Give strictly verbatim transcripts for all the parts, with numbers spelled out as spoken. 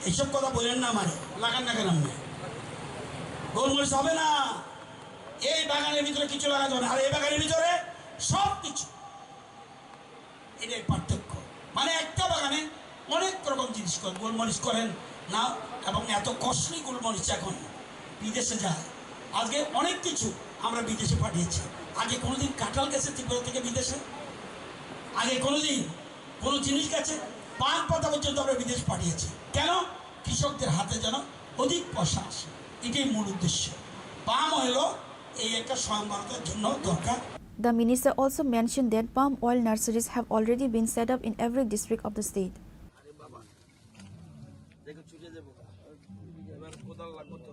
এইসব কথা বলেন না আমারে, লাগান না কেন আপনি? গোলমরিচ হবে না, এই বাগানের ভিতরে কিছু লাগা যাবে না, আর এই বাগানের ভিতরে সব কিছু। এটাই পার্থক্য। মানে একটা বাগানে অনেক রকম জিনিস করেন, গোলমরিচ করেন না, এবং এত কস্টলি গোলমরিচ এখন বিদেশে যায়। আজকে অনেক কিছু আমরা বিদেশে পাঠিয়েছি। আগে কোনোদিন কাঁঠাল গেছে ত্রিপুরা থেকে বিদেশে? আগে কোনোদিন কোনো জিনিস গেছে? পান পাতা পর্যন্ত আমরা বিদেশ পাঠিয়েছি। কেন? কৃষকদের হাতে যেন অধিক পয়সা আসে, এটাই মূল উদ্দেশ্য। পাম অয়েলও এই একটা স্বয়ং ভারতের জন্য দরকার। The minister also mentioned that palm oil nurseries have already been set up in every district of the state. আরে বাবা, দেখো ছুটে যাবো। এবার কোদাল লাগবো তো।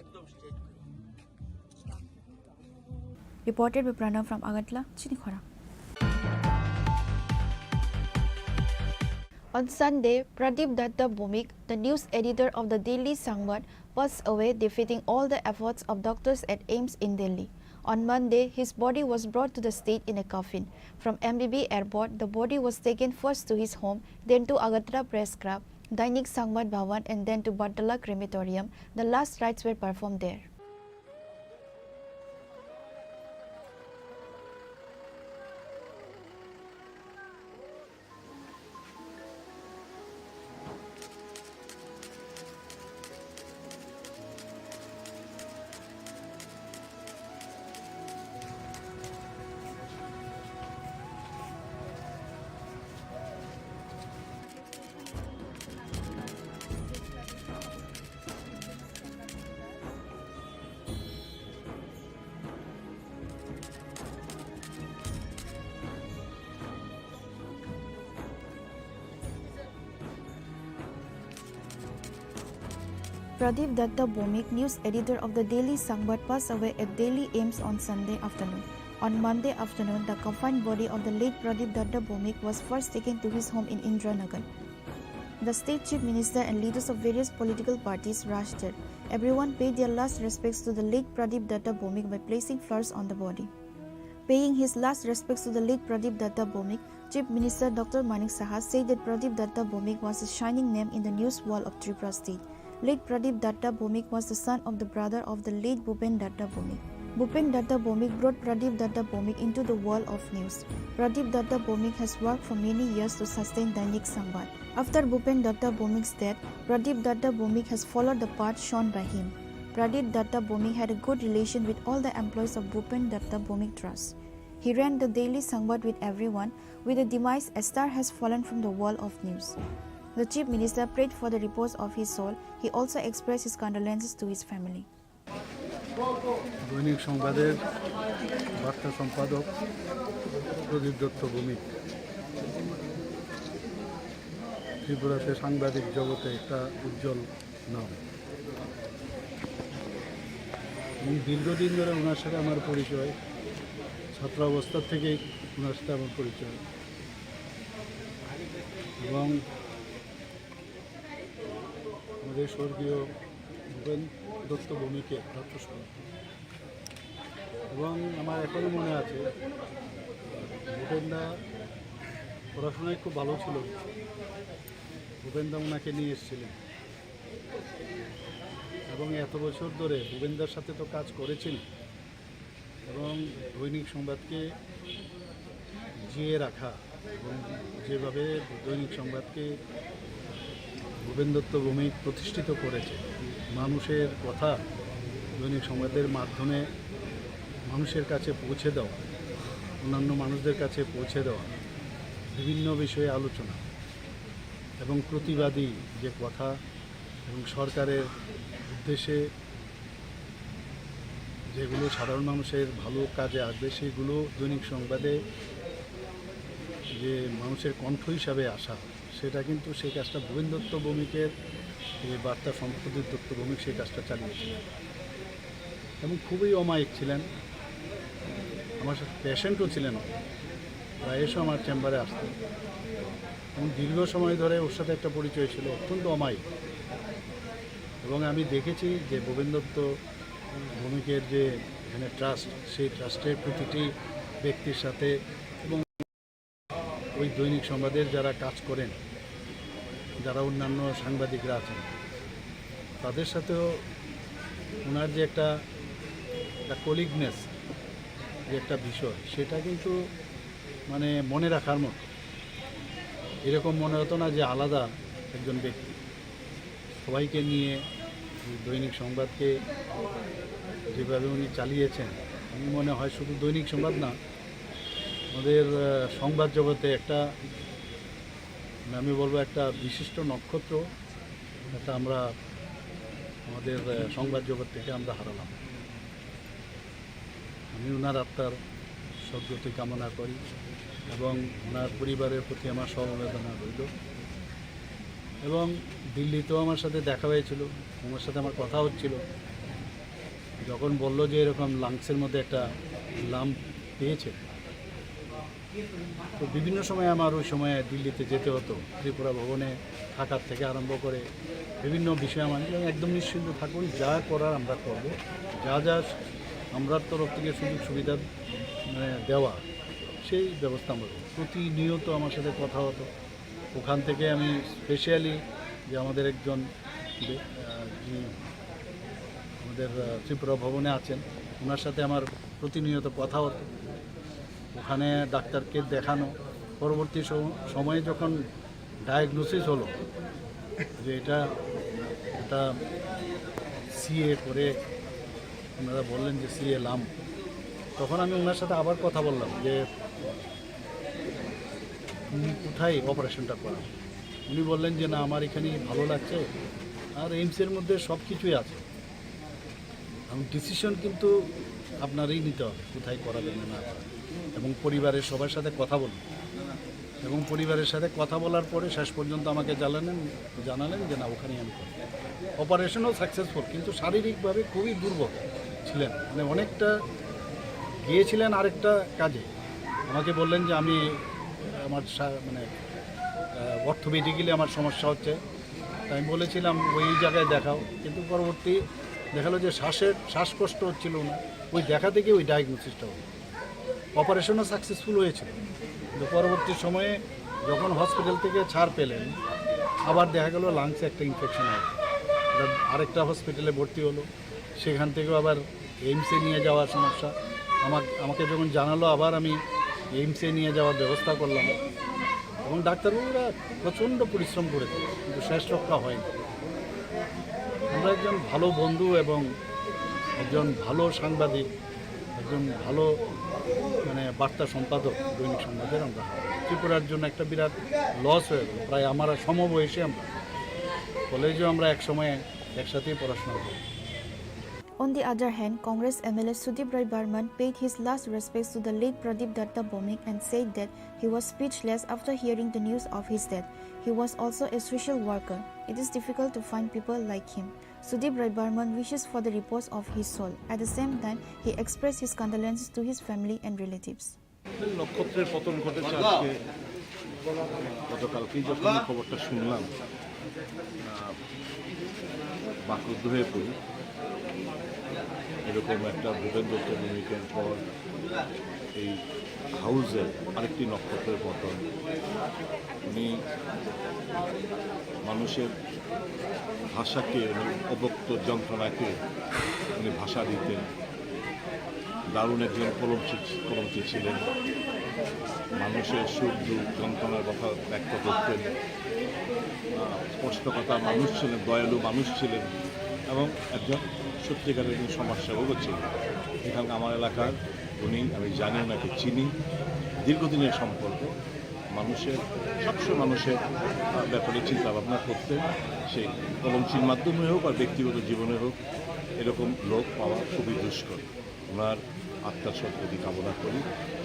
একদম straight. Reported by Pranav from Agartala, Chinikhora. On Sunday, Pradip Datta Bhowmik, the news editor of the Daily Sangbad, passed away, defeating all the efforts of doctors at AIIMS in Delhi. On Monday, his body was brought to the state in a coffin. From M B B airport, the body was taken first to his home, then to Agartala Press Club, Dainik Sangbad Bhavan, and then to Bartala Crematorium. The last rites were performed there. Pradip Datta Bhowmik, news editor of the Daily Sangbad, passed away at Delhi AIIMS on Sunday afternoon. On Monday afternoon, the confined body of the late Pradip Datta Bhowmik was first taken to his home in Indiranagar. The state chief minister and leaders of various political parties rushed there. Everyone paid their last respects to the late Pradip Datta Bhowmik by placing flowers on the body. Paying his last respects to the late Pradip Datta Bhowmik, Chief Minister Doctor Manik Saha said that Pradip Datta Bhowmik was a shining name in the news world of Tripura state. Late Pradip Datta Bhowmik was the son of the brother of the late Bhupen Datta Bhowmik. Bhupen Datta Bhowmik brought Pradip Datta Bhowmik into the world of news. Pradip Datta Bhowmik has worked for many years to sustain Dainik Sangbad. After Bhupen Datta Bhowmik's death, Pradip Datta Bhowmik has followed the path shown by him. Pradip Datta Bhowmik had a good relation with all the employees of Bhupen Datta Bhowmik Trust. He ran the Daily Sangbad with everyone. With the demise, a star has fallen from the world of news. The Chief Minister prayed for the repose of his soul. He also expressed his condolences to his family. দৈনিক সংবাদের বার্তা সম্পাদক প্রদীপ দত্ত ভৌমিক ত্রিপুরাতে সাংবাদিক জগতে একটা উজ্জ্বল নাম। এবং দীর্ঘদিন ধরে ওনার সাথে আমার পরিচয়, ছাত্রাবস্থা থেকেই ওনার সাথে আমার পরিচয়। এবং আমাদের স্বর্গীয় ভূপেন দত্ত ভৌমিকের প্রাতঃস্মরণ। এবং আমার এখনো মনে আছে, ভূপেনদা পড়াশোনায় খুব ভালো ছিল। ভূপেনদা ওনাকে নিয়ে এসেছিলেন এবং এত বছর ধরে ভূপেনদার সাথে তো কাজ করেছেন এবং দৈনিক সংবাদকে জিয়ে রাখা এবং যেভাবে দৈনিক সংবাদকে ভূপেন দত্ত ভৌমিক প্রতিষ্ঠিত করেছে, মানুষের কথা দৈনিক সংবাদের মাধ্যমে মানুষের কাছে পৌঁছে দেওয়া, অন্যান্য মানুষদের কাছে পৌঁছে দেওয়া, বিভিন্ন বিষয়ে আলোচনা এবং প্রতিবাদী যে কথা এবং সরকারের উদ্দেশ্যে যেগুলো সাধারণ মানুষের ভালো কাজে আসবে, সেগুলো দৈনিক সংবাদে যে মানুষের কণ্ঠ হিসাবে আসা, সেটা কিন্তু সেই কাজটা ভূপেন দত্ত ভৌমিকের, এই বার্তা সম্পাদক দত্ত ভৌমিক সেই কাজটা চালিয়েছিলেন এবং খুবই অমায়িক ছিলেন। আমার সাথে পেশেন্টও ছিলেন, প্রায় এসে আমার চেম্বারে আসতেন এবং দীর্ঘ সময় ধরে ওর সাথে একটা পরিচয় ছিল, অত্যন্ত অমায়িক। এবং আমি দেখেছি যে ভূপেন দত্ত ভৌমিকের যে এখানে ট্রাস্ট, সেই ট্রাস্টের প্রতিটি ব্যক্তির সাথে এবং ওই দৈনিক সংবাদের যারা কাজ করেন, যারা অন্যান্য সাংবাদিকরা আছেন, তাদের সাথেও ওনার যে একটা, একটা কলিগনেস, যে একটা বিষয়, সেটা কিন্তু মানে মনে রাখার মতো। এরকম মনে হতো না যে আলাদা একজন ব্যক্তি। সবাইকে নিয়ে দৈনিক সংবাদকে যেভাবে উনি চালিয়েছেন, আমি মনে হয় শুধু দৈনিক সংবাদ না, আমাদের, আহ, সংবাদ জগতে একটা, মানে, আমি বলবো একটা বিশিষ্ট নক্ষত্র, একটা আমরা আমাদের, আহ, সংবাদ জগৎ থেকে আমরা হারালাম। আমি ওনার আত্মার সদ্গতি কামনা করি এবং ওনার পরিবারের প্রতি আমার সমবেদনা রইল। এবং দিল্লিতেও আমার সাথে দেখা হয়েছিল, ওনার সাথে আমার কথা হচ্ছিল। যখন বলল যে এরকম লাংসের মধ্যে একটা লাম্প পেয়েছে, তো বিভিন্ন সময় আমার ওই সময় দিল্লিতে যেতে হতো, ত্রিপুরা ভবনে থাকার থেকে আরম্ভ করে বিভিন্ন বিষয়ে আমার একদম নিশ্চিন্ত থাকুন, যা করার আমরা করব, যা যা আমরার তরফ থেকে সুযোগ সুবিধা, মানে, দেওয়া, সেই ব্যবস্থা আমরা করব। প্রতিনিয়ত আমার সাথে কথা হতো। ওখান থেকে আমি স্পেশালি যে আমাদের একজন বে-, আহ, যিনি আমাদের, আহ, ত্রিপুরা ভবনে আছেন, ওনার সাথে আমার প্রতিনিয়ত কথা হতো। ওখানে ডাক্তারকে দেখানো, পরবর্তী সম-, সময়ে যখন ডায়াগনোসিস হলো যে এটা, এটা সিএ করে, ওনারা বললেন যে সিএ লাম, তখন আমি ওনার সাথে আবার কথা বললাম যে তুমি কোথায় অপারেশনটা করাও? উনি বললেন যে, "না, আমার এখানেই ভালো লাগছে, আর এইমসের মধ্যে সব কিছুই আছে।" এবং ডিসিশন কিন্তু আপনারই নিতে হবে, কোথায় করাবেন না না করাবেন। এবং পরিবারের সবার সাথে কথা বলুন, এবং পরিবারের সাথে কথা বলার পরে শেষ পর্যন্ত আমাকে জানালেন, জানালেন যে, "না, ওখানেই আমি করব।" অপারেশনও সাকসেসফুল, কিন্তু শারীরিকভাবে খুবই দুর্বল ছিলেন, মানে, অনেকটা গিয়েছিলেন আরেকটা কাজে। আমাকে বললেন যে, "আমি, আমার সা-, মানে, আহ, অর্থোপেডিক্যালি আমার সমস্যা হচ্ছে।" তাই আমি বলেছিলাম, "ওই জায়গায় দেখাও।" কিন্তু পরবর্তী দেখা গেলো যে শ্বাসের, শ্বাসকষ্ট হচ্ছিল না, ওই দেখা থেকে ওই ডায়াগনোসিসটা হলো। অপারেশনও সাকসেসফুল হয়েছিল, কিন্তু পরবর্তী সময়ে যখন হসপিটাল থেকে ছাড় পেলেন, আবার দেখা গেল লাংসে একটা ইনফেকশন হলো। এবার আরেকটা হসপিটালে ভর্তি হলো, সেখান থেকেও আবার এইমসে নিয়ে যাওয়ার সমস্যা। আমাকে, আমাকে যখন জানালো, আবার আমি এইমসে নিয়ে যাওয়ার ব্যবস্থা করলাম। এবং ডাক্তারবাবুরা প্রচণ্ড পরিশ্রম করেছে, কিন্তু শেষ রক্ষা হয়নি। আমরা একজন ভালো বন্ধু এবং একজন ভালো সাংবাদিক, একজন ভালো, মানে, বার্তা সম্পাদক দৈনিক সংবাদের আমরা হারালাম। ত্রিপুরার জন্য একটা বিরাট লস হয়ে গেল। প্রায় আমার সমবয়সী আমরা, কলেজেও আমরা একসময় একসাথেই পড়াশোনা করি। On the other hand, Congress M L A Sudip Roy Barman paid his last respects to the late Pradip Datta Bhowmik and said that he was speechless after hearing the news of his death. He was also a social worker. It is difficult to find people like him. Sudip Roy Barman wishes for the repose of his soul. At the same time, he expressed his condolences to his family and relatives. নক্ষত্রের পতন ঘটেছে আজকে, গতকালকেই যখন এই খবরটা শুনলাম, আহ, বাকরুদ্ধ হয়ে পড়ি। এরকম একটা ভূপেন দত্ত ভৌমিকের পর এই হাউসের আরেকটি নক্ষত্রের পতন। উনি মানুষের ভাষাকে, উনি অব্যক্ত যন্ত্রণাকে উনি ভাষা দিতেন। দারুণ একজন কলমচি, কলমচি ছিলেন। মানুষের সুখ দুঃখ যন্ত্রণার কথা ব্যক্ত করতেন। আহ, স্পষ্টকথা মানুষ ছিলেন, দয়ালু মানুষ ছিলেন এবং একজন সত্যিকারের একজন সমাজসেবকও ছিলেন। এখানকার আমার এলাকার উনি, আমি জানি ওনাকে চিনি, দীর্ঘদিনের সম্পর্ক। মানুষের, সবসময় মানুষের, আহ, ব্যাপারে চিন্তা ভাবনা করতেন। সেই কলমচির মাধ্যমে হোক আর ব্যক্তিগত জীবনে হোক, এরকম লোক পাওয়া খুবই দুষ্কর। ওনার আত্মার সদ্গতি কামনা করি।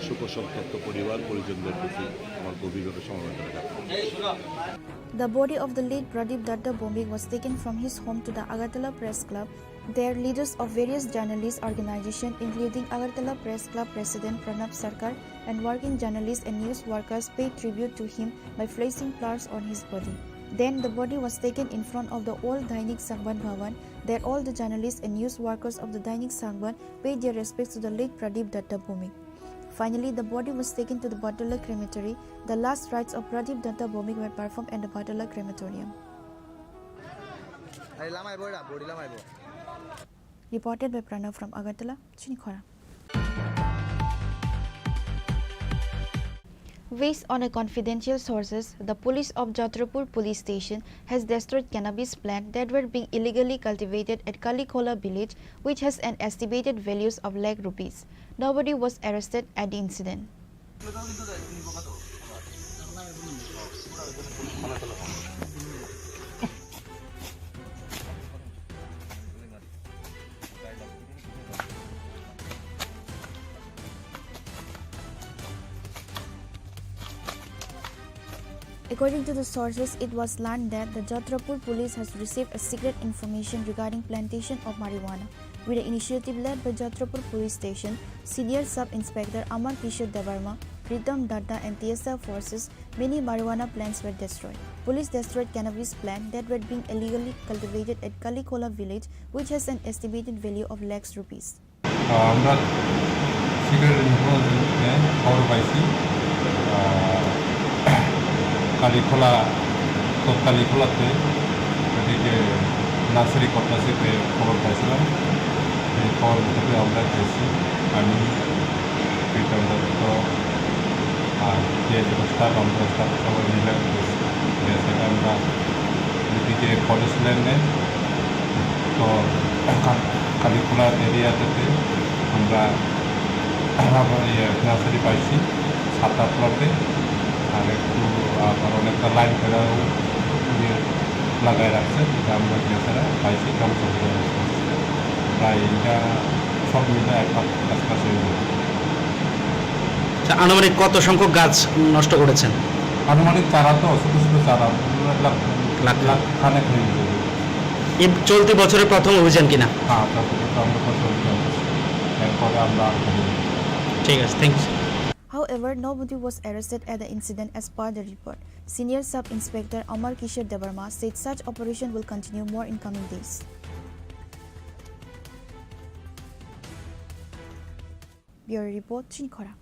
শোকসন্তপ্ত পরিবার পরিজনদের প্রতি আমার গভীরভাবে সমবেদনা জানাই। The body of the late Pradip Datta Bhowmik was taken from his home to the Agartala Press Club. There, leaders of various journalist organizations, including Agartala Press Club President Pranab Sarkar and working journalists and news workers, paid tribute to him by placing flowers on his body. Then, the body was taken in front of the old Dainik Sangbad Bhavan. There, all the journalists and news workers of the Dainik Sangbad paid their respects to the late Pradip Datta Bhowmik. Finally, the body was taken to the Batala crematory. The last rites of Pradip Datta Bhowmik were performed at the Batala crematorium. Ari lamai bo da, body lamai bo. Reported by Pranav from Agartala, Chinikhora. Based on a confidential sources, the police of Jatrapur police station has destroyed cannabis plant that were being illegally cultivated at Kalikhola village, which has an estimated values of lakh rupees. Nobody was arrested at the incident. According to the sources, it was learned that the Jatrapur police has received a secret information regarding plantation of marijuana. With the initiative led by Jatrapur Police Station, Senior Sub Inspector Amar Kishore Debbarma, Pritam Datta and T S F forces, many marijuana plants were destroyed. Police destroyed cannabis plant that were being illegally cultivated at Kalikhola village, which has an estimated value of lakhs rupees. আহ, আমরা সিক্রেট ইনফরমেশনে খবর পাইছি, আহ, কালীখোলা, কালীখোলাতে ওদিকে নার্সারি করতাসিতে খবর পাইছিলাম। এই খবর ভিত্তিতে আমরা গেছি, আমি প্রীতম দত্ত আর যে যত স্টাফ, আমরা স্টাফ সবাই মিলে গেছি। গেছে আমরা এদিকে ফরেস্ট ল্যান্ডে তো কা-, কালীখোলা এরিয়াতে আমরা আবার ইয়ে নার্সারি পাইছি সাতটা প্লটে, আর একটু আবার অনেকটা লাইন করেও ইয়ে লাগাই রাখছে, যেটা আমরা গিয়ে ছাড়া পাইছি ধ্বংস হয়ে গেছে। প্রায় এটা সব মিলে এক লাখ কাছাকাছি হয়ে যাবে। আচ্ছা, আনুমানিক কত সংখ্যক গাছ নষ্ট করেছেন? আনুমানিক চারা তো ছোট ছোট চারা, লাখ লাখ। লাখ খানেক হয়ে যাবে। এই চলতি বছরের প্রথম অভিযান কিনা? হ্যাঁ, প্রথম, আমরা প্রথম অভিযান করছি। এরপরে আমরা আর করি। ঠিক আছে, thank you. However, nobody was arrested at the incident as per the report. Senior Sub Inspector Amar Kishore Debbarma said such operation will continue more in coming days. Bureau Report, Chinikhora.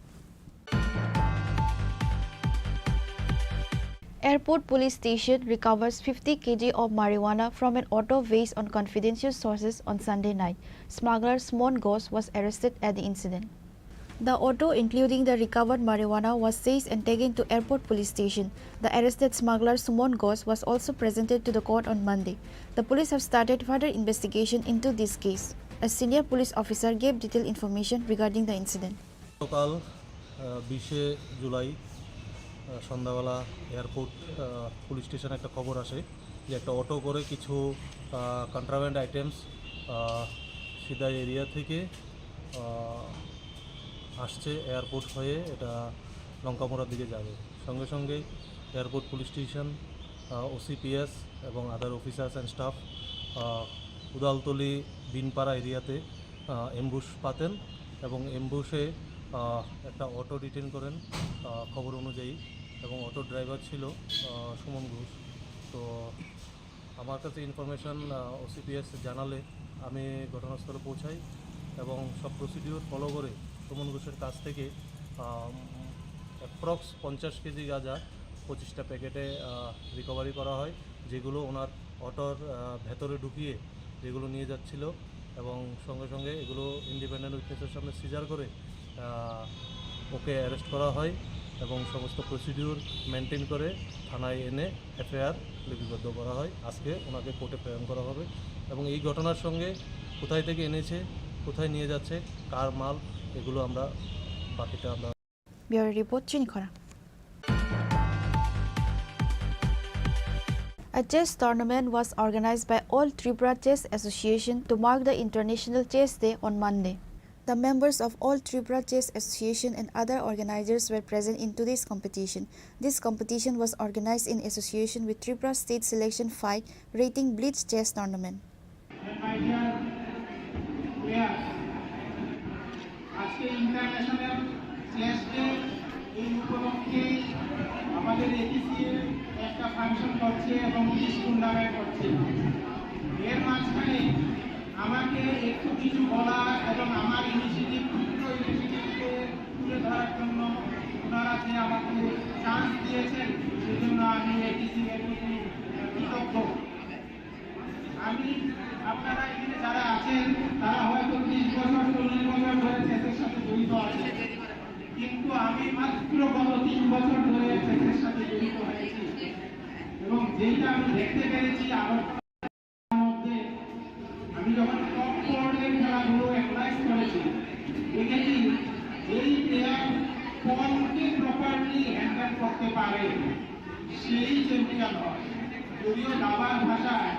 Airport Police Station recovers fifty kilograms of marijuana from an auto based on confidential sources on Sunday night. Smuggler Sumon Ghosh was arrested at the incident. The auto, including the recovered marijuana, was seized and taken to Airport Police Station. The arrested smuggler Sumon Ghosh was also presented to the court on Monday. The police have started further investigation into this case. A senior police officer gave detailed information regarding the incident. গতকাল, আহ, বিশে জুলাই, আহ, সন্ধ্যাবেলা এয়ারপোর্ট, আহ, পুলিশ স্টেশনে একটা খবর আসে যে একটা অটো করে কিছু, আহ, কন্ট্রাব্যান্ড আইটেমস, আহ, সিদাই এরিয়া থেকে, আহ, আসছে এয়ারপোর্ট হয়ে, এটা লঙ্কামোড়ার দিকে যাবে। সঙ্গে সঙ্গে এয়ারপোর্ট পুলিশ স্টেশন, আহ, ওসিপিএস এবং আদার অফিসার্স অ্যান্ড স্টাফ, আহ, উদালতলি বিনপাড়া এরিয়াতে, আহ, অ্যাম্বুশ পাতেন এবং অ্যাম্বুশে, আহ, একটা অটো ডিটেন করেন, আহ, খবর অনুযায়ী, এবং অটো ড্রাইভার ছিল, আহ, সুমন ঘোষ। তো আমার কাছে ইনফরমেশন, আহ, ওসিপিএস জানালে আমি ঘটনাস্থলে পৌঁছাই এবং সব প্রসিডিউর ফলো করে সুমন ঘোষের কাছ থেকে, আহ, অ্যাপ্রক্স পঞ্চাশ কেজি গাঁজা পঁচিশটা প্যাকেটে, আহ, রিকভারি করা হয়, যেগুলো ওনার অটোর, আহ, ভেতরে ঢুকিয়ে যেগুলো নিয়ে যাচ্ছিল এবং সঙ্গে সঙ্গে এগুলো ইন্ডিপেন্ডেন্ট উইটনেসের সামনে সিজার করে, আহ, ওকে অ্যারেস্ট করা হয় এবং সমস্ত প্রসিডিউর মেনটেন করে থানায় এনে এফআইআর লিপিবদ্ধ করা হয়। আজকে ওনাকে কোর্টে প্রেরণ করা হবে এবং এই ঘটনার সঙ্গে কোথায় থেকে এনেছে, কোথায় নিয়ে যাচ্ছে, কার মাল, এগুলো আমরা বাকিটা আমরা Bureau Report, Chinikhora. A chess tournament was organized by All Tripura Chess Association to mark the International Chess Day on Monday. The members of All Tripura Chess Association and other organizers were present in today's competition. This competition was organized in association with Tripura State Selection five Rating Blitz Chess Tournament. And my dear players, আজকে international chess day, এই উপলক্ষে আমাদের এটিসিএ একটা ফাংশন করছে এবং quiz tournament করছে। এর মাঝখানে আমাকে একটু কিছু বলা এবং আমার ইনিশিয়েটিভ, ক্ষুদ্র ইনিশিয়েটিভকে তুলে ধরার জন্য ওনারা যে আমাকে চান্স দিয়েছেন, সেজন্য আমি এডিসি এর প্রতি কৃতজ্ঞ। আমি, আপনারা এখানে যারা আছেন, তারা হয়তো ত্রিশ বছর, চল্লিশ বছর ধরে চেসের সাথে জড়িত আছেন, কিন্তু আমি মাত্র গত তিন বছর ধরে চেসের সাথে জড়িত হয়েছি। এবং যেটা আমি দেখতে পেরেছি, আমার মধ্যে আমি যখন টপ ফোর্ডের খেলাগুলো অ্যানালাইজ করেছি, দেখেছি যেই প্লেয়ার পনকে প্রপারলি হ্যান্ডেল করতে পারে, সেই চ্যাম্পিয়ন হয়। যদিও দাবার ভাষায়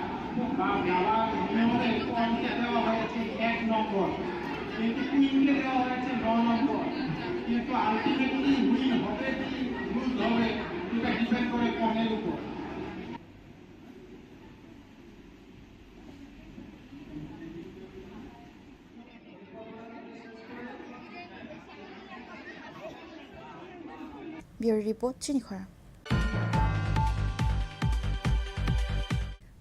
বা দাবার নিয়মে পনকে দেওয়া হয়েছে এক নম্বর, কিন্তু কুইনকে দেওয়া হয়েছে ন নম্বর। কিন্তু আলটিমেটলি উইন হবে কি লুজ হবে, সেটা ডিপেন্ড করে পনের উপর। Bureau Report, Chini Khorang.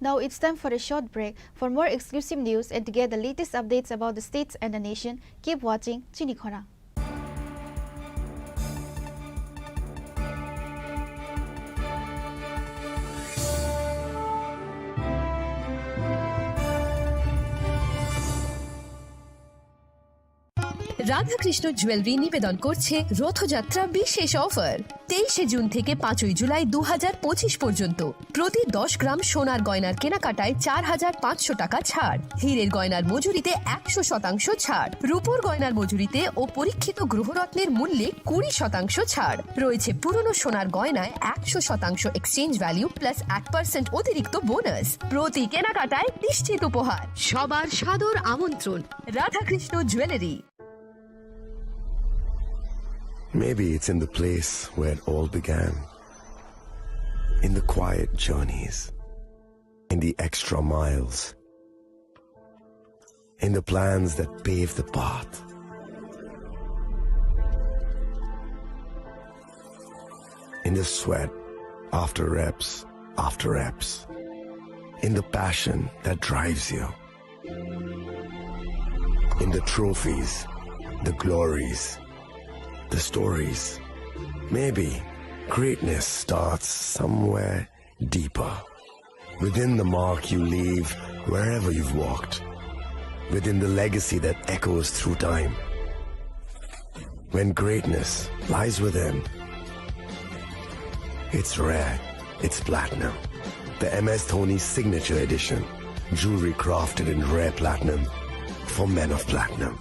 Now it's time for a short break. For more exclusive news and to get the latest updates about the states and the nation, keep watching Chini Khorang. Radhakrishna jewellery নিবেদন করছে রথযাত্রা বিশেষ অফার। তেইশে জুন থেকে পাঁচই জুলাই দু হাজার পঁচিশ পর্যন্ত প্রতি দশ গ্রাম সোনার গয়নার কেনাকাটায় চার হাজার পাঁচশো টাকা ছাড়, হীরের গয়নার মজুরিতে একশো শতাংশ ছাড়, রূপোর গয়নার মজুরিতে ও পরীক্ষিত গ্রহরত্নের মূল্যে কুড়ি শতাংশ ছাড়। রয়েছে পুরনো সোনার গয়নায় একশো শতাংশ এক্সচেঞ্জ ভ্যালু প্লাস এক পার্সেন্ট অতিরিক্ত বোনাস। প্রতি কেনাকাটায় নিশ্চিত উপহার। সবার সাদর আমন্ত্রণ Radhakrishna jewellery. Maybe it's in the place where it all began. In the quiet journeys, in the extra miles, in the plans that pave the path, in the sweat after reps after reps, in the passion that drives you. In the trophies, the glories, the stories. Maybe greatness starts somewhere deeper. Within the mark you leave wherever you've walked. Within the legacy that echoes through time. When greatness lies within, it's rare, it's platinum. The M S Dhoni Signature Edition. Jewelry crafted in rare platinum for men of platinum.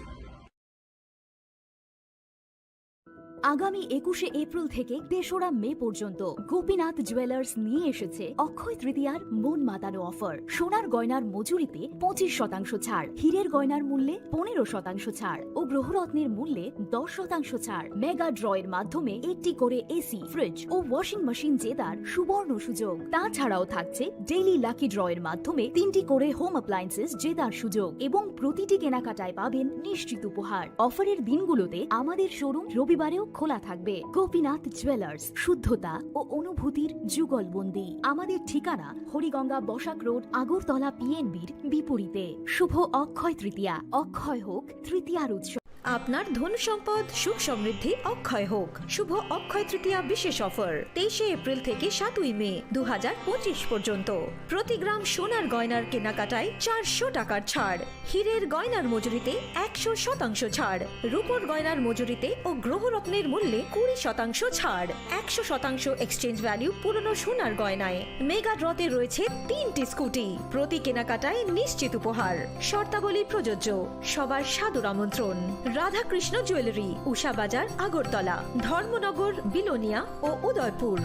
আগামী একুশে এপ্রিল থেকে তেসরা মে পর্যন্ত গোপীনাথ জুয়েলার্স নিয়ে এসেছে অক্ষয় তৃতীয়ার মন মাতানো অফার। সোনার গয়নার মজুরিতে পঁচিশ শতাংশ ছাড়, হীরের গয়নার মূল্যে পনেরো শতাংশ ছাড় ও গ্রহরত্নের মূল্যে দশ শতাংশ ছাড়। মেগা ড্রয়ের মাধ্যমে একটি করে এসি, ফ্রিজ ও ওয়াশিং মেশিন জেতার সুবর্ণ সুযোগ। তাছাড়াও থাকছে ডেইলি লাকি ড্রয়ের মাধ্যমে তিনটি করে হোম অ্যাপ্লায়েন্সেস জেতার সুযোগ এবং প্রতিটি কেনাকাটায় পাবেন নিশ্চিত উপহার। অফারের দিনগুলোতে আমাদের শোরুম রবিবারেও খোলা থাকবে। গোপীনাথ জুয়েলার্স, শুদ্ধতা ও অনুভূতির যুগলবন্দি। আমাদের ঠিকানা হরিগঙ্গা বসাক রোড, আগরতলা পিএনবির বিপরীতে। শুভ অক্ষয় তৃতীয়া, অক্ষয় হোক তৃতীয়ার উৎসব। আপনার ধন সম্পদ সুখ সমৃদ্ধি অক্ষয় হোক। শুভ অক্ষয় তৃতীয়া বিশেষ অফার, তেইশে এপ্রিল থেকে সাতই মে দু হাজার পঁচিশ পর্যন্ত। প্রতি গ্রাম সোনার গয়নার কেনাকাটায় চারশো টাকার ছাড়, হীরের গয়নার মজুরিতে একশো শতাংশ ছাড়, রূপোর গয়নার মজুরিতে ও গ্রহরত্নের মূল্যে কুড়ি শতাংশ ছাড়, একশো শতাংশ এক্সচেঞ্জ ভ্যালু পুরনো সোনার গয়নায়। মেগা ড্রতে রয়েছে তিনটি স্কুটি, প্রতি কেনাকাটায় নিশ্চিত উপহার। শর্তাবলী প্রযোজ্য। সবার সাদর আমন্ত্রণ। রাধাকৃষ্ণ জুয়েলারি, উষা বাজার, আগরতলা, ধর্মনগর, বিলোনিয়া ও উদয়পুর।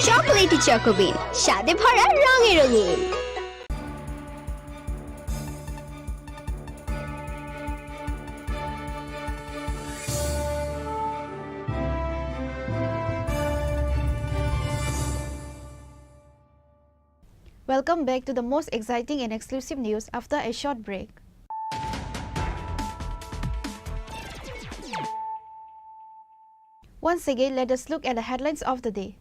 চকোলেটি চকোবিন, স্বাদে ভরা, রঙে রঙিন। Welcome back to the most exciting and exclusive news after a short break. Once again, let us look at the headlines of the day.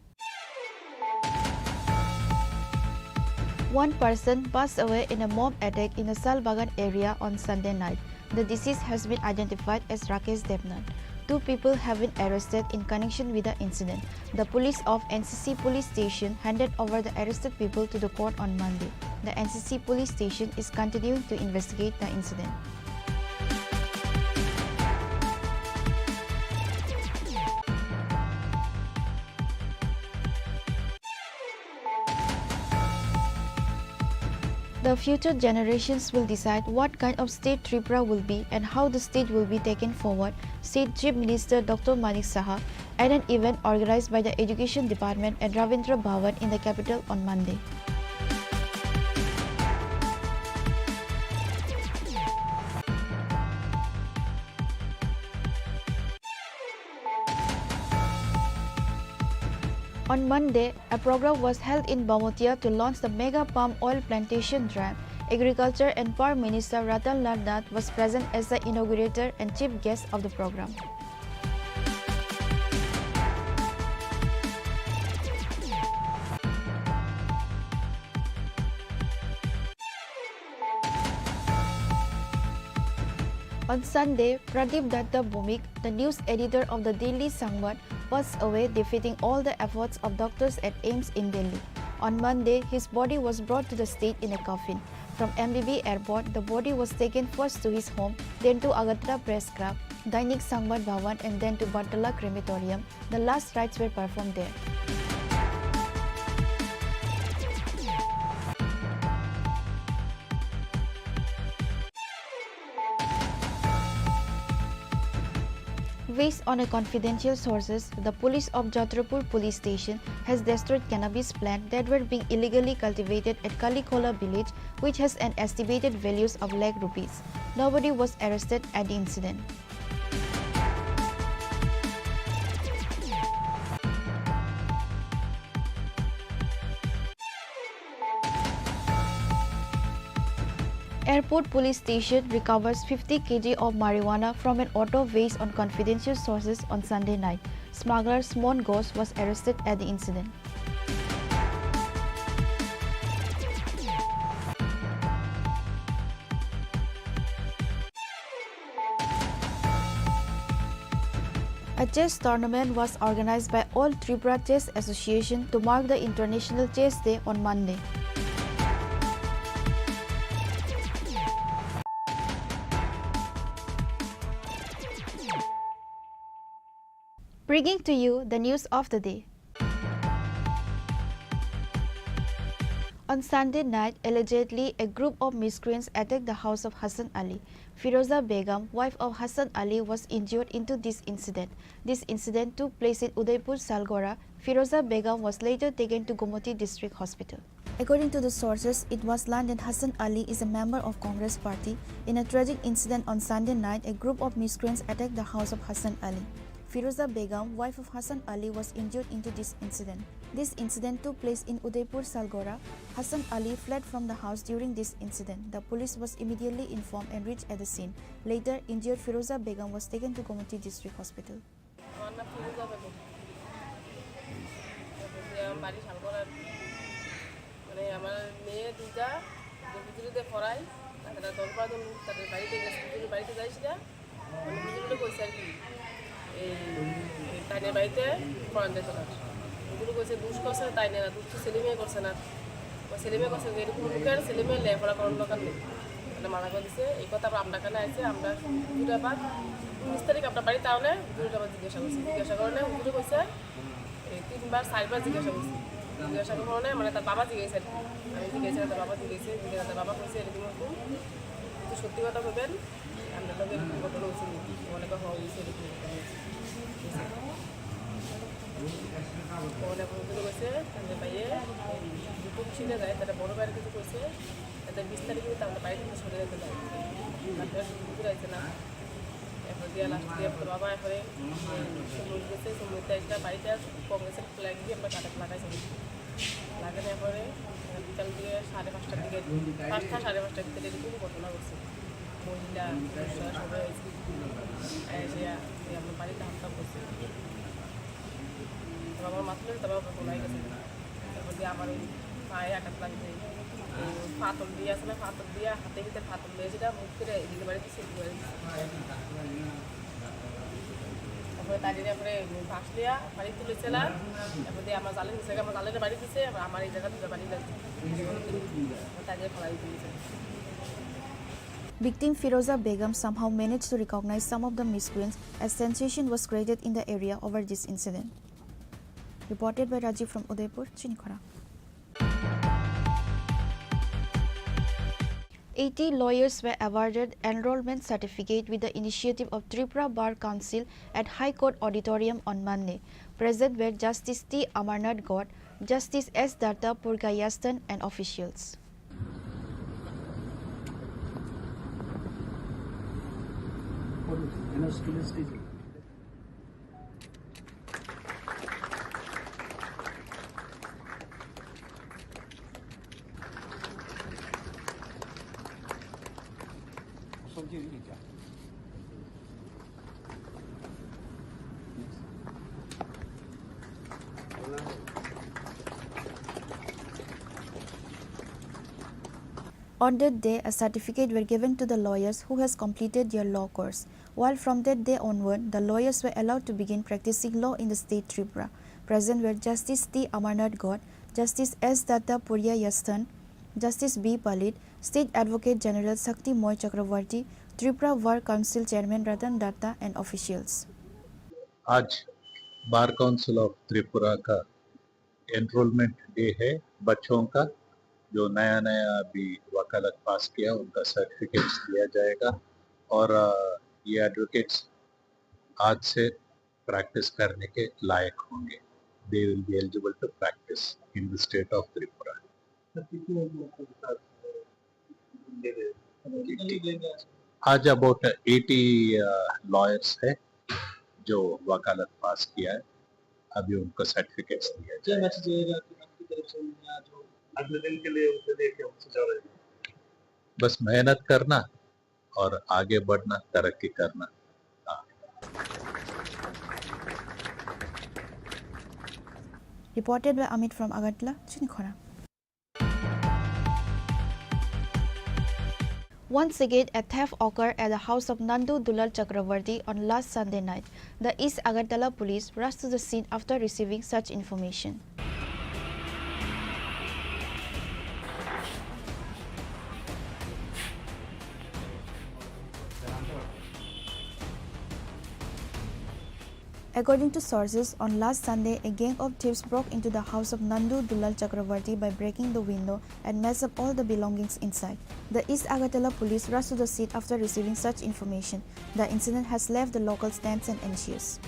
One person passed away in a mob attack in the Salbagan area on Sunday night. The deceased has been identified as Rakesh Debnath. Two people have been arrested in connection with the incident. The police of N C C police station handed over the arrested people to the court on Monday. The N C C police station is continuing to investigate the incident. The future generations will decide what kind of state Tripura will be and how the state will be taken forward, said Chief Minister Doctor Manik Saha at an event organized by the Education Department at Ravindra Bhavan in the capital on Monday. On Monday, a program was held in Bamotia to launch the mega palm oil plantation drive. Agriculture and Power Minister Ratan Lal Nath was present as the inaugurator and chief guest of the program. On Sunday, Pradip Datta Bhowmik, the news editor of the Daily Sangbad, passed away, defeating all the efforts of doctors at AIIMS in Delhi. On Monday, his body was brought to the state in a coffin. From M B B airport, the body was taken first to his home, then to Agartala Press Club, Dainik Sangbad Bhavan, and then to Bartala Crematorium. The last rites were performed there. Based on a confidential sources, the police of Chhatrapur police station has destroyed cannabis plant that were being illegally cultivated at Kalikola village, which has an estimated values of lakh rupees. Nobody was arrested at the incident. Airport police station recovers fifty K G of marijuana from an auto based on confidential sources on Sunday night. Smuggler Smon Ghosh was arrested at the incident. A chess tournament was organized by All Tripura Chess Association to mark the International Chess Day on Monday. Bringing to you the news of the day. On Sunday night, allegedly, a group of miscreants attacked the house of Hassan Ali. Firoza Begum, wife of Hassan Ali, was injured into this incident. This incident took place in Udaipur, Salgora. Firoza Begum was later taken to Gomati District Hospital. According to the sources, it was learned that Hassan Ali is a member of Congress party. In a tragic incident on Sunday night, a group of miscreants attacked the house of Hassan Ali. Firoza Begum, wife of Hassan Ali, was injured into this incident. This incident took place in Udaipur, Salgora. Hassan Ali fled from the house during this incident. The police was immediately informed and reached at the scene. Later, injured Firoza Begum was taken to Gomati District Hospital. আমার নাম ফিরোজা বেগম। তারপরে আমার বাড়ি শালগড়ার, মানে, আমার মেয়ে দুইটা, যে হুজুরিতে পড়াই, তারা দশ বারো জন তাদের বাড়িতে গেছে, হুজুরের বাড়িতে যাই সেটা, মানে, হুজুরে কইছে আর কি, এই তাইনের বাড়িতে পড়ান যেত না। হুজুরে কইছে, "দুষ করছে তাই না, দুষ তো সেলিমে করছে না।" ও সেলিমে করছে যে এরকম মুখে আর সেলিমে লেখাপড়া করার দরকার নেই, মানে, মানা করে দিছে। এই কথা আবার আমরা কানে আইছে, আমরা হুজুরে আবার উনিশ তারিখ আপনার বাড়ি তাহলে হুজুরে আবার জিজ্ঞাসা করছি, জিজ্ঞাসা করলে হুজুরে কইছে, এই তিনবার চারবার জিজ্ঞাসা করছি। জিজ্ঞাসা করার কারণে, মানে, তার বাবা জিজ্ঞাসা আর কি। আমি জিজ্ঞাসা, তার বাবা জিজ্ঞাসা, জিজ্ঞাসা, তার বাবা কইছে, "এরকম এরকম, কিন্তু সত্যি কথা বলবেন, আপনার লগে এরকম ঘটনা হয়েছে নি?" অনেকে হওয়া হয়েছে, এরকম ঘটনা হয়েছে। অনেক ঘটনা হয়েছে, তাদের ভাইয়ে দুটো মিশিয়ে যায়, তারা বড় ভাইয়ের কিছু কইছে, তাদের বিশ তারিখে তারা বাড়ি থেকে সরে যেতে দেয়। তারপরে হুজুর আইছে না। এরপর দিয়া লাস্ট দিয়া তো বাবা এরপরে, এ, সুমন গেছে, সুমন তো একটা বাড়িতে আছে, কংগ্রেসের ফ্ল্যাগ দিয়ে আমরা কাটাতে লাগাইছি। লাগানোর পরে বিকাল দিয়ে সাড়ে পাঁচটার দিকে, পাঁচটা সাড়ে পাঁচটার ভিতরে এরকম ঘটনা ঘটছে। মহিলা, পুরুষরা সবাই এসে, এসে, এ, আমরা বাড়িতে হামলা করছে। আমার মাথা ধরে তারপর আমার বোন হয়ে গেছে। তারপর দিয়ে আমার ওই পায়ে আঘাত লাগবে, ওই ফাতল দিয়ে আছে না, ফাতল দিয়ে হাতে হিতে ফাতল দিয়ে যেটা মুখ করে এদিকে বাড়ি দিচ্ছে, এদিকে বাড়ি দিচ্ছে। তারপরে তাদের পরে বাঁশ লিয়া বাড়ি তুলেছিলাম। তারপর দিয়ে আমার জালে নিচে, আমার জালে বাড়ি দিচ্ছে, আবার আমার এই জায়গা দুটো বাড়ি লাগছে। তাদের ফলাই তুলেছে। Victim Firoza Begum somehow managed to recognize some of the miscreants as sensation was created in the area over this incident. Reported by Rajiv from Udaipur, Chinikhara. Eighty lawyers were awarded enrollment certificate with the initiative of Tripura Bar Council at High Court Auditorium on Monday. Present were Justice T Amarnath God, Justice S Datta Purga Yastan and officials. On that day, a certificate were given to the lawyers who has completed their law course. While from that day onward, the lawyers were allowed to begin practicing law in the state Tripura. Present were Justice T Amarnath God, Justice S Datta Purya Yasthan, Justice B Palit, State Advocate General Shakti Moy Chakravarti, Tripura Bar Council Chairman Ratan Datta and officials. आज bar council of Tripura का enrolment day है बच्चों का। जो नया नया अभी वकालत पास किया, उनका सर्टिफिकेट्स दिया जाएगा और, अ, ये एडवोकेट्स आज से प्रैक्टिस करने के लायक होंगे। They will be eligible to practice in the state of Tripura. आज अबाउट एटी लॉयर्स है जो वकालत पास किया है, अभी उनको सर्टिफिकेट्स दिया जाएगा। क्या मैसेज रहेगा कि आपकी तरफ से उन्हें आज वो अगले दिन के लिए उनके लिए क्या सुझाव रहेगा? बस मेहनत करना और आगे बढ़ना, तरक्की करना। हाँ। Reported by Amit from Agartala, Chinikhara. Once again, a theft occurred at the house of Nandu Dulal Chakravarti on last Sunday night. The East Agartala police rushed to the scene after receiving such information. According to sources, on last Sunday, a gang of thieves broke into the house of Nandu Dulal Chakravarti by breaking the window and messed up all the belongings inside. The East Agartala police rushed to the scene after receiving such information. The incident has left the locals tense and anxious.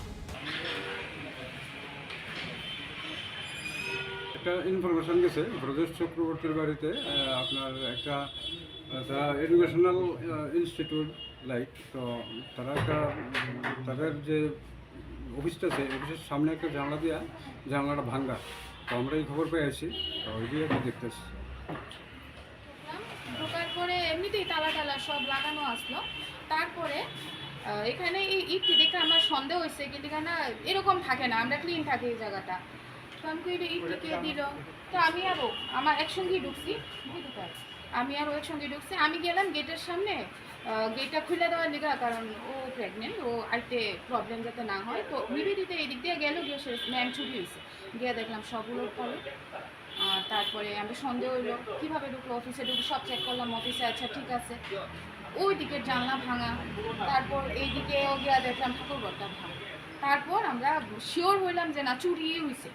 একটা ইনফরমেশন গেছে ব্রজেশ চক্রবর্তীর বাড়িতে, আহ, আপনার একটা, আহ, তারা এডুকেশনাল, আহ, institute like, তো তারা একটা, উম, তাদের যে অফিসটা আছে, অফিসের সামনে একটা জানলা দিয়া জানলাটা ভাঙ্গা। তো আমরা এই খবর পেয়ে আসি, তো ওই দিয়ে একটু দেখতেছি। ঢোকার পরে এমনিতেই তালা টালা সব লাগানো আসলো। তারপরে, আহ, এখানে এই ইটটি দেখে আমার সন্দেহ হয়েছে, কিন্তু এখানে এরকম থাকে না, আমরা ক্লিন থাকে এই জায়গাটা। তো আমি কই, "এটা ইটটি কে দিল?" তো আমি আরো আমার একসঙ্গেই ঢুকছি, বুঝতে পারছি। আমি আরো একসঙ্গে ঢুকছি, আমি গেলাম গেটের সামনে, আহ, গেটটা খুলে দেওয়ার লিগা, কারণ ও প্রেগনেন্ট, ও আইতে প্রবলেম যাতে না হয়। তো নিবেদিতা এদিক দিয়ে গেল, গিয়ে সে ম্যাম চুরি হয়েছে। গিয়ে দেখলাম সব উলট পালট। আর তারপরে আমরা সন্দেহ হইলো, কিভাবে ঢুকলো, অফিসে ঢুকে সব চেক করলাম, অফিসে আচ্ছা ঠিক আছে, ওই দিকের জানলা ভাঙা, তারপর এই দিকেও গিয়া দেখলাম ঠাকুর ঘরটা ভাঙা। তারপর আমরা শিওর হইলাম যে না, চুরি হইছে,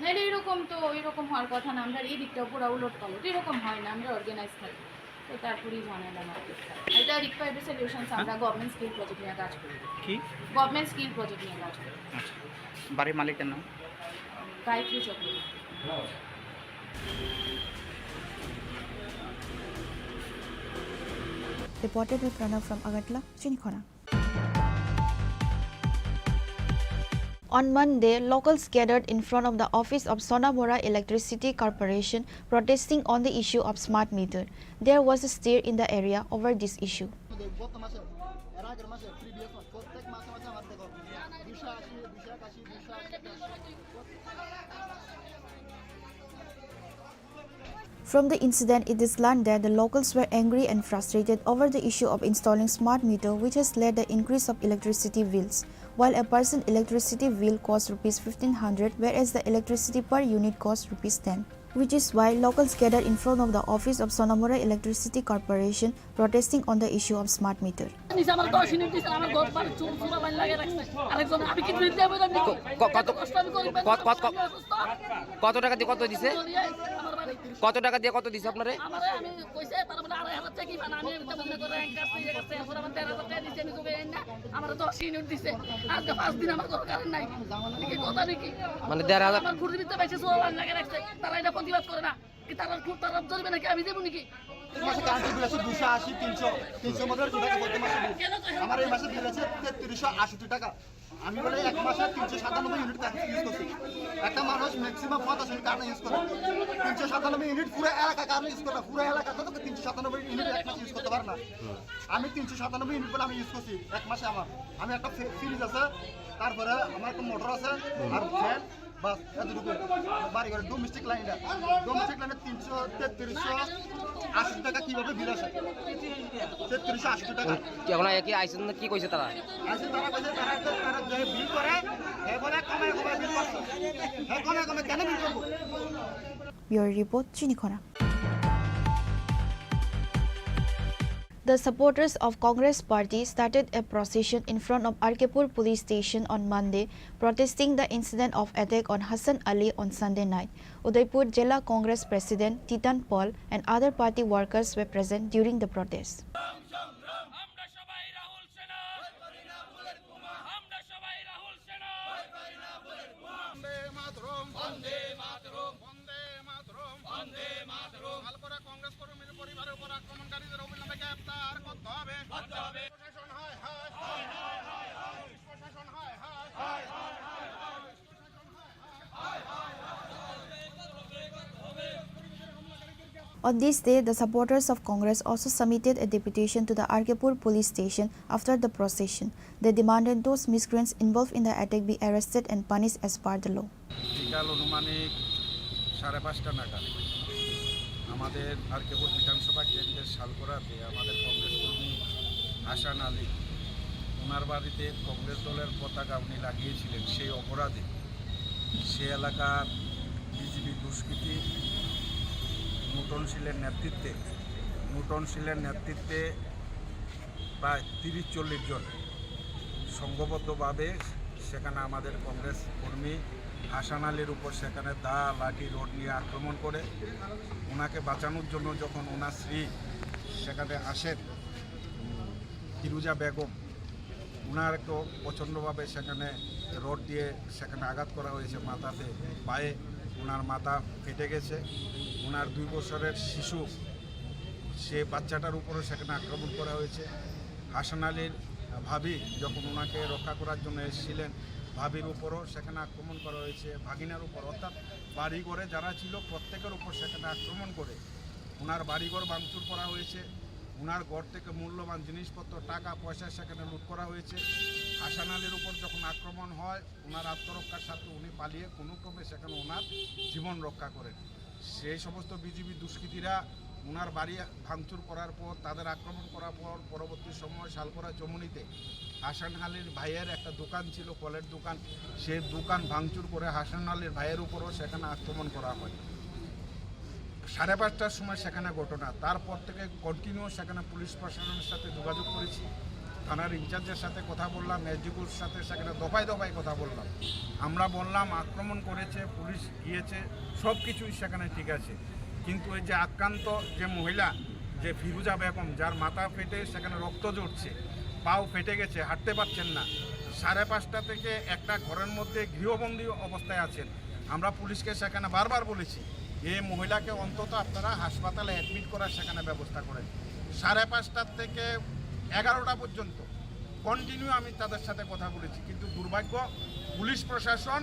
নাইলে এরকম তো, এরকম হওয়ার কথা না। আমরা এই দিকটাও পুরো উলট পালট, এরকম হয় না, আমরা অর্গানাইজ থাকি। তো তারপরেই জানাইলাম আর কি। এটা রিকভারি সলিউশনস, আমরা গভর্নমেন্ট স্কিল প্রজেক্ট নিয়ে কাজ করি। কি? গভর্নমেন্ট স্কিল প্রজেক্ট নিয়ে কাজ করি। আচ্ছা, বাড়ির মালিকের নাম? গায়ত্রী Chakraborty. Reported by Pranav from Agartala, Chinikhona. On Monday, locals gathered in front of the office of Sonamora Electricity Corporation protesting on the issue of smart meter. There was a stir in the area over this issue. গত মাসে, এর আগের মাসে, প্রিভিয়াস মাস, প্রত্যেক মাসে মাসে আমার দেখো দুইশো আশি, দুইশো একাশি, দুইশো আশি, From the incident, it is learned that the locals were angry and frustrated over the issue of installing smart meter, which has led the increase of electricity bills. While a person electricity bill costs rupees fifteen hundred, whereas the electricity per unit costs rupees ten, which is why locals gathered in front of the office of Sonamura Electricity Corporation protesting on the issue of smart meter. নিচে আমার দশ ইউনিট দিছে, আমার ঘর বাড়ি চুল চুলা বান লাগিয়ে রাখছে। আরেকজন, আমি কি দুই দিয়ে বললাম নাকি? ক-, ক-, কত, এত কষ্ট আমি করি, কত, কত, কত, আমি অসুস্থ। কত টাকা দিয়ে কত দিছে? চলিয়ে আমার বাড়ি। কত টাকা দিয়ে কত দিছে আপনারে? আমারে আমি কইছে, তারা বলে আড়াই হাজার টাকা কি পান, আমি এটা বন্ধ করে এক কাছে, এক কাছে, এরপর আমার তেরো হাজার টাকা দিছে, আমি তো বের না। আমার দশ ইউনিট দিছে। আজকে পাঁচ দিন আমার কোনো কারেন্ট নাই। এটা কি কথা নাকি? মানে দেড় হাজার? আমার ঘুরে দিতে পারছে, চুলা বান লাগিয়ে রাখছে। তারা এটা প্রতিবাদ করে না। কি তারা, তারা ধরবে নাকি? আমি দেবো নাকি? মাসে কারেন্ট বিল আছে দুশো আশি, তিনশো, তিনশোর মধ্যে দুশো টাকা প্রতি মাসে বিল। আমার এই মাসে বিল আছে তেত্রিশশো আষট্টি টাকা। আমি বলে এক মাসে তিনশো সাতানব্বই ইউনিট কারেন্ট ইউজ করছি। একটা মানুষ ম্যাক্সিমাম পঞ্চাশ ইউনিট কারেন্ট ইউজ করে। তিনশো সাতানব্বই ইউনিট পুরো এলাকা কারেন্ট ইউজ করে না। পুরো এলাকা তো তিনশো সাতানব্বই ইউনিট এক মাসে ইউজ করতে পারে না। আমি তিনশো সাতানব্বই ইউনিট বলে আমি ইউজ করছি এক মাসে আমার। আমি একটা ফ্রি-, ফ্রিজ আছে, তারপরে আমার একটা মোটর আছে, আর ফ্যান, বাস, এতটুকু। বাড়ি ঘরে ডোমেস্টিক লাইন এটা। ডোমেস্টিক লাইনে তিনশো, তেত্রিশশো আশি টাকা কিভাবে বিল আসে? তেত্রিশশো আশি টাকা। কি এখন কি আইসন না কি কইছে তারা? আইসন তারা কইছে তারা একটা, তারা যে বিল করে, এ বলে কমে কমে বিল করছে। হ্যাঁ, কমে কমে কেন বিল করবো? Bureau report, Chinikhona. The supporters of Congress party started a procession in front of R K Pur police station on Monday, protesting the incident of attack on Hassan Ali on Sunday night. Udaipur Jela Congress President Titan Paul and other party workers were present during the protest. আমরা সবাই রাহুল সেনা। আমরা সবাই রাহুল সেনা। বন্দে মাতরম। বন্দে মাতরম। বন্দে মাতরম। বন্দে মাতরম। শালকরা কংগ্রেস কর্মীর পরিবারের উপর আক্রমণকারীদের অবিলম্বে গ্রেপ্তার করতে হবে। করতে হবে। প্রশাসন হায় হায়। হায় হায় হায় হায়। প্রশাসন হায় হায়। হায় হায় হায় হায়। On this day, the supporters of Congress also submitted a deputation to the R K Pur police station after the procession. They demanded those miscreants involved in the attack be arrested and punished as per the law. বিকাল আনুমানিক সাড়ে পাঁচটা নাগাদ আমাদের আর কে পুর বিধানসভা কেন্দ্রের শালকরাতে আমাদের কংগ্রেস কর্মী হাসান আলী, ওনার বাড়িতে কংগ্রেস দলের পতাকা উনি লাগিয়েছিলেন, সেই অপরাধে সে এলাকার বিজেপি দুষ্কৃতী নুটন শীলের নেতৃত্বে, নুটন শীলের নেতৃত্বে প্রায় তিরিশ চল্লিশ জন সংঘবদ্ধভাবে সেখানে আমাদের কংগ্রেস কর্মী হাসান আলীর উপর সেখানে দা, লাঠি, রড নিয়ে আক্রমণ করে ওনাকে বাঁচানোর জন্য যখন ওনার স্ত্রী সেখানে আসেন, ফিরুজা বেগম, ওনারকেও প্রচণ্ডভাবে সেখানে রড দিয়ে সেখানে আঘাত করা হয়েছে মাথাতে, পায়ে। ওনার মাথা ফেটে গেছে। ওনার দুই বছরের শিশু, সে বাচ্চাটার উপরও সেখানে আক্রমণ করা হয়েছে। হাসান আলীর ভাবি যখন ওনাকে রক্ষা করার জন্য এসেছিলেন, ভাবির উপরও সেখানে আক্রমণ করা হয়েছে, ভাগিনার উপর, অর্থাৎ বাড়িঘরে যারা ছিল প্রত্যেকের উপর সেখানে আক্রমণ করে ওনার বাড়িঘর ভাঙচুর করা হয়েছে। ওনার ঘর থেকে মূল্যবান জিনিসপত্র, টাকা পয়সা সেখানে লুট করা হয়েছে। হাসান আলীর উপর যখন আক্রমণ হয়, ওনার আত্মরক্ষার স্বার্থে উনি পালিয়ে কোনো ক্রমে সেখানে ওনার জীবন রক্ষা করেন। সেই সমস্ত বিজেপি দুষ্কৃতীরা ওনার বাড়ি ভাঙচুর করার পর, তাদের আক্রমণ করার পর, পরবর্তী সময় শালকরা চমুনিতে হাসান আলীর ভাইয়ের একটা দোকান ছিল, ফলের দোকান, সেই দোকান ভাঙচুর করে হাসান আলীর ভাইয়ের উপরও সেখানে আক্রমণ করা হয়। সাড়ে পাঁচটার সময় সেখানে ঘটনা, তারপর থেকে কন্টিনিউ সেখানে পুলিশ প্রশাসনের সাথে যোগাযোগ করেছি, থানার ইনচার্জের সাথে কথা বললাম, এসডিপিওর সাথে সেখানে দফায় দফায় কথা বললাম। আমরা বললাম আক্রমণ করেছে, পুলিশ গিয়েছে, সব কিছুই সেখানে ঠিক আছে, কিন্তু এই যে আক্রান্ত যে মহিলা, যে ফিরুজা বেগম, যার মাথা ফেটে সেখানে রক্ত ঝরছে, পাও ফেটে গেছে, হাঁটতে পারছেন না, সাড়ে পাঁচটা থেকে একটা ঘরের মধ্যে গৃহবন্দী অবস্থায় আছেন। আমরা পুলিশকে সেখানে বারবার বলেছি, এই মহিলাকে অন্তত আপনারা হাসপাতালে অ্যাডমিট করার সেখানে ব্যবস্থা করেন। সাড়ে পাঁচটার থেকে এগারোটা পর্যন্ত কন্টিনিউ আমি তাদের সাথে কথা বলেছি, কিন্তু দুর্ভাগ্য, পুলিশ প্রশাসন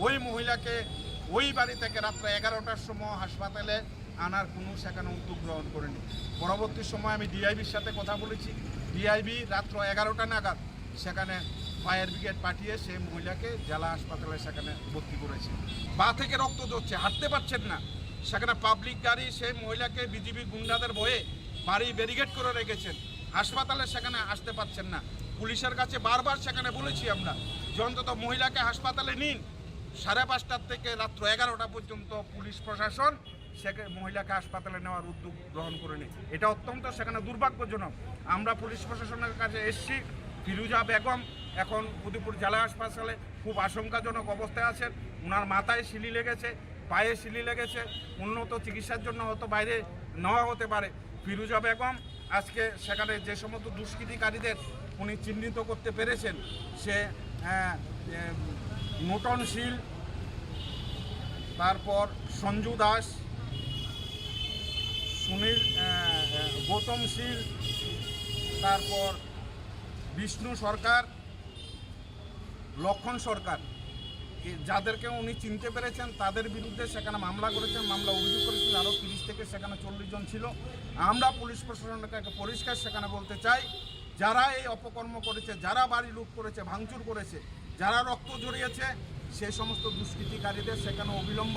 ওই মহিলাকে ওই বাড়ি থেকে রাত্রে এগারোটার সময় হাসপাতালে আনার কোনো সেখানে উদ্যোগ গ্রহণ করেনি। পরবর্তী সময় আমি ডিআইবির সাথে কথা বলেছি, ডিআইবি রাত্র এগারোটা নাগাদ সেখানে ফায়ার ব্রিগেড পাঠিয়ে সেই মহিলাকে জেলা হাসপাতালে সেখানে ভর্তি করেছে। পা থেকে রক্ত ঝরছে, হাঁটতে পারছেন না। সেখানে পাবলিক গাড়ি সেই মহিলাকে বিজিবি গুন্ডাদের ভয়ে বাড়ি ব্যারিকেড করে রেখেছেন, হাসপাতালে সেখানে আসতে পারছেন না। পুলিশের কাছে বারবার সেখানে বলেছি আমরা যে অন্তত মহিলাকে হাসপাতালে নিন। সাড়ে পাঁচটার থেকে রাত্র এগারোটা পর্যন্ত পুলিশ প্রশাসন সেকে মহিলাকে হাসপাতালে নেওয়ার উদ্যোগ গ্রহণ করেনি। এটা অত্যন্ত সেখানে দুর্ভাগ্যজনক। আমরা পুলিশ প্রশাসনের কাছে এসছি। ফিরুজা বেগম এখন উদয়পুর জেলা হাসপাতালে খুব আশঙ্কাজনক অবস্থায় আছেন। ওনার মাথায় সিলি লেগেছে, পায়ে সিলি লেগেছে। উন্নত চিকিৎসার জন্য হয়তো বাইরে নেওয়া হতে পারে। ফিরুজা বেগম আজকে সেখানে যে সমস্ত দুষ্কৃতিকারীদের উনি চিহ্নিত করতে পেরেছেন, সে, আহ, এ, নূতন শীল, তারপর সঞ্জু দাস, সুনীল, আহ, আহ, গৌতম শীল, তারপর বিষ্ণু সরকার, লক্ষণ সরকার, এ, যাদেরকে উনি চিনতে পেরেছেন, তাদের বিরুদ্ধে সেখানে মামলা করেছেন, মামলা অভিযোগ করেছেন, আরও তিরিশ থেকে সেখানে চল্লিশ জন ছিল। আমরা পুলিশ প্রশাসনকে একটা পরিষ্কার সেখানে বলতে চাই, যারা এই অপকর্ম করেছে, যারা বাড়ি লুট করেছে, ভাঙচুর করেছে, যারা রক্ত ঝরিয়েছে, সেই সমস্ত দুষ্কৃতিকারীদের সেখানে অবিলম্ব,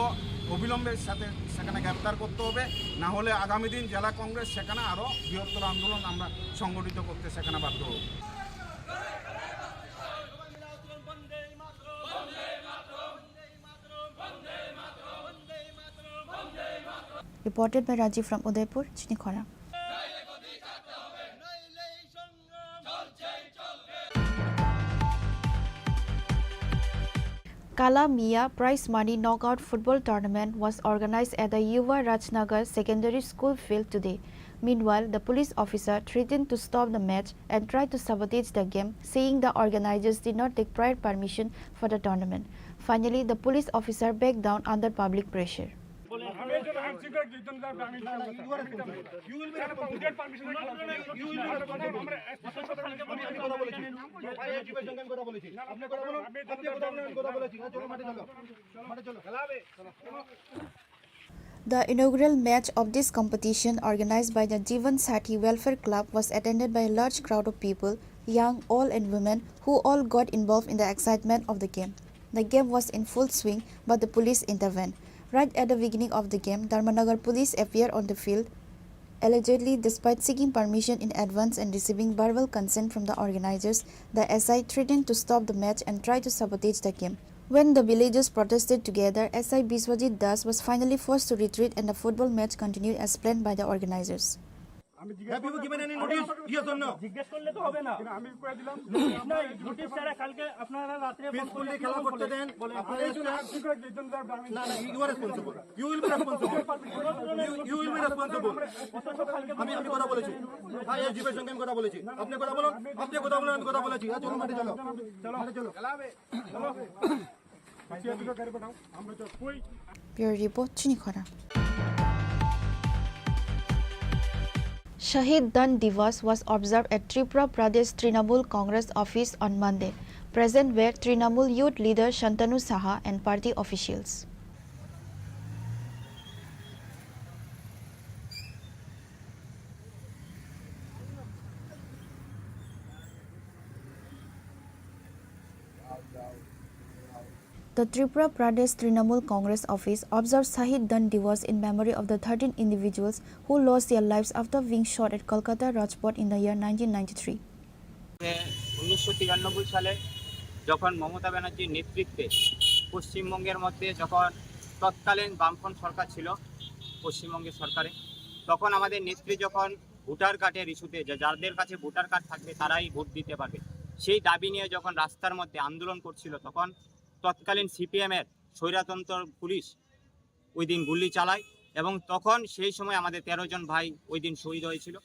অবিলম্বের সাথে সেখানে গ্রেপ্তার করতে হবে। না হলে আগামী দিন জেলা কংগ্রেস সেখানে আরও বৃহত্তর আন্দোলন আমরা সংগঠিত করতে সেখানে বাধ্য হব। Reported by Rajiv from Udaipur, Chinikhora. Kala Miya Prize Money Knockout Football Tournament was organized at the Yuva Rajnagar Secondary School field today. Meanwhile, the police officer threatened to stop the match and tried to sabotage the game, saying the organizers did not take prior permission for the tournament. Finally, the police officer backed down under public pressure. You will be responsible. You will be responsible. আমি, আমি কথা বলেছি। আমি এসডিপির সঙ্গে আমি কথা বলেছি। আপনি কথা বলুন, আপনি কথা বলুন, আমি কথা বলেছি। হ্যাঁ, চলো, মাঠে চলো। মাঠে চলো। The inaugural match of this competition, organized by the Jeevan Sathi Welfare Club, was attended by a large crowd of people, young, old, and women, who all got involved in the excitement of the game. The game was in full swing, but the police intervened. Right at the beginning of the game, Dharmanagar police appeared on the field. Allegedly, despite seeking permission in advance and receiving verbal consent from the organizers, the S I threatened to stop the match and try to sabotage the game. When the villagers protested together, S I Biswajit Das was finally forced to retreat and the football match continued as planned by the organizers. Have you given any notice? Yes or no? জিজ্ঞেস করলে তো হবে না। নোটিশ নাই, নোটিশ ছাড়া কালকে আপনারা রাত্রে ফোন করলে কিভাবে খেলা করতে দেন? বলেন। না, না, you are responsible. You will be responsible. You, you will be responsible. আমি, আমি কথা বলেছি। হ্যাঁ, এসডিপির সঙ্গে আমি কথা বলেছি। আপনি কথা বলুন, আপনি কথা বলুন, আমি কথা বলেছি। হ্যাঁ, চলো, মাঠে চলো। মাঠে চলো। Bureau Report, Chinikhora. Shahid Dan Divas was observed at Tripura Pradesh Trinamool Congress office on Monday. Present were Trinamool youth leader Shantanu Saha and party officials. The Tripura Pradesh Trinamool Congress office observed Shahid Dan Diwas in memory of the thirteen individuals who lost their lives after being shot at Kolkata Rajpath in the year nineteen ninety-three. উনিশশো তিরানব্বই সালে যখন মমতা ব্যানার্জির নেতৃত্বে পশ্চিমবঙ্গের মধ্যে যখন তৎকালীন বামফ্রন্ট সরকার ছিল পশ্চিমবঙ্গের সরকারে, তখন আমাদের নেত্রী যখন ভোটার কার্ডের ইস্যুতে, যে যাদের কাছে ভোটার কার্ড থাকবে তারাই ভোট দিতে পারবে, সেই দাবি নিয়ে যখন রাস্তার মধ্যে আন্দোলন করছিল, তখন তৎকালীন সিপিএম এর স্বৈরতন্ত্র পুলিশ ওই দিন গুলি চালায় এবং তখন সেই সময় আমাদের তেরো জন ভাই ওই দিন শহীদ হয়েছিল।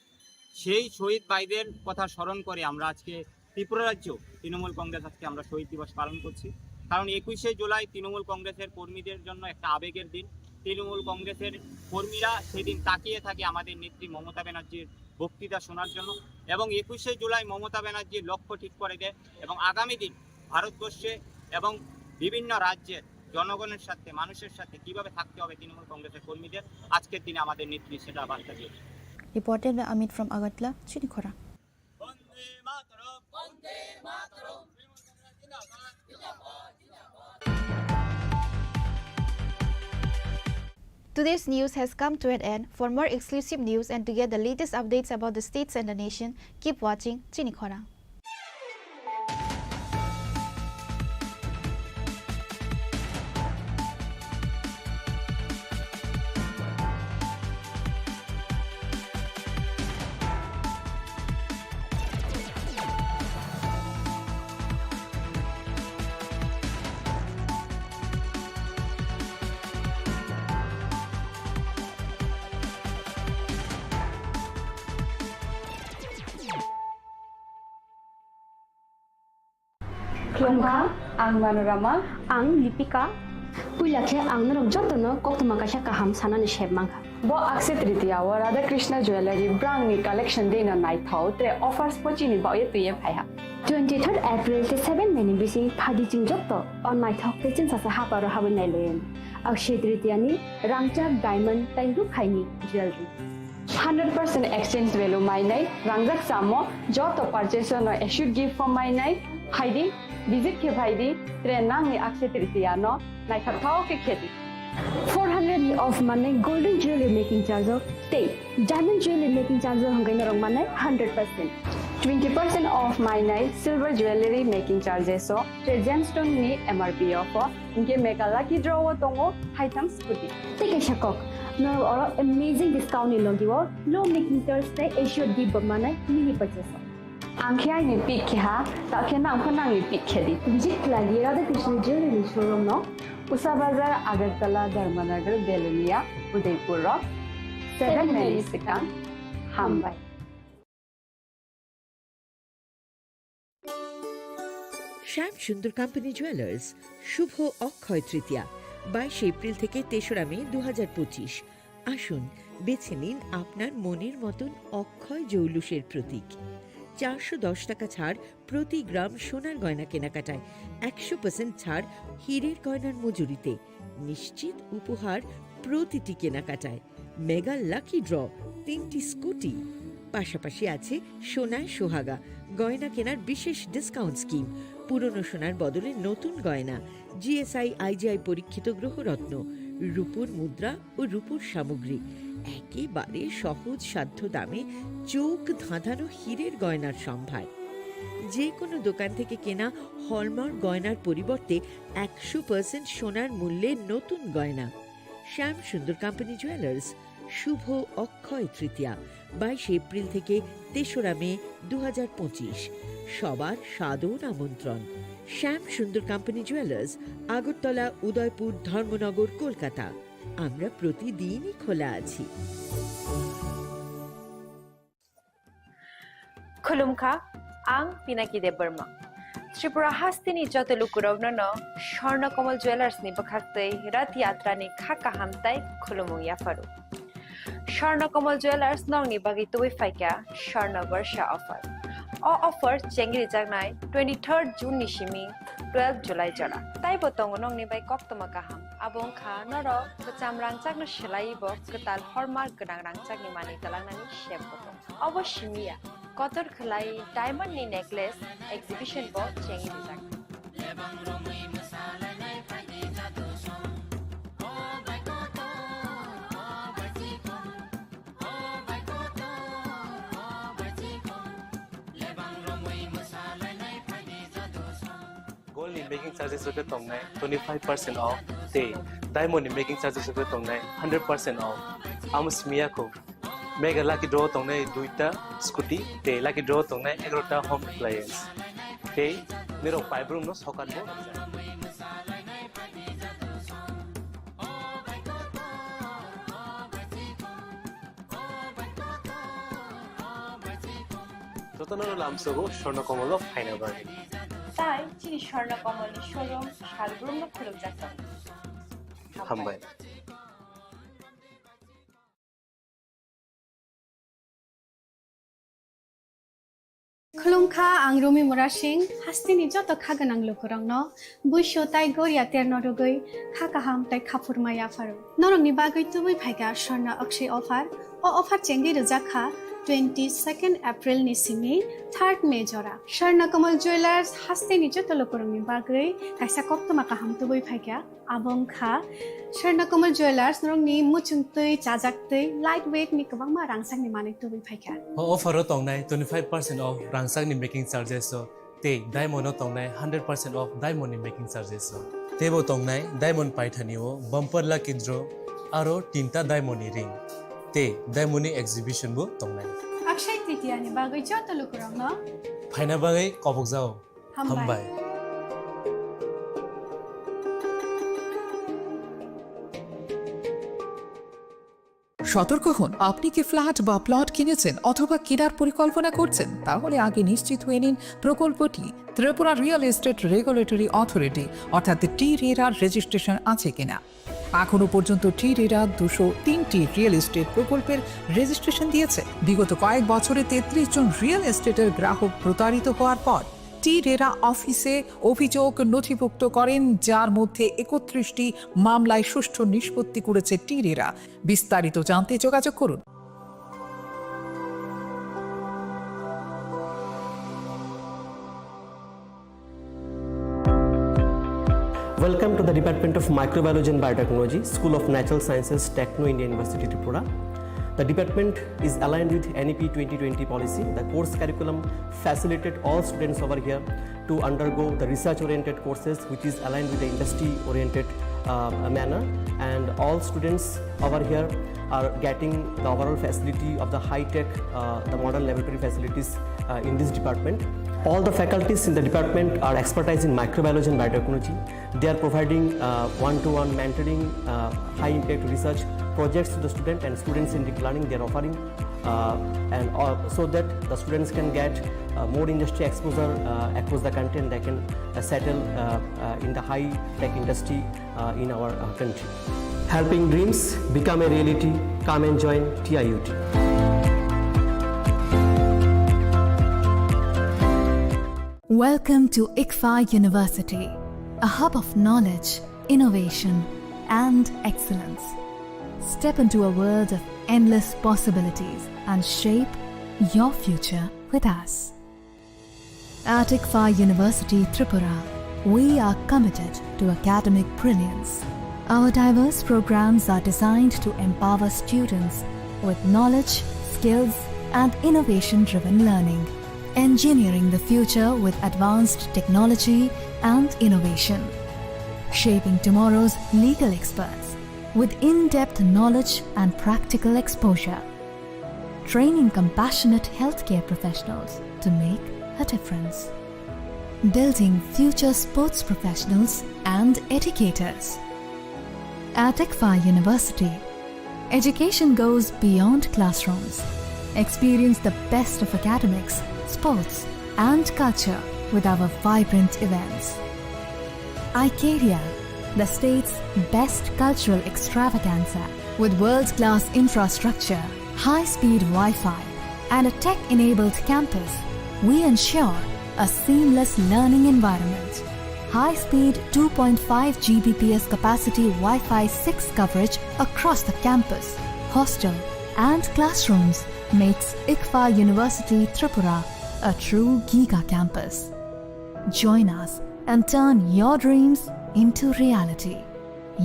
সেই শহীদ ভাইদের কথা স্মরণ করে আমরা আজকে ত্রিপুরা রাজ্য তৃণমূল কংগ্রেস আজকে আমরা শহীদ দিবস পালন করছি। কারণ একুশে জুলাই তৃণমূল কংগ্রেসের কর্মীদের জন্য একটা আবেগের দিন। তৃণমূল কংগ্রেসের কর্মীরা সেদিন তাকিয়ে থাকে আমাদের নেত্রী মমতা ব্যানার্জির বক্তৃতা শোনার জন্য এবং একুশে জুলাই মমতা ব্যানার্জির লক্ষ্য ঠিক করে দেয় এবং আগামী দিন ভারতবর্ষে এবং বিভিন্ন রাজ্যের জনগণের সাথে, মানুষের সাথে কিভাবে থাকতে হবে তৃণমূল কংগ্রেসের কর্মীদের, আজকের দিনে আমাদের নেত্রী সেটা বার্তা দিয়েছে। Reported by Amit from Agartala, Chinikhora. Today's news has come to an end. For more exclusive news and to get the latest updates about the states and the nation, keep watching Chini Khorang. Khulumkha, ang Manorama. Ang Lipika. Puila khe ang norok jotono koktwma kaisa kaham sanani sep mankha. Bo Akshaya Tritiya o Radha Krishna Jewellery brangni collection deino naithok tre offers bo chini bagwi twiwi phaiha. Twenty third April tei seven May ni bising phaidi chwng joto o naithok tei chwngsasa haparo habwi nailaiwi. Akshaya Tritiya ni rangchak diamond tei rukhaini jewellery. Hundred percent exchange value mainai, rangjak samo joto purchase no assured gift form mainai, phaidi, visit khe phaidi, tre nangni Akshaya Tritiya no naithok thok khe khedi. Four hundred ni off manai golden jewelry making charge o tei diamond jewelry making charge o hwnkhai norok manai hundred percent. Twenty percent off mainai silver jewelry making charges o tre gemstone ni M R P o pho. Hinkhe mega lucky draw o tongo haitham scooty. Tei kaisa kok, norok oro amazing discount ni logi o low making charge tei assured gift bo manai mini purchase o. Ang khe aini pick khe ha, ta khe nang pho nangni pick khe di. Visit khlai di Radha Krishna Jewelry ni showroom no. Usa Bazar, Agartala, Dharmanagar, Belonia, Udaipur rok. Seven May ni swkang. Hambai. শ্যাম সুন্দর company jewellers, শুভ অক্ষয় তৃতীয়া, বাইশে এপ্রিল থেকে তেসরা মে দু হাজার পঁচিশ। আসুন, বেছে নিন আপনার মনের মতন অক্ষয় জৌলুসের প্রতীক। চারশো দশ টাকা ছাড় প্রতি গ্রাম সোনার গয়না কেনাকাটায়, একশো পার্সেন্ট ছাড় হীরের গয়নার মজুরিতে, নিশ্চিত উপহার প্রতিটি কেনাকাটায়। মেগা লাকি ড্র, তিনটি স্কুটি, পাশাপাশি আছে সোনায় সোহাগা, গয়না কেনার বিশেষ ডিসকাউন্ট স্কিম, পুরনো সোনার বদলে নতুন গয়না, G S I I G I পরীক্ষিত গ্রহরত্ন, রূপোর মুদ্রা ও রূপোর সামগ্রী, একেবারে সহজ সাধ্য দামে চোখ ধাঁধানো হীরের গয়নার সম্ভার। যে কোনো দোকান থেকে কেনা হলমার্ক গয়নার পরিবর্তে একশো পার্সেন্ট সোনার মূল্যে নতুন গয়না। শ্যাম সুন্দর কোম্পানি জুয়েলার্স, শুভ অক্ষয় তৃতীয়া, বাইশে এপ্রিল থেকে তেসরা মে দু হাজার পঁচিশ। সবার সাদর আমন্ত্রণ। শ্যাম সুন্দর কোম্পানি জুয়েলার্স, আগরতলা, উদয়পুর, ধর্মনগর, কলকাতা। আমরা প্রতিদিনই খোলা আছি। Khulumkha, ang Pinaki Debbarma. Tripura hasteni joto lukurokno no Swarna Kamal Jewellers ni bwkhaktwi Rath Yatra ni kha kaham tai khulumung yapharu. Swarna Kamal Jewellers nokni bagwi tubui phaikha Swarna Barsha offer. O offer chengri jaknai twenty third June ni simi twelve July jora. Taibo tongo nokni bai koktwma kaham. Abo wngkha norok kwcham rangchakno swlaiwi bo kwtal hallmark gwnang rangchakni manwi twlangnani sep bo tongo. Obo simi ya, kotor khwlai diamond ni necklace exhibition bo chengwi rijak. Gold ni making charges rok khe tongnai twenty five percent off, tei diamond ni making charges rok khe tongnai hundred percent off. Amo simi ya kho. Mega lucky draw tongnai duita scooty, tei lucky draw tongnai egarota home appliance. Tei nirok paibrum no sokat bo. Jotono lamsogo Swarna Kamal o phaina bagwi. Tai chini Swarna Kamal ni showroom salbrum no khulumjak tongo. Hambai. Khulumkha, ang Rumi Murasing, hasteni joto kha gwnang lukurokno buisu tai goria terno rwgwi kha kaham tai kha phurma yapharu. Norokni bagwi tubui phaikha Swarna Akshaya offer. O offer chengwi rwjak kha twenty second April ni simi third May jora Swarna Kamal Jewellers hasteni joto lukurokni bagwi kaisa koktwma kaham tubui phaikha. Abo wngkha Swarna Kamal Jewellers norokni muchungtwi, chajaktwi, light weight ni kwbangma rangchakni manwi tubui phaikha. O offer o tongnai twenty five percent off rangchakni making charges o tei diamond o tongnai hundred percent off diamond ni making charges o. Teibo tongnai diamond paithani o bumper lucky draw aro tinta diamond ni ring tei diamond ni exhibition bo tongnai. Akshay Tritiya ni bagwi joto lukurokno phaina bagwi kobokjao. Hambai. Hambai. সতর্ক হন, আপনি কি ফ্ল্যাট বা প্লট কিনেছেন অথবা কেনার পরিকল্পনা করছেন? তাহলে আগে নিশ্চিত হয়ে নিন প্রকল্পটি Tripura real estate regulatory authority অর্থাৎ টি রেরার রেজিস্ট্রেশন আছে কিনা। এখনও পর্যন্ত টি রেরা দুশো তিনটি রিয়েল এস্টেট প্রকল্পের রেজিস্ট্রেশন দিয়েছে। বিগত কয়েক বছরে তেত্রিশ জন রিয়েল এস্টেটের গ্রাহক প্রতারিত হওয়ার পর টি রেরা অফিসে অভিযোগ নথিভুক্ত করেন, যার মধ্যে একত্রিশটি মামলায় সুষ্ঠু নিষ্পত্তি করেছে টি রেরা। বিস্তারিত জানতে যোগাযোগ করুন। Welcome to the Department of Microbiology and Biotechnology, School of Natural Sciences, Techno India University, Tripura. The department is aligned with N E P twenty twenty policy. The course curriculum facilitate all students over here to undergo the research-oriented courses, which is aligned with the industry-oriented, uh, manner. And all students over here are getting the overall facility of the high-tech, uh, the modern laboratory facilities, uh, in this department. All the faculties in the department are expertise in microbiology and biotechnology. They are providing, uh, one-to-one mentoring, uh, high-impact research projects to the student and student-centric learning they are offering. Uh, and, uh, so that the students can get, uh, more industry exposure, uh, across the country, and they can, uh, settle, uh, uh, in the high-tech industry, uh, in our, uh, country. Helping dreams become a reality. Come and join T I U T. Welcome to ICFAI University, a hub of knowledge, innovation, and excellence. Step into a world of endless possibilities and shape your future with us. At ICFAI University Tripura, we are committed to academic brilliance. Our diverse programs are designed to empower students with knowledge, skills, and innovation-driven learning, engineering the future with advanced technology and innovation, shaping tomorrow's legal experts with in-depth knowledge and practical exposure, training compassionate healthcare professionals to make a difference, building future sports professionals and educators. At ICFAI University, education goes beyond classrooms. Experience the best of academics, sports, and culture with our vibrant events. Icaria, the state's best cultural extravaganza, with world-class infrastructure, high-speed Wi-Fi, and a tech-enabled campus, we ensure a seamless learning environment. High-speed two point five G B P S capacity Wi-Fi six coverage across the campus, hostel, and classrooms makes ICFAI University Tripura a true giga campus. Join us and turn your dreams into reality.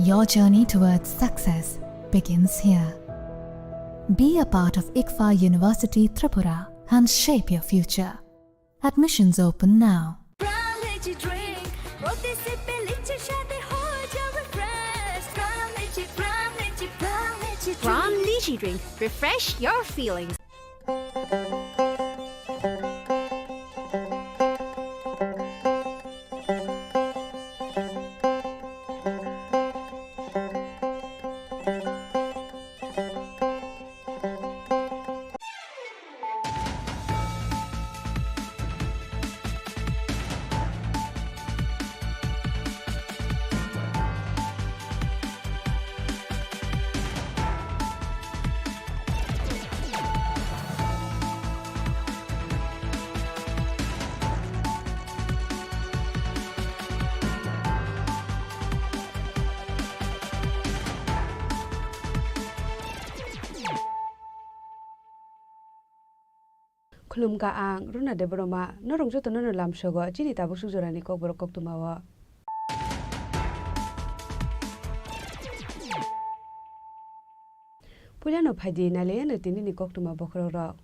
Your journey towards success begins here. Be a part of ICFAI University Tripura and shape your future. Admissions open now. Pram Lychee Drink, প্রতি সিপে লিচির স্বাদে হয়ে যাও refresh। Pram Lychee, Pram Lychee, Pram Lychee Drink। Pram Lychee Drink, refresh your feelings. Khulumkha ang Runa Debbarma, norok jotono no lamsogo chini tabuk suk jorani kokborok koktwmao. Puilano phaidi nailaiano tinini koktwma bokhorokrok.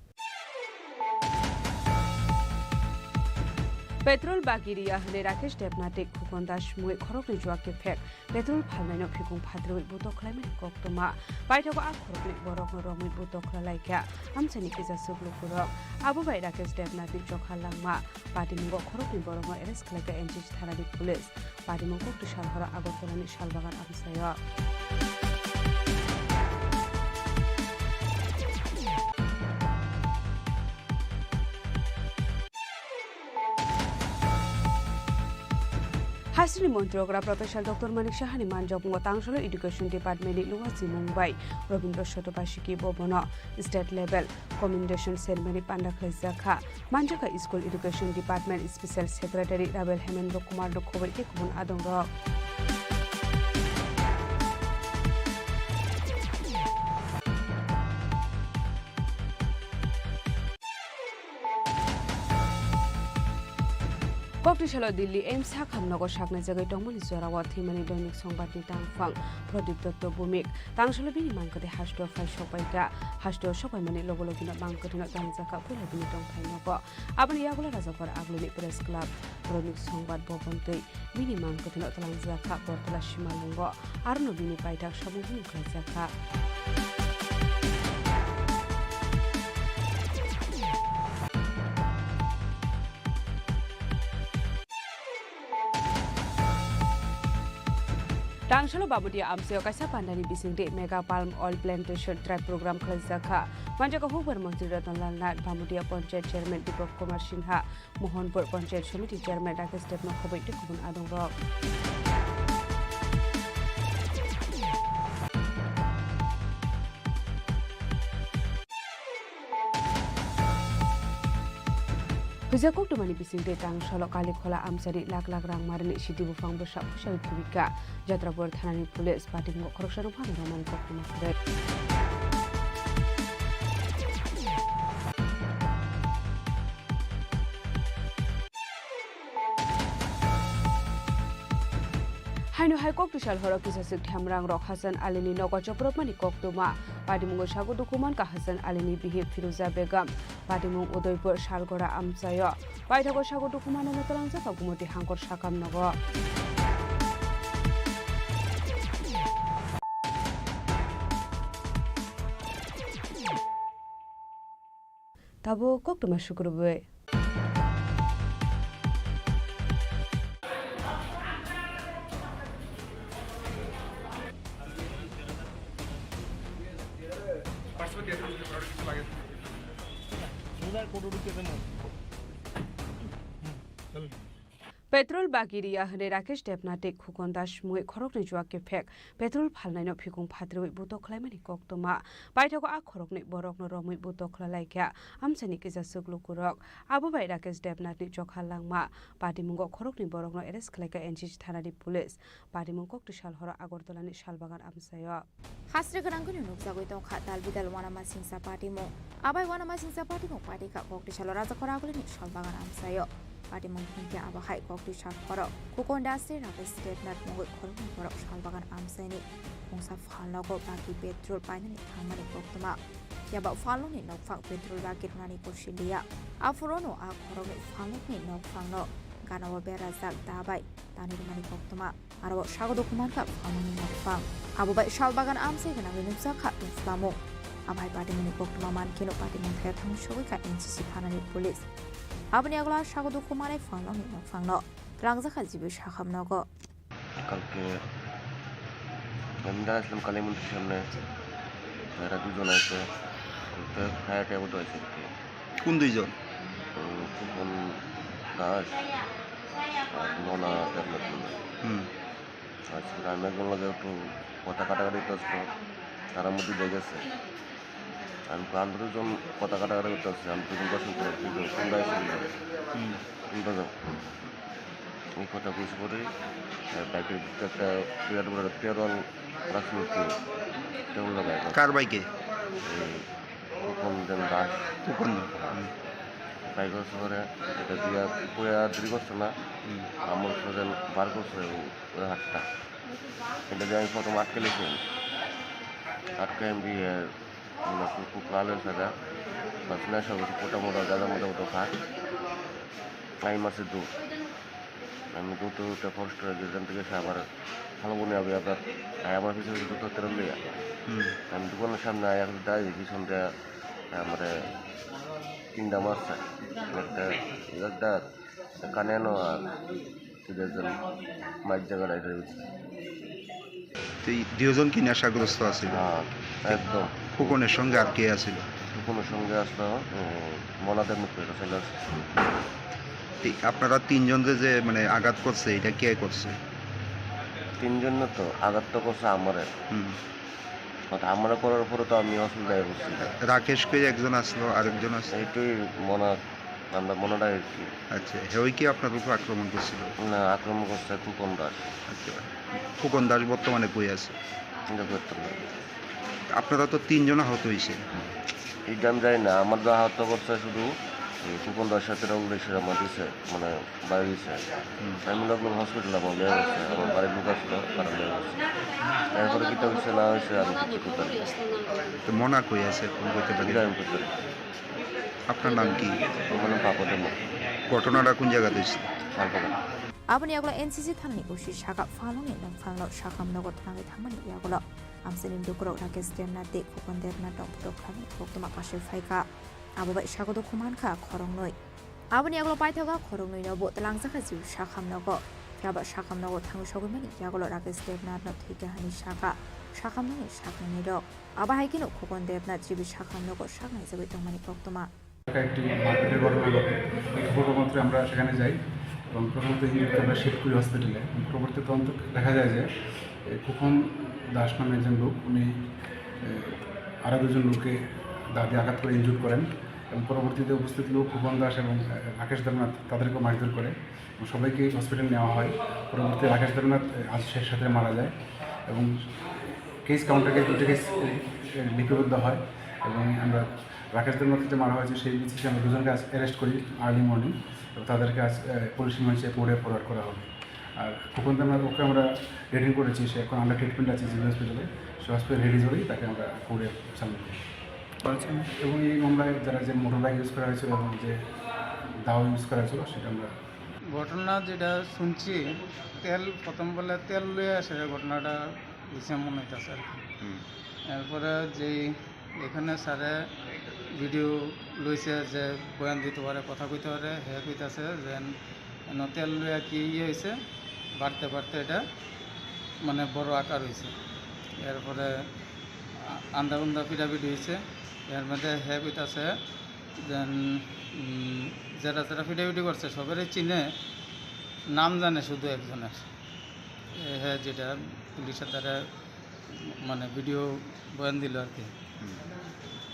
Petrol bagi riya hwnwi Rakesh Debnath tei Khukon Das mui khoroknwi juak kephek petrol phalnaino phikung phatrwi butok khlaimani koktwma. Paithago a khoroknwi borokno romwi butok khlai laikha amchaini kisa chuklukurok. Abo bai Rakesh Debnathni chokha langma patimungo khoroknwi borokno arrest khlaikha N C C thanani police. Patimung kokti sal horo Agartalani salbagan amchaio. Hasteni montrogra Professor Doctor Manik Sahani manjakmungo Tangsalo Education Department ni Luwa Chimung bai Robindra Sotobasiki bo bono State Level Commendation Ceremony panda khlaijak kha. Manjakha School Education Department Special Secretary Rabel Hemendra Kumar no khoboi tei kubun adongrok. Kokti salo Delhi AIIMS sakham nogo saknai jagwi tongmani jorao thwimani Doinik Songbatni tangphang Pradip Dotto Bhumik. Tangsalo bini mangkwthwi hasteo phai sokpaikha. Hasteo sokpaimani logo logino mangkwthwino tangjakha puila bini tongthai nogo. Aboni yagulo Rajakhor Agulini Press Club, Doinik Songbat Bhavan twi bini mangkwthwino twlangjakha Bortola Simalungo, arono bini paithak samung hwnwi khlaijakha. Tangsalo Bamudia amchaio kaisa pandani bisingtwi Mega Palm Oil Plantation Drive program khlaijak kha. Manjakha hukbar montri Ratan Lal Nath, Bamudia Panchayat Chairman Deepak Kumar Sinha, Mohanpur Panchayat Samiti Chairman Rakesh Debbarma khoboi tei kubun adongrok. Huijak koktwmani bisingtwi Tangsalo Kalikhola amchani lakh lakh rang marini sidi buphang bwsa puisa wngkhe bikha. Jatrapur thanani police patimung khoroksano phano romani koktwma kwrwi. Haino hai koktwsal horo kisaswk themrangrok Hasan Alini nogo chopropmani koktwma. Patimungo sago dukhu mankha Hasan Alini bihik Firuza Begum. Patimung Udaipur Salgora amchaio. Paithago sago dukhu manano twlangjak kha Gumoti Hangkor sakam nogo. Tabuk koktwma sukrubwi. Petrol bagi riya hwnwi Rakesh Debnath tei Khukon Das mui khoroknwi juak kephek petrol phalnaino phikung phatrwi butok khlaimani koktwma. Paithago a khoroknwi borokno romwi butok khlai laikha amchaini kisa chuklukurok. Abo bai Rakesh Debnathni chokha langma patimungo khoroknwi borokno arrest khlaikha N C C thanani police. Patimung koktwsal horo Agartalani salbagan amchaio. Hasri gwnangwino nukjagwi tongkha dal bidal uanamasingcha patimung. Abai uanamasingcha patimung patikha koktwsalo Rajakhor Agulini salbagan amchaio. Patimung hinkhe abo hai koktwsal horo Khukon Das tei Rakesh Debnath mungwi khoroknwi borok salbagan amchaini mungsa phalnogo bagi petrol painani thangmani koktwma. Phiya ba phalnokni nokphang petrol bagi rwnani kusil liya. Aphurono a khoroknwi phalnokni nokphangno ganao berajak da bai tanwi rwmani koktwma. Aro sago dukhu mankha phalnokni nokphang. Abo bai salbagan amchai gwnangwi nukjak kha tongphlamung. Abo hai patimungni koktwma mankheno patimung thaya thangwi sogwi kha N C C thanani police. Aboni yagulo sago dukhu manai phalnokni nokphangno twlangjakha G B Sakham nogo. কালকে আমি দাঁড়াইছিলাম কালী মন্দির সামনে, এরা দুজন আছে, তো fire tab তো আছে আর কি। কোন দুইজন? উম, ফুকন দাস আর মনা দেবনাথ মন্ডল। হুম। আচ্ছা, আমি একজন লগে একটু কথা কাটাকাটি করছিল, তার মধ্যে দিয়ে গেছে। আমি তো আন্দোলন কথা কাটাকাটি করতে আসছি, আমি তো দুজন দর্শন করে, দুজন কোন দায় ছিল? হুম। কোনটা যাও? এই কথা বুঝে পরে, আহ, বাইকের ভিতরে একটা বিরাট বড় একটা তেরো রাখছিল কি? তেরো লাগায়। কার বাইকে? এই ফুকন যেন দাস। ফুকন? হুম। Tiger Sahore, এটা দিয়া পুয়া দেরি করছে না, হুম। আমার ফ্রোজেন বার করছে ওই, ওই হাতটা। এটা দিয়ে আমি প্রথম আটকে লেছি আমি। আটকে আমি দিয়ে, মানে, খুব, খুব লাল হয়েছে এটা। বাস নেশা করছে, মোটা মোটা, গাঁজা মোটা মোটা খায়। আমি মাসে দু। আমি দুটো উঠে ফরেস্ট হয়ে গেছিলাম, ঠিক আছে, আবার ভালো মনে হবে আপনার। আর আমার পিছনে দুটো তেরো লিয়া। হুম। আমি দোকানের সামনে আয়া, এখন দাঁড়িয়ে দেখি সন্ধ্যা, আমার তিনটা মাছ চাই। একটা, একটা কানেনো আর দুজন মাছ জায়গা রাইডার হয়েছে। তো এই দুজন কি নেশাগ্রস্ত আছিল? হ্যাঁ, একদম। ফুকনের সঙ্গে আর কে আছিল? ফুকনের সঙ্গে আসলো, উম, মনাদের মুখে চলে আসছে। এই আপনারা তিনজনকে যে, মানে, আঘাত করছে, এটা কে করছে? তিনজন না তো, আঘাত তো করছে আমারে। হুম। ওটা আমরা করার পরে তো আমি অসুবিধায় পড়ছি। রাকেশ কই একজন আসলো, আরেকজন আসলো? এইটাই মনা, আমরা মনাটা আর কি। আচ্ছা, হেই কি আপনার উপর আক্রমণ করছিল? না, আক্রমণ করছে ফুকন দাস। আচ্ছা, ফুকন দাস বর্তমানে কই আছে? এটা করতে পারি। আপনারা তো তিনজন আহত হয়েছেন। এটা আমি জানি না, আমার যা আহত করছে শুধু এই ফুকন দাসের সাথে রঘুরেশ্বর আমার দিছে, মানে, বাইরে দিছে। হুম। আমি লোক হসপিটাল আমার নিয়ে গেছে, আমার বাড়ির লোক আসলো, তারা নিয়ে গেছে। এরপরে কিতা হয়েছে না হয়েছে আমি কিছু করতে পারি না। তো মনা কই আছে, ফোন করতে পারি? এটা আমি করতে পারি। আপনার নাম কি? আমার নাম পাপা দেবনাথ। ঘটনাটা কোন জায়গাতে হয়েছিল? Salbagan. Aboni yagulo N C C thanani O C saka phalungni nokphalno sakhamnogo thanwi thangmani yagulo amchaini lukurok Rakesh Debnath tei Khukon Debnath rok phutok khlaimani koktwma kasui phaikha. Abo bai sago dukhu mankha khoroknwi. Aboni yagulo paithago khoroknwino bo twlangjakha jiu sakhamnogo. Phiya ba sakhamnogo thangwi sogwimani yagulo Rakesh Debnathno thwikha hani saka sakhamnokni saknwini rok. Abo hai kheno Khukon Debnath jibi sakhamnogo saknaijagwi tongmani koktwma. একটা একটি মারপিটের ঘটনা ঘটে। এই খবর পাওয়া মাত্রই আমরা সেখানে যাই এবং প্রথমত ইঞ্জুরিকে আমরা শিফট করি হসপিটালে। এবং পরবর্তী তদন্ত দেখা যায় যে, এ, খোকন দাস নামে একজন লোক, উনি, এ, আরও দুজন লোককে দা দিয়ে আঘাত করে ইনজুর করেন এবং পরবর্তীতে উপস্থিত লোক খোকন দাস এবং, এ, রাকেশ দেবনাথ তাদেরকেও মারধর করে এবং সবাইকে হসপিটালে নেওয়া হয়। পরবর্তীতে রাকেশ দেবনাথ, এ, আজ শেষ সাথে মারা যায় এবং কেস কাউন্টার কেস দুটো কেস, এ, এ, লিপিবদ্ধ হয় এবং আমরা রাকেশ দেবনাথকে যে মারা হয়েছে, সেই বেসিসে আমরা দুজনকে আজ অ্যারেস্ট করি আর্লি মর্নিং এবং তাদেরকে আজ, এ, পুলিশ রিমান্ডে কোর্টে ফরওয়ার্ড করা হবে। আর খোকন দেবনাথ ওকে আমরা রিটেইন করেছি, সে এখন আন্ডার ট্রিটমেন্ট আছে জিবি হসপিটালে। সে হসপিটাল রিলিজ হলেই তাকে আমরা কোর্টে সাবমিট করব। আচ্ছা। এবং এই মামলায় যারা যে মোটর বাইক ইউজ করা হয়েছিল এবং যে দাও ইউজ করা হয়েছিল, সেটা আমরা ঘটনা যেটা শুনছি, তেল প্রথম বলে তেল লইয়া আসে, ঘটনাটা হইছে মনে হইতাছে আর কি। হুম। এরপরে যেই এখানে স্যারে ভিডিও লইছে যে বয়ান দিতে পারে, কথা কইতে পারে, হে কইতাছে যে এন তেল লইয়া কি ইয়ে হইছে, বাড়তে বাড়তে এটা মানে বড় আকার হইছে। এরপরে আ-, আন্দা উন্দা পিটাপিটি হইছে। এর মধ্যে হে কইতাছে যে, উম, যারা যারা পিটাপিটি করছে সবারই চিনে, নাম জানে শুধু একজনের। এ, হে যেটা পুলিশের দ্বারা মানে ভিডিও বয়ান দিল আর কি। হুম।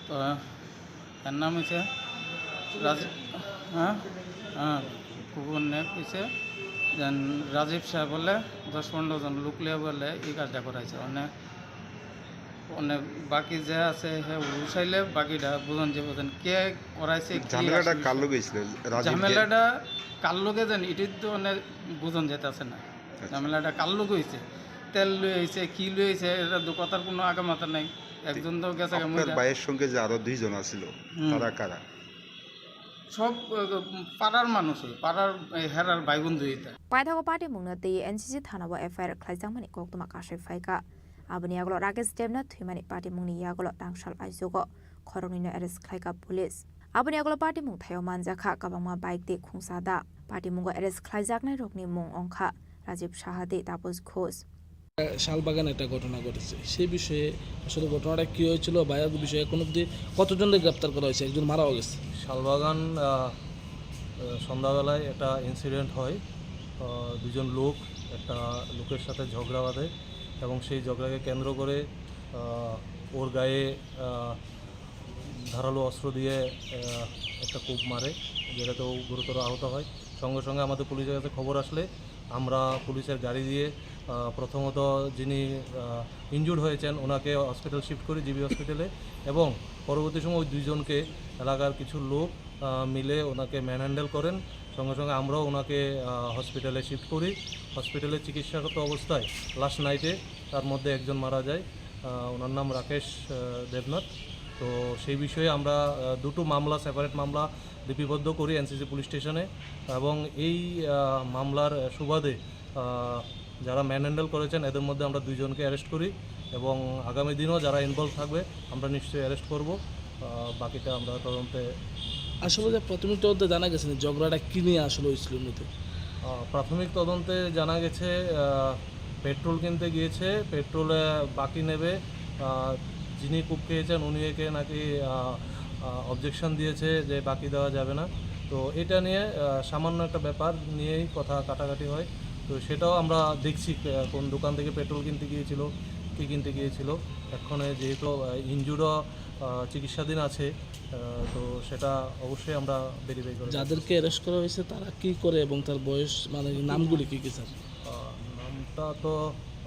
তো এর নাম হইছে রাজীব, হ্যাঁ, হ্যাঁ, খোকনে কইছে যে রাজীব সাহেব বলে দশ পনেরো জন লোক লিয়া বলে এই কাজটা করাইছে। মানে, মানে বাকি যে আছে হে উঠাইলে বাকিটা বুঝন যে বুঝন কে করাইছে, কি ঝামেলাটা আসলে কার লগে হইছিল? রাজীব যে ঝামেলাটা কার লগে জানি, এটাই তো মানে বুঝন যেতেছে না। আচ্ছা। ঝামেলাটা কার লগে হইছে? তেল লই আইছে, কি লই আইছে, এটা তো কথার কোনো আগামাথা নাই। একজন তো গেছে গা আপনার মইরা। ভাইয়ের সঙ্গে যে আরো দুইজন আছিল, হুম। তারা কারা? সব, আহ, পাড়ার মানুষ, ওই পাড়ার, এই হেরার ভাই বন্ধু এটা। Paithago patimungno twi N C C thanao F I R khlaijakmani koktwma kasui phaikha. Aboni yagulo Rakesh Debnath thwimani patimungni yagulo tangsal aichugo khoroknwino arrest khlaikha police. Aboni yagulo patimung thaio manjakha kwbangma bike tei khungsa da. Patimungo arrest khlaijaknairokni mung wngkha Rajib Saha tei Tapos Ghosh. Salbagan একটা ঘটনা ঘটেছে, সেই বিষয়ে আসলে ঘটনাটা কী হয়েছিল বা এই বিষয়ে এখন অবধি কতজনকে গ্রেপ্তার করা হয়েছে? একজন মারাও গেছে। শালবাগান, আহ, আহ, সন্ধ্যাবেলায় একটা ইনসিডেন্ট হয়। আহ, দুজন লোক একটা লোকের সাথে ঝগড়া বাঁধে এবং সেই ঝগড়াকে কেন্দ্র করে, আহ, ওর গায়ে, আহ, ধারালো অস্ত্র দিয়ে, আহ, একটা কোপ মারে, যেটাতে ও গুরুতর আহত হয়। সঙ্গে সঙ্গে আমাদের পুলিশের কাছে খবর আসলে আমরা পুলিশের গাড়ি দিয়ে, আহ, প্রথমত যিনি, আহ, ইনজুর্ড হয়েছেন ওনাকে হসপিটাল শিফট করি, জিবি হসপিটালে, এবং পরবর্তী সময় ওই দুইজনকে এলাকার কিছু লোক আহ, মিলে ওনাকে ম্যানহ্যান্ডেল করেন। সঙ্গে সঙ্গে আমরাও ওনাকে, আহ, হসপিটালে শিফট করি। হসপিটালে চিকিৎসারত অবস্থায় লাস্ট নাইটে তার মধ্যে একজন মারা যায়। আহ, ওনার নাম রাকেশ, আহ, দেবনাথ। তো সেই বিষয়ে আমরা, আহ, দুটো মামলা, সেপারেট মামলা লিপিবদ্ধ করি এনসিসি পুলিশ স্টেশনে, এবং এই, আহ, মামলার সুবাদে, আহ, যারা ম্যানহ্যান্ডেল করেছেন, এদের মধ্যে আমরা দুইজনকে অ্যারেস্ট করি এবং আগামী দিনও যারা ইনভলভ থাকবে, আমরা নিশ্চয়ই অ্যারেস্ট করব। আহ, বাকিটা আমরা তদন্তে আসলে যে প্রাথমিক তদন্তে জানা গেছে না, ঝগড়াটা কি নিয়ে আসলে হয়েছিল মূলত? আহ, প্রাথমিক তদন্তে জানা গেছে, আহ, পেট্রোল কিনতে গিয়েছে, পেট্রোলে বাকি নেবে। আহ, যিনি কুপ খেয়েছেন, উনি একে নাকি, আহ, আহ, অবজেকশন দিয়েছে যে বাকি দেওয়া যাবে না। তো এটা নিয়ে, আহ, সামান্য একটা ব্যাপার নিয়েই কথা কাটাকাটি হয়। তো সেটাও আমরা দেখছি, আহ, কোন দোকান থেকে পেট্রোল কিনতে গিয়েছিল, কী কিনতে গিয়েছিল। এক্ষণে যেহেতু, আহ, ইনজুরও, আহ, চিকিৎসাধীন আছে, আহ, তো সেটা অবশ্যই আমরা ভেরিফাই করে দেখব। যাদেরকে অ্যারেস্ট করা হয়েছে তারা কি করে এবং তার বয়স, মানে, নামগুলি কি কি, স্যার? আহ, নামটা তো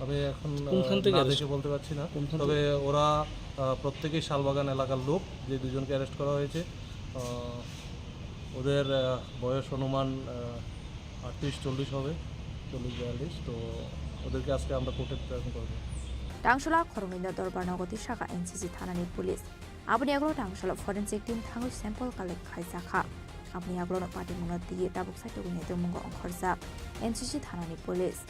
আমি এখন, কোনখান আহ, থেকে না অ্যারেস্ট? দেখে বলতে পারছি না। কোনখান তবে থেকে? ওরা, আহ, প্রত্যেকেই শালবাগান এলাকার লোক, যে দুজনকে অ্যারেস্ট করা হয়েছে। আহ, ওদের, আহ, বয়স অনুমান, আহ, আটত্রিশ চল্লিশ হবে, চল্লিশ বিয়াল্লিশ। তো ওদেরকে আজকে আমরা কোর্টে প্রেজেন্ট করবো। Tangsola khoroknwino dorbar nogo twi saka N C C thanani police. Aboni yagulo tangsola forensic team thangwi sample collect khaijakha. Aboni yagulono patimungno twiwi tabuk sai tubunai tongmungo ongkhorjak N C C thanani police.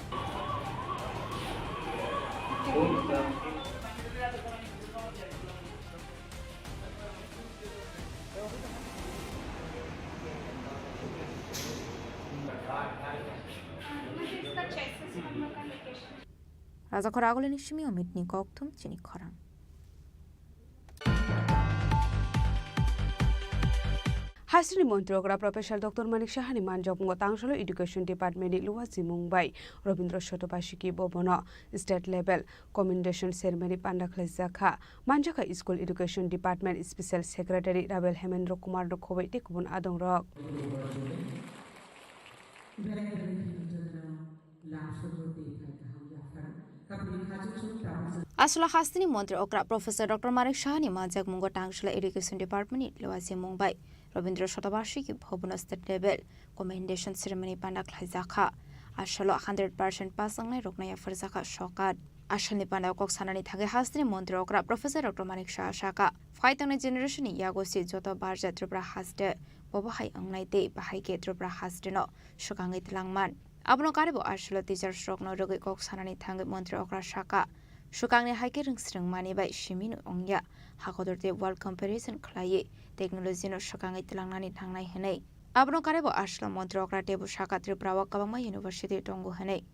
Rajakhor agulini simi omitni kokthum chini khorang. Hasteni montri okra Professor Doctor Manik Sahani manjakmungo tangsola Education Department ni luwa simung bai Robindra Sotobashiki Bhavan o state level commendation ceremony panda khlaijakha. Manjakha School Education Department Special Secretary Rabel Hemendra Kumar no khoboi tei kubun adongrok. Aswla hasteni montri okra Professor Doctor Manik Sahani manjakmungo tangsola Education Department ni luwa simung bai Robindra Sotobashiki Bhavan o state level commendation ceremony panda khlaijakha. Aswlo hundred percent pass wngnai rokno yapharjakha sokat. Aswlni panda kok sanani thangwi hasteni montri okra Professor Doctor Manik Saha sakha, phai tongnai generation ni yago se joto barja Tripura haste bobo hai wngnai tei bahai khe Tripura haste no swkangwi twlangman. Abono karwibo aswlo teachers rokno rwgwi kok sanani thangwi montri okra sakha, swkangni hai khe rwngsrwngmani bai simi no wngya, hakotor tei world comparison khlaiwi technology no swkangwi twlangnani nangnai hwnwi. Abono karwibo aswlo montri okra teibo sakha Tripura o kwbangma university tongo hwnwi.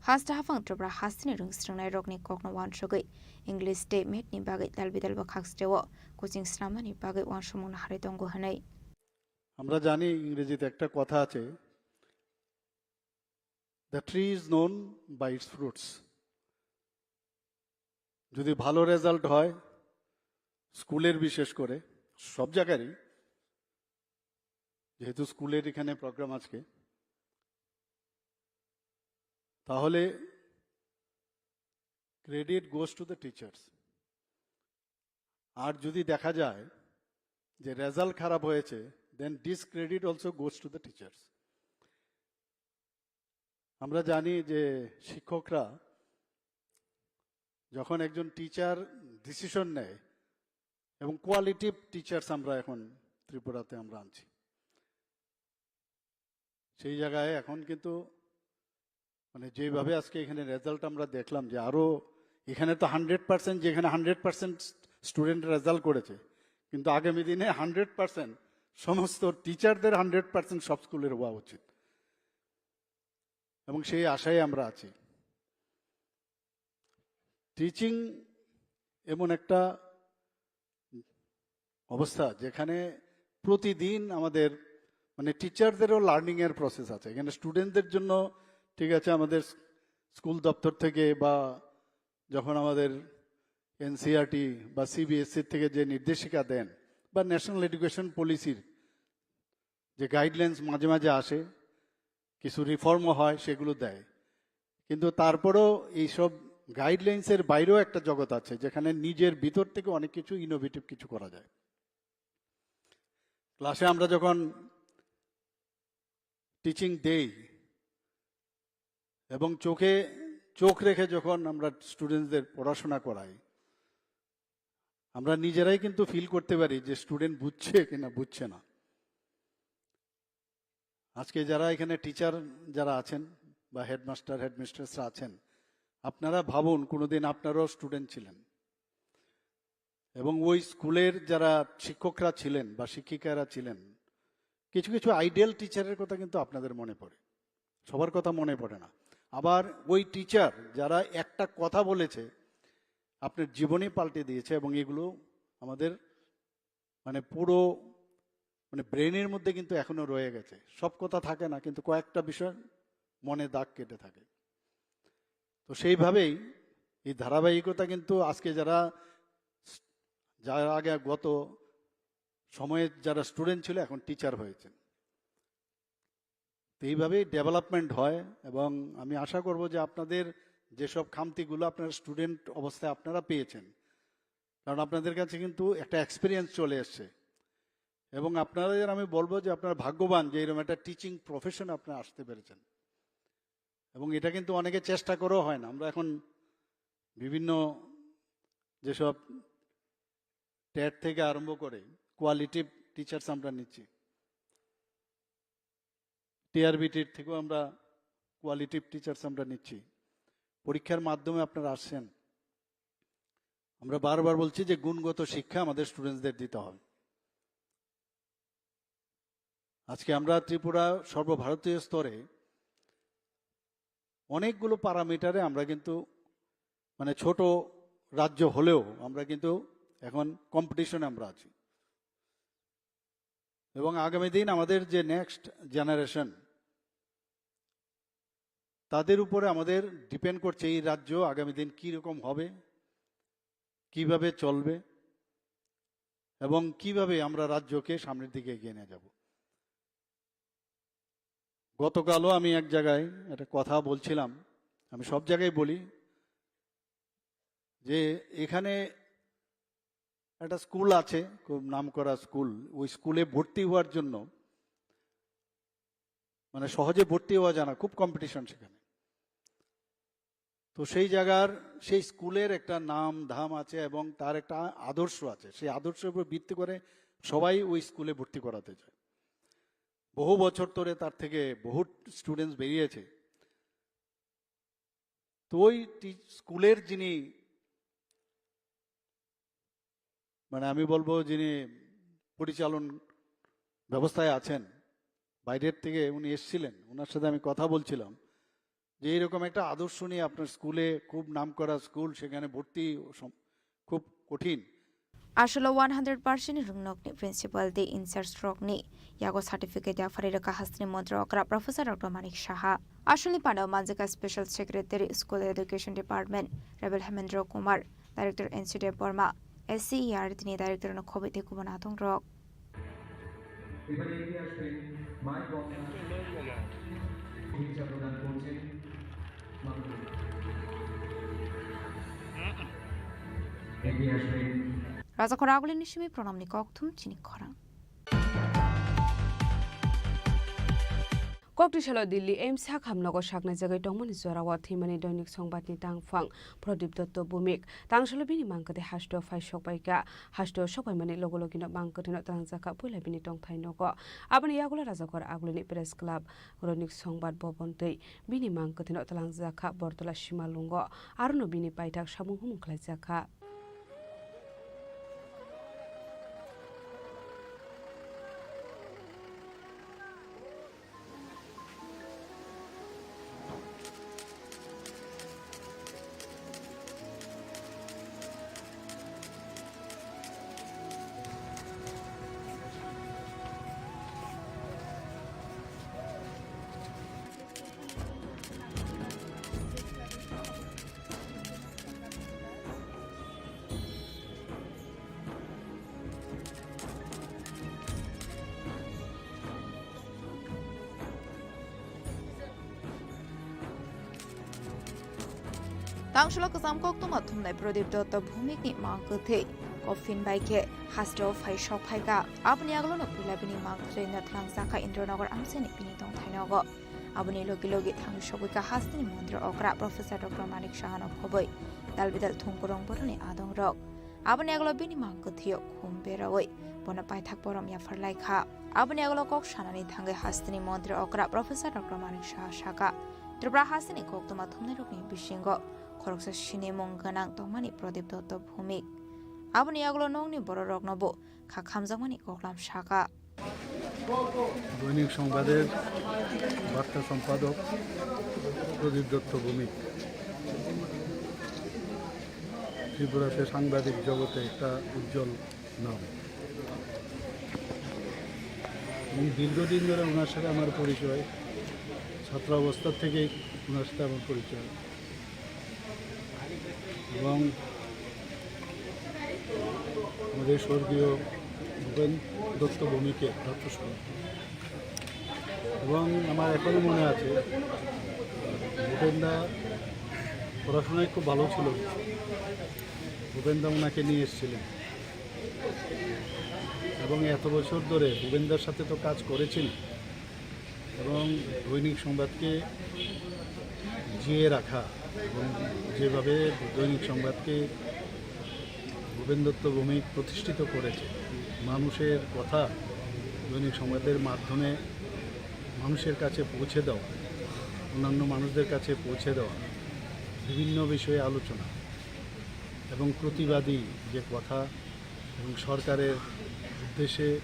Haste haphang Tripura hasteni rwngsrwngnai rokni kokno uansugwi English tei math ni bagwi dalbidal bwkhak stereo coaching snamnani bagwi uansukmung naharwi tongo hwnwi. আমরা জানি, ইংরেজিতে একটা কথা আছে, "The tree is known by its fruits." যদি ভালো রেজাল্ট হয় স্কুলের, বিশেষ করে সব জায়গারই, যেহেতু স্কুলের এখানে প্রোগ্রাম আজকে, তাহলে credit goes to the teachers. আর যদি দেখা যায় যে রেজাল্ট খারাপ হয়েছে, then discredit also goes to the teachers. আমরা জানি যে শিক্ষকরা যখন একজন টিচার ডিসিশন নেয়, এবং কোয়ালিটিভ টিচার্স আমরা এখন ত্রিপুরাতে আমরা আনছি, সেই জায়গায় এখন কিন্তু, মানে, যেভাবে আজকে এখানে রেজাল্ট আমরা দেখলাম যে আরও এখানে তো হান্ড্রেড পার্সেন্ট, যেখানে হান্ড্রেড পার্সেন্ট স্টুডেন্ট রেজাল্ট করেছে, কিন্তু আগামী দিনে হান্ড্রেড পার্সেন্ট সমস্ত টিচারদের হান্ড্রেড পার্সেন্ট সব স্কুলের হওয়া উচিত, এবং সেই আশায় আমরা আছি। টিচিং এমন একটা অবস্থা, যেখানে প্রতিদিন আমাদের, মানে, টিচারদেরও লার্নিংয়ের প্রসেস আছে। এখানে স্টুডেন্টদের জন্য, ঠিক আছে, আমাদের স্কুল দপ্তর থেকে বা যখন আমাদের এনসিইআরটি বা সিবিএসই থেকে যে নির্দেশিকা দেন বা ন্যাশনাল এডুকেশন পলিসির যে গাইডলাইন্স মাঝে মাঝে আসে, কিছু রিফর্মও হয়, সেগুলো দেয়। কিন্তু তারপরেও এইসব গাইডলাইন্সের বাইরেও একটা জগৎ আছে, যেখানে নিজের ভিতর থেকে অনেক কিছু ইনোভেটিভ কিছু করা যায়। ক্লাসে আমরা যখন টিচিং দেই এবং চোখে চোখ রেখে যখন আমরা স্টুডেন্টসদের পড়াশোনা করাই, আমরা নিজেরাই কিন্তু ফিল করতে পারি যে স্টুডেন্ট বুঝছে কিনা বুঝছে না। আজকে যারা এখানে টিচার যারা আছেন বা হেডমাস্টার হেডমিস্ট্রেসরা আছেন, আপনারা ভাবুন, কোনোদিন আপনারাও স্টুডেন্ট ছিলেন এবং ওই স্কুলের যারা শিক্ষকরা ছিলেন বা শিক্ষিকারা ছিলেন, কিছু কিছু আইডিয়াল টিচারের কথা কিন্তু আপনাদের মনে পড়ে, সবার কথা মনে পড়ে না। আবার ওই টিচার যারা একটা কথা বলেছে, আপনার জীবনই পাল্টে দিয়েছে, এবং এগুলো আমাদের মানে পুরো মানে ব্রেনের মধ্যে কিন্তু এখনো রয়ে গেছে। সব কথা থাকে না, কিন্তু কয়েকটা বিষয় মনে দাগ কেটে থাকে। তো সেইভাবেই এই ধারাবাহিকতা কিন্তু আজকে যারা, যারা আগে গত সময়ে যারা স্টুডেন্ট ছিল, এখন টিচার হয়েছেন। তো এইভাবেই ডেভেলপমেন্ট হয়, এবং আমি আশা করব যে আপনাদের যেসব খামতিগুলো আপনারা স্টুডেন্ট অবস্থায় আপনারা পেয়েছেন, কারণ আপনাদের কাছে কিন্তু একটা এক্সপিরিয়েন্স চলে এসছে, এবং আপনাদের আমি বলবো যে আপনারা ভাগ্যবান যে এরকম একটা টিচিং প্রফেশন আপনারা আসতে পেরেছেন। এবং এটা কিন্তু অনেকে চেষ্টা করেও হয় না। আমরা এখন বিভিন্ন যেসব টেট থেকে আরম্ভ করে কোয়ালিটিভ টিচার্স আমরা নিচ্ছি, টিআরবিটির থেকেও আমরা কোয়ালিটিভ টিচার্স আমরা নিচ্ছি। পরীক্ষার মাধ্যমে আপনারা আসছেন। আমরা বারবার বলছি যে গুণগত শিক্ষা আমাদের স্টুডেন্টসদের দিতে হবে। আজকে আমরা ত্রিপুরা সর্বভারতীয় স্তরে অনেকগুলো প্যারামিটারে আমরা কিন্তু মানে ছোট রাজ্য হলেও আমরা কিন্তু এখন কম্পিটিশনে আমরা আছি। এবং আগামী দিন আমাদের যে নেক্সট জেনারেশন, তাদের উপরে আমাদের ডিপেন্ড করছে এই রাজ্য আগামী দিন কী রকম হবে, কিভাবে চলবে এবং কিভাবে আমরা রাজ্যকে সামনের দিকে এগিয়ে নিয়ে যাব। গতকালও আমি এক জায়গায় একটা কথা বলছিলাম, আমি সব জায়গায় বলি যে এখানে একটা স্কুল আছে, খুব নামকরা স্কুল, ওই স্কুলে ভর্তি হওয়ার জন্য মানে সহজে ভর্তি হওয়া যায় না, খুব কম্পিটিশন সেখানে। তো সেই জায়গার, সেই স্কুলের একটা নাম ধাম আছে এবং তার একটা আদর্শ আছে। সেই আদর্শের উপর ভিত্তি করে সবাই ওই স্কুলে ভর্তি করাতে চায়। বহু বছর ধরে তার থেকে বহু স্টুডেন্টস বেরিয়েছে। তো ওই টি-, স্কুলের যিনি, মানে আমি বলবো, যিনি পরিচালন ব্যবস্থায় আছেন, বাইরের থেকে উনি এসেছিলেন, ওনার সাথে আমি কথা বলছিলাম যে এইরকম একটা আদর্শ নিয়ে আপনার স্কুলে, খুব নামকরা স্কুল, সেখানে ভর্তি সম-, খুব কঠিন। Aswkno one hundred percent rwngnokni principal tei in charge rokni yago certificate yapharwi rwkha hasteni montri okra Professor Doctor Manik Saha. Aswkni pano manjwkha Special Secretary School Education Department Rebel Hemendra Kumar, Director N C Debbarma, S C E R D ni Director no khobwi tei kubun athongrok. এবারে এগিয়ে আসবেন মায়ের বন্দনা ভিক্ষা প্রদান করছেন মাননীয়। এগিয়ে আসবেন। Rajakhor Agulini simi pranamni kokthum chini khorang. Kokti salo Delhi AIIMS hakhamnogo saknai jagwi tongmani jorao thwimani Doinik Songbatni tangphang Pradip Dotto Bhumik. Tangsalo bini mangkwthwi hasteo phai sokbaikha. Hasteo sokbaimani logo logino mangkwthwino twlangjakha puila bini tongthai nogo. Aboni yagulo Rajakhor Agulini Press Club, Doinik Songbat Bhavan tei bini mangkwthwino twlangjakha Bortola Simalungo. Arono bini paithak samung humung khlaijakha. Tangsalo kwcham koktwma thumnai Pradip Dotto Bhumikni mangkwthwi O phin bai khe hasteo phai sok phai kha. Aboni aglono puila bini mang thwrwino tlangjak kha Indranagar amchaini bini tongthai nogo. Aboni logi logi thangwi sogwi kha hasteni mondro okra Professor Doctor Manik Sahano khobwi dalbidal thung kwrwng boroni adongrok. Aboni aglo bini mang kwthwio khum berawi bono paithak borom yaphar lai kha. Aboni aglo kok sanani thangwi hasteni mondro okra Professor Doctor Manik Saha sakha, Tripura hasteni koktwma thumnairokni bisingo khoroksa sinimung gwnang tongmani Pradip Dotto Bhumik. Aboni aglo nokni bororokno bo kha khamjakmani koklam sakha. দৈনিক সংবাদের বার্তা সম্পাদক প্রদীপ দত্ত ভৌমিক ত্রিপুরাতে সাংবাদিক জগতে একটা উজ্জ্বল নাম এবং দীর্ঘদিন ধরে ওনার সাথে আমার পরিচয়, ছাত্রাবস্থা থেকেই ওনার সাথে আমার পরিচয়। এবং আমাদের স্বর্গীয় ভূপেন দত্ত ভৌমিকের প্রাতঃস্মরণ। এবং আমার এখনও মনে আছে, ভূপেনদা পড়াশোনায় খুব ভালো ছিল, ভূপেনদা ওনাকে নিয়ে এসেছিলেন এবং এত বছর ধরে ভূপেনদার সাথে তো কাজ করেছেন এবং দৈনিক সংবাদকে জিয়ে রাখা এবং যেভাবে দৈনিক সংবাদকে ভূপেন দত্ত ভৌমিক প্রতিষ্ঠিত করেছে, মানুষের কথা দৈনিক সংবাদের মাধ্যমে মানুষের কাছে পৌঁছে দেওয়া, অন্যান্য মানুষদের কাছে পৌঁছে দেওয়া, বিভিন্ন বিষয়ে আলোচনা এবং প্রতিবাদী যে কথা এবং সরকারের উদ্দেশ্যে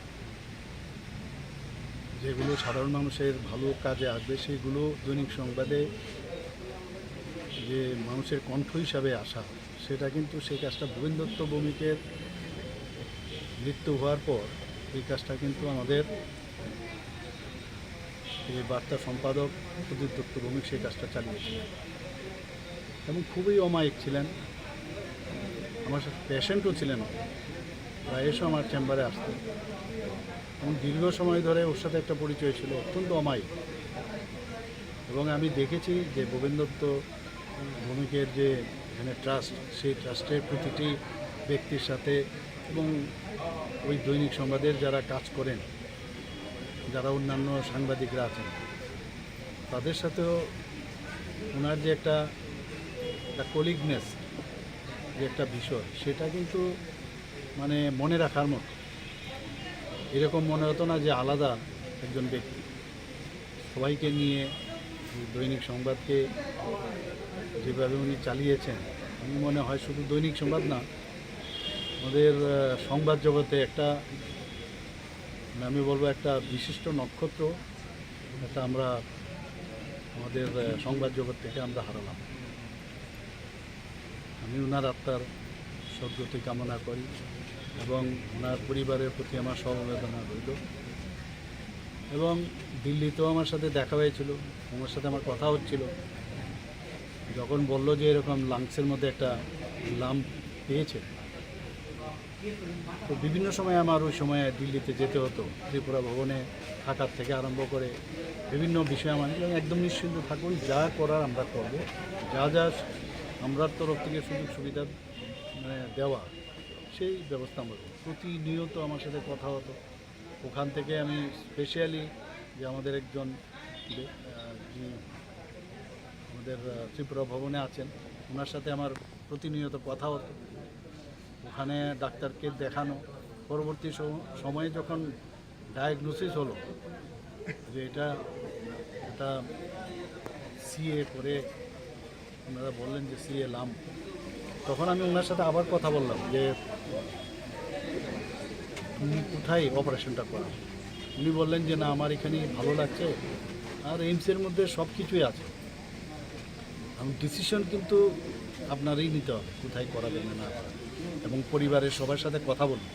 যেগুলো সাধারণ মানুষের ভালো কাজে আসবে, সেগুলো দৈনিক সংবাদে যে মানুষের কণ্ঠ হিসাবে আসা, সেটা কিন্তু সেই কাজটা ভূপেন দত্ত ভৌমিকের মৃত্যু হওয়ার পর এই কাজটা কিন্তু আমাদের এই বার্তা সম্পাদক প্রদীপ দত্ত ভৌমিক সেই কাজটা চালিয়েছিলেন এবং খুবই অমায়িক ছিলেন। আমার সাথে পেশেন্টও ছিলেন, প্রায় এসে আমার চেম্বারে আসতেন এবং দীর্ঘ সময় ধরে ওর সাথে একটা পরিচয় ছিল, অত্যন্ত অমায়িক। এবং আমি দেখেছি যে ভূপেন দত্ত ভৌমিকের যে এখানে ট্রাস্ট, সেই ট্রাস্টের প্রতিটি ব্যক্তির সাথে এবং ওই দৈনিক সংবাদের যারা কাজ করেন, যারা অন্যান্য সাংবাদিকরা আছেন, তাদের সাথেও ওনার যে একটা, একটা কলিগনেস, যে একটা বিষয়, সেটা কিন্তু মানে মনে রাখার মতো। এরকম মনে হতো না যে আলাদা একজন ব্যক্তি। সবাইকে নিয়ে দৈনিক সংবাদকে যেভাবে উনি চালিয়েছেন, আমি মনে হয় শুধু দৈনিক সংবাদ না, আমাদের, আহ, সংবাদ জগতে একটা, মানে, আমি বলবো একটা বিশিষ্ট নক্ষত্র, এটা আমরা আমাদের, আহ, সংবাদ জগৎ থেকে আমরা হারালাম। আমি ওনার আত্মার সদ্গতি কামনা করি এবং ওনার পরিবারের প্রতি আমার সমবেদনা রইল। এবং দিল্লিতেও আমার সাথে দেখা হয়েছিল, ওনার সাথে আমার কথা হচ্ছিল। যখন বলল যে এরকম লাংসের মধ্যে একটা লাম্প পেয়েছে, তো বিভিন্ন সময় আমার ওই সময় দিল্লিতে যেতে হতো, ত্রিপুরা ভবনে থাকার থেকে আরম্ভ করে বিভিন্ন বিষয়ে আমার, এবং একদম নিশ্চিন্ত থাকুন, যা করার আমরা করব, যা যা আমরার তরফ থেকে সুযোগ সুবিধা, মানে, দেওয়া, সেই ব্যবস্থা আমরা করব। প্রতিনিয়ত আমার সাথে কথা হতো। ওখান থেকে আমি স্পেশালি যে আমাদের একজন বে-, আহ, যিনি আমাদের, আহ, ত্রিপুরা ভবনে আছেন, ওনার সাথে আমার প্রতিনিয়ত কথা হতো। ওখানে ডাক্তারকে দেখানো, পরবর্তী সম-, সময়ে যখন ডায়াগনোসিস হলো যে এটা একটা সিএ করে, ওনারা বললেন যে সিএ লাম, তখন আমি ওনার সাথে আবার কথা বললাম যে তুমি কোথায় অপারেশনটা করাও? উনি বললেন যে না, আমার এখানেই ভালো লাগছে, আর এইমসের মধ্যে সব কিছুই আছে। এবং ডিসিশন কিন্তু আপনারই নিতে হবে কোথায় করাবেন না করাবেন। এবং পরিবারের সবার সাথে কথা বলুন,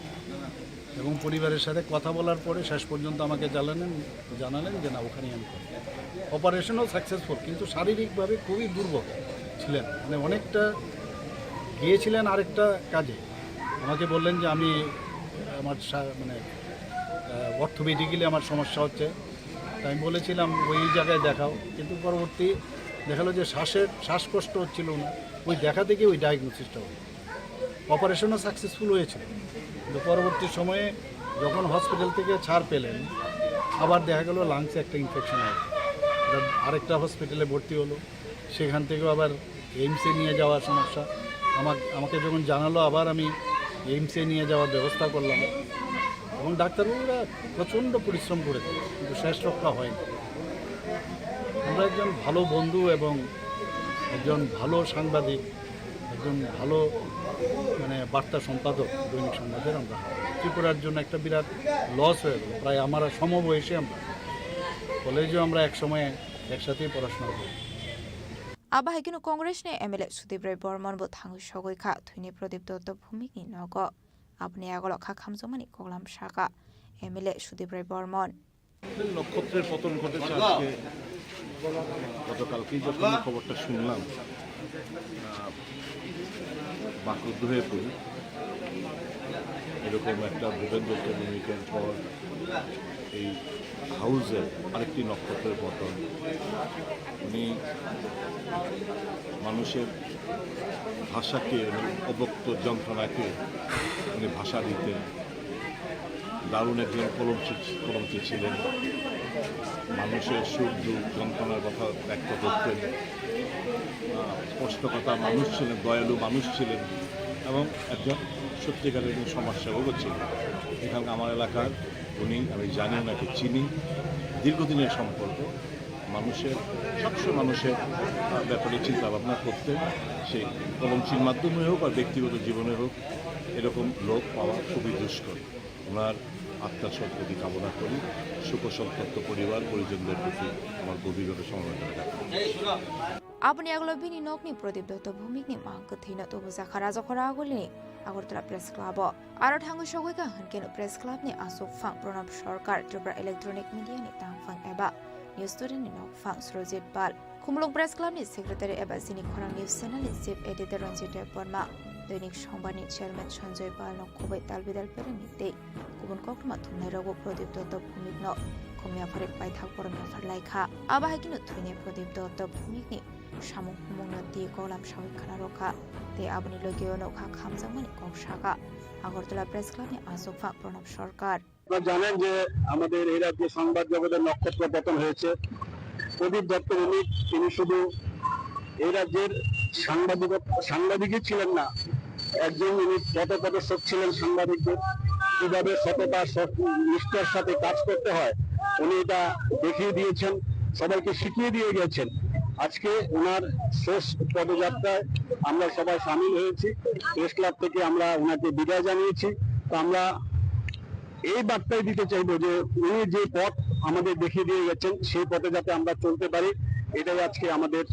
এবং পরিবারের সাথে কথা বলার পরে শেষ পর্যন্ত আমাকে জানালেন, জানালেন যে না, ওখানেই আমি করব। অপারেশনও সাকসেসফুল, কিন্তু শারীরিকভাবে খুবই দুর্বল ছিলেন, মানে অনেকটা গিয়েছিলেন আরেকটা কাজে। আমাকে বললেন যে আমি আমার শা-, মানে অর্থোপেডিক্যালি আমার সমস্যা হচ্ছে, তাই আমি বলেছিলাম ওই জায়গায় দেখাও, কিন্তু পরবর্তী দেখা গেলো যে শ্বাসের, শ্বাসকষ্ট হচ্ছিল ওনার, ওই দেখা থেকে ওই ডায়াগনোসিসটা হলো। অপারেশনও সাকসেসফুল হয়েছিল, কিন্তু পরবর্তী সময়ে যখন হসপিটাল থেকে ছাড় পেলেন, আবার দেখা গেল লাংসে একটা ইনফেকশন হয়েছে। এটা আরেকটা হসপিটালে ভর্তি হলো, সেখান থেকেও আবার এইমসে নিয়ে যাওয়ার সমস্যা। আমার, আমাকে যখন জানালো, আবার আমি এইমসে নিয়ে যাওয়ার ব্যবস্থা করলাম এবং ডাক্তারবাবুরা প্রচণ্ড পরিশ্রম করেছে, কিন্তু শেষ রক্ষা হয়নি। আমরা একজন ভালো বন্ধু এবং একজন ভালো সাংবাদিক, একজন ভালো, মানে, বার্তা সম্পাদক দৈনিক সংবাদের আমরা হারাই। ত্রিপুরার জন্য একটা বিরাট লস হয়ে গেল। প্রায় আমরা সমবয়সী, আমরা কলেজেও আমরা একসময় একসাথেই পড়াশোনা করি। Abo hai kheno Congress ni M L A Sudip Roy Bormon bo thangwi sogwi kha thwini Pradip Dotto Bhumik ni nogo. Aboni agolo kha khamjakmani koklam sakha M L A Sudip Roy Bormon. নক্ষত্রের পতন ঘটেছে আজকে, গতকালকেই যখন এই খবরটা শুনলাম, আহ, বাকরুদ্ধ হয়ে পড়ি। এরকম একটা ভূপেন দত্ত ভৌমিকের পর এই হাউসের আরেকটি নক্ষত্রের পতন। উনি মানুষের ভাষাকে, উনি অব্যক্ত যন্ত্রণাকে উনি ভাষা দিতেন। দারুণ একজন কলমচি, কলমচি ছিলেন। মানুষের সুখ দুঃখ যন্ত্রণার কথা ব্যক্ত করতেন। আহ, স্পষ্টকথা মানুষ ছিলেন, দয়ালু মানুষ ছিলেন এবং একজন সত্যিকারের একজন সমাজসেবকও ছিলেন। এখানকার আমার এলাকার উনি, আমি জানি ওনাকে, চিনি, দীর্ঘদিনের সম্পর্ক। মানুষের, সবসময় মানুষের, আহ, ব্যাপারে চিন্তা ভাবনা করতেন, সেই কলমচির মাধ্যমে হোক আর ব্যক্তিগত জীবনে হোক, এরকম লোক পাওয়া খুবই দুষ্কর। ওনার আত্মার সদ্গতি কামনা করি। শোকসন্তপ্ত পরিবার পরিজনদের প্রতি আমার গভীরভাবে সমবেদনা জ্ঞাপন করছি। Aboni agolo bini nokni Pradip Dotto Bhumikni mang kwthwino tubujakha Rajakhor Agulini Agartala Press Club-o. Aro thangwi sogwi kha hwnkhe no Press Club-ni aswk phang Pranab Sarkar, Tripura Electronic Media-ni tangphang eba News Today-ni nokphang Surojit Pal. Khumulwng Press Club ni Secretary eba Chini Khorang News Channel ni Chief Editor Ranjit Debbarma, Doinik Songbar ni Chairman Sanjoy Pal no khoboi talbidal perengni tei kubun koktwma thumnai rogo Pradip Dotto Bhumik no khumya pharik paithak borom yaphar lai kha. Abo hai kheno thwini Pradip Dotto Bhumik ni samung humung no twi kolam sawi khwna rw kha tei aboni logi o no kha khamjakmani kok sakha Agartala Press Club ni aswk phang Pranab Sarkar. আপনারা জানেন যে আমাদের এই রাজ্যে সংবাদ জগতের নক্ষত্র পতন হয়েছে। প্রদীপ দত্ত ভৌমিক তিনি শুধু এই রাজ্যের সাংবাদিকত-, সাংবাদিকই ছিলেন না, একজন উনি পথপ্রদর্শক ছিলেন সাংবাদিকদের, কিভাবে সততা, সৎ-, নিষ্ঠার সাথে কাজ করতে হয়, উনি এটা দেখিয়ে দিয়েছেন, সবাইকে শিখিয়ে দিয়ে গেছেন। আজকে ওনার শেষ পদযাত্রায় আমরা সবাই সামিল হয়েছি। প্রেস ক্লাব থেকে আমরা ওনাকে বিদায় জানিয়েছি। তো আমরা এই বার্তাই দিতে চাইবো যে উনি যে পথ আমাদের দেখিয়ে দিয়ে গেছেন, সেই পথে যাতে আমরা চলতে পারি, এটাই আজকে আমাদের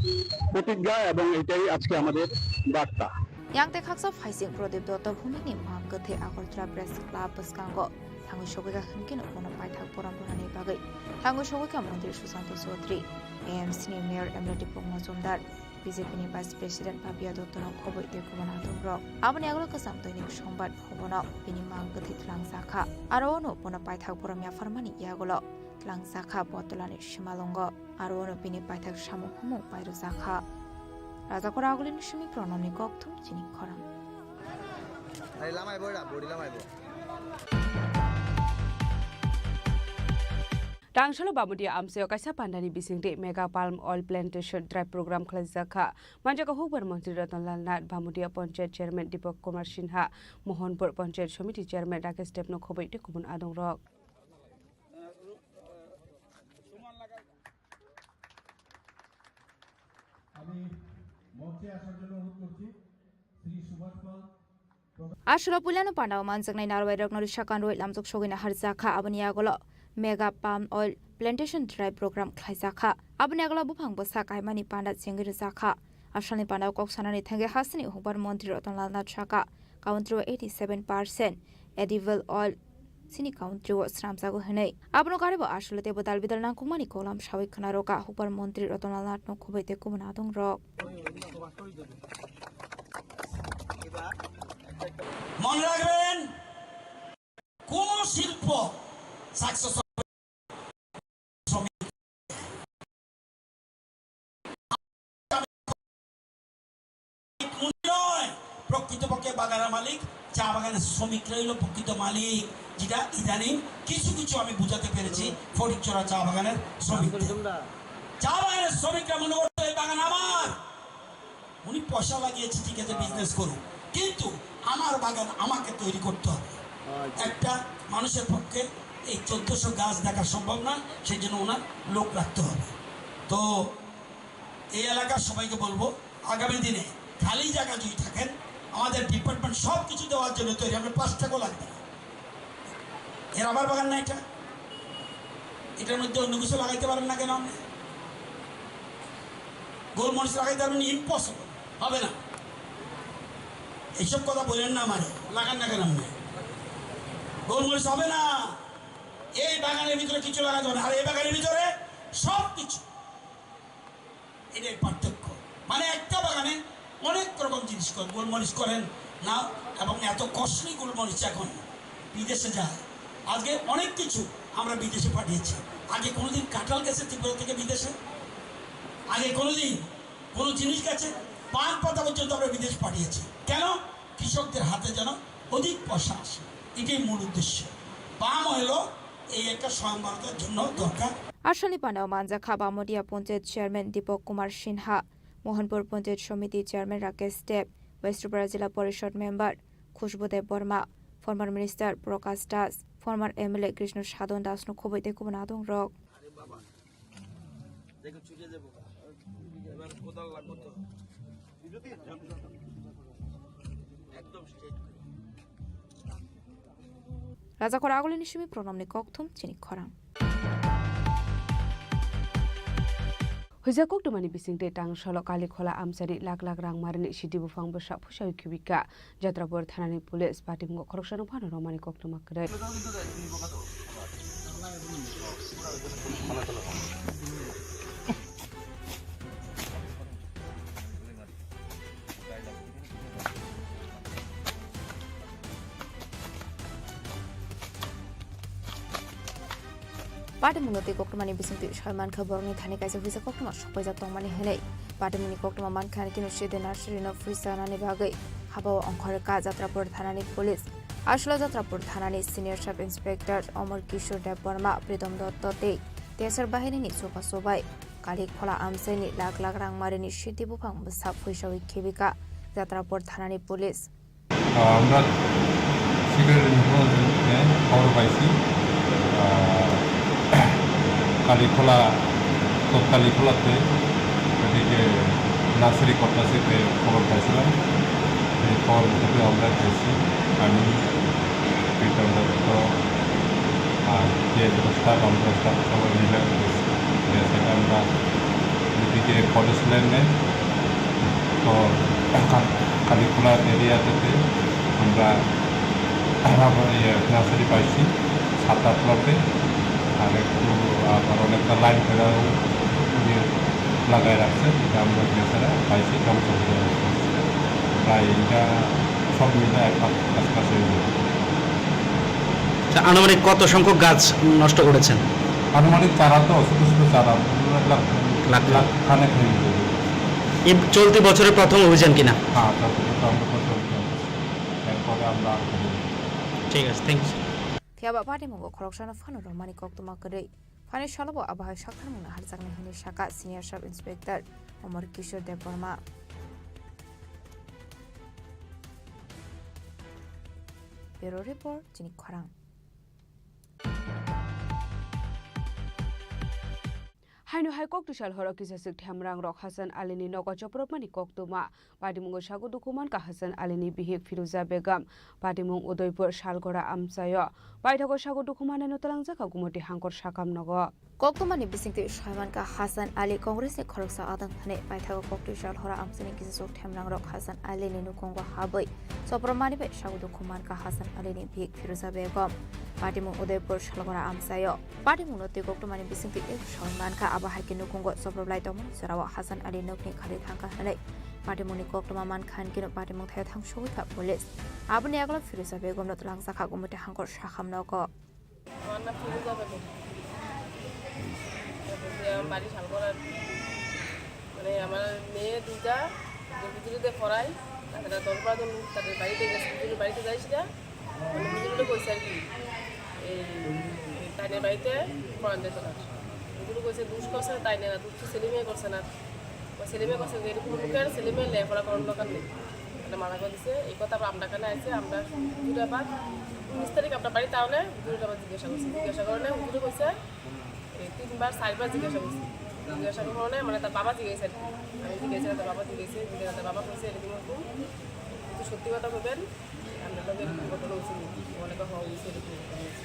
প্রতিজ্ঞা এবং এটাই আজকে আমাদের বার্তা। Yang tei khaksa phaising Pradip Dotto Bhumikni mang kwthwi Agartala Press Club bwskango thangwi sogwi kha hwnkhe no bono paithak borom rwnani bagwi thangwi sogwi kha Montri Sushanta Chaudhary, A M C ni Mayor M L A Dipok Majumdar, B J P ni Vice President Papiya Dotto no khoboi tei kubun adongrok. Aboni agolo kwcham Doinik Songbar no bono bini mang kwthwi twlangjakha. Aro ono bono paithak borom yapharmani yagulo twlangjakha Botolani simalwngo. Aro ono bini paithak samung humung pairwjakha. Rajakhor Agulini simi Pranamni kokthum Chini Khorang. Ari lamai bo da, body lamai bo. Tangsalo Bamudia amchaio kaisa pandani bisingtwi Mega Palm Oil Plantation Drive program khlaijak kha. Manjak kha hukbar montri Ratan Lal Nath, Bamudia Panchayat Chairman Dipak Kumar Sinha, Mohanpur Panchayat Samiti Chairman Rakesh Deb no khoboi tei kubun adongrok. আমি মঞ্চে আসার জন্য অনুরোধ করছি শ্রী সুভাষ পাল। Aswkno puilano pandao manjaknai narwai rokno risa kanrwi lamjak sogwina harjakha, aboni yagulo Mega Palm Oil Plantation Drive program khlaijakha. Aboni yagulo buphang bwsa kaimani panda chengwi rwjakha. Asalni pandao kok sanani thangwi hasteni hukbar montri Ratan Lal Nath sakha, country o eighty seven percent edible oil chini country o swnamjago hwnwi. Abono garibo aswlo teibo dalbidal nangkukmani kolam sawi khwna rwkha hukbar montri Ratan Lal Nath no khoboi tei kubun adongrok. মনে রাখবেন, কোন শিল্প সাকসেস নয়, প্রকৃতপক্ষে বাগানের মালিক চা বাগানের শ্রমিকরাই হলো প্রকৃত মালিক, যেটা ইদানিং কিছু কিছু আমি বুঝাতে পেরেছি ফটিকছড়া চা বাগানের শ্রমিকদের। চা বাগানের শ্রমিকরা মনে করতো এই বাগান আমার, উনি পয়সা লাগিয়েছে, ঠিক আছে, বিজনেস করুক, কিন্তু আমার বাগান আমাকে তৈরি করতে হবে। একটা মানুষের পক্ষে এই চোদ্দশো গাছ দেখা সম্ভব নয়, সেই জন্য ওনার লোক রাখতে হবে। তো এই এলাকার সবাইকে বলবো, আগামী দিনে খালি জায়গা যদি থাকেন, আমাদের ডিপার্টমেন্ট সব কিছু দেওয়ার জন্য তৈরি, আমরা পাঁচ টাকাও লাগবে না। এ রাবার বাগান না এটা, এটার মধ্যে অন্য কিছু লাগাইতে পারেন না কেন আপনি? গোলমরিচ লাগাইতে পারবেন, ইম্পসিবল, হবে না। এইসব কথা বলেন না আমারে, লাগান না কেন আপনি? গোলমরিচ হবে না। এই বাগানের ভিতরে কিছু লাগাতে হবে না, আর এই বাগানের ভিতরে সব কিছু। এটাই পার্থক্য। মানে একটা বাগানে অনেক রকম জিনিস করেন, গোলমরিচ করেন না, এবং এত কস্টলি গোলমরিচ এখন বিদেশে যায়। আজকে অনেক কিছু আমরা বিদেশে পাঠিয়েছি। আগে কোনোদিন কাঁঠাল গেছে ত্রিপুরা থেকে বিদেশে? আগে কোনোদিন কোনো জিনিস গেছে? পান পাতা পর্যন্ত আমরা বিদেশ পাঠিয়েছি। কেন? কৃষকদের হাতে যেন অধিক পয়সা আসে, এটাই মূল উদ্দেশ্য। পাম অয়েলও এই একটা স্বয়ংবরতার জন্য দরকার। Aswkni panao manjakha Bamodia Panchayat Chairman Deepak Kumar Sinha, Mohanpur Panchayat Samiti Chairman Rakesh Deb, West Tripura Jila Porishod Member Khushbu Debbarma, former Minister Prakash Das, former M L A Krishna Sadhan Das no khoboi tei kubun adong rok. আরে বাবা, দেখো চুকে যাবো। এবার কোদাল লাগবো তো। একদম straight. Rajakhor agulini simi pronomni kokthum chini khorang. Huija koktwmani bisingtwi tang salo Kalikhola amchaini lak lak rang marini sidi buphang bwsa phusawi khibika. Jatrapur thanani police patimungo khoroksano phano romani koktwma kwrwi. Patimungno twi koktwmani bisingtwi soi mankha borokni thani kaisa huisa koktwma sokpaijak tongmani hwnwi. Patimungni koktwma mankha kino sidi nursery no phuisa nani bagwi habao ongkhorkha Jatrapur thanani police. Aswkla Jatrapur thanani senior sub inspector Omor Kishore Debbarma, Pritom Dotto tei Tesar bahirini chubachu bai Kalikhola amchaini lak lak rang marini sidi buphang bwsa phuisawi khibika Jatrapur thanani police. আহ, আমরা security information খবর পাইছি, আহ, কালীখোলা, তৎকালীখোলাতে ওদিকে নার্সারি করতেছে খবর পাইছিলাম। এই খবর মতো আমরা গেছি, আমি প্রীতম দত্ত আর যে যত স্টাফ, আমরা স্টাফ সবাই মিলে গেছি। গিয়ে সেটা আমরা এদিকে কলেজ লাইনে তো কালীখোলা এরিয়াতে আমরা আবার ইয়ে নার্সারি পাইছি সাত আট লটে, আর একটু আবার অনেকটা লাইন ফেরাও ইয়ে লাগায় রাখছে, এটা আমরা গিয়ে ছাড়া পাইছি ধ্বংস হয়ে যাবে। প্রায় এটা সব মিলে এক লাখ কাছাকাছি হয়ে যাবে। আচ্ছা, আনুমানিক কত সংখ্যক গাছ নষ্ট করেছেন? আনুমানিক চারা তো ছোট ছোট চারা, লাখ লাখ লাখ। লাখ খানেক হয়ে যাবে। এই চলতি বছরের প্রথম অভিযান কিনা? হ্যাঁ, চলতি বছর আমরা প্রথম অভিযান করছি। এরপরে আমরা আর করবো না। ঠিক আছে, thank you. Phiya ba patimungo khoroksano phano romani koktwma kwrwi. Phani salo bo abo hai saktharmungno harjaknai hwnwi sakha Senior Sub Inspector Omor Kishore Debbarma. Bureau Report, chini khorang. Haino hai koktwsal horo kisaswk themrang rok Hasan Alini nogo chopropmani koktwma. Patimungo sago dukhu mankha Hasan Alini bihik Firuza Begum. Patimung Udaipur Salgora amchaio. Paithago sago dukhu maneno twlangjakha Gumoti Hangkor sakam nogo. Koktwmani bisingtwi soi mankha Hasan Ali Congressni khoroksa adong hwnwi. Paithago koktwsal horo amchaini kisaswk themrang rok Hasan Alini nukhungo habwi chopropmani bai sago dukhu mankha Hasan Alini bihik Firuza Begum. Patimung Udaipur Salgora amchaio. Patimungno twi koktwmani bisingtwi tei soi mankha, abo hai khe nukhungo choproplai tongmani jorao Hasan Ali nokni khali thangkha hwnwi patimungni koktwma mankha, hinkhe patimung thaio thangsugwi kha police. Aboni yagulo Firuza Begumno twlangjakha Gumoti Hangkor sakam nogo. আমার নাম ফিরোজা বেগম। তারপরে আমার বাড়ি শালগড়ার। মানে আমার মেয়ে দুইটা, দুই ভিতরে দিয়ে পড়াই। তারা দশ বারো জন লোক তাদের বাড়িতে গেছে, হুজুরের বাড়িতে যাইছিলা, মানে হুজুরে কইছে আর কি, এই তাইনের বাড়িতে করান যেত না। হুজুরে কইছে, "দুষ করছে তাই না, দুষ তো ছেলে মেয়ে করছে না।" ও ছেলে মেয়ে করছে, "এরকম লোকের ছেলে মেয়ে লেখাপড়া করার দরকার নেই।" মানে মানা করে দিছে। এই কথা আবার আমরা কানে আইছে, আমরা হুজুরে আবার উনিশ তারিখ আমরা বাড়িতে আওনে হুজুরে আবার জিজ্ঞাসা করছে। জিজ্ঞাসা করলে হুজুরে কইছে, এই তিনবার, চারবার জিজ্ঞাসা করছি। জিজ্ঞাসা করার কারণে মানে তার বাবা জিজ্ঞাসা আর কি। আমি জিজ্ঞাসা, তার বাবা জিজ্ঞাসা, জিজ্ঞাসা, তার বাবা বলছে, "এরকম এরকম কিছু সত্যি কথা বলবেন, আপনার লগে এরকম ঘটনা হয়েছে নি?" অনেকে হওয়া হয়েছে, এরকম ঘটনা হয়েছে।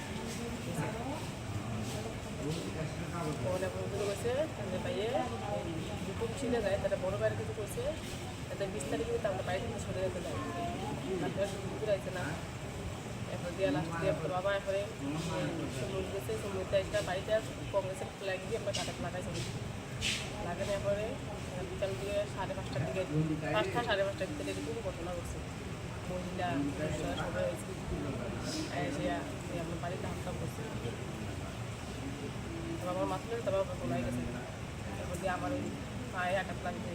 অনেক বন্ধু রয়েছে, তাদের ভাইয়ে এই হুকুম ছিল যায়, তারা বড় ভাইয়ের কিছু করছে, তাদের বিশ তারিখে কিন্তু আমরা বাড়ি থেকে সরে যেতে দেয়। তারপরে শুধু ঘুরে আসে না। এরপর দিয়া লাস্ট দিয়া তোর বাবা এরপরে সমুদ্র গেছে, সমুদ্র একটা বাড়িতে আর কংগ্রেসের ফ্ল্যাগ দিয়ে আমরা কাটাতে লাগাইছি। লাগানোর পরে বিকাল দিয়ে সাড়ে পাঁচটার দিকে, পাঁচটা সাড়ে পাঁচটার ভিতরে এরকম ঘটনা ঘটছে। মহিলা, পুরুষরা সবাই হয়েছে। এসে এই আমরা বাড়িতে হামলা করছে। তারপর আমার মাথায় তারপর আমরা গোলায় গেছে। এরপর দিয়ে আমার ওই পায়ে আঘাত লাগছে।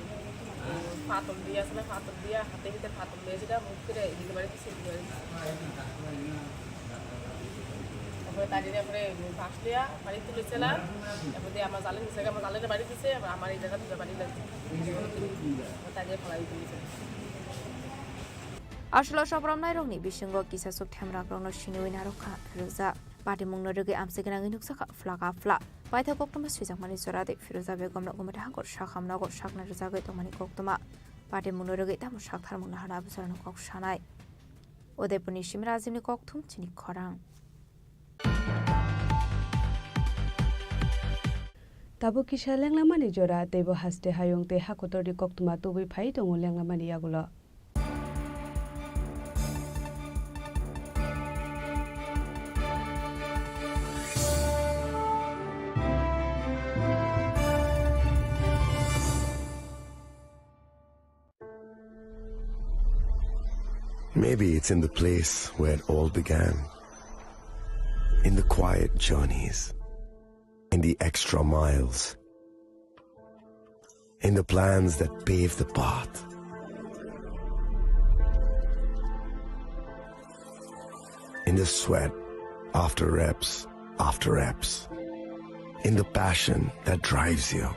ওই পাথর দিয়ে আছে না, পাথর দিয়ে হাতে ভিতরে পাথর দিয়ে সেটা মুখ করে এদিকে বাড়ি দিচ্ছে, এদিকে বাড়ি দিচ্ছে। তারপরে তাই জন্য পরে বাঁশ লিয়া বাড়ি তুলেছিলাম। এরপর দিয়ে আমার জালে নিচে, আমার জালে বাড়ি দিছে, আবার আমার এই জায়গা দুটো বাড়ি লাগছে। তাই জন্য ফলাই তুলেছে। Aswk sobromnairokni bisingo kisa chuk themrakrokno siniwi narwkha Firoza. Patimungno rwgwi amchiknangwi nukjakha phlak a phlak. Paithak koktwma swijakmani jora de Firoza Begumno Gumati Hangkor Sakham Nogor sakna rwjagwi tongmani koktwma. Patimungno rwgwi tamo saktharmung nahana abujorano kok sanai. Udaipurni Simra Ajimni kokthum chini khorang. Tabuk kisa lenglamani jora, teibo haste hayung tei hakotorni koktwma tubui phai tongo lenglamani yagulo. Maybe it's in the place where it all began. In the quiet journeys, in the extra miles, in the plans that pave the path, in the sweat after reps after reps, in the passion that drives you.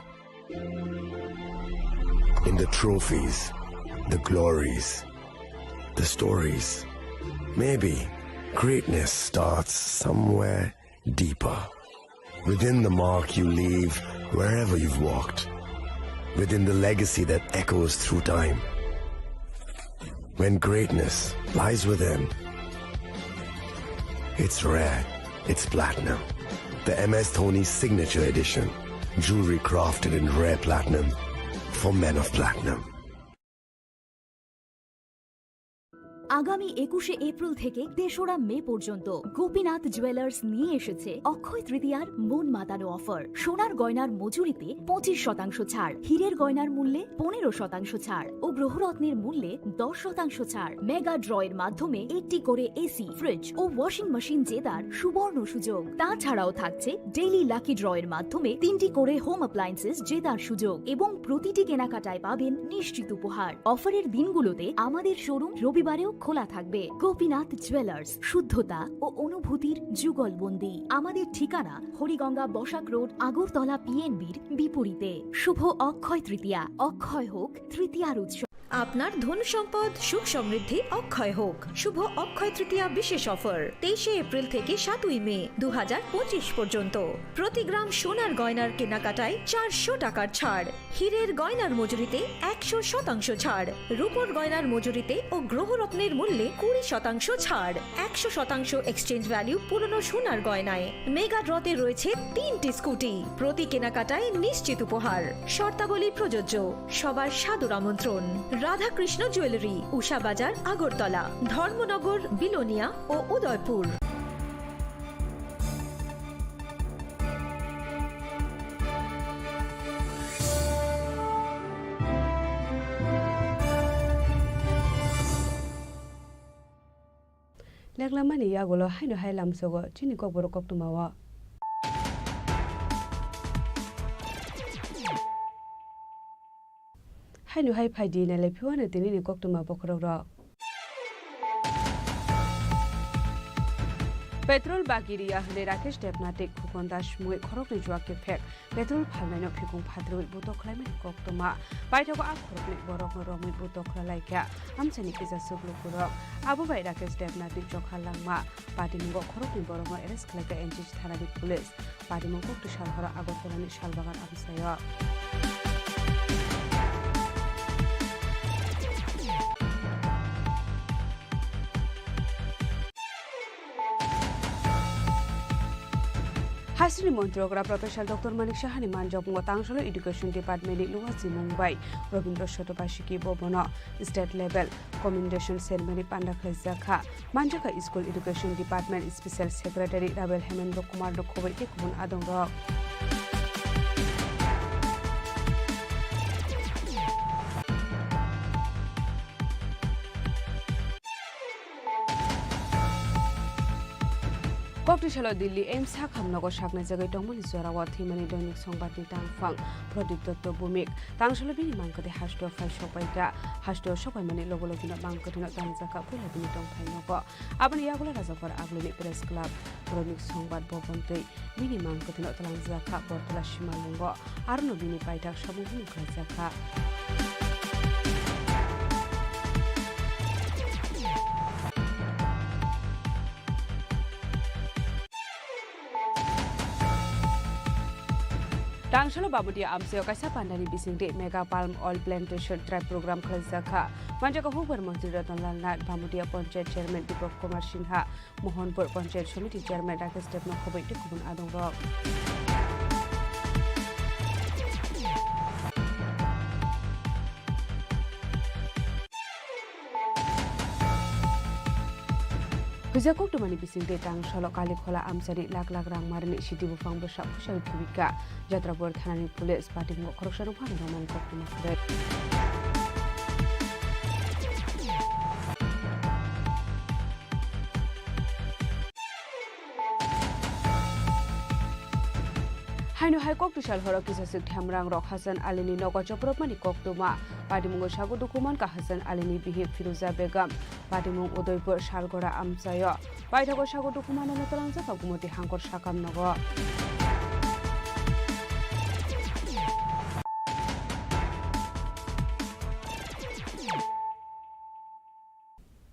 In the trophies, the glories, the stories. Maybe greatness starts somewhere deeper. Within the mark you leave wherever you've walked. Within the legacy that echoes through time. When greatness lies within, it's rare, it's platinum. The M S Dhoni Signature Edition. Jewelry crafted in rare platinum for men of platinum. আগামী একুশে এপ্রিল থেকে তেসরা মে পর্যন্ত গোপীনাথ জুয়েলার্স নিয়ে এসেছে অক্ষয় তৃতীয়ার মন মাতানো অফার। সোনার গয়নার মজুরিতে পঁচিশ শতাংশ ছাড়, হীরের গয়নার মূল্যে পনেরো শতাংশ ছাড় ও গ্রহরত্নের মূল্যে দশ শতাংশ ছাড়। মেগা ড্রয়ের মাধ্যমে একটি করে এসি, ফ্রিজ ও ওয়াশিং মেশিন জেতার সুবর্ণ সুযোগ। তাছাড়াও থাকছে ডেইলি লাকি ড্রয়ের মাধ্যমে তিনটি করে হোম অ্যাপ্লায়েন্সেস জেতার সুযোগ এবং প্রতিটি কেনাকাটায় পাবেন নিশ্চিত উপহার। অফারের দিনগুলোতে আমাদের শোরুম রবিবারেও খোলা থাকবে। গোপীনাথ জুয়েলার্স, শুদ্ধতা ও অনুভূতির যুগলবন্দি। আমাদের ঠিকানা হরিগঙ্গা বসাক রোড, আগরতলা পিএনবির বিপরীতে। শুভ অক্ষয় তৃতীয়া, অক্ষয় হোক তৃতীয়ার উৎসব। আপনার ধন সম্পদ সুখ সমৃদ্ধি অক্ষয় হোক। শুভ অক্ষয় তৃতীয়া বিশেষ অফার, তেইশে এপ্রিল থেকে সাতই মে দু হাজার পঁচিশ পর্যন্ত। প্রতি গ্রাম সোনার গয়নার কেনাকাটায় চারশো টাকার ছাড়, হীরের গয়নার মজুরিতে একশো শতাংশ ছাড়, রূপোর গয়নার মজুরিতে ও গ্রহরত্নের মূল্যে কুড়ি শতাংশ ছাড়, একশো শতাংশ এক্সচেঞ্জ ভ্যালু পুরনো সোনার গয়নায়। মেগা ড্রতে রয়েছে তিনটি স্কুটি, প্রতি কেনাকাটায় নিশ্চিত উপহার। শর্তাবলী প্রযোজ্য। সবার সাদর আমন্ত্রণ। রাধাকৃষ্ণ জুয়েলারি, উষা বাজার, আগরতলা, ধর্মনগর, বিলোনিয়া ও Udaipur. Lenglamani yagulo haino hai lamsogo chini kokborok koktwmao. Ani hai phai di, nai lai phiyo ano tini ni koktwma bokhorok rok. Petrol bagi riya hwnwi Rakesh Debnath tei Khukon Das mui khoroknwi juak kephek petrol phalnaino phikung phatrwi butok khlaimani koktwma. Paithago a khoroknwi borokno romwi butok khlai lai kha amchaini kisa chuklukurok. Abo bai Rakesh Debnathni chokha langma patimungo khoroknwi borokno arrest khlai kha N G G thanani police. Patimung koktwi sal horo Agartalani Salbagan amchaio. Hasini Montri Okra Professor Doctor Manik Sahani manjakmungo Tangsalo Education Department ni Luwa Chimung bai Robindra Sotobasiki bo bono State Level Commendation Ceremony panda khlaijak kha. Manjakha School Education Department Special Secretary Rabel Hemendra Kumar no khoboi tei kubun adongrok. Koktwi salo Delhi AIIMS sakham nogo saknai jagwi tongmani jorao thwimani Doinik Songbatni tangphang Pradip Dotto Bhumik. Tangsalo bini mangkwthwi hasteo phai sokpai kha. Hasteo sokpaimani logo logino mangkwthwino tangjak kha puila bini tongthai nogo. Aboni yagulo Rajakhor Agulini Press Club, Doinik Songbat Bhavan tei bini mangkwthwino tlangjak kha Bortola Simalungo. Arono bini paithak samung hwnwi khlaijak kha. Tangsalo Bamudia amchaio kaisa pandani bisingtwi Mega Palm Oil Plantation Drive program khlaijak kha. Manjakha hukbar montri Ratan Lal Nath, Bamudia Panchayat Chairman Deepak Kumar Sinha, Mohanpur Panchayat Samiti Chairman Rakesh Debno khoboi tei kubun adongrok. Huijak koktwmani bisingtwi Tangsalo Kalikhola amchani lak lak rang marini sidi buphang bwsa phusawi thwibika. Jatrabor thanani police patimung khoroksano phano romani koktwma kwrwi. Haino hai koktwi sal horo kisa swk themrang rok Hasan Alini nogo chopropmani koktwma. Patimungo sago dukhu mankha Hasan Alini bihik Firuza Begum. Patimung Udaipur Salgora amchaio. Paithago sago dukhu manano twlangjak kha Gumoti Hangkor sakam nogo.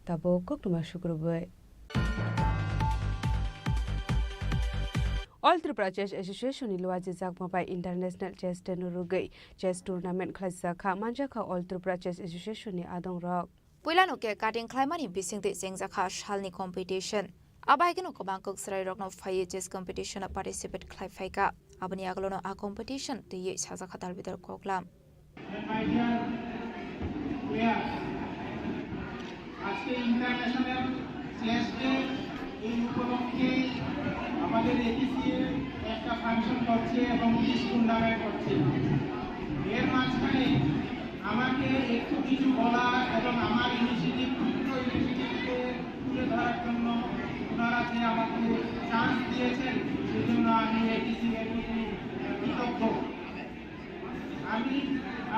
Tabuk koktwma sukrubwi. All Tripura Chess Association ni luajijakma bai International Chess Day no rwgwi chess tournament khlaijak kha. Manjak kha All Tripura Chess Association ni adongrok. Puilano cake cutting khlaimani bisingtwi chengjakha salni competition. Abo hai kheno kwbang kok chwrairokno phaiwi chess competition-o participate khlai phaikha. Aboni agulono a competition twiwi sajakha dalbidal koklam. My dear players, আজকে international chess day, এই উপলক্ষে আমাদের এটিসিএ একটা ফাংশন করছে এবং quiz tournament করছে। এর মাঝখানে আমাকে একটু কিছু বলা এবং আমার ইনিশিয়েটিভ, ক্ষুদ্র ইনিশিয়েটিভকে তুলে ধরার জন্য ওনারা যে আমাকে চান্স দিয়েছেন, সেজন্য আমি এটিসিএর প্রতি কৃতজ্ঞ। আমি,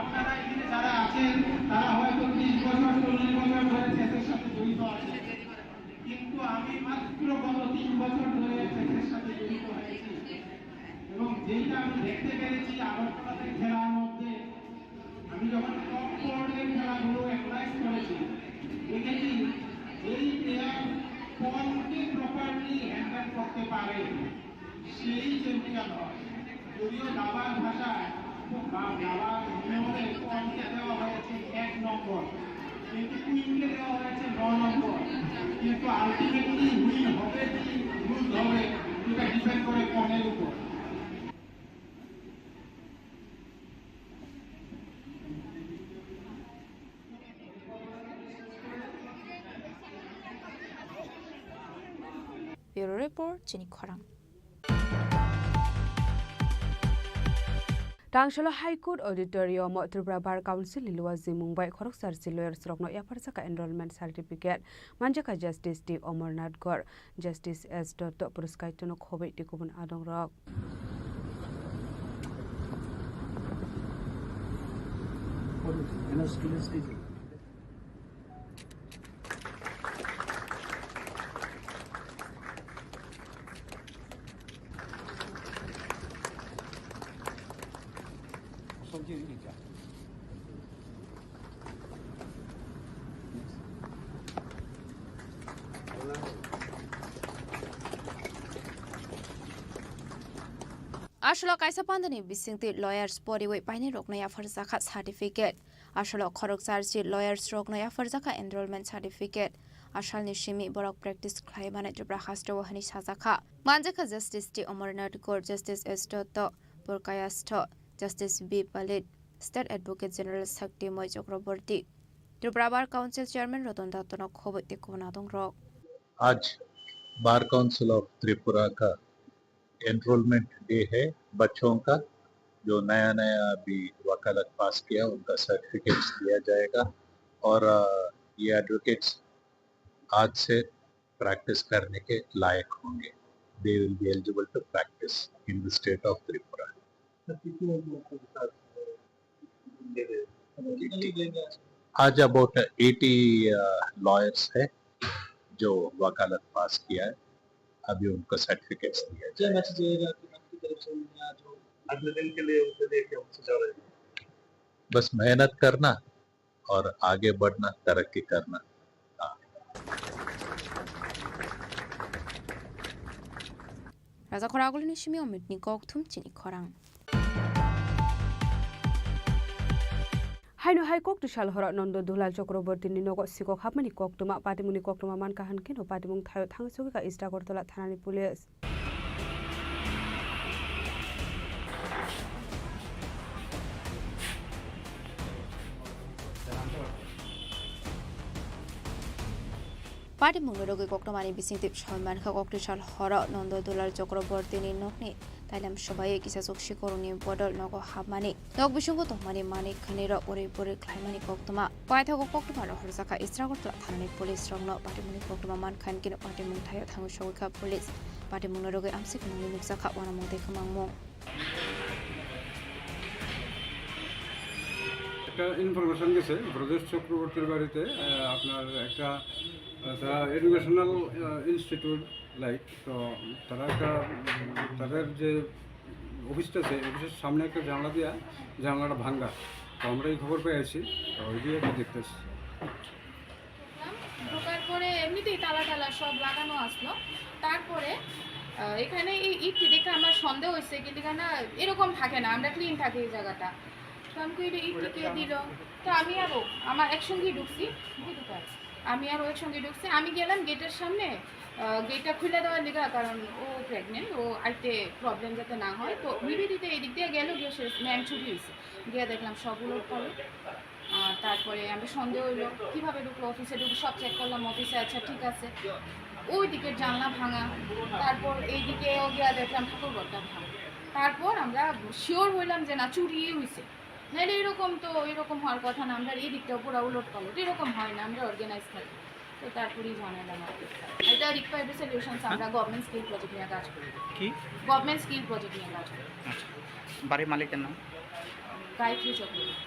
আপনারা এখানে যারা আছেন, তারা হয়তো ত্রিশ বছর, চল্লিশ বছর ধরে চেসের সাথে জড়িত আছেন, কিন্তু আমি মাত্র গত তিন বছর ধরে চেসের সাথে জড়িত হয়েছি। এবং যেটা আমি দেখতে পেরেছি আগরতলাতে খেলার মধ্যে, আমি যখন টপ ফোরে খেলাগুলো অ্যানালাইজ করেছি, দেখেছি যেই প্লেয়ার পনকে প্রপারলি হ্যান্ডেল করতে পারে, সেই চ্যাম্পিয়ন হয়। যদিও দাবার ভাষায়, বা দাবার নিয়মে পনকে দেওয়া হয়েছে এক নম্বর, কিন্তু কুইনকে দেওয়া হয়েছে ন নম্বর। কিন্তু আলটিমেটলি উইন হবে কি লুজ হবে, এটা ডিপেন্ড করে পনের উপর। Bureau Report, Chini Khorang. Tangsalo High Court Auditorium o Tripura Bar Council ni luajimung bai khoroksa rsi lawyers rokno yapharjakha enrollment certificate manjakha Justice D Amarnath Gore, Justice S Dotto, Puruskaitono khoboi tei kubun adongrok. Aswk kaisa pandani bisingtwi lawyers poriwi painai rokno yapharjakha certificate. Aswk khoroksa arsi lawyers rokno yapharjakha enrollment certificate. Asalni simi borok practice khlai mani Tripura hasteo hwnwi sajakha. Manjakha Justice T Amarnath Gore, Justice S Dotto, Purkayastho, Justice B Palit, State Advocate General Shaktimoi Chakraborty, Tripura Bar Council Chairman Ratan Dattono khoboi tei kubun adongrok. आज bar council of Tripura का enrolment day है बच्चों का। जो नया नया अभी वकालत पास किया, उनका सर्टिफिकेट्स दिया जाएगा और अ, ये एडवोकेट्स आज से प्रैक्टिस करने के लायक होंगे। They will be eligible to practice in the state of Tripura। आज अबाउट एटी लॉयर्स है जो वकालत पास किया है, अभी उनको सर्टिफिकेट्स दिया जाए। क्या मैसेज रहेगा आपकी तरफ से उन्हें आज वो अगले दिन के लिए उनके लिए क्या मैसेज आ रहा है? बस मेहनत करना और आगे बढ़ना, तरक्की करना। हाँ। Raja Khoragulini simi Omitni kokthum chini khorang. Haino hai kok twsal horo Nondo Dulal Chakrabortini nogo sikok hapmani koktwma, patimungni koktwma mankha hwnkhe no patimung thaio thangwi sogwikha East Agartala thanani police. Patimungni rwgwi koktwmani bisingtwi soi mankha, kok twsal horo Nondo Dulal Chakrabortini nokni tailam swbaiwi kisachuk sikorokni bodol nogo hapmani, nok bisingo tongmani manwi khwnwi rok uri buri khlaimani koktwma. Paithago koktwma rohorjakha East Agartala thanani police rokno. Patimungni koktwma mankha hinkhe patimung thaio thangwi sogwikha police. Patimungni rwgwi amsik nungwi nukjakha uanamung tei kwmangmung. একটা ইনফরমেশন গেছে ব্রজেশ চক্রবর্তীর বাড়িতে, আহ, আপনার একটা, আহ, তারা এডুকেশনাল, আহ, institute like, তো তারা একটা, উম, তাদের যে অফিসটা আছে, অফিসের সামনে একটা জানলা দিয়া, জানলাটা ভাঙ্গা। তো আমরা এই খবর পেয়ে আইছি, তো ওই দিয়ে একটা দেখতেছি। ঢোকার পরে এমনিতেই তালা টালা সব লাগানো আসলো। তারপরে, আহ, এখানে এই ইটটি দেখে আমার সন্দেহ হয়েছে, কিন্তু এখানে এরকম থাকে না, আমরা ক্লিন থাকে এই জায়গাটা। তো আমি কই, "এটা ইটটি কে দিল?" তো আমি আরো, আমার একসঙ্গেই ঢুকছি, আমি আরো একসঙ্গে ঢুকছি। আমি গেলাম গেটের সামনে, আহ, গেটটা খুলে দেওয়ার লিগা, কারণ ও প্রেগনেন্ট, ও আইতে প্রবলেম যাতে না হয়। তো নিবেদিতা এদিক দিয়ে গেল, গিয়ে সে ম্যাম ছুটি হয়েছে, গিয়ে দেখলাম সব উলট পালট। আর তারপরে আমি সন্দেহ হইলো, কিভাবে ঢুকলো, অফিসে ঢুকে সব চেক করলাম, অফিসে আচ্ছা ঠিক আছে, ওই দিকের জানলা ভাঙা, তারপর এইদিকেও গিয়া দেখলাম ঠাকুর ঘরটা ভাঙা। তারপর আমরা শিওর হইলাম যে না, চুরি হইছে, নাইলে এরকম তো, এরকম হওয়ার কথা না। আমরা এই দিকটাও পুরো উলট পালট, এরকম হয় না, আমরা অর্গানাইজ থাকি। তো তারপরেই জানালাম আর কি। এটা রিকোয়ার্ড সলিউশনস, আমরা গভর্নমেন্ট স্কিল প্রজেক্ট নিয়ে কাজ করি। কি? গভর্নমেন্ট স্কিল প্রজেক্ট নিয়ে কাজ করি। আচ্ছা, বাড়ির মালিকের নাম? গায়ত্রী Chakraborty.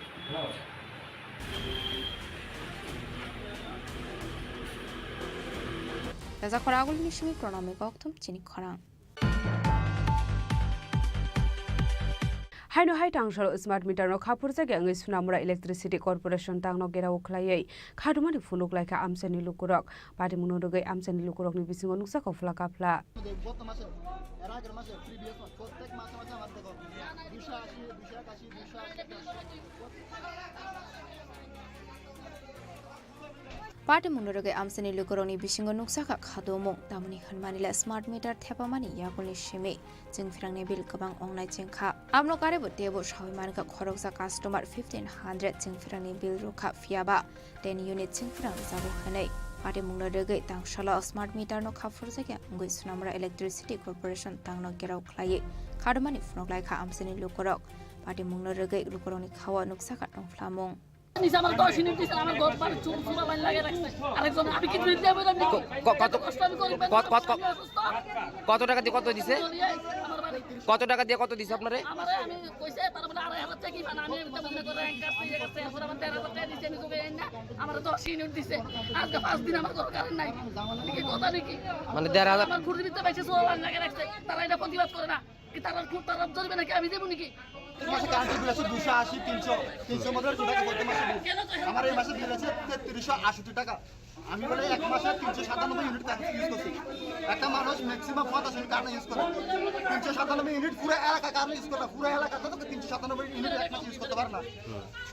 Raja Khoragulini simi Pranami kokthum chini khorang. Haino hai tangsalo smart meter no khaphurjak ya wngwi Sunamura Electricity Corporation tangno gerao khlaiwi khatumani phunuk laikha amchaini lukurok. Patimungno rwgwi amchaini lukurokni bisingo nukjakha phla kaphla. গত মাসে, এর আগের মাসে, প্রিভিয়াস মাস, প্রত্যেক মাসে মাসে আমার দেখো দুশো আশি, দুশো একাশি, দুশো আশি। Patimungno rwgwi amchaini lukurokni bisingo nukjakha khatumung, tamoni hwnmani le smart meter thepamani yakulni simi chwngphrangni bill kwbang wngnai chengkha. Abono karwibo teibo sawi mankha khoroksa customer fifteen hundred chwngphrangni bill rwkha, phiyaba ten unit chwngphrang rwjago hwnwi. Patimungno rwgwi tangsalo smart meter no khaphurjakya wngwi Sunamura Electricity Corporation tangno gerao khlaiwi khatumani phunuk laikha amchaini lukurok. Patimungno rwgwi lukurokni khao nukjakha tongphlamung. নিচে আমার দশ ইউনিট দিছে, আমার ঘর বাড়ি চুর, চুরা লাইন লাগিয়ে রাখছে। আরেকজন, আমি কি বিল দেবো না? ক-, ক-, কত, কষ্ট আমি করি, কত, কত, কত, আমি অসুস্থ। কত টাকা দিয়ে কত দিছে? চলিয়ে আমার বাড়ি। কত টাকা দিয়ে কত দিছে আপনারে? আমারে আমি কইছে, তার মানে আড়াই হাজার টাকা কি পান, আমি এটা মনে করে এক কাছে, এক কাছে, এরপর আমার তেরো হাজার টাকা দিছে, আমি তোকে এই না, আমার দশ ইউনিট দিছে। আজকে পাঁচ দিন আমার ঘর কারেন্ট নাই। এটা কি কথা নাকি? মানে দেড় হাজার? আমার ঘুরে দিতে পারছে, চুরা লাইন লাগিয়ে রাখছে। তারা এটা প্রতিবাদ করে না। কি তারা খুব তারা ধরবে নাকি? আমি দেবো নাকি? মাসে কারেন্টের বিল আছে দুশো আশি, তিনশো, তিনশো মতো টাকা করতে মাসে বিল। আমার এই মাসে বিল আছে তেত্রিশশো আষট্টি টাকা। আমি বলে এক মাসে তিনশো সাতানব্বই ইউনিট কারেন্ট ইউজ করছি। একটা মানুষ ম্যাক্সিমাম পঞ্চাশ ইউনিট কারেন্ট ইউজ করে। তিনশো সাতানব্বই ইউনিট পুরো এলাকা কারেন্ট ইউজ করে না। পুরো এলাকাতে তো তিনশো সাতানব্বই ইউনিট এক মাসে ইউজ করতে পারে না।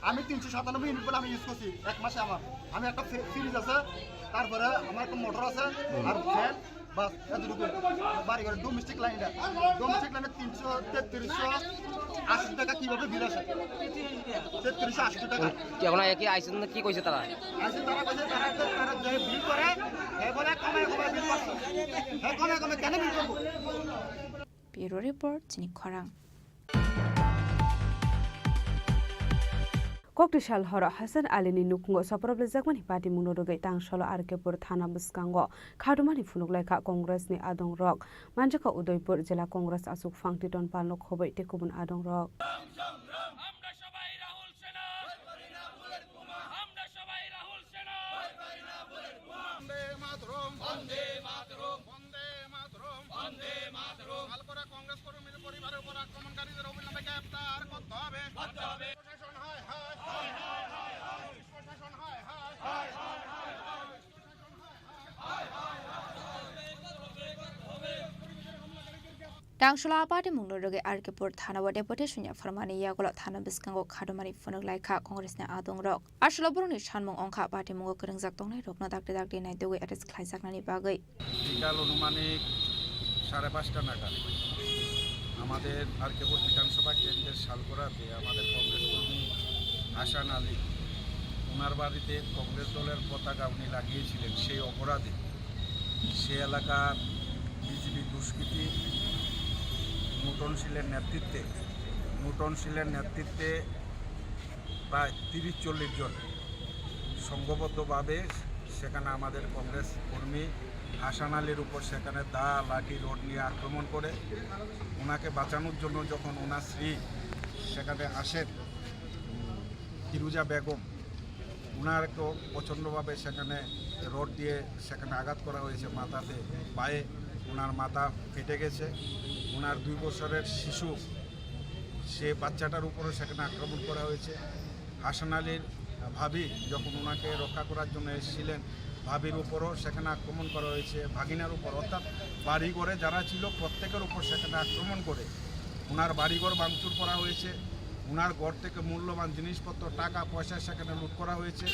আমি তিনশো সাতানব্বই ইউনিট বলে আমি ইউজ করছি এক মাসে আমার। আমি একটা ফ্রি-, ফ্রিজ আছে, তারপরে আমার একটা মোটর আছে, আর ফ্যান, বাস, এতটুকু। বাড়ি ঘরে ডোমেস্টিক লাইনটা, ডোমেস্টিক লাইনে তিনশো, তেত্রিশশো আশি টাকা কিভাবে বিল আসে? তেত্রিশশো আশি টাকা। কি এখন কি আইসন না কি কইছে তারা? আইসে তারা কইছে তারা, তারা যে বিল করে, এ বলে কমে কমে বিল করছে। হ্যাঁ, কমে কমে কেন বিল করবো? Bureau Report, Chini Khorang. Koktisal horo Hasan Ali ni nukhungo soproblejakmani patimungno rwgwi Tangsolo R K pur thana bwskango khadumani phunuk laikha Congress ni adongrok. Manjakha Udaipur Jila Congress achuk phang Titon Palno khobwi tei kubun adongrok. আমরা সবাই রাহুল সেনা। আমরা সবাই রাহুল সেনা। বন্দে মাতরম। বন্দে মাতরম। বন্দে মাতরম। বন্দে মাতরম। শালকরা কংগ্রেস কর্মীর পরিবারের উপর আক্রমণকারীদের অবিলম্বে গ্রেফতার করতে হবে। করতে হবে। প্রশাসন হায় হায়। হায় হায় হায় হায়। প্রশাসন হায় হায়। হায় হায় হায় হায়। Tangsolo a patimungno rwgwi R K pur thana o deputation yapharmani yagulo thana bwskango khadumani phunuk laikha Congress ni adongrok. Asolo borokni sanmung wngkha patimungo kwrwngjak tongnairokno dakti dakti naitugwi arrest khlaijaknani bagwi. বিকাল আনুমানিক সাড়ে পাঁচটা নাগাদ আমাদের আর কে পুর বিধানসভা কেন্দ্রের শালকরাতে আমাদের কংগ্রেস কর্মী হাসান আলী, ওনার বাড়িতে কংগ্রেস দলের পতাকা উনি লাগিয়েছিলেন, সেই অপরাধে সে এলাকার বিজিবি দুষ্কৃতী মুটন শীলের নেতৃত্বে, মুটন শীলের নেতৃত্বে প্রায় তিরিশ চল্লিশ জন সংঘবদ্ধভাবে সেখানে আমাদের কংগ্রেস কর্মী হাসান আলীর উপর সেখানে দা, লাঠি, রড নিয়ে আক্রমণ করে। ওনাকে বাঁচানোর জন্য যখন ওনার স্ত্রী সেখানে আসেন, উম, ফিরুজা বেগম, ওনারকেও প্রচণ্ডভাবে সেখানে রড দিয়ে সেখানে আঘাত করা হয়েছে মাথাতে, পায়ে। ওনার মাথা ফেটে গেছে। ওনার দুই বছরের শিশু, সে বাচ্চাটার উপরও সেখানে আক্রমণ করা হয়েছে। হাসান আলীর ভাবি যখন ওনাকে রক্ষা করার জন্য এসেছিলেন, ভাবির উপরও সেখানে আক্রমণ করা হয়েছে, ভাগিনার উপর, অর্থাৎ বাড়িঘরে যারা ছিল প্রত্যেকের উপর সেখানে আক্রমণ করে ওনার বাড়িঘর ভাঙচুর করা হয়েছে। ওনার ঘর থেকে মূল্যবান জিনিসপত্র, টাকা পয়সা সেখানে লুট করা হয়েছে।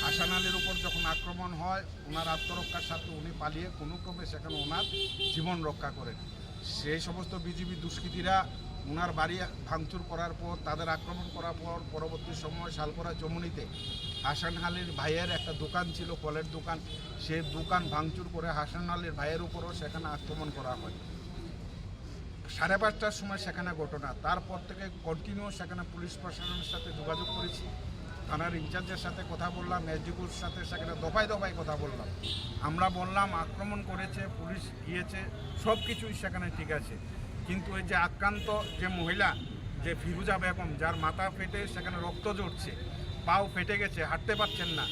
হাসান আলীর উপর যখন আক্রমণ হয়, ওনার আত্মরক্ষার স্বার্থে উনি পালিয়ে কোনো ক্রমে সেখানে ওনার জীবন রক্ষা করেন। সেই সমস্ত বিজিবি দুষ্কৃতীরা ওনার বাড়ি ভাঙচুর করার পর, তাদের আক্রমণ করার পর, পরবর্তী সময় শালকরা চমুনিতে হাসান আলীর ভাইয়ের একটা দোকান ছিল, ফলের দোকান, সেই দোকান ভাঙচুর করে হাসান আলীর ভাইয়ের উপরও সেখানে আক্রমণ করা হয়। সাড়ে পাঁচটার সময় সেখানে ঘটনা, তারপর থেকে কন্টিনিউ সেখানে পুলিশ প্রশাসনের সাথে যোগাযোগ করেছি, থানার ইনচার্জের সাথে কথা বললাম, এসডিপিওর সাথে সেখানে দফায় দফায় কথা বললাম। আমরা বললাম আক্রমণ করেছে, পুলিশ গিয়েছে, সব কিছুই সেখানে ঠিক আছে, কিন্তু এই যে আক্রান্ত যে মহিলা, যে ফিরুজা বেগম, যার মাথা ফেটে সেখানে রক্ত ঝরছে, পাও ফেটে গেছে, হাঁটতে পারছেন না,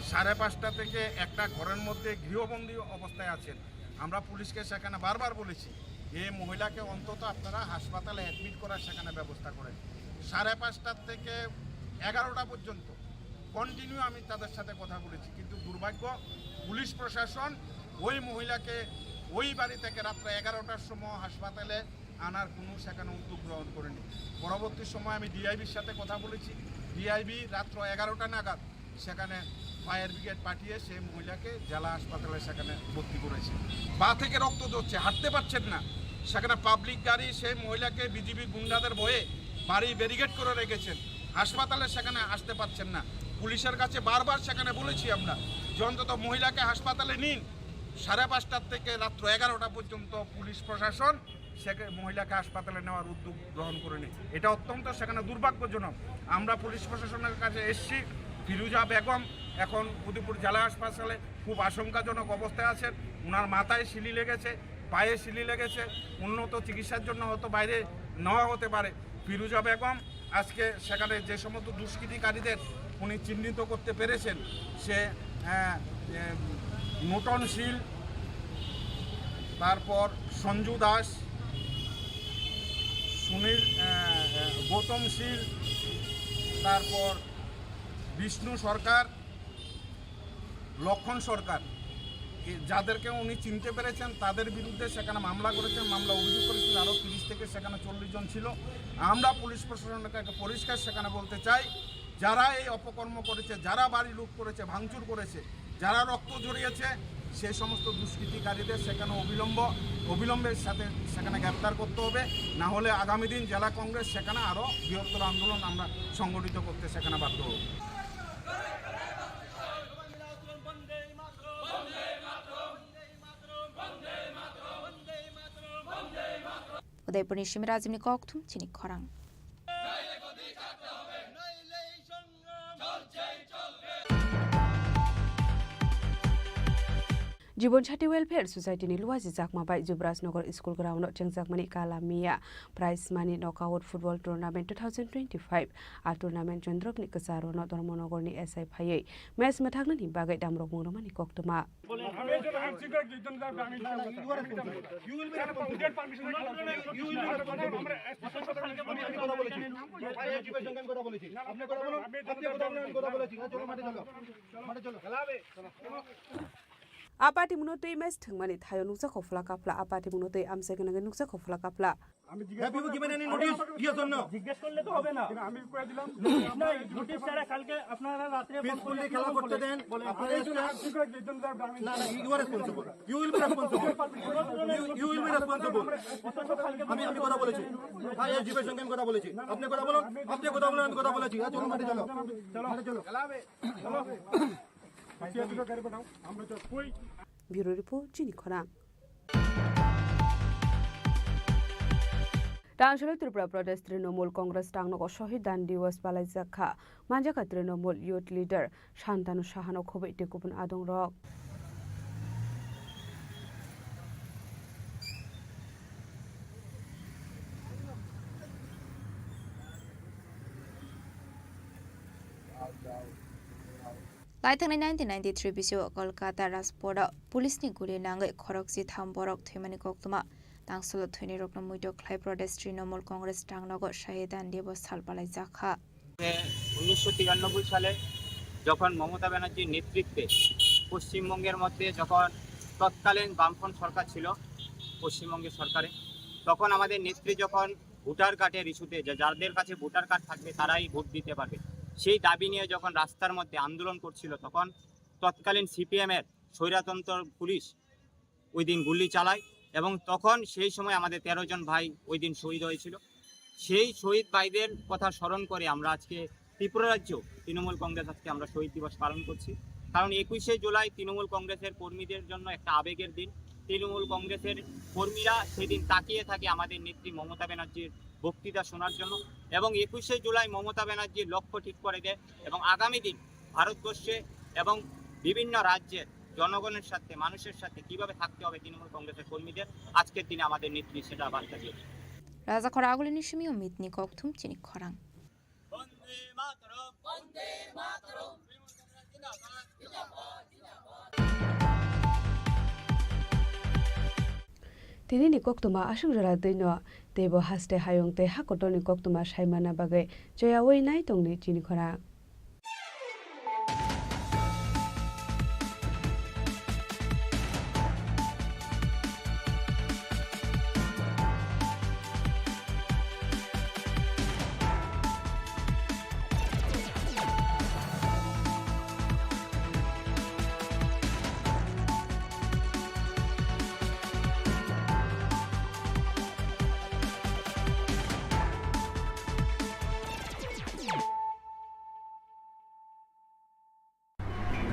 সাড়ে পাঁচটা থেকে একটা ঘরের মধ্যে গৃহবন্দী অবস্থায় আছেন। আমরা পুলিশকে সেখানে বারবার বলেছি, এই মহিলাকে অন্তত আপনারা হাসপাতালে অ্যাডমিট করার সেখানে ব্যবস্থা করেন। সাড়ে পাঁচটা থেকে এগারোটা পর্যন্ত কন্টিনিউ আমি তাদের সাথে কথা বলেছি, কিন্তু দুর্ভাগ্য, পুলিশ প্রশাসন ওই মহিলাকে ওই বাড়ি থেকে রাত্রে এগারোটার সময় হাসপাতালে আনার কোনো সেখানে উদ্যোগ গ্রহণ করেনি। পরবর্তী সময় আমি ডিআইবির সাথে কথা বলেছি, ডিআইবি রাত্র এগারোটা নাগাদ সেখানে ফায়ার ব্রিগেড পাঠিয়ে সেই মহিলাকে জেলা হাসপাতালে সেখানে ভর্তি করেছে। পা থেকে রক্ত ঝরছে, হাঁটতে পারছেন না। সেখানে পাবলিক গাড়ি সেই মহিলাকে বিজিবি গুন্ডাদের ভয়ে বাড়ি ব্যারিকেড করে রেখেছেন, হাসপাতালে সেখানে আসতে পারছেন না। পুলিশের কাছে বারবার সেখানে বলেছি আমরা যে অন্তত মহিলাকে হাসপাতালে নিন। সাড়ে পাঁচটার থেকে রাত্র এগারোটা পর্যন্ত পুলিশ প্রশাসন সেখানে মহিলাকে হাসপাতালে নেওয়ার উদ্যোগ গ্রহণ করেনি। এটা অত্যন্ত সেখানে দুর্ভাগ্যজনক। আমরা পুলিশ প্রশাসনের কাছে এসছি, ফিরুজা বেগম এখন উদয়পুর জেলা হাসপাতালে খুব আশঙ্কাজনক অবস্থায় আছেন। ওনার মাথায় সিলি লেগেছে, পায়ে সিলি লেগেছে, উন্নত চিকিৎসার জন্য হয়তো বাইরে নেওয়া হতে পারে। ফিরুজা বেগম আজকে সেখানে যে সমস্ত দুষ্কৃতিকারীদের উনি চিহ্নিত করতে পেরেছেন, সে, আহ, এ, নুটন শীল, তারপর সঞ্জু দাস, সুনীল, আহ, আহ, গৌতম শীল, তারপর বিষ্ণু সরকার, লক্ষণ সরকার, এ, যাদেরকে উনি চিনতে পেরেছেন, তাদের বিরুদ্ধে সেখানে মামলা করেছেন, মামলা অভিযোগ করেছেন, আরও তিরিশ থেকে সেখানে চল্লিশ জন ছিল। আমরা পুলিশ প্রশাসনকে একটা পরিষ্কার সেখানে বলতে চাই, যারা এই অপকর্ম করেছে, যারা বাড়ি লুট করেছে, ভাঙচুর করেছে, যারা রক্ত ঝরিয়েছে, সেই সমস্ত দুষ্কৃতিকারীদের সেখানে অবিলম্ব, অবিলম্বের সাথে সেখানে গ্রেপ্তার করতে হবে, না হলে আগামী দিন জেলা কংগ্রেস সেখানে আরও বৃহত্তর আন্দোলন আমরা সংগঠিত করতে সেখানে বাধ্য হব। Udaipurni simi Rajibni kokthum chini khorang. Jibon Sati Welfare Society ni luaji jakma bai Jubraj Nagar School Ground o chengjakmani Kala Miya Prize Money Knockout Football Tournament two thousand twenty-five. A tournament Chandropni kwcharo no Dharmanagar ni S I phaiwi match mwthaknani bagwi damrok mungrokmani koktwma. You will be responsible. You will be responsible. You will be responsible. আমি, আমি কথা বলেছি। আমি এসডিপির সঙ্গে আমি কথা বলেছি। আপনি কথা বলুন, আপনি কথা বলুন, আমি কথা বলেছি। হ্যাঁ, চলো, মাঠে চলো। মাঠে চলো। A party mungno twi match thwngmani thaio nukjakha phla kaphla. A party mungno twi amchai gwnangwi nukjakha phla kaphla. Have you given any notice? Yes or no? জিজ্ঞেস করলে তো হবে না। নোটিশ নাই, নোটিশ ছাড়া কালকে আপনারা রাত্রে ফোন করলে Peacefully খেলা করতে দেন। বলে, আপনারা না, না, you are responsible. You will be responsible. You, you will be responsible. আমি, আমি কথা বলেছি। হ্যাঁ, এসডিপির সঙ্গে আমি কথা বলেছি। আপনি কথা বলুন, আপনি কথা বলুন, আমি কথা বলেছি। হ্যাঁ, চলো, মাঠে চলো। মাঠে চলো। Bureau report, chini khorang. Tangshalo Tripura Pradesh Trinamool Congress tangnogo Shohid Dan Diwas palaijak kha. Manjakha Trinamool Youth Leader Shantanu Sahano khobwi tei kubun adongrok. Laithangnai nineteen ninety-three bisio Kolkata Rajport o police ni guli nangwi khorokchi tham borok thwimani koktwma. Tangsalo thwinirokno muito khlai Pradesh Trinamool Congress tangnogo Shohid Dan Diwas sal palaijak kha. উনিশশো তিরানব্বই সালে যখন মমতা ব্যানার্জির নেতৃত্বে পশ্চিমবঙ্গের মধ্যে যখন তৎকালীন বামফ্রন্ট সরকার ছিল পশ্চিমবঙ্গের সরকারে, তখন আমাদের নেত্রী যখন ভোটার কার্ডের ইস্যুতে, যা-, যাদের কাছে ভোটার কার্ড থাকবে তারাই ভোট দিতে পারবে, সেই দাবি নিয়ে যখন রাস্তার মধ্যে আন্দোলন করছিল, তখন তৎকালীন সিপিএম এর স্বৈরতন্ত্র পুলিশ ওই দিন গুলি চালায় এবং তখন সেই সময় আমাদের তেরো জন ভাই ওই দিন শহীদ হয়েছিল। সেই শহীদ ভাইদের কথা স্মরণ করে আমরা আজকে ত্রিপুরা রাজ্য তৃণমূল কংগ্রেস আজকে আমরা শহীদ দিবস পালন করছি, কারণ একুশে জুলাই তৃণমূল কংগ্রেসের কর্মীদের জন্য একটা আবেগের দিন। তৃণমূল কংগ্রেসের কর্মীরা সেদিন তাকিয়ে থাকে আমাদের নেত্রী মমতা ব্যানার্জির বক্তৃতা শোনার জন্য, এবং একুশে জুলাই মমতা ব্যানার্জির লক্ষ্য ঠিক করে দেয় এবং আগামী দিন ভারতবর্ষে এবং বিভিন্ন রাজ্যের জনগণের সাথে, মানুষের সাথে কিভাবে থাকতে হবে তৃণমূল কংগ্রেসের কর্মীদের, আজকের দিনে আমাদের নেত্রী সেটা বার্তা দিয়েছে। Raja khorang agulini simi o mitni kokthum chini khorang. বন্দে মাতরম, বন্দে মাতরম। Tini ni koktwma aswk jora twino teibo haste hayung tei ha kotorni koktwma saimana bagwi choyawi nai tongdi chini khorang.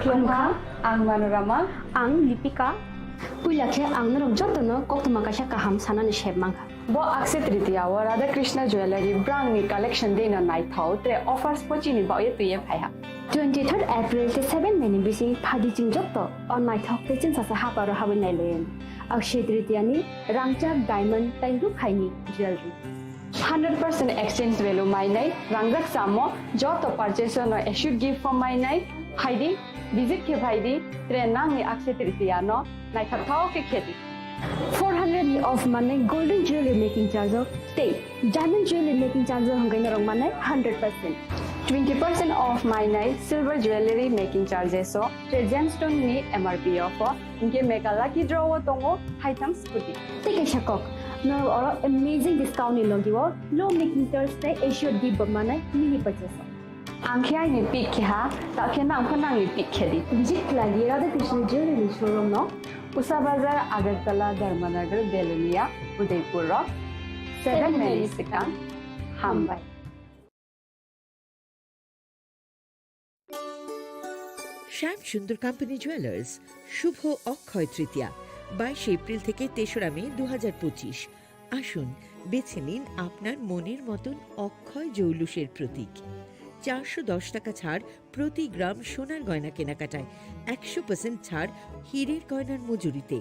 Khulumkha, ang Manorama. Ang Lipika. Puila khe ang norok jotono koktwma kaisa kaham sanani sep mankha. Bo Akshaya Tritiya o Radha Krishna Jewellery brangni collection deino naithok tei offers bo chini bagwi twiwi phaiha. Twenty third April tei seven May ni bising phaidi chwng jotto o naithok tei chwngsasa haparo habwi nailayan. Akshaya Tritiya ni rangchak diamond tei rukhaini jewelry. Hundred percent exchange value mainai, rangjak samo joto purchase no assured gift form mainai, phaidi, visit khe phaidi, tre nangni Akshaya Tritiya no naithok thao khe khedi. Four hundred ni off manai golden jewelry making charge o tei diamond jewelry making charge o hwnkhe norok manai hundred percent. Twenty percent off mainai silver jewelry making charges o, tre gemstone ni M R P o pho, hwnkhe mega lucky draw o tongo haitham scooty. Tei kaisa kok, norok oro amazing discount ni logi o low making charge tei assured gift bo manai mini purchase o. Ang khe aini pick khe ha, ta khe nang pho nangni pick khe di. Visit khlai di Radha Krishna Jewelry ni showroom no, Usa Bazar, Agartala, Dharmanagar, Belonia, Udaipur o seven May ni swkang. Hambai. শ্যাম সুন্দর company jewellers, শুভ অক্ষয় তৃতীয়া, বাইশে এপ্রিল থেকে তেসরা মে দু হাজার পঁচিশ। আসুন, বেছে নিন আপনার মনের মতন অক্ষয় জৌলুসের প্রতীক। চারশো দশ টাকা ছাড় প্রতি গ্রাম সোনার গয়না কেনাকাটায়, একশো পার্সেন্ট ছাড় হীরের গয়নার মজুরিতে,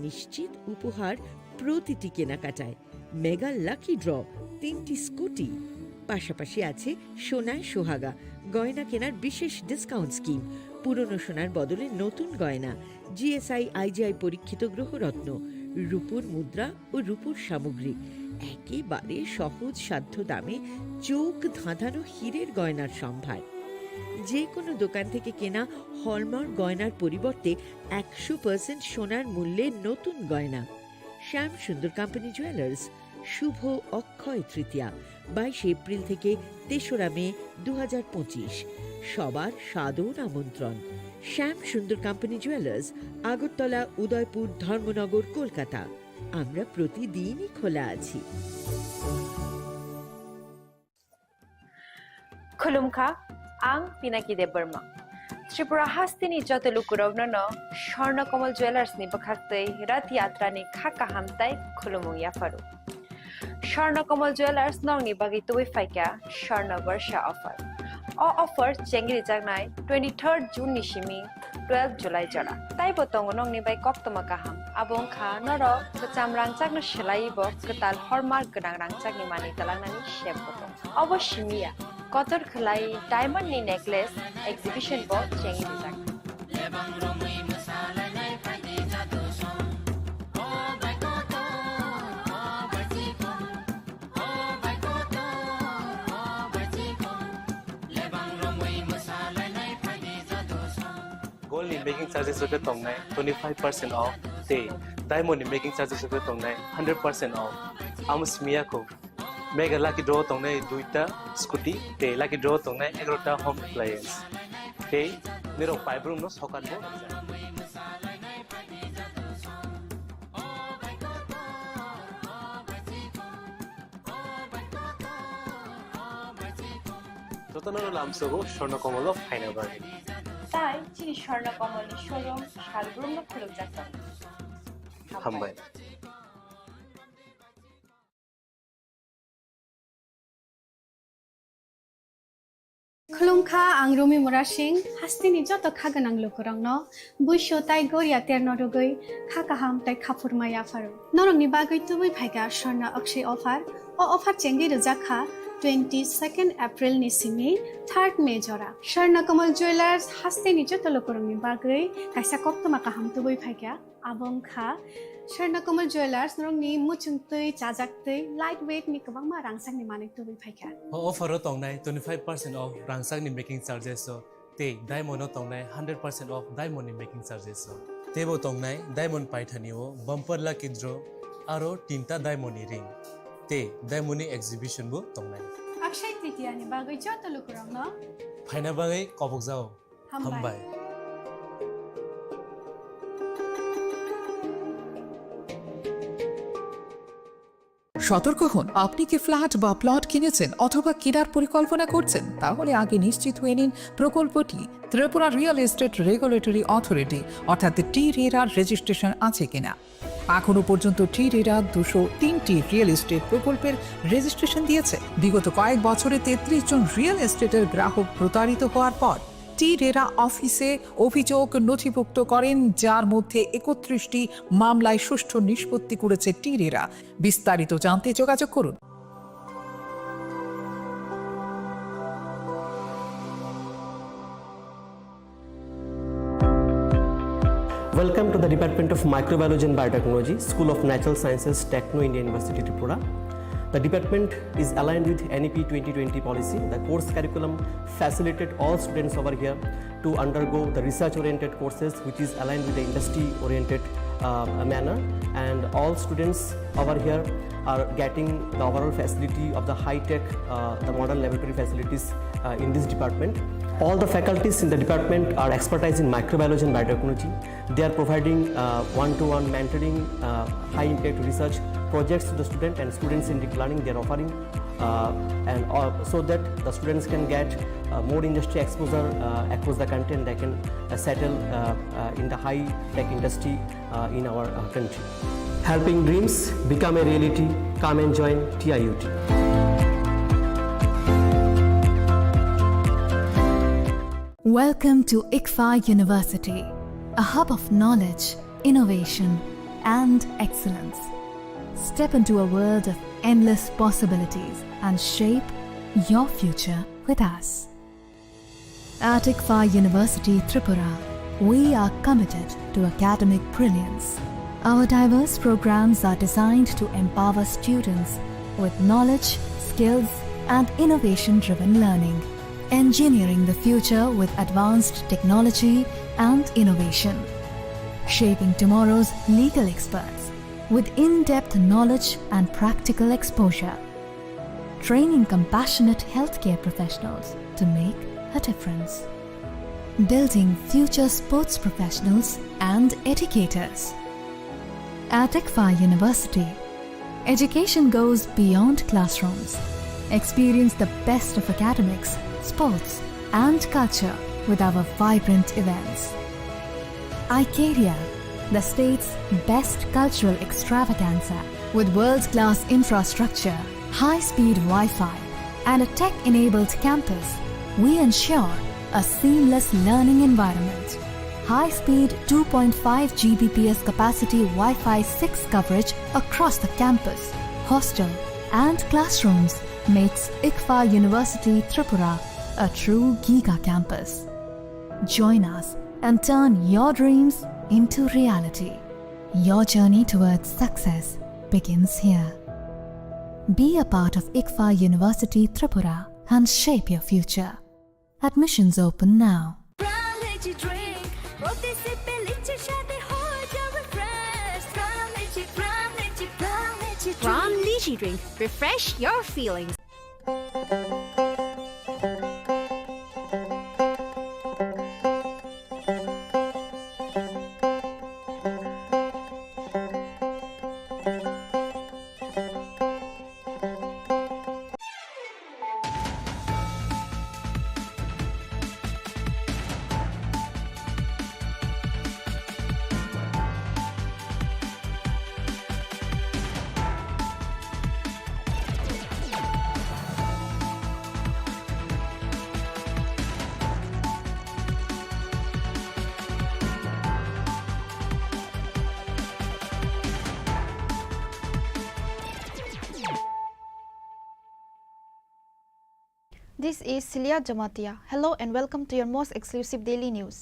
নিশ্চিত উপহার প্রতিটি কেনাকাটায়, মেগা লাকি ড্র, তিনটি স্কুটি, পাশাপাশি আছে সোনায় সোহাগা, গয়না কেনার বিশেষ ডিসকাউন্ট স্কিম, পুরনো সোনার বদলে নতুন গয়না, G S I I G I পরীক্ষিত গ্রহরত্ন, রূপোর মুদ্রা ও রূপোর সামগ্রী, একেবারে সহজ সাধ্য দামে চোখ ধাঁধানো হীরের গয়নার সম্ভার। যে কোনো দোকান থেকে কেনা হলমার্ক গয়নার পরিবর্তে একশো পার্সেন্ট সোনার মূল্যে নতুন গয়না। শ্যাম সুন্দর কোম্পানি জুয়েলার্স, শুভ অক্ষয় তৃতীয়া, বাইশে এপ্রিল থেকে তেসরা মে দু হাজার পঁচিশ। সবার সাদর আমন্ত্রণ। শ্যাম সুন্দর কোম্পানি জুয়েলার্স, আগরতলা, উদয়পুর, ধর্মনগর, কলকাতা। আমরা প্রতিদিনই খোলা আছি। Khulumkha, ang Pinaki Debbarma. Tripura hasteni joto lukurokno no Swarna Kamal Jewellers ni bwkhaktwi Rath Yatra ni kha kaham tai khulumung yapharu. Swarna Kamal Jewellers nokni bagwi tubui phaikha Swarna Barsha offer. O offer chengrijaknai twenty third June ni simi twelve July jora. Taibo tongo nokni bai koktwma kaham. Abo wngkha norok kwcham rangchakno swlaiwi bo kwtal hallmark gwnang rangchakni manwi twlangnani sep bo tongo. Obo simi ya, kotor khwlai diamond ni necklace exhibition bo chengwi rijak. Gold ni making charges rok khe tongnai twenty five percent off, tei diamond ni making charges rok khe tongnai hundred percent off. Amo simi ya kho. Mega lucky draw tongnai duita scooty, tei lucky draw tongnai egarota home appliance. Tei nirok paibrum no sokan bo. Jotono lamsogo Swarna Kamal o phaina bagwi. Tai chini Swarna Kamal ni showroom salbrum no khulumjak tongo. Hambai. Khulumkha, ang Rumi Murasing, hasteni joto kha gwnang lukurokno buisu tai goria terno rwgwi kha kaham tai kha phurma yapharu. Norokni bagwi tubui phaikha Swarna Akshay offer. O offer chengwi rwjak kha twenty second April ni simi third May jora. Swarna Kamal Jewellers hasteni joto lukurokni bagwi kaisa koktwma kaham tubui phaikha. Abo wngkha Swarna Kamal Jewellers, norokni muchungtwi, chajaktwi, light weight ni kwbangma rangchakni manwi tubui phaikha. O offer o tongnai twenty five percent off rangchakni making charges o, tei diamond o tongnai hundred percent off diamond ni making charges o. Teibo tongnai diamond paithani o bumper lucky draw aro tinta diamond ni ring, tei diamond ni exhibition bo tongnai. Akshay Tritiya ni bagwi joto lukurokno phaina bagwi kobokjao. Hambai. Hambai. সতর্ক হন, আপনি কি ফ্ল্যাট বা প্লট কিনেছেন অথবা কেনার পরিকল্পনা করছেন? তাহলে আগে নিশ্চিত হয়ে নিন প্রকল্পটি Tripura real estate regulatory authority অর্থাৎ টি রেরার রেজিস্ট্রেশন আছে কিনা। এখনও পর্যন্ত টি রেরা দুশো তিনটি রিয়েল এস্টেট প্রকল্পের রেজিস্ট্রেশন দিয়েছে। বিগত কয়েক বছরে তেত্রিশ জন রিয়েল এস্টেটের গ্রাহক প্রতারিত হওয়ার পর টি রেরা অফিসে অভিযোগ নথিভুক্ত করেন, যার মধ্যে একত্রিশটি মামলায় সুষ্ঠু নিষ্পত্তি করেছে টি রেরা। বিস্তারিত জানতে যোগাযোগ করুন। Welcome to the Department of Microbiology and Biotechnology, School of Natural Sciences, Techno India University, Tripura. The department is aligned with N E P twenty twenty policy. The course curriculum facilitated all students over here to undergo the research-oriented courses, which is aligned with the industry-oriented, uh, manner. And all students over here are getting the overall facility of the high-tech, uh, the modern laboratory facilities, uh, in this department. All the faculties in the department are expertise in microbiology and biotechnology. They are providing, uh, one-to-one mentoring, uh, high-impact research projects to the student and student-centric learning they are offering, uh, and, uh, so that the students can get, uh, more industry exposure, uh, across the country, and they can, uh, settle, uh, uh, in the high-tech industry, uh, in our, uh, country. Helping dreams become a reality. Come and join T I U T. Welcome to ICFAI University, a hub of knowledge, innovation, and excellence. Step into a world of endless possibilities and shape your future with us. At ICFAI University Tripura, we are committed to academic brilliance. Our diverse programs are designed to empower students with knowledge, skills, and innovation-driven learning, engineering the future with advanced technology and innovation, shaping tomorrow's legal experts with in-depth knowledge and practical exposure, training compassionate healthcare professionals to make a difference, building future sports professionals and educators. At ICFAI University, education goes beyond classrooms. Experience the best of academics, sports, and culture with our vibrant events. Icaria, the state's best cultural extravaganza. With world-class infrastructure, high-speed Wi-Fi, and a tech-enabled campus, we ensure a seamless learning environment. High-speed two point five G B P S capacity Wi-Fi six coverage across the campus, hostel, and classrooms makes ICFAI University Tripura a true giga campus. Join us and turn your dreams into reality. Your journey towards success begins here. Be a part of ICFAI University Tripura and shape your future. Admissions open now. Pran Lychee Drink, প্রতি সিপে লিচির স্বাদে হয়ে যাও refresh। Pran Lychee, Pran Lychee, Pran Lychee Drink। Pran Lychee Drink, refresh your feelings. This is Celia Jamatia. Hello and welcome to your most exclusive daily news.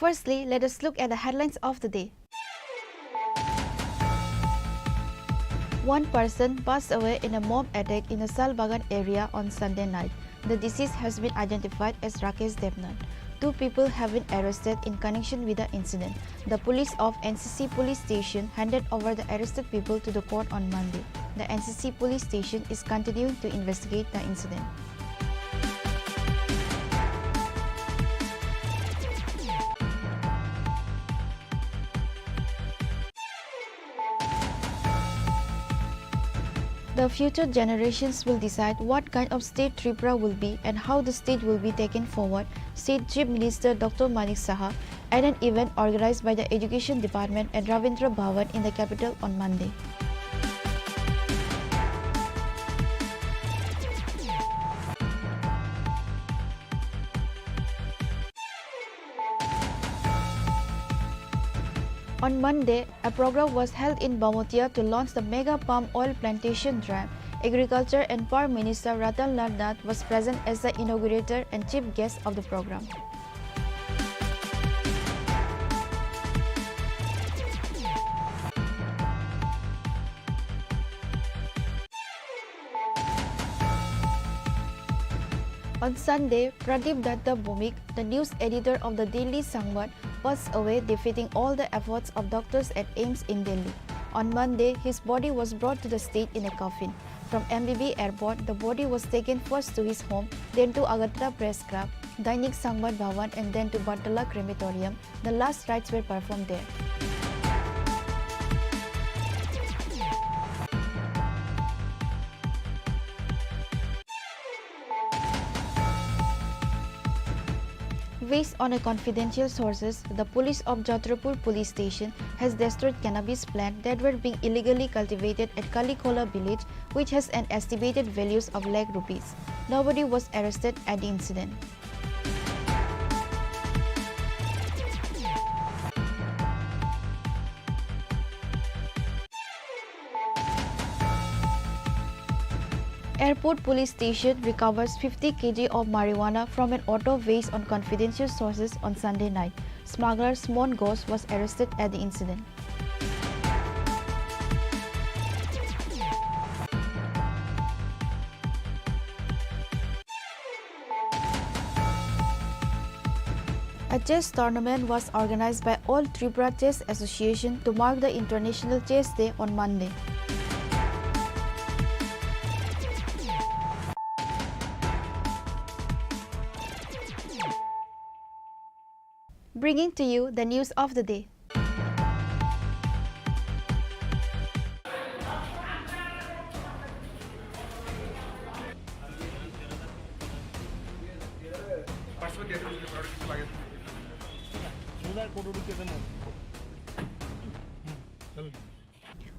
Firstly, let us look at the headlines of the day. One person passed away in a mob attack in the Salbagan area on Sunday night. The deceased has been identified as Rakesh Debnath. Two people have been arrested in connection with the incident. The police of N C C police station handed over the arrested people to the court on Monday. The N C C police station is continuing to investigate the incident. The future generations will decide what kind of state Tripura will be and how the state will be taken forward, said Chief Minister Doctor Manik Saha at an event organized by the Education Department at Ravindra Bhavan in the capital on Monday. On Monday, a program was held in Bamotia to launch the mega palm oil plantation drive. Agriculture and Power Minister Ratan Lal Nath was present as the inaugurator and chief guest of the program. On Sunday, Pradip Datta Bhowmik, the news editor of the Daily Sangbad, passed away, defeating all the efforts of doctors at AIIMS in Delhi. On Monday, his body was brought to the state in a coffin. From M B B airport, the body was taken first to his home, then to Agartala Press Club, Dainik Sangbad Bhavan, and then to Bartala Crematorium. The last rites were performed there. Based on a confidential sources, the police of Chhatrapur police station has destroyed cannabis plant that were being illegally cultivated at Kalikhola village, which has an estimated values of lakh rupees. Nobody was arrested at the incident. Airport police station recovers fifty K G of marijuana from an auto based on confidential sources on Sunday night. Smuggler Suman Ghosh was arrested at the incident. A chess tournament was organized by All Tripura Chess Association to mark the International Chess Day on Monday. Bringing to you the news of the day.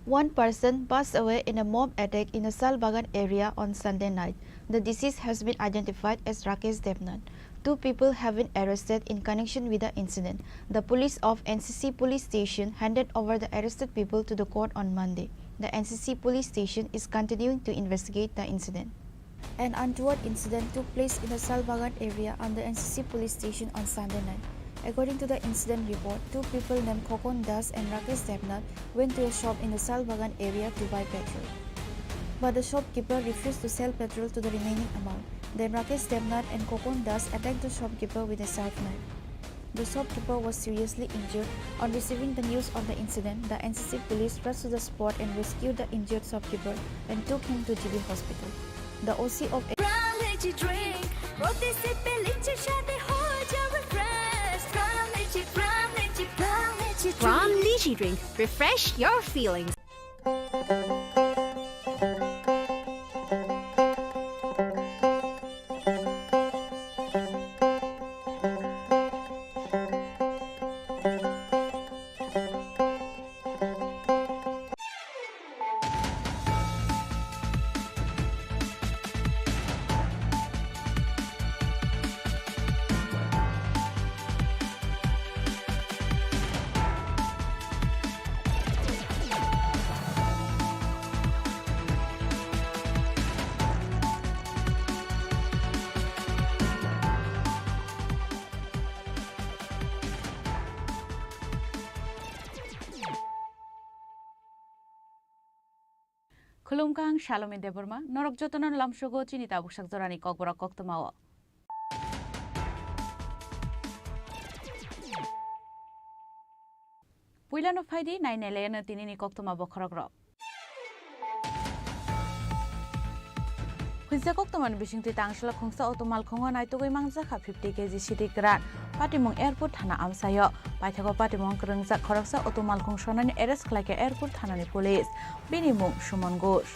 One person passed away in a mob attack in the Salbagan area on Sunday night. The deceased has been identified as Rakesh Debnath. Two people have been arrested in connection with the incident. The police of N C C police station handed over the arrested people to the court on Monday. The N C C police station is continuing to investigate the incident. An untoward incident took place in the Salbagan area under N C C police station on Sunday night. According to the incident report, two people named Khokon Das and Rakesh Debnath went to a shop in the Salbagan area to buy petrol. But the shopkeeper refused to sell petrol to the remaining amount. Then Rakesh Debnath and Khokon Das attacked the shopkeeper with a sharp knife. The shopkeeper was seriously injured. On receiving the news of the incident, the N C C police rushed to the spot and rescued the injured shopkeeper and took him to G B hospital. The O C of From Lychee Drink, প্রতি সিপে লিচির স্বাদে হয়ে যাবে fresh। From Lychee, from Lychee, from Lychee Drink। From Lychee Drink, refresh your feelings। Khulumkha, ang Salome Debbarma, norok jotono lamsogo chini tabuksak jorani kokborok koktwmao. Puilano phaidi, nainailaino tinini koktwma bokhorokrok. Huijak koktwmani bisingtwi tangsila khungsa auto malkhungo naitugwi mangjak kha fifty K G sidi kwran. Patimung Airport thana amchaio. Paithago patimung kwrwngjak khoroksa auto malkhung sonani arrest khlaikha Airport thanani police. Bini mung Suman Ghosh.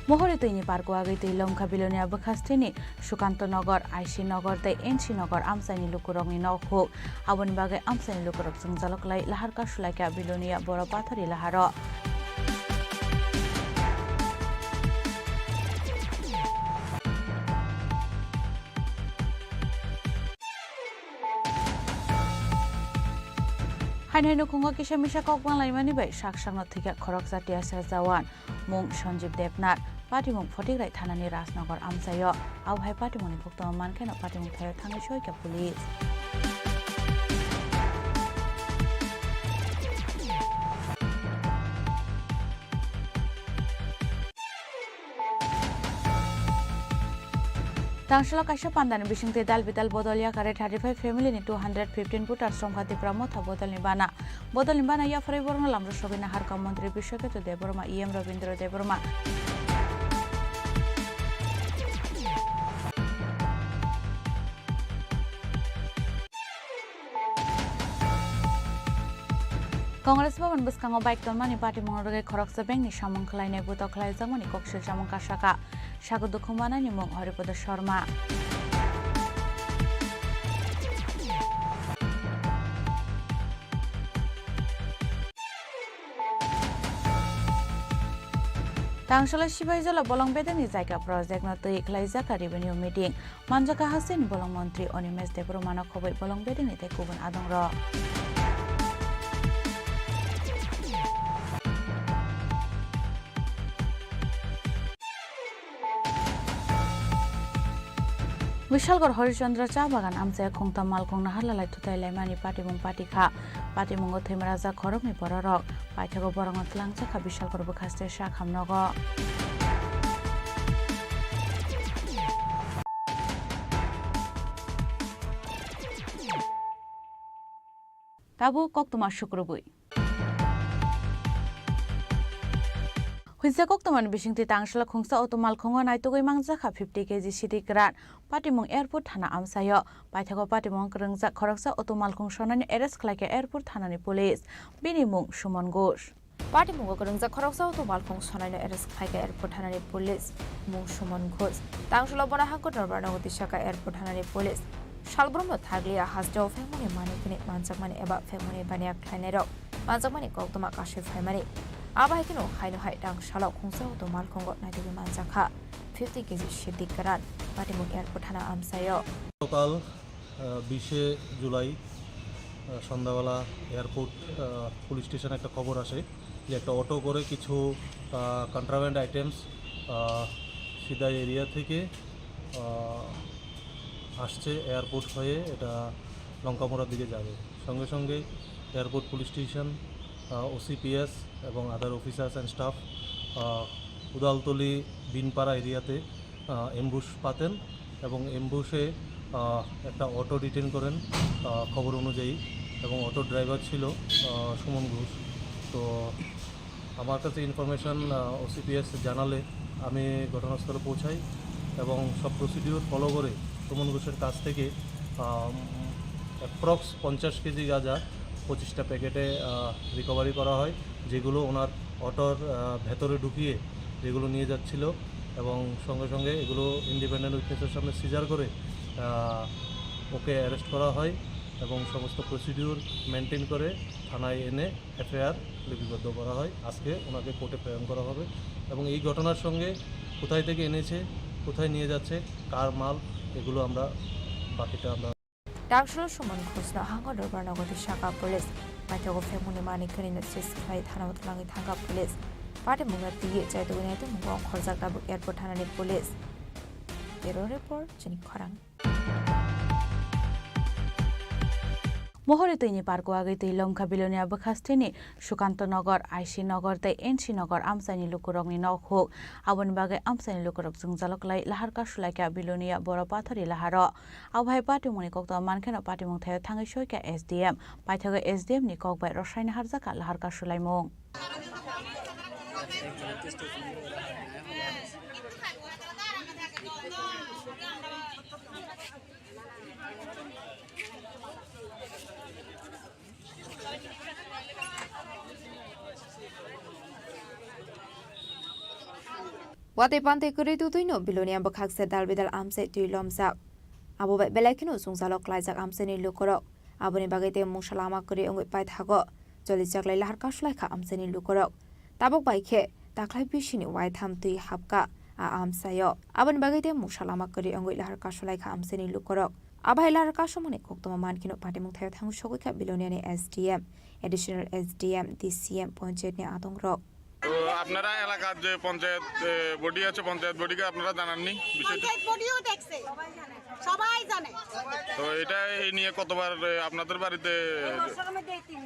Mohori twini parko agwi twi lomkha Bilonia bwkhasteni Sukanto Nagar, I C Nagar tei N C Nagar amchaini lukurokni nok huk. Aboni bagwi amchaini lukurok chwngjalok lai lahar kasulaikha Bilonia Boro Pathori laharo. Haino haino khungo kisa misa kok banglaimani bai sak sakno thwikha khoroksa T S F jawan, mung Sanjeev Debnath, patimung Photigrai thanani Rajnagar amchaio. Abo hai patimungni koktwma mankheno patimung thaio thangwi soikha police. Tangsalo kaisa pandani bisingtwi dal bidal bodol yakare thirty five family ni two hundred fifteen voters romkha Tipra Motha bodolni bana. Bodolni bana yapharwi borokno lamrok sogwi naharkha Montri Biswaketu Debbarma, E M Rabindra Debbarma. Congress Bhavan bwskango bike tonmani patimung rwgwi khoroksa bengni samung khlainai butok khlaijakmani kok silsamung kasaka. Sago dukhu manani mung Haripada Sharma. Tangsalo Sipaijala bolong bedekni jaga project no twi khlaijak revenue meeting. Manjak kha hasteni bolong montri Animesh Debbarmano khobwi bolong bedekni tei kubun adongrok. Bishalgarh Harishchandra cha bagan amchai khungtam malkhung naharlalai thutai laimani patimung patikha. Patimungo thwimajak khoroknwi bororok. Paithago borokno twlangjakha Bishalgarh bwkhaste sakhamnogo. Tabuk koktwma sukrubwi. Huijak koktwmani bisingtwi tangsalo khungsa auto malkhungo naitugwi mangjak kha fifty K G sidi kwran. Patimung Airport thana amchaio. Paithago patimung kwrwngjak khoroksa auto malkhung sonani arrest khlaikha Airport thanani police. Bini mung Suman Ghosh. Patimungo kwrwngjak khoroksa auto malkhung sonaino arrest khlaikha Airport thanani police, mung Suman Ghosh. Tangsalo bono hangkhe Dorbar nogo tisaka Airport thanani police. Salbrumno thaglia hasteo phengmani manwi kini manjakmani eba phengmani baniya khlainairok manjakmani koktwma kasui phaimani. Abo hai kheno haino hai tangsalo khungsa auto malkhungo naitugwi manjakha fifty K G sidi kwran. Patimung Airport thana amchaio. সকাল, আহ, বিশে জুলাই, আহ, সন্ধ্যাবেলা এয়ারপোর্ট, আহ, পুলিশ স্টেশনে একটা খবর আসে যে একটা অটো করে কিছু, আহ, কন্ট্রাব্যান্ড আইটেমস, আহ, সিদাই এরিয়া থেকে, আহ, আসছে এয়ারপোর্ট হয়ে, এটা লঙ্কামোড়ার দিকে যাবে। সঙ্গে সঙ্গে এয়ারপোর্ট পুলিশ স্টেশন, আহ, ও সি পি এস এবং আদার অফিসার্স অ্যান্ড স্টাফ, আহ, উদালতলি বিনপাড়া এরিয়াতে, আহ, অ্যাম্বুশ পাতেন এবং অ্যাম্বুশে, আহ, একটা অটো ডিটেন করেন, আহ, খবর অনুযায়ী, এবং অটো ড্রাইভার ছিল, আহ, সুমন ঘোষ। তো আমার কাছে ইনফরমেশন, আহ, ও সি পি এস জানালে আমি ঘটনাস্থলে পৌঁছাই এবং সব প্রসিডিউর ফলো করে সুমন ঘোষের কাছ থেকে, আহ, অ্যাপ্রক্স পঞ্চাশ কেজি গাঁজা পঁচিশটা প্যাকেটে, আহ, রিকভারি করা হয়, যেগুলো ওনার অটোর, আহ, ভেতরে ঢুকিয়ে যেগুলো নিয়ে যাচ্ছিল এবং সঙ্গে সঙ্গে এগুলো ইন্ডিপেন্ডেন্ট উইটনেসের সামনে সিজার করে, আহ, ওকে অ্যারেস্ট করা হয় এবং সমস্ত প্রসিডিউর মেনটেন করে থানায় এনে এফআইআর লিপিবদ্ধ করা হয়। আজকে ওনাকে কোর্টে প্রেরণ করা হবে এবং এই ঘটনার সঙ্গে কোথায় থেকে এনেছে, কোথায় নিয়ে যাচ্ছে, কার মাল, এগুলো আমরা বাকিটা আমরা Tangsalo Suman Ghoshno hango Dorbar nogo tisaka police. Paithago phengmungni manwi kwnwi no sis khlai thanao twlangwi thangkha police. Patimungno twiwi chaitugwi naitukmungo ongkhorjak tabuk airport thanani police. Bureau report, chini khorang. Mohori twini parko agwi twi lomkha Bilonia bwkhasteni Sukanto Nagar, I C Nagar tei N C Nagar amchaini lukurokni nok huk. Aboni bagwi amchaini lukurok jwngjalo kwlai lahar kasulaikha Bilonia Boro Pathori laharo. Abo hai patimungni koktwma mankheno patimung thaio thangwi soikha S D M. Paithago S D M ni kok bai rwsai naharjakha lahar kasulaimung. Watwi pantwi kwrwi twtwino Bilonia bwkhak se dal bidal amchai twi lomjak. Abo bai belai kheno jwngjalo klaijak amchaini lukurok. Aboni bagwi tei mungsa lama kwrwi wngwi paithago. Cholijaklai lahar kasulaikha amchaini lukurok. Tabuk bai khe taklai bisini waitham twi hapkha a amchaio. Aboni bagwi tei mungsa lama kwrwi wngwi lahar kasulaikha amchaini lukurok. Abo hai lahar kasumani koktwma mankheno patimung thaio thangwi sogwikha Biloniani S D M, additional S D M, D C M, panchayat ni adong rok. তো আপনারা এলাকার যে পঞ্চায়েত, এ, বডি আছে, পঞ্চায়েত বডিকে আপনারা জানাননি বিষয়টা? পঞ্চায়েত বডিও দেখছে, সবাই জানে। তো এটা এই নিয়ে কতবার, এ, আপনাদের বাড়িতে?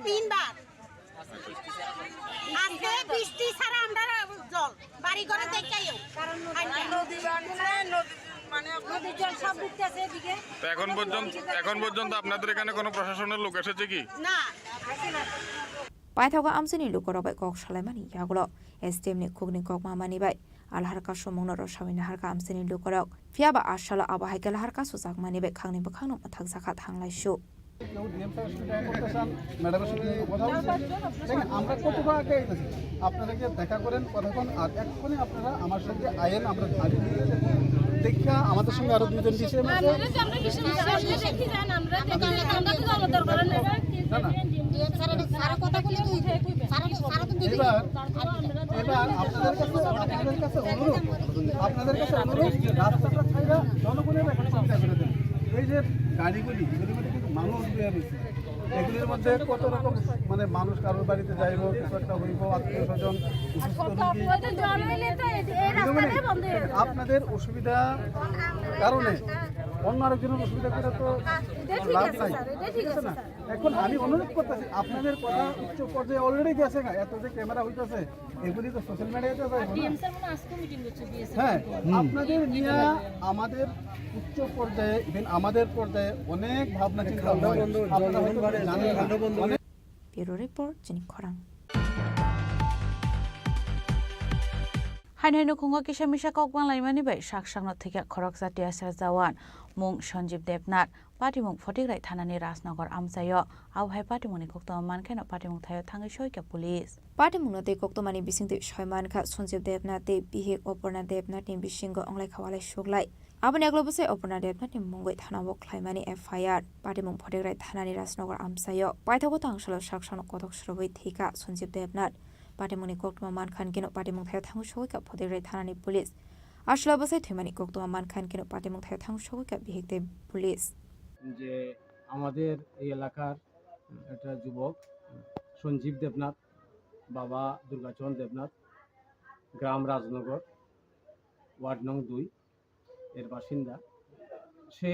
তিনবার। আজকে বৃষ্টি ছাড়া আমরা জল বাড়ি ঘরে দেখাইও। কারণ নদী, নদী বাড়ছে, নদী, মানে, আপনার নদীর জল সব ঢুকতেছে এদিকে। তো এখন পর্যন্ত, এখন পর্যন্ত আপনাদের এখানে কোনো প্রশাসনের লোক এসেছে কি? না। Paithago amchaini lukurok bai kok salaimani yagulo S D M ni khukni kokma mani bai alharka sumungno rwsawi naharkha amchaini lukurok. Phiyaba a salo abo hai khe laharkha sujakmani bai khakni bwkhakno mwthakjakha thanglaisu. কেউ ডিএম স্যারের সঙ্গে দেখা করতে চান, ম্যাডামের সঙ্গে কথা বলছেন। দেখেন, আমরা কতটা আগে এগেছি, আপনারা গিয়ে দেখা করেন, কথা বলেন, আর এক্ষুনি আপনারা আমার সঙ্গে আয়েন, আমরা আগে নিয়ে যাবো। দেখা আমাদের সঙ্গে আরো দুজন ডিসি এম আছে। আমরা তো আমরা কিছু না, আমরা দেখি যান, আমরা দেখি যান, আমরা তো দল দরকার নেই। না, না। ডিএম স্যারের সারা কথা বলে তুই, সারা, সারা তো দেখি। এবার, এবার আপনাদের কাছে, আপনাদের কাছে অনুরোধ, আপনাদের কাছে অনুরোধ, রাস্তাটা ছাড়া জনগণের একটা সুবিধা করে দেন। এই যে গাড়িগুলি, এগুলির মধ্যে কিন্তু মানুষ বের হয়েছে। এগুলির মধ্যে কত রকম, মানে, মানুষ কারোর বাড়িতে যাইব, কিছু একটা হইব, আত্মীয় স্বজন, অসুস্থ রোগী। ওই তো জল হইলে তো এই, এই রাস্তাটাই বন্ধ হয়ে যাবে। আপনাদের অসুবিধা কারণে অন্য আরেকজনের অসুবিধা করে তো এটা ঠিক লাভ আছে, নাই, স্যার, এটা ঠিক ঠিক আছে আছে, না? স্যার। এখন আমি অনুরোধ করতেছি, আপনাদের কথা উচ্চ পর্যায়ে অলরেডি গেছে না, এত যে ক্যামেরা হইতেছে, এগুলি তো সোশ্যাল মিডিয়াতে যায়, আর না? ডিএম স্যার মনে হয় আজকে মিটিং করছে, ডিএসএম হ্যাঁ, মিটিং। হুম। আপনাদের নিয়ে আমাদের উচ্চ পর্যায়ে, ইভেন আমাদের পর্যায়ে অনেক ভাবনা চিন্তা হয়। খান্ডা বন্ধ, আপনারা হয়তো জনগণ বাড়ে, জানেন না। খান্ডা বন্ধ। অনেক Bureau Report, Chini Khorang. Haino haino khungo kisa misa kok banglaimani bai sak sakno thwikha khoroksa T S R jawan mung Sanjeev Debnath. Patimung Photigrai thanani Rajnagar amchaio. Abo hai patimungni koktwma mankheno patimung thaio thangwi soikha police. Patimungno tei koktwmani bisingtwi soi mankha Sanjeev Debnath tei bihik Aparna Debnathni bisingo wnglaikha walai suglai. Aboni aglo bwsai Aparna Debnathni mungwi thanao khlaimani F I R. Patimung Photigrai thanani Rajnagar amchaio. Paithago tang salo sak sakno kothok swrwngwi thwikha Sanjeev Debnath. Patimungni koktwma mankha hinkhe patimung thaio thangwi sogwikha Photigrai thanani police. Aswla bwsai thwimani koktwma mankha hinkhe patimung thaio thangwi sogwikha bihik tei police. যে আমাদের এই এলাকার একটা যুবক সঞ্জীব দেবনাথ, বাবা দুর্গাচরণ দেবনাথ, গ্রাম রাজনগর, ওয়ার্ড নং দুই এর বাসিন্দা। সে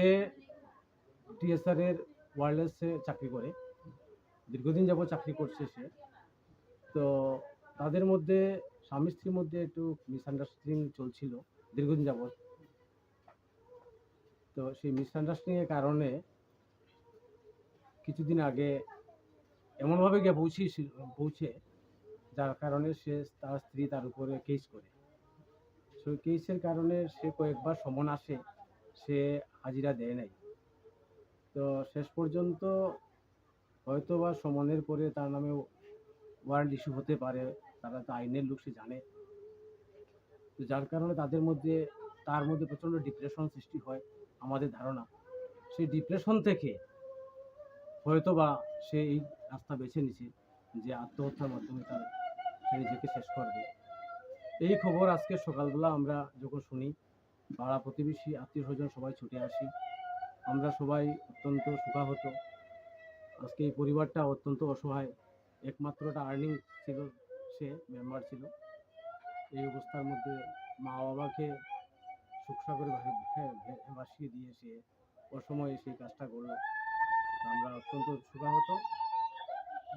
টিএসআর এর ওয়্যারলেসে চাকরি করে, দীর্ঘদিন যাবত চাকরি করছে সে। তো তাদের মধ্যে, স্বামী স্ত্রীর মধ্যে একটু মিসআন্ডারস্ট্যান্ডিং চলছিল দীর্ঘদিন যাবত। তো সেই মিসআন্ডারস্ট্যান্ডিং এর কারণে কিছুদিন আগে এমনভাবে গিয়ে পৌঁছেছিল, পৌঁছে যার কারণে সে, তার স্ত্রী তার উপরে কেস করে। সেই কেসের কারণে সে কয়েকবার সমন আসে, সে হাজিরা দেয় নাই। তো শেষ পর্যন্ত হয়তো বা সমনের পরে তার নামে ওয়ারেন্ট ইস্যু হতে পারে, তারা তো আইনের লোক, সে জানে। তো যার কারণে তাদের মধ্যে, তার মধ্যে প্রচণ্ড ডিপ্রেশন সৃষ্টি হয় আমাদের ধারণা। সেই ডিপ্রেশন থেকে হয়তো বা সে এই রাস্তা বেছে নিছে যে আত্মহত্যার মাধ্যমে তার, সে নিজেকে শেষ করবে। এই খবর আজকে সকালবেলা আমরা যখন শুনি, পাড়া প্রতিবেশী, আত্মীয় স্বজন সবাই ছুটে আসি। আমরা সবাই অত্যন্ত শোকাহত। আজকে এই পরিবারটা অত্যন্ত অসহায়। একমাত্র একটা আর্নিং ছিল, সে মেম্বার ছিল। এই অবস্থার মধ্যে মা বাবাকে শোকসাগরে ভাসি-, ভে-, ভে-, ভাসিয়ে দিয়ে সে অসময়ে সেই কাজটা করলো। আমরা অত্যন্ত শোকাহত।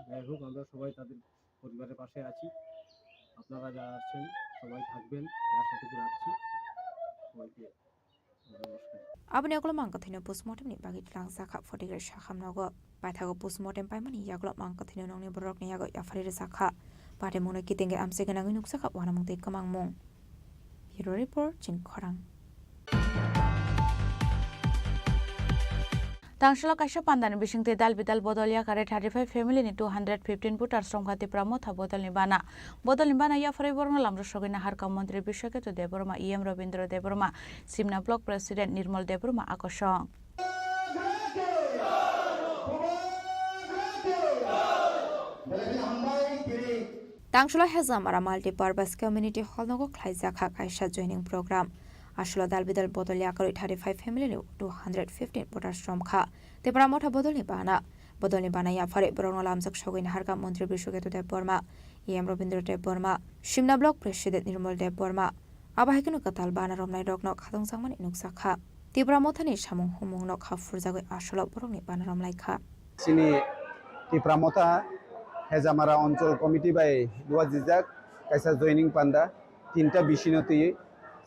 যাই হোক, আমরা সবাই তাদের পরিবারের পাশে আছি। আপনারা যারা আছেন, সবাই থাকবেন, এই আশাটুকু রাখছি। সবাইকে নমস্কার। Aboni ulo mankha thwino postmortem ni bagwi tlangjak kha Photigrai sakham nogo. Paithago postmortem paimani yagulo mankha thwino nokni borokni yago yaphari rwjak kha. Patimungno kitingwi amchai gwnangwi nukjak kha uanamung tei kwmangmung. Bureau Report, Chini Khorang. Tangsalo kaisa pandani bisingtwi dal bidal bodol yakarwi thirty five family ni two hundred fifteen voters romkha Tipra Motha bodolni bana. Bodolni bana yapharwi borokno lamrwsogwi naharkha Montri Biswaketu Debbarma, E M Robindra Debbarma, Simna Block President Nirmal Debbarma akosong. Tangsalo Hezamara Multipurpose Community Hall nogo khlaijak kha kaisa joining program. Aswlo dal bidal bodol yakarwi thirty five family ni two hundred fifteen voters romkha. Tipra Motha bodolni bana. Bodolni bana yaphari borokno lamjak sogwi naharkha Montri Brishoketu Debbarma, E M Robindra Debbarma, Simna Block President Nirmal Debbarma. Abo hai kheno kwtal bana romnairokno khatungjakmani nukjakha. Tipra Mothani samung humungno kha phurjagwi asolo borokni bana romlaikha. Chini Tipra Motha Hejamara Onchol Committee bai luajijak kaisa joining panda tinta bisino twiwi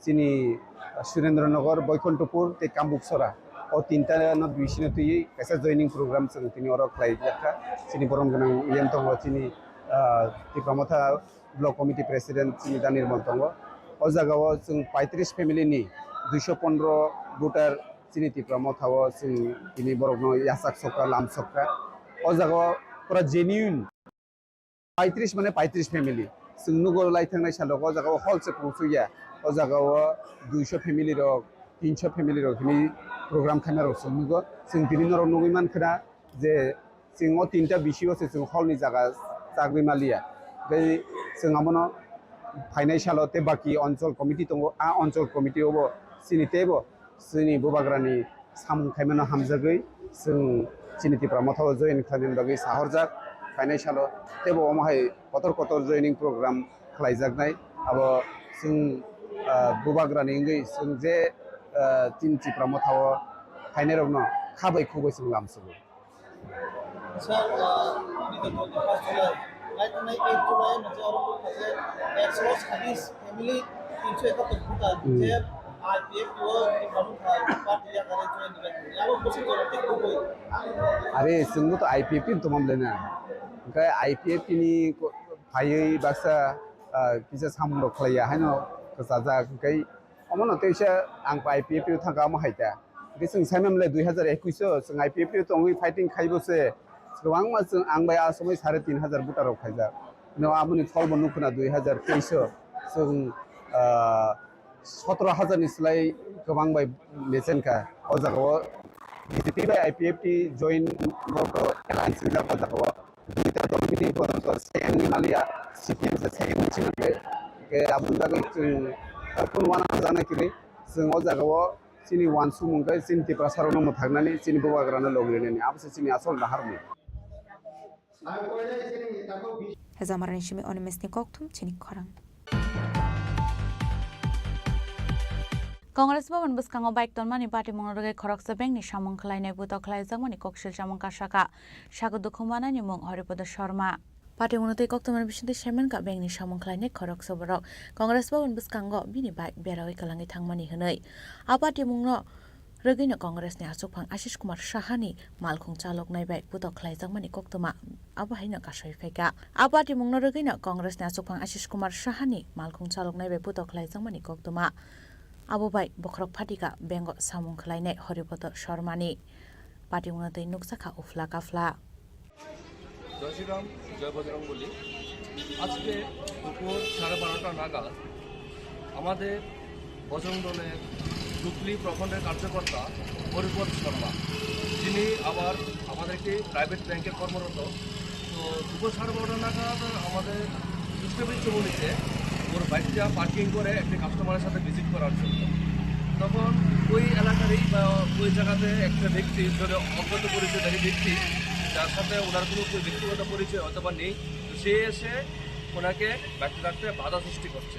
chini Surendra Nagar, Boikonthopur tei Kambuksora, o tinta no bisino twiwi kaisa joining program chwng tini oro khlaijakha. Chini borom gwnang yen tongo chini, ah, Tipra Motha Block Committee President chini Da Nirmal tongo. O jagao chwng paitris family ni duiso pondro voter chini Tipra Motha o chwng tini borokno yachak sokha, lam sokha. O jagao pura genuine paitris mane paitris family. Chwng nugo lai thangnai salo o jagao hall se kwrwngthukya. O jagao duiso family rok, tinso family rok hwnwi program khaina rok chwng nugo. Chwng tini norok nugwi mankha na je chwng o tinta bisio se chwng hall ni jaga chagwi maliya. Tei chwng abono phainai salo tei baki onchol committee tongo, a onchol committee o bo chini teibo chini bubagrani samung khaimano hamjagwi chwng chini Tipra Motha o join khlainani bagwi sahorjak. Phainai salo teibo omo hai kotor kotor joining program khlaijaknai. Abo chwng, ah, bubagrani wngwi chwng je, ah, chini Tipra Motha o phainairokno kha bai khuk bai chwng lamsugo. Sir, uh, nito twenty-first July, right, nai eight July, maje oro kok kaje ekso sadis family, tinso ekattor voter, Hmm. je I P F T o development khai, party ya kare join dibai. Yabo bosong jora tik bukoi. Are, chwngbo to I P F T ni tongma bwlai na. Hwnkhe I P F T ni ko-, phaiwi baksa, uh, kisa samung rok khlaiya, haino kwchajak, hwnkhe omono teisa ang I P F T o thangkha, omo hai ta. Hwnkhe chwng saimamle dui hazar ekush o chwng I P F T o tongwi fighting khaibo se. Kwbangma chwng ang bai a somoi sare tin hazar voter rok khaijak. No aboni pholbo nukho na dui hazar teis o chwng, ah, sotoro hazar ni slai kwbang bai mechen kha. O jaga o B J P bai I P F T join borok alliance wngjak o jaga o. Duita dol bini bodondo second ni maliya C P M se second ni chini bai. Ke aboni bagwi chwng, ah, kun wana jana kiri chwng o jaga o. Chini uansukmung khe chini Tiprasarokno mwthaknani, chini bubagrano logrinani, abo se chini asol naharmung. Hejamarani simi Animeshni kokthum chini khorang. Congress Bhavan bwskango bike tonmani patimungno rwgwi khoroksa bengni samung khlainai butok khlaijakmani koksil chamung kasaka, sago dukhu manani mung Haripada Sharma. Patimungno tei koktwmani bisingtwi saimankha bengni samung khlainai khoroksa borok Congress Bhavan bwskango bini bike berawi kwlangwi thangmani hwnwi. A patimungno rwgwino Congressni achukphang Ashish Kumar Sahani malkhung chaloknai bai putok khlaijakmani koktwma abo haino kasui phaikha. A patimungno rwgwino Congressni achukphang Ashish Kumar Sahani malkhung chaloknai bai putok khlaijakmani koktwma abo bai bokhorok phatika bengo samung khlainai Haripada Sharmani. Patimungno tei nukjakha uphla kaphla. জয় শ্রীরাম, জয় বজরং বলি। আজকে দুপুর সাড়ে বারোটা নাগাদ আমাদের বজরং দলের ডুকলি প্রখণ্ডের কার্যকর্তা হরিপদ শর্মা, যিনি আবার আমাদের একটি প্রাইভেট ব্যাংকে কর্মরত। তো দুপুর সাড়ে বারোটা নাগাদ আমাদের কৃষ্ণবীর চৌমুহনীতে ওর বাইকটা পার্কিং করে একটি কাস্টমারের সাথে ভিজিট করার জন্য। তখন ওই এলাকারই বা ওই জায়গাতে একটা ব্যক্তি, ধরো, অজ্ঞাত পরিচয়ধারী ব্যক্তি, যার সাথে ওনার কোনো ব্যক্তিগত পরিচয় হয়তো বা নেই, তো সে এসে ওনাকে বাইকটা রাখতে বাধা সৃষ্টি করছে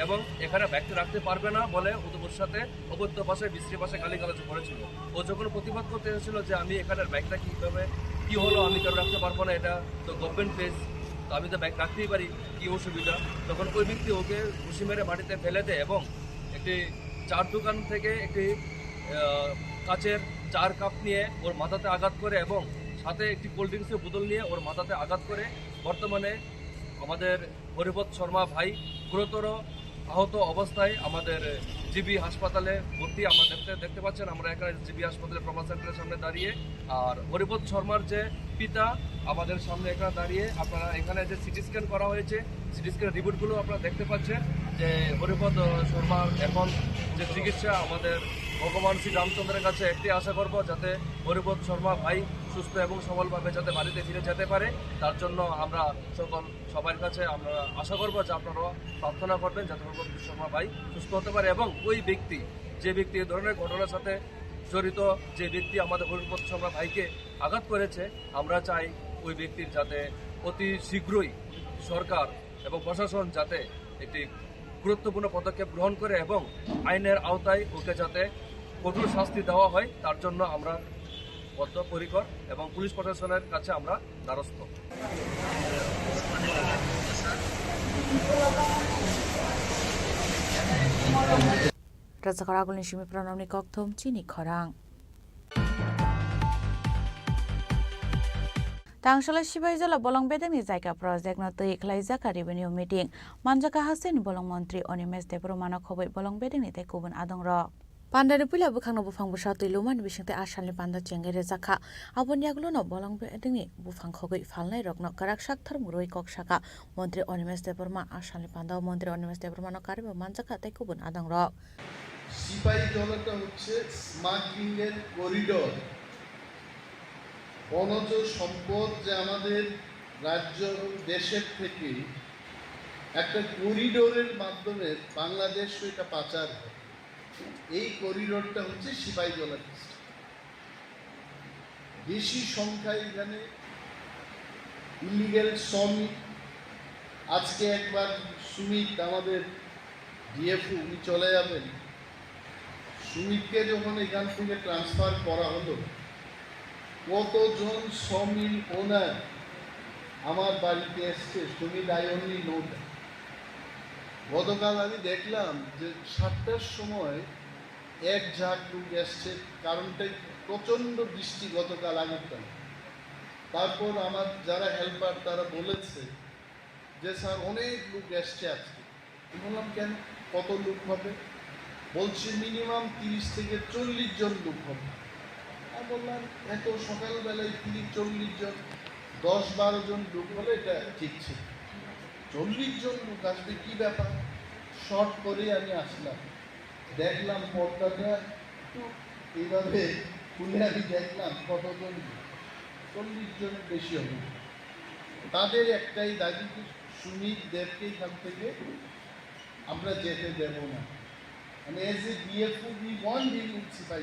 এবং এখানে বাইকটা রাখতে পারবে না বলে ও তো ওর সাথে অকথ্য ভাষায়, বিশ্রী ভাষায় গালিগালাজ করেছিল। ও যখন প্রতিবাদ করতে এসেছিল যে আমি এখানের বাইকটা কীভাবে, কী হলো, আমি কেন রাখতে পারবো না, এটা তো গভর্নমেন্ট প্লেস, তো আমি তো বাইক রাখতেই পারি, কী অসুবিধা? তখন ওই ব্যক্তি ওকে ঘুষি মেরে মাটিতে ফেলে দেয় এবং একটি চার দোকান থেকে একটি, আহ, কাচের চার কাপ নিয়ে ওর মাথাতে আঘাত করে এবং সাথে একটি কোল্ড ড্রিঙ্কসের বোতল নিয়ে ওর মাথাতে আঘাত করে। বর্তমানে আমাদের হরিপদ শর্মা ভাই গুরুতর আহত অবস্থায় আমাদের জিবি হাসপাতালে ভর্তি। আমরা দেখতে, দেখতে পাচ্ছেন, আমরা এখানে জিবি হাসপাতালে ট্রমা সেন্টারের সামনে দাঁড়িয়ে। আর হরিপদ শর্মার যে পিতা আমাদের সামনে এখানে দাঁড়িয়ে, আপনারা এখানে যে সিটি স্ক্যান করা হয়েছে, সিটি স্ক্যান রিপোর্টগুলো আপনারা দেখতে পাচ্ছেন যে হরিপদ, আহ, শর্মার এখন যে চিকিৎসা, আমাদের ভগবান শ্রী রামচন্দ্রের কাছে একটি আশা করব, যাতে হরিপদ শর্মা ভাই সুস্থ এবং সবলভাবে যাতে বাড়িতে ফিরে যেতে পারে, তার জন্য আমরা সকল সবার কাছে আমরা আশা করব যে আপনারা প্রার্থনা করবেন যাতে হরিপদ শর্মা ভাই সুস্থ হতে পারে এবং ওই ব্যক্তি, যে ব্যক্তি এই ধরনের ঘটনার সাথে জড়িত যে ব্যক্তি আমাদের হরিপদ শর্মা ভাইকে আঘাত করেছে, আমরা চাই ওই ব্যক্তির যাতে অতি শীঘ্রই সরকার এবং প্রশাসন যাতে একটি গুরুত্বপূর্ণ পদক্ষেপ গ্রহণ করে এবং আইনের আওতায় ওকে যাতে কঠোর শাস্তি দেওয়া হয়, তার জন্য আমরা বদ্ধপরিকর এবং পুলিশ প্রশাসনের কাছে আমরা দ্বারস্থ। Rwchapjak agulni simi phano nokni kokthum chini khorang. Tangsholo Sipaijala bolong bedengni jaga project no twi khlaijak revenue meeting. Manjak hasteni bolong montri Animesh Debbarma no khobwi bolong bedengni tei kubun adongrok. Pandani puila bwkhakno buphang bwsa twi lumani bisingtwi a salni panda chengwi rwjakha. Aboni yagulono bolong bedengni buphang khogwi phalnairokno kwrak sak thwrwng rwui kok sakha. Montri Animesh Debbarma a salni pandao Montri Animesh Debbarmano karwibo manjakha tei kubun adongrok. সিপাহীজলাটা হচ্ছে স্মাগলিং এর করিডোর। বনজ সম্পদ যে আমাদের রাজ্য এবং দেশের থেকে একটা করিডোরের মাধ্যমে বাংলাদেশ এটা পাচার হয়। এই করিডোরটা হচ্ছে সিপাহীজলা ডিস্ট্রিক্ট। বেশি সংখ্যায় এখানে ইলিগ্যাল শ্রমিক। আজকে একবার সুমিত, আমাদের ডিএফও, উনি চলে যাবেন। সুমিতকে যখন এখান থেকে ট্রান্সফার করা হলো, কতজন শ্রমিক ওনার আমার বাড়িতে এসছে, Sumit, I only know that। গতকাল আমি দেখলাম যে সাতটার সময় এক ঝাঁক লোক এসছে, কারণটা প্রচণ্ড বৃষ্টি গতকাল আগরতলা। তারপর আমার যারা হেল্পার, তারা বলেছে যে, "স্যার, অনেক লোক এসছে আজকে।" আমি বললাম, "কেন, কত লোক হবে?" বলছে, "মিনিমাম তিরিশ থেকে চল্লিশ জন লোক হবে।" আমি বললাম, "এত সকালবেলায় তিরিশ চল্লিশ জন, দশ বারো জন লোক হলে এটা ঠিক ছিল, চল্লিশ জন লোক আসবে, কি ব্যাপার?" শর্ট করেই আমি আসলাম, দেখলাম পর্দাটা একটু এইভাবে খুলে আমি দেখলাম কতজন, চল্লিশ জনের বেশি হবে। তাদের একটাই দাবি যে সুমিত দেবকে এখান থেকে আমরা যেতে দেব না। মানে, as a D F O, we want him in সিপাহী।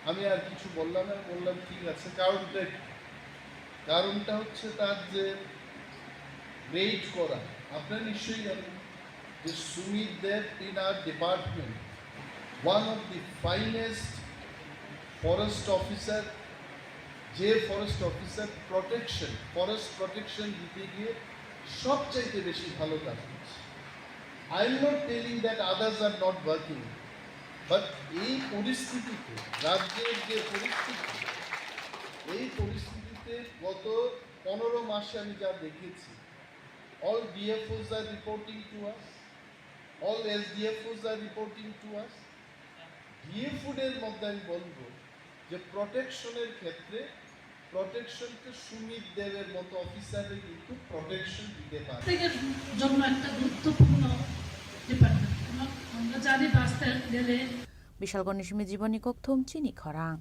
আমি আর কিছু বললাম না, বললাম, "ঠিক আছে, কারণটা কি?" কারণটা হচ্ছে তার যে রেইড করা, আপনারা নিশ্চয়ই জানেন যে সুমিত দেব in our department, one of the finest forest officer, যে forest officer protection, forest protection দিতে গিয়ে সবচাইতে বেশি ভালো কাজ করছে। I am not telling that others are not working, but এই পরিস্থিতিতে, রাজ্যের যে পরিস্থিতি, এই পরিস্থিতিতে গত পনেরো মাসে আমি যা দেখেছি, all D F Os are reporting to us, all S D F Os are reporting to us। DFO দের মধ্যে আমি বলবো যে প্রোটেকশনের ক্ষেত্রে প্রোটেকশনকে সুমিত দেবের মতো অফিসাররা কিন্তু প্রোটেকশন দিতে পারে। প্রত্যেকের জন্য একটা গুরুত্বপূর্ণ ডিপার্টমেন্ট। আমরা, আমরা জানি বাঁচতে গেলে Bishalgorni simi jiboni kokthum chini khorang.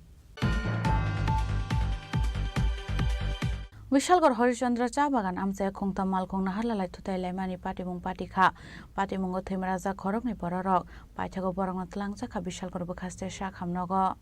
Bishalgor Horishchandra cha bagan amchai khungtam malkhung naharlalai thutai laimani patimung patikha. Patimungo thwimarajak khoroknwi bororok. Paithago borokno twlangjakha Bishalgor bwkhaste sak hamnogo.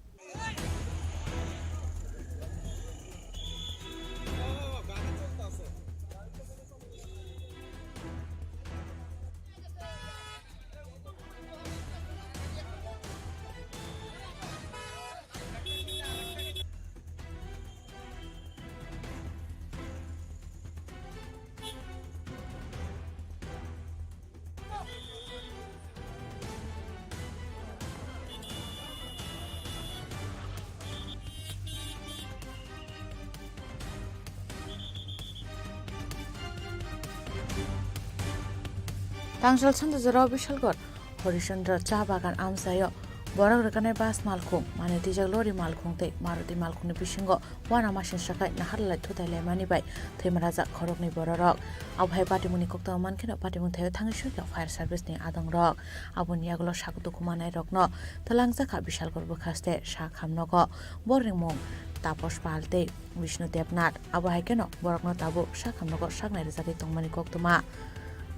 Tangsal sanda jorao Bishalgor Horishchandra cha bagan amchaio borok rwkhanai bus malkhung, manwi twijak lori malkhung tei Maruti malkhungni bisingo uanamasingcha khai naharlai thutai laimani bai thwimarajak khoroknwi bororok. Abohai patimungni koktwma mankheno patimung thaio thangwi swikhwlak fire service ni adongrok. Aboni yagulo sak dukhu manairokno twlangjakha Bishalgor bwkhaste sak hamnogo. Borokni mung Taposh Pal tei Bishnu Debnath. Abo hai kheno borokno tabuk sak hamnogo saknai rwjagwi tongmani koktwma.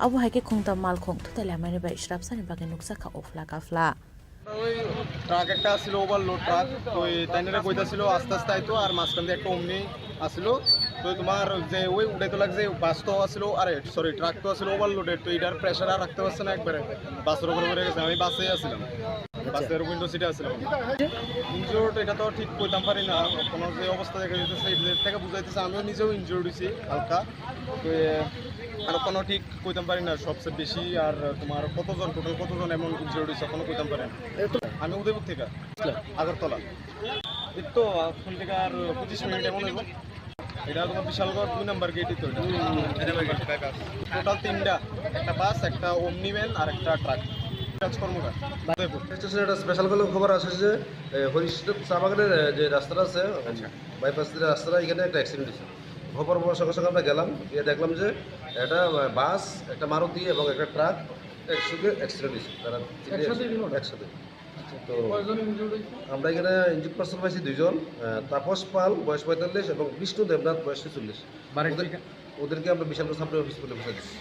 Abo hai khe khungtam malkhung thutai laimani bai srapsani bagwi nukjakha uphla kaphla. ওই ট্রাক একটা আসিল, overload truck. তো এই তাইনারা কইতাছিল আস্তে আস্তে আইতো, আর মাঝখান দিয়ে একটা অমনি আসিল। তো তোমার যে ওই উঠাইতো লাগছে, বাস তো আসিল, আরে সরি, ট্রাক তো আসিল ওভারলোডেড, তো এটার প্রেশার আর রাখতে পারছে না একবারে, বাসের উপরে পড়ে গেছে। আমি বাসেই আসছিলাম, বাসের উইন্ডো সিটে আসছিলাম। ইনজুর্ড এটা তো ঠিক কইতাম পারি না, কোনো যে অবস্থা দেখা যাইতেছে, এটা থেকে বুঝাইতেছে আমিও নিজেও ইনজুর্ড হইছি হালকা। তো এ, আর কোনো ঠিক কইতাম পারি না সবচেয়ে বেশি আর তোমার কতজন, টোটাল কতজন এমন ইনজুর্ড হইছে, কোনো কইতাম পারি না। আমি উদয়পুর থেকে, আগরতলা। এই তো এখন থেকে আর পঁচিশ মিনিট এমন হইব। এটা তোমার বিশালগড় দুই নাম্বার গেটই তো এটা। টোটাল তিনটা, একটা বাস, একটা ওমনি ভ্যান আর একটা ট্রাক। কাজ কর্মকার। উদয়পুর। স্টেশনে একটা স্পেশাল করে খবর আসে যে, এ, হরিষচন্দ্র চা বাগানের, এ, যে রাস্তাটা আছে, আচ্ছা। বাইপাস দিয়ে রাস্তাটা, এখানে একটা অ্যাক্সিডেন্ট হয়েছে। খবর পাওয়ার সঙ্গে সঙ্গে আমরা গেলাম, গিয়ে দেখলাম যে একটা, আহ, বাস, একটা মারুতি এবং একটা ট্রাক একসঙ্গে অ্যাক্সিডেন্ট হয়েছে। তারা তিনটে একসাথে অ্যাক্সিডেন্ট? একসাথে। আচ্ছা, তো কয়জন ইনজুর্ড হয়েছে? আমরা এখানে ইনজুর্ড পার্সন পাইছি দুইজন, আহ, তাপস পাল, বয়স পঁয়তাল্লিশ, এবং বিষ্ণু দেবনাথ, বয়স ছেচল্লিশ। বাড়ির ওদের, ঠিকা- ওদেরকে আমরা বিশালগড় সাব ডিভিশন হসপিটালে পৌঁছে দিচ্ছি।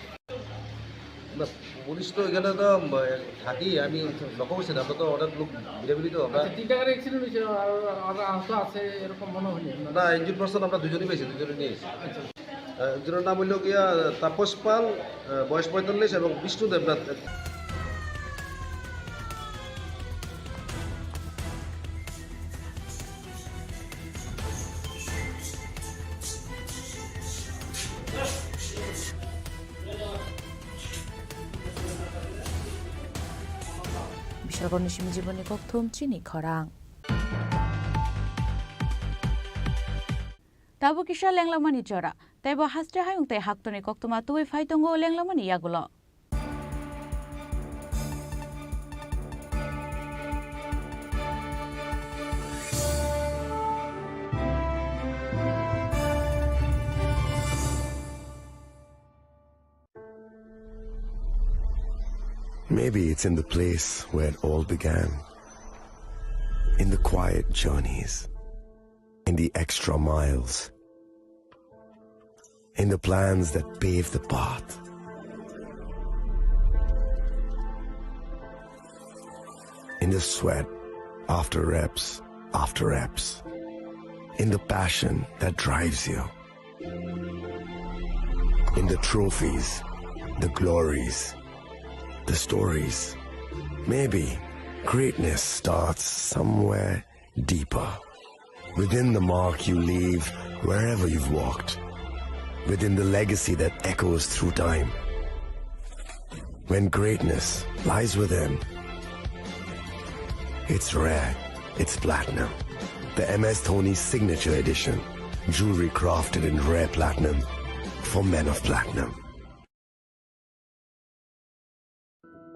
না, পুলিশ তো এখানে তো, উম, থাকি, আমি লক্ষ্য করছি না, আমরা তো অনেক লোক ভিড়াভিড়ি তো আমরা আচ্ছা, তিনটা গাড়ি অ্যাক্সিডেন্ট হয়েছে, আর, আর আহত আছে এরকম মনে হয়নি আপনার? না, ইনজুর্ড পার্সন আমরা দুজনই পেয়েছি, দুজনই নিয়ে এসেছি। আচ্ছা। আহ, একজনের নাম হইল গিয়া তাপস পাল, আহ, বয়স পঁয়তাল্লিশ, এবং বিষ্ণু Debnath. Bishalgorni simi jiboni kokthum chini khorang. Tabuk kisa lenglamani jora, teibo haste hayung tei haktorni koktwma tubui phai tongo lenglamani yagulo. Maybe it's in the place where it all began. In the quiet journeys. In the extra miles. In the plans that pave the path. In the sweat after reps after reps. In the passion that drives you. In the trophies, the glories, the stories. Maybe greatness starts somewhere deeper. Within the mark you leave wherever you've walked. Within the legacy that echoes through time. When greatness lies within, it's rare, it's platinum. The M S Dhoni Signature Edition. Jewelry crafted in rare platinum for men of platinum.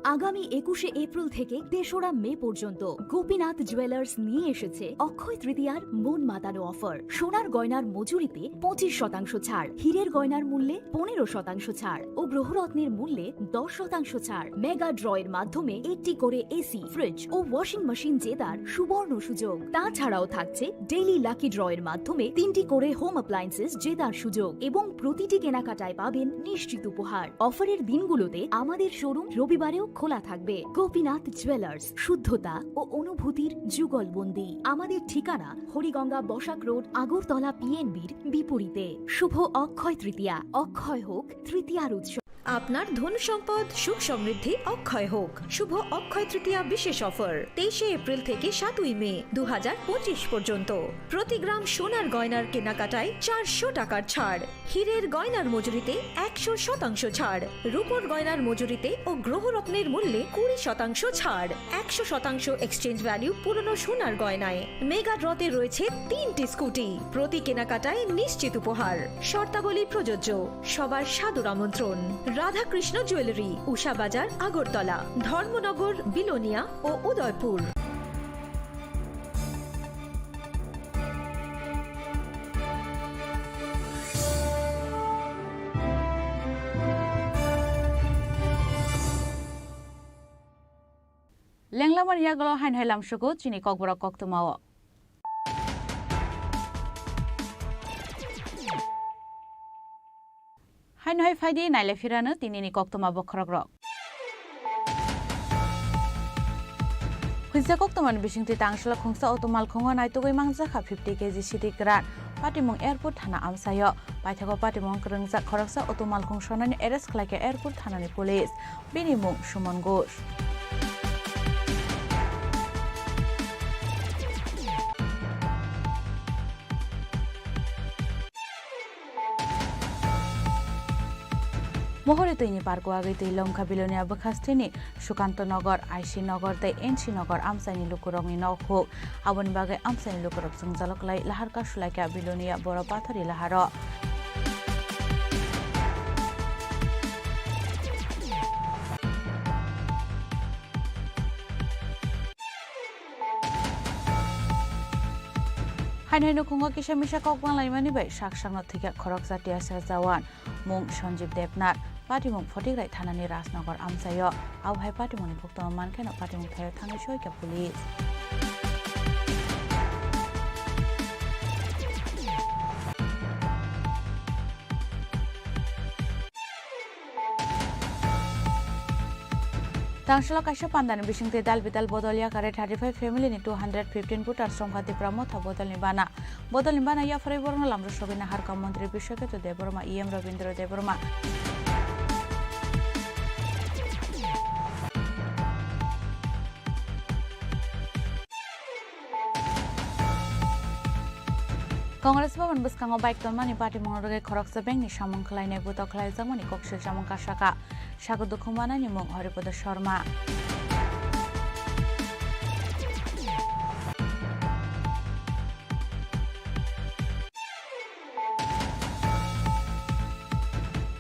আগামী একুশে এপ্রিল থেকে তেসরা মে পর্যন্ত গোপীনাথ জুয়েলার্স নিয়ে এসেছে অক্ষয় তৃতীয়ার মন মাতানো অফার। সোনার গয়নার মজুরিতে পঁচিশ শতাংশ ছাড়, হীরের গয়নার মূল্যে পনেরো শতাংশ ছাড় ও গ্রহরত্নের মূল্যে দশ শতাংশ ছাড়। মেগা ড্রয়ের মাধ্যমে একটি করে এসি, ফ্রিজ ও ওয়াশিং মেশিন জেতার সুবর্ণ সুযোগ। তাছাড়াও থাকছে ডেইলি লাকি ড্রয়ের মাধ্যমে তিনটি করে হোম অ্যাপ্লায়েন্সেস জেতার সুযোগ এবং প্রতিটি কেনাকাটায় পাবেন নিশ্চিত উপহার। অফারের দিনগুলোতে আমাদের শোরুম রবিবারেও খোলা থাকবে। গোপীনাথ জুয়েলার্স, শুদ্ধতা ও অনুভূতির যুগলবন্দি। আমাদের ঠিকানা হরিগঙ্গা বসাক রোড, আগরতলা পিএনবির বিপরীতে। শুভ অক্ষয় তৃতীয়া, অক্ষয় হোক তৃতীয়ার উৎসব। আপনার ধন সম্পদ সুখ সমৃদ্ধি অক্ষয় হোক। শুভ অক্ষয় তৃতীয়া বিশেষ অফার, তেইশে এপ্রিল থেকে সাতই মে দু হাজার পঁচিশ পর্যন্ত। প্রতি গ্রাম সোনার গয়নার কেনাকাটায় চারশো টাকার ছাড়, হীরের গয়নার মজুরিতে একশো শতাংশ ছাড়, রূপোর গয়নার মজুরিতে ও গ্রহরত্নের মূল্যে কুড়ি শতাংশ ছাড়, একশো শতাংশ এক্সচেঞ্জ ভ্যালু পুরনো সোনার গয়নায়। মেগা ড্রতে রয়েছে তিনটি স্কুটি। প্রতি কেনাকাটায় নিশ্চিত উপহার। শর্তাবলী প্রযোজ্য। সবার সাদর আমন্ত্রণ। রাধাকৃষ্ণ জুয়েলারি, উষা বাজার, আগরতলা, ধর্মনগর, বিলোনিয়া ও Udaipur. Lenglamani yagulo haino hai lamsugo chini kokborok koktwmao. Haino hai phaidi naile phirano tinini koktwma bokhorokrok. Sijak koktwmani bisingtwi tangsalo khungsa auto malkhungo naitugwi mangjak kha fifty K G sidi kwran. Patimung airport thana amchaio. Paithago patimung kwrwngjak khoroksa auto malkhung sonani arrest khlaikha airport thanani police. Bini mung Suman Ghosh. Mohori twini parko agwi twi longkha Bilonia bwkhasteni Sukanto Nogor, I C Nogor tei N C Nogor amchaini lukurokni nokhuk. Aboni bagwi amchaini lukurok chwngjalok lai lahar kasulaikha Bilonia boro pathori laharo. Haino haino khungo kisa misa kok banglaimani bai sak sakno thwikha khoroksa T S F jawan, mung Sanjeev Debnath, patimung Photigrai thanani Rajnagar amchaio. Abo hai patimungni koktwma mankheno patimung thaio thangwi soikha police. Tangsalo kaisa pandani bisingtwi dal bidal bodol yakare thirty five family ni two hundred fifteen voters romkha Tipra Motha bodolni bana. Bodolni bana yapharwi borokno lamrok sogwi naharkha Montri Biswaketu Debbarma, E M Rabindra Debbarma. Congress Bhavan bwskango bike tonmani patimungno rwgwi khoroksa bengni samung khlainai butok khlaijakmani koksil samung kasaka. Sago dukhu manani mung Haripada Sharma.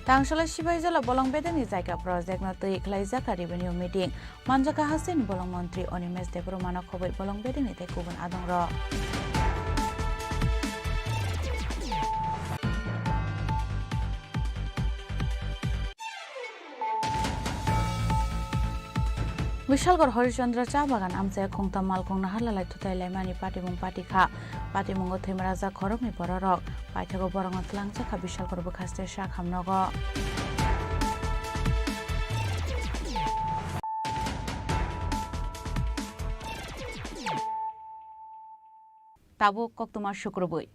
Tangsalo Sipaijala bolong bedengni jaga project no twi khlaijak revenue meeting. Manjaka hasteni bolong montri Animesh Debbarmano khobwi bolong bedengni tei kubun adongrok. Bishalgarh Harishchandra cha bagan amchai khungtam malkhung naharlalai thutai laimani patimung patikha. Patimungo thwimarajak khoroknwi bororok. Paithago borokno twlangjakha Bishalgarh bwkhaste sak hamnogo. Tabuk koktwma sukrubwi.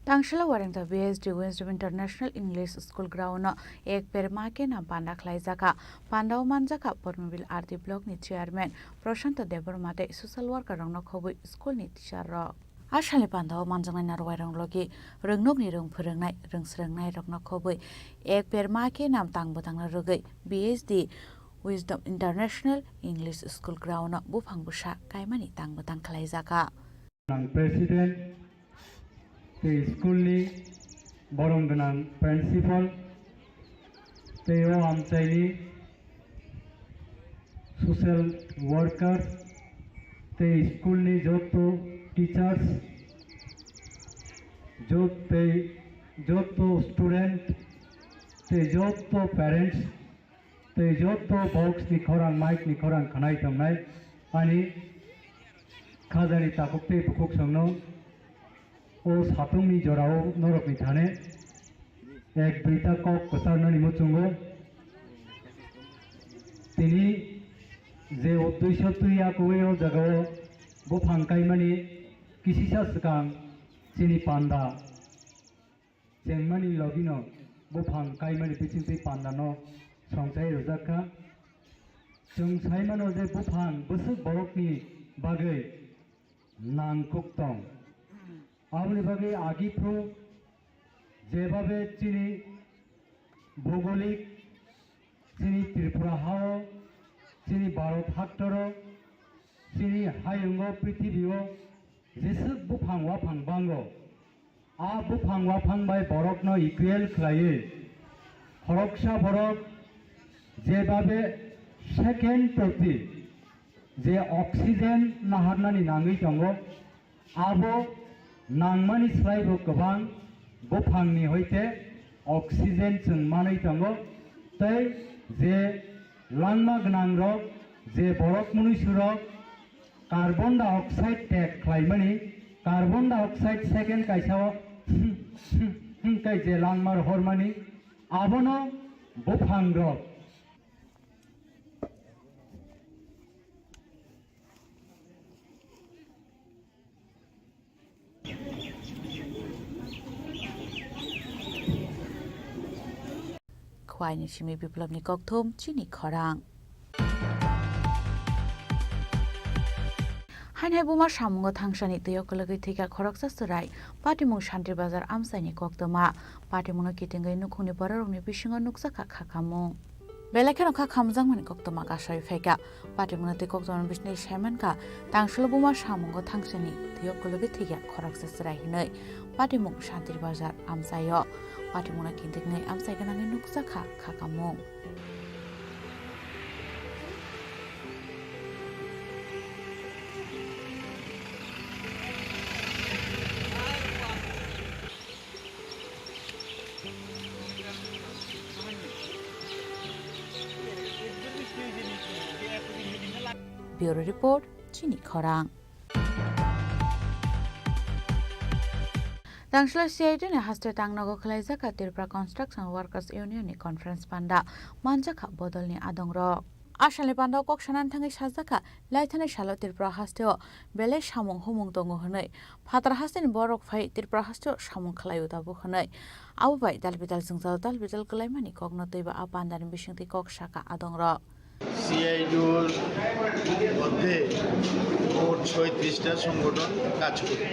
Tangsala Warengta B S D Wisdom International English School ground no Ek Ped Maa Ke Naam panda khlaijakha. Pandao manjakha Pormobil R D block ni chairman Prashanto Debbarma tei social worker rokno khobwi school ni teacher rok. A salni pandao manjaknai narwai rok logi rwngnokni rwng phwrwngnai, rwng swrwngnai rokno khobwi Ek Ped Maa Ke Naam tang bwtangno rwgwi B S D Wisdom International English School ground no buphang bwsa kaimani tang bwtang khlaijakha. Ang president tei school ni borong gwnang principal tei o amchaini social worker tei school ni joto teachers, jot-, tei joto student tei joto parents tei joto box ni khorang, mic ni khorang khnai tongnai ani khajani takhuk tei bukhuk songno o satung ni jorao norok ni thane ek duita kok kwcharnani muchungo. Tini je uddesho twi ya kwbwi o jagao buphang kaimani kisisa swkang chini panda chengmani logino buphang kaimani bisingtwi pandano songchai rwjak kha. Chwng sai mano je buphang bwswk borokni bagwi nangkuk tong. Aboni bagwi agi phuru jebabe chini bhogolik, chini Tripura hao, chini Bharat haktoro, chini hayungo, prithibio jeswk buphang waphang bango. A buphang waphang bai borokno equal khlaiwi khoroksa borok jebabe second proti je oxygen naharnani nangwi tongo, abo nangmani slaibo kwbang buphangni hoite oxygen chwng manwi tongo, tei je langma gwnangrok, je borok mwnwisurok carbon dioxide tek khlaimani, carbon dioxide second kaisao hwnkhe je langma rohormani, abono buphangrok. Khwaini simi Biplobni kokthum chini khorang. Hainhai buma samungo thangsani twi okologwi thwikha khoroksa chwrai. Patimung Shantir Bazar amchaini koktwma. Patimungno kitingwi nukhungni bororokni bisingo nukjakha khakamung. Belai kheno kha khamjakmani koktwma kasui phaikha. Patimungno tei koktwma bisingtwi saimankha, tangsulo buma samungo thangsani twi okologwi thwikha khoroksa chwrai hinwi. Patimung Shantir Bazar amchaio. Patimungno kitingwi amchai gwnangwi nukjakha khakamung. Bureau Report, chini khorang. Tangshla C I T ni haste tangnogo khwlaijak Tripura Construction Workers Union ni conference panda manjakha bodolni adongrok. Asalni panda o kok sanani thangwi sajakha, laithani salo Tripura hasteo belai samung humung tongo hwnwi. Phatar hasteni borok phai Tripura hasteo samung khlaio tabuk hwnwi. Abo bai dalbidal jwngjal dalbidal kwlaimani kokno twiba a pandani bisingtwi kok sakha adongrok. C I T র মধ্যে মোট ছয়ত্রিশটা সংগঠন কাজ করে।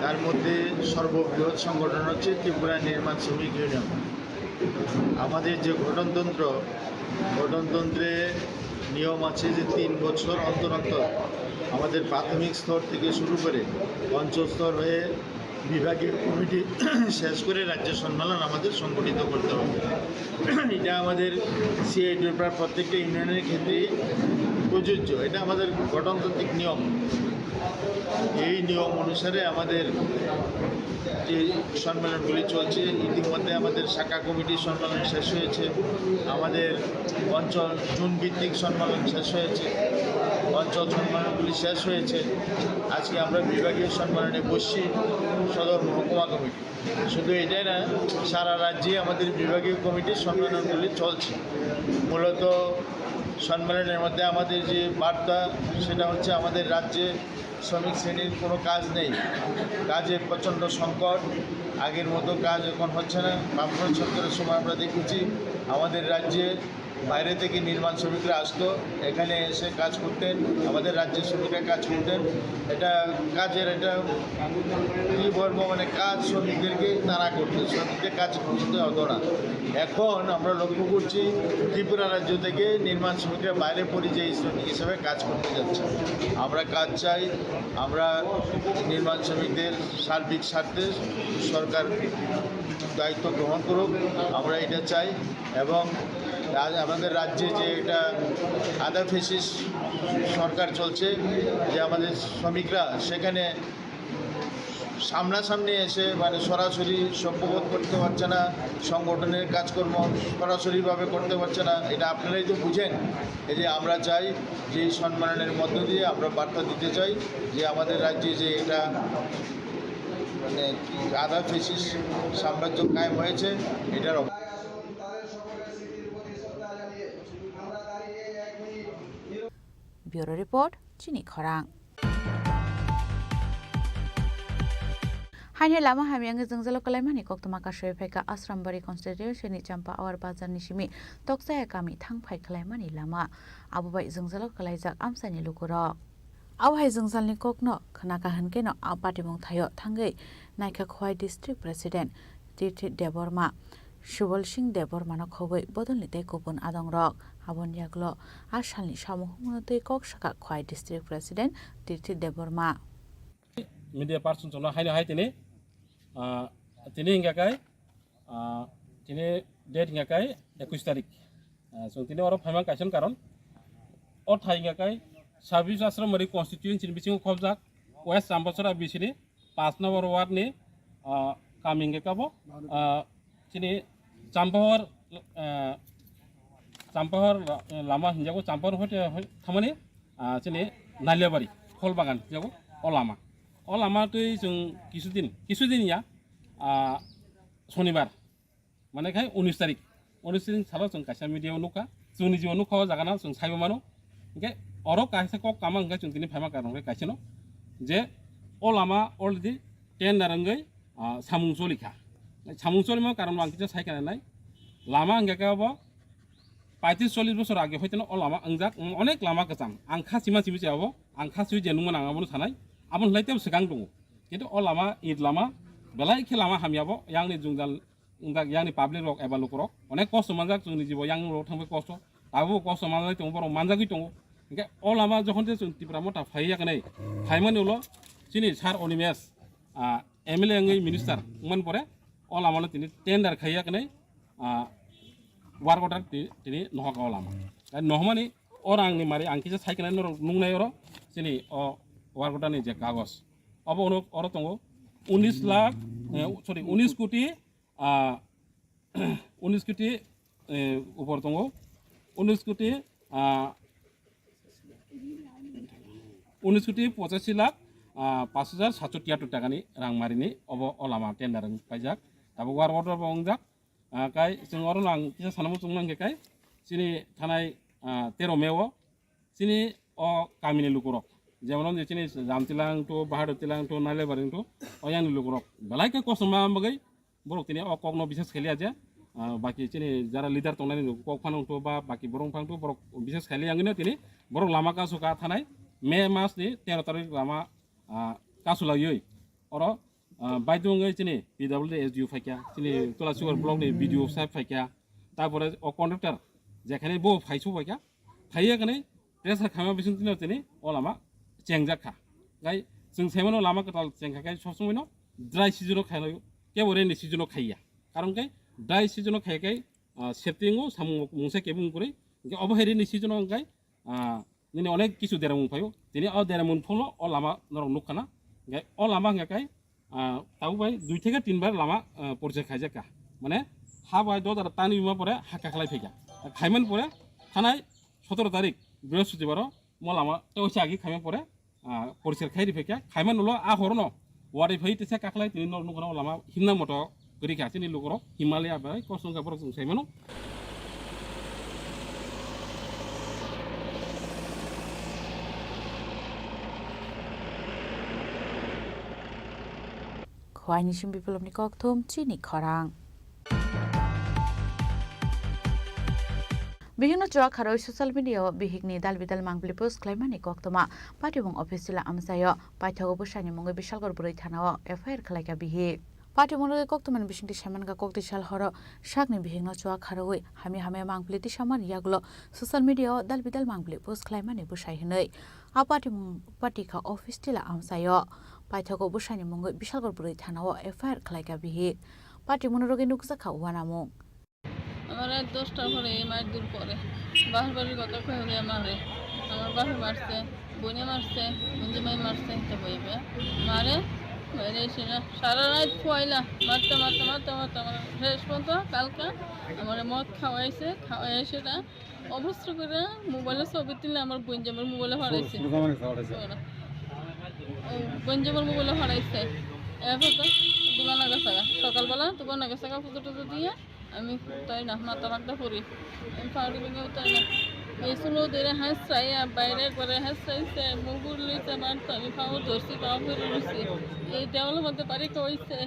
তার মধ্যে সর্ববৃহৎ সংগঠন হচ্ছে ত্রিপুরা নির্মাণ শ্রমিক ইউনিয়ন। আমাদের যে গঠনতন্ত্র, গঠনতন্ত্রে নিয়ম আছে যে তিন বছর অন্তর অন্তর আমাদের প্রাথমিক স্তর থেকে শুরু করে অঞ্চল স্তর হয়ে বিভাগীয় কমিটি শেষ করে রাজ্য সম্মেলন আমাদের সংগঠিত করতে হবে। এটা আমাদের সিআইটির প্রায় প্রত্যেকটা ইউনিয়নের ক্ষেত্রেই প্রযোজ্য, এটা আমাদের গঠনতান্ত্রিক নিয়ম। এই নিয়ম অনুসারে আমাদের যে সম্মেলনগুলি চলছে, ইতিমধ্যে আমাদের শাখা কমিটির সম্মেলন শেষ হয়েছে, আমাদের অঞ্চল জোন ভিত্তিক সম্মেলন শেষ হয়েছে, অঞ্চল সম্মেলনগুলি শেষ হয়েছে। আজকে আমরা বিভাগীয় সম্মেলনে বসছি সদর মহকুমা কমিটি। শুধু এটাই না, সারা রাজ্যে আমাদের বিভাগীয় কমিটির সম্মেলনগুলি চলছে। মূলত সম্মেলনের মধ্যে আমাদের যে বার্তা, সেটা হচ্ছে আমাদের রাজ্যে শ্রমিক শ্রেণীর কোনো কাজ নেই, কাজের প্রচণ্ড সংকট, আগের মতো কাজ এখন হচ্ছে না। বামফ্রন্ট সরকারের সময় আমরা দেখেছি আমাদের রাজ্যে বাইরে থেকে নির্মাণ শ্রমিকরা আসতো, এখানে এসে কাজ করতেন, আমাদের রাজ্যের শ্রমিকরা কাজ করতেন। এটা কাজের একটা কি বলবো, মানে কাজ শ্রমিকদেরকে তাড়া করতো, শ্রমিকদের কাজ করতে হতো না। এখন আমরা লক্ষ্য করছি ত্রিপুরা রাজ্য থেকে নির্মাণ শ্রমিকরা বাইরে পরিযায়ী শ্রমিক হিসেবে কাজ করতে যাচ্ছে। আমরা কাজ চাই, আমরা নির্মাণ শ্রমিকদের সার্বিক স্বার্থে সরকার দায়িত্ব গ্রহণ করুক, আমরা এটা চাই। এবং রাজ-, আমাদের রাজ্যে যে একটা আধা ফ্যাসিস্ট সরকার চলছে, যে আমাদের শ্রমিকরা সেখানে সামনাসামনি এসে মানে সরাসরি সভ্যবোধ করতে পারছে না, সংগঠনের কাজকর্ম সরাসরিভাবে করতে পারছে না, এটা আপনারাই তো বুঝেন। এই যে আমরা চাই যে এই সম্মেলনের মধ্য দিয়ে আমরা বার্তা দিতে চাই যে আমাদের রাজ্যে যে এটা মানে আধা ফ্যাসিস্ট সাম্রাজ্য কায়েম হয়েছে, এটার of- Bureau Report, chini khorang. Haini lama hamya wngwi jwngjalo kwlaimani koktwma kasui phaikha Asrambari constituency ni Champawar bazar ni simi Tokchaya kami thang phai khwlaimani lama. Abo bai jwngjalo kwlaijak amchaini lukurok. Abo hai jwngjalni kokno khwnakha hwnkhe no a patimung thaio thangwi naikha Khowai District President Tirthi Debbarma, Subal Singh Debbarmano khogwi bodolni tei kubun adongrok. Aboni yagulo a salni samung humungno twi kok sakha Khowai District President Tirthi Debbarma. Media person chwngno haino hai tini, ah, tini hingka kai, ah, tini date hingka kai ekush tarik. Ah, chwng tini oro phaimang kaisa karon. O thai hingka kai Sabis Asramari constituency ni bisingo khobjak West Champachara bisini paanch number ward ni, ah, kami hingka kabo, ah, chini Champahor, ah, Champahor, ah, lama hinjago, Champahor hoite hoi-, thamani, ah, chini Naliabari, Pholbagan hinjago, o lama. O lama twi chwng kisudin, kisudin ya, ah, Sonibar, mane khai unis tarik. Unis tarik salo chwng kaisa media o nukha, chwng nijibo nukha o jaga no chwng saibo mano. Hinkhe oro kaisa kok kama hinkhe chwng tini phaima karon khe kaisa no je o lama already tender wngwi, ah, samung choli kha. Samung cholima karon ang kisa sai kha nai. Lama hingke khe abo paitris chollis bosor age hoiteno o lama wngjak, mm, onek lama kwcham. Ang kha sima simi se abo, ang kha sui je nungma nang abono sanai, aboni hlai tebo swkang tongo. Kintu o lama, it lama, belai khe lama hamya bo, yangni jwngjal wngjak, yangni public rok eba lukurok onek kosto manjak, chwngni jibo yang rok thangbai kosto, abo kosto manjak tongo, borok manjagwi tongo. Hingke o lama jokhon je chwng Tipra Motha phai yaknai, phaimani ulo chini sir Animesh, ah, M L A wngwi minister wngmani pore o lamano tini tender khai yaknai, ah, work order ti-, tini nohok o lama. Tei nohmani o rangni mari ang kisa sai kwnai norok nungnai oro chini o work order ni je kagos. Obo ono oro tongo unis lakh, eh, sorry, unis koti, ah, unis koti, eh, upor tongo. Unis koti, ah, unis koti pochashi lakh, ah, pash hajar satso tiyatur takani rang marini obo o lama tender wng paijak. Tabuk work order bo wngjak. Ah, kai chwng oro ang kisa sanamo chwng nangkhe kai chini thanai, ah, tero May o chini o kamini lukurok, jemon je chini Jamtilang to, Bahadur Tilang to, Nailebari to, o yang lukurok belai khe kosom ma bagwi borok tini o kokno bises khailiya je, ah, baki chini jara leader tongnani kok phano to ba baki borok phano to borok bises khailiya wngwi tini borok lama kasu ka thanai May mas ni tero tarik lama, ah, kasu laiwi oro, ah, baidung wngwi chini P W D S D O phaikha, chini Tulasibar block ni B D O saheb phaikha, tarpore o contractor jekhane bo phaisu phaikha, phaiya kane pressure khaima bising tino tini o lama chengjak kha. Gai chwng saimano lama kwtal chengkha kai sob somoino dry season o khailai, kebo rainy season o khaiya. Karon kai dry season o khaiya kai, ah, safety wngo samung mungsa kebo wngkuri, hingke obo hai rainy season o hingkai, ah, nini onek kisu deramung phaio. Tini o deramung pholo o lama norok nukha na. Hingke o lama hingka kai, ah, tabuk bai dui theke tin bar lama, ah, porjai khaijak kha. Mane ha bai dodar tani bima pore ha kakhlai phaikha. Khaiman pore thanai sotoro tarik Brihospotibaro mo lama tewsa agi khaiman pore, ah, poriskar khai riphaikha. Khaiman ulo a horono wari phai tesa kakhlai tini norok nukha na o lama himna moto kwrwi kha chini lukurok Himalaya bai kosong kha borok chwng saimano. Khowai ni sim biplopni kokthum chini khorang. Bihikno chuak kharwi social media o bihikni dal bidal mangpili post khlaimani koktwma patimung office sila amchaio paithago bwsani mungwi Bishalgarh bwrwi thanao F I R khlaikha bihik. Patimung rwgwi koktwmani bisingtwi saimankha kokti sal horo sakni bihikno chuak kharwi hamya hamya mangpili tisamani yagulo social media o dal bidal mangpili post khlaimani bwsai hwnwi. A patimung patikha office tila amchaio paithago bwsani mungwi Bishalgarh bwrwi thanao F I R khlaikha bihik. Patimungno rwgwi nukjakha uanamung. আমার রাত দশটা পরে এই মারধর করে, বাপের বাড়ির কথা কয়ে হয়ে মারে। আমার বাপে মারছে, বোনে মারছে, বন্ধু মাই মারছে, তো বলবে মারে, মেরে এসে না সারা রাত খোয়াইলা, মারতে মারতে মারতে মারতে আমার শেষ পর্যন্ত কালকে আমার মদ খাওয়াইছে, খাওয়াই এসে না অবস্থা করে মোবাইলের ছবি তুলে আমার বোন জামার মোবাইলে ফাটাইছে। ও, বোন জামার মোবাইলে ফাটাইছে। এরপর তো দোকানে গেছে গা। সকালবেলা দোকানে গেছে গা, পুজো টুজো দিয়ে আমি তাই না, মাথা রাখতে পড়ি। আমি পাউরি ভেঙে তাই না। এই শুনো ধরে হাঁস চাই, আর বাইরে করে হাঁস চাইছে, মুগুর লইছে, মারতো আমি পাও ধরছি, পাও ফেলে রয়েছি। এই দেওয়ালের মধ্যে বাড়ি খাওয়াইছে,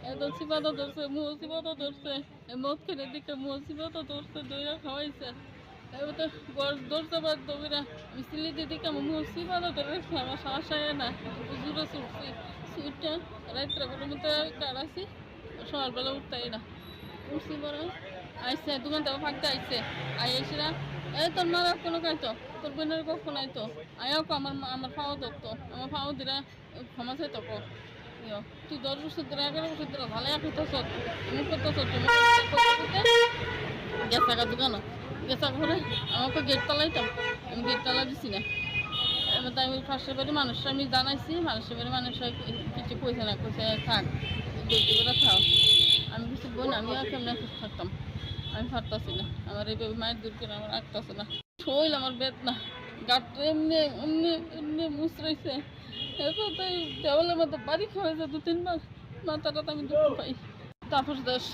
একদম চিপাতা ধরছে, মুহ চিপাতা ধরছে, এই মদ খেলে দিকে মুহ চিপাতা ধরছে, দইরা খাওয়াইছে। এবার তো ঘর দরজা বাদ দবিরা, মিস্ত্রি দিদিকে মুহ চিপাতা ধরে রাখছে, আমার সাহস হয় না, জুড়ে ছুটছি, ছুটটা রাত্রে কোনো মতো কাটাইছি। সকালবেলা উঠতাই না। উঠছি বড় আইসে, দোকান থেকে ফাঁকতে আইসে। আই এসে না, "এ, তোর মা বাপ কোনো খাইতো, তোর বোনের কখন আইতো? আয়াও কো আমার মা, আমার পাও ধরতো, আমার পাও ধরে ক্ষমা চাইতো কো। ইয়ো, তুই দশ বছর ধরে, এগারো বছর ধরে ভালো এক হতো চল, মুখ করতো চল, মুখ করতে করতে গেছে গা দোকানো।" গেছে ঘরে, আমাকে গেট তালাইতাম, আমি গেট তালা দিছি না। এবার তাই আমি পাশের বাড়ি মানুষরা আমি জানাইছি, পাশের বাড়ি মানুষরা কিছু কইছে না, কইছে, "থাক, গেট দিয়ে থাক।" আমি কিছু বই না, আমি আর কেমনে থাকতাম, আমি পারতাছি না। আমার এইভাবে মায়ের দূর করে আমার রাখতেছে না। শরীর আমার বেদনা, গাট এমনি, এমনি, এমনি মুচড়াইছে। এরপর তো এই দেওয়ালের মধ্যে বাড়ি খাওয়াইছে দু তিনবার, মাথাটা তো আমি দুঃখ পাই। তাপস দাস,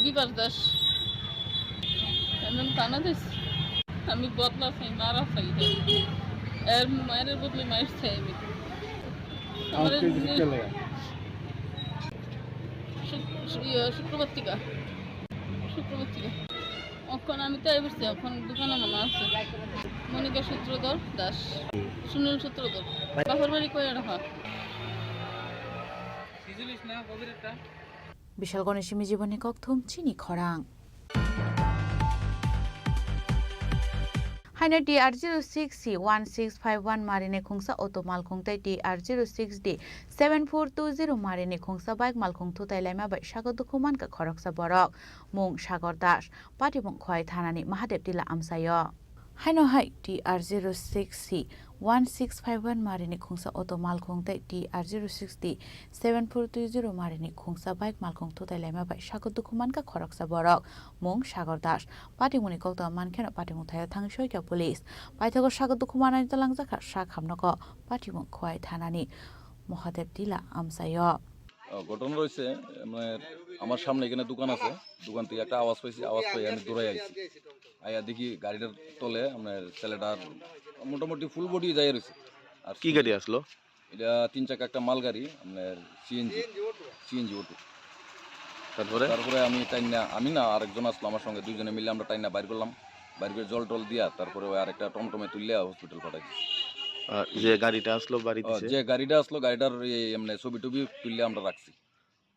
বিভাস দাস, এমন কানা দিস। আমি বদলা চাই, মারা চাই। এর মায়ের বদলে মায়ের চাই আমি। আমার কালকে এমনি কিছু খেলে? শুক-, ইয়ে, শুক্রবার থেকে। শুক্রবার থেকে। এখন আমি তো এবার এখন দোকানে মনে আছে। মনিকা সূত্রধর দাস, সুনীল সূত্রধর। বাপের বাড়ি কই আর হয়? Bishalgoni simi jiboni kokthum chini khorang. Haino T R zero six C one six five one marini khungsa auto malkhung tei T R zero six D seven four two zero marini khungsa bike malkhung thutai laima bai sago dukhu mankha khoroksa borok. Mung Sagar Das, patimung Khowai thanani Mahadev Tila amchaio. Haino hai T R zero six C one six five one marini khungsa auto malkhung tei T R zero six D seven four two zero marini khungsa bike malkhung thutai laima bai sago dukhu mankha khoroksa borok. Mung Sagar Das, patimungni koktwma mankheno patimung thaio thangwi soikha police. Paithago sago dukhu manani twlangjakha sak hamnogo patimung Khowai thanani Mahadev Tila amchaio. আহ, ঘটনা রয়েছে, মানে, আমার সামনে এখানে দোকান আছে, দোকান থেকে একটা আওয়াজ পাইছি, আওয়াজ পেয়ে আমি দৌড়াই আইছি। আইয়া দেখি গাড়িটার তলে আপনার ছেলেটার মোটামুটি ফুল বডি যাই রয়েছে। আর কি গাড়ি আসলো? এটা তিন চাকা একটা মাল গাড়ি, আপনার সিএনজি, সিএনজি অটো। তারপরে? তারপরে আমি টাইনা, আমি না, আরেকজন আসলো আমার সঙ্গে, দুইজনে মিলে আমরা টাইনা বাইর করলাম। বাইর করে জল টল দিয়া তারপরে ওই আরেকটা টমটমে তুললে হসপিটাল পাঠাই দিছি। আর যে গাড়িটা আসলো বাড়ি ও, দিছে? যে গাড়িটা আসলো, গাড়িটার এই এমনি ছবি টবি তুললে আমরা রাখছি।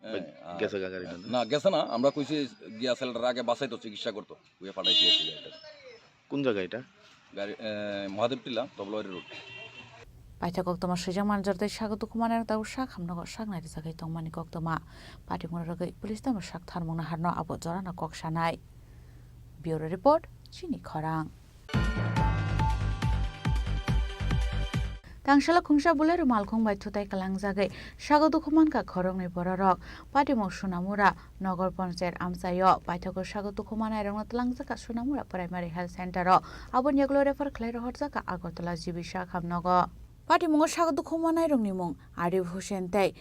হ্যাঁ, আর গেছে গা গাড়িটা, না? না, গেছে না, আমরা কইছি গিয়া ছেলেটার আগে বাঁচাইতো, চিকিৎসা করতো, ওই পাঠাইছি আর কি গাড়িটা। কোন জায়গা এটা? গাড়ি, এ, মহাদেব টিলা, Tablabari road. Paithak koktwma swijak manjak tei sago dukhu manai rok tabuk sak hamnogo sak nai rijagwi tongmani koktwma. Patimung rwgwi police tamo sak tharmung naharno abo jorano kok sanai. Bureau Report, Chini Khorang. Tangsala khungsa Bolero malkhung bai thutai kalangjagwi sago dukhu mankha khoroknwi bororok. Patimung Sunamura Nogor Panchayat amchaio. Paithago sago dukhu manairokno twlangjakha Sunamura Primary Health Center o. Aboni yagulo refer khlai rohorjakha Agartala G B sak hamnogo. Patimungo sago dukhu manairokni mung Arif Hussain tei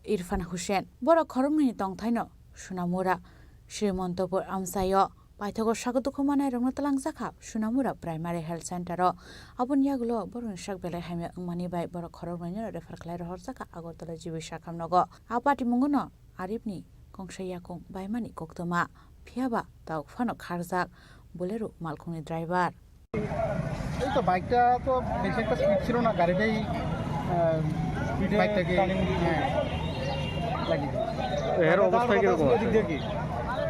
Irfan Hussain. Borok khoroknwini tongthaino Sunamura Srimantopur amchaio. Paithago sago dukhu manairokno twlangjakha Sunamura Primary Health Center o. Aboni yagulo borokni sak belai hamya wngmani bai borok khoroknwino refer khlai rohorjakha Agartala G B sak hamnogo. A patimungono Arifni kongsa yakung baimani koktwma, phiyaba tabuk phano kharjak Bolero malkhungni driver. এই তো বাইকটা তো বেশি একটা স্পিড ছিল না, গাড়িটাই, আহ, বাইকটাকে, হ্যাঁ, লাগিয়ে দিয়েছে। এর অবস্থা কিরকম আছে? এদিক দিয়ে কি?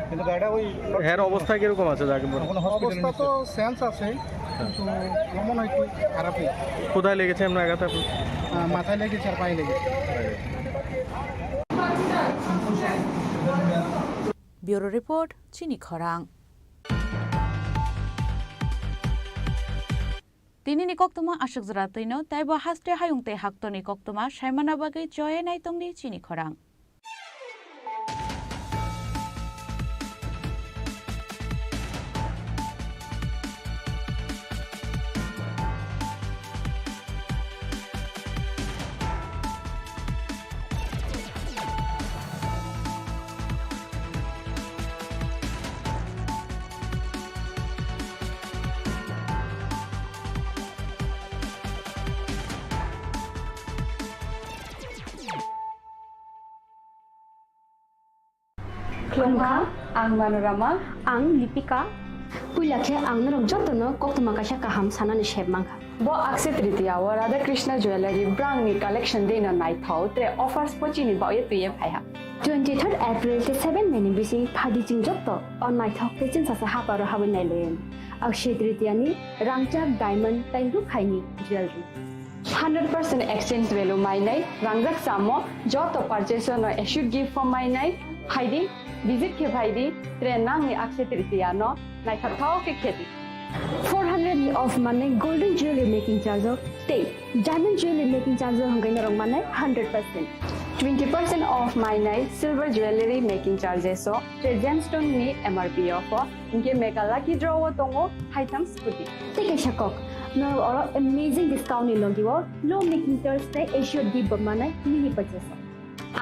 কিন্তু গাড়িটা ওই এর অবস্থা কিরকম আছে? যাকে বল- কোনো হসপিটালে অবস্থা তো নিচ্ছে। সেন্স আছে, কিন্তু এমন হয় কি খারাপই। কোথায় লেগেছে আপনার আঘাত? আহ, মাথায় লেগেছে আর পায়ে লেগেছে। Bureau Report, Chini Khorang. Tinini koktwma aswk jora twino, taibo haste hayung tei haktorni koktwma saimana bagwi choye naitongdi Chini Khorang. Khulumkha, ang Manorama. Ang Lipika. Puila khe ang norok jotono koktwma kaisa kaham sanani sep mankha. Bo Akshaya Tritiya o Radha Krishna Jewellery brangni collection dino naithok tre offers pochini baoye twiye phaiha. Twenty-third April tei seven May ni bising phaidi chwng joto o naithok tei chwngsasa haparo habwi nailaio. Akshaya Tritiya ni rangchak diamond tei rukhaini jewellery. Hundred percent exchange value mainai rangjak samo joto purchase no assured gift form mainai phaidi, visit khe phaidi, tre nangni Akshaya Tritiya no naithokthok khe khedi. Four hundred of manai golden jewelry making charge o tei diamond jewelry making charge o hwnkhai norok manai hundred percent. Twenty percent off mainai silver jewelry making charges o tre gemstone ni M R P o pho. Hinkhe mega lucky draw o tongo haitham scooty. Tei kaisa kok, norok oro amazing discount ni logi o low making charge tei assured gift bo manai mini purchase o.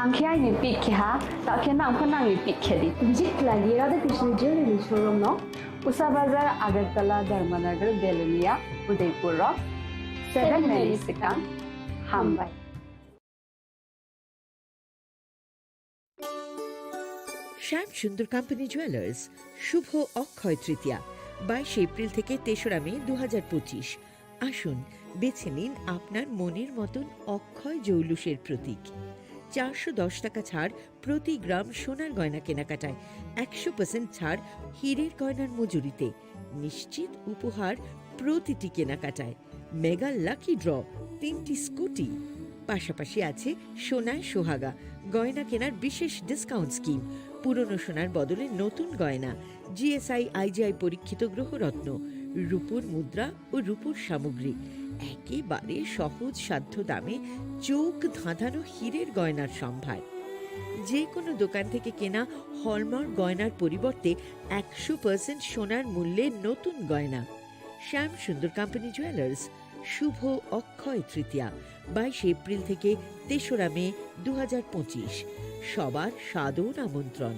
Ang khe aini pick khe ha, ta khe nang pho nangni pick khe di. Visit khlai di Radha Krishna Jewelry ni showroom no. Usa Bazar, Agartala, Dharmanagar, Belonia, Udaipur o. Seven May ni swkang. Hambai. শ্যাম সুন্দর company jewellers, শুভ অক্ষয় তৃতীয়া, বাইশে এপ্রিল থেকে তেসরা মে দু হাজার পঁচিশ। আসুন, বেছে নিন আপনার মনের মতন অক্ষয় জৌলুসের প্রতীক। চারশো দশ টাকা ছাড় প্রতি গ্রাম সোনার গয়না কেনাকাটায়, একশো পার্সেন্ট ছাড় হীরের গয়নার মজুরিতে, নিশ্চিত উপহার প্রতিটি কেনাকাটায়, মেগা লাকি ড্র, তিনটি স্কুটি, পাশাপাশি আছে সোনায় সোহাগা গয়না কেনার বিশেষ ডিসকাউন্ট স্কিম। পুরনো সোনার বদলে নতুন গয়না, জিএসআই আইজিআই পরীক্ষিত গ্রহরত্ন, রূপোর মুদ্রা ও রূপোর সামগ্রী, একেবারে সহজ সাধ্য দামে চোখ ধাঁধানো হীরের গয়নার সম্ভার। যে কোনো দোকান থেকে কেনা হলমার্ক গয়নার পরিবর্তে একশো পার্সেন্ট সোনার মূল্যে নতুন গয়না। শ্যাম সুন্দর কোম্পানি জুয়েলার্স, শুভ অক্ষয় তৃতীয়া, বাইশে এপ্রিল থেকে তেসরা মে দু হাজার পঁচিশ। সবার সাদর আমন্ত্রণ।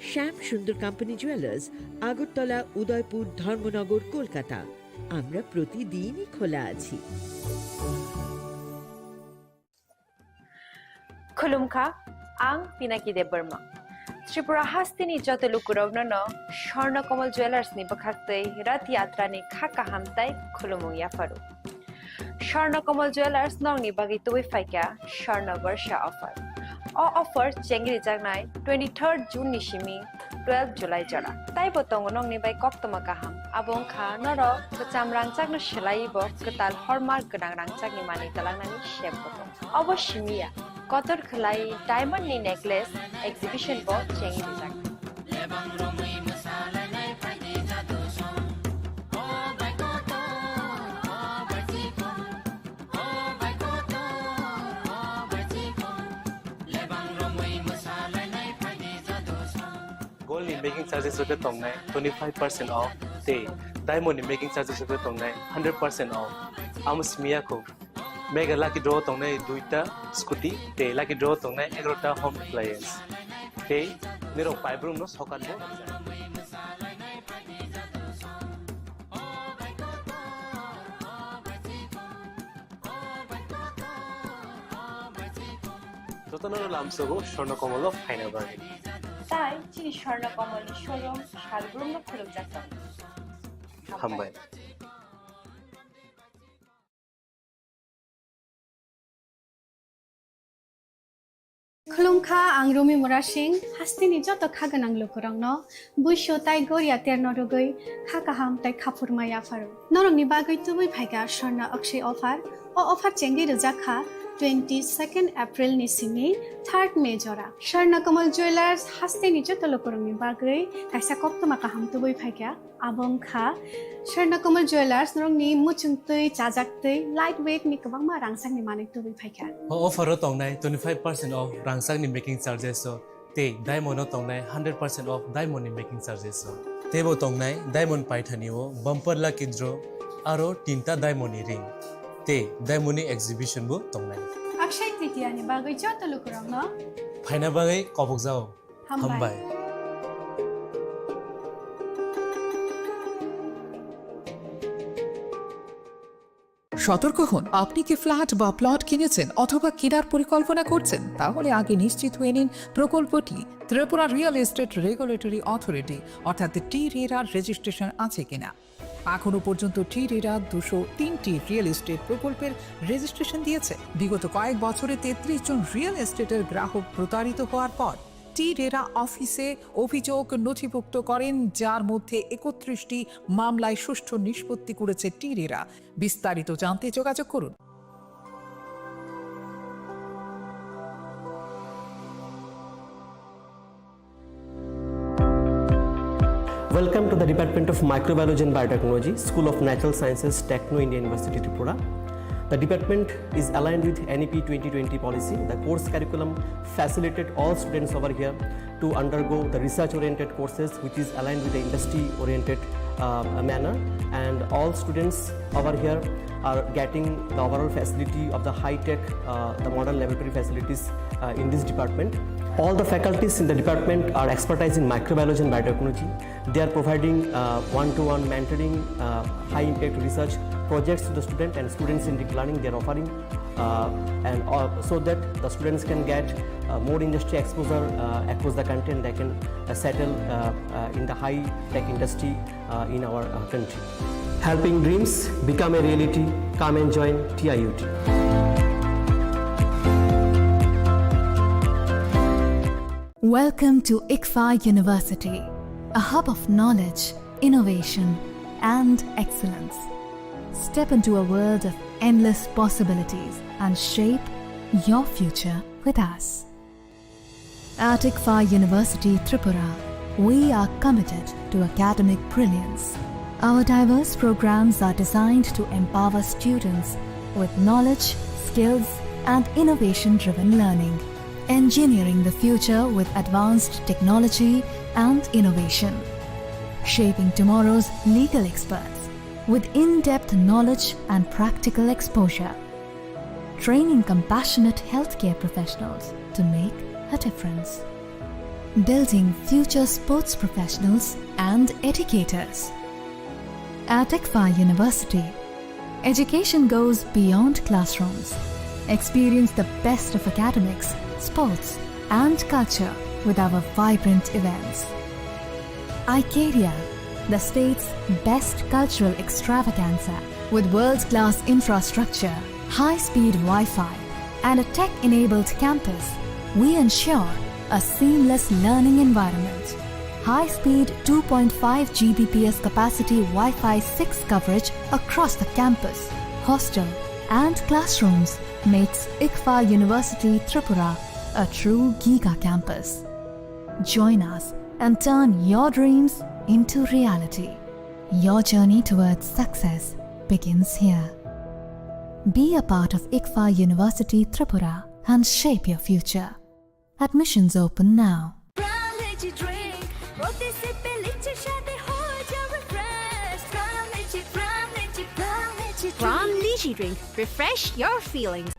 শ্যাম সুন্দর কোম্পানি জুয়েলার্স, আগরতলা, উদয়পুর, ধর্মনগর, কলকাতা। আমরা প্রতিদিনই খোলা আছি। Khulumkha, ang Pinaki Debbarma. Tripura hasteni joto lukurokno no Swarna Kamal Jewellers ni bwkhaktwi Rath Yatra ni kha kaham tai khulumung yapharu. Swarna Kamal Jewellers nokni bagwi tubui phaikha Swarna Barsha offer. O offer chengri jaknai twenty-third June ni simi twelve July jora. Taibo tongo nokni bai koktwma kaham. Abo wngkha norok kwcham rangchakno swlaiwi bo kwtal hallmark gwnang rangchakni manwi twlangnani sep bo tongo. Obo simi ya, kotor khwlai diamond ni necklace exhibition bo chengwi rijak. Gold ni making charges rok tongnai twenty five percent off, tei diamond ni making charges rok tongnai hundred percent off. Amo simi ya kho. Mega lucky draw tongnai duita scooty, tei lucky draw tongnai egarota home appliance. Tei nirok paibrum no sokat bo. Jotono lamsogo Swarna Kamal o phaina bagwi. Tai chini Swarna Kamal ni showroom salbrum no khulumjak tongo. Hambai. Khulumkha, ang Rumi Murasing, hasteni joto kha gwnang lukurokno buisu tai goria terno rwgwi kha kaham tai kha phurma yapharu. Norokni bagwi tubui phaikha Swarna Akshay offer. O offer chengwi rwjak kha twenty-second April ni simi third May jora. Swarna Kamal Jewellers hasteni joto lukurokni bagwi kaisa koktwma kaham tubui phaikha. Abo wngkha Swarna Kamal Jewellers, norokni muchungtwi, chajaktwi, light weight ni kwbangma rangchakni manwi tubui phaikha. O offer o tongnai twenty five percent off rangchakni making charges o, tei diamond o tongnai hundred percent off diamond ni making charges o. Teibo tongnai diamond paithani o bumper lucky draw, aro tinta diamond ni ring, tei diamond ni exhibition bo tongnai. Akshay Tritiya ni bagwi joto lukurokno phaina bagwi kobokjao. Hambai. Hambai. সতর্ক হন, আপনি কি ফ্ল্যাট বা প্লট কিনেছেন অথবা কেনার পরিকল্পনা করছেন? তাহলে আগে নিশ্চিত হয়ে নিন প্রকল্পটি Tripura real estate regulatory authority অর্থাৎ টি রেরার রেজিস্ট্রেশন আছে কিনা। এখনো পর্যন্ত টি রেরা দুশো তিনটি রিয়েল এস্টেট প্রকল্পের রেজিস্ট্রেশন দিয়েছে। বিগত কয়েক বছরে তেত্রিশ জন রিয়েল এস্টেটের গ্রাহক প্রতারিত হওয়ার পর টি রেরা অফিসে অভিযোগ নথিভুক্ত করেন, যার মধ্যে একত্রিশটি মামলায় সুষ্ঠু নিষ্পত্তি করেছে টি রেরা। বিস্তারিত জানতে যোগাযোগ করুন। Welcome to the Department of Microbiology and Biotechnology, School of Natural Sciences, Techno India University, Tripura. The department is aligned with N E P twenty twenty policy. The course curriculum facilitated all students over here to undergo the research-oriented courses, which is aligned with the industry-oriented, uh, manner. And all students over here are getting the overall facility of the high-tech, uh, the modern laboratory facilities, uh, in this department. All the faculties in the department are expertise in microbiology and biotechnology. They are providing, uh, one-to-one mentoring, uh, high-impact research projects to the student and students-centric learning they are offering, uh, and, uh, so that the students can get, uh, more industry exposure, uh, across the country, and they can, uh, settle, uh, uh, in the high-tech industry, uh, in our, uh, country. Helping dreams become a reality. Come and join T I U T. Welcome to ICFAI University, a hub of knowledge, innovation, and excellence. Step into a world of endless possibilities and shape your future with us. At ICFAI University Tripura, we are committed to academic brilliance. Our diverse programs are designed to empower students with knowledge, skills, and innovation-driven learning, engineering the future with advanced technology and innovation, shaping tomorrow's legal experts with in-depth knowledge and practical exposure, training compassionate healthcare professionals to make a difference, building future sports professionals and educators. At ICFAI University, education goes beyond classrooms. Experience the best of academics, sports, and culture with our vibrant events. Icaria, the state's best cultural extravaganza, with world-class infrastructure, high-speed Wi-Fi, and a tech-enabled campus, we ensure a seamless learning environment. High-speed two point five G B P S capacity Wi-Fi six coverage across the campus, hostel, and classrooms makes ICFAI University Tripura a true giga campus. Join us and turn your dreams into reality. Your journey towards success begins here. Be a part of ICFAI University Tripura and shape your future. Admissions open now. From Lychee drink, প্রতি সিপে লিচির স্বাদে হয়ে যাও fresh। From Lychee, from Lychee, from Lychee drink. From Lychee drink, refresh your feelings.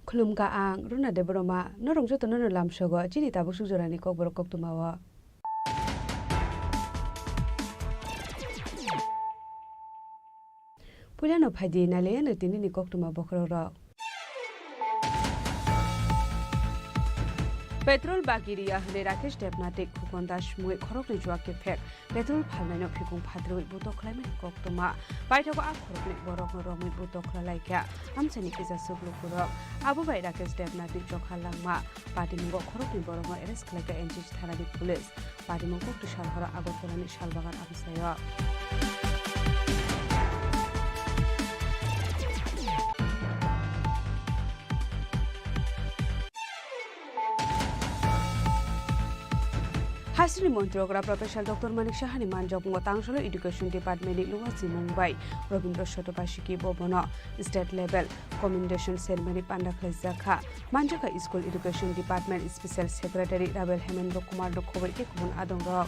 Khulumkha ang Runa Debbarma, norok jotono no lamsogo chini tabuk suk jorani kokborok koktwmao. Puilano phaidi nailaiano tinini koktwma bokhorokrok. Petrol bagi riya hwnwi Rakesh Debnath tei Khukon Das mui khoroknwi chuak kiphek. Petrol phalnaino phikung phatrwi butok khlaimani koktwma. Paithago a khoroknwi borokno romwi butok khlailaikha amchaini kisa chuklukurok. Abo bai Rakesh Debnathni chokha langma. Patimungo khoroknwi borokno arrest khlaikha N C C thanani police. Patimung kokti salhoro Agartalani Salbagan amchaio. Haisini montri okra Professor Doctor Manik Sahani manjakmungo Tangsalo Education Department ni luwa chimung bai Robindra Sotopasiki bobono state level commendation ceremony panda khlaijak kha. Manjakha School Education Department Special Secretary Rabel Hemendra Kumar no khoboi tei kubun adongrok.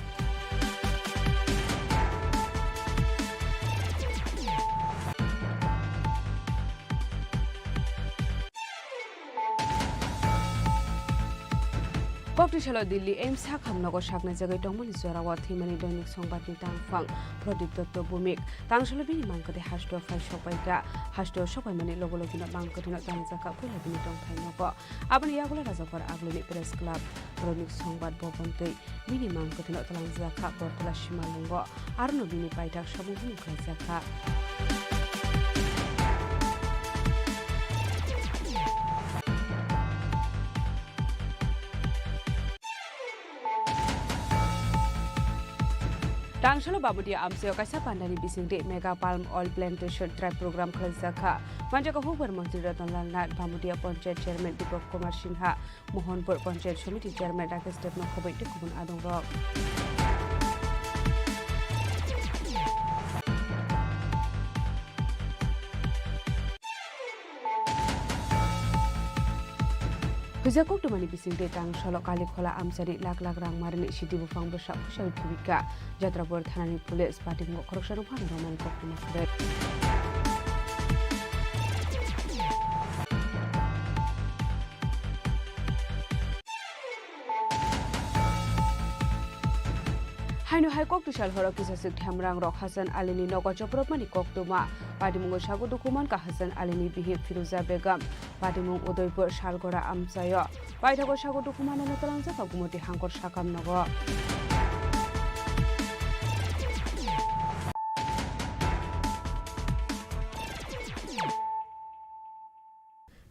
Kokti salo Delhi AIIMS sakhamnogo saknai jagwi tongmani jorao thwimani Dainik Songbatni tangphang Pradip Dotto Bhumik. Tangsalo bini mangkwthwi hasteo phai sokpaikha. Hasteo sokpaimani logo logino mangkwthwino tangjakha puila bini tongthai nogo. Aboni yagulo Rajakbar Agulini Press Club, Dainik Songbat Bhavan tei bini mangkwthwino twlangjakha Bortola Simalungo. Arono bini paithak samung hwnwi khlaijakha. Salo Bamudia amchaio kaisa pandani bisingtwi Mega Palm Oil Plantation Drive program khwlaijakha. Manjak hukbar montri Ratan Lal Nath, Bamudia Panchayat Chairman Deepak Kumar Sinha, Mohanpur Panchayat Samiti Chairman Rakesh Debnath Khoboi tei kubun adongrok. Huijak koktwmani bisingtwi tang salo Kalikhola amchani lakh lakh rang marini sidi buphang bwsa phusawi thwibikha. Jatrabor thanani police patimungo khoroksano phano romani koktwma kwrwi. Haino hai koktwsal horo kisaswk themrang rok Hasan Alini nogo chopropmani koktwma. Patimungo sago dukhu mankha Hasan Alini bihik Firuza Begum. Patimung Udaipur Salgora amchaio. Paithago sago dukhu manano twlangjak Gumoti Hangkor sakam nogo.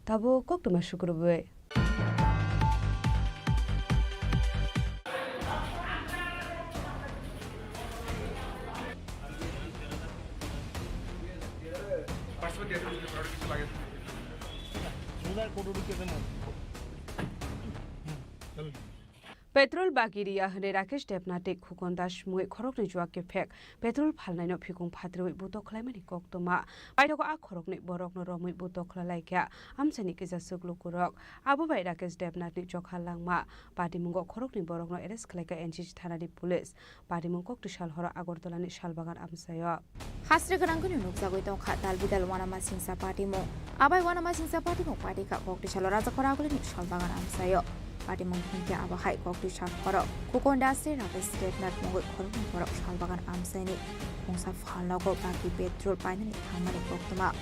Tabuk koktwma sukrubwi. Petrol bagi riya hwnwi Rakesh Debnath tei Khukon Das mungwi khoroknwi chuak kephek petrol phalnaino phikung phatrwi butok khlaimani koktwma. Paithago a khoroknwi borokno romwi butok khlai laikha amchaini kisa swk lukurok. Abo bai Rakesh Debnathni chokha langma patimungo khoroknwi borokno arrest khlaikha N C C thanani police. Patimung koktwsal horo Agartalani Salbagan amchaio. Hasri gwnangwino nukjagwi tongkha dal bidal uanamasingcha patimung. Abai uanamasingcha patimung patikha koktwsalo Rajakhor Agulini Salbagan amchaio. Patimung hinkhe abo hai koktwsal horo Khukon Das tei Rakesh Debnath mungwi khoroknwi borok Salbagan amchaini mungsa phalnogo bagi petrol painani thangmani koktwma.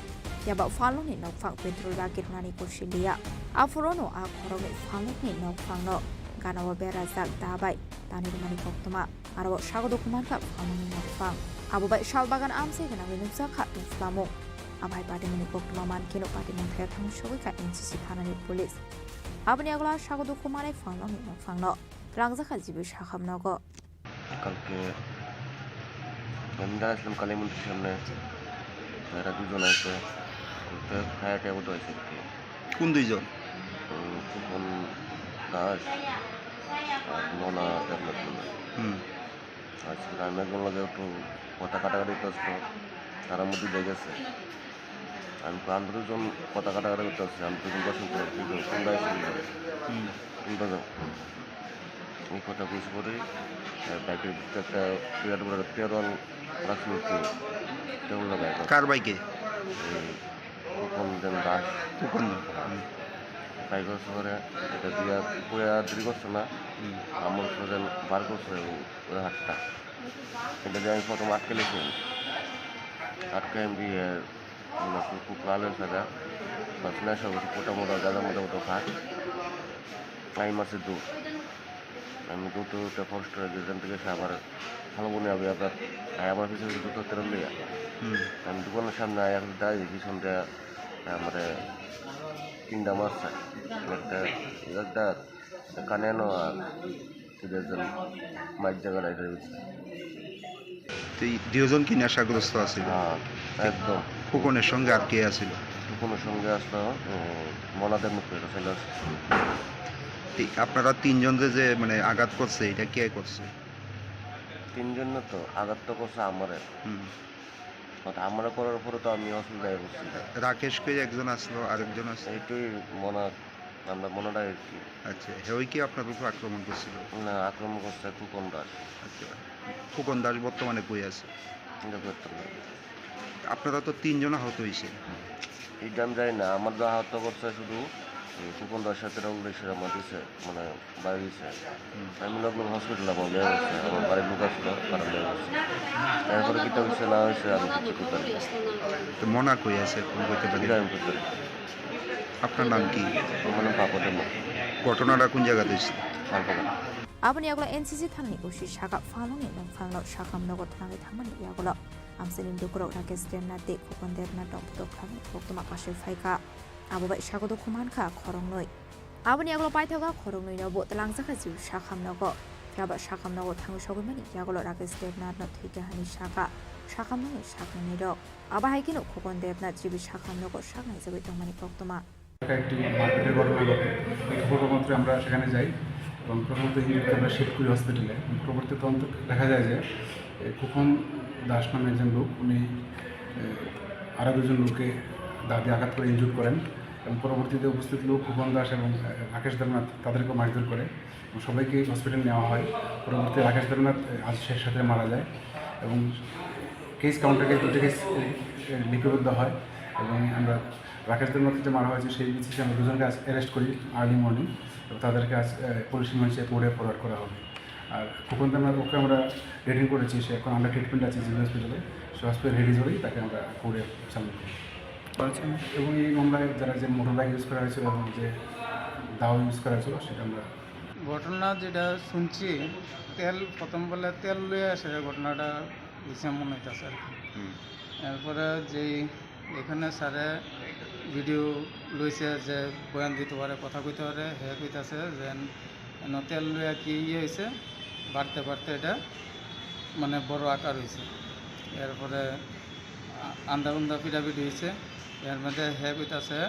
Phiya ba phalnokni nokphang petrol bagi rwnani kusi liya. Aphurono a khoroknwi phalnokni nokphangno ganao berajak da bai tanwi rwmani koktwma. Aro sago dukhu mankha phalnokni nokphang. Abo bai Salbagan amchai gwnangwi nukjakha tongphlamung. Abo hai patimungni koktwma mankheno patimung therthang sogwikha N C C thanani police. Aboni yagulo sago dukhu manai phalnokni nokphangno twlangjakha G B sakhamnogo. কালকে আমি দাঁড়াইছিলাম কালী মন্দির সামনে, এরা দুজন আছে, তো ফায়ার ট্যাবও তো আছে আর কি। কোন দুইজন? উম, খোকন দাস আর মনা দেবনাথ মন্ডল। হুম। আচ্ছা, আমি একজন লগে একটু কথা কাটাকাটি করতো, তার মধ্যে দেখেছে। আমি তো আমরা দুজন কথা কাটাকাটি করতে আসছি, আমি দুজন দশ মিনিট পরে ফিরে যাবো। কোন দায় ছিল? হুম। কোন দায় যাবো? এই কথা বুঝে পরে, আহ, ব্যাগের ভিতরে একটা বিরাট বড় একটা তেরো রাখছিল কি? তেরো লাগায়। কার বাইকে? এই খোকন দেন দাস। খোকন দেন। হুম। বাইক হচ্ছে পরে, এটা দিয়া পুরা দেরি করছে না। হুম। আমার হচ্ছে দেন বার করছে ওই, ওই হাতটা। এটা দিয়ে আমি প্রথম আটকে লেছি। আটকে আমি দিয়ে Una kuku lalo sada, basna sa kuku ta mura gada mura kuku kha. Ai masi du. Ami du tu te first region tike sabar. Halong buni abi abi. Ai abar pisa du tu terus liya. Hmm. Ami dukan samne ayak dai di sonde amare tinda masa. Ekta, ekta Kane no আর কি বেজন মাইক জায়গা রাইডার হচ্ছে। তো এই দুজন কি নেশাগ্রস্ত আছিল? হ্যাঁ, একদম। খোকনের সঙ্গে আর কে আছিল? খোকনের সঙ্গে আসলো, উম, মনাদের মুখে এটা চলে আসছে। তো আপনারা তিনজন যে, যে মানে আঘাত করছে, এটা কে করছে? তিনজন না তো, আঘাত তো করছে আমারে। হুম। But আমরা করার পরে তো আমি অসুবিধায় পড়ছি। রাকেশ কই একজন আসলো, আরেকজন আসলো? এইটাই মনা, আমরা মনাটা আর কি। আচ্ছা, হেই কি আপনার উপর আক্রমণ করছিল? না, আক্রমণ করছে খোকন দাস। আচ্ছা, খোকন দাস বর্তমানে কই আছে? এটা করতে পারি। আপনারা তো তিনজন আহত হইছে। এটা আমি জানি না, আমার যা আহত করছে শুধু এই খোকন দাসের সাথে রং দেশের আমার দিছে, মানে বাইরে দিছে। হুম। আমি লোক লোক হসপিটালে আমার বিয়ে হচ্ছে, আমার বাড়ির লোক আসলো, তারা বিয়ে হচ্ছে। এরপরে কিতা হচ্ছে না হচ্ছে আমি কিছু করতে পারি না। তো মনা কই আছে, ফোন করতে পারি? এটা আমি করতে পারি। আপনার নাম কি? আমার নাম পাপা দেব। ঘটনাটা কোন জায়গাতে হয়েছিল? Salbagan. Aboni yagulo N C C thanani O C saka phalnokni nokphangno sakam nogo thanangwi thangmani yagulo amchaini lukurok Rakesh Debnath tei Khokon Debnath rok butok khlaiwi koktwma kasui phaikha. Abo bai sago dukhu mankha khoroknwi. Aboni yagulo paithago khoroknwino bo twlangjakha G B sakam nogo. Tabuk sakham nogo thangwi sogwi mani yagulo Rakesh Debnath no thwikha hwnwi sakha sakham nokni saknwini rok. Abo hai kheno Khokon Debnath G B sakham nogo saknai jagwi tongmani koktwma. একটা একটি মারপিটের ঘটনা ঘটে। এই খবর মাত্র আমরা সেখানে যাই এবং প্রথমত ইঞ্জুরিকে আমরা শিফট করি হসপিটালে। এবং পরবর্তী তদন্ত দেখা যায় যে, এ, খোকন দাস নামে একজন লোক, উনি, এ, আরও দুজন লোককে দা দিয়ে আঘাত করে ইনজুর করেন এবং পরবর্তীতে উপস্থিত লোক খোকন দাস এবং, এ, রাকেশ দেবনাথ তাদেরকেও মারধর করে এবং সবাইকে হসপিটালে নেওয়া হয়। পরবর্তীতে রাকেশ দেবনাথ, এ, আজ শেষ রাতে মারা যায় এবং কেস কাউন্টার কেস, দুটো কেস, এ, এ, লিপিবদ্ধ হয় এবং আমরা রাকেশ দেবনাথকে যে মারা হয়েছে, সেই বেসিসে আমরা দুজনকে আজ অ্যারেস্ট করি আর্লি মর্নিং এবং তাদেরকে আজ, এ, পুলিশ রিমান্ডে কোর্টে ফরওয়ার্ড করা হবে। আর খোকন দেবনাথ, ওকে আমরা রিটেইন করেছি, সে এখন আন্ডার ট্রিটমেন্ট আছে জিবি হসপিটালে, সে হসপিটাল রিলিজ হলেই তাকে আমরা কোর্টে সাবমিট করব। আচ্ছা। এবং এই মামলায় যারা যে মোটর বাইক ইউজ করা হয়েছিল এবং যে দাও ইউজ করা হয়েছিল, সেটা আমরা ঘটনা যেটা শুনছি, তেল প্রথম বলে তেল লইয়া আসে, ঘটনাটা বুঝে মনে হইতেছে আর কি। হুম। এরপরে যেই এখানে স্যারে ভিডিও লইছে যে বয়ান দিতে পারে, কথা কইতে পারে, হে কইতাছে যে এন তেল লইয়া কি ইয়ে হয়েছে, বাড়তে বাড়তে এটা মানে বড় আকার হয়েছে। এরপরে আ-, আন্দা উন্দা পিটাপিটি হয়েছে। এর মধ্যে হে কইতাছে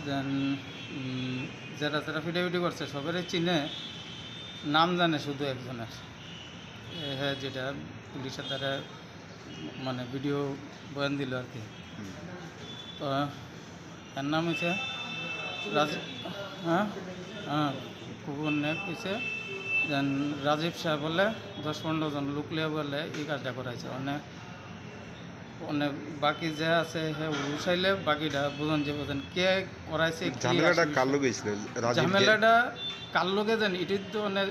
যে, উম, যারা যারা পিটাপিটি করছে সবারই চিনে, নাম জানে শুধু একজনের। এ, হে যেটা পুলিশের দ্বারা মানে ভিডিও বয়ান দিল আর কি। হুম। তো এর নাম হচ্ছে রাজ-, হ্যাঁ, হ্যাঁ, খোকনে কইছে যে রাজীব সাহেব বলে দশ পনেরো জন লোক লিয়ে বলে এই কাজটা করাইছে। মানে, মানে বাকি যে আছে হে উঠাইলে বাকিটা বুঝন যে বুঝন কে করাইছে, কি ঝামেলাটা আসলে কার লগে হয়েছিল? রাজীব যে ঝামেলাটা কার লগে জানি, এটাই তো মানে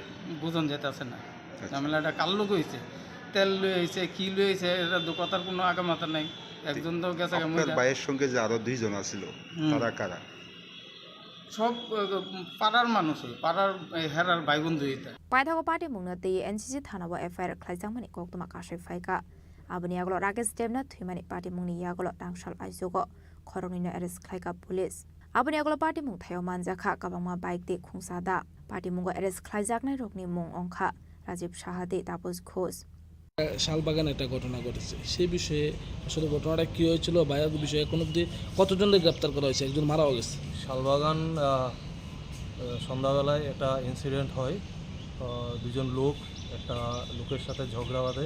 বুঝন যেতেছে না। আচ্ছা। ঝামেলাটা কার লগে হয়েছে, তেল লয়ে হয়েছে, কি লয়ে হয়েছে, এটা তো কথার কোনো আগামাথা নাই। একজন তো গেছে গা আপনার মহিলা। ভাইয়ের সঙ্গে যে আরো দুইজন আছিল, হুম। তারা কারা? সব, আহ, পাড়ার মানুষ, ওই পাড়ার, এই, হেরার ভাই বন্ধু এটা। Paithago party mungno twi N C C thana o F I R khlaijakmani koktwma kasui phaikha. Aboni yagulo Rakesh Debnath thwimani party mungni yagulo tangsal aijugo khoroknwino arrest khlaikha police. Aboni yagulo party mung thaio manjakha kwbangma bike tei khungsa da. Party mungo arrest khlaijaknairokni mung wngkha Rajiv Saha tei Taposh Ghosh. Salbagan একটা ঘটনা ঘটেছে, সেই বিষয়ে আসলে ঘটনাটা কী হয়েছিল বা এই বিষয়ে এখন অবধি কতজনকে গ্রেপ্তার করা হয়েছে? একজন মারাও গেছে। শালবাগান, আহ, আহ, সন্ধ্যাবেলায় একটা ইনসিডেন্ট হয়। আহ, দুজন লোক একটা লোকের সাথে ঝগড়া বাঁধে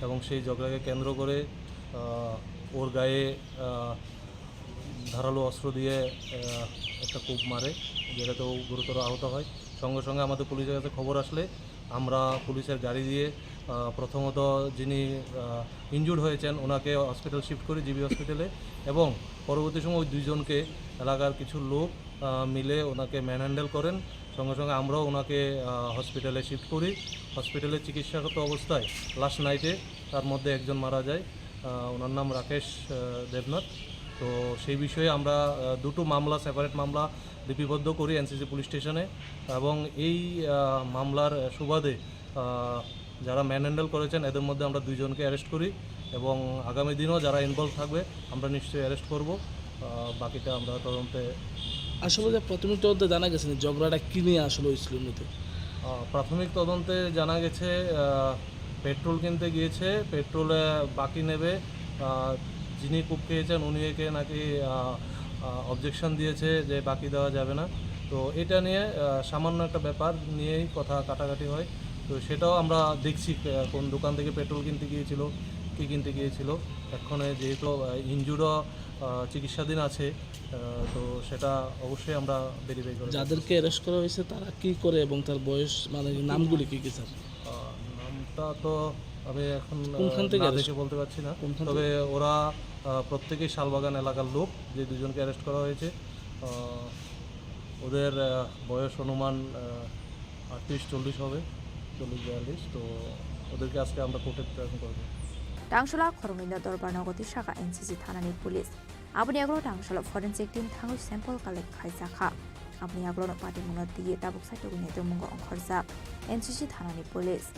এবং সেই ঝগড়াকে কেন্দ্র করে, আহ, ওর গায়ে, আহ, ধারালো অস্ত্র দিয়ে, আহ, একটা কোপ মারে, যেটাতে ও গুরুতর আহত হয়। সঙ্গে সঙ্গে আমাদের পুলিশের কাছে খবর আসলে আমরা পুলিশের গাড়ি দিয়ে, আহ, প্রথমত যিনি, আহ, ইনজুর্ড হয়েছেন ওনাকে হসপিটাল শিফট করি, জিবি হসপিটালে, এবং পরবর্তী সময় ওই দুইজনকে এলাকার কিছু লোক, আহ, মিলে ওনাকে ম্যানহ্যান্ডেল করেন। সঙ্গে সঙ্গে আমরাও ওনাকে, আহ, হসপিটালে শিফট করি। হসপিটালে চিকিৎসারত অবস্থায় লাস্ট নাইটে তার মধ্যে একজন মারা যায়। আহ, ওনার নাম রাকেশ, আহ, দেবনাথ। তো সেই বিষয়ে আমরা, আহ, দুটো মামলা, সেপারেট মামলা লিপিবদ্ধ করি এনসিসি পুলিশ স্টেশনে এবং এই, আহ, মামলার সুবাদে, আহ, যারা ম্যানহ্যান্ডেল করেছেন এদের মধ্যে আমরা দুইজনকে অ্যারেস্ট করি এবং আগামী দিনও যারা ইনভলভ থাকবে আমরা নিশ্চয়ই অ্যারেস্ট করব। আহ, বাকিটা আমরা তদন্তে আসলে যে প্রাথমিক তদন্তে জানা গেছে না ঝগড়াটা কি নিয়ে আসলে হয়েছিল মূলত? আহ, প্রাথমিক তদন্তে জানা গেছে, আহ, পেট্রোল কিনতে গিয়েছে, পেট্রোলে বাকি নেবে। আহ, যিনি কোপ খেয়েছেন উনি একে নাকি, আহ, আহ, অবজেকশন দিয়েছে যে বাকি দেওয়া যাবে না। তো এটা নিয়ে, আহ, সামান্য একটা ব্যাপার নিয়েই কথা কাটাকাটি হয়। তো সেটাও আমরা দেখছি, আহ, কোন দোকান থেকে পেট্রোল কিনতে গিয়েছিল, কী কিনতে গিয়েছিল। এক্ষণে যেহেতু, আহ, ইনজুর্ডও, আহ, চিকিৎসাধীন আছে, আহ, তো সেটা অবশ্যই আমরা ভেরিফাই করে যাদেরকে দেখব। অ্যারেস্ট করা হয়েছে তারা কি করে এবং তার বয়স, মানে, নামগুলি কি কি, স্যার? আহ, নামটা তো আমি এখন, আহ, কোনখান থেকে না অ্যারেস্ট? দেখে বলতে পারছি না। কোনখান তবে থেকে? ওরা, আহ, প্রত্যেকেই শালবাগান এলাকার লোক, যে দুজনকে অ্যারেস্ট করা হয়েছে। আহ, ওদের, আহ, বয়স অনুমান, আহ, আটত্রিশ চল্লিশ হবে, চল্লিশ বিয়াল্লিশ। তো ওদেরকে আজকে আমরা কোর্টে প্রেজেন্ট করবো। Tangsala khoroknwino dorbar nogo twi sakha N C C thanani police. Aboni yagulo tangsalo forensic team thangwi sample collect khlaijakha. Aboni yagulono patimungno twiwi tabuk saitugwini tongmungo ongkhorjak N C C thanani police.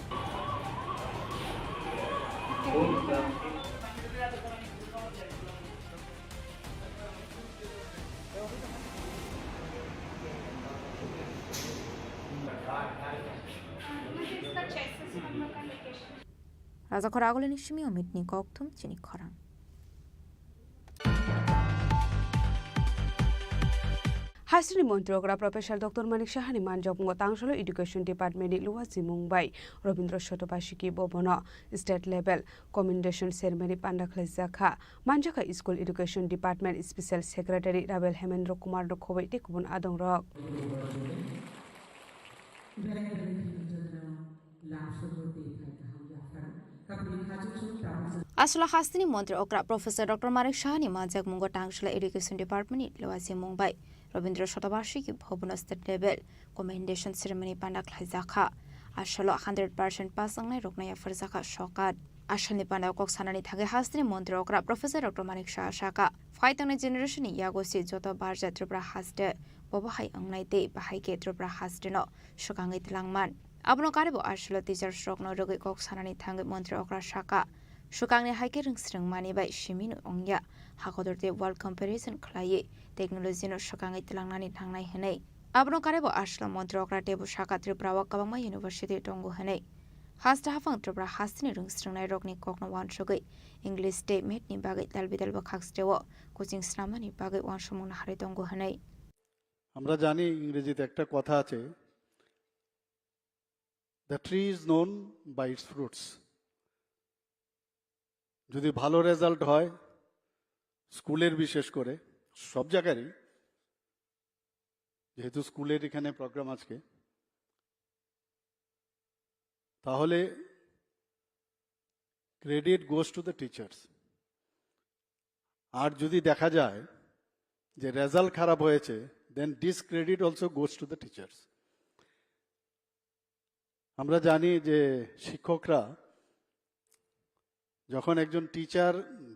Rajakhor agulini simi omitni kokthum chini khorang. Hasteni montri okra Professor Doctor Manik Sahani manjakmungo Tangsalo Education Department ni luwa simung bai Robindra Shotobashiki Bhavan o state level commendation ceremony panda khlaijakha. Manjakha School Education Department Special Secretary Rabel Hemendra Kumar no khoboi tei kubun adongrok. Aswla hasteni montri okra Professor Doctor Manik Sahani manjakmungo Tangsala Education Department ni luwa simung bai Robindra Shotobashiki Bhavan o state level commendation ceremony panda khlaijakha. Aswlo hundred percent pass wngnai rokno yapharjakha sokat. Aswlni panda kok sanani thangwi hasteni montri okra Professor Doctor Manik Saha sakha, phai tongnai generation ni yago se joto barja Tripura haste bobo hai wngnai tei bahai khe Tripura haste no swkangwi twlangman. Abono karwibo aswlo teachers rokno rwgwi kok sanani thangwi montri okra sakha, swkangni hai khe rwngsrwngmani bai simi no wngya, hakotor tei world comparison khlaiwi technology no swkangwi twlangnani nangnai hwnwi. Abono karwibo aswlo montri okra teibo sakha Tripura o kwbangma university tongo hwnwi. Haste haphang Tripura hasteni rwngsrwngnai rokni kokno uansugwi English tei math ni bagwi dalbidal bwkhak stereo coaching snamnani bagwi uansukmung naharwi tongo hwnwi. আমরা জানি, ইংরেজিতে একটা কথা আছে, "The tree is known by its fruits." যদি ভালো রেজাল্ট হয় স্কুলের, বিশেষ করে সব জায়গারই, যেহেতু স্কুলের এখানে প্রোগ্রাম আজকে, তাহলে credit goes to the teachers। আর যদি দেখা যায় যে রেজাল্ট খারাপ হয়েছে, then discredit also goes to the teachers। আমরা জানি যে শিক্ষকরা যখন একজন টিচার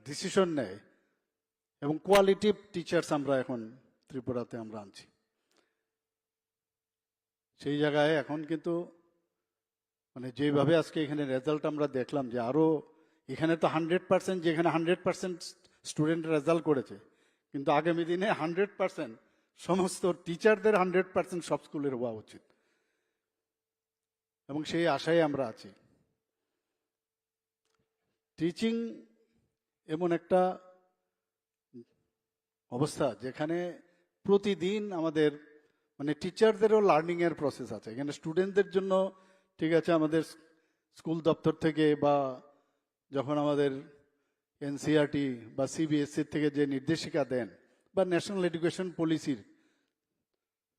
ডিসিশন নেয়, এবং কোয়ালিটিভ টিচার্স আমরা এখন ত্রিপুরাতে আমরা আনছি, সেই জায়গায় এখন কিন্তু মানে যেভাবে আজকে এখানে রেজাল্ট আমরা দেখলাম যে আরও এখানে তো হান্ড্রেড পার্সেন্ট, যেখানে হান্ড্রেড পার্সেন্ট স্টুডেন্ট রেজাল্ট করেছে, কিন্তু আগামী দিনে হান্ড্রেড পার্সেন্ট সমস্ত টিচারদের হান্ড্রেড পার্সেন্ট সব স্কুলের হওয়া উচিত, এবং সেই আশায় আমরা আছি। টিচিং এমন একটা অবস্থা যেখানে প্রতিদিন আমাদের মানে টিচারদেরও লার্নিংয়ের প্রসেস আছে। এখানে স্টুডেন্টদের জন্য ঠিক আছে, আমাদের স্কুল দপ্তর থেকে বা যখন আমাদের এনসিইআরটি বা সিবিএসই থেকে যে নির্দেশিকা দেন বা ন্যাশনাল এডুকেশন পলিসির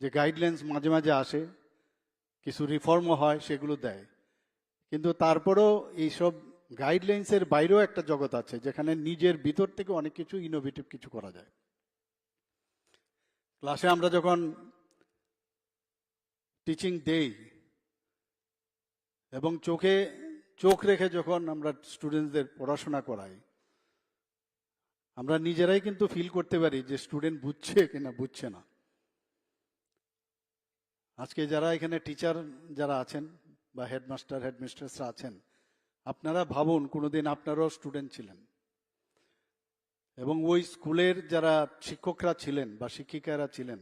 যে গাইডলাইন্স মাঝে মাঝে আসে, কিছু রিফর্মও হয়, সেগুলো দেয়। কিন্তু তারপরেও এইসব গাইডলাইন্সের বাইরেও একটা জগৎ আছে, যেখানে নিজের ভিতর থেকে অনেক কিছু ইনোভেটিভ কিছু করা যায়। ক্লাসে আমরা যখন টিচিং দেই এবং চোখে চোখ রেখে যখন আমরা স্টুডেন্টসদের পড়াশোনা করাই, আমরা নিজেরাই কিন্তু ফিল করতে পারি যে স্টুডেন্ট বুঝছে কিনা বুঝছে না। আজকে যারা এখানে টিচার যারা আছেন বা হেডমাস্টার, হেডমিস্ট্রেসরা আছেন, আপনারা ভাবুন, কোনোদিন আপনারাও স্টুডেন্ট ছিলেন এবং ওই স্কুলের যারা শিক্ষকরা ছিলেন বা শিক্ষিকারা ছিলেন,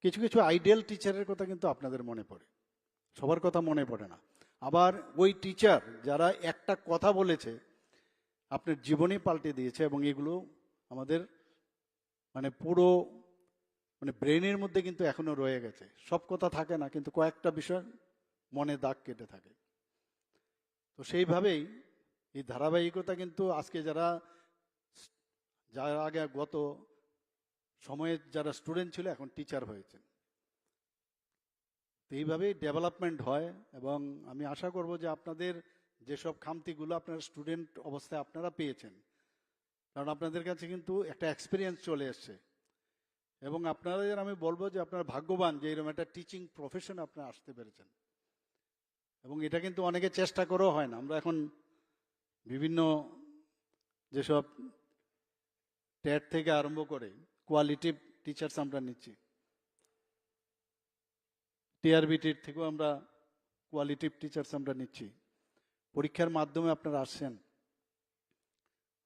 কিছু কিছু আইডিয়াল টিচারের কথা কিন্তু আপনাদের মনে পড়ে, সবার কথা মনে পড়ে না। আবার ওই টিচার যারা একটা কথা বলেছে, আপনার জীবনই পাল্টে দিয়েছে, এবং এগুলো আমাদের মানে পুরো মানে ব্রেনের মধ্যে কিন্তু এখনো রয়ে গেছে। সব কথা থাকে না, কিন্তু কয়েকটা বিষয় মনে দাগ কেটে থাকে। তো সেইভাবেই এই ধারাবাহিকতা কিন্তু আজকে যারা, যারা আগে গত সময়ে যারা স্টুডেন্ট ছিল, এখন টিচার হয়েছেন। তো এইভাবেই ডেভেলপমেন্ট হয়, এবং আমি আশা করব যে আপনাদের যেসব খামতিগুলো আপনারা স্টুডেন্ট অবস্থায় আপনারা পেয়েছেন, কারণ আপনাদের কাছে কিন্তু একটা এক্সপিরিয়েন্স চলে এসছে, এবং আপনাদের আমি বলবো যে আপনারা ভাগ্যবান যে এরকম একটা টিচিং প্রফেশন আপনারা আসতে পেরেছেন। এবং এটা কিন্তু অনেকে চেষ্টা করেও হয় না। আমরা এখন বিভিন্ন যেসব টেট থেকে আরম্ভ করে কোয়ালিটিভ টিচার্স আমরা নিচ্ছি, টিআরবিটির থেকেও আমরা কোয়ালিটিভ টিচার্স আমরা নিচ্ছি। পরীক্ষার মাধ্যমে আপনারা আসছেন।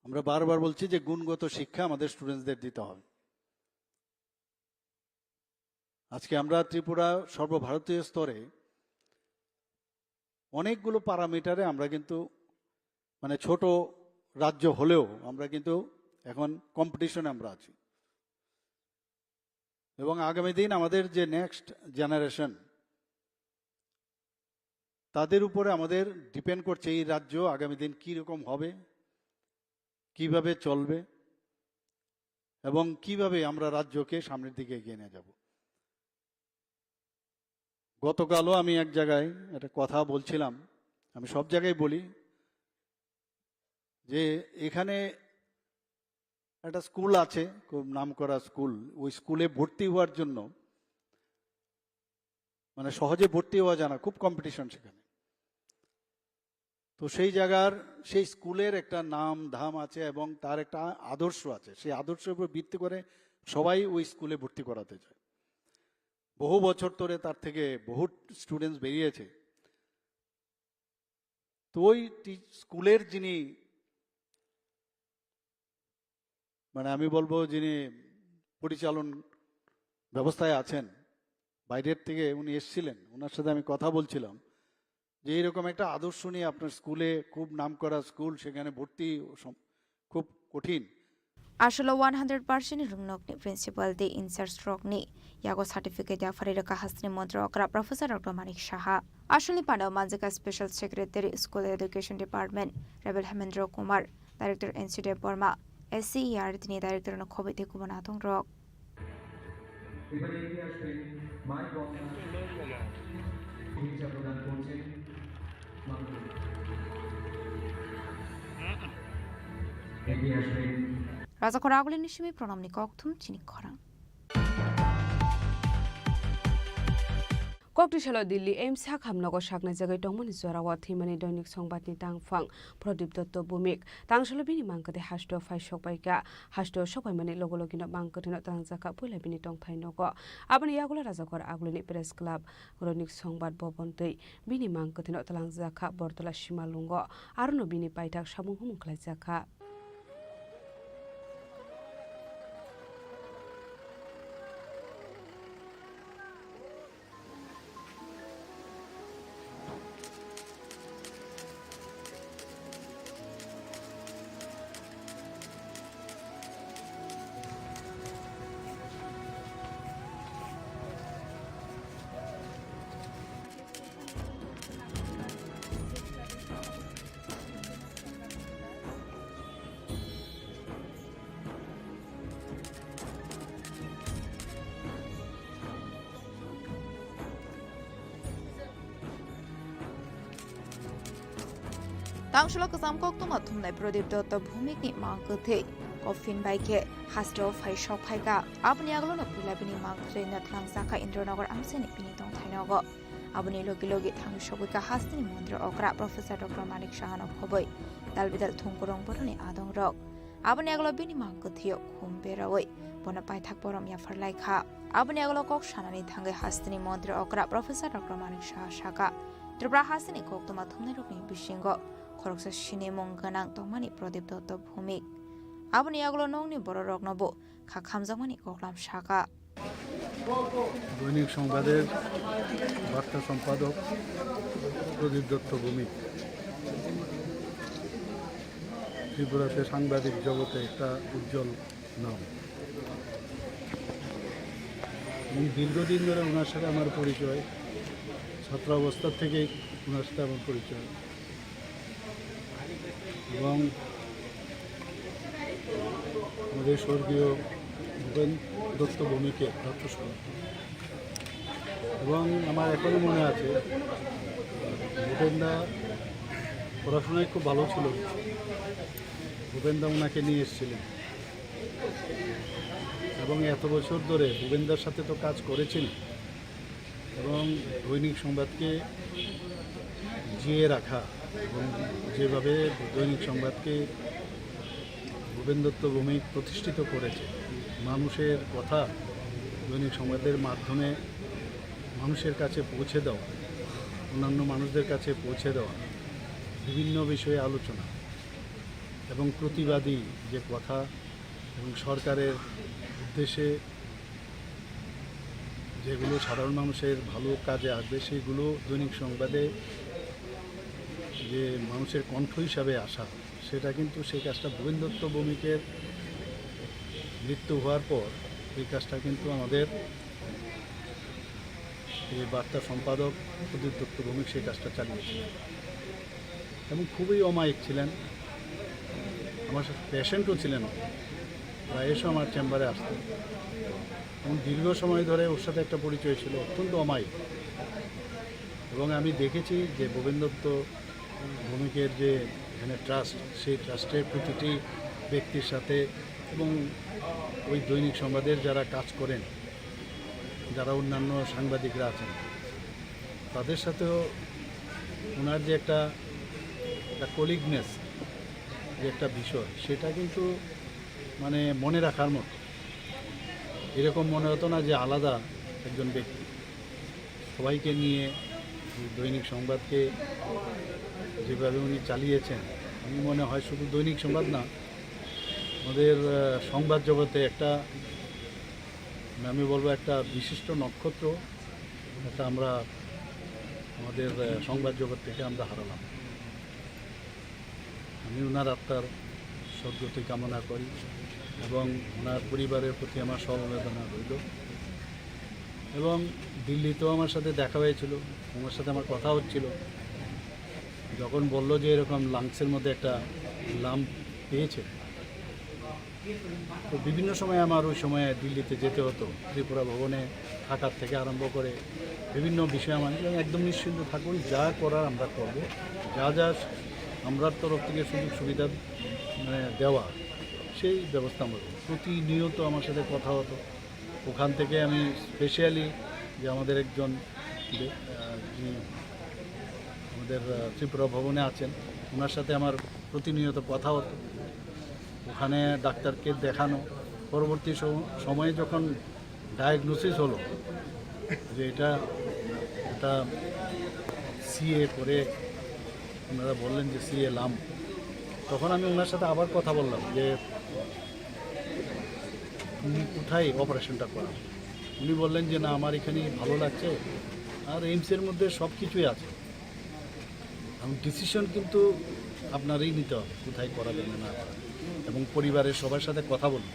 আমরা বারবার বলছি যে গুণগত শিক্ষা আমাদের স্টুডেন্টসদের দিতে হবে। আজকে আমরা ত্রিপুরা সর্বভারতীয় স্তরে অনেকগুলো প্যারামিটারে আমরা কিন্তু, মানে, ছোট রাজ্য হলেও আমরা কিন্তু এখন কম্পিটিশনে আমরা আছি। এবং আগামী দিন আমাদের যে নেক্সট জেনারেশন, তাদের উপরে আমাদের ডিপেন্ড করছে এই রাজ্য আগামী দিন কী রকম হবে, কিভাবে চলবে এবং কিভাবে আমরা রাজ্যকে সামনের দিকে এগিয়ে নিয়ে যাব। গতকালও আমি এক জায়গায় একটা কথা বলছিলাম, আমি সব জায়গায় বলি যে এখানে একটা স্কুল আছে, খুব নামকরা স্কুল, ওই স্কুলে ভর্তি হওয়ার জন্য, মানে, সহজে ভর্তি হওয়া যায় না, খুব কম্পিটিশন সেখানে। তো সেই জায়গার, সেই স্কুলের একটা নাম ধাম আছে এবং তার একটা আদর্শ আছে। সেই আদর্শের উপর ভিত্তি করে সবাই ওই স্কুলে ভর্তি করাতে চায়। বহু বছর ধরে তার থেকে বহু স্টুডেন্টস বেরিয়েছে। তো ওই টি-, স্কুলের যিনি, মানে, আমি বলবো, যিনি পরিচালন ব্যবস্থায় আছেন, বাইরের থেকে উনি এসেছিলেন, ওনার সাথে আমি কথা বলছিলাম যে এইরকম একটা আদর্শ নিয়ে আপনার স্কুলে, খুব নামকরা স্কুল, সেখানে ভর্তি সম-, খুব কঠিন। Asolo one hundred percent ni rwngnokni principal tei in-charge rokni yago certificate yapharwi rwkha hasteni montri okra Professor Doctor Manik Saha. Asolni pandao manjak kha Special Secretary School Education Department Rebel Hemendra Kumar, Director N C Debbarma, S C E R T ni Director no khobwi tei kubun adong rok. এবারে এগিয়ে আসবেন মাই গঙ্গা। ভূমিকা প্রদান করছেন মাননীয়। এগিয়ে আসবেন। Rajakhor Agulini simi pranamni kokthum chini khorang. Kokti salo Delhi AIIMS hakham nogo saknai jagwi tongmani jorao thwimani Doinik Songbatni tangphang Pradip Dotto Bhumik. Tangsalo bini mang kwthwi hasteo phai sokbaikha. Hasteo sokbaimani logo logino mang kwthwino twlangjakha puila bini tongthai nogo. Aboni yagulo Rajakhor Agulini Press Club, Doinik Songbat Bobon twi bini mang kwthwino twlangjakha Bortola Simalungo. Arono bini paithak samung humung khlaijakha. Tangsalo kwcham koktwma thumnai Pradip Dotto Bhumikni mang kwthwi coffin bai khe hasteo phai sok phaikha. Aboni yagulono puila bini mang kwthwino twlangjakha Indranagar amchaini bini tongthai nogo. Aboni logi logi thangwi sogwi kha hasteni montri okra Professor Doctor Manik Sahano khobwi dalbidal thungkurung boroni adongrok. Aboni yagulo bini mang kwthwio khum berawi bono paithak borom yaphar lai kha. Aboni yagulo kok sanani thangwi hasteni montri okra Professor Doctor Manik Saha sakha, Tripura hasteni koktwma thumnairokni bisingo khoroksa sinimung gwnang tongmani Pradip Dotto Bhumik. Aboni yagulo nokni bororoknobo kha khamjakmani koklam sakha. দৈনিক সংবাদের বার্তা সম্পাদক প্রদীপ দত্ত ভৌমিক ত্রিপুরাতে সাংবাদিক জগতে একটা উজ্জ্বল নাম। এবং দীর্ঘদিন ধরে ওনার সাথে আমার পরিচয়, ছাত্রাবস্থা থেকেই ওনার সাথে আমার পরিচয়। এবং আমাদের স্বর্গীয় ভূপেন দত্ত ভৌমিকের প্রাতঃস্মরণ। এবং আমার এখনো মনে আছে, ভূপেনদা পড়াশোনায় খুব ভালো ছিল, ভূপেনদা ওনাকে নিয়ে এসেছিলেন। এবং এত বছর ধরে ভূপেনদার সাথে তো কাজ করেছেন, এবং দৈনিক সংবাদকে জিয়ে রাখা এবং যেভাবে দৈনিক সংবাদকে ভূপেন দত্ত ভৌমিক প্রতিষ্ঠিত করেছে, মানুষের কথা দৈনিক সংবাদের মাধ্যমে মানুষের কাছে পৌঁছে দেওয়া, অন্যান্য মানুষদের কাছে পৌঁছে দেওয়া, বিভিন্ন বিষয়ে আলোচনা এবং প্রতিবাদী যে কথা এবং সরকারের উদ্দেশ্যে যেগুলো সাধারণ মানুষের ভালো কাজে আসবে, সেগুলো দৈনিক সংবাদে যে মানুষের কণ্ঠ হিসাবে আসা, সেটা কিন্তু সেই কাজটা ভূপেন দত্ত ভৌমিকের মৃত্যু হওয়ার পর এই কাজটা কিন্তু আমাদের এই বার্তা সম্পাদক প্রদীপ দত্ত ভৌমিক সেই কাজটা চালিয়েছিলেন এবং খুবই অমায়িক ছিলেন। আমার সাথে পেশেন্টও ছিলেন, প্রায় এসে আমার চেম্বারে আসতেন এবং দীর্ঘ সময় ধরে ওর সাথে একটা পরিচয় ছিল, অত্যন্ত অমায়িক। এবং আমি দেখেছি যে ভূপেন দত্ত ভৌমিকের যে এখানে ট্রাস্ট, সেই ট্রাস্টের প্রতিটি ব্যক্তির সাথে এবং ওই দৈনিক সংবাদের যারা কাজ করেন, যারা অন্যান্য সাংবাদিকরা আছেন, তাদের সাথেও ওনার যে একটা, একটা কলিগনেস, যে একটা বিষয়, সেটা কিন্তু মানে মনে রাখার মতো। এরকম মনে হতো না যে আলাদা একজন ব্যক্তি। সবাইকে নিয়ে দৈনিক সংবাদকে যেভাবে উনি চালিয়েছেন, আমি মনে হয় শুধু দৈনিক সংবাদ না, আমাদের, আহ, সংবাদ জগতে একটা, আমি বলবো একটা বিশিষ্ট নক্ষত্র, একটা আমরা আমাদের, আহ, সংবাদ জগৎ থেকে আমরা হারালাম। আমি ওনার আত্মার সদ্গতি কামনা করি এবং ওনার পরিবারের প্রতি আমার সমবেদনা রইল। এবং দিল্লিতেও আমার সাথে দেখা হয়েছিল, ওনার সাথে আমার কথা হচ্ছিল। যখন বলল যে এরকম লাংসের মধ্যে একটা লাম্প পেয়েছে, তো বিভিন্ন সময় আমার ওই সময় দিল্লিতে যেতে হতো, ত্রিপুরা ভবনে থাকার থেকে আরম্ভ করে বিভিন্ন বিষয়ে আমার, এবং একদম নিশ্চিন্ত থাকুন, যা করার আমরা করব, যা যা আমরার তরফ থেকে সুযোগ সুবিধা মানে দেওয়া, সেই ব্যবস্থা আমরা করব। প্রতিনিয়ত আমার সাথে কথা হতো। ওখান থেকে আমি স্পেশালি যে আমাদের একজন বে-, আহ, যিনি আমাদের, আহ, ত্রিপুরা ভবনে আছেন, ওনার সাথে আমার প্রতিনিয়ত কথা হতো। ওখানে ডাক্তারকে দেখানো, পরবর্তী সম-, সময়ে যখন ডায়াগনোসিস হলো যে এটা, এটা সিএ করে ওনারা বললেন যে সিএ লাম, তখন আমি ওনার সাথে আবার কথা বললাম যে তুমি কোথায় অপারেশনটা করাবে? উনি বললেন যে, "না, আমার এখানেই ভালো লাগছে, আর এইমসের মধ্যে সব কিছুই আছে।" এখন ডিসিশন কিন্তু আপনারই নিতে হবে, কোথায় করাবেন না না করাবেন। এবং পরিবারের সবার সাথে কথা বলুন,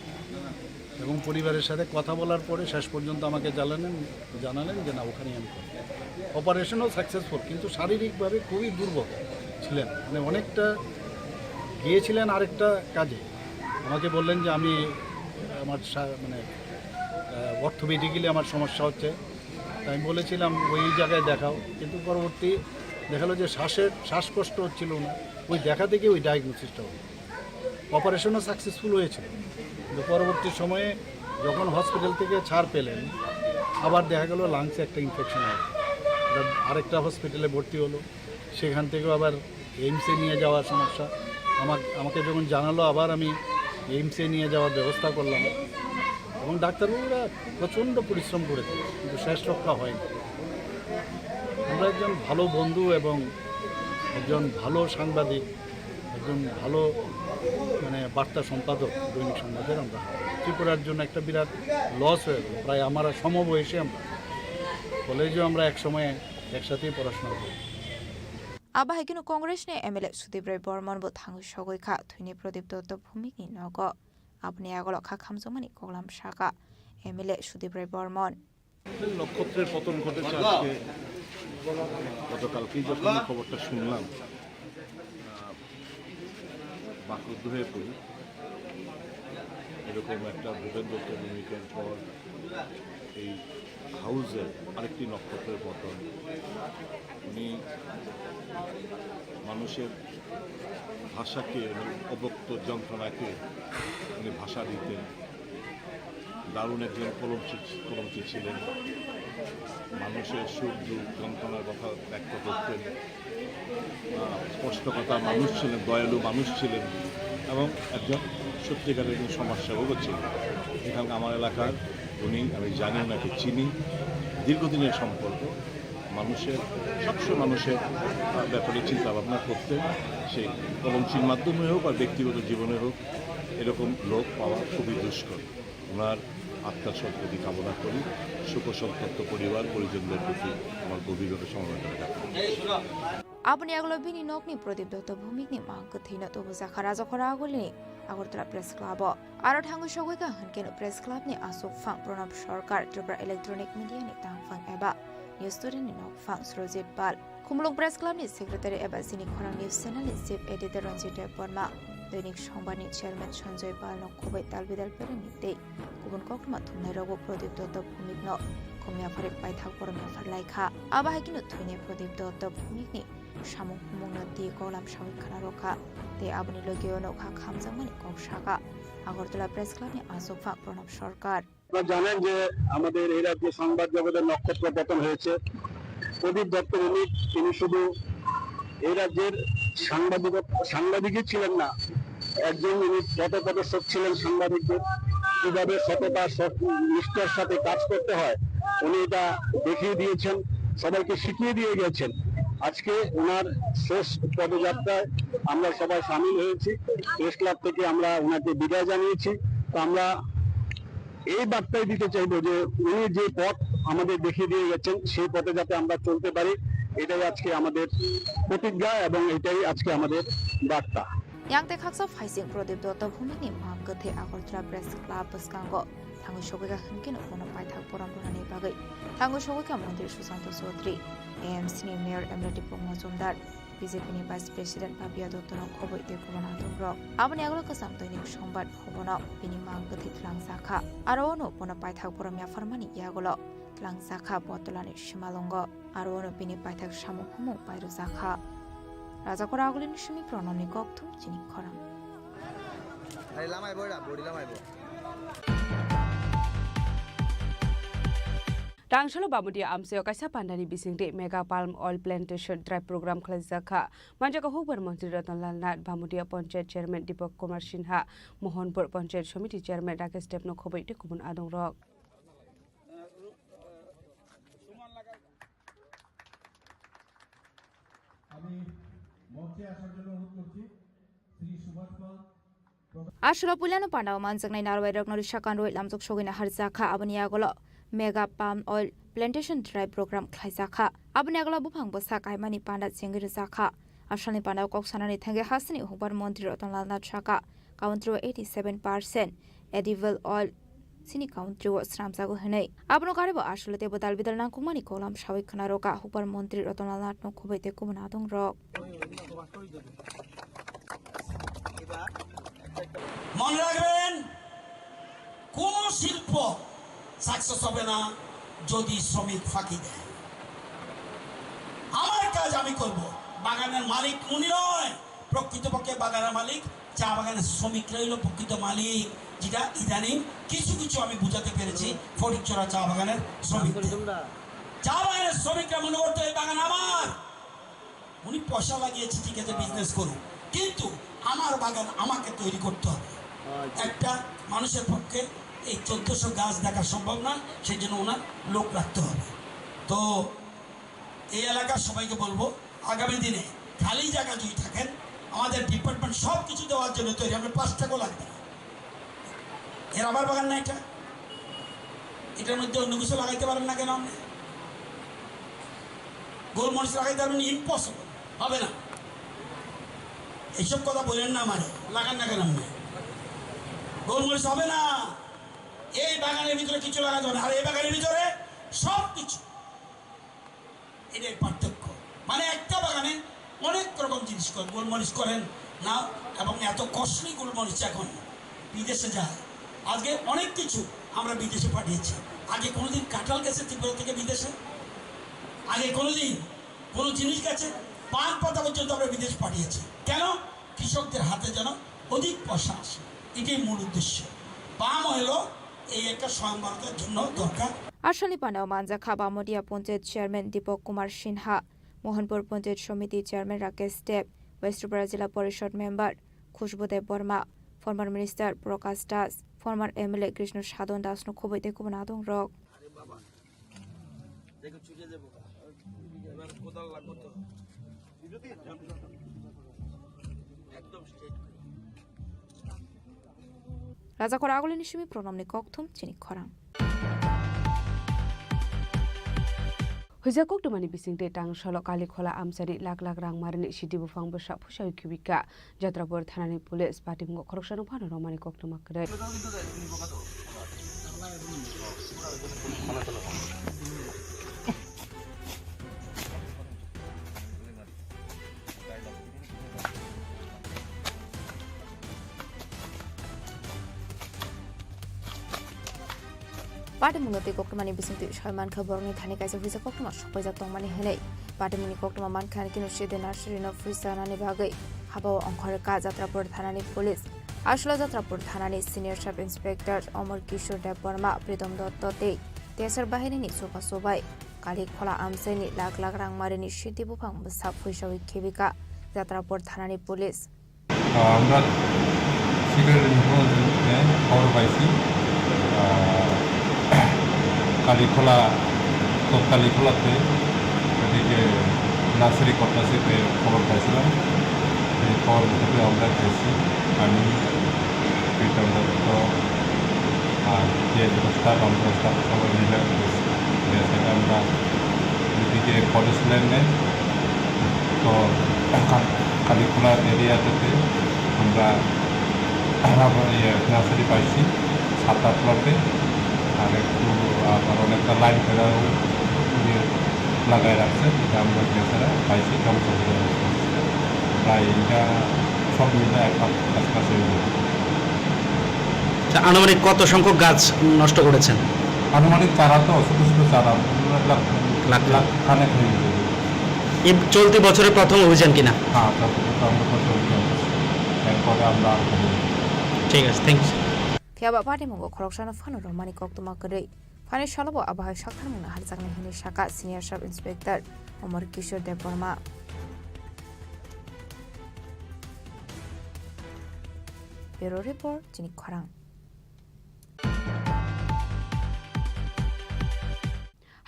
এবং পরিবারের সাথে কথা বলার পরে শেষ পর্যন্ত আমাকে জানালেন, জানালেন যে, "না, ওখানেই আমি করব।" অপারেশনও সাকসেসফুল, কিন্তু শারীরিকভাবে খুবই দুর্বল ছিলেন, মানে, অনেকটা গিয়েছিলেন আরেকটা কাজে। আমাকে বললেন যে, "আমি, আমার সা-, মানে, আহ, অর্থোপেডিক্যালি আমার সমস্যা হচ্ছে।" তাই আমি বলেছিলাম, "ওই জায়গায় দেখাও।" কিন্তু পরবর্তী দেখা গেলো যে শ্বাসের, শ্বাসকষ্ট হচ্ছিল না, ওই দেখা থেকে ওই ডায়াগনোসিসটা হলো। অপারেশনও সাকসেসফুল হয়েছিল, কিন্তু পরবর্তী সময়ে যখন হসপিটাল থেকে ছাড় পেলেন, আবার দেখা গেল লাংসে একটা ইনফেকশন হলো। এটা আরেকটা হসপিটালে ভর্তি হলো, সেখান থেকেও আবার এইমসে নিয়ে যাওয়ার সমস্যা। আমার, আমাকে যখন জানালো, আবার আমি এইমসে নিয়ে যাওয়ার ব্যবস্থা করলাম এবং ডাক্তারবাবুরা প্রচণ্ড পরিশ্রম করেছে, কিন্তু শেষ রক্ষা হয়নি। আমরা একজন ভালো বন্ধু এবং একজন ভালো সাংবাদিক, একজন ভালো, মানে, বার্তা সম্পাদক দৈনিক সংবাদের আমরা ত্রিপুরার জন্য একটা বিরাট লস হয়ে গেল। প্রায় আমার সমবয়সী আমরা, কলেজেও আমরা এক সময় একসাথেই পড়াশোনা করি। Abo hai kheno Congress ni M L A Sudip Roy Bormon bo thangwi sogwi kha thwini Pradip Dotto Bhumik ni nogo. Aboni yagulo kha khamjakmani koklam sakha M L A Sudip Roy Bormon. নক্ষত্রের পতন ঘটেছে আজকে, গতকালকেই যখন এই খবরটা শুনলাম, আহ, বাকরুদ্ধ হয়ে পড়ি। এরকম একটা ভূপেন দত্ত ভূমিকার পর এই হাউজের আরেকটি নক্ষত্রের পতন। উনি মানুষের ভাষাকে, মানে, অব্যক্ত যন্ত্রণাকে উনি ভাষা দিতেন। দারুণ একজন কলমচি, কলমচি ছিলেন। মানুষের সুখ দুঃখ যন্ত্রণার কথা ব্যক্ত করতেন। আহ, স্পষ্টকথা মানুষ ছিলেন, দয়ালু মানুষ ছিলেন এবং একজন সত্যিকারের একজন সমাজসেবকও ছিলেন। এখানকার আমার এলাকার উনি, আমি জানি ওনাকে, চিনি, দীর্ঘদিনের সম্পর্ক। মানুষের, সবসময় মানুষের, আহ, ব্যাপারে চিন্তা ভাবনা করতেন, সেই কলমচির মাধ্যমে হোক আর ব্যক্তিগত জীবনে হোক, এরকম লোক পাওয়া খুবই দুষ্কর। ওনার আত্মার সদ্গতি কামনা করি। শোকসন্তপ্ত পরিবার পরিজনদের প্রতি আমার গভীরভাবে সমবেদনা জ্ঞাপন। Aboni yagulo bini nokni Pradip Dotto Bhumikni mang kwthwino tubujakha Rajakhora Agulini Agartala Press Club-o. Aro thangwi sogwi kha hwnkhe no Press Club-ni aswk phang Pranab Sarkar, Tripura Electronic Media-ni tangphang eba News Today-ni nokphang Surajit Pal, Khumulwng Press Club-ni Secretary eba Chini Khorang News Channel-ni Chief Editor Ranjit Debbarma, Doinik Songbar-ni Chairman Sanjoy Pal-no khoboi talbidal berengni tei kubun koktwma thumnairokbo Pradip Dotto Bhumikno khumya pharik paithak borom yaphar lai kha. Abo hai kheno thwinai Pradip Dotto Bhumikni samung humungno twi koklam sawi khna rw kha tei aboni logi-o nokha khamjakmani kok sa kha Agartala Press Club-ni achukphang Pranab Sarkar. আপনারা জানেন যে আমাদের এই রাজ্যে সংবাদ জগতের নক্ষত্র পতন হয়েছে। প্রদীপ দত্ত ভৌমিক, তিনি শুধু এই রাজ্যের সাংবাদিক, সাংবাদিকই ছিলেন না, একজন উনি পথপ্রদর্শক ছিলেন সাংবাদিকদের, কিভাবে সততা, সৎ নিষ্ঠার সাথে কাজ করতে হয়, উনি এটা দেখিয়ে দিয়েছেন, সবাইকে শিখিয়ে দিয়ে গেছেন। আজকে ওনার শেষ পদযাত্রায় আমরা সবাই সামিল হয়েছি। প্রেস ক্লাব থেকে আমরা ওনাকে বিদায় জানিয়েছি। তো আমরা এই বার্তাই দিতে চাইবো যে উনি যে পথ আমাদের দেখিয়ে দিয়ে গেছেন, সেই পথে যাতে আমরা চলতে পারি, এটাই আজকে আমাদের প্রতিজ্ঞা এবং এটাই আজকে আমাদের বার্তা। Yang tei khaksa phaising Pradip Dotto Bhumikni mang kwthwi Agartala Press Club bwskango thangwi sogwi kha hwnkhe no bono paithak borom rwnani bagwi thangwi sogwi kha Montri Sushanta Chaudhary, A M C-ni Mayor M L A Dipok Majumdar, B J P-ni Vice President Papiya Dotto-no khoboi tei kubun adongrok. Aboni yagulo kwcham Doinik Songbar hubono bini mang kwthwi twlangjakha. Aro-o no bono paithak borom yapharmani yagulo twlangjakha Botolani simalwngo. Aro-o no bini paithak samung humung pairwjakha. Rajakhora Agulini simi Pranabni kokthum chini khorang. Hai lamai bo da, body lamai bo. Rangsalo Bamudia amchaio kaisa pandani bisingtwi Mega Palm Oil Plantation Drive Program khlaijak kha. Manjak kha hukbar montri Ratan Lal Nath, Bamudia Panchayat Chairman Deepak Kumar Sinha, Mohanpur Panchayat Samiti Chairman Rakesh Deb no khoboi tei kubun adongrok. আমি মঞ্চে আসার জন্য অনুরোধ করছি শ্রী সুভাষ পাল। Aswlo puilano pandao manjaknai narwai rokno risa kanrwi lamjak sogwina harjakha, aboni yagulo Mega Palm Oil Plantation Drive Program khlaijakha. Aboni yagulo buphang bwsa kaimani panda chengwi rwjakha. Asalni pandao kok sanani thangwi hasteni hukbar montri Ratan Lal Nath sakha, country o eighty seven percent edible oil chini country o swnamjago hwnwi. Abono karibo aswlo teibo dal bidal nangkukmani kolam sawi khna rwkha hukbar montri Ratan Lal Nath no khoboi tei kubun adongrok. মনে রাখবেন, কোনো শিল্প সাকসেস হবে না যদি শ্রমিক ফাঁকি দেয়। আমার কাজ আমি করব, বাগানের মালিক উনি নয়, প্রকৃতপক্ষে বাগানের মালিক চা বাগানের শ্রমিকরাই হলো প্রকৃত মালিক, যেটা ইদানিং কিছু কিছু আমি বুঝাতে পেরেছি ফটিকছড়া চা বাগানের শ্রমিকদের। চা বাগানের শ্রমিকরা মনে করতো এই বাগান আমার, উনি পয়সা লাগিয়েছে, ঠিক আছে, বিজনেস করুক, কিন্তু আমার বাগান আমাকে তৈরি করতে হবে। আচ্ছা। একটা মানুষের পক্ষে এই চোদ্দশো গাছ দেখা সম্ভব নয়, সেই জন্য ওনার লোক রাখতে হবে। তো এই এলাকার সবাইকে বলবো, আগামী দিনে খালি জায়গা যদি থাকেন, আমাদের ডিপার্টমেন্ট সব কিছু দেওয়ার জন্য তৈরি, আপনার পাঁচ টাকাও লাগবে না। এ রাবার বাগান না এটা, এটার মধ্যে অন্য কিছু লাগাইতে পারেন না কেন আপনি? গোলমরিচ লাগাইতে পারবেন? ইম্পসিবল, হবে না। এইসব কথা বলেন না আমারে, লাগান না কেন আপনি? গোলমরিচ হবে না। এই বাগানের ভিতরে কিছু লাগাতে হবে না, আর এই বাগানের ভিতরে সব কিছু। এটাই পার্থক্য। মানে একটা বাগানে অনেক রকম জিনিস করেন, গোলমরিচ করেন না, এবং এত কস্টলি গোলমরিচ এখন বিদেশে যায়। আজকে অনেক কিছু আমরা বিদেশে পাঠিয়েছি। আগে কোনোদিন কাঁঠাল গেছে ত্রিপুরা থেকে বিদেশে? আগে কোনোদিন কোনো জিনিস গেছে? পান পাতা পর্যন্ত আমরা বিদেশ পাঠিয়েছি। কেন? কৃষকদের হাতে যেন অধিক পয়সা আসে, এটাই মূল উদ্দেশ্য। পাম অয়েলও এই একটা স্বয়ংবরতার জন্য দরকার। Asalni pandao manjakha Bamudia Panchayat Chairman Deepak Kumar Sinha, Mohanpur Panchayat Samiti Chairman Rakesh Deb, West Tripura Jila Porishod Member Khushbu Deb Barma, former Minister Prakash Das, former M L A Krishna Sadhan Das no khoboi tei kubun adongrok. আরে বাবা, দেখো চুকে যাবো। এবার কোদাল লাগবো তো। একদম straight. Rajakhora Agulini simi Pranabni kokthum chini khorang. Huijak koktwmani bisingtwi tang salo Kalikhola amchaini lak lak rang marini sidi buphang bwsa phuisawi khibika. Jatrapur thanani police patimungo khoroksano phano romani koktwma kwrwi. Patimungno twi koktwmani bisingtwi soi mankha borokni thani kaisa phuisa koktwma sokpaijak tongmani hwnwi. Patimungni koktwma mankha ani kino sidi nursery-no phuisa nani bagwi habao ongkhorwi ka Jatrapur thanani police. Aswla Jatrapur thanani senior sub inspector Omor Kishore Debbarma, Pritom Dotto tei Tesar bahirini chubachu bai Kalikhola amchaini lak lak rang marini sidi buphang bwsa phuisawi khibika Jatrapur thanani police. আমরা security information খবর পাইছি, আহ, কালীখোলা, কালীখোলাতে ওদিকে নার্সারি করতেছে খবর পাইছিলাম। এই খবর ভিত্তিতে আমরা গেছি, আমি, প্রীতম দত্ত, আর যে দুটো স্টাফ, আমরা স্টাফ সবাই মিলে গেছি। গেছে আমরা ওইদিকে ফরেস্ট ল্যান্ডে, তো কা-, কালীখোলা এরিয়াটাতে আমরা আবার ইয়ে নার্সারি পাইছি সাত আট প্লটে, আর একটু আবার অনেকটা লাইন ফেরাও ইয়ে লাগাই রাখছে, এটা আমরা বেচারা পাইছি ধ্বংস করে রাখছে। প্রায় এটা সব মিলে এক লাখ কাছাকাছি হয়ে যাবে। আচ্ছা, আনুমানিক কত সংখ্যক গাছ নষ্ট করেছেন? আনুমানিক চারা তো ছোট ছোট চারা, লাখ, লাখ। লাখ খানেক হয়ে যাবে। এই চলতি বছরের প্রথম অভিযান কিনা? হ্যাঁ, প্রথম, প্রথম প্রথম অভিযান। এরপরে আমরা আর কোনো ঠিক আছে, thanks. Phiya ba patimungo khoroksano phano romani koktwma kwrwi. Phani salo bo abo hai saktharmungno harjaknai hwnwi sakha senior sub inspector Omor Kishore Debbarma. Bureau report, chini khorang.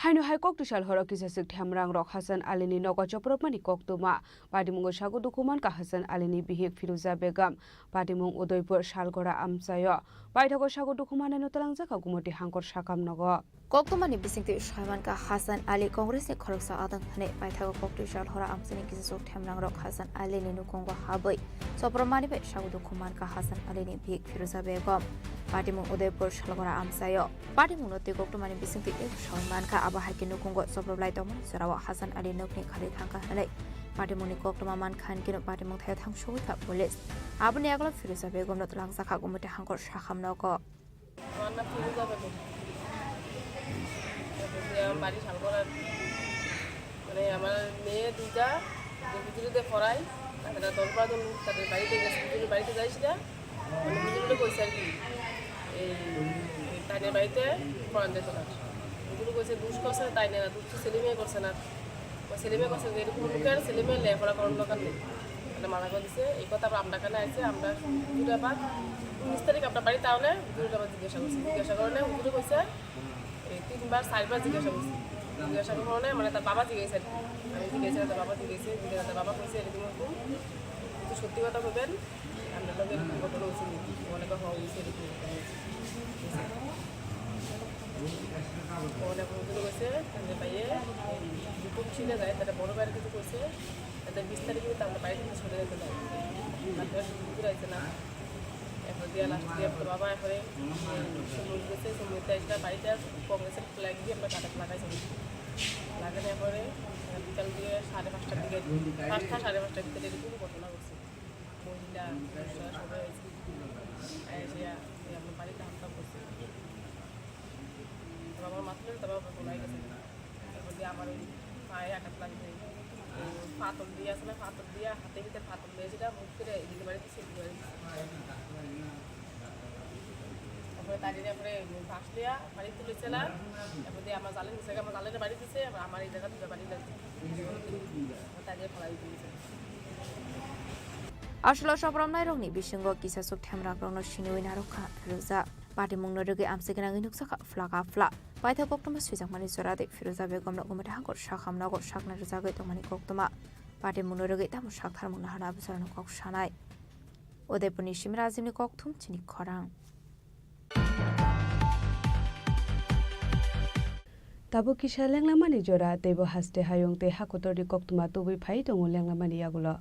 Haino hai kok twsal horo kisa swk themrang rok Hasan Ali ni nogo chopropmani koktwma. Patimungo sago dukhu mankha Hasan Ali ni bihik Firuza Begum. Patimung Udaipur Salgora amchaio. Paithago sago dukhu manai no twlangjakha Gumoti Hangkor sakam nogo. Koktwmani bisingtwi soi mankha Hasan Ali Congress ni khoroksa adang hwnwi. Paithago koktwi sal hora amchaini kisa swk themrang rok Hasan Ali ni nukhungo habwi chopropmani bai sago dukhu mankha Hasan Ali ni bihik Firuza Begum. Patimung Udaipur Salgora amchaio. Patimungno twi koktwmani bisingtwi eko soi mankha, abo hai khe nukhungo choproplai tongmani jorao Hasan Ali nokni kharwi thangkha hwnwi patimungni koktwma mankha, hwn kheno patimung thaio thangsugwi kha police. Aboni yagulo Firuza Begumno twlangjakha Gumoti Hangkor sakam nogo. আমার নাম ফিরোজা বেগম। আমার বাড়ি শালগড়ার, মানে, আমার মেয়ে দুইটা, যে হুজুরিতে পড়াই, তারা দশ বারো জন তাদের বাড়িতে গেছে, হুজুরের বাড়িতে যাইস না। মানে, হুজুরে কইছে আর কি, এই, এই তাইনের বাড়িতে পড়ান যেত না। হুজুরে কইছে, "দুষ করছে তাই না, দুষ তো সেলিমে করছে না।" ও সেলিমে করছে যে, "এরকম লোকের ছেলে মেয়ে লেখাপড়া করানোর দরকার নেই।" মানে, মানা করে দিছে। এই কথা আবার আমরা কানে আইছে, আমরা হুজুরে আবার উনিশ তারিখ আমরা বাড়ি, তাহলে হুজুরে আবার জিজ্ঞাসা করছি। জিজ্ঞাসা করলে হুজুরে কইছে, এই তিনবার, চারবার জিজ্ঞাসা করছি। জিজ্ঞাসা করার কারণে, মানে, তার বাবা জিজ্ঞাসা আর কি। আমি জিজ্ঞাসা, তার বাবা জিজ্ঞাসা, জিজ্ঞাসা, তার বাবা কইছে, "এরকম, এরকম, কিন্তু সত্যি কথা কইবেন, আপনার লগে এরকম ঘটনা হয়েছে নি?" অনেকে হওয়া হয়েছে, এরকম ঘটনা হয়েছে। অনেক হুজুরে কইছে, তাহলে ভাইয়ে, এই দুটো ছিল যায়, তাহলে বড় ভাইয়ের কিছু কইছে, তাহলে বিশ তারিখে কিন্তু আমরা বাড়ি থেকে সরে যেতে পারি। তারপরে হুজুর আইছে না। এরপর দিয়া লাস্ট দিয়া তো বাবা এরপরে, উম, সমুদ্র গেছে, সমুদ্র আইসা বাড়িতে আর কংগ্রেসের ফ্ল্যাগ দিয়ে আমরা কাটাতে লাগাইছি। লাগানোর পরে বিকাল দিয়ে সাড়ে পাঁচটার দিকে, পাঁচটা সাড়ে পাঁচটার ভিতরে এরকম ঘটনা ঘটছে। মহিলা, পুরুষরা সবাই আইসে। আইসে, এই আমরা বাড়িতে হামলা করছে। তারপর আমার মাথা ধরে তারপর আমরা গোলায় গেছে। তারপর দিয়ে আমার ওই পায়ে আঘাত লাগছে। ওই পাথর দিয়ে আছে না, পাথর দিয়ে হাতে ভিতরে পাথর দিয়ে সেটা মুখ করে এদিকে বাড়ি দিছে, এদিকে বাড়ি দিছে। তারপরে তার জন্য পরে বাঁশ দিয়া বাড়ি তুলেছিলাম। তারপর দিয়ে আমার জালে নিচে, আমার জালে বাড়ি দিছে, আবার আমার এই জায়গা দুটো বাড়ি লাগছে। তার জন্য ফলাই তুলেছে। Aswla chopropnairokni bisingo kisa swk themrangrokno siniwi narwkha Firuza. Patimungno rwgwi amchai gwnangwi nukjakha phlak aphla. Paithak koktwma swijakmani jora tei Firuza Begumno Gumoti Hangkor sakam nogo sakna rwjagwi tongmani koktwma. Patimungno rwgwi tamo saktharmung naharna abwsarano kok sanai. Udaipurni Simra Ajimni kokthum chini khorang. Tabuk kisa lenglamani jora, teibo haste hayung tei hakotorni koktwma tubui phai tongo lenglamani yagulo.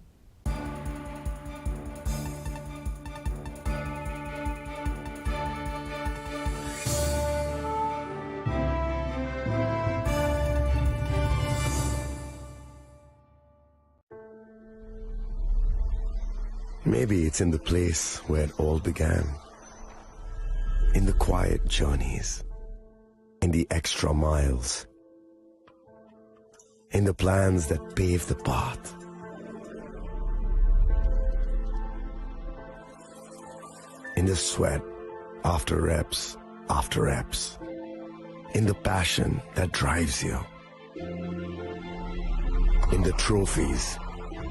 Maybe it's in the place where it all began. In the quiet journeys, in the extra miles, in the plans that pave the path, in the sweat after reps after reps, in the passion that drives you. In the trophies,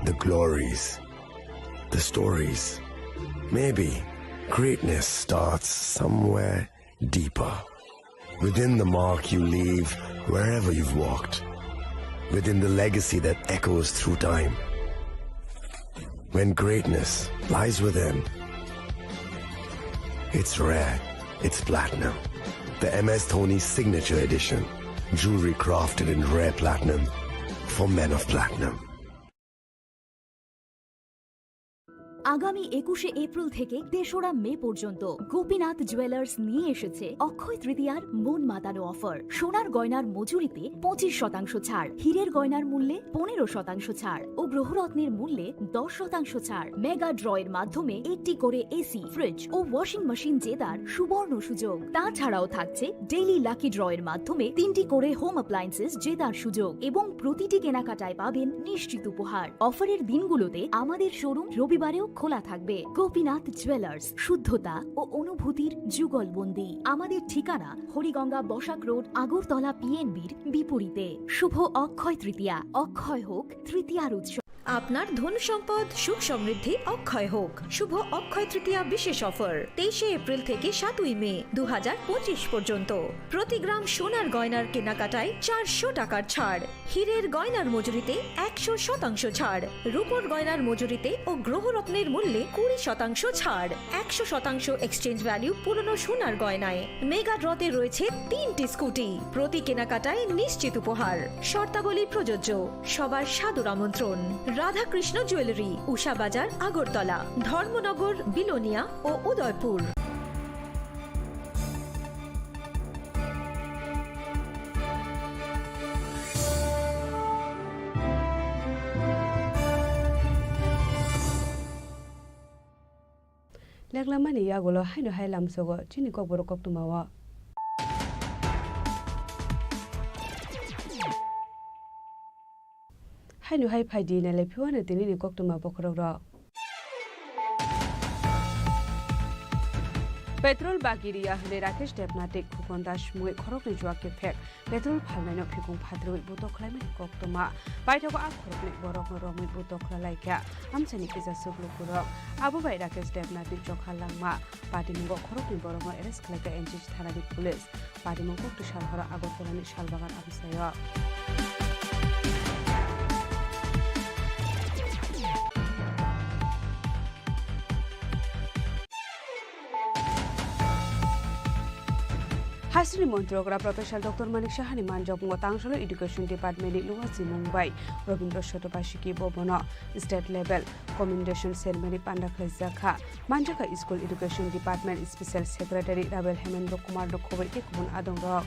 the glories, the stories. Maybe greatness starts somewhere deeper. Within the mark you leave wherever you've walked. Within the legacy that echoes through time. When greatness lies within, it's rare, it's platinum. The M S Dhoni Signature Edition. Jewelry crafted in rare platinum for men of platinum. আগামী একুশে এপ্রিল থেকে তেসরা মে পর্যন্ত গোপীনাথ জুয়েলার্স নিয়ে এসেছে অক্ষয় তৃতীয়ার মন মাতানো অফার। সোনার গয়নার মজুরিতে পঁচিশ শতাংশ ছাড়, হীরের গয়নার মূল্যে পনেরো শতাংশ ছাড় ও গ্রহরত্নের মূল্যে দশ শতাংশ ছাড়। মেগা ড্রয়ের মাধ্যমে একটি করে এসি, ফ্রিজ ও ওয়াশিং মেশিন জেতার সুবর্ণ সুযোগ। তাছাড়াও থাকছে ডেইলি লাকি ড্রয়ের মাধ্যমে তিনটি করে হোম অ্যাপ্লায়েন্সেস জেতার সুযোগ এবং প্রতিটি কেনাকাটায় পাবেন নিশ্চিত উপহার। অফারের দিনগুলোতে আমাদের শোরুম রবিবারেও খোলা থাকবে। গোপীনাথ জুয়েলার্স, শুদ্ধতা ও অনুভূতির যুগলবন্দি। আমাদের ঠিকানা হরিগঙ্গা বসাক রোড, আগরতলা পিএনবির বিপরীতে। শুভ অক্ষয় তৃতীয়া, অক্ষয় হোক তৃতীয়ার উৎসব। আপনার ধন সম্পদ সুখ সমৃদ্ধি অক্ষয় হোক। শুভ অক্ষয় তৃতীয়া বিশেষ অফার, তেইশে এপ্রিল থেকে সাতই মে দু হাজার পঁচিশ পর্যন্ত। প্রতি গ্রাম সোনার গয়নার কেনাকাটায় চারশো টাকার ছাড়, হীরের গয়নার মজুরিতে একশো শতাংশ ছাড়, রূপোর গয়নার মজুরিতে ও গ্রহরত্নের মূল্যে কুড়ি শতাংশ ছাড়, একশো শতাংশ এক্সচেঞ্জ ভ্যালু পুরনো সোনার গয়নায়। মেগা ড্রতে রয়েছে তিনটি স্কুটি, প্রতি কেনাকাটায় নিশ্চিত উপহার। শর্তাবলী প্রযোজ্য। সবার সাদর আমন্ত্রণ। রাধাকৃষ্ণ জুয়েলারি, উষা বাজার, আগরতলা, ধর্মনগর, বিলোনিয়া ও Udaipur. Leklamani yagulo haino hai lamsogo chini kokborok koktwmao. Haino hai phaidi nailai phiwano tinini koktwma bokhorokrok. Petrol bagi riya hwnwi Rakesh Debnath tei Khukon Das mungwi khoroknwi juak kephek. Petrol phalnaino phikung phatrwi butok khlaimani koktwma. Paithago a khoroknwi borokno romwi butok khlailaikha amchaini kisa chuklukurok. Abo bai Rakesh Debnathni chokha langma. Patimungo khoroknwi borokno arrest khlaikha N C C thanani police. Patimung kokti salhoro Agartalani Salbagan amchaio. Hasteni Montri okra Professor Doctor Manik Sahani manjakmungo Tangsalo Education Department ni luwa simung bai Robindra Sotobasiki bo bono state level commendation ceremony panda khlaijak kha. Manjakha School Education Department Special Secretary Rabel Hemendra Kumar no khoboi tei kubun adongrok.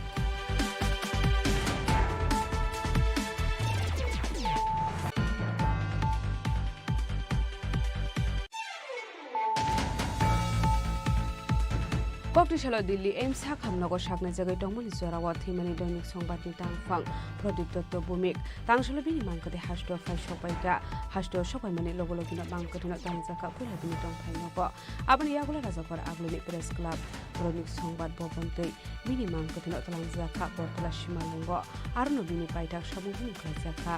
Kokti salo Delhi AIIMS sakhamnogo saknai jagwi tongmani jorao thwimani Doinik Songbatni tangphang Pradip Dotto Bhumik. Tangsalo bini mangkwthwi hasteo phai sokpaikha. Hasteo sokpaimani logo logino mangkwthwino tangjakha puila bini tongphai nogo. Aboni yagulo Rajakor Agulini Press Club, Doinik Songbat Bhavan tei bini mangkwthwino twlangjakha Bortola Simalwngo. Arono bini paithak samung hwnwi khlaijakha.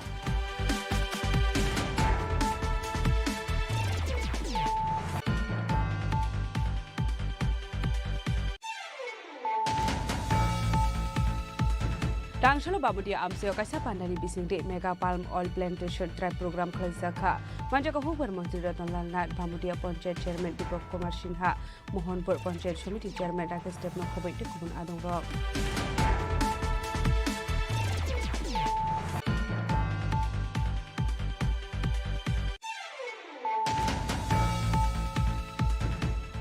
Tangsalo Bhamotia amchaio kaisa pandani bisingtwi Mega Palm Oil Plantation Drive program khlaijakha. Manjakha hukbar montri Ratan Lal Nath, Bhamotia Panchayat Chairman Deepak Kumar Singha, Mohanpur Panchayat Samiti Chairman Rakesh Debno khoboi tei kubun adongrok.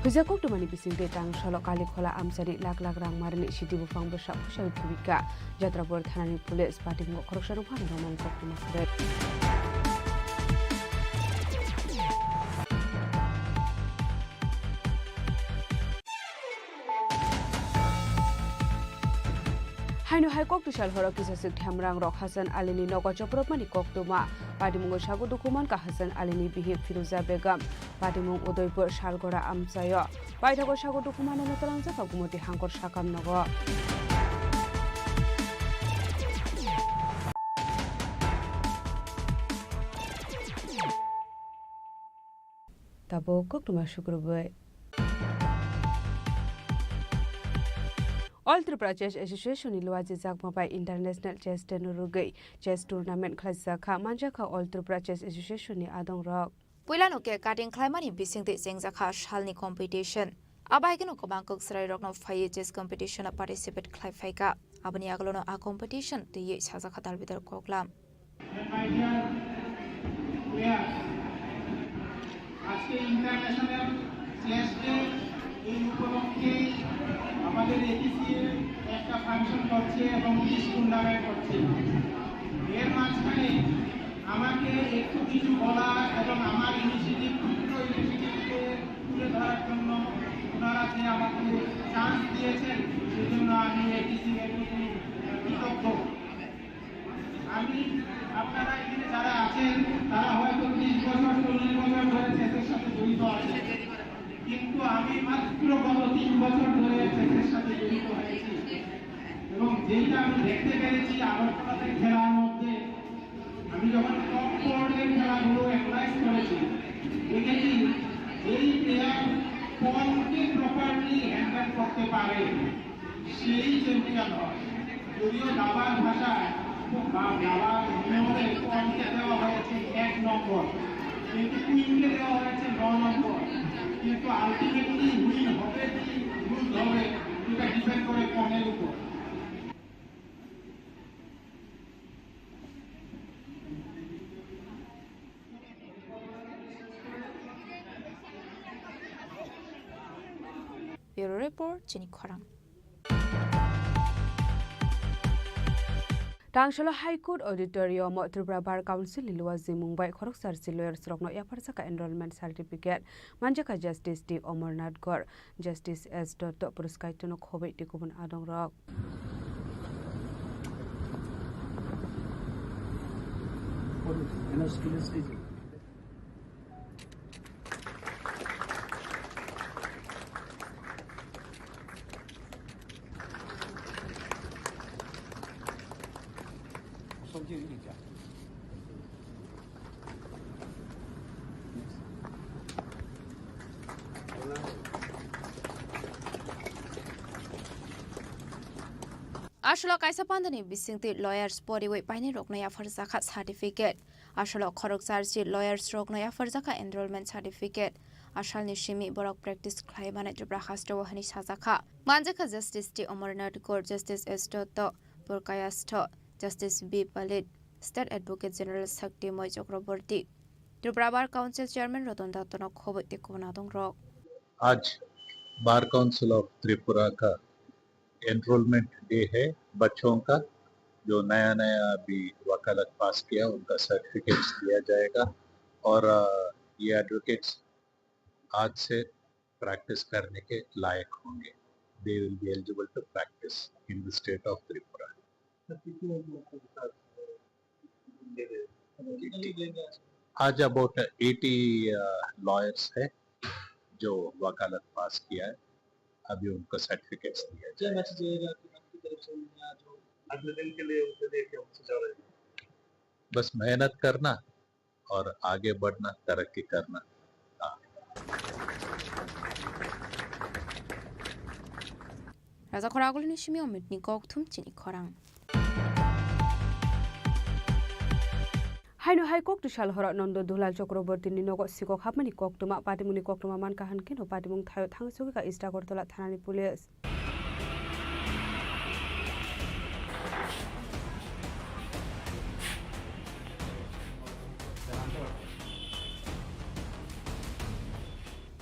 Puja koktwmani bisingtwi tang salo Kalikhola amchani lakh lakh rang marini sidi buphang bwsa phusai thubika. Jatrapur thanani police patimung khoroksa rok phano romani koktwma kwrwi. Haino hai koktwi sal horo kisa swk themrang rok Hasan Alini nogo chopropmani koktwma. Patimungo sago dukhu mankha Hasan Alini bihik Firuza Begum. Patimung Udaipur Salgora amchaio. Paithago sago dukhu manano twlangjak Gumoti Hangkor sakam nogo. Tabuk koktwma sukrubwi. All Tripura Chess Association ni luajijakma bai International Chess Day no rwgwi chess tournament khlaijak kha, manjak kha All Tripura Chess Association ni adongrok. Puilano cake cutting khlaimani bisingtwi chengjakha salni competition. Abo hai kheno kwbang kwk chwrairokno phaiwi chess competition-o participate khlai phaikha. Aboni agolono a competition twiwi sajakha Dalbidal Koklam. And my dear players, আজকে international chess day, এই উপলক্ষে আমাদের এটিসিএ একটা ফাংশন করছে এবং quiz tournament করছে। এর মাঝখানে আমাকে একটু কিছু বলা এবং আমার ইনিশিয়েটিভ, ক্ষুদ্র ইনিশিয়েটিভকে তুলে ধরার জন্য ওনারা যে আমাকে চান্স দিয়েছেন, সেজন্য আমি এটিসিএর প্রতি কৃতজ্ঞ। আমি, আপনারা এখানে যারা আছেন, তারা হয়তো ত্রিশ বছর, চল্লিশ বছর ধরে চেসের সাথে জড়িত আছেন, কিন্তু আমি মাত্র গত তিন বছর ধরে চেসের সাথে জড়িত হয়েছি। এবং যেটা আমি দেখতে পেরেছি আগরতলাতে খেলার মধ্যে, আমি যখন টপ ফোর্ডের খেলাগুলো অ্যানালাইজ করেছি, দেখেছি যেই প্লেয়ার পনকে প্রপারলি হ্যান্ডেল করতে পারে, সেই চ্যাম্পিয়ন হয়। যদিও দাবার ভাষায় বা দাবার নিয়মে পনকে দেওয়া হয়েছে এক নম্বর, কিন্তু কুইনকে দেওয়া হয়েছে ন নম্বর। কিন্তু আলটিমেটলি উইন হবে কি লুজ হবে, এটা ডিপেন্ড করে পনের উপর। Bureau Report, Chini Khorang. Tangsalo High Court Auditorium o Tripura Bar Council ni luajimung bai khoroksa rsi lawyers rokno yapharjakha enrollment certificate manjakha Justice T Omornath Gor, Justice S Dotto, Puruskaitono Khoboi tei kubun adongrok. Aswlo kaisa pandani bisingtwi lawyers poriwi painai rokno yapharjakha certificate. Aswlo khoroksa rsi lawyers rokno yapharjakha enrollment certificate. Asalni simi borok practice khlai mano Tripura hasteo hwnwi sajakha. Manjakha Justice T Omornath Gor, Justice S Dotto, Purkayastho, Justice B Palit, State Advocate General Shaktimoi Chakraborty, Tripura Bar Council Chairman Ratan Dotto no khoboi tei kubun adongrok. आज bar council of Tripura का enrolment day है। बच्चों का जो नया नया अभी वकालत पास किया, उनका सर्टिफिकेट्स दिया जाएगा और अ, ये एडवोकेट्स आज से प्रैक्टिस करने के लायक होंगे। They will be eligible to practice in the state of Tripura। आज अबाउट एटी लॉयर्स है जो वकालत पास किया है, अभी उनको सर्टिफिकेट्स दिया जाएगा। बस मेहनत करना और आगे बढ़ना, तरक्की करना। हाँ। Raja Khoragulini simi Omitni kokthum chini khorang. Haino hai koktwi sal horo Nondo Dulal Chakrabortini nogo sikok hapmani koktwma, patimungni koktwma mankha hwnkhe no patimung thaio thang sogwikha East Agartala thanani police.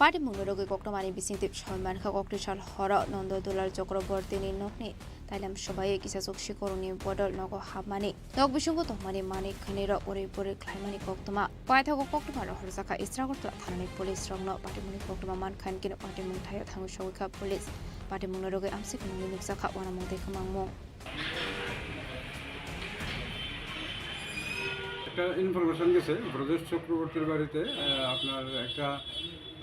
Patimungno rwgwi koktwmani bisingtwi soi mankha, Koktisal horo Nondo Dulal Chakrabortini nokni tailam swbaiwi kisa chuk sikurokni bodol nogo hapmani, nok bisingo tongmani manwi khwnirok uri puri khlaimani koktwma. Paithago koktwma rohorjakha East Agartala thanani police rokno. Patimungni koktwma mankha hinkhe patimung thaio thangwi sogwikha police. Patimungno rwgwi amswk nungwi nukjakha uanamung tei kwmangmung. একটা ইনফরমেশন গেছে ব্রজেশ চক্রবর্তীর বাড়িতে, আহ, আপনার একটা,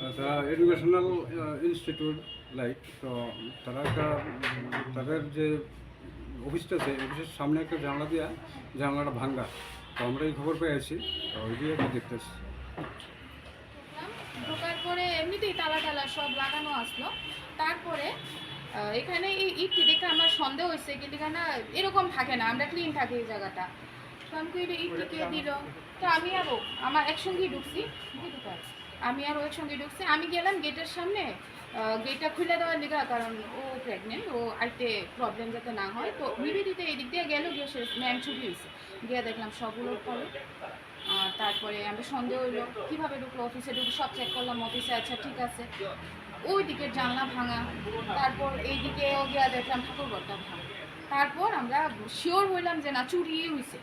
আহ, তারা এডুকেশনাল, আহ, institute like, তো তারা একটা, উম, তাদের যে অফিসটা আছে, অফিসের সামনে একটা জানলা দিয়া জানলাটা ভাঙ্গা। তো আমরা এই খবর পেয়ে আছি, তো ওই দিয়ে একটা দেখতেছি। ঢুকলাম, ঢোকার পরে এমনিতেই তালা টালা সব লাগানো আসলো। তারপরে, আহ, এখানে এই ইটটি দেখে আমার সন্দেহ হয়েছে, কিন্তু এখানে এরকম থাকে না, আমরা ক্লিন থাকে এই জায়গাটা। তো আমি কই, "এটা ইটটি কে দিল?" তো আমি আরো, আমার একসঙ্গেই ঢুকছি, বুঝতে পারো? আমি আরো একসঙ্গে ঢুকছি, আমি গেলাম গেটের সামনে, আহ, গেটটা খুলে দেওয়ার লিগা, কারণ ও প্রেগনেন্ট, ও আইতে প্রবলেম যাতে না হয়। তো নিবেদিতা এদিক দিয়ে গেল, গিয়ে সে ম্যাম ছুটি হয়েছে, গিয়ে দেখলাম সব উলট পালট। আর তারপরে আমি সন্দেহ হইলো, কিভাবে ঢুকলো অফিসে, ঢুকে সব চেক করলাম অফিসে, আচ্ছা ঠিক আছে। ওইদিকে জানলা ভাঙা, তারপর এইদিকেও গিয়া দেখলাম ঠাকুর ঘরটা ভাঙা। তারপর আমরা শিওর হইলাম যে না, চুরিই হইছে,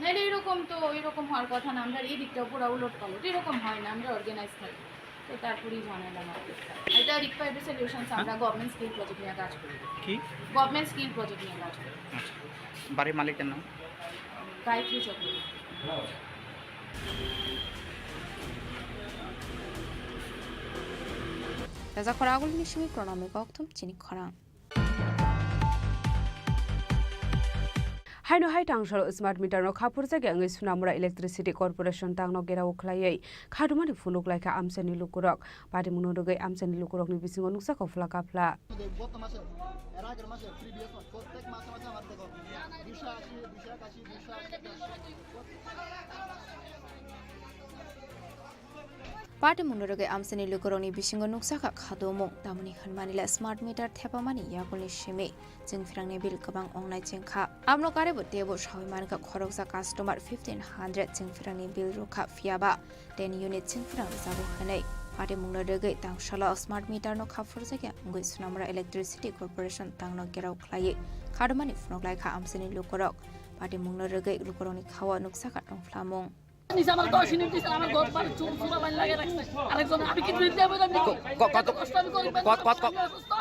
নাহলে এরকম তো, এরকম হওয়ার কথা না। আমরা এই দিকটা পুরো উলট পালট, এরকম হয় না, আমরা অর্গানাইজ থাকি। তো তারপরেই জানালাম আপনাকে। এটা রিকোয়ার্ড সলিউশনস, আমরা গভর্নমেন্ট স্কিল প্রজেক্ট নিয়ে কাজ করি। কি? গভর্নমেন্ট স্কিল প্রজেক্ট নিয়ে কাজ করি। আচ্ছা, বাড়ির মালিকের নাম? গায়ত্রী Chakraborty. Taja khorang agulni simi pranami kokthum chini khorang. Haino hai tangsalo smart meter no khapurjak ya wngwi Sonamura Electricity Corporation tangno gerao khwlaiwi khadumani phunuk laikha amchaini lukurok. Patimungno rwgwi amchaini lukurokni bisingo nukjakha phla kaphla. গত মাসে, এর আগের মাসে, previous month, প্রত্যেক মাসে মাসে আমার দেখো দুশো আশি, দুশো একাশি, দুশো আশি। Patimungno rwgwi amchaini lukurokni bisingo nukjakha khadomung, tamoni hwnmani le smart meter thepamani yakulni simi chwngphrangni bill kwbang wngnai chengkha. Amno karwibo teibo sawi mankha khoroksa customer fifteen hundred chwngphrangni bill rwkha, phiyaba ten unit chwngphrang rwjago hwnwi. Patimungno rwgwi tangsalo smart meter no khapurjakya wngwi Sonamura Electricity Corporation tangno gerao khlaiwi khadumani phunuk laikha amchaini lukurok. Patimungno rwgwi lukurokni khao nukjakha tongphlamung. নিজে আমার দশ ইউনিট দিছে, আমার ঘর বাড়ি চুর চুরা লাইন লাগিয়ে রাখছে। আরেকজন, আমি কি বিল দেবো না? ক-, ক-, কত, কষ্ট আমি করি, কত, কত, কত, আমি অসুস্থ।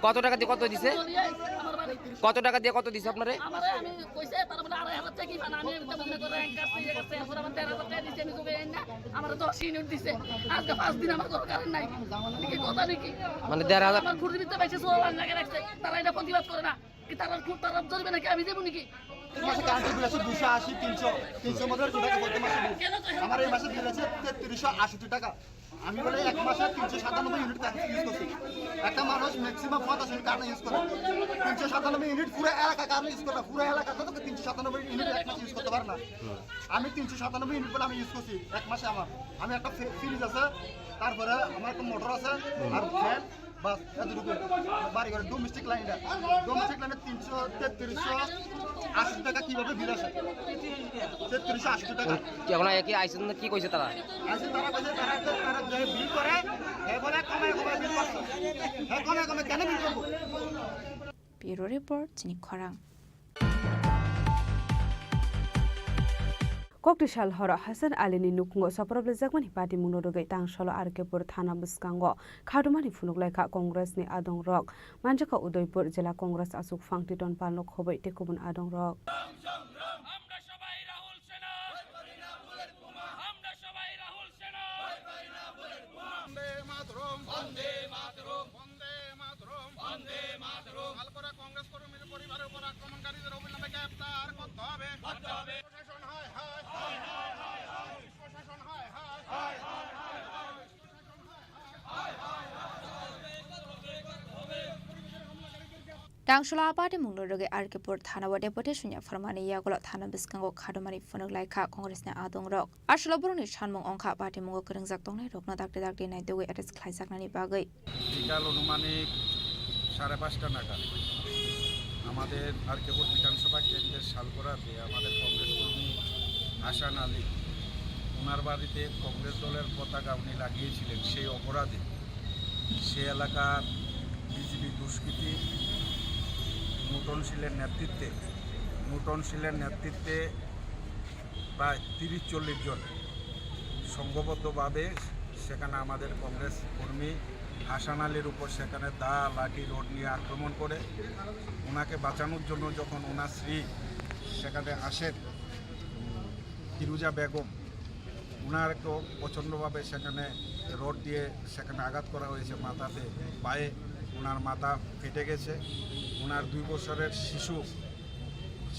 কত টাকা দিয়ে কত দিছে? চলিয়ে আমার বাড়ি। কত টাকা দিয়ে কত দিছে আপনারে? আমারে আমি কইছে, তারা বলে আড়াই হাজার টাকা কি পান, আমি এটা মনে করে এক গাছ, এক গাছ, এখন আমার তেরো হাজার টাকা দিছে, আমি তোকে এই না, আমার দশ ইউনিট দিছে। আজকে পাঁচ দিন আমার ঘর কারেন্ট নাই। এটা কি কথা নাকি? মানে দেড় হাজার? আমার খুঁটির ভিতরে বেশি চুরা লাইন লাগিয়ে রাখছে, তারা এটা প্রতিবাদ করে না। কি তারা খুব তারা ধরবে নাকি আমি দেবো নাকি? মাসে কারেন্টের বিল আছে দুশো আশি, তিনশো, তিনশো মতো দুশো টাকা প্রতি মাসে বিল। আমার এই মাসে বিল আছে তেত্রিশশো আষট্টি টাকা। আমি বলে এক মাসে তিনশো সাতানব্বই ইউনিট কারেন্ট ইউজ করছি। একটা মানুষ ম্যাক্সিমাম পঞ্চাশ ইউনিট কারেন্ট ইউজ করে। তিনশো সাতানব্বই ইউনিট পুরো এলাকা কারেন্ট ইউজ করে না। পুরো এলাকাতে তো তিনশো সাতানব্বই ইউনিট এক মাসে ইউজ করতে পারে না। আমি তিনশো সাতানব্বই ইউনিট বলে আমি ইউজ করছি এক মাসে আমার। আমি একটা ফ্রি-, ফ্রিজ আছে, তারপরে আমার একটা মোটর আছে, আর ফ্যান, বাস, এতটুকু। বাড়ি ঘরে ডোমেস্টিক লাইন এটা। ডোমেস্টিক লাইনে তিনশো, তেত্রিশশো আশি টাকা কিভাবে বিল আসে? তেত্রিশশো আশি টাকা। কি এখন কি আইসন না কি কইছে তারা? আইসে তারা কইছে তারা, তারা যে বিল করে, এ বলে কমে কমে বিল করছে। হ্যাঁ, কমে কমে কেন বিল করবো? Bureau Report, chini khorang. Koktisal horo Hasan Ali ni nukhungo soproblejakmani patimungno rwgwi tangsalo R K pur thana bwskango khadumani phunuk laikha Congress ni adongrok. Manjakha Udaipur Jila Congress achuk phang Titon Pal no khobwi tei kubun adongrok. আমরা সবাই রাহুল সেনা। আমরা সবাই রাহুল সেনা। বন্দে মাতরম। বন্দে মাতরম। বন্দে মাতরম। বন্দে মাতরম। সালকরা কংগ্রেস কর্মীর পরিবারের উপর আক্রমণকারীদের অবিলম্বে গ্রেফতার করতে হবে। করতে হবে। প্রশাসন হায় হায়। হায় হায় হায় হায়। প্রশাসন হায় হায় হায়। Tangsalo a patimungno rwgwi R K pur thana o deputation ya pharmani yagulo thana bwskango khadumani phunuk laikha Congress ni adongrok. Aswklo borokni sanmung wngkha patimungo kwrwngjak tongnairokno dakti dakti naitugwi arrest khlaijaknani bagwi. বিকাল আনুমানিক সাড়ে পাঁচটা নাগাদ আমাদের আর কে পুর বিধানসভা কেন্দ্রের সালকোড়াতে আমাদের কংগ্রেস কর্মী হাসান আলী, ওনার বাড়িতে কংগ্রেস দলের পতাকা উনি লাগিয়েছিলেন, সেই অপরাধে সে এলাকার বিজেপি দুষ্কৃতী নুটন শীলের নেতৃত্বে নুটন শীলের নেতৃত্বে প্রায় তিরিশ চল্লিশ জন সংঘবদ্ধভাবে সেখানে আমাদের কংগ্রেস কর্মী হাসান আলীর উপর সেখানে দা, লাঠি, রড নিয়ে আক্রমণ করে। ওনাকে বাঁচানোর জন্য যখন ওনার স্ত্রী সেখানে আসেন, ফিরুজা বেগম, ওনারকেও প্রচণ্ডভাবে সেখানে রড দিয়ে সেখানে আঘাত করা হয়েছে মাথাতে, পায়ে। ওনার মাথা ফেটে গেছে। ওনার দুই বছরের শিশু,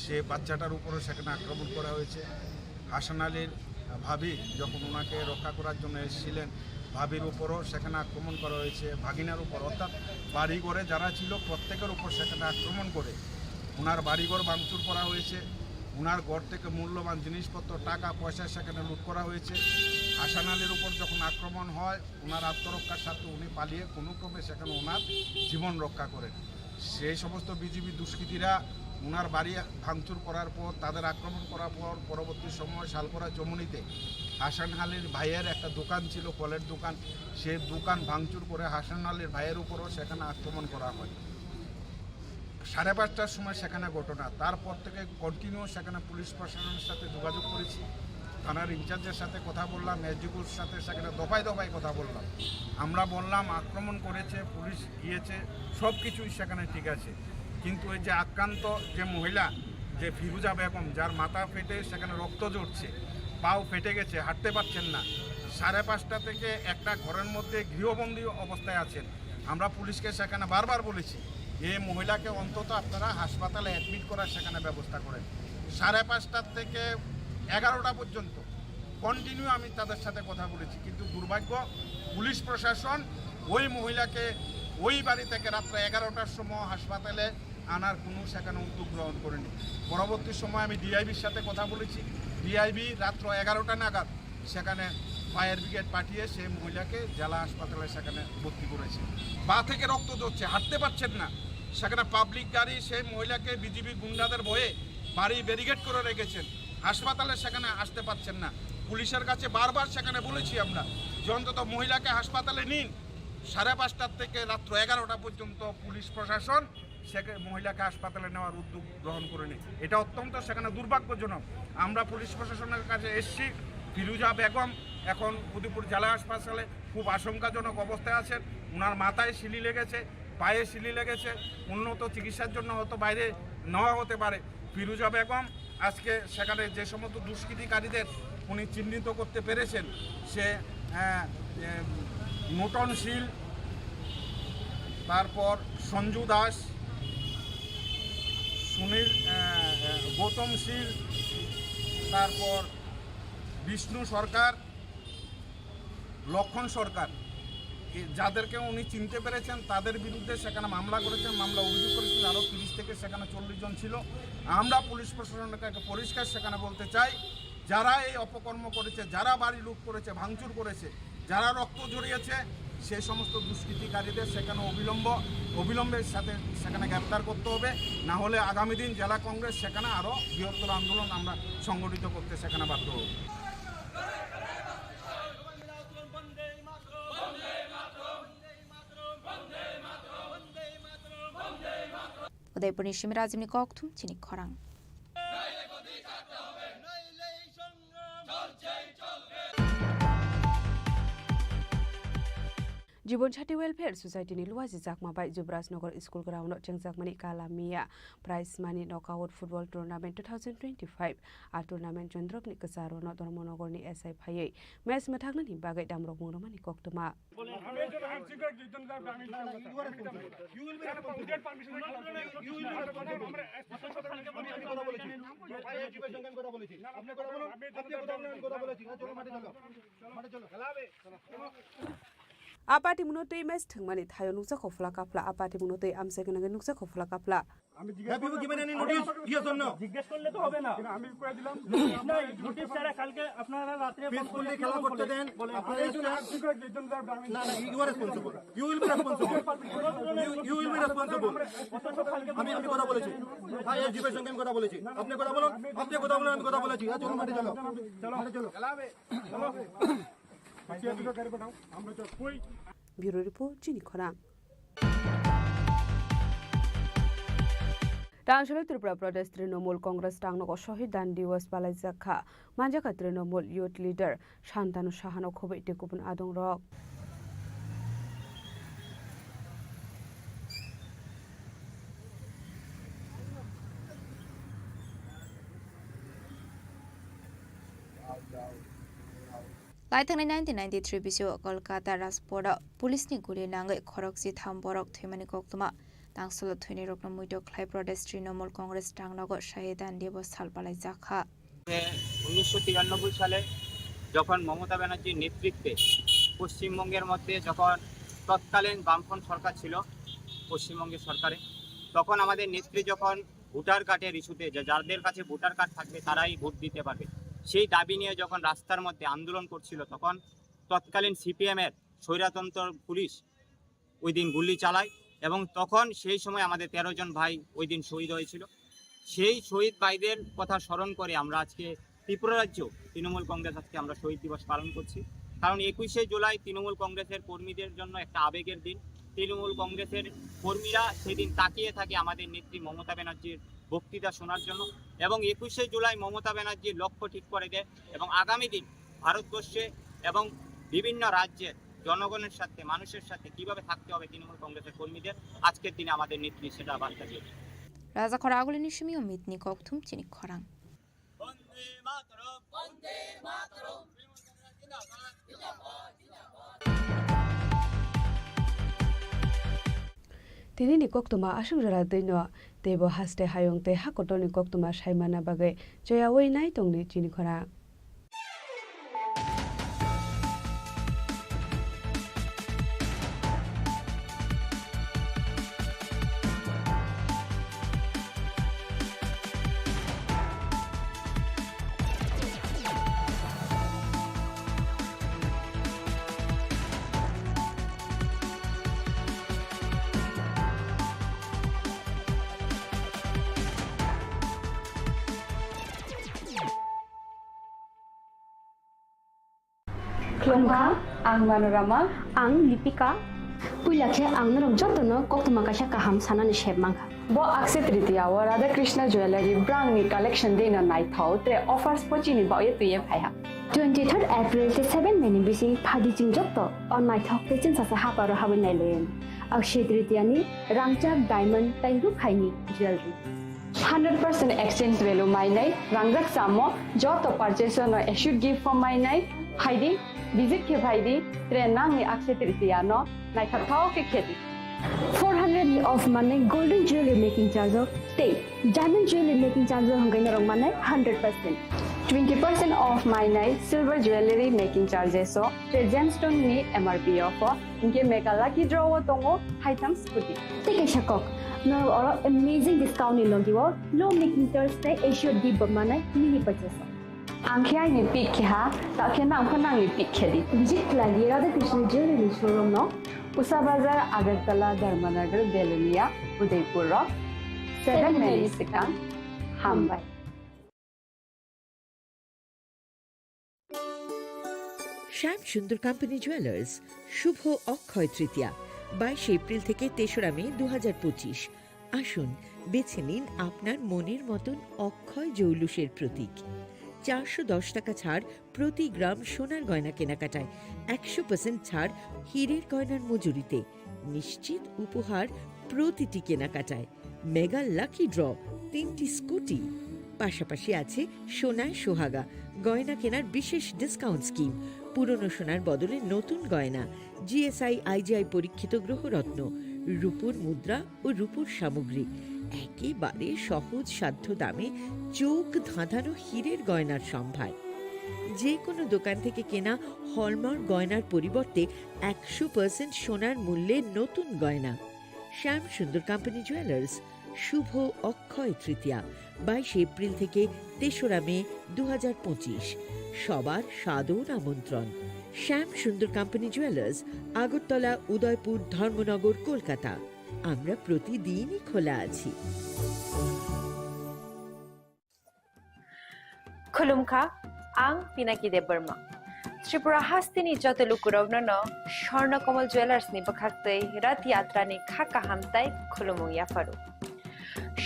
সে বাচ্চাটার উপরে সেখানে আক্রমণ করা হয়েছে। হাসান আলীর ভাবি যখন ওনাকে রক্ষা করার জন্য এসেছিলেন, ভাবির উপরও সেখানে আক্রমণ করা হয়েছে, ভাগিনার উপর, অর্থাৎ বাড়িঘরে যারা ছিল প্রত্যেকের উপর সেখানে আক্রমণ করে ওনার বাড়িঘর ভাঙচুর করা হয়েছে। ওনার ঘর থেকে মূল্যবান জিনিসপত্র, টাকা পয়সা সেখানে লুট করা হয়েছে। হাসান আলীর উপর যখন আক্রমণ হয়, ওনার আত্মরক্ষার স্বার্থে উনি পালিয়ে কোনো ক্রমে সেখানে ওনার জীবন রক্ষা করেন। সেই সমস্ত বিজেপি দুষ্কৃতীরা ওনার বাড়ি ভাঙচুর করার পর, তাদের আক্রমণ করার পর, পরবর্তী সময় শালকরা চমুনিতে হাসান আলীর ভাইয়ের একটা দোকান ছিল, ফলের দোকান, সেই দোকান ভাঙচুর করে হাসান আলীর ভাইয়ের উপরও সেখানে আক্রমণ করা হয়। সাড়ে পাঁচটার সময় সেখানে ঘটনা, তারপর থেকে কন্টিনিউ সেখানে পুলিশ প্রশাসনের সাথে যোগাযোগ করেছি, থানার ইনচার্জের সাথে কথা বললাম, এসডিপিওর সাথে সেখানে দফায় দফায় কথা বললাম। আমরা বললাম আক্রমণ করেছে, পুলিশ গিয়েছে, সব কিছুই সেখানে ঠিক আছে, কিন্তু এই যে আক্রান্ত যে মহিলা, যে ফিরুজা বেগম, যার মাথা ফেটে সেখানে রক্ত ঝরছে, পাও ফেটে গেছে, হাঁটতে পারছেন না, সাড়ে পাঁচটা থেকে একটা ঘরের মধ্যে গৃহবন্দী অবস্থায় আছেন। আমরা পুলিশকে সেখানে বারবার বলেছি, এই মহিলাকে অন্তত আপনারা হাসপাতালে অ্যাডমিট করার সেখানে ব্যবস্থা করেন। সাড়ে পাঁচটার থেকে এগারোটা পর্যন্ত কন্টিনিউ আমি তাদের সাথে কথা বলেছি, কিন্তু দুর্ভাগ্য, পুলিশ প্রশাসন ওই মহিলাকে ওই বাড়ি থেকে রাত্রে এগারোটার সময় হাসপাতালে আনার কোনো সেখানে উদ্যোগ গ্রহণ করেনি। পরবর্তী সময় আমি ডিআইবির সাথে কথা বলেছি, ডিআইবি রাত্র এগারোটা নাগাদ সেখানে ফায়ার ব্রিগেড পাঠিয়ে সেই মহিলাকে জেলা হাসপাতালে সেখানে ভর্তি করেছে। পা থেকে রক্ত ঝরছে, হাঁটতে পারছেন না। সেখানে পাবলিক গাড়ি সেই মহিলাকে বিজিবি গুন্ডাদের ভয়ে বাড়ি ব্যারিকেড করে রেখেছেন, হাসপাতালে সেখানে আসতে পারছেন না। পুলিশের কাছে বারবার সেখানে বলেছি আমরা যে অন্তত মহিলাকে হাসপাতালে নিন। সাড়ে পাঁচটার থেকে রাত্র এগারোটা পর্যন্ত পুলিশ প্রশাসন সেখানে মহিলাকে হাসপাতালে নেওয়ার উদ্যোগ গ্রহণ করেনি। এটা অত্যন্ত সেখানে দুর্ভাগ্যজনক। আমরা পুলিশ প্রশাসনের কাছে এসছি, ফিরুজা বেগম এখন উদয়পুর জেলা হাসপাতালে খুব আশঙ্কাজনক অবস্থায় আছেন। ওনার মাথায় সিলি লেগেছে, পায়ে সিলি লেগেছে, উন্নত চিকিৎসার জন্য হয়তো বাইরে নেওয়া হতে পারে। ফিরুজা বেগম আজকে সেখানে যে সমস্ত দুষ্কৃতিকারীদের উনি চিহ্নিত করতে পেরেছেন, সে, আহ, এ, নুটন শীল, তারপর সঞ্জু দাস, সুনীল, আহ, আহ, গৌতম শীল, তারপর বিষ্ণু সরকার, লক্ষণ সরকার, এ, যাদেরকে উনি চিনতে পেরেছেন, তাদের বিরুদ্ধে সেখানে মামলা করেছেন, মামলা অভিযোগ করেছেন, আরও তিরিশ থেকে সেখানে চল্লিশ জন ছিল। আমরা পুলিশ প্রশাসনকে একটা পরিষ্কার সেখানে বলতে চাই, যারা এই অপকর্ম করেছে, যারা বাড়ি লুট করেছে, ভাঙচুর করেছে, যারা রক্ত ঝরিয়েছে, সেই সমস্ত দুষ্কৃতিকারীদের সেখানে অবিলম্ব, অবিলম্বের সাথে সেখানে গ্রেপ্তার করতে হবে, না হলে আগামী দিন জেলা কংগ্রেস সেখানে আরও বৃহত্তর আন্দোলন আমরা সংগঠিত করতে সেখানে বাধ্য হব। Udaipurni Simirajimni kokthum chini khorang. Jibon Sati Welfare Society ni luaji jakma bai Jubraj Nagar School ground no chengjakmani Kala Miya Prize Money Knockout Football Tournament two thousand twenty-five. A tournament Chandropni kwcharo no Dharmanagar ni S I phaiwi match mwthaknani bagwi damrok mung rwmani koktwma. You will be responsible. You will be responsible. আমি কথা বলেছি। আমি কথা বলেছি। আপনি কথা বলুন। আপনি কথা বলুন, আমি কথা বলেছি। হ্যাঁ, চলো, মাঠে চলো। মাঠে চলো। A party muno twi match thwngmani thaio nukjakha phla kaphla. A party muno twi amchai gwnangwi nukjakha phla kaphla. Have you given any notice? Yes or no? জিজ্ঞেস করলে তো হবে না। নোটিশ নাই, নোটিশ ছাড়া কালকে আপনারা রাত্রে পিসফুলি খেলা করতে দেন। আপনারা না, না, you are responsible. You will be responsible. You, you will be responsible. আমি, আমি কথা বলেছি। হ্যাঁ, এসডিপিওর সঙ্গে আমি কথা বলেছি। আপনি কথা বলুন, আপনি কথা বলুন, আমি কথা বলেছি। হ্যাঁ, চলো, মাঠে চলো। মাঠে চলো। Bureau Report, Chini Khorang. Tangshalo Tripura Pradesh Trinamool Congress rangnogo Shahid Dan Diwas palaijak kha. Manjakha Trinamool Youth Leader Santanu Sahano khoboi tei kubun adongrok. Laithangnai nineteen ninety-three bisio Kolkata Rajporo police ni guli nangwi khorokchi tham borok thwimani koktwma. Tangsalo thwinirokno muito khlai Pradesh Trinamool Congress rangnogo Shahid Dan Diwas sal palaijak kha. উনিশশো তিরানব্বই সালে যখন মমতা ব্যানার্জির নেতৃত্বে পশ্চিমবঙ্গের মধ্যে যখন তৎকালীন বামফ্রন্ট সরকার ছিল পশ্চিমবঙ্গের সরকারে, তখন আমাদের নেত্রী যখন ভোটার কার্ডের ইস্যুতে, যে যাদের কাছে ভোটার কার্ড থাকবে তারাই ভোট দিতে পারবে, সেই দাবি নিয়ে যখন রাস্তার মধ্যে আন্দোলন করছিল, তখন তৎকালীন সিপিএম এর স্বৈরতন্ত্র পুলিশ ওই দিন গুলি চালায় এবং তখন সেই সময় আমাদের তেরো জন ভাই ওই দিন শহীদ হয়েছিল। সেই শহীদ ভাইদের কথা স্মরণ করে আমরা আজকে ত্রিপুরা রাজ্য তৃণমূল কংগ্রেস আজকে আমরা শহীদ দিবস পালন করছি। কারণ একুশে জুলাই তৃণমূল কংগ্রেসের কর্মীদের জন্য একটা আবেগের দিন। তৃণমূল কংগ্রেসের কর্মীরা সেদিন তাকিয়ে থাকে আমাদের নেত্রী মমতা ব্যানার্জির বক্তৃতা শোনার জন্য। এবং একুশে জুলাই মমতা ব্যানার্জির লক্ষ্য ঠিক করে দেয় এবং আগামী দিন ভারতবর্ষে এবং বিভিন্ন রাজ্যের জনগণের সাথে, মানুষের সাথে কিভাবে থাকতে হবে তৃণমূল কংগ্রেসের কর্মীদের, আজকের দিনে আমাদের নেত্রী সেটা বার্তা দিয়েছে। Raja khorang agulini simi o mitni kokthum chini khorang. Tini ni koktwma aswk jora dino teibo haste hayung tei hakotorni koktwma saimana bagwi choyawi nai tongni chini khorang. Khulumkha, ang Manorama. Ang Lipika. Puila khe ang norok jotono koktwma kaisa kaham sanani sep mankha. Bo Akshaya Tritiya o Radha Krishna Jewellery brangni collection dino naithok, tre offers bo chini bagwi twiwi phaiha. Twenty-third April tei seven May ni bising phadi chwng joto o naithok tei chwngsacha haparo habwi nailaio. Akshaya Tritiya ni rangchak, diamond tei rukhaini jewellery. Hundred percent exchange value mainai, rangjak chamo, joto purchase no assured gift form mainai, phaidi, visit khe phaidi, tre nangni Akshaya Tritiya no naithok thok khe khedi. Four hundred ni off manai golden jewelry making charge o tei diamond jewelry making charge o hwnkhai norok manai hundred percent. Twenty percent off mainai silver jewelry making charges o tre gemstone ni M R P o pho. Hinkhe mega lucky draw o tongo haitham scooty. Tei kaisa kok, norok oro amazing discount ni logi o low making charge tei assured gift bo manai mini purchase o. Ang khe aini pick khe ha, ta khe nang pho nangni pick khe di. Visit khlai di Radha Krishna Jewelry showroom no. Usa Bazar, Agartala, Dharmanagar, Belonia, Udaipur o. Seven May ni swkang. Hambai. শ্যাম সুন্দর company jewellers, শুভ অক্ষয় তৃতীয়া, বাইশে এপ্রিল থেকে তেসরা মে দু হাজার পঁচিশ। আসুন, বেছে নিন আপনার মনের মতন অক্ষয় জৌলুসের প্রতীক। চারশো দশ টাকা ছাড় প্রতি গ্রাম সোনার গয়না কেনাকাটায়, একশো পার্সেন্ট ছাড় হীরের গয়নার মজুরিতে, নিশ্চিত উপহার প্রতিটি কেনাকাটায়। মেগা লাকি ড্র, তিনটি স্কুটি, পাশাপাশি আছে সোনায় সোহাগা, গয়না কেনার বিশেষ ডিসকাউন্ট স্কিম, পুরনো সোনার বদলে নতুন গয়না, জিএসআই আইজিআই পরীক্ষিত গ্রহরত্ন, রূপোর মুদ্রা ও রূপোর সামগ্রী, একেবারে সহজ সাধ্য দামে চোখ ধাঁধানো হীরের গয়নার সম্ভার। যে কোনো দোকান থেকে কেনা হলমার্ক গয়নার পরিবর্তে একশো পার্সেন্ট সোনার মূল্যে নতুন গয়না। শ্যাম সুন্দর কোম্পানি জুয়েলার্স, শুভ অক্ষয় তৃতীয়া, বাইশে এপ্রিল থেকে তেসরা মে দু হাজার পঁচিশ। সবার সাদর আমন্ত্রণ। শ্যাম সুন্দর কোম্পানি জুয়েলার্স, আগরতলা, উদয়পুর, ধর্মনগর, কলকাতা। আমরা প্রতিদিনই খোলা আছি। Khulumkha, ang Pinaki Debbarma. Tripura hasteni joto lukurokno no Swarna Kamal Jewellers ni bwkhaktwi Rath Yatra ni kha kaham tai khulumung yapharu.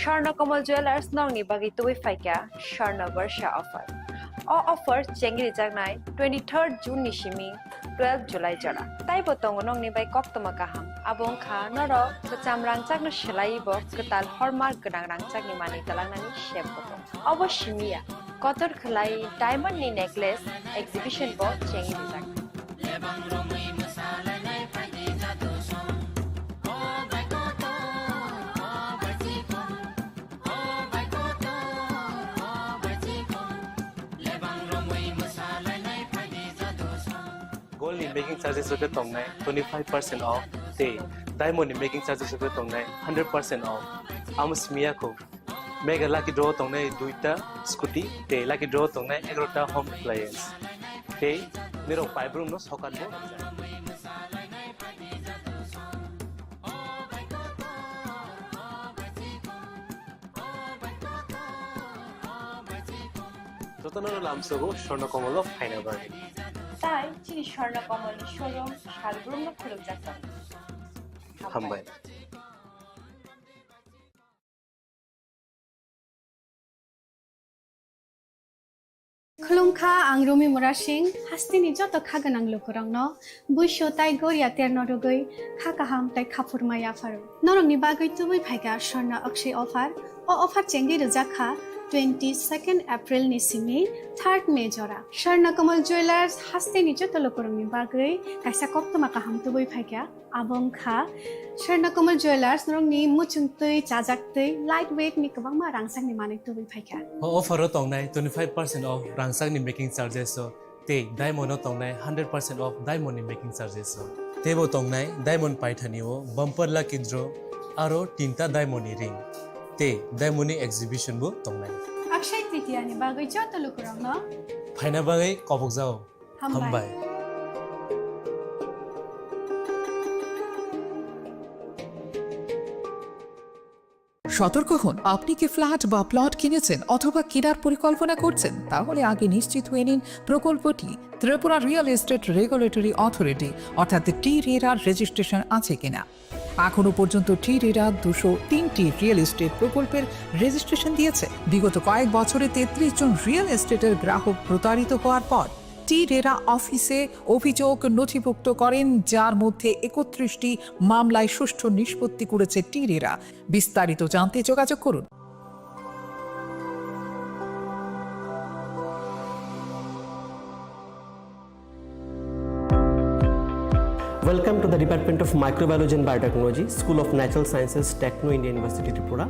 Swarna Kamal Jewellers nokni bagwi tubui phaikha Swarna Barsha offer. O offer chengri jaknai twenty-third June ni simi twelve July jora. Taibo tongo nokni bai koktoma kaham. Abo wngkha norok kwcham rangchakno swlaiwi bo kwtal hallmark gwnang rangchakni manwi twlangnani sep bo tongo. Obo simi ya, kotor khwlai diamond ni necklace exhibition bo chengwi rijak. Gold ni making charges rok khe tongnai twenty five percent off tei diamond ni making charges rok khe tongnai hundred percent off. Amo simi ya kho. Mega lucky draw tongnai duita scooty tei lucky draw tongnai egarota home appliance. Tei nirok paibrumno sokat bo rwkjak. Jotono lamsogo Swarna Kamal o phaina bagwi. Tai chini Swarna Kamal ni showroom salbrumno khulumjak tongo. Hambai. Khulumkha, ang Rumi Murasing, hasteni joto kha gwnang lukurokno buisu tai goria terno rwgwi kha kaham tai khaphurma yapharu. Norokni bagwi tubui phaikha Swarna Akshay offer. O offer chengwi rwjakha twenty-second April ni simi third May jora. Swarna Kamal Jewellers hasteni joto lukurokni bagwi kaisa koktoma kaham tubui phaikha. Abo wngkha Swarna Kamal Jewellers, norokni muchungtwi, chajaktwi, light weight ni kwbangma rangchakni manwi tubui phaikha. O offer o tongnai twenty five percent off rangchakni making charges o tei diamond o tongnai hundred percent off diamond ni making charges o. Teibo tongnai diamond paithani o bumper lucky draw aro tinta diamond ni ring tei diamond ni exhibition bo tongnai. Akshay Tritiya ni bagwi joto lukurokno phaina bagwi kobokjao. Hambai. Hambai. সতর্ক হন, আপনি কি ফ্ল্যাট বা প্লট কিনেছেন অথবা কেনার পরিকল্পনা করছেন? তাহলে আগে নিশ্চিত হয়ে নিন প্রকল্পটি Tripura real estate regulatory authority অর্থাৎ টি রেরার রেজিস্ট্রেশন আছে কিনা। এখনো পর্যন্ত টি রেরা দুশো তিনটি রিয়েল এস্টেট প্রকল্পের রেজিস্ট্রেশন দিয়েছে। বিগত কয়েক বছরে তেত্রিশ জন রিয়েল এস্টেটের গ্রাহক প্রতারিত হওয়ার পর টি রেরা অফিসে অভিযোগ নথিভুক্ত করেন, যার মধ্যে একত্রিশটি মামলায় সুষ্ঠু নিষ্পত্তি করেছে টি রেরা। বিস্তারিত জানতে যোগাযোগ করুন। Welcome to the Department of Microbiology and Biotechnology, School of Natural Sciences, Techno India University, Tripura.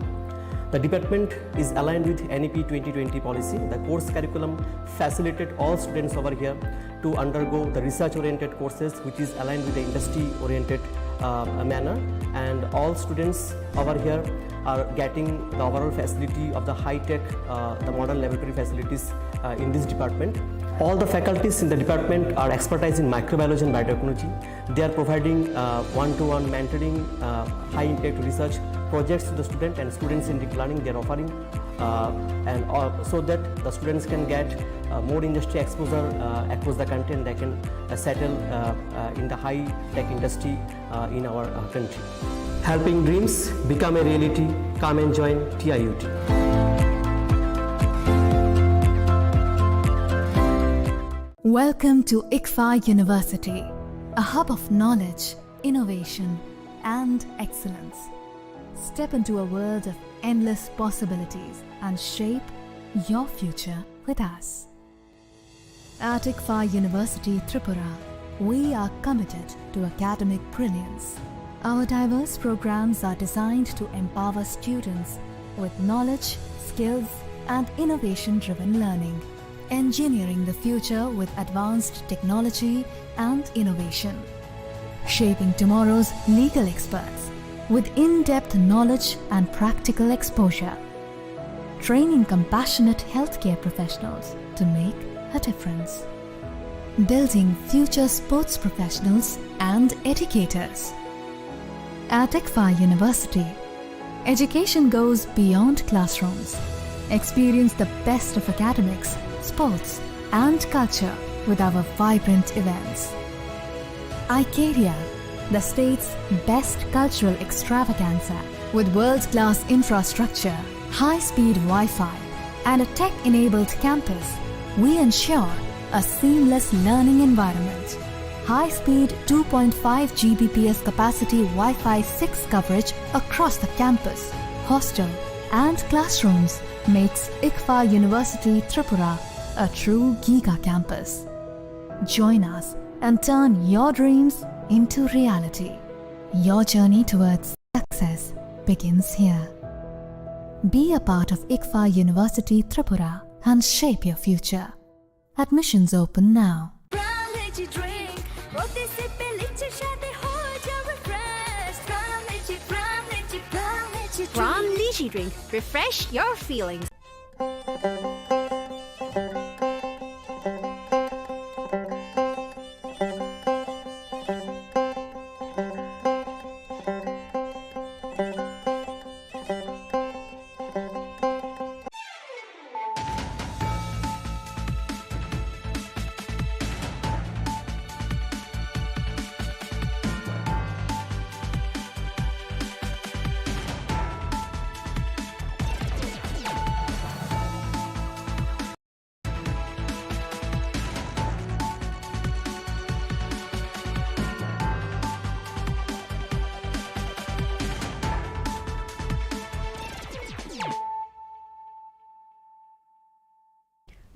The department is aligned with N E P twenty twenty policy. The course curriculum facilitate all students over here to undergo the research-oriented courses, which is aligned with the industry-oriented, uh, manner. And all students over here are getting the overall facility of the high-tech, uh, the modern laboratory facilities, uh, in this department. All the faculties in the department are expertise in microbiology and biotechnology. They are providing, uh, one-to-one mentoring, uh, high-impact research projects to the student and students-centric learning they are offering, uh, and, uh, so that the students can get, uh, more industry exposure, uh, across the country, and they can, uh, settle, uh, uh, in the high-tech industry, uh, in our, uh, country. Helping dreams become a reality. Come and join T I U T. Welcome to ICFAI University, a hub of knowledge, innovation, and excellence. Step into a world of endless possibilities and shape your future with us. At ICFAI University Tripura, we are committed to academic brilliance. Our diverse programs are designed to empower students with knowledge, skills, and innovation-driven learning, engineering the future with advanced technology and innovation, shaping tomorrow's legal experts with in-depth knowledge and practical exposure, training compassionate healthcare professionals to make a difference, building future sports professionals and educators. At ICFAI University, education goes beyond classrooms. Experience the best of academics, sports, and culture with our vibrant events. Icaria, the state's best cultural extravaganza, with world-class infrastructure, high-speed Wi-Fi, and a tech-enabled campus, we ensure a seamless learning environment. High-speed two point five G B P S capacity Wi-Fi six coverage across the campus, hostel, and classrooms makes ICFAU University Tripura a true giga campus. Join us and turn your dreams into reality. Your journey towards success begins here. Be a part of ICFAU University Tripura and shape your future. Admissions open now. From Lychee drink, প্রতি সিপে লিচির স্বাদে হয়ে যাও refresh। From Lychee, from Lychee, from Lychee drink। From Lychee drink, refresh your feelings.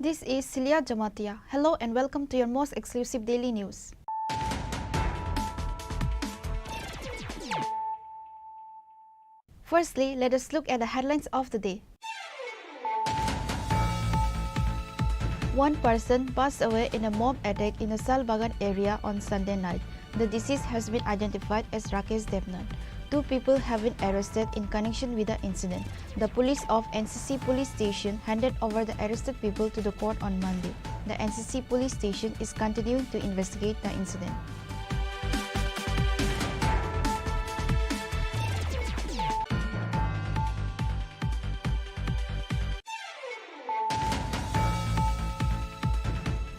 This is Celia Jamatia. Hello and welcome to your most exclusive daily news. Firstly, let us look at the headlines of the day. One person passed away in a mob attack in the Salbagan area on Sunday night. The deceased has been identified as Rakesh Debnath. Two people have been arrested in connection with the incident. The police of N C C police station handed over the arrested people to the court on Monday. The N C C police station is continuing to investigate the incident.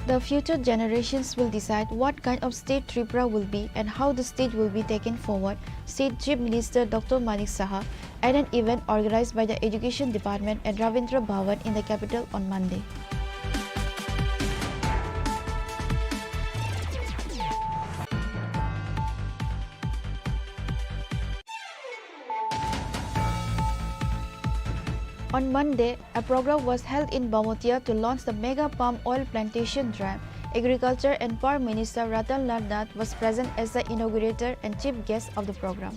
The future generations will decide what kind of state Tripura will be and how the state will be taken forward, said Chief Minister Doctor Manik Saha at an event organized by the Education Department at Ravindra Bhavan in the capital on Monday. On Monday, a program was held in Bamotia to launch the mega palm oil plantation drive. Agriculture and Power Minister Ratan Lal Nath was present as the inaugurator and chief guest of the program.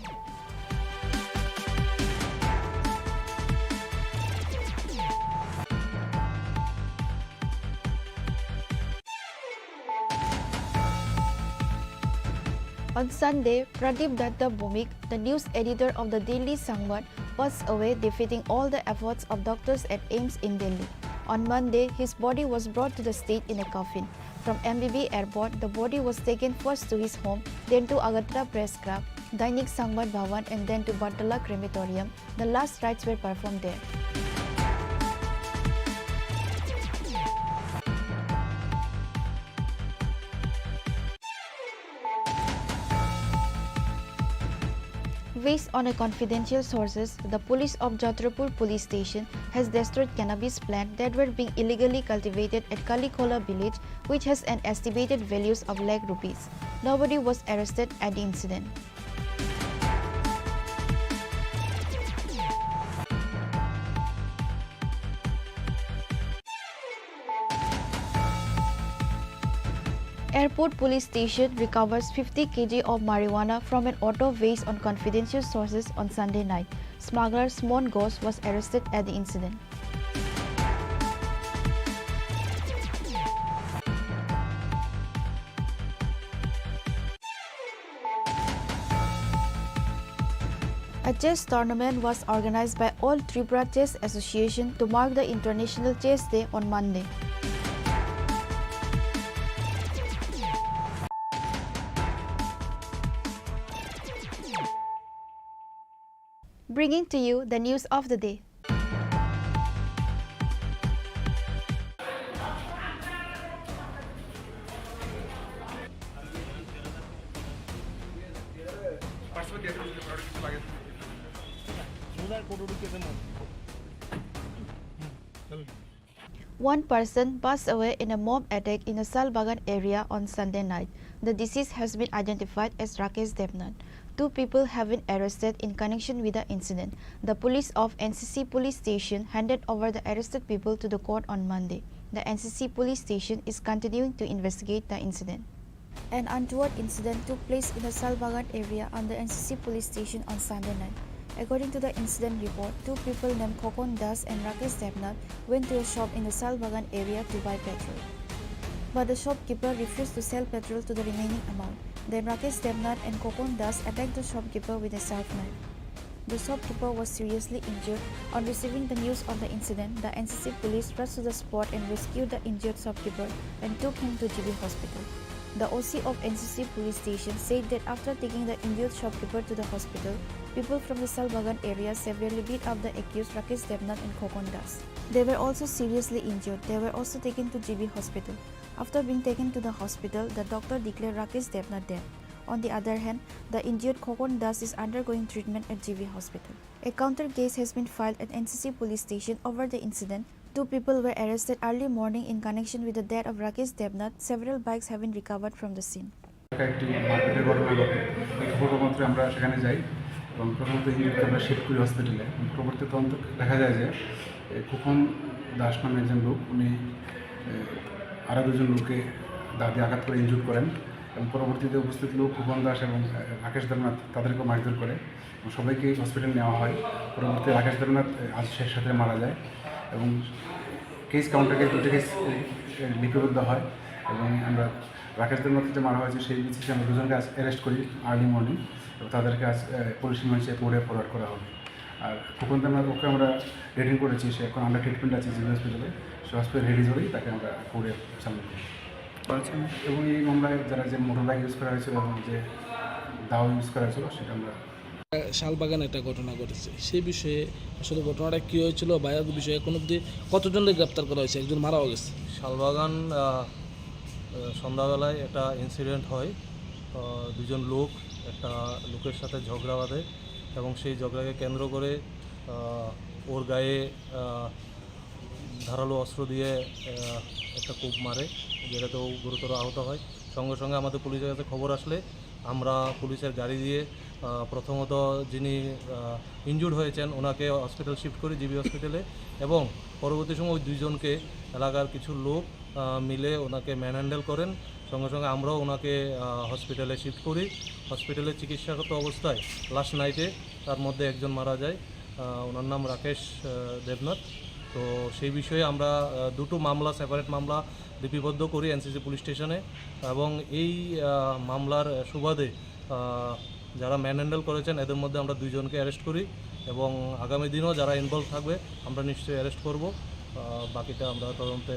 On Sunday, Pradip Datta Bhowmik, the news editor of the Daily Sangbad, passed away, defeating all the efforts of doctors at AIIMS in Delhi. On Monday, his body was brought to the state in a coffin. From M B B airport, the body was taken first to his home, then to Agartala Press Club, Dainik Sangbad Bhavan, and then to Bartala Crematorium. The last rites were performed there. Based on a confidential sources, the police of Chhatrapur police station has destroyed cannabis plant that were being illegally cultivated at Kalikhola village, which has an estimated values of lakh rupees. Nobody was arrested at the incident. Airport police station recovers fifty K G of marijuana from an auto based on confidential sources on Sunday night. Smuggler Smon Ghosh was arrested at the incident. A chess tournament was organized by All Tripura Chess Association to mark the International Chess Day on Monday. Bringing to you the news of the day. One person passed away in a mob attack in the Salbagan area on Sunday night. The deceased has been identified as Rakesh Debnath. Two people have been arrested in connection with the incident. The police of N C C police station handed over the arrested people to the court on Monday. The N C C police station is continuing to investigate the incident. An untoward incident took place in the Salbagan area on the N C C police station on Sunday night. According to the incident report, two people named Khokon Das and Rakesh Debnath went to a shop in the Salbagan area to buy petrol. But the shopkeeper refused to sell petrol to the remaining amount. Then Rakesh Debnath and Khokon Das attacked the shopkeeper with a sharp knife. The shopkeeper was seriously injured. On receiving the news of the incident, the N C C police rushed to the spot and rescued the injured shopkeeper and took him to G B hospital. The O C of N C C police station said that after taking the injured shopkeeper to the hospital, people from the Salbagan area severely beat up the accused Rakesh Debnath and Khokon Das. They were also seriously injured. They were also taken to G B hospital. After being taken to the hospital, the doctor declared Rakesh Debnath dead. On the other hand, the injured Khokon Das is undergoing treatment at G B hospital. A counter case has been filed at N C C police station over the incident. Two people were arrested early morning in connection with the death of Rakesh Debnath. Several bikes have been recovered from the scene. একটা একটি মারপিটের ঘটনা ঘটে। এই খবর মাত্র আমরা সেখানে যাই এবং প্রথমত ইঞ্জুরিকে আমরা শিফট করি হসপিটালে। পরবর্তী তদন্ত দেখা যায় যে এই খোকন দাস নামে একজন লোক, উনি, এ, আরও দুজন লোককে দা দিয়ে আঘাত করে ইনজুর করেন এবং পরবর্তীতে উপস্থিত লোক খোকন দাস এবং, এ, রাকেশ দেবনাথ তাদেরকে মারধর করে এবং সবাইকে হসপিটালে নেওয়া হয়। পরবর্তীতে রাকেশ দেবনাথ, এ, আজ শেষ সাথে মারা যায় এবং কেস কাউন্টার কেস দুটো কেস, এ, এ, লিপিবদ্ধ হয় এবং আমরা রাকেশ দেবনাথকে যে মারা হয়েছে সেই বেসিসে আমরা দুজনকে আজ অ্যারেস্ট করি আর্লি মর্নিং এবং তাদেরকে আজ, এ, পুলিশ রিমান্ডে কোর্টে ফরওয়ার্ড করা হবে। আর খোকন দেবনাথ ওকে আমরা রিটেইন করেছি, সে এখন আন্ডার ট্রিটমেন্ট আছে জিবি হসপিটালে। সে হসপিটাল রিলিজ হলেই তাকে আমরা কোর্টে সাবমিট করব। আচ্ছা। এবং এই মামলায় যারা যে মোটর বাইক ইউজ করা হয়েছিল এবং যে দাও ইউজ করা হয়েছিল সেটা আমরা শালবাগান একটা ঘটনা ঘটেছে, সেই বিষয়ে আসলে ঘটনাটা কী হয়েছিল বা এর বিষয়ে এখন অবধি কতজনকে গ্রেপ্তার করা হয়েছে? একজন মারাও গেছে। শালবাগান, আহ, আহ, সন্ধ্যাবেলায় একটা ইনসিডেন্ট হয়। আহ, দুজন লোক একটা লোকের সাথে ঝগড়া বাঁধে এবং সেই ঝগড়াকে কেন্দ্র করে, আহ, ওর গায়ে, আহ, ধারালো অস্ত্র দিয়ে, আহ, একটা কোপ মারে, যেটাতে ও গুরুতর আহত হয়। সঙ্গে সঙ্গে আমাদের পুলিশের কাছে খবর আসলে আমরা পুলিশের গাড়ি দিয়ে, আহ, প্রথমত যিনি, আহ, ইনজুর্ড হয়েছেন ওনাকে হসপিটাল শিফট করি, জিবি হসপিটালে, এবং পরবর্তী সময় ওই দুইজনকে এলাকার কিছু লোক, আহ, মিলে ওনাকে ম্যানহ্যান্ডেল করেন। সঙ্গে সঙ্গে আমরাও ওনাকে, আহ, হসপিটালে শিফট করি। হসপিটালে চিকিৎসারত অবস্থায় লাস্ট নাইটে তার মধ্যে একজন মারা যায়। আহ, ওনার নাম রাকেশ, আহ, দেবনাথ। তো সেই বিষয়ে আমরা, আহ, দুটো মামলা, সেপারেট মামলা লিপিবদ্ধ করি এনসিসি পুলিশ স্টেশনে এবং এই, আহ, মামলার সুবাদে, আহ, যারা ম্যানহ্যান্ডেল করেছেন এদের মধ্যে আমরা দুইজনকে অ্যারেস্ট করি এবং আগামী দিনও যারা ইনভলভ থাকবে আমরা নিশ্চয়ই অ্যারেস্ট করব। আহ, বাকিটা আমরা তদন্তে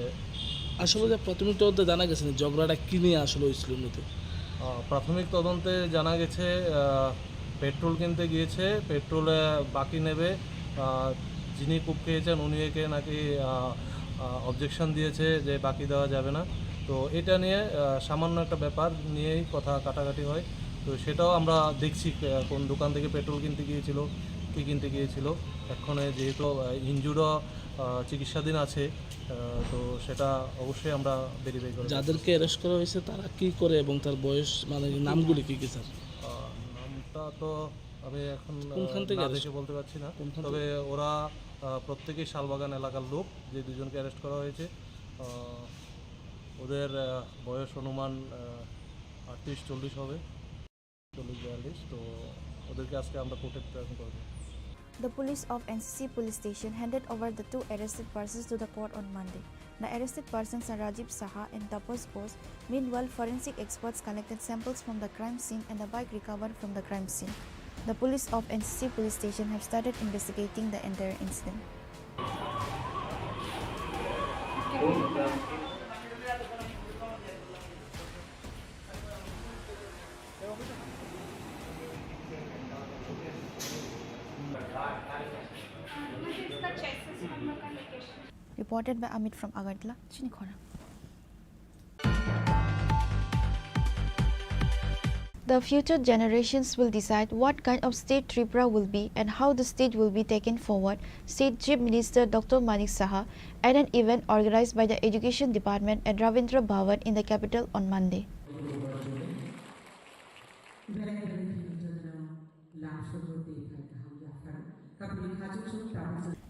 আসলে যে প্রাথমিক তদন্তে জানা গেছে না ঝগড়াটা কি নিয়ে আসলে হয়েছিল মূলত? আহ, প্রাথমিক তদন্তে জানা গেছে, আহ, পেট্রোল কিনতে গিয়েছে, পেট্রোলে বাকি নেবে। আহ, যিনি কোপ খেয়েছেন উনি একে নাকি, আহ, আহ, অবজেকশন দিয়েছে যে বাকি দেওয়া যাবে না। তো এটা নিয়ে, আহ, সামান্য একটা ব্যাপার নিয়েই কথা কাটাকাটি হয়। তো সেটাও আমরা দেখছি, আহ, কোন দোকান থেকে পেট্রোল কিনতে গিয়েছিল, কী কিনতে গিয়েছিল। এক্ষণে যেহেতু, আহ, ইনজুর্ডও, আহ, চিকিৎসাধীন আছে, আহ, তো সেটা অবশ্যই আমরা ভেরিফাই করে দেখব। যাদেরকে অ্যারেস্ট করা হয়েছে তারা কি করে এবং তার বয়স, মানে, নামগুলি কি কি, স্যার? আহ, নামটা তো আমি এখন, আহ, কোনখান থেকে না অ্যারেস্ট? দেখে বলতে পারছি না। কোনখান তবে থেকে? ওরা, আহ, প্রত্যেকেই শালবাগান এলাকার লোক, যে দুজনকে অ্যারেস্ট করা হয়েছে। আহ, ওদের, আহ, বয়স অনুমান, আহ, আটত্রিশ চল্লিশ হবে। চল্লিশ বিয়াল্লিশ, তো ওদেরকে আজকে আমরা কোর্টে প্রেজেন্ট করবো। The police of N C C police station handed over the two arrested persons to the court on Monday. The arrested persons are Rajiv Saha and Tapas Ghosh. Meanwhile, forensic experts collected samples from the crime scene and the bike recovered from the crime scene. The police of N C C police station have started investigating the entire incident. Reported by Amit from Agartala, Chinikhora. The future generations will decide what kind of state Tripura will be and how the state will be taken forward, said Chief Minister Doctor Manik Saha at an event organized by the Education Department at Ravindra Bhavan in the capital on Monday.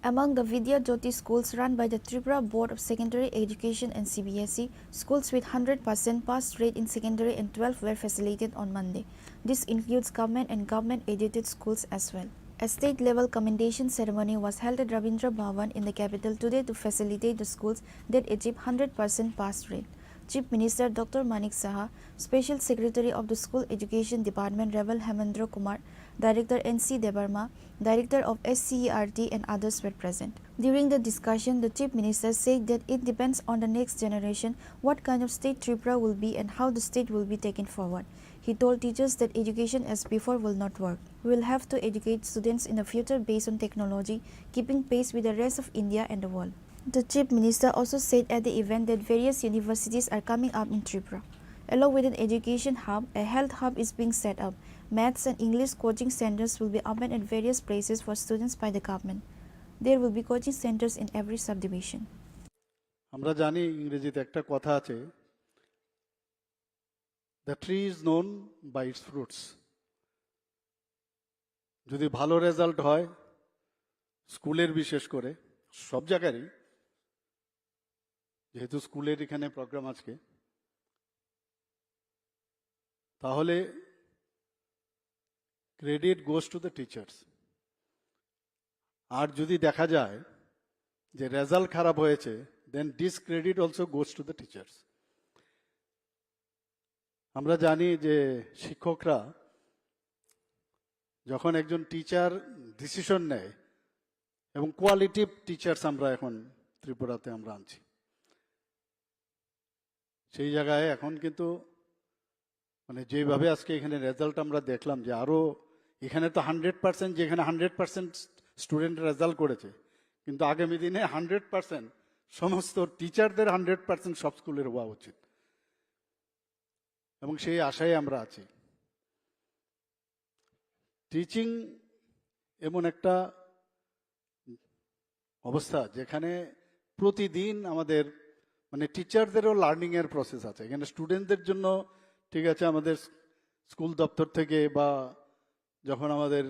Among the Vidya Jyoti schools run by the Tripura Board of Secondary Education and C B S E, schools with hundred percent pass rate in secondary and twelve were facilitated on Monday. This includes government and government-aided schools as well. A state-level commendation ceremony was held at Ravindra Bhavan in the capital today to facilitate the schools that achieve hundred percent pass rate. Chief Minister Doctor Manik Saha, Special Secretary of the School Education Department Reverend Hemendra Kumar, Director N C Debbarma, Director of S C E R T and others were present. During the discussion, the Chief Minister said that it depends on the next generation what kind of state Tripura will be and how the state will be taken forward. He told teachers that education as before will not work. We will have to educate students in the future based on technology, keeping pace with the rest of India and the world. The Chief Minister also said at the event that various universities are coming up in Tripura. Along with an education hub, a health hub is being set up. Maths and English coaching centers will be opened at various places for students by the government. There will be coaching centers in every subdivision. আমরা জানি ইংরেজিতে একটা কথা আছে, "The tree is known by its fruits." যদি ভালো রেজাল্ট হয় স্কুলের, বিশেষ করে সব জায়গারই, যেহেতু স্কুলের এখানে প্রোগ্রাম আজকে, তাহলে credit goes to the teachers। আর যদি দেখা যায় যে রেজাল্ট খারাপ হয়েছে, then discredit also goes to the teachers। আমরা জানি যে শিক্ষকরা যখন একজন টিচার ডিসিশন নেয়, এবং কোয়ালিটিভ টিচার্স আমরা এখন ত্রিপুরাতে আমরা আনছি, সেই জায়গায় এখন কিন্তু মানে যেভাবে আজকে এখানে রেজাল্ট আমরা দেখলাম যে আরও এখানে তো হান্ড্রেড পার্সেন্ট, যেখানে হান্ড্রেড পার্সেন্ট স্টুডেন্ট রেজাল্ট করেছে, কিন্তু আগামী দিনে হান্ড্রেড পার্সেন্ট সমস্ত টিচারদের হান্ড্রেড পার্সেন্ট সব স্কুলের হওয়া উচিত, এবং সেই আশায় আমরা আছি। টিচিং এমন একটা অবস্থা যেখানে প্রতিদিন আমাদের মানে টিচারদেরও লার্নিংয়ের প্রসেস আছে। এখানে স্টুডেন্টদের জন্য ঠিক আছে, আমাদের স্কুল দপ্তর থেকে বা যখন আমাদের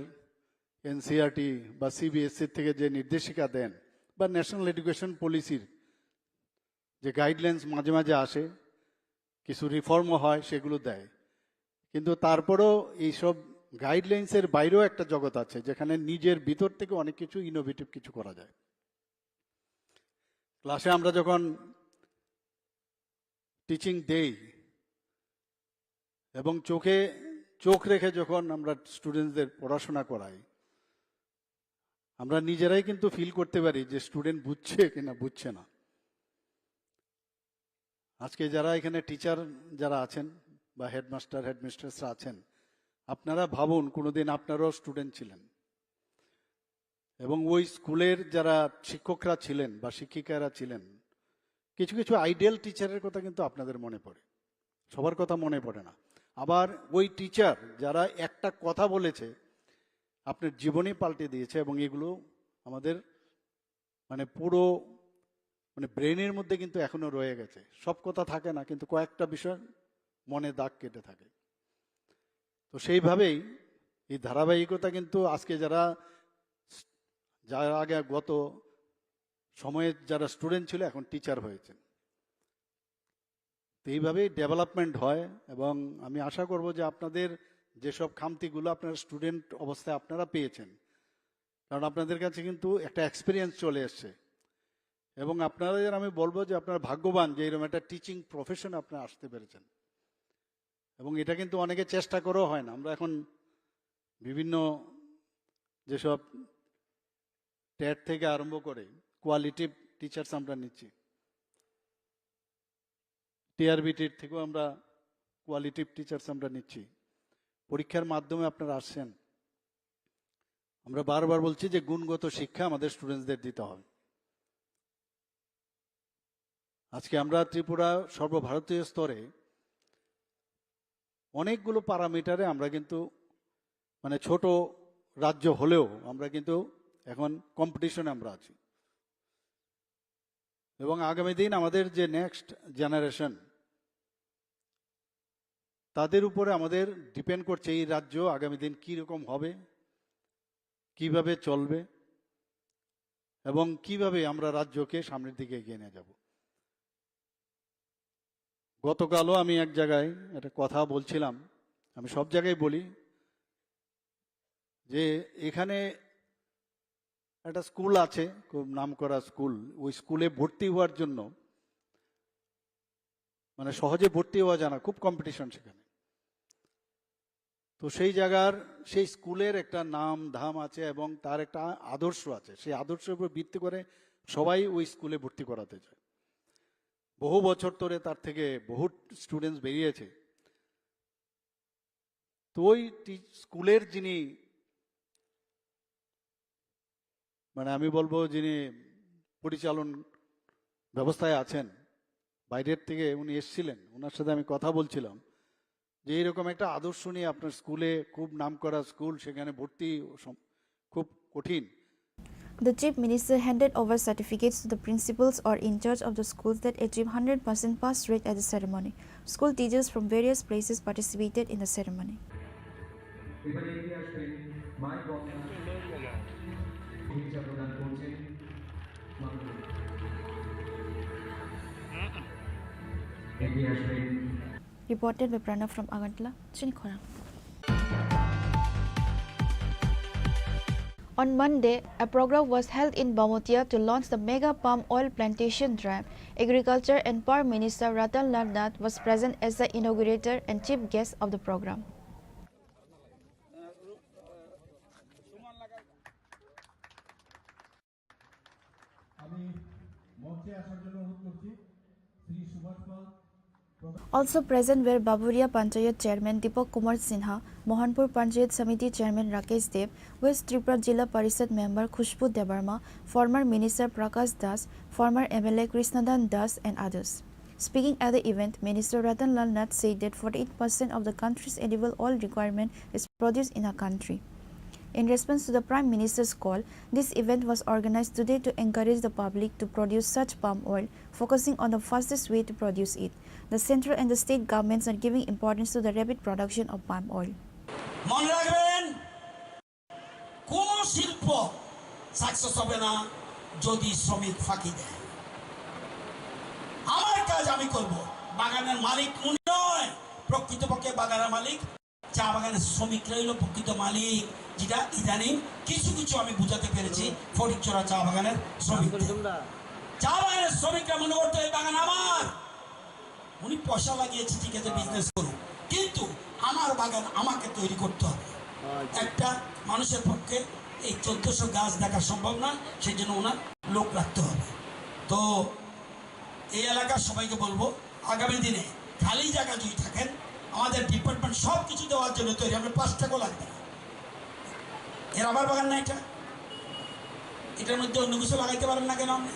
এনসিইআরটি বা সিবিএসসি থেকে যে নির্দেশিকা দেন বা ন্যাশনাল এডুকেশন পলিসির যে গাইডলাইন্স মাঝে মাঝে আসে, কিছু রিফর্মও হয়, সেগুলো দেয়, কিন্তু তারপরেও এইসব গাইডলাইন্সের বাইরেও একটা জগৎ আছে যেখানে নিজের ভিতর থেকে অনেক কিছু ইনোভেটিভ কিছু করা যায়। ক্লাসে আমরা যখন টিচিং দেই এবং চোখে চোখ রেখে যখন আমরা স্টুডেন্টসদের পড়াশোনা করাই, আমরা নিজেরাই কিন্তু ফিল করতে পারি যে স্টুডেন্ট বুঝছে কিনা বুঝছে না। আজকে যারা এখানে টিচার যারা আছেন বা হেডমাস্টার হেডমিস্ট্রেসরা আছেন, আপনারা ভাবুন কোনোদিন আপনারাও স্টুডেন্ট ছিলেন এবং ওই স্কুলের যারা শিক্ষকরা ছিলেন বা শিক্ষিকারা ছিলেন, কিছু কিছু আইডিয়াল টিচারের কথা কিন্তু আপনাদের মনে পড়ে, সবার কথা মনে পড়ে না। আবার ওই টিচার যারা একটা কথা বলেছে আপনার জীবনই পাল্টে দিয়েছে, এবং এগুলো আমাদের মানে পুরো মানে ব্রেনের মধ্যে কিন্তু এখনো রয়ে গেছে। সব কথা থাকে না, কিন্তু কয়েকটা বিষয় মনে দাগ কেটে থাকে। তো সেইভাবেই এই ধারাবাহিকতা কিন্তু আজকে যারা যারা আগে গত সময়ে যারা স্টুডেন্ট ছিল, এখন টিচার হয়েছেন। তো এইভাবেই ডেভেলপমেন্ট হয়, এবং আমি আশা করব যে আপনাদের যেসব খামতিগুলো আপনারা স্টুডেন্ট অবস্থায় আপনারা পেয়েছেন, কারণ আপনাদের কাছে কিন্তু একটা এক্সপিরিয়েন্স চলে এসছে, এবং আপনাদের আমি বলবো যে আপনারা ভাগ্যবান যে এরকম একটা টিচিং প্রফেশন আপনারা আসতে পেরেছেন। এবং এটা কিন্তু অনেকে চেষ্টা করেও হয় না। আমরা এখন বিভিন্ন যেসব টেট থেকে আরম্ভ করে কোয়ালিটিভ টিচার্স আমরা নিচ্ছি, টিআরবিটির থেকেও আমরা কোয়ালিটিভ টিচার্স আমরা নিচ্ছি। পরীক্ষার মাধ্যমে আপনারা আসছেন। আমরা বারবার বলছি যে গুণগত শিক্ষা আমাদের স্টুডেন্টসদের দিতে হবে। আজকে আমরা ত্রিপুরা সর্বভারতীয় স্তরে অনেকগুলো প্যারামিটারে আমরা কিন্তু, মানে, ছোট রাজ্য হলেও আমরা কিন্তু এখন কম্পিটিশনে আমরা আছি। এবং আগামী দিন আমাদের যে নেক্সট জেনারেশন, তাদের উপরে আমাদের ডিপেন্ড করছে এই রাজ্য আগামী দিন কী রকম হবে, কিভাবে চলবে এবং কিভাবে আমরা রাজ্যকে সামনের দিকে এগিয়ে নিয়ে যাব। গতকালও আমি এক জায়গায় একটা কথা বলছিলাম, আমি সব জায়গায় বলি যে এখানে একটা স্কুল আছে, খুব নামকরা স্কুল, ওই স্কুলে ভর্তি হওয়ার জন্য, মানে, সহজে ভর্তি হওয়া যায় না, খুব কম্পিটিশন সেখানে। তো সেই জায়গার, সেই স্কুলের একটা নাম ধাম আছে এবং তার একটা আদর্শ আছে। সেই আদর্শের উপর ভিত্তি করে সবাই ওই স্কুলে ভর্তি করাতে চায়। বহু বছর ধরে তার থেকে বহু স্টুডেন্টস বেরিয়েছে। তো ওই টি-, স্কুলের যিনি, মানে, আমি বলবো, যিনি পরিচালন ব্যবস্থায় আছেন, বাইরের থেকে উনি এসেছিলেন, ওনার সাথে আমি কথা বলছিলাম যে এইরকম একটা আদর্শ নিয়ে আপনার স্কুলে, খুব নামকরা স্কুল, সেখানে ভর্তি সম-, খুব কঠিন। The Chief Minister handed over certificates to the principals or in charge of the schools that achieve hundred percent pass rate at the ceremony. School teachers from various places participated in the ceremony. এবারে এগিয়ে আসবেন মাই গঙ্গা শুভেচ্ছা প্রদান করছেন মাননীয়। এগিয়ে আসবেন। Reported by Pranav from Agartala, Chini Khorang. On Monday, a program was held in Bamotia to launch the mega palm oil plantation drive. Agriculture and Power Minister Ratan Lal Nath was present as the inaugurator and chief guest of the program. আমি মঞ্চে আসার জন্য অনুরোধ করছি শ্রী সুভাষ পাল। Also present were Baburia Panchayat Chairman Deepak Kumar Sinha, Mohanpur Panchayat Samiti Chairman Rakesh Deb, West Tripura Jila Parishad member Khushbu Debbarma, former Minister Prakash Das, former M L A Krishnadan Das and others. Speaking at the event, Minister Ratan Lal Nath said that forty-eight percent of the country's edible oil requirement is produced in our country. In response to the Prime Minister's call, this event was organized today to encourage the public to produce such palm oil, focusing on the fastest way to produce it. The central and the state governments are giving importance to the rapid production of palm oil. মনে রাখবেন, কোনো শিল্প সাকসেস হবে না যদি শ্রমিক ফাঁকি দেয়। আমার কাজ আমি করব, বাগানের মালিক উনি নয়, প্রকৃতপক্ষে বাগানের মালিক চা বাগানের শ্রমিকরাই হলো প্রকৃত মালিক, যেটা ইদানিং কিছু কিছু আমি বুঝাতে পেরেছি ফটিকছড়া চা বাগানের শ্রমিকদের। চা বাগানের শ্রমিকরা মনে করতো এই বাগান আমার, উনি পয়সা লাগিয়েছে, ঠিক আছে, বিজনেস করুক, কিন্তু আমার বাগান আমাকে তৈরি করতে হবে। একটা মানুষের পক্ষে এই চোদ্দশো গাছ দেখা সম্ভব না, সেই জন্য ওনার লোক রাখতে হবে। তো এই এলাকার সবাইকে বলবো, আগামী দিনে খালি জায়গা যদি থাকেন, আমাদের ডিপার্টমেন্ট সব কিছু দেওয়ার জন্য তৈরি, আপনার পাঁচ টাকাও লাগবে না। এ রাবার বাগান না এটা, এটার মধ্যে অন্য কিছু লাগাইতে পারেন না কেন আপনি?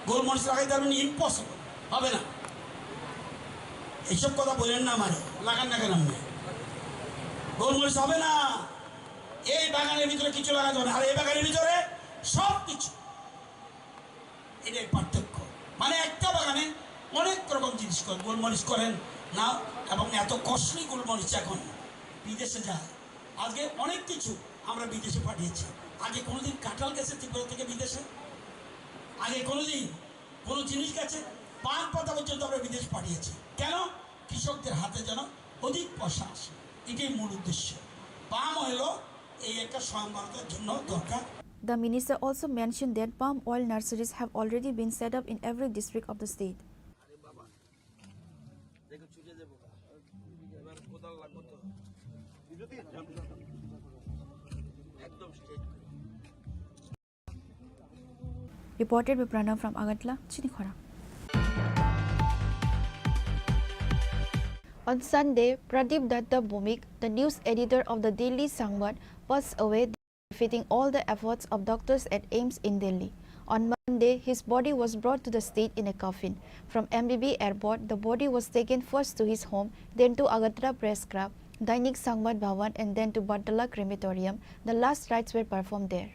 গোলমরিচ লাগাইতে পারবেন? ইম্পসিবল, হবে না। এইসব কথা বলেন না আমারে, লাগান না কেন আপনি? গোলমরিচ হবে না। এই বাগানের ভিতরে কিছু লাগাতে হবে না, আর এই বাগানের ভিতরে সব কিছু। এটাই পার্থক্য। মানে, একটা বাগানে অনেক রকম জিনিস করেন, গোলমরিচ করেন না, এবং এত কস্টলি গোলমরিচ এখন বিদেশে যায়। আজকে অনেক কিছু আমরা বিদেশে পাঠিয়েছি। আগে কোনোদিন কাঁঠাল গেছে ত্রিপুরা থেকে বিদেশে? আগে কোনোদিন কোনো জিনিস গেছে? পান পাতা পর্যন্ত আমরা বিদেশ পাঠিয়েছি। কেন? কৃষকদের হাতে যেন অধিক পয়সা আসে, এটাই মূল উদ্দেশ্য। পাম অয়েলও এই একটা স্বয়ং ভারতের জন্য দরকার। The minister also mentioned that palm oil nurseries have already been set up in every district of the state. Reported by Pranav from Agartala, Chinikhora. On Sunday, Pradip Datta Bhumik, the news editor of the Daily Sangbad, passed away, befitting all the efforts of doctors at AIIMS in Delhi. On Monday, his body was brought to the state in a coffin. From M B B airport, the body was taken first to his home, then to Agartala Press Club, Dainik Sangbad Bhavan, and then to Bartala Crematorium. The last rites were performed there.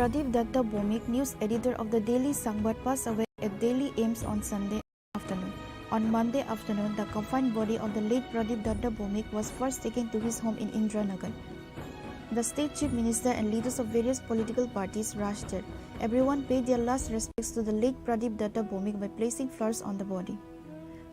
Pradip Datta Bhowmik, news editor of the Daily Sangbad, passed away at Delhi AIIMS on Sunday afternoon. On Monday afternoon, the confined body of the late Pradip Datta Bhowmik was first taken to his home in Indiranagar. The state chief minister and leaders of various political parties rushed there. Everyone paid their last respects to the late Pradip Datta Bhowmik by placing flowers on the body.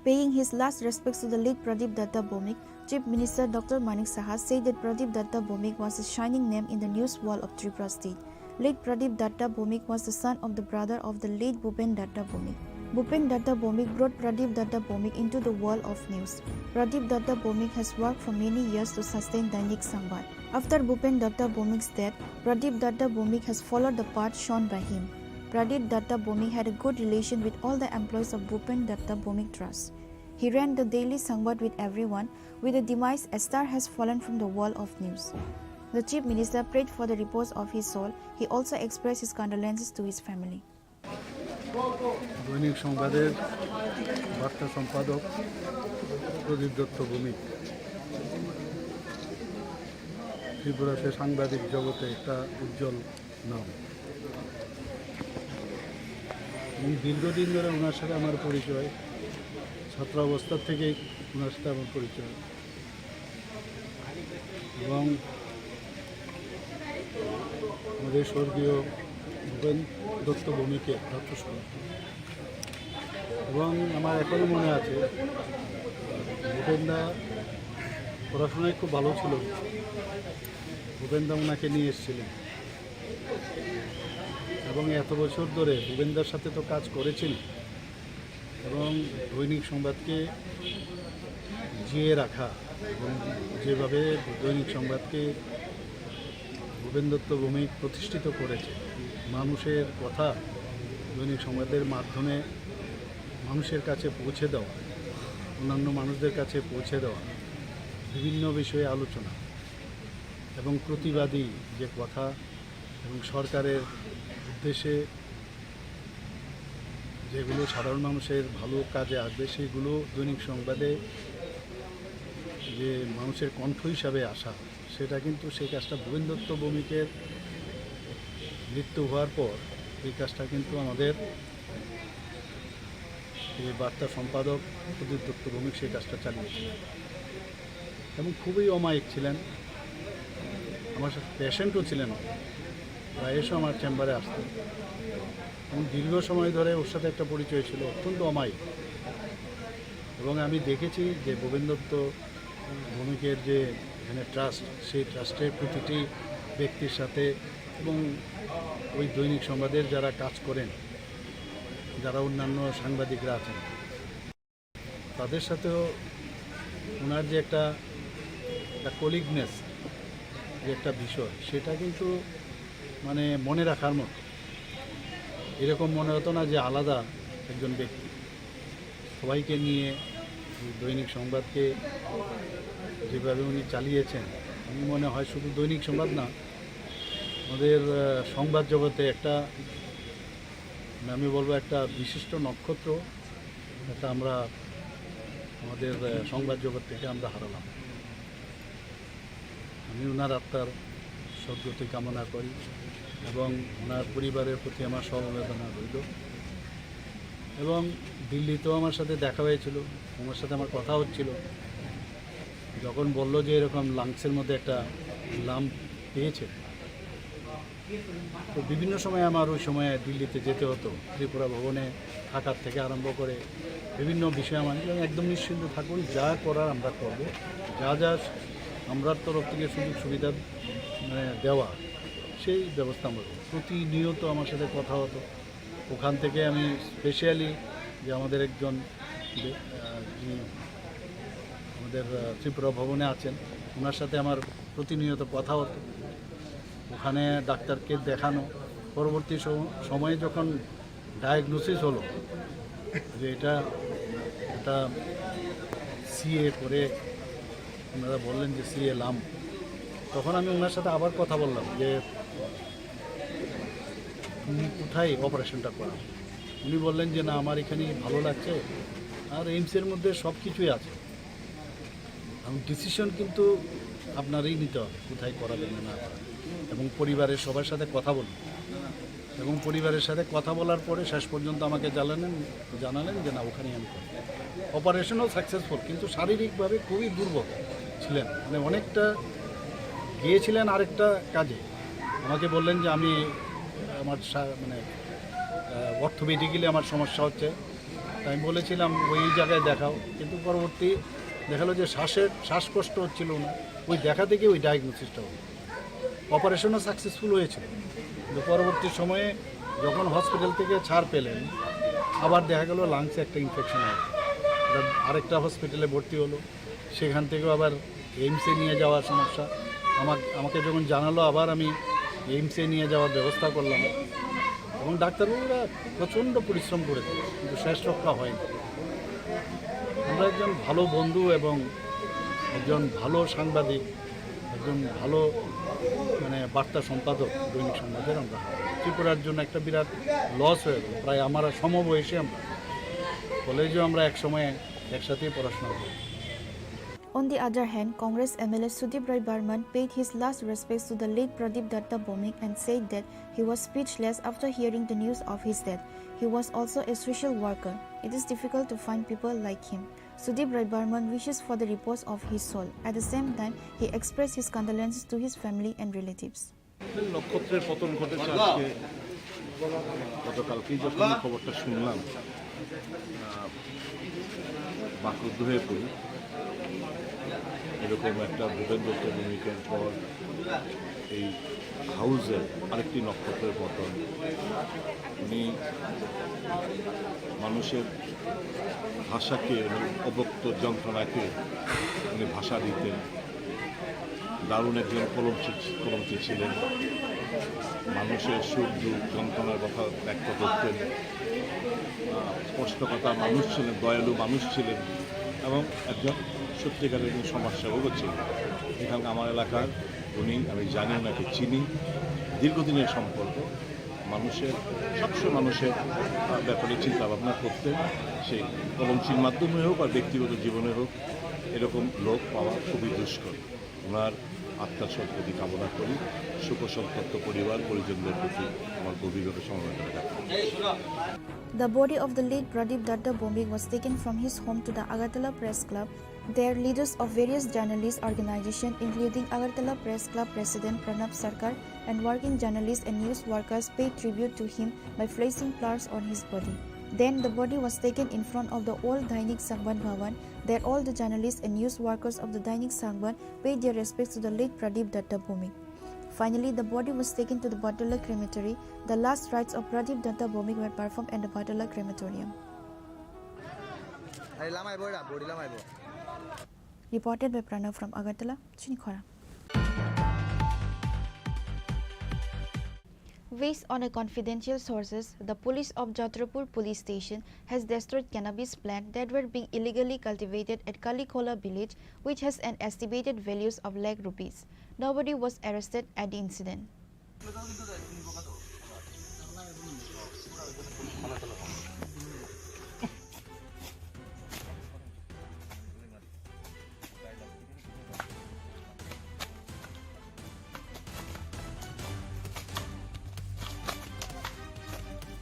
Paying his last respects to the late Pradip Datta Bhowmik, Chief Minister Doctor Manik Saha said that Pradip Datta Bhowmik was a shining name in the news world of Tripura state. Late Pradip Datta Bhowmik was the son of the brother of the late Bhupen Datta Bhowmik. Bhupen Datta Bhowmik brought Pradip Datta Bhowmik into the world of news. Pradip Datta Bhowmik has worked for many years to sustain Dainik Sangbad. After Bhupen Datta Bhowmik's death, Pradip Datta Bhowmik has followed the path shown by him. Pradip Datta Bhowmik had a good relation with all the employees of Bhupen Datta Bhowmik Trust. He ran the Daily Sangbad with everyone. With the demise, a star has fallen from the world of news. The Chief Minister prayed for the repose of his soul. He also expressed his condolences to his family. দৈনিক সংবাদের বার্তা সম্পাদক প্রদীপ দত্ত ভৌমিক ত্রিপুরাতে সাংবাদিক জগতে একটা উজ্জ্বল নাম। এবং দীর্ঘদিন ধরে ওনার সাথে আমার পরিচয়, ছাত্রাবস্থা থেকেই ওনার সাথে আমার পরিচয়। এবং আমাদের স্বর্গীয় ভূপেন দত্ত ভৌমিকের রথস্কর। এবং আমার এখনো মনে আছে, ভূপেনদা পড়াশোনায় খুব ভালো ছিল। ভূপেনদা ওনাকে নিয়ে এসেছিলেন। এবং এত বছর ধরে ভূপেনদার সাথে তো কাজ করেছেন, এবং দৈনিক সংবাদকে জিয়ে রাখা এবং যেভাবে দৈনিক সংবাদকে ভূপেন দত্ত ভৌমিক প্রতিষ্ঠিত করেছে, মানুষের কথা দৈনিক সংবাদের মাধ্যমে মানুষের কাছে পৌঁছে দেওয়া, অন্যান্য মানুষদের কাছে পৌঁছে দেওয়া, বিভিন্ন বিষয়ে আলোচনা এবং প্রতিবাদী যে কথা এবং সরকারের উদ্দেশ্যে যেগুলো সাধারণ মানুষের ভালো কাজে আসবে, সেইগুলো দৈনিক সংবাদে যে মানুষের কণ্ঠ হিসাবে আসা, সেটা কিন্তু, সেই কাজটা ভূপেন দত্ত ভৌমিকের মৃত্যু হওয়ার পর এই কাজটা কিন্তু আমাদের এই বার্তা সম্পাদক প্রদীপ দত্ত ভৌমিক সেই কাজটা চালিয়েছিলেন এবং খুবই অমায়িক ছিলেন। আমার সাথে পেশেন্টও ছিলেন, প্রায় এসে আমার চেম্বারে আসতেন এবং দীর্ঘ সময় ধরে ওর সাথে একটা পরিচয় ছিল, অত্যন্ত অমায়িক। এবং আমি দেখেছি যে ভূপেন দত্ত ভৌমিকের যে এখানে ট্রাস্ট, সেই ট্রাস্টের প্রতিটি ব্যক্তির সাথে এবং ওই দৈনিক সংবাদের যারা কাজ করেন, যারা অন্যান্য সাংবাদিকরা আছেন, তাদের সাথেও ওনার যে একটা, একটা কলিগনেস, যে একটা বিষয়, সেটা কিন্তু মানে মনে রাখার মতো। এরকম মনে হতো না যে আলাদা একজন ব্যক্তি। সবাইকে নিয়ে দৈনিক সংবাদকে যেভাবে উনি চালিয়েছেন, আমি মনে হয় শুধু দৈনিক সংবাদ না, আমাদের, আহ, সংবাদ জগতে একটা, মানে, আমি বলবো একটা বিশিষ্ট নক্ষত্র, এটা আমরা আমাদের, আহ, সংবাদ জগৎ থেকে আমরা হারালাম। আমি ওনার আত্মার সদ্গতি কামনা করি এবং ওনার পরিবারের প্রতি আমার সমবেদনা রইল। এবং দিল্লিতেও আমার সাথে দেখা হয়েছিল, ওনার সাথে আমার কথা হচ্ছিল। যখন বলল যে এরকম লাংসের মধ্যে একটা লাম্প পেয়েছে, তো বিভিন্ন সময় আমার ওই সময় দিল্লিতে যেতে হতো, ত্রিপুরা ভবনে থাকার থেকে আরম্ভ করে বিভিন্ন বিষয়ে আমার, এবং একদম নিশ্চিন্ত থাকুন, যা করার আমরা করব, যা যা আমরার তরফ থেকে সুযোগ সুবিধা মানে দেওয়া, সেই ব্যবস্থা আমরা করব। প্রতিনিয়ত আমার সাথে কথা হতো। ওখান থেকে আমি স্পেশালি যে আমাদের একজন বে-, আহ, যিনি আমাদের, আহ, ত্রিপুরা ভবনে আছেন, ওনার সাথে আমার প্রতিনিয়ত কথা হতো। ওখানে ডাক্তারকে দেখানো, পরবর্তী সম-, সময়ে যখন ডায়াগনোসিস হলো যে এটা, এটা সিএ করে, ওনারা বললেন যে সিএ লাম, তখন আমি ওনার সাথে আবার কথা বললাম যে তুমি কোথায় অপারেশনটা করাও? উনি বললেন যে না, আমার এখানেই ভালো লাগছে, আর এইমসের মধ্যে সব কিছুই আছে। এবং ডিসিশন কিন্তু আপনারই নিতে হবে কোথায় করাবেন না না করাবেন, এবং পরিবারের সবার সাথে কথা বলুন। এবং পরিবারের সাথে কথা বলার পরে শেষ পর্যন্ত আমাকে জানালেন, জানালেন যে না, ওখানেই আমি করব। অপারেশনও সাকসেসফুল, কিন্তু শারীরিকভাবে খুবই দুর্বল ছিলেন, মানে অনেকটা গিয়েছিলেন আরেকটা কাজে। আমাকে বললেন যে আমি আমার সা-, মানে অর্থোপেডিক্যালি আমার সমস্যা হচ্ছে। তাই আমি বলেছিলাম ওই জায়গায় দেখাও, কিন্তু পরবর্তী দেখালো যে শ্বাসের, শ্বাসকষ্ট হচ্ছিল না, ওই দেখা থেকে ওই ডায়াগনোসিসটা হলো। অপারেশনও সাকসেসফুল হয়েছিল, কিন্তু পরবর্তী সময়ে যখন হসপিটাল থেকে ছাড় পেলেন, আবার দেখা গেল লাংসে একটা ইনফেকশন হয়েছে। এবার আরেকটা হসপিটালে ভর্তি হলো, সেখান থেকেও আবার এইমসে নিয়ে যাওয়ার সমস্যা। আমার, আমাকে যখন জানালো, আবার আমি এইমসে নিয়ে যাওয়ার ব্যবস্থা করলাম, এবং ডাক্তারবাবুরা প্রচণ্ড পরিশ্রম করেছে, কিন্তু শেষ রক্ষা হয়নি। আমরা একজন ভালো বন্ধু এবং একজন ভালো সাংবাদিক, একজন ভালো, মানে, বার্তা সম্পাদক দৈনিক সংবাদের আমরা হারাই। ত্রিপুরার জন্য একটা বিরাট লস হয়ে গেল। প্রায় আমরা সমবয়সী, আমরা কলেজেও আমরা এক সময় একসাথেই পড়াশোনা করি। On the other hand, Congress M L A Sudip Roy Barman paid his last respects to the late Pradip Datta Bhowmik and said that he was speechless after hearing the news of his death. He was also a social worker. It is difficult to find people like him. Sudip Roy Barman wishes for the repose of his soul. At the same time, he expressed his condolences to his family and relatives. নক্ষত্রের পতন ঘটেছে আজকে, গতকালকেই যখন এই খবরটা শুনলাম, আহ, বাকরুদ্ধ হয়ে পড়ি। এরকম একটা ভূপেন দত্ত ভৌমিকের পর এই হাউসের আরেকটি নক্ষত্রের পতন। উনি মানুষের ভাষাকে, উনি অব্যক্ত যন্ত্রণাকে উনি ভাষা দিতেন। দারুণ একজন কলমচি, কলমচি ছিলেন। মানুষের সুখ দুঃখ যন্ত্রণার কথা ব্যক্ত করতেন। আহ, স্পষ্টকথা মানুষ ছিলেন, দয়ালু মানুষ ছিলেন এবং একজন সত্যিকারের একজন সমাজসেবকও ছিলেন। এখানকার আমার এলাকার উনি, আমি জানি ওনাকে, চিনি, দীর্ঘদিনের সম্পর্ক। মানুষের, সবসময় মানুষের, আহ, ব্যাপারে চিন্তা ভাবনা করতেন। সেই কলমচির মাধ্যমে হোক আর ব্যক্তিগত জীবনে হোক, এরকম লোক পাওয়া খুবই দুষ্কর। ওনার আত্মার সদ্গতি কামনা করি। শোকসন্তপ্ত পরিবার পরিজনদের প্রতি আমার গভীরভাবে সমবেদনা জানাই। The body of the late Pradip Datta Bhowmik was taken from his home to the Agartala Press Club. There, leaders of various journalist organizations, including Agartala Press Club President Pranab Sarkar and working journalists and news workers, paid tribute to him by placing flowers on his body. Then, the body was taken in front of the old Dainik Sangbad Bhavan. There, all the journalists and news workers of the Dainik Sangbad paid their respects to the late Pradip Datta Bhowmik. Finally, the body was taken to the Bhattola crematory. The last rites of Pradip Datta Bhowmik were performed at the Bhattola crematorium. Reported by Pranav from Agartala, Chini Khorang. Based on a confidential sources, the police of Jatrapur police station has destroyed cannabis plant that were being illegally cultivated at Kalikhola village, which has an estimated values of lakh rupees. Nobody was arrested at the incident.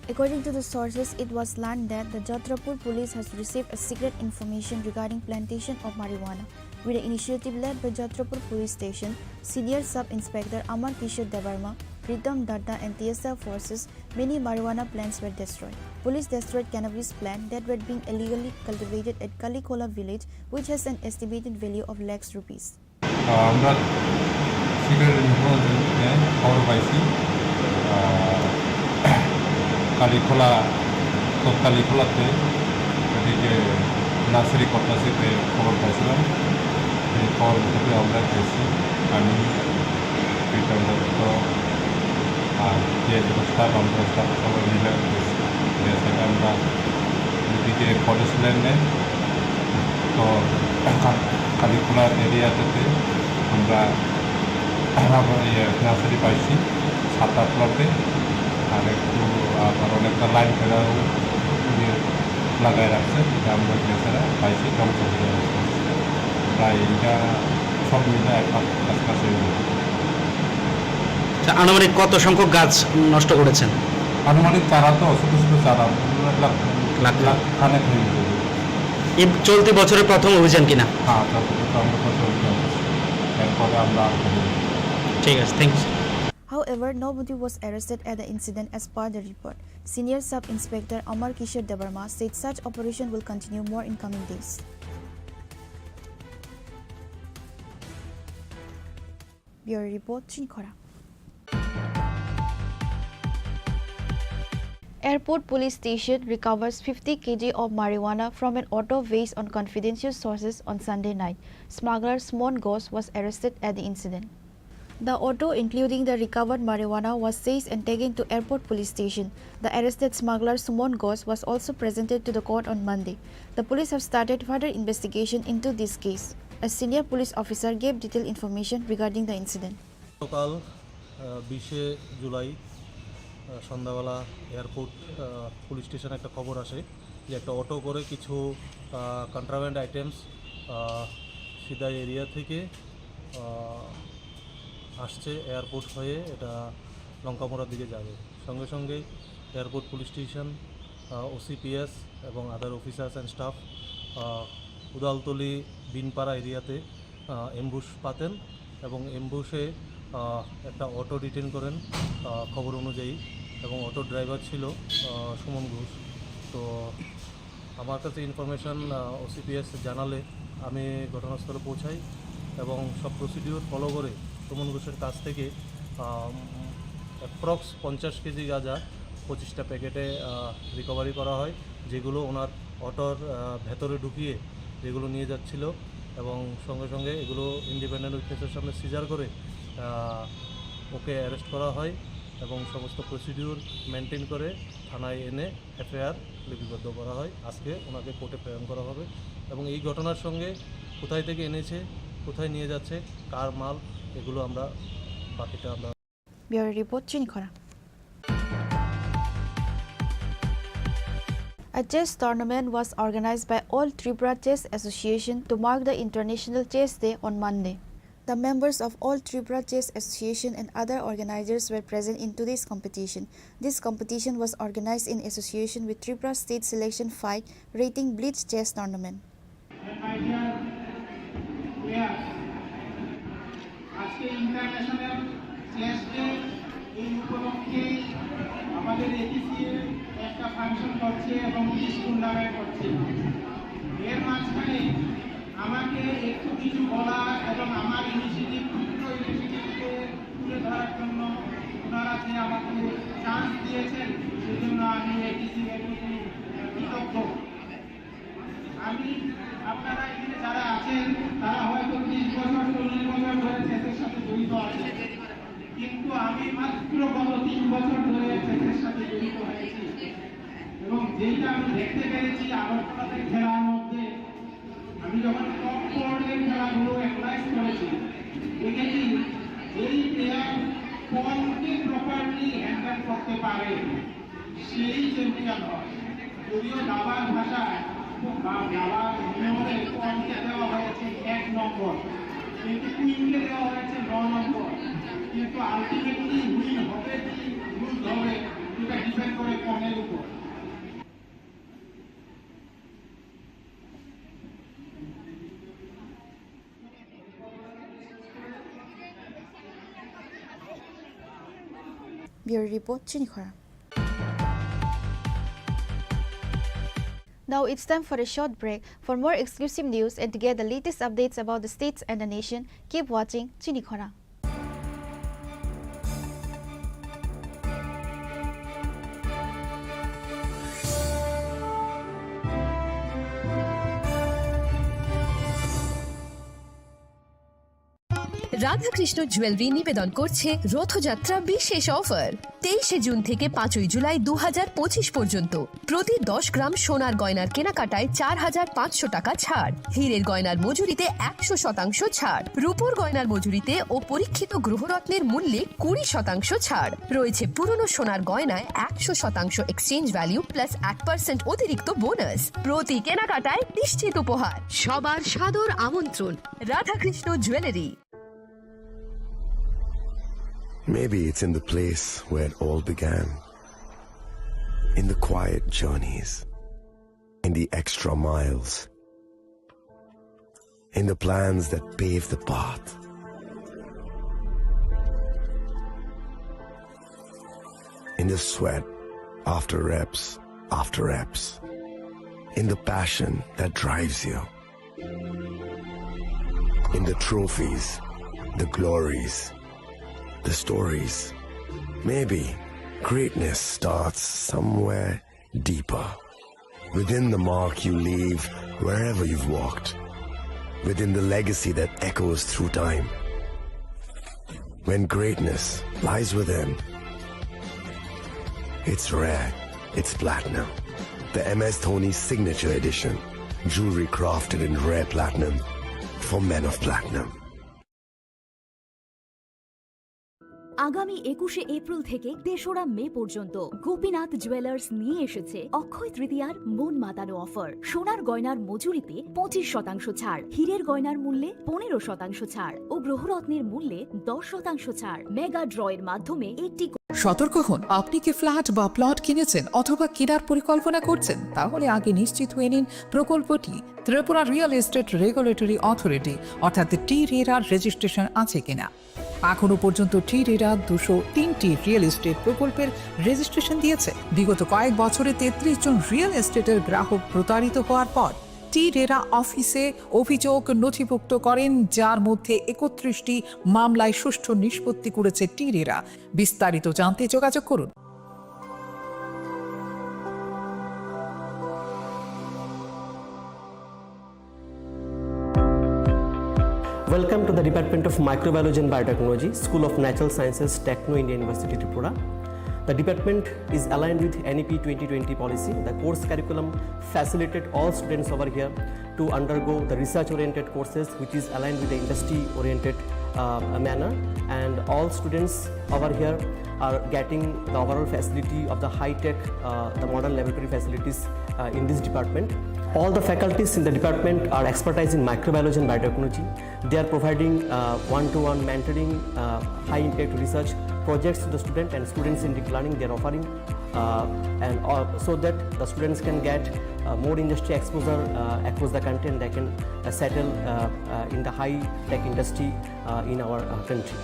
According to the sources, it was learned that the Jatrapur police has received a secret information regarding plantation of marijuana. With the initiative led by Jatrapur Police Station, Senior Sub Inspector Amar Kishore Debbarma, Pritam Datta and T S F forces, many marijuana plants were destroyed. Police destroyed cannabis plant that were being illegally cultivated at Kalikola village, which has an estimated value of lakhs rupees. আহ, আমরা সিক্রেট ইনফরমেশনে খবর পাইছি, আহ, কালীখোলা, তো কালীখোলাতে ওদিকে নার্সারি করতেছে, খবর পাইছিলাম। এই খবর থেকে আমরা গেছি, আমি, প্রীতম দত্ত, আর যে যত স্টাফ, আমরা স্টাফ সবাই মিলে গেছি। গিয়ে সেটা আমরা ওদিকে ফরেস্ট ল্যান্ডে, তো কা-, কালীখোলা এরিয়াটাতে আমরা আবার ইয়ে নার্সারি পাইছি সাত আট প্লটে, আর একটু আবার অনেকটা লাইন ফেরাও ইয়ে লাগাই রাখছে, যেটা আমরা গিয়ে সেটা পাইছি, ধ্বংস হয়ে গেছে। প্রায় এটা সব মিলে এক লাখ কাছাকাছি হয়ে যাবে। আচ্ছা, আনুমানিক কত সংখ্যক গাছ নষ্ট করেছেন? আনুমানিক চারা তো ছোট ছোট চারা, লাখ, লাখ। লাখ খানেক হয়ে যাবে। এই চলতি বছরের প্রথম অভিযান কিনা? হ্যাঁ, চলতি বছর আমরা প্রথম অভিযান করছি। এরপরে আমরা আর করবো না। ঠিক আছে, thank you. However, nobody was arrested at the incident as per the report. Senior Sub Inspector Amar Kishore Debbarma said such operation will continue more in coming days. Bureau Report, Chinikhora. Airport Police Station recovers fifty kilograms of marijuana from an auto based on confidential sources on Sunday night. Smuggler Suman Ghosh was arrested at the incident. The auto, including the recovered marijuana, was seized and taken to Airport Police Station. The arrested smuggler Suman Ghosh was also presented to the court on Monday. The police have started further investigation into this case. A senior police officer gave detailed information regarding the incident. গতকাল, আহ, বিশে জুলাই, আহ, সন্ধ্যাবেলা এয়ারপোর্ট, আহ, পুলিশ স্টেশনে একটা খবর আসে যে একটা অটো করে কিছু, আহ, কন্ট্রাব্যান্ড আইটেমস, আহ, সিদাই এরিয়া থেকে, আহ, আসছে এয়ারপোর্ট হয়ে, এটা লঙ্কামোড়ার দিকে যাবে। সঙ্গে সঙ্গে এয়ারপোর্ট পুলিশ স্টেশন, আহ, ওসিপিএস এবং আদার অফিসার্স অ্যান্ড স্টাফ, আহ, উদালতলি বিনপাড়া এরিয়াতে, আহ, অ্যাম্বুশ পাতেন এবং অ্যাম্বুশে, আহ, একটা অটো ডিটেন করেন, আহ, খবর অনুযায়ী, এবং অটো ড্রাইভার ছিল, আহ, সুমন ঘোষ। তো আমার কাছে ইনফরমেশন, আহ, ওসিপিএস জানালে আমি ঘটনাস্থলে পৌঁছাই এবং সব প্রসিডিউর ফলো করে সুমন ঘোষের কাছ থেকে, আহ, অ্যাপ্রক্স পঞ্চাশ কেজি গাঁজা পঁচিশটা প্যাকেটে, আহ, রিকভারি করা হয়, যেগুলো ওনার অটোর, আহ, ভেতরে ঢুকিয়ে যেগুলো নিয়ে যাচ্ছিল এবং সঙ্গে সঙ্গে এগুলো ইন্ডিপেন্ডেন্ট উইটনেসের সামনে সিজার করে, আহ, ওকে অ্যারেস্ট করা হয় এবং সমস্ত প্রসিডিউর মেনটেন করে থানায় এনে এফআইআর লিপিবদ্ধ করা হয়। আজকে ওনাকে কোর্টে প্রেরণ করা হবে এবং এই ঘটনার সঙ্গে কোথায় থেকে এনেছে, কোথায় নিয়ে যাচ্ছে, কার মাল, এগুলো আমরা বাকিটা আমরা Bureau Report, Chinikhora. A chess tournament was organized by All Tripura Chess Association to mark the International Chess Day on Monday. The members of All Tripura Chess Association and other organizers were present in today's competition. This competition was organized in association with Tripura State Selection five Rating Blitz Chess Tournament. And my dear players, আজকে international chess day, এই উপলক্ষে আমাদের এটিসিএ একটা ফাংশন করছে এবং quiz tournament করছে। এর মাঝখানে আমাকে একটু কিছু বলা এবং আমার ইনিশিয়েটিভ, ক্ষুদ্র ইনিশিয়েটিভকে তুলে ধরার জন্য ওনারা যে আমাকে চান্স দিয়েছেন, সেজন্য আমি এটিসিএর প্রতি কৃতজ্ঞ। আমি, আপনারা এখানে যারা আছেন, তারা হয়তো ত্রিশ বছর, চল্লিশ বছর ধরে চেসের সাথে জড়িত আছেন, কিন্তু আমি মাত্র গত তিন বছর ধরে চেসের সাথে জড়িত হয়েছি। এবং যেটা আমি দেখতে পেরেছি আগরতলাতে খেলার মধ্যে, আমি যখন টপ ফোর্ডের খেলাগুলো অ্যানালাইজ করেছি, দেখেছি যেই প্লেয়ার পনকে প্রপারলি হ্যান্ডেল করতে পারে, সেই চ্যাম্পিয়ন হয়। যদিও দাবার ভাষায়, বা দাবার নিয়মে পনকে দেওয়া হয়েছে এক নম্বর, কিন্তু কুইনকে দেওয়া হয়েছে ন নম্বর। কিন্তু আলটিমেটলি উইন হবে কি লুজ হবে, এটা ডিপেন্ড করে পনের উপর। Bureau Report, Chini Khorang. Now it's time for a short break. For more exclusive news and to get the latest updates about the states and the nation, keep watching Chini Khorang. Radhakrishna jewellery নিবেদন করছে রথযাত্রা বিশেষ অফার। তেইশে জুন থেকে পাঁচই জুলাই দু হাজার পঁচিশ পর্যন্ত প্রতি দশ গ্রাম সোনার গয়নার কেনাকাটায় চার হাজার পাঁচশো টাকা ছাড়, হীরের গয়নার মজুরিতে একশো শতাংশ ছাড়, রূপোর গয়নার মজুরিতে ও পরীক্ষিত গ্রহরত্নের মূল্যে কুড়ি শতাংশ ছাড়। রয়েছে পুরনো সোনার গয়নায় একশো শতাংশ এক্সচেঞ্জ ভ্যালু প্লাস এক পার্সেন্ট অতিরিক্ত বোনাস। প্রতি কেনাকাটায় নিশ্চিত উপহার। সবার সাদর আমন্ত্রণ Radhakrishna jewellery. Maybe it's in the place where it all began. In the quiet journeys. In the extra miles. In the plans that pave the path. In the sweat after reps after reps. In the passion that drives you. In the trophies, the glories, the stories. Maybe greatness starts somewhere deeper. Within the mark you leave wherever you've walked. Within the legacy that echoes through time. When greatness lies within, it's rare, it's platinum. The M S Dhoni Signature Edition. Jewelry crafted in rare platinum for men of platinum. আগামী একুশে এপ্রিল থেকে তেসরা মে পর্যন্ত গোপীনাথ জুয়েলার্স নিয়ে এসেছে অক্ষয় তৃতীয়ার মন মাতানো অফার। সোনার গয়নার মজুরিতে পঁচিশ শতাংশ ছাড়, হীরের গয়নার মূল্যে পনেরো শতাংশ ছাড় ও গ্রহরত্নের মূল্যে দশ শতাংশ ছাড়। মেগা ড্রয়ের মাধ্যমে একটি সতর্ক হন, আপনি কি ফ্ল্যাট বা প্লট কিনেছেন অথবা কেনার পরিকল্পনা করছেন? তাহলে আগে নিশ্চিত হয়ে নিন প্রকল্পটি Tripura real estate regulatory authority অর্থাৎ টি রেরার রেজিস্ট্রেশন আছে কিনা। এখনো পর্যন্ত টি রেরা দুশো তিনটি রিয়েল এস্টেট প্রকল্পের রেজিস্ট্রেশন দিয়েছে। বিগত কয়েক বছরে তেত্রিশ জন রিয়েল এস্টেটের গ্রাহক প্রতারিত হওয়ার পর টি রেরা অফিসে অভিযোগ নথিভুক্ত করেন, যার মধ্যে একত্রিশটি মামলায় সুষ্ঠু নিষ্পত্তি করেছে টি রেরা। বিস্তারিত জানতে যোগাযোগ করুন। Welcome to the Department of Microbiology and Biotechnology, School of Natural Sciences, Techno India University, Tripura. The department is aligned with N E P twenty twenty policy. The course curriculum facilitate all students over here to undergo the research-oriented courses, which is aligned with the industry-oriented, uh, manner. And all students over here are getting the overall facility of the high-tech, uh, the modern laboratory facilities, uh, in this department. All the faculties in the department are expertise in microbiology and biotechnology. They are providing, uh, one-to-one mentoring, uh, high-impact research projects to the student and students in deep learning. They are offering, uh, and, uh, so that the students can get, uh, more industry exposure, uh, across the country, and they can, uh, settle, uh, uh, in the high-tech industry, uh, in our, uh, country.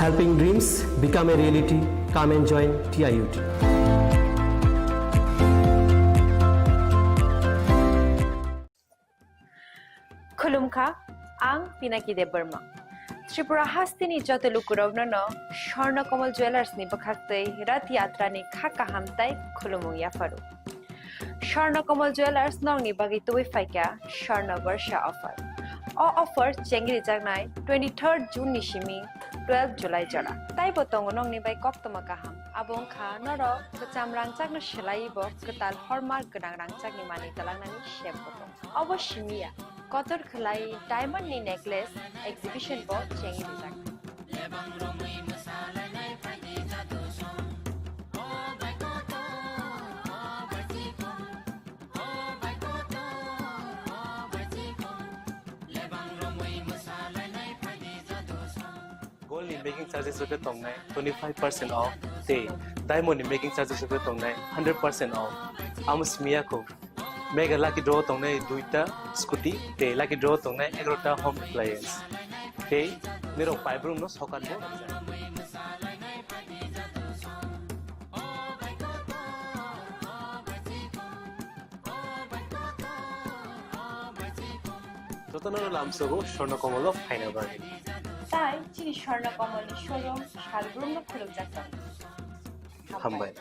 Helping dreams become a reality. Come and join T I U T. Khulumkha, ang Pinaki Debbarma. Tripura hasteni joto lukurokno no Swarna Kamal Jewellers ni bwkhaktwi Rath Yatra ni kha kaham tai khulumung yapharu. Swarna Kamal Jewellers nokni bagwi tubui phaikha Swarna Barsha offer. O offer chengri jaknai twenty-third June ni simi twelve July jora. Taibo tongo nokni bai koktwma kaham. Abo wngkha norok kwcham rangchakno swlaiwi bo kwtal hallmark gwnang rangchakni manwi twlangnani sep bo tongo. Obo simi ya, kotor khwlai diamond ni necklace exhibition bo chengwi rijak. Gold ni making charges rok khe tongnai twenty five percent off, tei diamond ni making charges rok khe tongnai hundred percent off. Amo simi ya kho. Mega lucky draw tongnai duita scooty, tei lucky draw tongnai egarota home appliance. Tei nirok paibrumno sokat bo. Jotono lamsogo Swarna Komolo phaina bagwi. Tai chini Swarna Komolni showroom salbrumno khulukjak tongo. Hambai.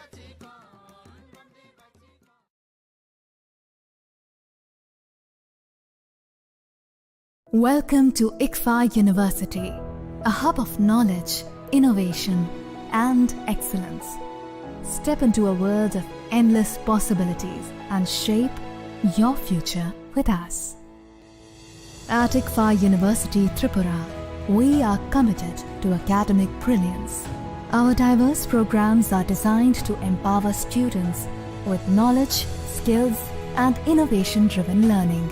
Welcome to ICFAI University, a hub of knowledge, innovation, and excellence. Step into a world of endless possibilities and shape your future with us. At ICFAI University Tripura, we are committed to academic brilliance. Our diverse programs are designed to empower students with knowledge, skills, and innovation-driven learning,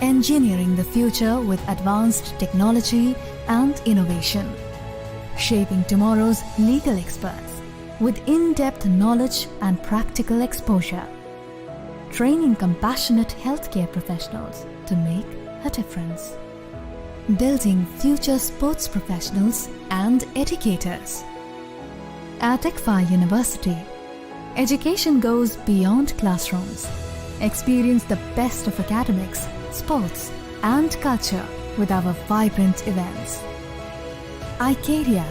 engineering the future with advanced technology and innovation, shaping tomorrow's legal experts with in-depth knowledge and practical exposure, training compassionate healthcare professionals to make a difference, building future sports professionals and educators. At ICFAI University, education goes beyond classrooms. Experience the best of academics, sports, and culture with our vibrant events. Icaria,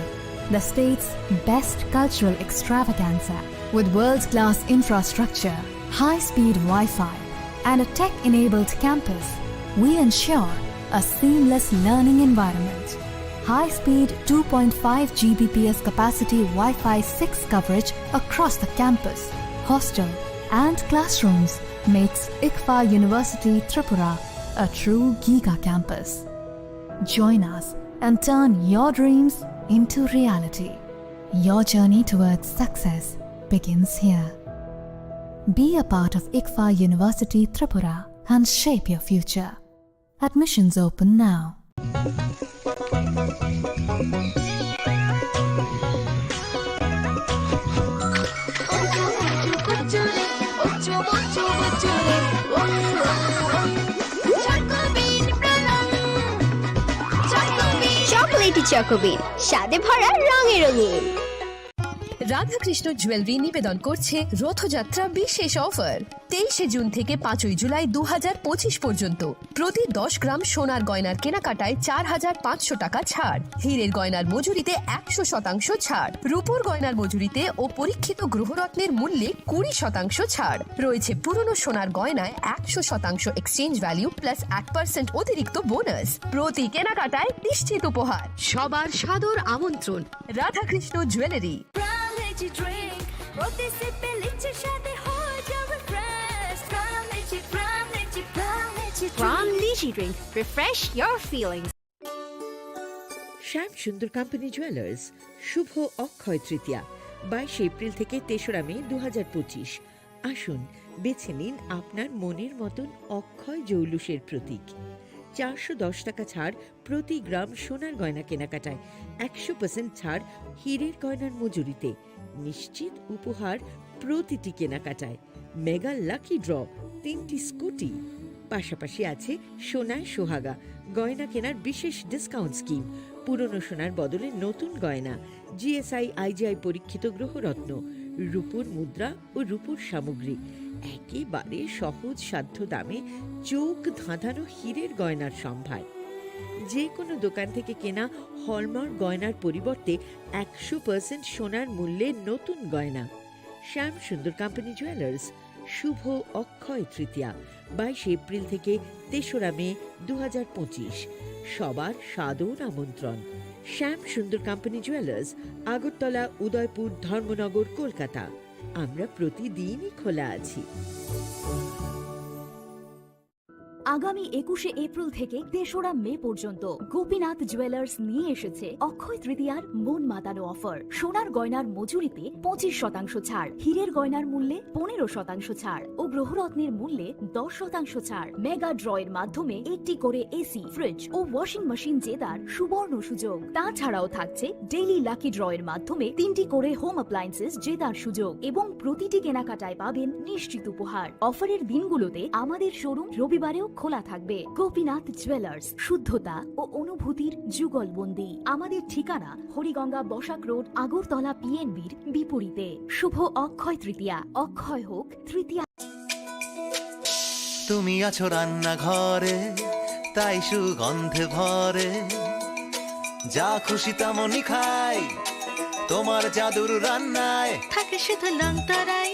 the state's best cultural extravaganza. With world-class infrastructure, high-speed Wi-Fi, and a tech-enabled campus, we ensure a seamless learning environment. High-speed two point five G B P S capacity Wi-Fi six coverage across the campus, hostel, and classrooms makes ICFAI University Tripura a true giga campus. Join us and turn your dreams into reality. Your journey towards success begins here. Be a part of ICFAI University Tripura and shape your future. Admissions open now. Chocolatey চকোবিন, স্বাদে ভরা, রঙে রঙিন। Radhakrishna jewellery নিবেদন করছে রথযাত্রা বিশেষ অফার। তেইশে জুন থেকে পাঁচই জুলাই দু হাজার পঁচিশ পর্যন্ত প্রতি দশ গ্রাম সোনার গয়নার কেনাকাটায় চার হাজার পাঁচশো টাকা ছাড়, হীরের গয়নার মজুরিতে একশো শতাংশ ছাড়, রূপোর গয়নার মজুরিতে ও পরীক্ষিত গ্রহরত্নের মূল্যে কুড়ি শতাংশ ছাড় রয়েছে। পুরনো সোনার গয়নায় একশো শতাংশ এক্সচেঞ্জ ভ্যালু প্লাস এক পার্সেন্ট অতিরিক্ত বোনাস। প্রতি কেনাকাটায় নিশ্চিত উপহার। সবার সাদর আমন্ত্রণ। Radhakrishna jewellery. Pram Lychee Drink, প্রতি সিপে লিচির স্বাদে হয়ে যাও refresh. Pram Lychee, Pram Lychee, Pram Lychee Drink। Pram Lychee Drink, refresh your feelings। শ্যাম সুন্দর কোম্পানি জুয়েলার্স, শুভ অক্ষয় তৃতীয়া, বাইশে এপ্রিল থেকে তেসরা মে দু হাজার পঁচিশ। আসুন, বেছে নিন আপনার মনের মতন অক্ষয় জৌলুসের প্রতীক। চারশো দশ টাকা ছাড় প্রতি গ্রাম সোনার গয়না কেনাকাটায়, একশো পার্সেন্ট ছাড় হীরের গয়নার মজুরিতে, নিশ্চিত উপহার প্রতিটি কেনাকাটায়, মেগা লাকি ড্র, তিনটি স্কুটি, পাশাপাশি আছে সোনায় সোহাগা গয়না কেনার বিশেষ ডিসকাউন্ট স্কিম, পুরনো সোনার বদলে নতুন গয়না, জিএসআই আইজিআই পরীক্ষিত গ্রহরত্ন, রূপোর মুদ্রা ও রূপোর সামগ্রী, একেবারে সহজ সাধ্য দামে চোখ ধাঁধানো হীরের গয়নার সম্ভার। যে কোনো দোকান থেকে কেনা হলমার্ক গয়নার পরিবর্তে একশো পার্সেন্ট সোনার মূল্যে নতুন গয়না। শ্যাম সুন্দর কোম্পানি জুয়েলার্স, শুভ অক্ষয় তৃতীয়া, বাইশে এপ্রিল থেকে তেসরা মে দু হাজার পঁচিশ। সবার সাদর আমন্ত্রণ। শ্যাম সুন্দর কোম্পানি জুয়েলার্স, আগরতলা, উদয়পুর, ধর্মনগর, কলকাতা। আমরা প্রতিদিনই খোলা আছি। আগামী একুশে এপ্রিল থেকে তেসরা মে পর্যন্ত গোপীনাথ জুয়েলার্স নিয়ে এসেছে অক্ষয় তৃতীয়ার মন মাতানো অফার। সোনার গয়নার মজুরিতে পঁচিশ শতাংশ ছাড়, হীরের গয়নার মূল্যে পনেরো শতাংশ ছাড় ও গ্রহরত্নের মূল্যে দশ শতাংশ ছাড়। মেগা ড্র এর মাধ্যমে একটি করে এসি, ফ্রিজ ও ওয়াশিং মেশিন জেতার সুবর্ণ সুযোগ। তাছাড়াও থাকছে ডেইলি লাকি ড্র এর মাধ্যমে তিনটি করে হোম অ্যাপ্লায়েন্সেস জেতার সুযোগ এবং প্রতিটি কেনাকাটায় পাবেন নিশ্চিত উপহার। অফারের দিনগুলোতে আমাদের শোরুম রবিবারেও খোলা থাকবে। গোপীনাথ জুয়েলার্স, শুদ্ধতা ও অনুভূতির যুগলবন্দি। আমাদের ঠিকানা হরিগঙ্গা বসাক রোড, আগরতলা পিএনবির বিপরীতে। শুভ অক্ষয় তৃতীয়া, অক্ষয় হোক তৃতীয়া। তুমি আছো রান্নাঘরে, তাই সুগন্ধে ভরে, যা খুশি তেমনই খাই। তোমার জাদুর রান্নায় থাকে শুধু লং তরাই,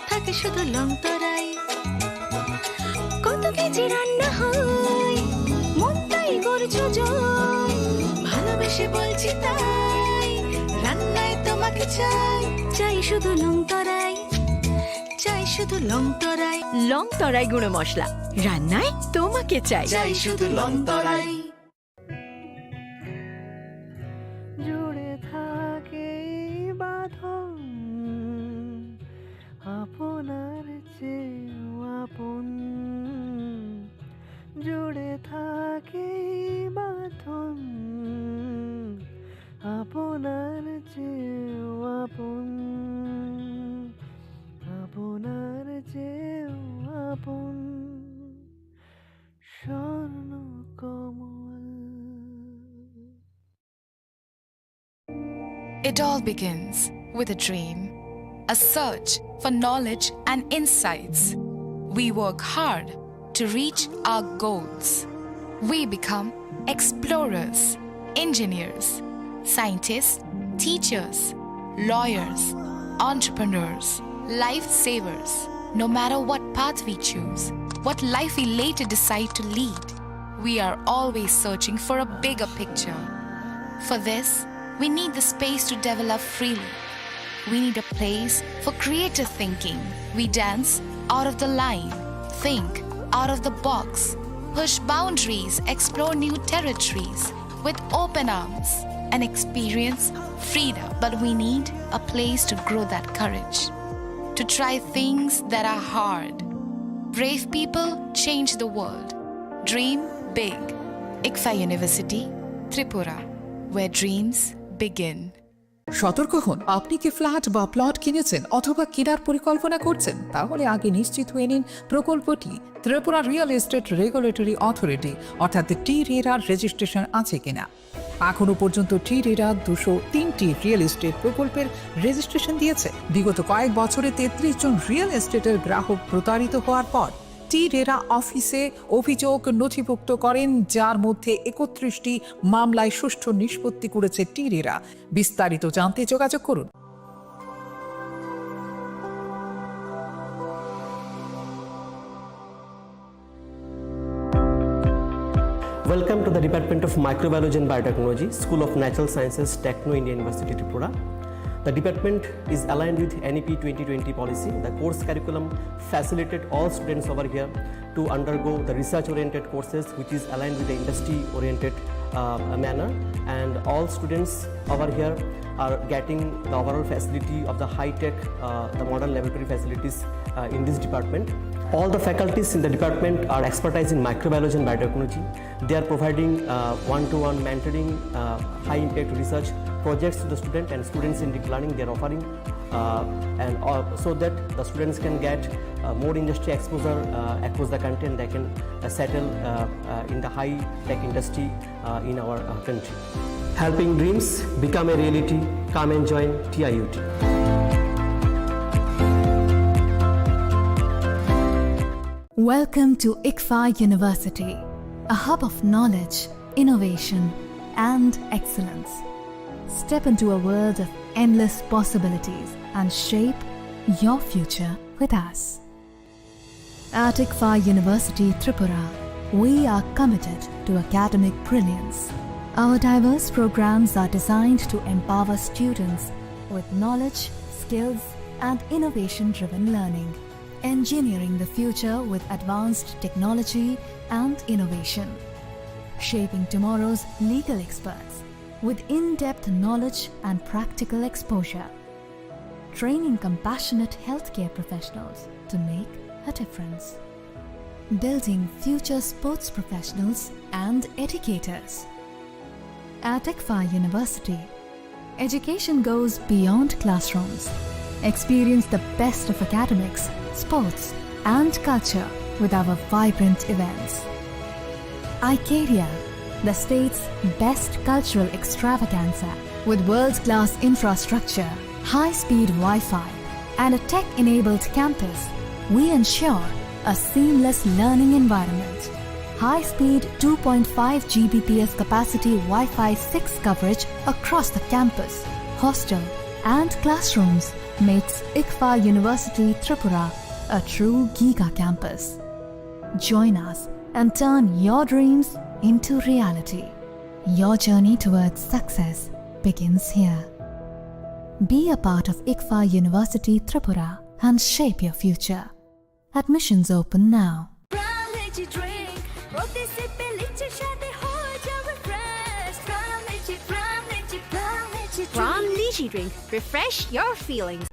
থাকে শুধু লং তরাই। কত কেজি রান্না হয়, মন তাই করছো জয়। ভালোবেসে বলছি তাই, রান্নায় তোমাকে চাই, চাই শুধু লং তরাই, চাই শুধু লং তরাই। লং তরাই গুঁড়ো মশলা, রান্নায় তোমাকে চাই। চাই শুধু লং তরাই। জুড়ে থাকে এই বাঁধন আপনার চেয়েও আপন। জুড়ে থাকে এই বাঁধন আপনার চেয়েও আপন, আপনার চেয়েও আপন। স্বর্ণ কমল। It all begins with a dream, a search for knowledge and insights. We work hard to reach our goals. We become explorers, engineers, scientists, teachers, lawyers, entrepreneurs, lifesavers. No matter what path we choose, what life we later decide to lead, we are always searching for a bigger picture. For this, we need the space to develop freely. We need a place for creative thinking. We dance out of the line, think out of the box, push boundaries, explore new territories with open arms and experience freedom. But we need a place to grow that courage, to try things that are hard. Brave people change the world. Dream big. ICFAI University, Tripura, where dreams begin. সতর্ক হন, আপনি কি ফ্ল্যাট বা প্লট কিনেছেন অথবা কেনার পরিকল্পনা করছেন? তাহলে আগে নিশ্চিত হয়ে নিন প্রকল্পটি Tripura real estate regulatory authority অর্থাৎ টি রেরার রেজিস্ট্রেশন আছে কিনা। এখনও পর্যন্ত টি রেরা দুশো তিনটি রিয়েল এস্টেট প্রকল্পের রেজিস্ট্রেশন দিয়েছে। বিগত কয়েক বছরে তেত্রিশ জন রিয়েল এস্টেটের গ্রাহক প্রতারিত হওয়ার পর টি রেরা অফিসে অভিযোগ নথিভুক্ত করেন, যার মধ্যে একত্রিশটি মামলায় সুষ্ঠু নিষ্পত্তি করেছে টি রেরা। বিস্তারিত জানতে যোগাযোগ করুন। Welcome to the Department of Microbiology and Biotechnology, School of Natural Sciences, Techno India University, Tripura. The department is aligned with N E P twenty twenty policy. The course curriculum facilitate all students over here to undergo the research-oriented courses, which is aligned with the industry-oriented, uh, manner. And all students over here are getting the overall facility of the high-tech, uh, the modern laboratory facilities, uh, in this department. All the faculties in the department are expertise in microbiology and biotechnology. They are providing, uh, one-to-one mentoring, uh, high-impact research projects to the student and students-centric learning they are offering, uh, and, uh, so that the students can get, uh, more industry exposure, uh, across the country, and they can, uh, settle, uh, uh, in the high-tech industry, uh, in our, uh, country. Helping dreams become a reality. Come and join T I U T. Welcome to ICFAI University, a hub of knowledge, innovation, and excellence. Step into a world of endless possibilities and shape your future with us. At ICFAI University Tripura, we are committed to academic brilliance. Our diverse programs are designed to empower students with knowledge, skills, and innovation-driven learning. Engineering the future with advanced technology and innovation. Shaping tomorrow's legal experts with in-depth knowledge and practical exposure. Training compassionate healthcare professionals to make a difference. Building future sports professionals and educators. At ICFAI University, education goes beyond classrooms. Experience the best of academics, sports, and culture with our vibrant events. Icaria, the state's best cultural extravaganza, with world-class infrastructure, high-speed Wi-Fi, and a tech-enabled campus, we ensure a seamless learning environment. High-speed two point five G B P S capacity Wi-Fi six coverage across the campus, hostel, and classrooms makes ICFAR University Tripura a true giga campus. Join us and turn your dreams into reality. Your journey towards success begins here. Be a part of ICFAR University Tripura and shape your future. Admissions open now. Prime Lychee drink, প্রতি সিপে লিচির স্বাদে হয়ে যাবে fresh। Prime Lychee, Prime Lychee, Prime Lychee drink। Prime Lychee drink, refresh your feelings।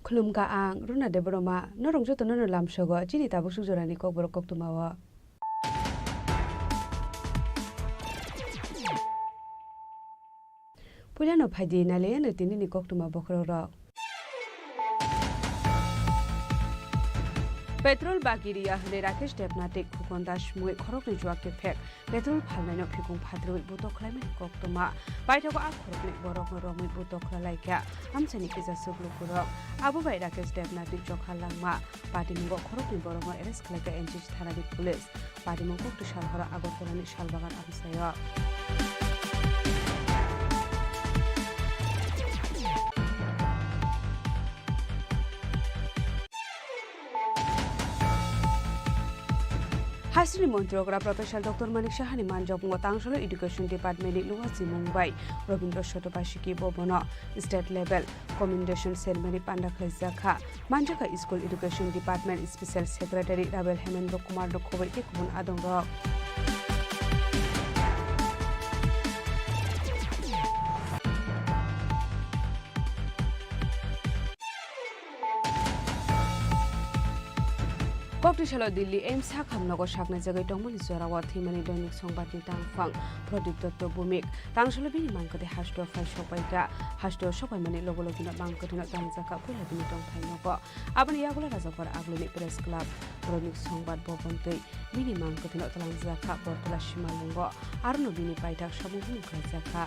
Khulumkha ang Runa Debbarma, norok jotono no lamsogo chini tabuk suk jorani kokborok koktwma o. Puilano phaidi nailaiano tinini koktwma bokhorok rok. Petrol bagi riya hwnwi Rakesh Debnath tei Khukon Das mui khoroknwi chuak kephek. Petrol phalnaino phikung phatrwi butok khlaimani koktwma. Paithago a khoroknwi borokno romwi butok khlalaikha amchaini kisa suk lukurok. Abo bai Rakesh Debnathni chokha langma patimungo khoroknwi borokno arrest khlaikha N C C thanani police. Patimung koktwisa horo Agartalani Salbagan amchaio. Haisini montrogra Professor Doctor Manik Sahani manjokmungo tangsalo Education Department ni luwa chimung bai Robindra Sotobasiki bo bono state level commendation ceremony panda khlaijak kha. Manjakha School Education Department Special Secretary Rabel Hemendra Kumar no khoboi tei kubun adongrok. Koktisalo Delhi AIIMS hakham nogo saknai jagwi tongmani jorao thwimani Doinik Songbatni tangphang Pradip Dotto Bhumik. Tangsalo bini mangkwthwi hasteo phai sokpaikha. Hasteo sokpaimani logo logino mangkwthwino tangjakha puila bini tongthai nogo. Aboni yagulo Rajakbar Agulini Press Club, Doinik Songbat Bhavan twi bini mangkwthwino twlangjakha Bortola Simalungo, arono bini paithak samung hwnwi khlaijakha.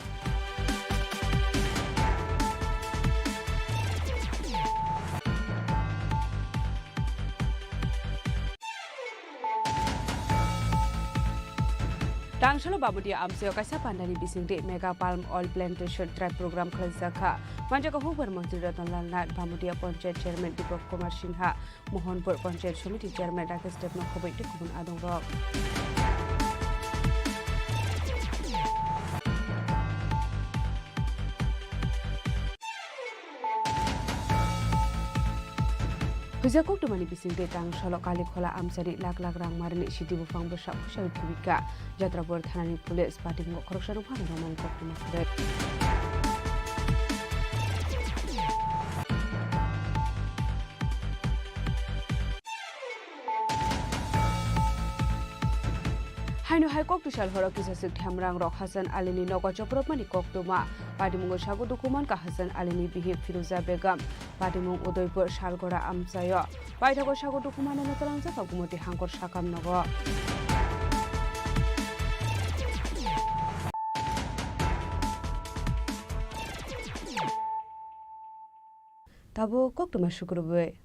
Tangsalo Bamudia amchaio kaisa pandani bisingtwi Mega Palm Oil Plantation Drive program khlaijak kha. Manjakha hukbar montri Ratan Lal Nath, Bamudia Panchayat Chairman Deepak Kumar Singha, Mohanpur Panchayat Samiti Chairman Rakesh Debno khoboi tei kubun adongrok. Huijak koktwmani bisingtwi Tangsalo Kalikhola amchani lakh lakh rang marini sidi buphang bwsa phusawi thwikha. Jatrapur thanani police patimung khoroksa nokphano romani koktwma kwrwi. Haino hai koktwsal horo kisaswk themrang rok Hasan Alini nogo chopropmani koktwma. Patimungo sago dukhu mankha Hasan Alini bihik Firuza Begum. Patimung Udaipur Salgora amchaio. Paithago sago dukhu manano twlangjakha Gumoti Hangkor sakam nogo. Tabuk koktwma sukrubwi.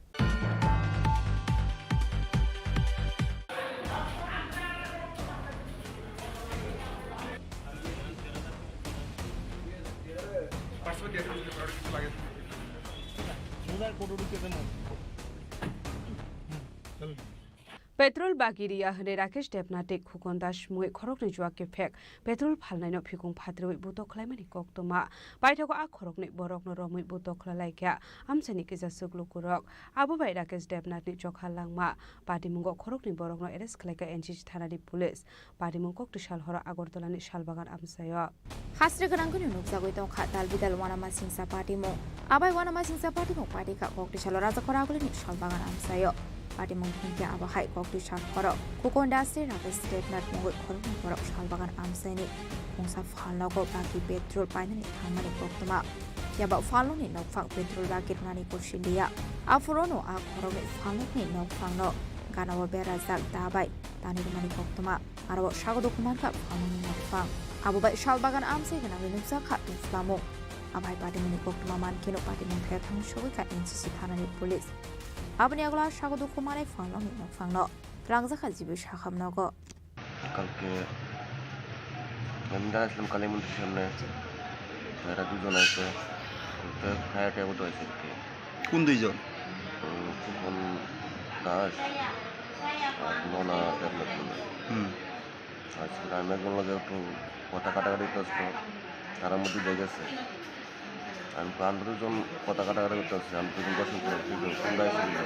Petrol bagi riya hwnwi Rakesh Debnath tei Khukon Das mungwi khoroknwi juak kephek petrol phalnaino phikung phatrwi butok khlaimani koktwma. Paithago a khoroknwi borokno romwi butok khlailaikha amchaini kisa swk lukurok. Abo bai Rakesh Debnathni chokha langma patimungo khoroknwi borokno arrest khlaikha N C C thanani police. Patimung koktwi sal horo Agartalani Salbagan amchaio. Khasri gwnangkhe nukjagwi tongkha dal bidal uanamasingcha patimung. Abai uanamasingcha patimung patikha koktwi salo Rajakhor Agulini Salbagan amchaio. Patimung hinkhe abo hai koktwi sal horo Khukon Das tei Rakesh Debnath mungwi khoroknwi borok Salbagan amchaini mungsa phalnogo bagi petrol painani thangmani koktwma. Phiya ba phalnokni nokphang petrol bagi rwnani kosi liya. Aphuru no a khoroknwi phalnokni nokphangno ganao berajak da bai tani rwmani koktwma. Aro o sago dukhu mankha phalnokni nokphang. Abo bai Salbagan amchai gwnangwi nukjakha tubslamung. Abo hai patimungni koktwma mankheno patimung thaya thangwi sogwikha N C C thanani police. Aboni yagulo a sago dukhu manai phalnokni nokphangno twlangjakha G B sakhamnogo. কালকে আমি দাঁড়াইছিলাম কালী মন্দির সামনে, এরা দুজন আছে, তো ফায়ার ট্যাবও তো আছে আর কি। কোন দুইজন? উম, ফুকন দাস আর মনা দেবনাথ মন্ডল। হুম। আচ্ছা, আমি একজন লগে একটু কথা কাটাকাটি করতো, তার মধ্যে দিয়ে গেছে। আমি তো আন্দোলন জন কথা কাটাকাটি করতে আসছি, আমি দুজন দর্শন করে, কিন্তু কোন দায় ছিল?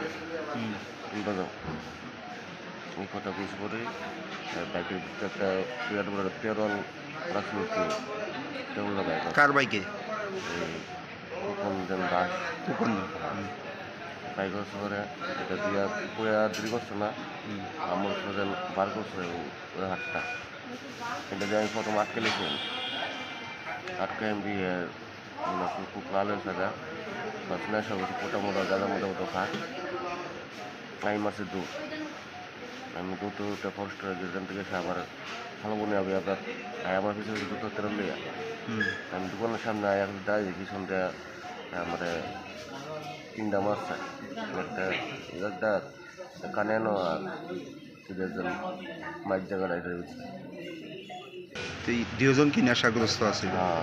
হুম। কোনটা যাও? এই কথা বুঝ করে, আহ, বাইকের ভিতরে একটা বিরাট বড় তেরো রাখছিল কি? তেরো লাগায়। কার বাইকে? এই ফুকন দেব দাস। ফুকন দেব। হুম। বাইক হচ্ছে করে, এটা দিয়ে পুরা দীর্ঘ হচ্ছে না। হুম। আমার হচ্ছে বার করছে ওই, ওই হাতটা। এটা দিয়ে আমি প্রথম আটকে লেছি। আটকে আমি দিয়ে, আমরা খুব, খুব ভালো হয়েছে গা। বাস না সব কিছু মোটা মোটা, গাদা মোটা মোটা খা। আমি মাসে দু। আমি দুটো উঠে কষ্ট হয়ে গেছে, এখান থেকে এসে আবার ভালো মনে হবে আপনার। আর আমার পিছনে দুটো তেরো লিয়া। হুম। আমি দোকানের সামনে আয়া এখন দাঁড়িয়ে দেখি সন্ধ্যা, আমাদের তিনটা মাছ চাই। একটা, একটা কানে নো আর সুদের জন্য মাছ জায়গা নাই রয়েছে। তো এই দুজন কি নেশাগ্রস্ত আছিল? হ্যাঁ,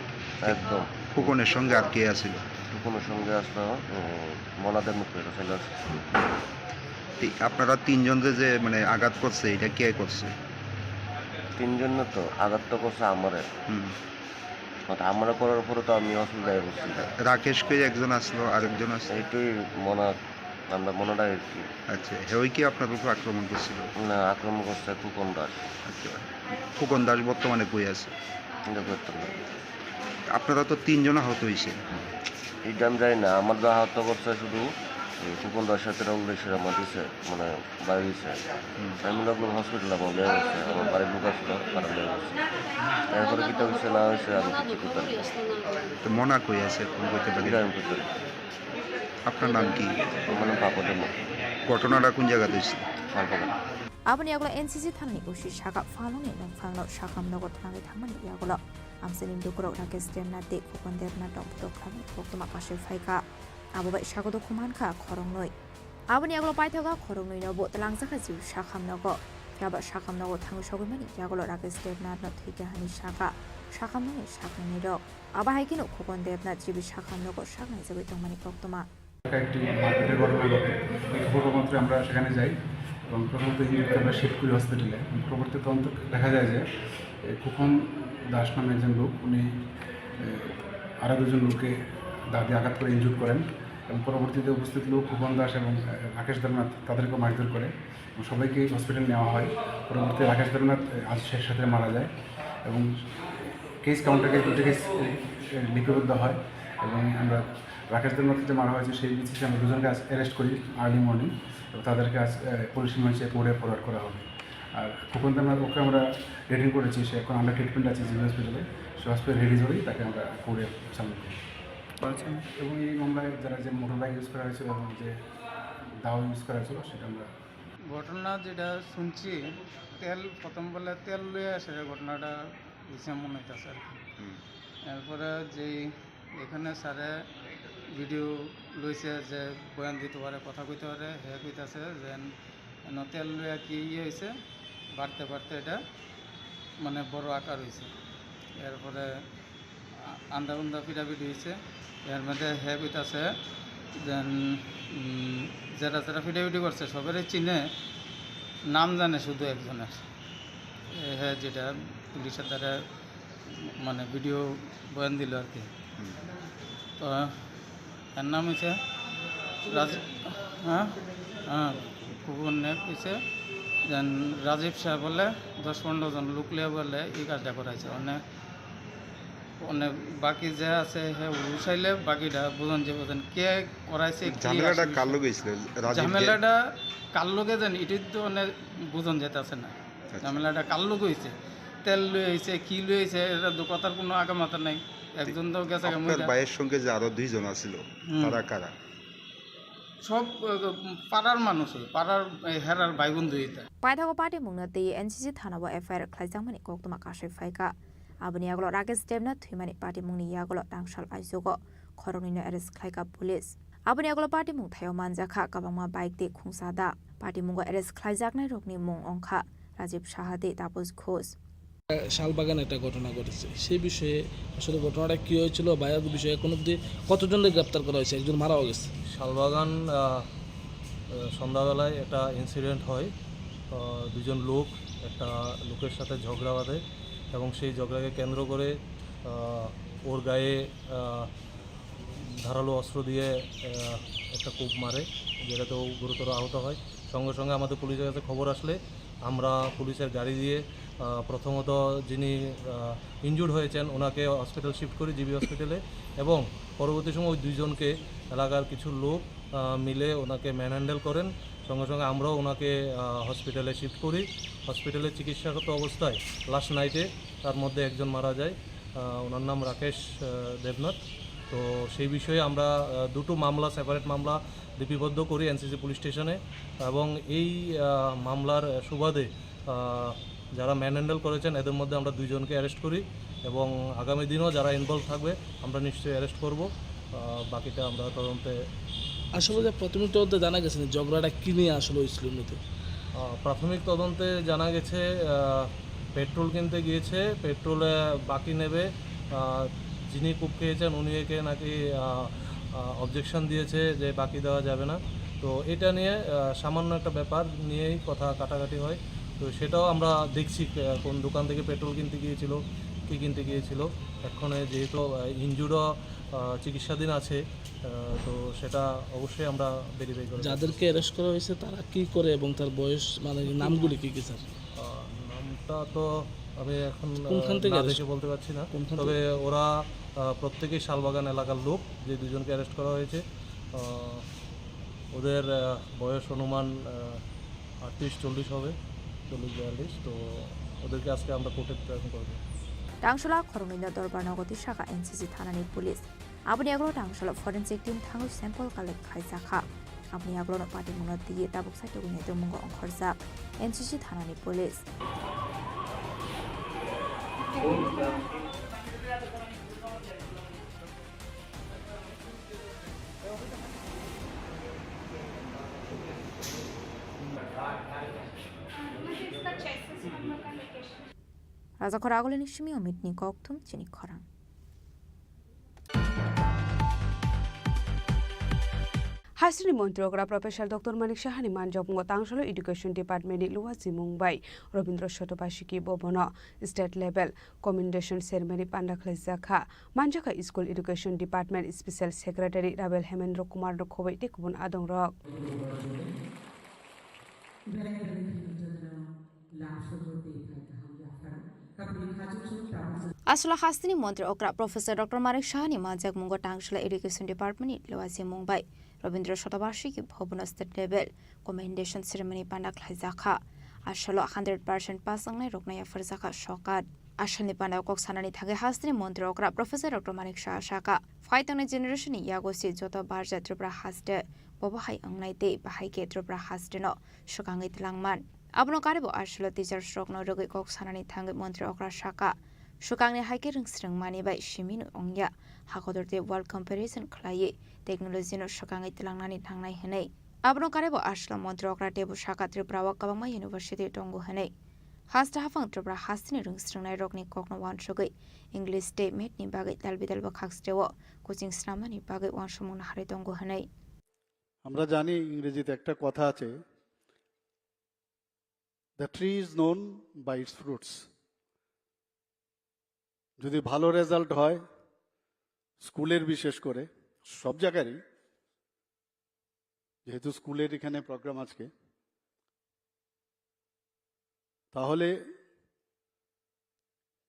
একদম। ফুকনের সঙ্গে আর কে আছিল? ফুকনের সঙ্গে আসলো, উম, মনাদের মুখে ছেলে আসছে। এই আপনারা তিনজন যে, যে মানে আঘাত করছে, এটা কে করছে? তিনজন না তো, আঘাত তো করছে আমারে। হুম। আর আমারে করার পরে তো আমি অসুবিধায় পড়ছি। রাকেশ কই একজন আসলো, আরেকজন আসলো? এইটাই মনা, আমরা মনাটা এসেছি। আচ্ছা, হেই কি আপনার উপর আক্রমণ করছিল? না, আক্রমণ করছে ফুকন দাস। আচ্ছা, ফুকন দাস বর্তমানে কই আছে? এটা করতে পারি। আপনারা তো তিনজন আহত হয়েছে। এটা আমি জানি না, আমার যা আহত করছে শুধু এই ফুকন দাসের সাথে রাহুল দাসের আমার দিছে, মানে বাইরে দিছে। হুম। আমি লোক হসপিটাল আমার নিয়ে গেছে, আমার বাড়ির লোক আসলো, তারা নিয়ে গেছে। এরপরে কিতা হয়েছে না হয়েছে আমি কিছু করতে পারি না। তো মনা কই আছে, ফোন করতে পারি? এটা আমি করতে পারি। আপনার নাম কি? আমার নাম পাপা দেব। ঘটনাটা কোন জায়গাতে হয়েছে? Salbagan. Aboni yagulo N C C thanani O C saka phalnokni nokphangno sakhamnogo thangwi thangmani yagulo amchaini lukurok Rakesh Debnath tei Khukon Debnath rok butok khlaimani koktwma kasui phaikha. Abo bai sago dukhu mankha khoroknwi. Aboni yagulo paithago khoroknwino bo twlangjakha G B sakhamnogo. Phiya ba sakhamnogo thangwi sogwimani yagulo Rakesh Debnathno thwikha hwnwi sakha sakhamnokni saknwinirok. Abo hai kheno Khukon Debnath G B sakhamnogo saknaijagwi tongmani koktwma. একটা একটি মারপিটের ঘটনা ঘটে। এই খবর মাত্র আমরা সেখানে যাই এবং প্রথমত ইঞ্জুরিকে আমরা শিফট করি হসপিটালে। এবং পরবর্তী তদন্ত দেখা যায় যে, এ, খুকন দাস নামে একজন লোক, উনি, এ, আরও দুজন লোককে দা দিয়ে আঘাত করে ইনজুর করেন এবং পরবর্তীতে উপস্থিত লোক খুকন দাস এবং, এ, রাকেশ দেবনাথ তাদেরকেও মারধর করে এবং সবাইকে হসপিটালে নেওয়া হয়। পরবর্তীতে রাকেশ দেবনাথ, এ, আজ শেষ রাত্রে মারা যায় এবং কেস কাউন্টারে দুটো কেস, এ, এ, লিপিবদ্ধ হয় এবং আমরা রাকেশ দেবনাথকে যে মারা হয়েছে, সেই বেসিসে আমরা দুজনকে আজ অ্যারেস্ট করি আর্লি মর্নিং এবং তাদেরকে আজ, এ, পুলিশ রিমান্ডে কোর্টে ফরওয়ার্ড করা হবে। আর খুকন দেবনাথ, ওকে আমরা ডিটেইন করেছি, সে এখন আন্ডার ট্রিটমেন্ট আছে জিবি হসপিটালে। সে হসপিটাল রিলিজ হলেই তাকে আমরা কোর্টে সাবমিট করব। আচ্ছা। এবং এই মামলায় যারা যে মোটর বাইক ইউজ করা হয়েছিল এবং যে দাও ইউজ করা হয়েছিল, সেটা আমরা ঘটনা যেটা শুনছি, তেল, প্রথম বলে তেল লইয়া আসে, ঘটনাটা হইছে মনে হইতাছে আর কি। হুম। এরপরে যেই এখানে স্যারে ভিডিও লইছে যে বয়ান দিতে পারে, কথা কইতে পারে, হে কইতাছে যে এন তেল লইয়া কি ইয়ে হইছে, বাড়তে বাড়তে এটা মানে বড় আকার হইছে। এরপরে আ-, আন্দা উন্দা পিটাপিটি হইছে। এর মধ্যে হে কইতাছে যে, উম, যারা যারা পিটাপিটি করছে সবারই চিনে, নাম জানে শুধু একজনের। এ, হ্যাঁ, যেটা পুলিশের দ্বারা মানে ভিডিও বয়ান দিল আর কি। হুম। তো এর নাম হচ্ছে রাজীব, হ্যাঁ, হ্যাঁ, কুকুর নিয়ে কইছে যে রাজীব সাহেব বলে দশ পনেরো জন লোক লিয়ে বলে এই কাজটা করাইছে। মানে মানে বাকি যে আছে, হ্যাঁ, উঠাইলে বাকিটা বুঝন যে বুঝন কে করাইছে, কি ঝামেলাটা আসলে কার লগে হইছিল? রাজীব যে ঝামেলাটা কার লগে জানি, এটাই তো মানে বুঝন যেতে আছে না। আচ্ছা। ঝামেলাটা কার লগে হইছে, তেল লই হইছে, কি লই হইছে, এটা তো কথার কোনো আগামাথা নাই। একজন তো গেছে গা আপনার মহিলা। ভাইয়ের সঙ্গে যে আরো দুইজন আছিল, হুম। তারা কারা? সব, আহ, পাড়ার মানুষ, ওই পাড়ার, এই, হেরার ভাই বন্ধু এটা। Paithago party mungno twi N C C thana o F I R khlaijakmani koktwma kasui phaikha. Aboni yagulo Rakesh Debnath thwimani party mungni yagulo tangsal aichugo khoroknwino arrest khlaikha police. Aboni yagulo party mung thaio manjakha kwbangma bike tei khungsa da. Party mungo arrest khlaijaknairokni mung wngkha Rajiv Saha tei Taposh Ghosh. Salbagan একটা ঘটনা ঘটেছে, সেই বিষয়ে আসলে ঘটনাটা কি হয়েছিল বা এর বিষয়ে এখন অবধি কতজনকে গ্রেপ্তার করা হয়েছে? একজন মারাও গেছে। শালবাগান, আহ, আহ, সন্ধ্যাবেলায় একটা ইনসিডেন্ট হয়। আহ, দুজন লোক একটা লোকের সাথে ঝগড়া বাঁধে এবং সেই ঝগড়াকে কেন্দ্র করে, আহ, ওর গায়ে, আহ, ধারালো অস্ত্র দিয়ে, আহ, একটা কোপ মারে, যেটাতে ও গুরুতর আহত হয়। সঙ্গে সঙ্গে আমাদের পুলিশের কাছে খবর আসলে আমরা পুলিশের গাড়ি দিয়ে, আহ, প্রথমত যিনি, আহ, ইনজুর্ড হয়েছেন ওনাকে হসপিটাল শিফট করি, জি বি হসপিটালে, এবং পরবর্তী সময় ওই দুইজনকে এলাকার কিছু লোক, আহ, মিলে ওনাকে ম্যানহ্যান্ডেল করেন। সঙ্গে সঙ্গে আমরাও ওনাকে, আহ, হসপিটালে শিফট করি। হসপিটালে চিকিৎসারত অবস্থায় লাস্ট নাইটে তার মধ্যে একজন মারা যায়। আহ, ওনার নাম রাকেশ, আহ, দেবনাথ। তো সেই বিষয়ে আমরা, আহ, দুটো মামলা, সেপারেট মামলা লিপিবদ্ধ করি এনসিসি পুলিশ স্টেশনে এবং এই, আহ, মামলার সুবাদে, আহ, যারা ম্যানহ্যান্ডেল করেছেন এদের মধ্যে আমরা দুইজনকে অ্যারেস্ট করি এবং আগামী দিনও যারা ইনভলভ থাকবে আমরা নিশ্চয়ই অ্যারেস্ট করব। আহ, বাকিটা আমরা তদন্তে আসলে যে প্রাথমিক তদন্তে জানা গেছে না ঝগড়াটা কি নিয়ে আসলে হয়েছিল মূলত? আহ, প্রাথমিক তদন্তে জানা গেছে, আহ, পেট্রোল কিনতে গিয়েছে, পেট্রোলে বাকি নেবে। আহ, যিনি কোপ খেয়েছেন উনি একে নাকি, আহ, আহ, অবজেকশন দিয়েছে যে বাকি দেওয়া যাবে না। তো এটা নিয়ে, আহ, সামান্য একটা ব্যাপার নিয়েই কথা কাটাকাটি হয়। তো সেটাও আমরা দেখছি, আহ, কোন দোকান থেকে পেট্রোল কিনতে গিয়েছিল, কী কিনতে গিয়েছিল। এখন যেহেতু, আহ, ইনজুর্ডও, আহ, চিকিৎসাধীন আছে, আহ, তো সেটা অবশ্যই আমরা ভেরিফাই করে দেখব। যাদেরকে অ্যারেস্ট করা হয়েছে তারা কি করে এবং তার বয়স, মানে, নামগুলি কি কি, স্যার? আহ, নামটা তো আমি এখন, কোনখান আহ, থেকে না অ্যারেস্ট? দেখে বলতে পারছি না। কোনখান তবে থেকে? ওরা, আহ, প্রত্যেকেই শালবাগান এলাকার লোক, যে দুজনকে অ্যারেস্ট করা হয়েছে। আহ, ওদের, আহ, বয়স অনুমান, আহ, আটত্রিশ চল্লিশ হবে, চল্লিশ বিয়াল্লিশ। তো ওদেরকে আজকে আমরা কোর্টে প্রেজেন্ট করবো। Tangsola khoroknwino dorbar nogo twi saka N C C thanani police. Aboni yagulo tangsola forensic team thangwi sample collect khlaijakha. Aboni yagulono patimungno twiwi tabuk saichugwini tongmungo ongkhorjak N C C thanani police. Rajakhor agulini simi omitni kokthum chini khorang. Hasteni montri okra Professor Doctor Manik Sahani manjakmungo tangsolo Education Department ni Luwa Zimung bai Robindra Sotobasiki Bhobono state level commendation ceremony panda khlaijakha. Manjakha School Education Department Special Secretary Rabel Hemendra Kumar no khoboi tei kubun adongrok. Aswla hasteni montri okra Professor Doctor Manik Sahani manjakmungo tangsolo Education Department ni Luwa Zimung bai Robindra Sotobasiki Bhobono state level commendation ceremony panda khlaijakha. Aswlo hundred percent pass wngnai rokno yapharjakha sokat. Aswlni panda kok sanani thangwi hasteni montri okra Professor Doctor Manik Saha sakha, phai tongnai generation ni yago se joto barja Tripura haste bobo hai wngnai tei bahai khe Tripura haste no swkangwi twlangman. Abono karibo aswlo teachers rokno rwgwi kok sanani thangwi montri okra sakha, swkangni hai khe rwngsrwng mani bai simi no wngya, hakotor tei world comparison khlaiwi technology no swkangwi twlangnani nangnai hwnwi. Abono karibo aswlo montri okra teibo sakha Tripura o kwbangma university tongo hwnwi. Haste haphang Tripura hasteni rwngsrwngnairokni kokno uansugwi English tei Math ni bagwi dalbidalbo khaksteo coaching snamnani bagwi uansukmung naharwi tongo hwnwi. আমরা জানি, ইংরেজিতে একটা কথা আছে, The tree is known by its fruits. যদি ভালো রেজাল্ট হয় স্কুলের, বিশেষ করে সব জায়গারই, যেহেতু স্কুলের এখানে প্রোগ্রাম আজকে, তাহলে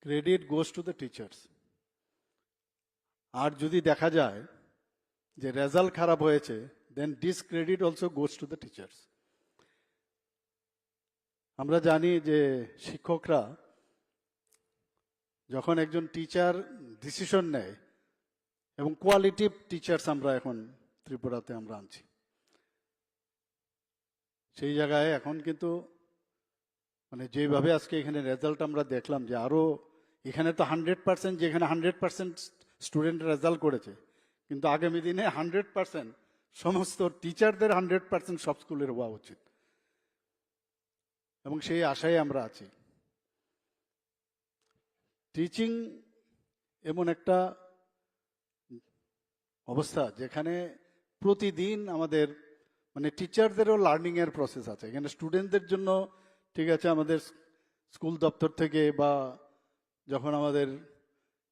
credit goes to the teachers। আর যদি দেখা যায় যে রেজাল্ট খারাপ হয়েছে, then discredit also goes to the teachers। আমরা জানি যে শিক্ষকরা যখন একজন টিচার ডিসিশন নেয়, এবং কোয়ালিটিভ টিচার্স আমরা এখন ত্রিপুরাতে আমরা আনছি, সেই জায়গায় এখন কিন্তু মানে যেভাবে আজকে এখানে রেজাল্ট আমরা দেখলাম যে আরো এখানে তো হান্ড্রেড পার্সেন্ট, যেখানে হান্ড্রেড পার্সেন্ট স্টুডেন্ট রেজাল্ট করেছে, কিন্তু আগামী দিনে হান্ড্রেড পার্সেন্ট সমস্ত টিচারদের হান্ড্রেড পার্সেন্ট সব স্কুলের হওয়া উচিত, এবং সেই আশায় আমরা আছি। টিচিং এমন একটা অবস্থা যেখানে প্রতিদিন আমাদের মানে টিচারদেরও লার্নিং এর প্রসেস আছে। এখানে স্টুডেন্টদের জন্য ঠিক আছে, আমাদের স্কুল দপ্তর থেকে বা যখন আমাদের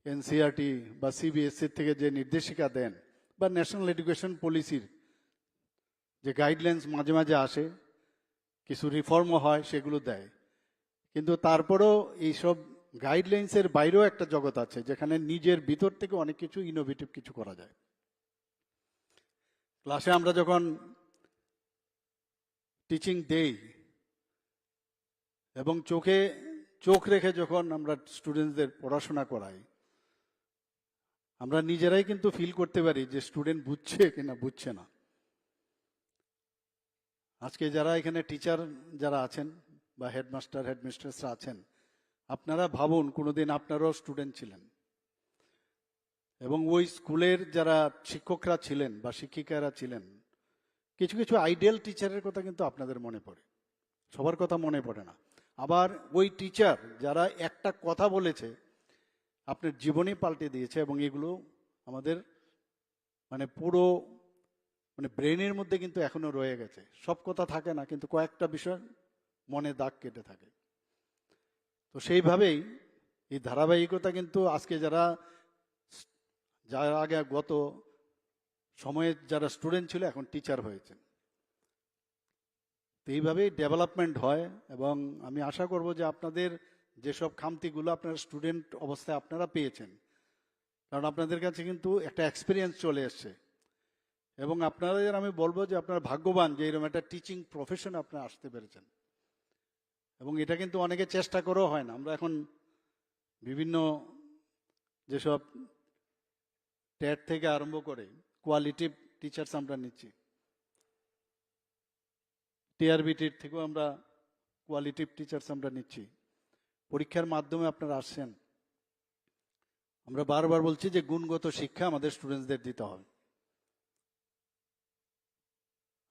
এনসিইআরটি বা সিবিএসই থেকে যে নির্দেশিকা দেন বা ন্যাশনাল এডুকেশন পলিসির যে গাইডলাইন্স মাঝে মাঝে আসে, কিছু রিফর্মও হয়, সেগুলো দেয়, কিন্তু তারপরেও এইসব গাইডলাইন্সের বাইরেও একটা জগৎ আছে যেখানে নিজের ভিতর থেকে অনেক কিছু ইনোভেটিভ কিছু করা যায়। ক্লাসে আমরা যখন টিচিং দেই এবং চোখে চোখ রেখে যখন আমরা স্টুডেন্টদের পড়াশোনা করাই, আমরা নিজেরাই কিন্তু ফিল করতে পারি যে স্টুডেন্ট বুঝছে কিনা বুঝছে না। আজকে যারা এখানে টিচার যারা আছেন বা হেডমাস্টার হেডমিস্ট্রেসরা আছেন, আপনারা ভাবুন কোনোদিন আপনারাও স্টুডেন্ট ছিলেন এবং ওই স্কুলের যারা শিক্ষকরা ছিলেন বা শিক্ষিকারা ছিলেন, কিছু কিছু আইডিয়াল টিচারের কথা কিন্তু আপনাদের মনে পড়ে, সবার কথা মনে পড়ে না। আবার ওই টিচার যারা একটা কথা বলেছে আপনার জীবনই পাল্টে দিয়েছে, এবং এগুলো আমাদের মানে পুরো মানে ব্রেনের মধ্যে কিন্তু এখনো রয়ে গেছে। সব কথা থাকে না, কিন্তু কয়েকটা বিষয় মনে দাগ কেটে থাকে। তো সেইভাবেই এই ধারাবাহিকতা কিন্তু আজকে যারা, যারা আগে গত সময়ে যারা স্টুডেন্ট ছিল, এখন টিচার হয়েছেন। তো এইভাবেই ডেভেলপমেন্ট হয়, এবং আমি আশা করব যে আপনাদের যেসব খামতিগুলো আপনারা স্টুডেন্ট অবস্থায় আপনারা পেয়েছেন, কারণ আপনাদের কাছে কিন্তু একটা এক্সপিরিয়েন্স চলে এসছে, এবং আপনাদের আমি বলবো যে আপনারা ভাগ্যবান যে এরকম একটা টিচিং প্রফেশন আপনারা আসতে পেরেছেন। এবং এটা কিন্তু অনেকে চেষ্টা করেও হয় না। আমরা এখন বিভিন্ন যেসব টেট থেকে আরম্ভ করে কোয়ালিটিভ টিচার্স আমরা নিচ্ছি, টিআরবিটির থেকেও আমরা কোয়ালিটিভ টিচার্স আমরা নিচ্ছি। পরীক্ষার মাধ্যমে আপনারা আসছেন। আমরা বারবার বলছি যে গুণগত শিক্ষা আমাদের স্টুডেন্টসদের দিতে হবে।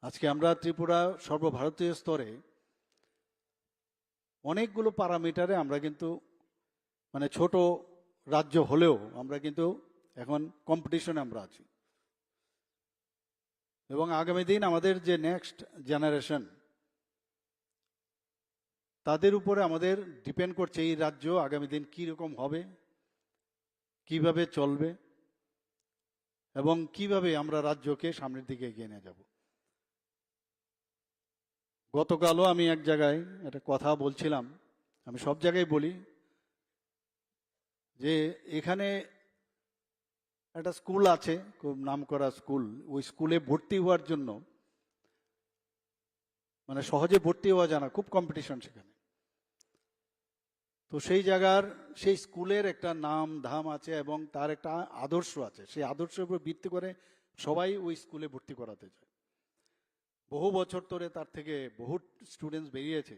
আজকে আমরা ত্রিপুরা সর্বভারতীয় স্তরে অনেকগুলো প্যারামিটারে আমরা কিন্তু মানে ছোট রাজ্য হলেও আমরা কিন্তু এখন কম্পিটিশনে আমরা আছি, এবং আগামী দিন আমাদের যে নেক্সট জেনারেশন, তাদের উপরে আমাদের ডিপেন্ড করছে এই রাজ্য আগামী দিন কী রকম হবে, কিভাবে চলবে এবং কিভাবে আমরা রাজ্যকে সামনের দিকে এগিয়ে নিয়ে যাব। গতকালও আমি এক জায়গায় একটা কথা বলছিলাম, আমি সব জায়গায় বলি যে এখানে একটা স্কুল আছে, খুব নামকরা স্কুল, ওই স্কুলে ভর্তি হওয়ার জন্য মানে সহজে ভর্তি হওয়া যায় না, খুব কম্পিটিশন সেখানে। তো সেই জায়গার, সেই স্কুলের একটা নাম ধাম আছে এবং তার একটা আদর্শ আছে। সেই আদর্শের উপর ভিত্তি করে সবাই ওই স্কুলে ভর্তি করাতে চায়। বহু বছর ধরে তার থেকে বহু স্টুডেন্টস বেরিয়েছে।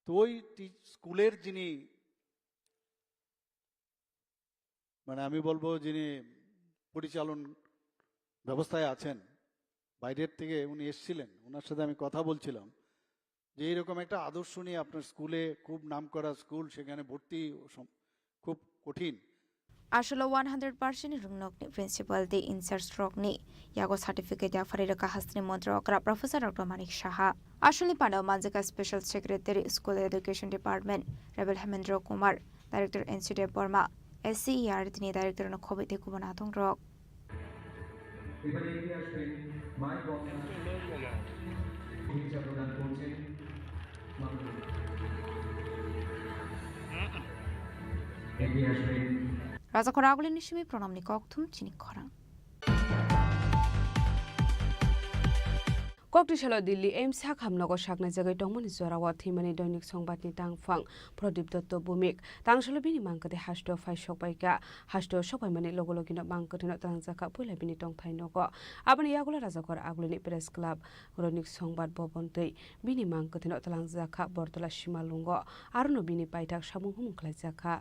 তো ওই টি-, স্কুলের যিনি, মানে আমি বলবো, যিনি পরিচালন ব্যবস্থায় আছেন, বাইরের থেকে উনি এসেছিলেন, ওনার সাথে আমি কথা বলছিলাম যে এইরকম একটা আদর্শ নিয়ে আপনার স্কুলে, খুব নামকরা স্কুল, সেখানে ভর্তি সম-, খুব কঠিন। Aswlo one hundred percent ni rwngnokni principal tei in-charge rokni yago certificate yapharwi rwkha hasteni montri okra Professor Doctor Manik Saha. Aswlni pandao manjakha Special Secretary School Education Department Rebel Hemendra Kumar, Director N C Debbarma, S C E R T ni Director no khobwi tei kubun adongrok. এবারে এগিয়ে আসবেন মাই গভর্নর শুভেচ্ছা প্রদান করছেন। এগিয়ে আসবেন। Raja Khoragulini simi pranamni kokthum chini khorang. Kokti salo Delhi AIIMS hakham nogo saknai jagwi tongmani jorao thwimani Doinik Songbatni tangphang Pradip Dotto Bhumik. Tangsalo bini mangkwthwi hasteo phai sokpaikha. Hasteo sokpaimani logo logino mangkwthwino twlangjakha puila bini tongthai nogo. Aboni yagulo Rajakhor agulini Press Club, Doinik Songbat Bhaban tei bini mangkwthwino twlangjakha Bortola Simalungo. Arono bini paithak samung humung khlaijakha.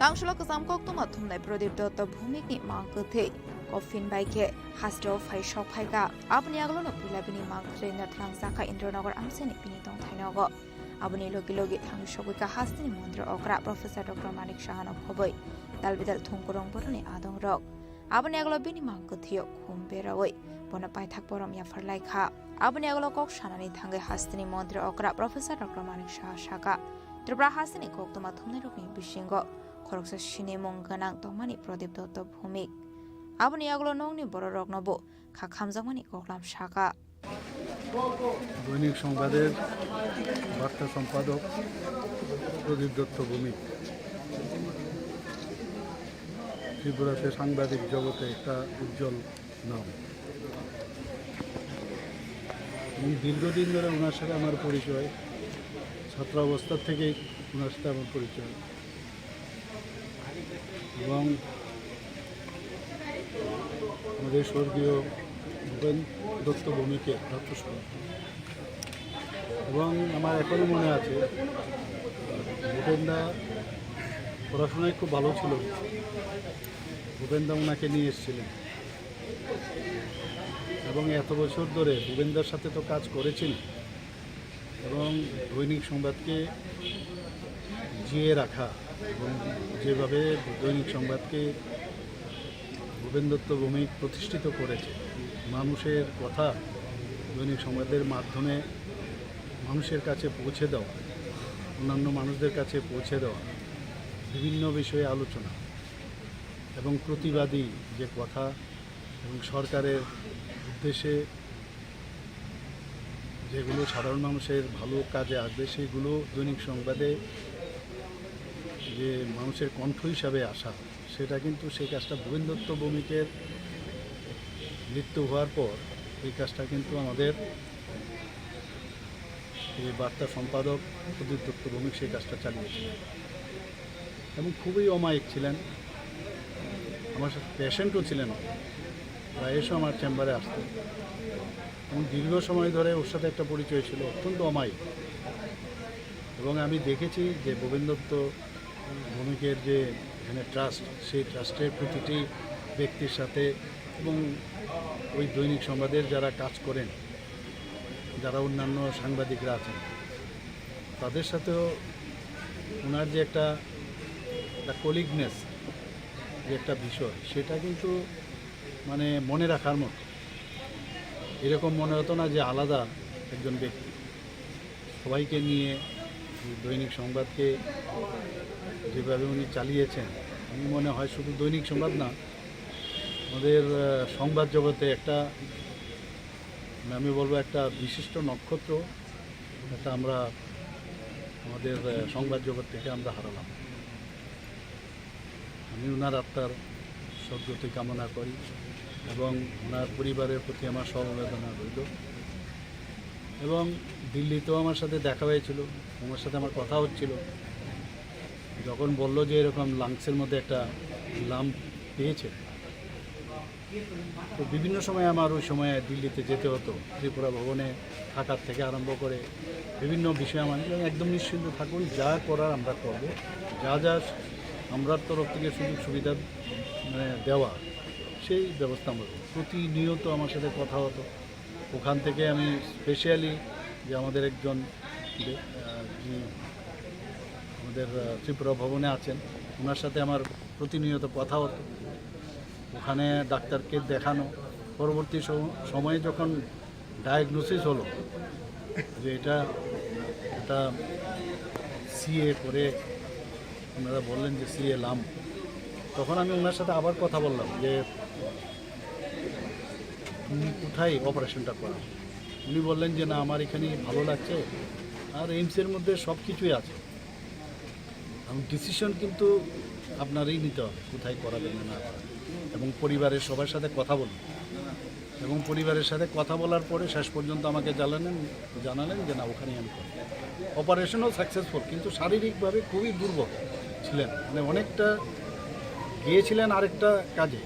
Tangsalo kwcham koktwma thumnai Pradip Dotto Bhumikni mangkwthwi coffin bai khe hasteo phai sok phaikha. Aboni agolono puila bini mangkwthwino twlangjakha Indranagar amchaini bini tongthai nogo. Aboni logi logi thangwi sogwikha hasteni montri okra Professor Doctor Manik Sahano khobwi dalbidal thwngkwrwng boroni adongrok. Aboni agolo bini mangkwthwio khum berawi bono paithak borom yapharlaikha. Aboni agolo kok sanani thangwi hasteni montri okra Professor Doctor Manik Saha sakha, Tripura hasteni koktwma thumnairokni bisingo khoroksa sinimung gwnang tongmani Pradip Dotto Bhumik. Aboni agolo nokni bororoknobo kha khamjakmani koklam sakha. দৈনিক সংবাদের বার্তা সম্পাদক প্রদীপ দত্ত ভৌমিক ত্রিপুরাতে সাংবাদিক জগতে একটা উজ্জ্বল নাম। এবং দীর্ঘদিন ধরে ওনার সাথে আমার পরিচয়, ছাত্রাবস্থা থেকেই ওনার সাথে আমার পরিচয়। এবং আমাদের স্বর্গীয় ভূপেন দত্ত ভৌমিকের প্রাতঃস্মরণ। এবং আমার এখনো মনে আছে, ভূপেনদা পড়াশোনায় খুব ভালো ছিল, ভূপেনদা ওনাকে নিয়ে এসেছিলেন। এবং এত বছর ধরে ভূপেনদার সাথে তো কাজ করেছেন, এবং দৈনিক সংবাদকে জিয়ে রাখা এবং যেভাবে দৈনিক সংবাদকে ভূপেন দত্ত ভৌমিক প্রতিষ্ঠিত করেছে, মানুষের কথা দৈনিক সংবাদের মাধ্যমে মানুষের কাছে পৌঁছে দেওয়া, অন্যান্য মানুষদের কাছে পৌঁছে দেওয়া, বিভিন্ন বিষয়ে আলোচনা এবং প্রতিবাদী যে কথা এবং সরকারের উদ্দেশ্যে যেগুলো সাধারণ মানুষের ভালো কাজে আসবে, সেগুলো দৈনিক সংবাদে যে মানুষের কণ্ঠ হিসাবে আসা, সেটা কিন্তু, সেই কাজটা ভূপেন দত্ত ভৌমিকের মৃত্যু হওয়ার পর এই কাজটা কিন্তু আমাদের এই বার্তা সম্পাদক প্রদীপ দত্ত ভৌমিক সেই কাজটা চালিয়েছিলেন এবং খুবই অমায়িক ছিলেন। আমার সাথে পেশেন্টও ছিলেন, প্রায় এসে আমার চেম্বারে আসতেন এবং দীর্ঘ সময় ধরে ওর সাথে একটা পরিচয় ছিল, অত্যন্ত অমায়িক। এবং আমি দেখেছি যে ভূপেন দত্ত ভৌমিকের যে এখানে ট্রাস্ট, সেই ট্রাস্টের প্রতিটি ব্যক্তির সাথে এবং ওই দৈনিক সংবাদের যারা কাজ করেন, যারা অন্যান্য সাংবাদিকরা আছেন, তাদের সাথেও ওনার যে একটা, একটা কলিগনেস, যে একটা বিষয়, সেটা কিন্তু মানে মনে রাখার মতো। এরকম মনে হতো না যে আলাদা একজন ব্যক্তি। সবাইকে নিয়ে দৈনিক সংবাদকে যেভাবে উনি চালিয়েছেন, আমি মনে হয় শুধু দৈনিক সংবাদ না, আমাদের, আহ, সংবাদ জগতে একটা, আমি বলবো একটা বিশিষ্ট নক্ষত্র, একটা আমরা আমাদের, আহ, সংবাদ জগৎ থেকে আমরা হারালাম। আমি ওনার আত্মার সদ্গতি কামনা করি। এবং ওনার পরিবারের প্রতি আমার সমবেদনা রইল। এবং দিল্লিতেও আমার সাথে দেখা হয়েছিল, ওনার সাথে আমার কথা হচ্ছিল। যখন বলল যে এরকম লাংসের মধ্যে একটা লাম্প পেয়েছে, তো বিভিন্ন সময় আমার ওই সময় দিল্লিতে যেতে হতো, ত্রিপুরা ভবনে থাকার থেকে আরম্ভ করে বিভিন্ন বিষয়ে আমার একদম নিশ্চিন্ত থাকুন, যা করার আমরা করব, যা যা আমরার তরফ থেকে সুযোগ সুবিধা মানে দেওয়া, সেই ব্যবস্থা আমরা করব। প্রতিনিয়ত আমার সাথে কথা হতো। ওখান থেকে আমি স্পেশালি যে আমাদের একজন বে-, আহ, যিনি আমাদের, আহ, ত্রিপুরা ভবনে আছেন, ওনার সাথে আমার প্রতিনিয়ত কথা হতো। ওখানে ডাক্তারকে দেখানো, পরবর্তী সম-, সময়ে যখন ডায়াগনোসিস হলো যে এটা একটা সিএ করে, ওনারা বললেন যে সিএ লাম, তখন আমি ওনার সাথে আবার কথা বললাম যে তুমি কোথায় অপারেশনটা করাও? উনি বললেন যে না, আমার এখানেই ভালো লাগছে, আর এইমসের মধ্যে সব কিছুই আছে। এবং ডিসিশন কিন্তু আপনারই নিতে হবে, কোথায় করাবেন না না করাবেন। এবং পরিবারের সবার সাথে কথা বলুন। এবং পরিবারের সাথে কথা বলার পরে শেষ পর্যন্ত আমাকে জানালেন, জানালেন যে না, ওখানেই আমি করব। অপারেশনও সাকসেসফুল, কিন্তু শারীরিকভাবে খুবই দুর্বল ছিলেন, মানে অনেকটা গিয়েছিলেন আরেকটা কাজে।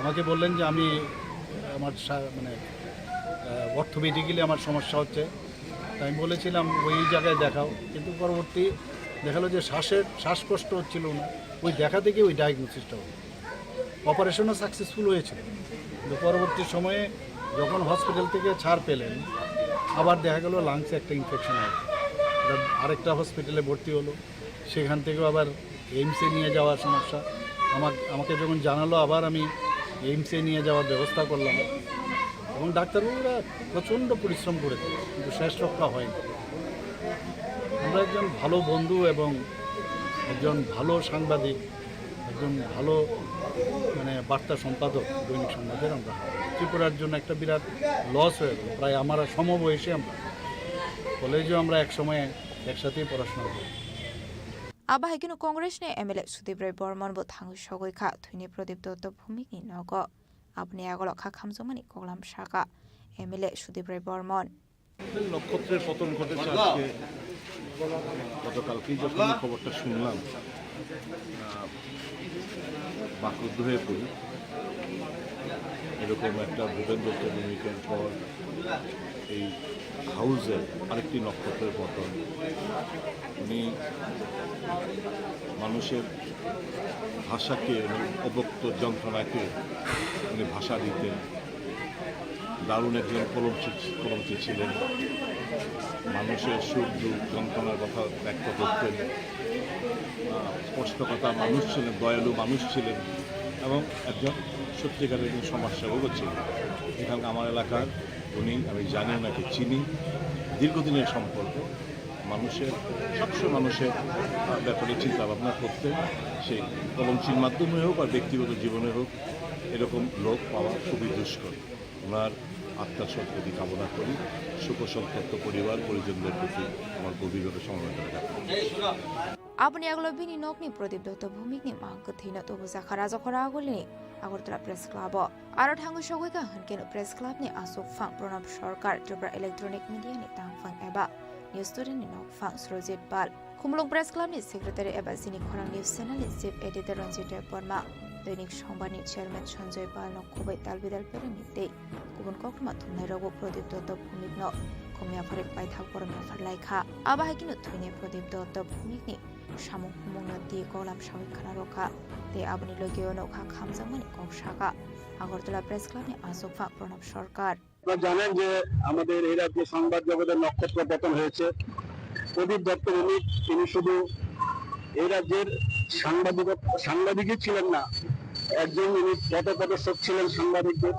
আমাকে বললেন যে আমি আমার সা-, মানে, আহ, অর্থোপেডিক্যালি আমার সমস্যা হচ্ছে। তাই আমি বলেছিলাম ওই জায়গায় দেখাও, কিন্তু পরবর্তী দেখালো যে শ্বাসের, শ্বাসকষ্ট হচ্ছিল না, ওই দেখা থেকে ওই ডায়াগনোসিসটা হলো। অপারেশনও সাকসেসফুল হয়েছিল, কিন্তু পরবর্তী সময়ে যখন হসপিটাল থেকে ছাড় পেলেন, আবার দেখা গেল লাংসে একটা ইনফেকশন হয়েছে। এটা আরেকটা হসপিটালে ভর্তি হলো, সেখান থেকেও আবার এইমসে নিয়ে যাওয়ার সমস্যা। আমার, আমাকে যখন জানালো, আবার আমি এইমসে নিয়ে যাওয়ার ব্যবস্থা করলাম। এবং ডাক্তারবাবুরা প্রচণ্ড পরিশ্রম করেছে, কিন্তু শেষ রক্ষা হয়নি। আমরা একজন ভালো বন্ধু এবং একজন ভালো সাংবাদিক, একজন ভালো, মানে, বার্তা সম্পাদক দৈনিক সংবাদের আমরা ত্রিপুরার জন্য একটা বিরাট লস হয়ে গেল। প্রায় আমার সমবয়সী আমরা, কলেজেও আমরা এক সময় একসাথেই পড়াশোনা করি। Abo hai kheno Congress ni M L A Sudip Roy Bormon bo thangwi sogwi kha thwini Pradip Dotto Bhumik ni nogo. Aboni agolo kha khamjakmani koklam sakha M L A Sudip Roy Bormon. নক্ষত্রের পতন ঘটেছে আজকে, গতকালকেই যখন এই খবরটা শুনলাম, আহ, বাকরুদ্ধ হয়ে পড়ি। এরকম একটা ভূপেন দত্ত ভূমিকের পর এই হাউজের আরেকটি নক্ষত্রের পতন। উনি মানুষের ভাষাকে, উনি অব্যক্ত যন্ত্রণাকে উনি ভাষা দিতেন। দারুণ একজন কলমচি, কলমচি ছিলেন। মানুষের সুখ দুঃখ যন্ত্রণার কথা ব্যক্ত করতেন। আহ, স্পষ্টকথা মানুষ ছিলেন, দয়ালু মানুষ ছিলেন এবং একজন সত্যিকারের একজন সমাজসেবকও ছিলেন। এখানকার আমার এলাকার উনি, আমি জানি ওনাকে, চিনি, দীর্ঘদিনের সম্পর্ক। মানুষের, সবসময় মানুষের, আহ, ব্যাপারে চিন্তা ভাবনা করতেন, সেই কলমচির মাধ্যমে হোক আর ব্যক্তিগত জীবনে হোক, এরকম লোক পাওয়া খুবই দুষ্কর। ওনার আত্মার সদ্গতি কামনা করি। শোকসন্তপ্ত পরিবার পরিজনদের প্রতি আমার গভীরভাবে সমবেদনা জ্ঞাপন করছি। Aboni agolo bini nokni Pradip Dotto Bhumikni mang kwthwino tubujakha Rajakhora agulini Agartala Press Club o. Aro thangwi sogwi kha hwnkhe no Press Club ni aswk phang Pranab Sarkar, Tripura Electronic Media ni tangphang eba News Today ni nokphang Surojit Pal, Khumulwng Press Club ni Secretary eba Chini Khorang News Channel ni Chief Editor Ranjit Debbarma, Dainik Songbar ni Chairman Sanjoy Pal no khobwi talbidal perani tei kubun koktwma thumnai rogo Pradip Dotto Bhumik no khumya pharwi paithak borom yaphar lai kha. Abo hai kheno thwinai Pradip Dotto Bhumik ni samung humung no twi koklam sawi khna rw kha tei aboni logi o nokha khamjakmani kok sakha Agartala Press Club ni achukphang Pranab Sarkar. আপনারা জানেন যে আমাদের এই রাজ্যে সংবাদ জগতের নক্ষত্র পতন হয়েছে। প্রদীপ দত্ত ভৌমিক, তিনি শুধু এই রাজ্যের সাংবাদিক, সাংবাদিকই ছিলেন না, একজন উনি পথপ্রদর্শক ছিলেন সাংবাদিকদের,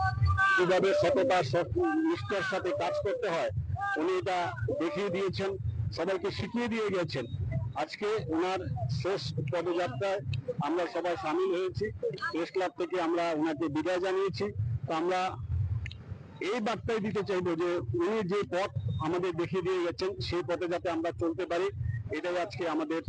কিভাবে সততা, সৎ নিষ্ঠার সাথে কাজ করতে হয়, উনি এটা দেখিয়ে দিয়েছেন, সবাইকে শিখিয়ে দিয়ে গেছেন। আজকে ওনার শেষ পদযাত্রায় আমরা সবাই সামিল হয়েছি। প্রেস ক্লাব থেকে আমরা ওনাকে বিদায় জানিয়েছি। তো আমরা এই বার্তাই দিতে চাইবো যে উনি যে পথ আমাদের দেখিয়ে দিয়ে গেছেন, সেই পথে যাতে আমরা চলতে পারি, এটাই আজকে আমাদের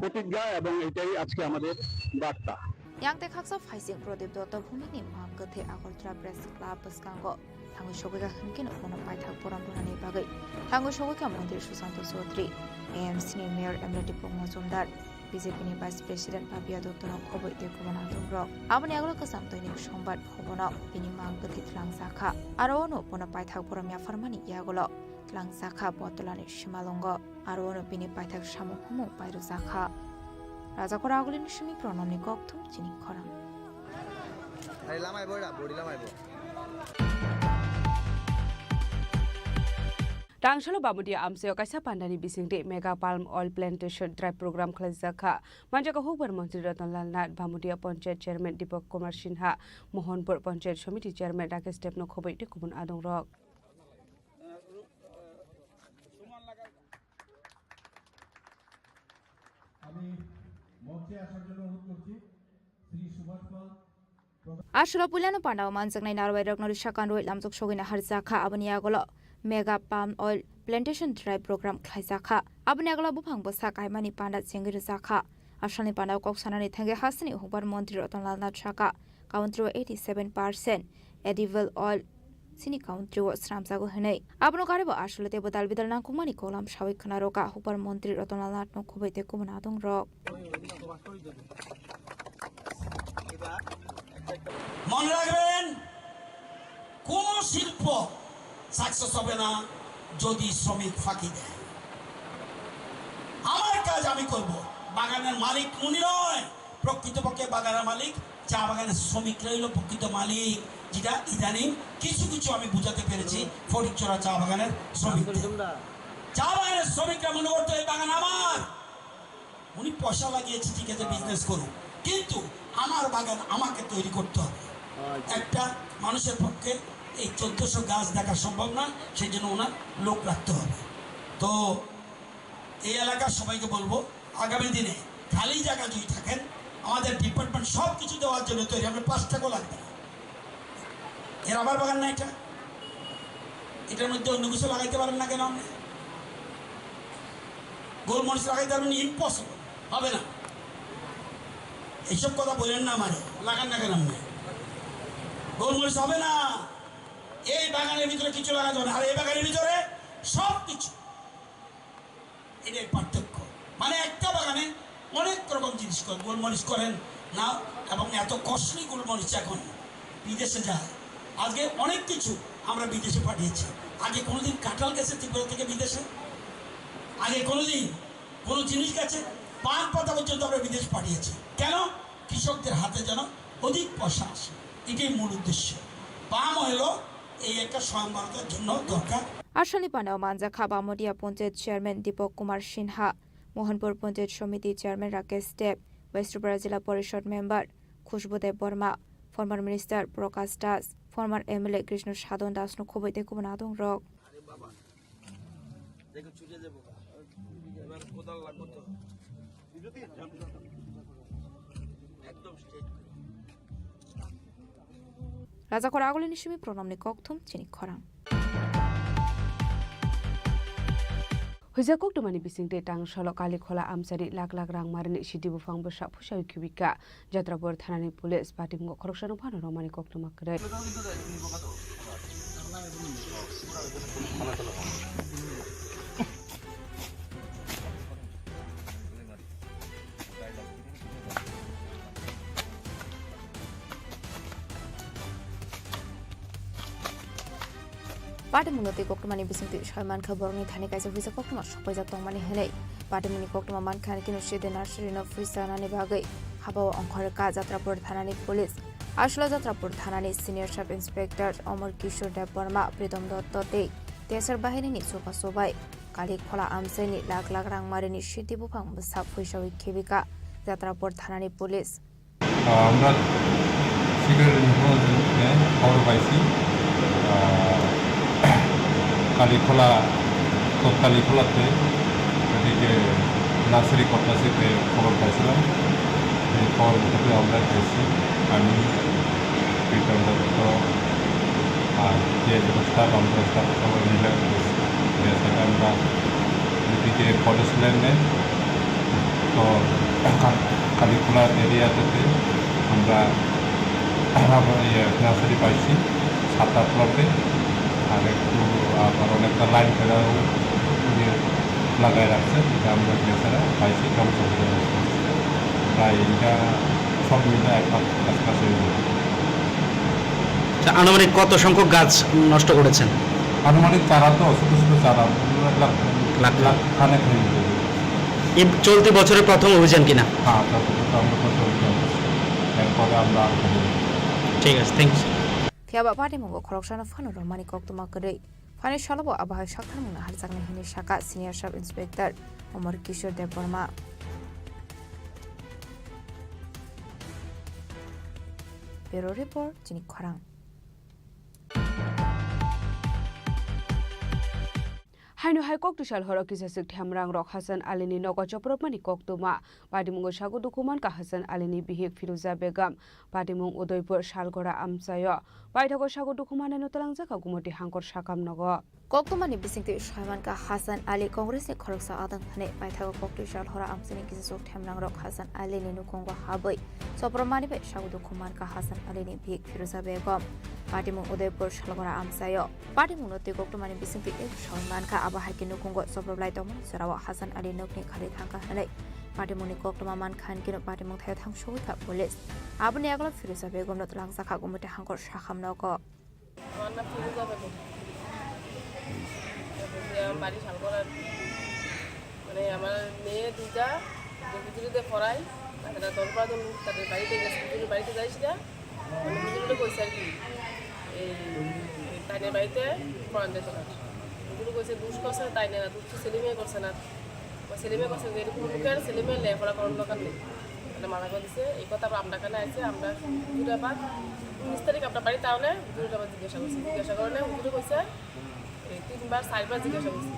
প্রতিজ্ঞা এবং এটাই আজকে আমাদের বার্তা। Yang tei khaksa phaising Pradip Dotto Bhumikni mang kwthwi Agartala Press Club bwskango thangwi sogwi kha hwnkhe no bono paithak borom rwnani bagwi thangwi sogwi kha Montri Sushanta Chaudhary, A M C ni Mayor M L A Deepak Majumdar, B J P ni Vice President Papiya Dotto no khobwi tei kubun adongrok. Aboni yagulo kwcham doinik Sombar Bhavan o bini mang kwthwi tlangjak kha. Aro ono bono paithak borom yapharmani yagulo tlangjak kha Botolani simalwngo. Aro ono bini paithak samung humung pairwjak kha. Rajakora Agulini simi Pranamni kokthum chini khorang. Hai lamai bo da, bori lamai bo. Tangsalo Bamudia amchaio kaisa pandani bisingtwi Mega Palm Oil Plantation Drive Program khlaijak kha. Manjaka hukbar montri Ratan Lal Nath, Bamudia Panchayat Chairman Deepak Kumar Sinha, Mohanpur Panchayat Samiti Chairman Rakesh Deb no khobwi tei kubun adongrok. আমি মঞ্চে আসার জন্য অনুরোধ করছি শ্রী সুভাষ পাল। Aswlo puilano pandao manjaknai narwai rokno rwsakan rwi lamjok sogwina harjak kha, aboni yagulo Mega Palm Oil Plantation Drive Program khlaijak kha. Aboni yagulo buphang bwsa kaimani panda chengwi rwjak kha. Asalni pandao kok sanani thangwi hasteni hukbar montri Ratan Lal Nath sakha, country o eighty seven percent edible oil chini country o swnamjago hwnwi. Abono karibo aswlo teibo dal bidal nangkukmani kolam sawi khwna rwkha hukbar montri Ratan Lal Nath no khobwi tei kubun adongrok. মনে রাখবেন, কোনো শিল্প সাকসেস হবে না যদি শ্রমিক ফাঁকি দেয়। আমার কাজ আমি করব, বাগানের মালিক উনি নয়, প্রকৃতপক্ষে বাগানের মালিক চা বাগানের শ্রমিকরাই হলো প্রকৃত মালিক, যেটা ইদানিং কিছু কিছু আমি বুঝাতে পেরেছি ফটিকছড়া চা বাগানের শ্রমিকদের। চা বাগানের শ্রমিকরা মনে করতো এই বাগান আমার, উনি পয়সা লাগিয়েছে, ঠিক আছে, বিজনেস করুক, কিন্তু আমার বাগান আমাকে তৈরি করতে হবে। একটা মানুষের পক্ষে এই চোদ্দশো গাছ দেখা সম্ভব নয়, সেই জন্য ওনার লোক রাখতে হবে। তো এই এলাকার সবাইকে বলবো, আগামী দিনে খালি জায়গা যদি থাকেন, আমাদের ডিপার্টমেন্ট সব কিছু দেওয়ার জন্য তৈরি, আমরা পাঁচ টাকাও লাগবে না। এ রাবার বাগান না এটা? এটার মধ্যে অন্য কিছু লাগাইতে পারেন না কেন আপনি? গোলমরিচ লাগাইতে পারবেন? ইম্পসিবল, হবে না। এইসব কথা বলেন না আমারে, লাগান না কেন আপনি? গোলমরিচ হবে না, এই বাগানের ভিতরে কিছু লাগাতে হবে না। আর এই বাগানের ভিতরে সব কিছু এটাই পার্থক্য। মানে একটা বাগানে অনেক রকম জিনিস করেন, গোলমরিচ করেন না, এবং এত কস্টলি গোলমরিচ এখন বিদেশে যায়। আজকে অনেক কিছু আমরা বিদেশে পাঠিয়েছি। আগে কোনোদিন কাঁঠাল গেছে ত্রিপুরা থেকে বিদেশে? আগে কোনোদিন কোনো জিনিস গেছে? পান পাতা পর্যন্ত আমরা বিদেশে পাঠিয়েছি। কেন? কৃষকদের হাতে যেন অধিক পয়সা আসে, এটাই মূল উদ্দেশ্য। পাম অয়েলও এই একটা স্বয়ং ভারতের জন্য দরকার। Asalni pandao manjak kha Bamudia Panchayat Chairman Deepak Kumar Sinha, Mohanpur Panchayat Samiti Chairman Rakesh Deb, West Tripura Jila Porishad Member Khushbu Deb Barma, former Minister Prakash Das, former M L A Krishna Sadhan Das no khobwi tei kubun adongrok. আরে বাবা, দেখো ছুটে যাবো। এবার কোদাল লাগবো তো। একদম স্ট্রেট করে। Rajakora Agulini simi Pranamni kokthum chini khorang. Huija koktwmani bisingtwi Tangsalo Kalikhola amchaini lakh lakh rang marini sidi buphang bwsa phuisawi khibika. Jatrapur thanani police patimungo khoroksano phano romani koktwma kwrwi. Patimungno twi koktwmani bisingtwi soi mankha borokni thani kaisa huisa koktwma sokpaijak tongmani hwnwi. Patimungni koktwma mankha kino sidi nursery no phuisa nani bagwi habao ongkhorkha Jatrapur thanani police. Aswlo Jatrapur thanani senior sub inspector Omor Kishore Debbarma, Pritom Dotto tei Tesar bahirini chubachu bai Kalikhola amchaini lakh lakh rang marini sidi buphang bwsa phuisawi khibika Jatrapur thanani police. আহ, আমরা সিকিউরিটি ইনফরমেশনে খবর পাইছি, আহ, কালীখোলা, তৎকালীখোলাতে ওদিকে নার্সারি করতেছে, খবর পাইছিলাম। এই খবর মতো আমরা গেছি, আমি, প্রীতম দত্ত, আর যে যত স্টাফ, আমরা স্টাফ সবাই মিলে গেছি। গেছে আমরা এদিকে ফরেস্ট ল্যান্ডে, তো কা-, কালীখোলা এরিয়াতে আমরা আবার ইয়ে নার্সারি পাইছি সাতটা প্লটে, আর একটু আবার অনেকটা লাইন ফেরাও ইয়ে লাগাই রাখছে, যেটা আমরা বেচারা পাইছি ধ্বংস হয়ে যাবে। প্রায় এটা সব মিলে এক লাখ কাছাকাছি হয়ে যাবে। আচ্ছা, আনুমানিক কত সংখ্যক গাছ নষ্ট করেছেন? আনুমানিক চারা তো ছোট ছোট চারা, লাখ লাখ। লাখ খানেক হয়ে যাবে। এই চলতি বছরের প্রথম অভিযান কিনা? হ্যাঁ, চলতি বছর আমরা প্রথম অভিযান করছি। এরপরে আমরা আরো করব। ঠিক আছে, thank you. Phiya ba patimungo khoroksano phano romani koktwma kwrwi. Phani salo bo abo hai saktharmungno harjaknai hwnwi sakha Senior Sub Inspector Omor Kishore Debbarma. Bureau Report, Chini Khorang. Haino hai kok twisal horo kisa swk themrang rok Hasan Ali ni nogo chopropmani koktwma. Patimungo sago dukhu mankha Hasan Ali ni bihik Firuza Begum. Patimung Udaipur Salgora amchaio. Paithago sago dukhu manai no twlangjakha Gumoti Hangkor sakam nogo. Koktwmani bisingtwi soi mankha Hasan Ali Congress ni khoroksa adang hwnwi. Paithago kok twisal horo amchaini kisa swk themrang rok Hasan Ali ni nukhungo habwi chopropmani bai sago dukhu mankha Hasan Ali ni bihik Firuza Begum. Patimung Udaipur Salgora amchaio. Patimungno twi koktwmani bisingtwi soi mankha, abo hai khe nukhungo choproplai tongmani jorao Hasan Ali nokni kharwi thangkha hwnwi patimungni koktwma mankha, hwnkhe patimung thaio thangsugwi kha police. Aboni yagulo Firuza Begumno twlangjakha Gumoti Hangkor sakam nogo. আমার নাম ফিরোজা বেগম। এরপর দিয়ে আমার বাড়ি শালগড়ার, মানে, আমার মেয়ে দুইটা, যে হুজুরিতে পড়াই, তাছাড়া দশ বারো জন তাদের বাড়িতে গেছে, হুজুরের বাড়িতে যাইস না, মানে, হুজুরে কইছে আর কি, এই তাইনের বাড়িতে পড়ান যেত না। হুজুরে কইছে, দুষ করছে তাই না, দুষ তো সেলিমে করছে না। ও সেলিমে করছে যে এরকম মুখে আর সেলিমে লেখাপড়া করার দরকার নেই। মানে মানা করে দিছে, এই কথা আবার আমরা কানে আছে, আমরা হুজুরে আবার উনিশ তারিখ আমরা বাড়ি তাহলে হুজুরে আবার জিজ্ঞাসা করছি। জিজ্ঞাসা করলে হুজুরে কইছে, এই তিনবার, চারবার জিজ্ঞাসা করছি।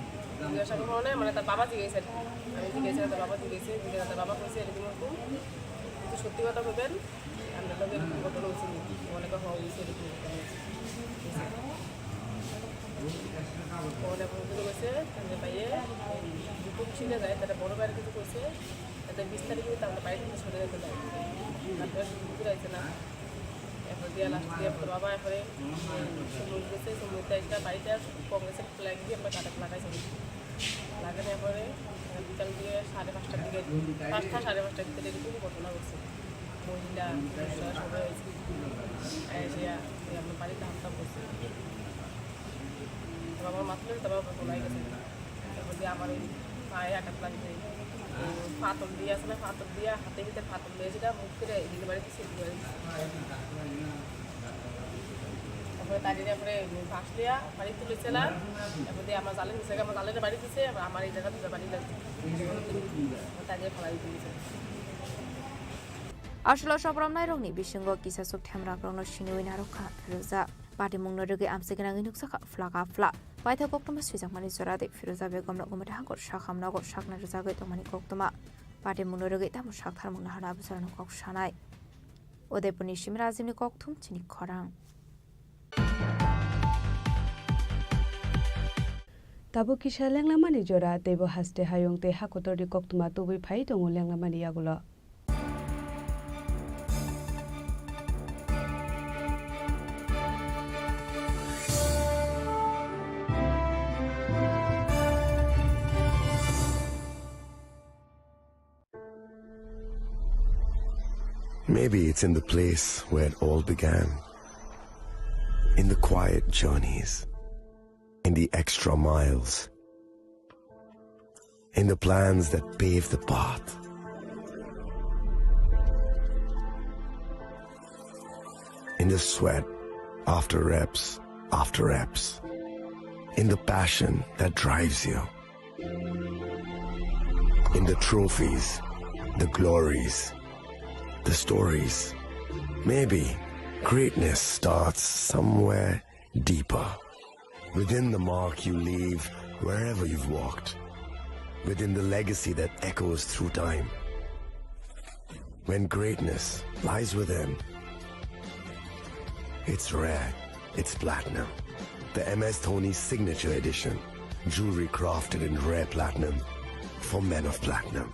জিজ্ঞাসা করার কারণে মানে তার বাবা জিজ্ঞাসা আর কি। আমি জিজ্ঞাসা, তার বাবা জিজ্ঞাসা, জিজ্ঞাসা, তার বাবা কইছে, "এরকম এরকম, কিন্তু সত্যি কথা কইবেন, আপনার লগে এরকম ঘটনা হয়েছে নি?" অনেকে হওয়া হয়েছে, এরকম ঘটনা হয়েছে। অনেক হুজুরে কইছে, তাহলে ভাইয়ে দুটো ছিঁড়ে যায়, তাহলে বড় ভাইয়ের কিছু কইছে, তাহলে বিশ তারিখে কিন্তু আমরা বাড়ি থেকে সরে যেতে পারি। তারপরে হুজুর আইছে না। এরপর দিয়া লাস্ট দিয়া তোর বাবা এরপরে সুমন গেছে, সুমন একটা বাড়িতে আর কংগ্রেসের ফ্ল্যাগ দিয়ে আমরা কাটা লাগাইছি। লাগানোর পরে বিকাল দিয়ে সাড়ে পাঁচটার দিকে, পাঁচটা সাড়ে পাঁচটার ভিতরে এরকম ঘটনা ঘটছে। মহিলা, পুরুষরা সবাই হয়েছে। এসে আমরা বাড়িতে হামলা করছে। তারপর আমার মাথা ধরে তারপর ঘটনা হয়ে গেছে। তারপর দিয়ে আমার ওই পায়ে আঘাত লাগছে। ওই পাথর দিয়ে আছে না, পাথর দিয়ে হাতে ভিতরে পাথর দিয়ে সেটা মুখ করে এদিকে বাড়ি দিচ্ছে, এদিকে বাড়ি দিচ্ছে। তারপরে তাই জন্য পরে বাঁশ দিয়া বাড়ি তুলেছিলাম। তারপরে দিয়ে আমার জালে নিচে, আমার জালে বাড়ি দিছে, আবার আমার এই জায়গা দুটো বাড়ি লাগছে। তাই জন্য ফালাই তুলেছে। Aswk chopropnairokni bisingo kisa swk themrangrokno siniwi narwkha Firuza. Patimungno rwgwi amchai gwnangwi nukjakha phlak aphla. Paithak koktwma swijakmani jora tei Firuza Begumno Gumoti Hangkor sakam nogo sakna rwjagwi tongmani koktwma. Patimungno rwgwi tamo saktharmung naharna abujorano kok sanai. Udaipurni Simra Ajimni kokthum chini khorang. Tabuk kisa lenglamani jora, teibo haste hayung tei hakotorni koktwma tubui phai tongo lenglamani yagulo. Maybe it's in the place where it all began. In the quiet journeys. In the extra miles. In the plans that pave the path. In the sweat after reps after reps. In the passion that drives you. In the trophies, the glories, the stories. Maybe greatness starts somewhere deeper. Within the mark you leave wherever you've walked. Within the legacy that echoes through time. When greatness lies within, it's rare, it's platinum. The M S Dhoni Signature Edition. Jewelry crafted in rare platinum for men of platinum.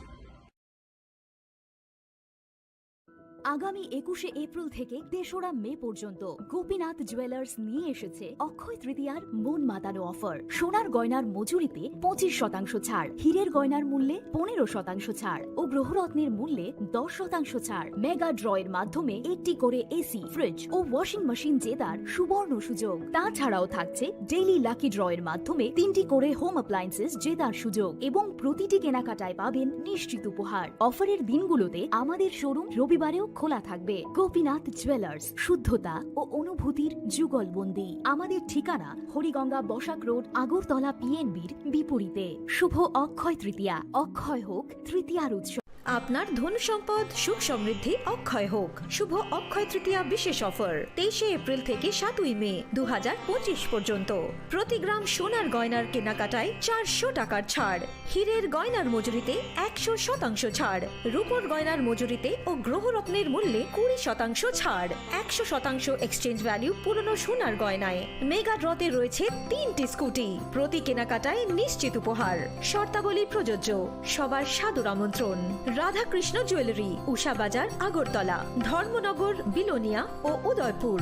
আগামী একুশে এপ্রিল থেকে তেসরা মে পর্যন্ত গোপীনাথ জুয়েলার্স নিয়ে এসেছে অক্ষয় তৃতীয়ার মন মাতানো অফার। সোনার গয়নার মজুরিতে পঁচিশ শতাংশ ছাড়, হীরের গয়নার মূল্যে পনেরো শতাংশ ছাড় ও গ্রহরত্নের মূল্যে দশ শতাংশ ছাড়। মেগা ড্রয়ের মাধ্যমে একটি করে এসি, ফ্রিজ ও ওয়াশিং মেশিন জেতার সুবর্ণ সুযোগ। তাছাড়াও থাকছে ডেইলি লাকি ড্রয়ের মাধ্যমে তিনটি করে হোম অ্যাপ্লায়েন্সেস জেতার সুযোগ এবং প্রতিটি কেনাকাটায় পাবেন নিশ্চিত উপহার। অফারের দিনগুলোতে আমাদের শোরুম রবিবারেও খোলা থাকবে। গোপীনাথ জুয়েলার্স, শুদ্ধতা ও অনুভূতির যুগলবন্দি। আমাদের ঠিকানা হরিগঙ্গা বসাক রোড, আগরতলা পিএনবির বিপরীতে। শুভ অক্ষয় তৃতীয়া, অক্ষয় হোক তৃতীয়ার উৎসব। আপনার ধন সম্পদ সুখ সমৃদ্ধি অক্ষয় হোক। শুভ অক্ষয় তৃতীয়া বিশেষ অফার, তেইশে এপ্রিল থেকে সাতই মে দু হাজার পঁচিশ পর্যন্ত। প্রতি গ্রাম সোনার গয়নার কেনাকাটায় চারশো টাকার ছাড়, হীরের গয়নার মজুরিতে একশো শতাংশ ছাড়, রূপোর গয়নার মজুরিতে ও গ্রহরত্নের মূল্যে কুড়ি শতাংশ ছাড়, একশো শতাংশ এক্সচেঞ্জ ভ্যালু পুরনো সোনার গয়নায়। মেগা ড্রতে রয়েছে তিনটি স্কুটি, প্রতি কেনাকাটায় নিশ্চিত উপহার। শর্তাবলী প্রযোজ্য। সবার সাদর আমন্ত্রণ। রাধাকৃষ্ণ জুয়েলারি, উষা বাজার, আগরতলা, ধর্মনগর, বিলোনিয়া ও Udaipur.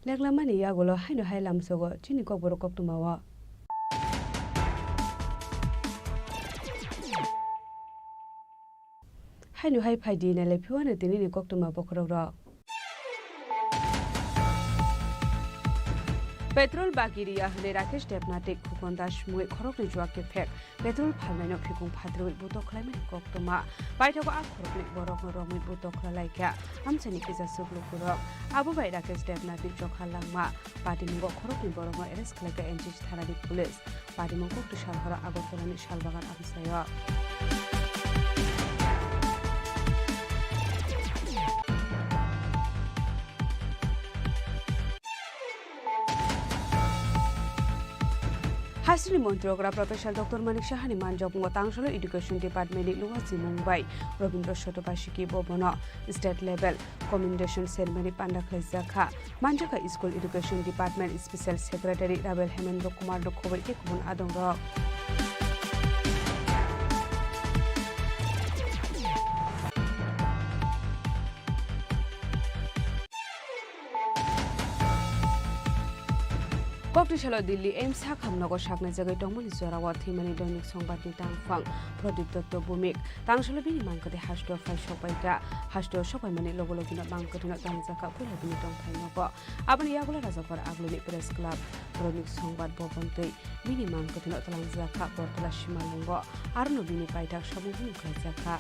Leklamani yagulo haino hai lamsogo chini kokborok koktwmao. Haino hai phaidi nailai phiwano tinini koktwma bokhorokrok. Petrol bagi riya hwnwi Rakesh Debnath tei Khukon Das mungwi khoroknwi juak kephek. Petrol phalnaino phikung phatrwi butok khlaimani koktwma. Paithago a khoroknwi borokno romwi butok khlai laikha amchaini kisa chuklukurok. Abo bai Rakesh Debnathni chokha langma. Patimungo khoroknwi borokno arrest khlaikha N C C thanani police. Patimung kokti salhoro Agartalani Salbagan amchaio. Hasteni Montri okra Professor Doctor Manik Sahani manjakmungo Tangsalo Education Department ni luwa chimung bai Robindra Sotobasiki bo bono state level commendation ceremony panda khlaijak kha. Manjakha School Education Department Special Secretary Rabel Hemendra Kumar no khoboi tei kubun adongrok. Kokti salo Delhi AIIMS sakhamnogo saknai jagwi tongmani jorao thwimani Doinik Songbatni tangphang Pradip Dotto Bhumik. Tangsalo bini mangkwthwi hasteo phai sokpaikha. Hasteo sokpaimani logo logino mangkwthwino tangjakha puila bini tongthai nogo. Aboni yagulo Rajakhor Agulini Press Club, Doinik Songbat Bhavan tei bini mangkwthwino twlangjakha Bortola Simalwngo. Arono bini paithak samung hwnwi khlaijakha.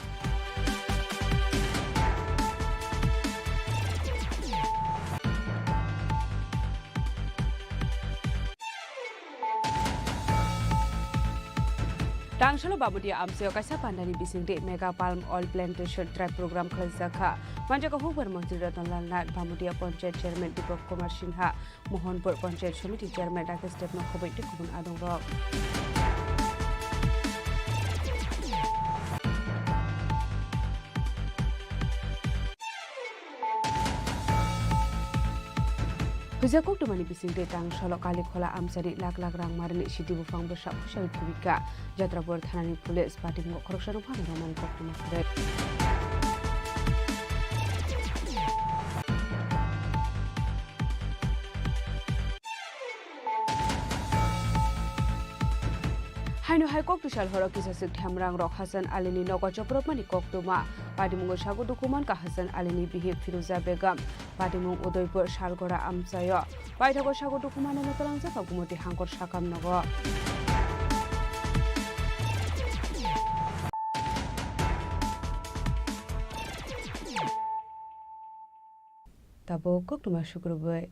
Tangsalo Bamudia amchaio kaisa pandani bisingtwi Mega Palm Oil Plantation Drive program khlaijakha. Manjakha hukbar montri Ratan Lal Nath, Bamudia Panchayat Chairman Deepak Kumar Sinha, Mohanpur Panchayat Samiti Chairman Rakesh Debno khoboi tei kubun adongrok. Huijak koktwmani bisingtwi Tangsalo Kalikhola amchani lak lak rang marini sidi buphang bwsa pusaui thubikha. Jatrapur thanani police patimungo khoroksano phano romani koktwma kwrwi. Haino hai kokti salhoro kisaswk themrangrok Hasan Alini nogo chopropmani koktwma. Patimungo sago dukhu mankha Hasan Alini bihik Firuza Begum. Patimung Udaipur Salgora amchaio. Paithago sago dukhu manano twlangjak kha Gumoti Hangkor sakam nogo. Tabuk koktwma sukrubwi.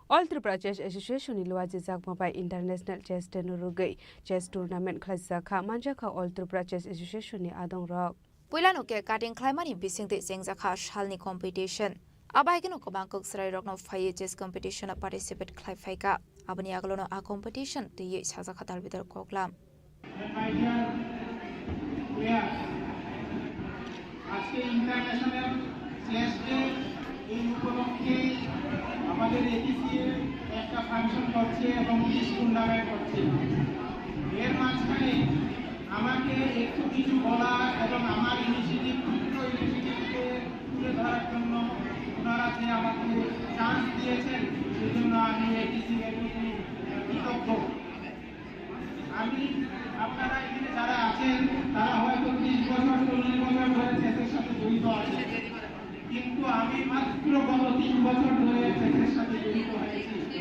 All Tripura Chess Association ni luajijakma bai International Chess Day no rwgwi chess tournament khlaijak kha, manjak kha All Tripura Chess Association ni adongrok. Puilano cake cutting khlaimani bisingtwi chengjakha salni competition. Abo hai kheno kwbang kok chwrairokno phaiwi chess competition-o participate khlai phaikha. Aboni agolono a competition twiwi sajakha Dalbidal Koklam. And my dear players, আজকে international chess day, এই উপলক্ষে আমাদের এটিসিএ একটা ফাংশন করছে এবং quiz tournament করছে। এর মাঝখানে আমাকে একটু কিছু বলা এবং আমার ইনিশিয়েটিভ, ক্ষুদ্র ইনিশিয়েটিভকে তুলে ধরার জন্য ওনারা যে আমাকে চান্স দিয়েছেন, সেজন্য আমি এটিসিএর প্রতি কৃতজ্ঞ। আমি, আপনারা এখানে যারা আছেন, তারা হয়তো ত্রিশ বছর, চল্লিশ বছর ধরে চেসের সাথে জড়িত আছেন, কিন্তু আমি মাত্র গত তিন বছর ধরে চেসের সাথে জড়িত হয়েছি।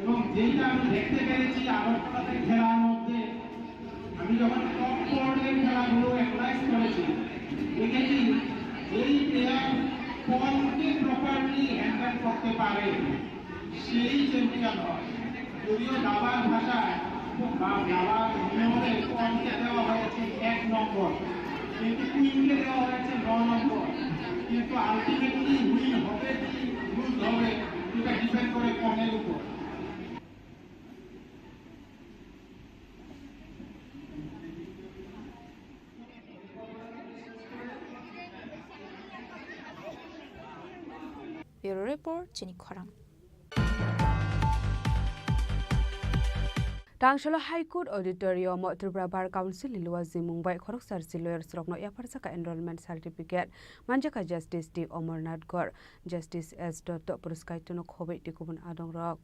এবং যেটা আমি দেখতে পেরেছি আগরতলাতে খেলার মধ্যে, আমি যখন টপ ফোর এর খেলাগুলো অ্যানালাইজ করেছি, দেখেছি যেই প্লেয়ার পনকে প্রপারলি হ্যান্ডেল করতে পারে, সেই চ্যাম্পিয়ন হয়। যদিও দাবার ভাষায় বা দাবার নিয়মে পনকে দেওয়া হয়েছে এক নম্বর, কিন্তু কুইনকে দেওয়া হয়েছে ন নম্বর। কিন্তু আলটিমেটলি উইন হবে কি লুজ হবে, এটা ডিপেন্ড করে পনের উপর। Bureau Report, Chini Khorang. Tangsalo High Court Auditorium o Tripura Bar Council ni luwa jimung bai khoroksa rsi lawyers rokno yapharjak kha enrollment certificate manjakha Justice T Amarnath Gore, Justice S Dotto, Puruskaitono Khoboi tei kubun adongrok.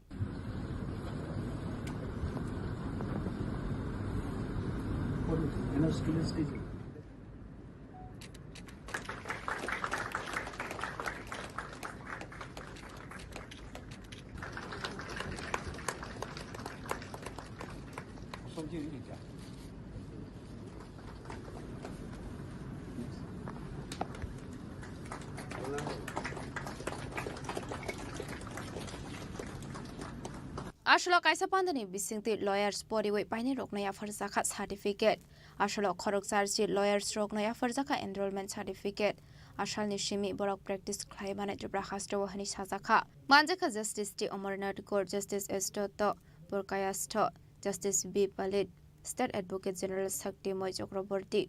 Aswk kaisa pandani bisingtwi lawyers poriwi painirokno yapharjakha certificate. Aswk khoroksa rsi lawyers rokno yapharjakha enrollment certificate. Asalni simi borok practice khlai mani Tripura hasteo hwnwi sajakha. Manjakha Justice T Amarnath Gore, Justice S Dotto, Purkayastho, Justice B Palit, State Advocate General Shaktimoi Chakraborty,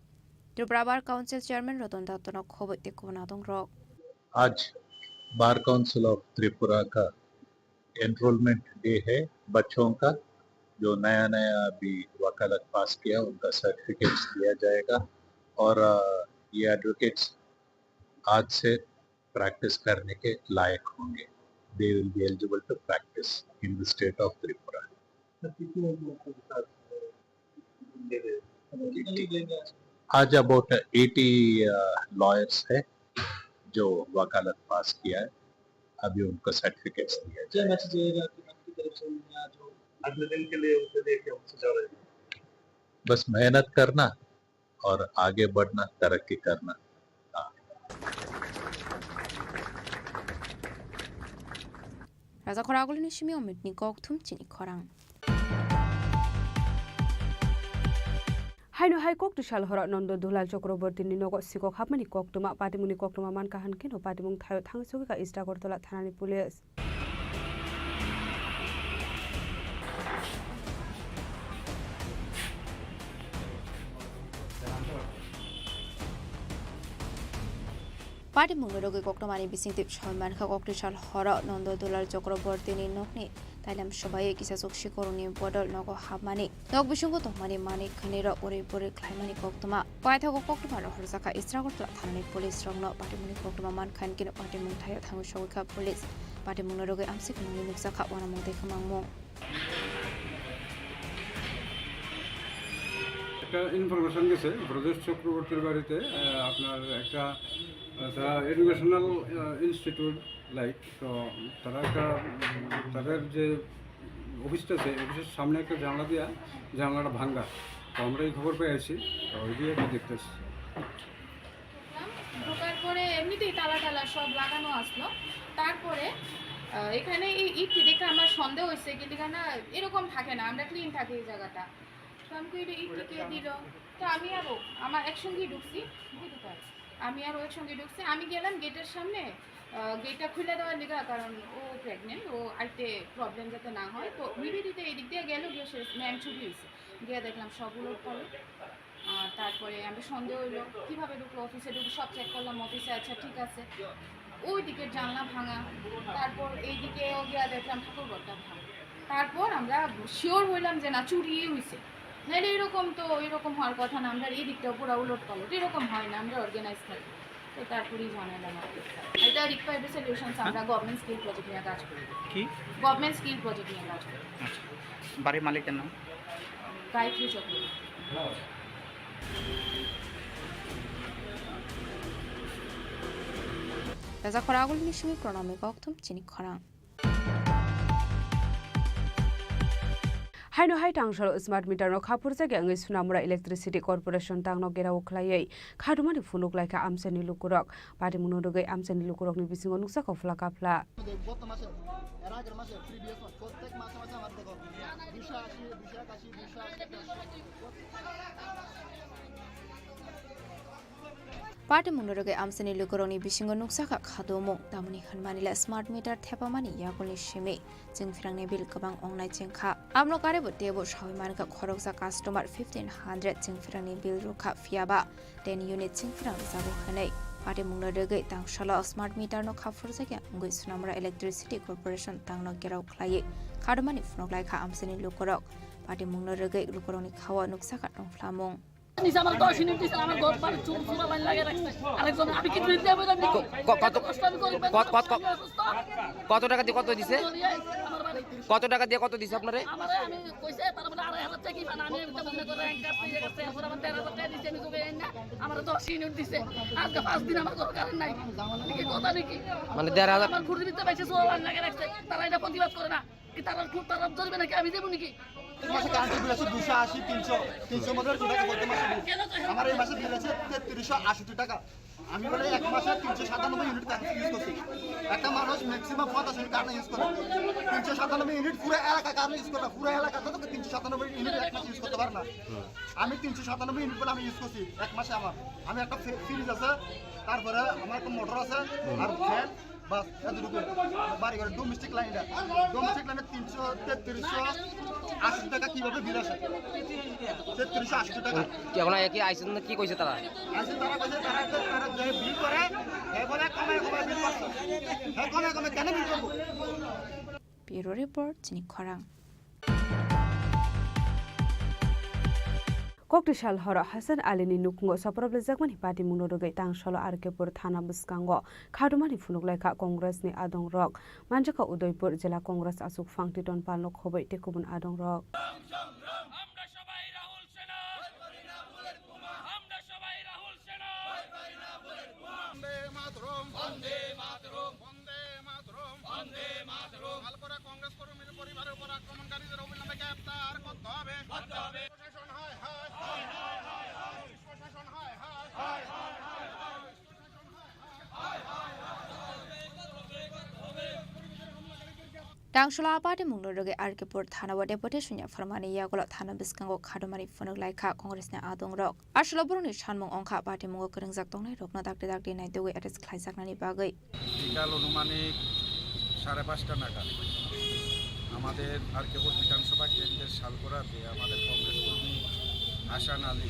Tripura Bar Council Chairman Ratan Dottono khoboi tei kubun adongrok. आज bar council of Tripura का enrolment day है बच्चों का, जो नया नया अभी वकालत पास किया, उनका सर्टिफिकेट्स दिया जाएगा और, अ, ये एडवोकेट्स आज से प्रैक्टिस करने के लायक होंगे। They will be eligible to practice in the state of Tripura. Sir, कितने लोगों को विकास, अ, दे रहे हैं? मतलब, कितने लोग लेंगे आज? आज अबाउट एटी, अ, लॉयर्स है जो वकालत पास किया है, अभी उनको सर्टिफिकेट्स दिया क्या जाएगा। मैसेज रहेगा कि आपकी तरफ से या जो अगले दिन के लिए उनके लिए क्या मैसेज आ रहा है? बस मेहनत करना, और आगे बढ़ना, तरक्की करना। हाँ। Raja Khoragulini simi Omitni kokthum chini khorang. Haino hai kok twsal horo Nondo Dulal Chakrabortini nogo sikok hapmani koktwma, patimungni koktwma mankha hwnkhe no patimung thaio thangwi sogwikha East Agartala thanani police. Patimungni rogwi koktwmani bisingtwi soi mankha, kok twsal horo Nondo Dulal Chakrabortini nokni tailam swbaiwi kisachuk sikurokni bodol nogo hapmani, nok bisingo tongmani manwi khwnwi rok uri buri khlaimani koktwma. Paithago koktwma rohorjakha East Agartala thanani police rokno. Patimungni koktwma mankha hinkhe patimung thaio thangwi sogwikha police. Patimungni rogwi amsik nungwi nukjakha uanamung tei kwmangmung. একটা ইনফরমেশন গেছে ব্রজেশ চক্রবর্তীর বাড়িতে, আহ, আপনার একটা, আহ, তারা এডুকেশনাল, আহ, institute like, তো তারা একটা, উম, তাদের যে অফিসটা আছে, অফিসের সামনে একটা জানলা দিয়া, জানলাটা ভাঙ্গা। তো আমরা এই খবর পেয়ে আইছি, তো ওই দিয়ে একটু দেখতে আসছি। ঢুকলাম, ঢোকার পরে এমনিতেই তালা টালা সব লাগানো আসলো। তারপরে, আহ, এখানে এই ইটটি দেখে আমার সন্দেহ হয়েছে, কিন্তু এখানে এরকম থাকে না, আমরা ক্লিন থাকে এই জায়গাটা। তো আমি কই, "এটা ইটটি কে দিল?" তো আমি আরো, আমার একসঙ্গেই ঢুকছি, বুঝতে পারো। আমি আরো একসঙ্গে ঢুকছি, আমি গেলাম গেটের সামনে, আহ, গেটটা খুলে দেওয়ার লিগা, কারণ ও প্রেগনেন্ট, ও আইতে প্রবলেম যাতে না হয়। তো নিবেদিতা এদিক দিয়ে গেল, গিয়ে সে ম্যাম ছুটি হয়েছে, গিয়ে দেখলাম সব উলট পালট। তারপরে আমরা সন্দেহ হইলো, কিভাবে ঢুকলো অফিসে, ঢুকে সব চেক করলাম, অফিসে আচ্ছা ঠিক আছে, ওই দিকের জানলা ভাঙা, তারপর এইদিকেও গিয়া দেখলাম ঠাকুর ঘরটা ভাঙা। তারপর আমরা শিওর হইলাম যে না, চুরিই হইছে, নাহলে এরকম তো, এরকম হওয়ার কথা না। আমরা এই দিকটাও পুরো উলট পালট, এরকম হয় না, আমরা অর্গানাইজ থাকি। তো তারপরেই জানালাম আপনাকে। এটা রিকোয়ার্ড সলিউশনস, আমরা গভর্নমেন্ট স্কিল প্রজেক্ট নিয়ে কাজ করি। কি? গভর্নমেন্ট স্কিল প্রজেক্ট নিয়ে কাজ করি। আচ্ছা, বাড়ির মালিকের নাম? গায়ত্রী Chakraborty. Raja khorang agulni simi pranami kokthum chini khorang. Haino hai tangsalo smart meter no khaphurjakya wngwi Sonamura Electricity Corporation tangno gerao khlaiwi khadumani phunuk laikha amchaini lukurok. Patimungno rwgwi amchaini lukurokni bisingo nukjakha phla kaphla. গত মাসে, এর আগের মাসে, previous month, প্রত্যেক মাসে মাসে আমার দেখো দুশো আশি, দুশো একাশি, দুশো আশি। Patimungno rwgwi amchaini lukurokni bisingo nukjakha khadumung, tamoni hwnmanila smart meter thepamani yakulni simi chwngphrangni bill kwbang wngnai chwngkha. Amno karwibo teibo sawi mankha khoroksa customer fifteen hundred chwngphrangni bill rwkha, phiyaba ten unit chwngphrang rwjago hwnwi. Patimungno rwgwi tangsalo smart meter no khaphurjakya wngwi Sonamura Electricity Corporation tangno gerao khlaiwi khadumani phunuk laikha amchaini lukurok. Patimungno rwgwi lukurokni khao nukjakha tongphlamung. নিজে আমার দশ ইউনিট দিছে, আমার ঘর বাড়ি চুল চুলা লাইন লাগিয়ে রাখছে। আরেকজন, আমি কি বিল দেবো? আমি ক-, ক-, কত, কষ্ট আমি করি, কত, কত, কত, আমি অসুস্থ। কত টাকা দিয়ে কত দিছে? আমার বাড়ি। কত টাকা দিয়ে কত দিছে আপনারে? আমারে আমি কইছে, তারা বলে আড়াই হাজার টাকা কি পান, আমি তো মনে করে এক গাছ দিয়ে গেছে, এখন আমার তেরো হাজার টাকা দিছে, আমি তোকে এই না, আমার দশ ইউনিট দিছে। আজকে পাঁচ দিন আমার ঘর কারেন্ট নাই। এটা কি কথা নাকি? মানে দেড় হাজার? আমার ঘুরে দিতে পারছে, চুলা লাইন লাগিয়ে রাখছে, তারা এটা প্রতিবাদ করে না। কি তারা খুব তারা ধরবে নাকি আমি দেবো নাকি? মাসে কারেন্টের বিল আছে দুশো আশি, তিনশো, তিনশোর মধ্যে দুশো টাকা করতে মাসে বিল। আমার এই মাসে বিল আছে তেত্রিশশো আষট্টি টাকা। আমি বলে এক মাসে তিনশো সাতানব্বই ইউনিট কারেন্ট ইউজ করছি। একটা মানুষ ম্যাক্সিমাম পঞ্চাশ ইউনিট কারেন্ট ইউজ করে। তিনশো সাতানব্বই ইউনিট পুরো এলাকা কারেন্ট ইউজ করে না। পুরো এলাকাতে তো তিনশো সাতানব্বই ইউনিট এক মাসে ইউজ করতে পারে না। আমি তিনশো সাতানব্বই ইউনিট বলে আমি ইউজ করছি এক মাসে আমার। আমি একটা ফ্রি-, ফ্রিজ আছে, তারপরে আমার একটা মোটর আছে, আর ফ্যান, বাস, এতটুকু। বাড়ি ঘরে ডোমেস্টিক লাইন এটা। ডোমেস্টিক লাইনে তিনশো, তেত্রিশশো আশি টাকা কিভাবে বিল আসে? তেত্রিশশো আশি টাকা। কি এখন একই আইসন না কি কইছে তারা? আইসন তারা কইছে তারা, তারা যে বিল করে, এ বলে কমে কমে বিল করছে। হ্যাঁ, কমে কমে কেন বিল করবো? Bureau report, Chini Khorang. Kokti sal horo Hasan Ali ni nukhungo soproblejakmani patimungno rwgwi tangsalo R K pur thana bwskango khadumani phunuk laikha Congress ni adongrok. Manjakha Udaipur Jila Congress achuk phang Titon Pal no khobwi tei kubun adongrok. আমরা সবাই রাহুল সেনা। আমরা সবাই রাহুল সেনা। বন্দে মাতরম। বন্দে মাতরম। বন্দে মাতরম। বন্দে মাতরম। আলপরা কংগ্রেস কর্মীর পরিবারের উপর আক্রমণকারীদের অবিলম্বে গ্রেপ্তার করতে হবে। করতে হবে। প্রশাসন হায় হায়। হায় হায় হায় হায়। প্রশাসন হায় হায়। হায় হায় হায় হায়। Tangsalo a patimungno rwgwi R K pur thana o deputation yapharmani yagulo thana bwskango khadumani phunuk laikha Congress ni adongrok. Aswkno borokni sanmung wngkha patimungo kwrwngjak tongnairokno dakti dakti naitugwi arrest khlaijaknani bagwi. বিকাল আনুমানিক সাড়ে পাঁচটা নাগাদ আমাদের আরকেপুর বিধানসভা কেন্দ্রের শালগড়াতে আমাদের কংগ্রেস কর্মী হাসান আলী,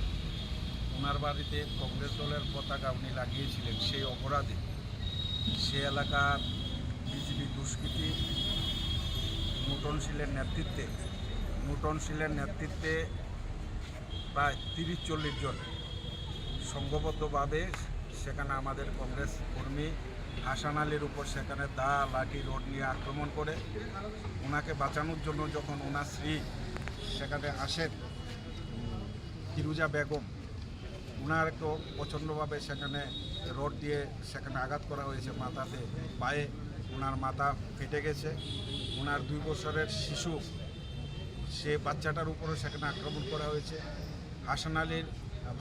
ওনার বাড়িতে কংগ্রেস দলের পতাকা উনি লাগিয়েছিলেন, সেই অপরাধে সে এলাকার বিজেপি দুষ্কৃতী মুটন শীলের নেতৃত্বে, মুটন শীলের নেতৃত্বে প্রায় তিরিশ চল্লিশ জন সংঘবদ্ধভাবে সেখানে আমাদের কংগ্রেস কর্মী হাসান আলীর উপর সেখানে দা, লাঠি, রড নিয়ে আক্রমণ করে। ওনাকে বাঁচানোর জন্য যখন ওনার স্ত্রী সেখানে আসেন, ফিরুজা বেগম, ওনারকেও প্রচণ্ডভাবে সেখানে রড দিয়ে সেখানে আঘাত করা হয়েছে মাথাতে, পায়ে। ওনার মাথা ফেটে গেছে। ওনার দুই বছরের শিশু, সে বাচ্চাটার উপরও সেখানে আক্রমণ করা হয়েছে। হাসান আলীর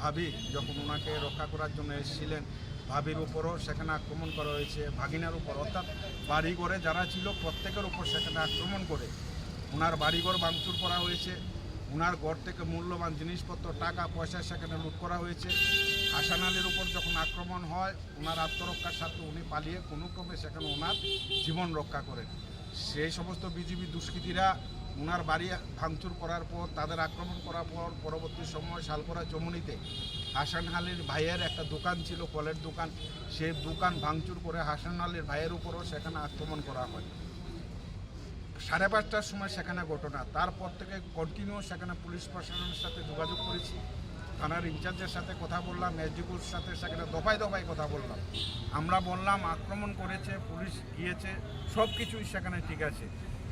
ভাবি যখন ওনাকে রক্ষা করার জন্য এসেছিলেন, ভাবির উপরও সেখানে আক্রমণ করা হয়েছে, ভাগিনার উপর, অর্থাৎ বাড়িঘরে যারা ছিল প্রত্যেকের উপর সেখানে আক্রমণ করে ওনার বাড়িঘর ভাঙচুর করা হয়েছে। ওনার ঘর থেকে মূল্যবান জিনিসপত্র, টাকা পয়সা সেখানে লুট করা হয়েছে। হাসান আলীর উপর যখন আক্রমণ হয়, ওনার আত্মরক্ষার স্বার্থে উনি পালিয়ে কোনো ক্রমে সেখানে ওনার জীবন রক্ষা করেন। সেই সমস্ত বিজিবি দুষ্কৃতীরা ওনার বাড়ি ভাঙচুর করার পর, তাদের আক্রমণ করার পর, পরবর্তী সময় শালপরা চমুনিতে হাসান আলীর ভাইয়ের একটা দোকান ছিল, ফলের দোকান, সেই দোকান ভাঙচুর করে হাসান আলীর ভাইয়ের উপরও সেখানে আক্রমণ করা হয়। সাড়ে পাঁচটার সময় সেখানে ঘটনা, তারপর থেকে কন্টিনিউ সেখানে পুলিশ প্রশাসনের সাথে যোগাযোগ করেছি, থানার ইনচার্জের সাথে কথা বললাম, এসডিপিওর সাথে সেখানে দফায় দফায় কথা বললাম। আমরা বললাম আক্রমণ করেছে, পুলিশ গিয়েছে, সব কিছুই সেখানে ঠিক আছে,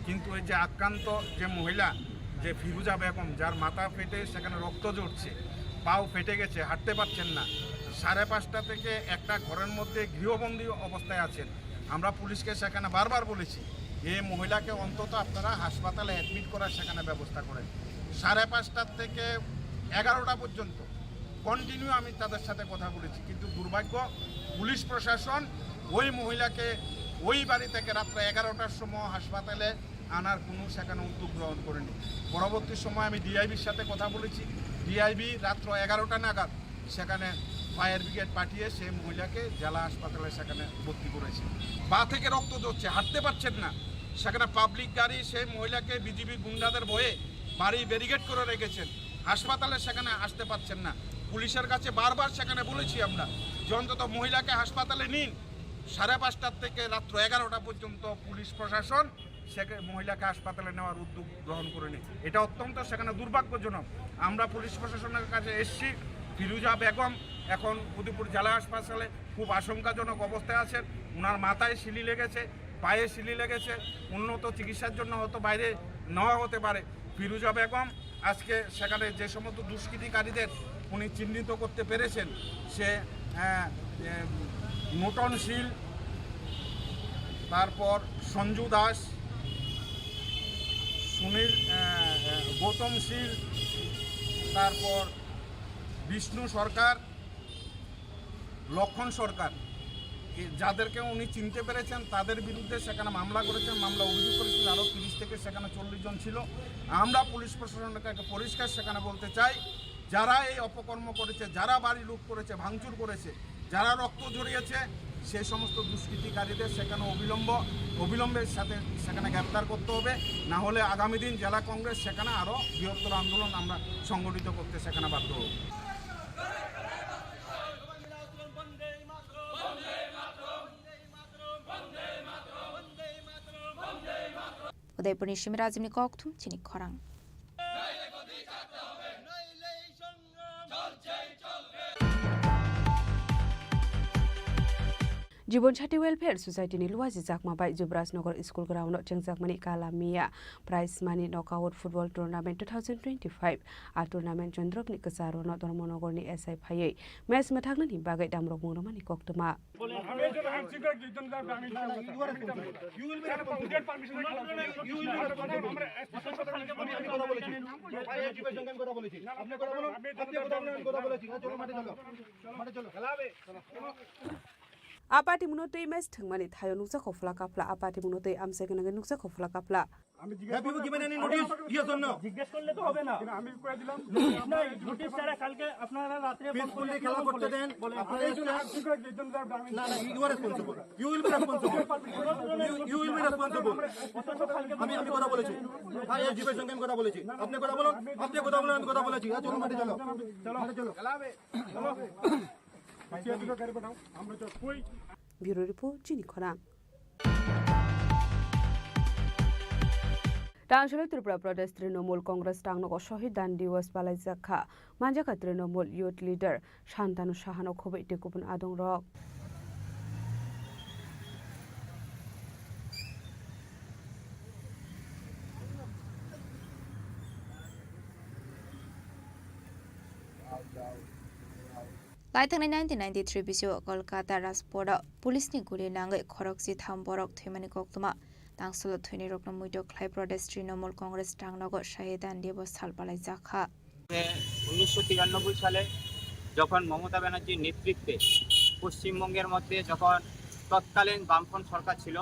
কিন্তু এই যে আক্রান্ত যে মহিলা, যে ফিরুজা বেগম, যার মাথা ফেটে সেখানে রক্ত ঝরছে, পাও ফেটে গেছে, হাঁটতে পারছেন না, সাড়ে পাঁচটা থেকে একটা ঘরের মধ্যে গৃহবন্দী অবস্থায় আছেন। আমরা পুলিশকে সেখানে বারবার বলেছি, এই মহিলাকে অন্তত আপনারা হাসপাতালে অ্যাডমিট করার সেখানে ব্যবস্থা করেন। সাড়ে পাঁচটার থেকে এগারোটা পর্যন্ত কন্টিনিউ আমি তাদের সাথে কথা বলেছি, কিন্তু দুর্ভাগ্য, পুলিশ প্রশাসন ওই মহিলাকে ওই বাড়ি থেকে রাত্রে এগারোটার সময় হাসপাতালে আনার কোনো সেখানে উদ্যোগ গ্রহণ করেনি। পরবর্তী সময় আমি ডিআইবির সাথে কথা বলেছি, ডিআইবি রাত্র এগারোটা নাগাদ সেখানে ফায়ার ব্রিগেড পাঠিয়ে সেই মহিলাকে জেলা হাসপাতালে সেখানে ভর্তি করেছে। পা থেকে রক্ত ঝরছে, হাঁটতে পারছেন না। সেখানে পাবলিক গাড়ি সেই মহিলাকে বিজিবি গুন্ডাদের ভয়ে বাড়ি ব্যারিকেড করে রেখেছেন, হাসপাতালে সেখানে আসতে পারছেন না। পুলিশের কাছে বারবার সেখানে বলেছি আমরা যে অন্তত মহিলাকে হাসপাতালে নিন। সাড়ে পাঁচটার থেকে রাত্র এগারোটা পর্যন্ত পুলিশ প্রশাসন সেকে-, মহিলাকে হাসপাতালে নেওয়ার উদ্যোগ গ্রহণ করেনি। এটা অত্যন্ত সেখানে দুর্ভাগ্যজনক। আমরা পুলিশ প্রশাসনের কাছে এসছি, ফিরুজা বেগম এখন উদয়পুর জেলা হাসপাতালে খুব আশঙ্কাজনক অবস্থায় আছেন। ওনার মাথায় সিলি লেগেছে, পায়ে সিলি লেগেছে, উন্নত চিকিৎসার জন্য হয়তো বাইরে নেওয়া হতে পারে। ফিরুজা বেগম আজকে সেখানে যে সমস্ত দুষ্কৃতিকারীদের উনি চিহ্নিত করতে পেরেছেন, সে, আহ, এ, নূতন শীল, তারপর সঞ্জু দাস, সুনীল, আহ, আহ, গৌতম শীল, তারপর বিষ্ণু সরকার, লক্ষণ সরকার, এ, যাদেরকে উনি চিনতে পেরেছেন, তাদের বিরুদ্ধে সেখানে মামলা করেছেন, মামলা অভিযোগ করেছেন, আরও তিরিশ থেকে সেখানে চল্লিশ জন ছিল। আমরা পুলিশ প্রশাসনকে একটা পরিষ্কার সেখানে বলতে চাই, যারা এই অপকর্ম করেছে, যারা বাড়ি লুট করেছে, ভাঙচুর করেছে, যারা রক্ত ঝরিয়েছে, সেই সমস্ত দুষ্কৃতিকারীদের সেখানে অবিলম্ব, অবিলম্বের সাথে সেখানে গ্রেপ্তার করতে হবে, না হলে আগামী দিন জেলা কংগ্রেস সেখানে আরও বৃহত্তর আন্দোলন আমরা সংগঠিত করতে সেখানে বাধ্য হব। Udaipurni Simi Rajimni kokthum chini khorang. Jibon Sati Welfare Society ni luaji jakma bai Jubraj Nagar School ground o chengjakmani Kala Miya Prize Money Knockout Football Tournament two thousand twenty-five. A tournament Chandrop ni kwcharo no Dharmanagar ni S I phaiwi match mwthaknani bagwi damrok mung rwmani koktwma. A party muno twi match thwngmani thaio nukjakha phla kaphla, a party muno twi amchai gwnangwi nukjakha phla kaphla. Have you given any notice? Yes or no? জিজ্ঞেস করলে তো হবে না। নোটিশ নাই, নোটিশ ছাড়া কালকে আপনারা রাত্রে ফোন করে Peacefully খেলা করতে দেন। বলে, আপনারা এই জন্য আজকে না, না, you are responsible. You will be responsible. You, you will be responsible. অথচ কালকে আমি, আমি কথা বলেছি। হ্যাঁ, এসডিপিওর সঙ্গে আমি কথা বলেছি। আপনি কথা বলুন, আপনি কথা বলুন, আমি কথা বলেছি। হ্যাঁ, চলো, মাঠে চলো। চলো। মাঠে চলো। Bureau Report, Chini Khorang. Tangshalo Tripura Pradesh Trinamool Congress Rangnogo Shahid Dan Diwas palaijak kha. Manjakha Trinamool Youth Leader Santanu Sahano khobwi tei kubun adongrok. Laithangnai nineteen ninety-three bisio Kolkata Rajporo police ni guli nangwi khorokchi tham borok thwimani koktwma. Tangsalo thwinirokno muitok khlai Pradesh Trinamool Congress Rangnogo Shahid Dan Diwas sal palaijak kha. উনিশশো তিরানব্বই সালে যখন মমতা ব্যানার্জির নেতৃত্বে পশ্চিমবঙ্গের মধ্যে যখন তৎকালীন বামফ্রন্ট সরকার ছিল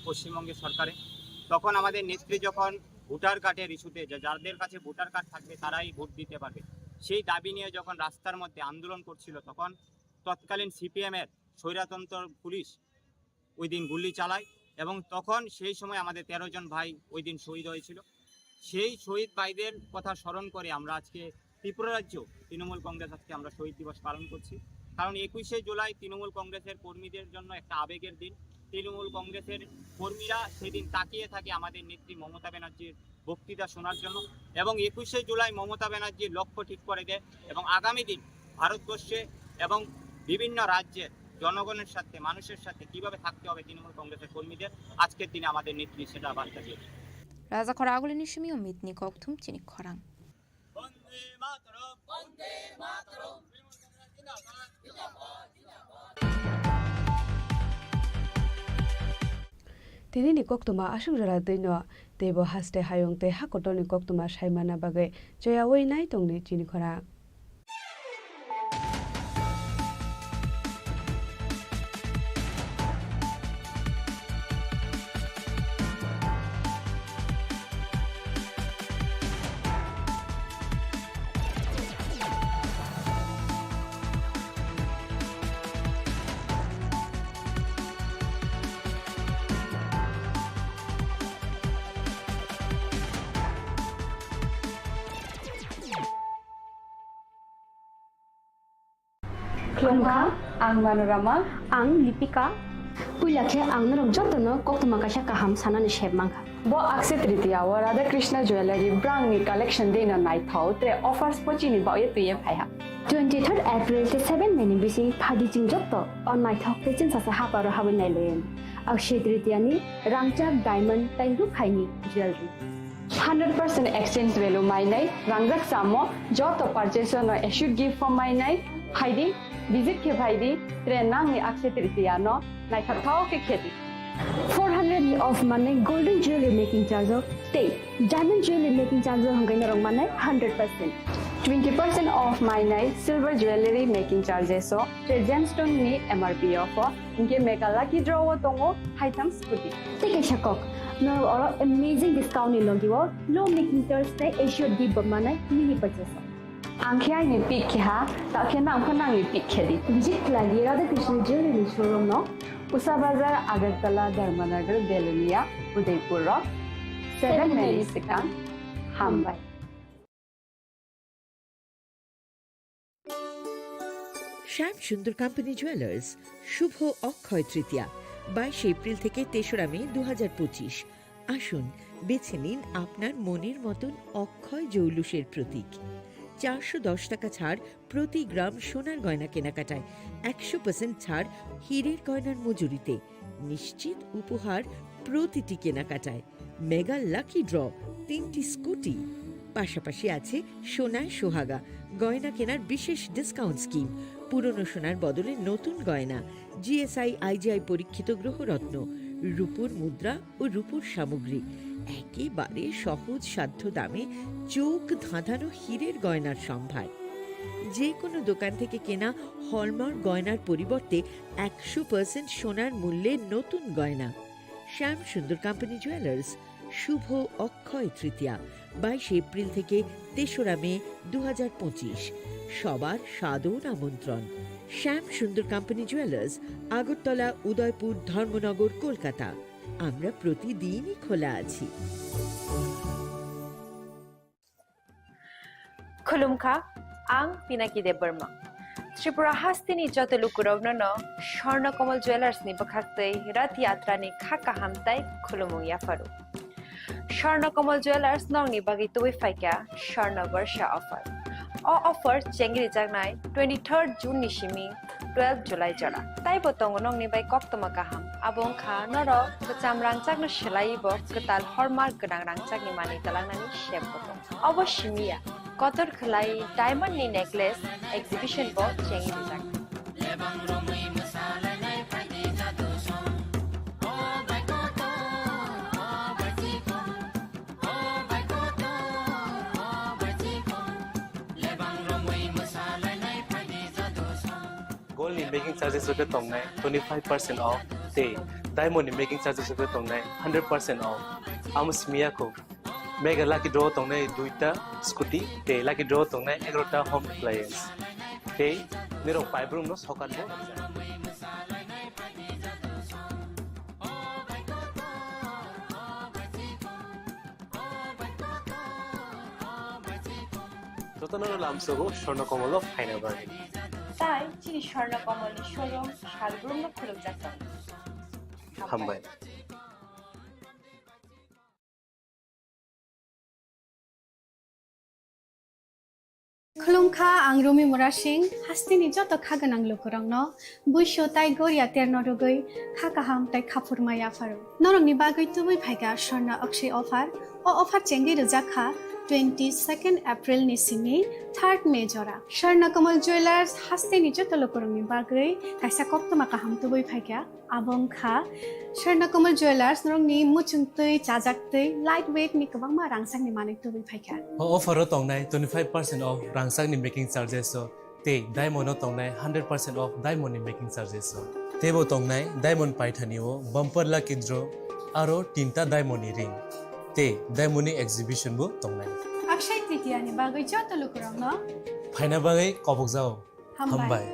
পশ্চিমবঙ্গের সরকারে, তখন আমাদের নেত্রী যখন ভোটার কার্ডের ইস্যুতে, যা-, যাদের কাছে ভোটার কার্ড থাকবে তারাই ভোট দিতে পারবে, সেই দাবি নিয়ে যখন রাস্তার মধ্যে আন্দোলন করছিল, তখন তৎকালীন সিপিএম এর স্বৈরতন্ত্র পুলিশ ওই দিন গুলি চালায় এবং তখন সেই সময় আমাদের তেরো জন ভাই ওই দিন শহীদ হয়েছিল। সেই শহীদ ভাইদের কথা স্মরণ করে আমরা আজকে ত্রিপুরা রাজ্য তৃণমূল কংগ্রেস আজকে আমরা শহীদ দিবস পালন করছি। কারণ একুশে জুলাই তৃণমূল কংগ্রেসের কর্মীদের জন্য একটা আবেগের দিন। তৃণমূল কংগ্রেসের কর্মীরা সেদিন তাকিয়ে থাকে আমাদের নেত্রী মমতা ব্যানার্জির বক্তৃতা শোনার জন্য। এবং একুশে জুলাই মমতা ব্যানার্জি লক্ষ্য ঠিক করে দেয় এবং আগামী দিন ভারতবর্ষে এবং বিভিন্ন রাজ্যের জনগণের সাথে, মানুষের সাথে কিভাবে থাকতে হবে তৃণমূল কংগ্রেসের কর্মীদের, আজকের দিনে আমাদের নেত্রী সেটা বার্তা দিয়েছে। Raja khorang agulini simi o mitni kokthum chini khorang. Tini ni koktwma aswk jora twi no, teibo haste hayung tei hakotor ni koktwma sai manna bagwi choyaui nai tongni chini khorang. Khulumkha, ang Manorama. Ang Lipika. Puila khe ang norok jotono koktwma kaisa kaham sanani sep mankha. Bo Akshaya Tritiya o Radha Krishna Jewellery brangni collection dino naithok tre offers bo chini baoye twiye phaiha. Twenty-third April tei seven May ni bising phadi chwng joto o naithok tei chwngsasa haparo habwi nailayan. Akshaya Tritiya ni rangchak, diamond tei rukhaini jewellery. Hundred percent exchange value mainai, rangjak chamo, joto purchase no assured gift form mainai, phaidi, visit khe phaidi, tre nangni Akshaya Tritiya no naithok thok khe khedi. Four hundred ni off manai golden jewelry making charge o tei diamond jewelry making charge o hwnkhai norok manai hundred percent. Twenty percent off mainai silver jewelry making charges o tre gemstone ni M R P off o. Hinkhe mega lucky draw o tongo haitham scooty. Tei kaisa kok, norok oro amazing discount ni logi o low making charge tei assured gift bo manai mini purchase o. Ang khe aini pick khe ha, ta khe nang pho nangni pick khe di. Visit khlai di Radha Krishna Jewelry ni showroom no, Usa Bazar, Agartala, Dharmanagar, Belonia, Udaipur o seven May ni swkang. Hambai. শ্যাম সুন্দর company jewellers, শুভ অক্ষয় তৃতীয়া, বাইশে এপ্রিল থেকে তেসরা মে দু হাজার পঁচিশ। আসুন, বেছে নিন আপনার মনের মতন অক্ষয় জৌলুসের প্রতীক। চারশো দশ টাকা ছাড় প্রতি গ্রাম সোনার গয়না কেনাকাটায়, একশো পার্সেন্ট ছাড় হীরের গয়নার মজুরিতে, নিশ্চিত উপহার প্রতিটি কেনাকাটায়। মেগা লাকি ড্র, তিনটি স্কুটি, পাশাপাশি আছে সোনায় সোহাগা, গয়না কেনার বিশেষ ডিসকাউন্ট স্কিম, পুরনো সোনার বদলে নতুন গয়না, G S I I G I পরীক্ষিত গ্রহরত্ন, রূপোর মুদ্রা ও রূপোর সামগ্রী, একেবারে সহজ সাধ্য দামে চোখ ধাঁধানো হীরের গয়নার সম্ভার। যে কোনো দোকান থেকে কেনা হলমার্ক গয়নার পরিবর্তে একশো পার্সেন্ট সোনার মূল্যে নতুন গয়না। শ্যাম সুন্দর কোম্পানি জুয়েলার্স, শুভ অক্ষয় তৃতীয়া, বাইশে এপ্রিল থেকে তেসরা মে দু হাজার পঁচিশ। সবার সাদর আমন্ত্রণ। শ্যাম সুন্দর কোম্পানি জুয়েলার্স, আগরতলা, উদয়পুর, ধর্মনগর, কলকাতা। আমরা প্রতিদিনই খোলা আছি। Khulumkha, ang Pinaki Debbarma. Tripura hasteni joto lukurokno no Swarna Kamal Jewellers ni bwkhaktwi Rath Yatra ni kha kaham tai khulumung yapharu. Swarna Kamal Jewellers nokni bagwi tubui phaikha Swarna Barsha offer. O offer chengrijaknai twenty-third June ni simi twelve July jora. Taibo tongo nokni bai koktwma kaham. Abo wngkha norok kwcham rangchakno swlaiwi bo kwtal hallmark gwnang rangchakni manwi twlangnani sep bo tongo. Obo simi ya, kotor khwlai diamond ni necklace exhibition bo chengwi rijak. Gold ni making charges rok khe tongnai twenty five percent off, tei diamond ni making charges rok khe tongnai hundred percent off. Amo simi ya kho. Mega lucky draw tongnai duita scooty, tei lucky draw tongnai egarota home appliance. Tei nirok paibrum no sokat bo. Jotono lamsogo Swarna Komolo phaina bagwi. Tai chini Swarna Komolni showroom salbrumno khulukjak tongo. Hambai. Khulumkha, ang Rumi Murasing, hasteni joto kha gwnang lukurokno, buisu tai goria terno rwgwi kha kaham tai khaphurma yapharo. Norokni bagwi tubui phaikha Swarna Akshay offer. O offer chengwi rwjak kha twenty second April ni simi third May jora. Swarna Kamal Jewellers hasteni joto lukurokni bagwi kaisa koktwma kaham tubui phaikha. Abo wngkha Swarna Kamal Jewellers, norokni muchung twi, chajak twi, light weight ni kwbangma rangchakni manwi tubui phaikha. O offer o tongnai twenty five percent off rangchakni making charges o tei diamond o tongnai hundred percent off diamond ni making charges o. Teibo tongnai diamond paithani o bumper lucky draw aro tinta diamond ni ring tei diamond ni exhibition bo tongnai. Akshay Tritiya ni bagwi joto lukurokno phaina bagwi kobokjao. Hambai. Hambai.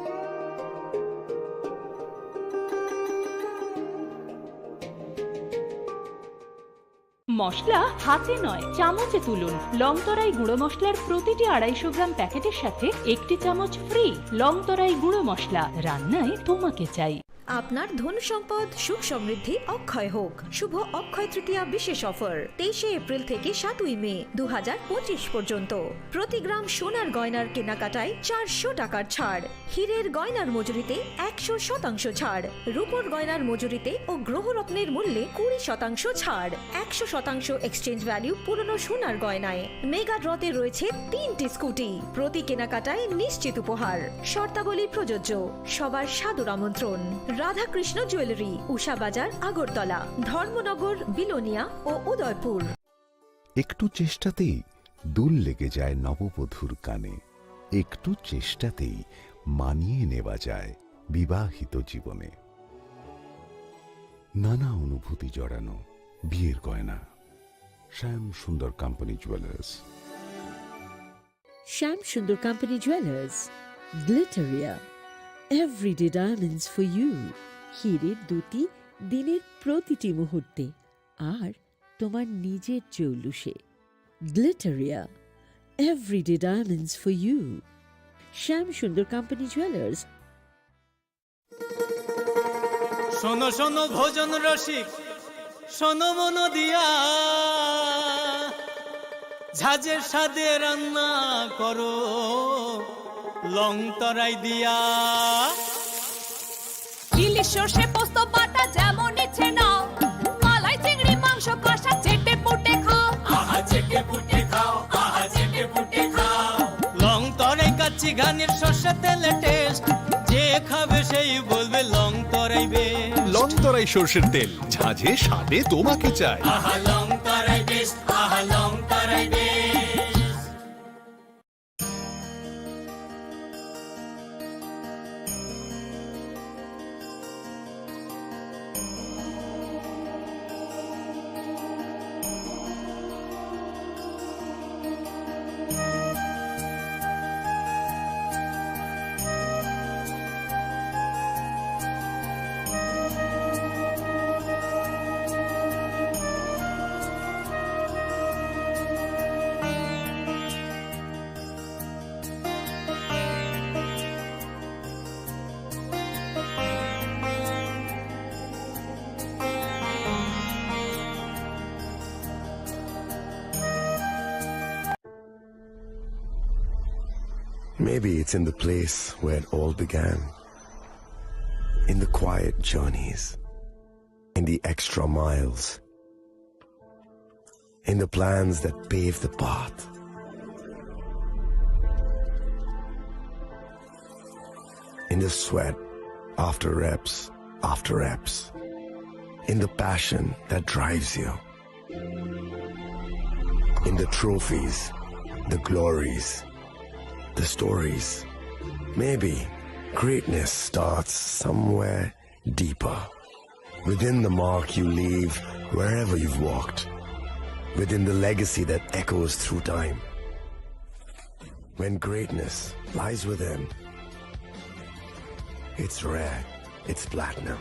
মশলা হাতে নয়, চামচে তুলুন। লং তরাই গুঁড়ো মশলার প্রতিটি আড়াইশো গ্রাম প্যাকেটের সাথে একটি চামচ ফ্রি। লং তরাই গুঁড়ো মশলা, রান্নায় তোমাকে চাই। আপনার ধন সম্পদ, সুখ সমৃদ্ধি অক্ষয় হোক। শুভ অক্ষয় তৃতীয়া বিশেষ অফার, তেইশে এপ্রিল থেকে সাতই মে দু হাজার পঁচিশ পর্যন্ত। প্রতি গ্রাম সোনার গয়নার কেনাকাটায় চারশো টাকার ছাড়, হীরের গয়নার মজুরিতে একশো শতাংশ ছাড়, রূপোর গয়নার মজুরিতে ও গ্রহরত্নের মূল্যে কুড়ি শতাংশ ছাড়, একশো শতাংশ এক্সচেঞ্জ ভ্যালু পুরনো সোনার গয়নায়। মেগা ড্রতে রয়েছে তিনটি স্কুটি, প্রতি কেনাকাটায় নিশ্চিত উপহার। শর্তাবলী প্রযোজ্য। সবার সাদর আমন্ত্রণ। রাধাকৃষ্ণ জুয়েলারি, উষা বাজার, আগরতলা, ধর্মনগর, বিলোনিয়া ও উদয়পুর। একটু চেষ্টাতেই দুল লেগে যায় নববধূর কানে। একটু চেষ্টাতেই মানিয়ে নেওয়া যায় বিবাহিত জীবনে। নানা অনুভূতি জড়ানো বিয়ের গয়না। শ্যাম সুন্দর company jewellers. Shyam Sundar Company Jewelers, Glitteria, everyday diamonds for you. হীরের দ্যুতি দিনের প্রতিটি মুহূর্তে, আর তোমার নিজের জৌলুসে। Glitteria, everyday diamonds for you. Shyam Sundar Company Jewelers. শোনো শোনো ভোজন রসিক, শোনো মন দিয়া, ঝাঁঝের স্বাদে রান্না করো লং তরাই দিয়া। ইলিশ সর্ষে পোস্ত বাটা যেমন ইচ্ছে নাও, মালাই চিংড়ি মাংস কষা চেটে পুটে খাও। আহা চেটে পুটে খাও, আহা চেটে পুটে খাও। লং তরাই কাচ্চি ঘানির সর্ষে তেলে টেস্ট, যে খাবে সেই বলবে লং তরাই বেস্ট। লং তরাই সর্ষের তেল, ঝাঁঝে স্বাদে তোমাকে চাই। আহা লং তরাই বেস্ট, আহা লং তরাই best. Maybe it's in the place where it all began. In the quiet journeys, in the extra miles, in the plans that pave the path, in the sweat after reps after reps, in the passion that drives you, in the trophies, the glories, the stories. Maybe greatness starts somewhere deeper. Within the mark you leave wherever you've walked. Within the legacy that echoes through time. When greatness lies within, it's rare, it's platinum.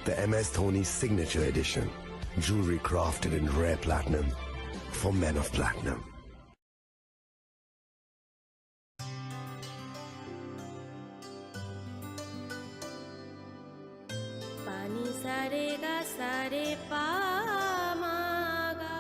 The M S Dhoni Signature Edition. Jewelry crafted in rare platinum for men of platinum. Ni sa re ga sa re pa ma ga.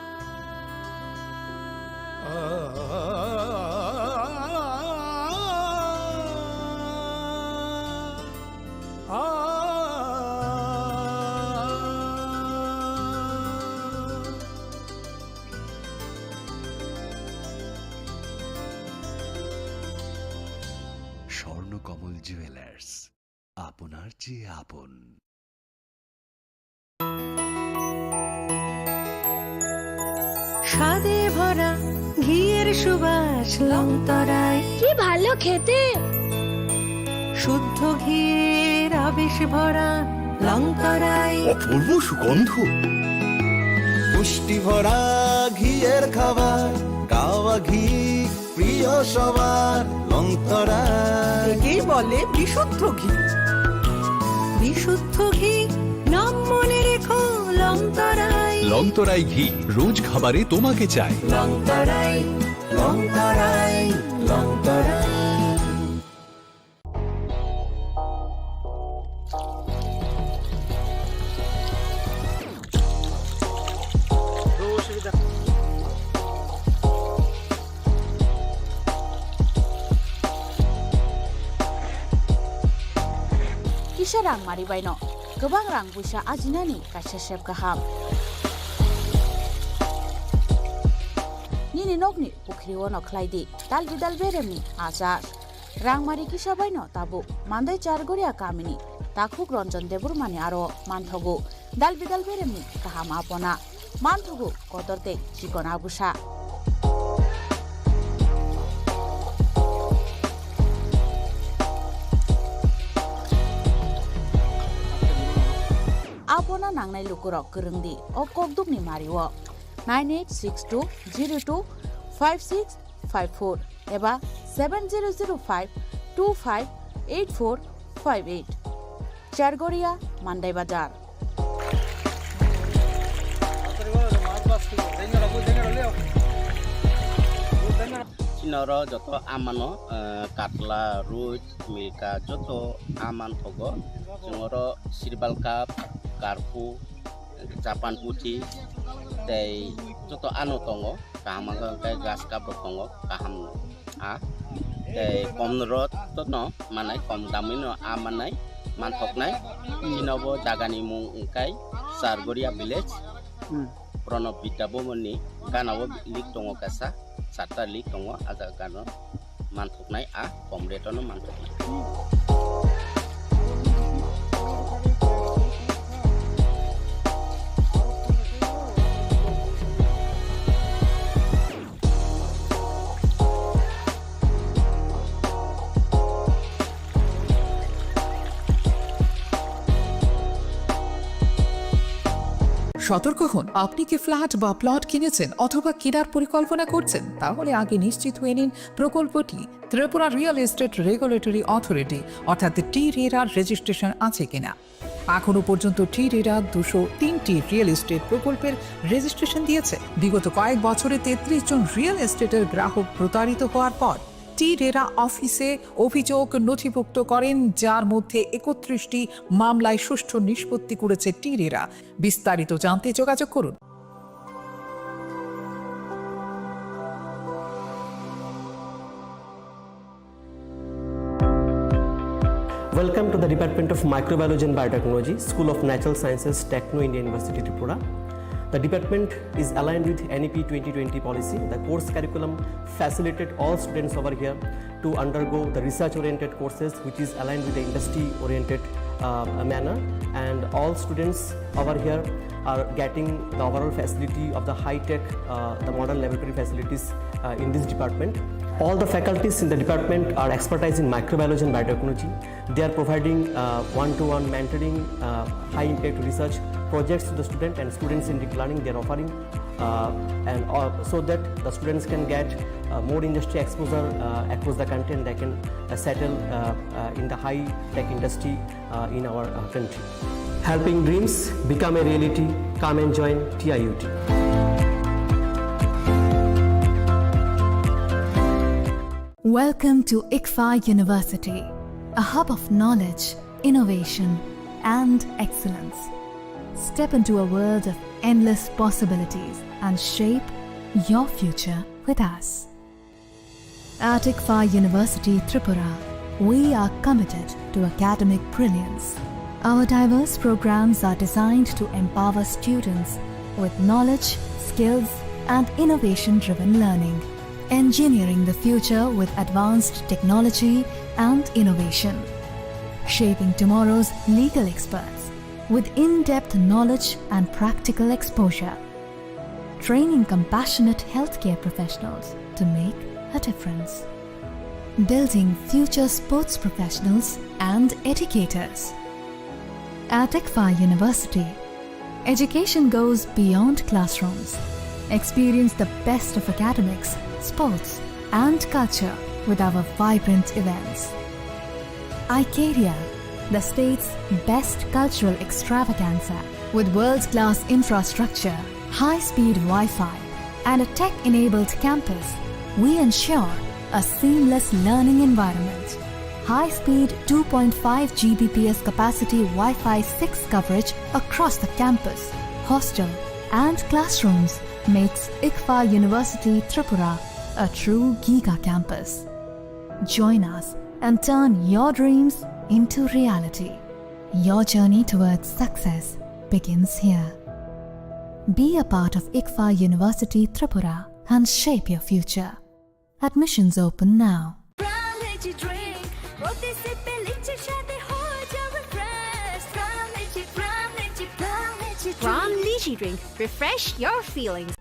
Swarnakamal jewellers, আপনার চেয়ে আপন। স্বাদে ভরা ঘিয়ের সুবাস লংতরাই। কি ভালো খেতে। শুদ্ধ ঘিয়ের আবেশ ভরা লংতরাই। অপূর্ব সুগন্ধ। পুষ্টি ভরা ঘিয়ের খাবার, গাওয়া ঘি প্রিয় সবার, লংতরাই। একেই বলে বিশুদ্ধ ঘি। বিশুদ্ধ ঘি, নাম মনে রেখো লংতরাই। লংতরাই ঘি, রোজ খাবারে তোমাকে চাই। লংতরাই, লংতরাই, লংতরাই। Kisa rang mari baino kwbang rang puisa ajinani kaisa sep kaham. Nini nokni pukhri-o no khlai di dal bidal beremni achar. Rangmari kisa baino tabuk Mandai Chargoria kamini takhuk Ranjan Debbarmani aro manthogo dal bidal beremni kaham apona, manthogo kotor tei chikon abusa. Apona nangnai lukurok kwrwng di o kokdukni mario nine eight six two zero two five six five four eba seven zero zero five two five eight four five eight. Chargoria, Mandai Bazar. Chini oro joto amano, eh, katla, rui, milka, joto aman thogo. Chwng oro sirbal cup, karpu, Japan puthi tei joto ano tongo, kaham wngkha hwnkhe grass cup rok tongo, kaham no. A tei kom rot no manai, kom damwi no a manai, manthoknai. Chini bo jaga ni mung wngkha Chargoria village, Hmm. Pranab Vidya Bhavan ni gana o lik tongo kaisa, charta lik tongo, a jaga gana o. Manthoknai a kom rate-o no manthoknai. সতর্ক হন, আপনি কি ফ্ল্যাট বা প্লট কিনেছেন অথবা কেনার পরিকল্পনা করছেন? তাহলে আগে নিশ্চিত হয়ে নিন প্রকল্পটি Tripura real estate regulatory authority অর্থাৎ টি রেরার রেজিস্ট্রেশন আছে কিনা। এখনো পর্যন্ত টি রেরা দুশো তিনটি রিয়েল এস্টেট প্রকল্পের রেজিস্ট্রেশন দিয়েছে। বিগত কয়েক বছরে তেত্রিশ জন রিয়েল এস্টেটের গ্রাহক প্রতারিত হওয়ার পর টি রেরা অফিসে অভিযোগ নথিভুক্ত করেন, যার মধ্যে একত্রিশটি মামলায় সুষ্ঠু নিষ্পত্তি করেছে টি রেরা। বিস্তারিত জানতে যোগাযোগ করুন। Welcome to the Department of Microbiology and Biotechnology, School of Natural Sciences, Techno India University, Tripura. The department is aligned with N E P twenty twenty policy. The course curriculum facilitated all students over here to undergo the research-oriented courses, which is aligned with the industry-oriented, uh, manner. And all students over here are getting the overall facility of the high-tech, uh, the modern laboratory facilities, uh, in this department. All the faculties in the department are expertise in microbiology and biotechnology. They are providing, uh, one-to-one mentoring, uh, high-impact research projects to the student and students-centric learning they are offering, uh, and, uh, so that the students can get, uh, more industry exposure, uh, across the country, and they can, uh, settle, uh, uh, in the high-tech industry, uh, in our, uh, country. Helping dreams become a reality. Come and join T I U T. Welcome to ICFAI University, a hub of knowledge, innovation, and excellence. Step into a world of endless possibilities and shape your future with us. At ICFAI University Tripura, we are committed to academic brilliance. Our diverse programs are designed to empower students with knowledge, skills, and innovation-driven learning, engineering the future with advanced technology and innovation, shaping tomorrow's legal experts with in-depth knowledge and practical exposure, training compassionate healthcare professionals to make a difference, building future sports professionals and educators. At ICFAI University, education goes beyond classrooms. Experience the best of academics, sports, and culture with our vibrant events. Icaria, the state's best cultural extravaganza. With world-class infrastructure, high-speed Wi-Fi, and a tech-enabled campus, we ensure a seamless learning environment. High-speed two point five G B P S capacity Wi-Fi six coverage across the campus, hostel, and classrooms makes ICFAI University Tripura a true giga campus. Join us and turn your dreams into reality. Your journey towards success begins here. Be a part of ICFAI University Tripura and shape your future. Admissions open now. From Lychee Drink, প্রতি সিপে লিচির স্বাদে হয়ে যাও refresh. From Lychee, From Lychee, From Lychee Drink। From Lychee Drink, refresh your feelings.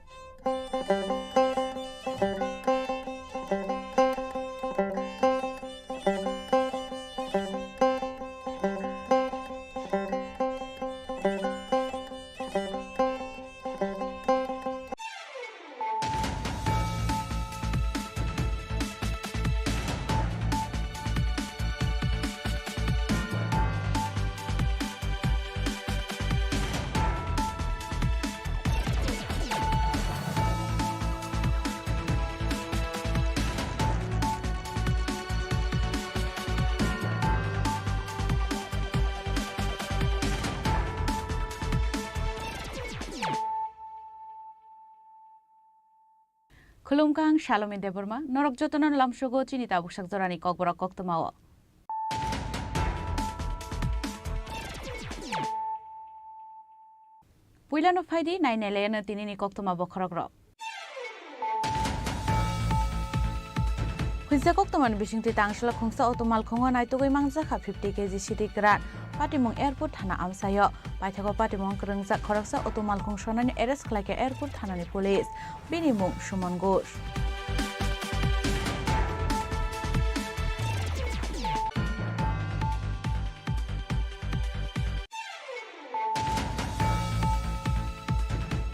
Khulumkha, ang Salome Debbarma. Norok jotono lamsogo chini tabuksak jorani kokborok koktwmao. Puilano phaidi, nainailayano tinini koktwma bokhorokrok. Phuisa koktwmani bisingtwi tangshwla khungsa auto malkhungo naitugwi mangjak kha fifty K G sidi kwran. Patimung Airport thana amchaio. Paithago patimung kwrwngjak khoroksa auto malkhung sonani arrest khlaikha Airport thanani police. Bini mung Suman Ghosh.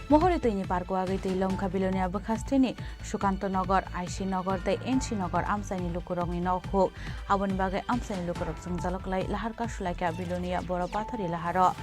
Mohori twini parko agwi twi lomkha Bilonia bwkhasteni Sukanto Nogor, I C Nogor tei N C Nogor amchaini lukurokni nokhuk. Aboni bagwi amchaini lukurok jwngjalo kwlai lahar kasulaikha Bilonia Boro Pathori laharo.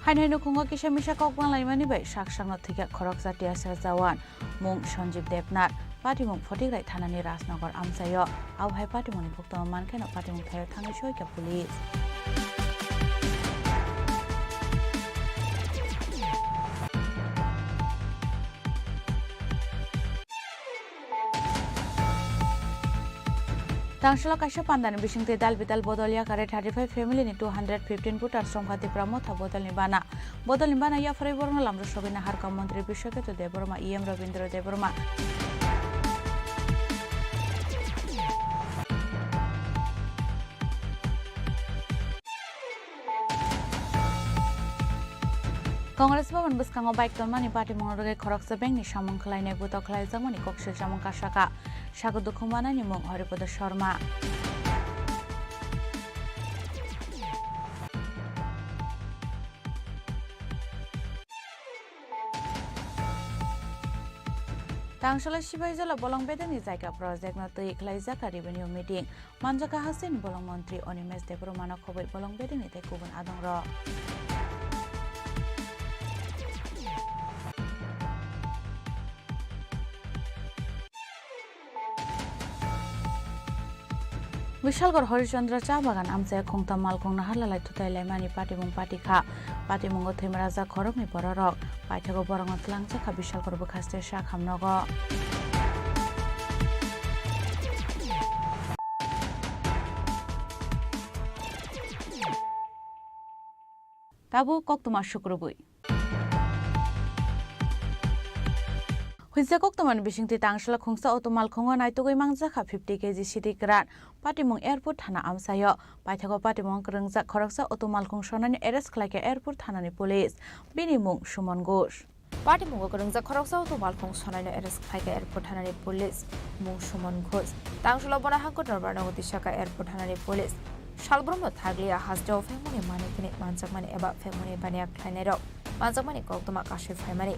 Haino haino khungo kisa misa kok banglaimani bai sak sakno thwikha khoroksa T S F jawan, mung Sanjeev Debnath, patimung Photigrai thanani Rajnagar amchaio. Abo hai patimungni koktwma mankheno patimung thaio thangwi soikha police. Tangshwla kaisa pandani bisingtwi dal bidal bodol yakare thirty-five family ni two hundred fifteen voters songkha Tipra Motha bodolni bana. Bodolni bana yapharwi borokno lamrok sogwi naharkha Montri Biswaketu Debbarma, E M Rabindra Debbarma. Congress Bhavan bwskango bike tonmani patimungno rwgwi khoroksa bengni samung khlainai butok khlaijakmani koksil chamung kasaka. Sago dukhu manani mung Haripada Sharma. Tangshwla Sipaijala bolong bedekni jaga project no twi khlaijak revenue meeting. Manjaka Hasing bolong montri Animesh Debbarmano khobwi bolong bedekni tei kubun adongrok. Bishalgarh Harishchandra cha bagan amchai khungtam malkhung naharlalai thutai laimani patimung patikha. Patimungo thwimajak khoroknwi bororok. Paithago borokno twlangjakha Bishalgarh bwkhaste sakhamnogo. Tabuk koktwma sukrubwi. Huijak koktwmani bisingtwi tangshalo khungsa auto malkhungo naitugwi mangjak kha fifty K G sidi kwran. Patimung Airport thana amchaio. Paithago patimung kwrwngjak khoroksa auto malkhung sonaino arrest khlaikha Airport thanani police. Bini mung Suman Ghosh. Patimungo kwrwngjak khoroksa auto malkhung sonaino arrest khlaikha Airport thanani police, mung Suman Ghosh. Tangsholo bono hangko dorbar nogo tisakha Airport thanani police. Salbrumno thaglia hasteo phengmani manwi kini manjakmani eba phengmani baniya khlainairok manjakmani koktwma kasui phaimani.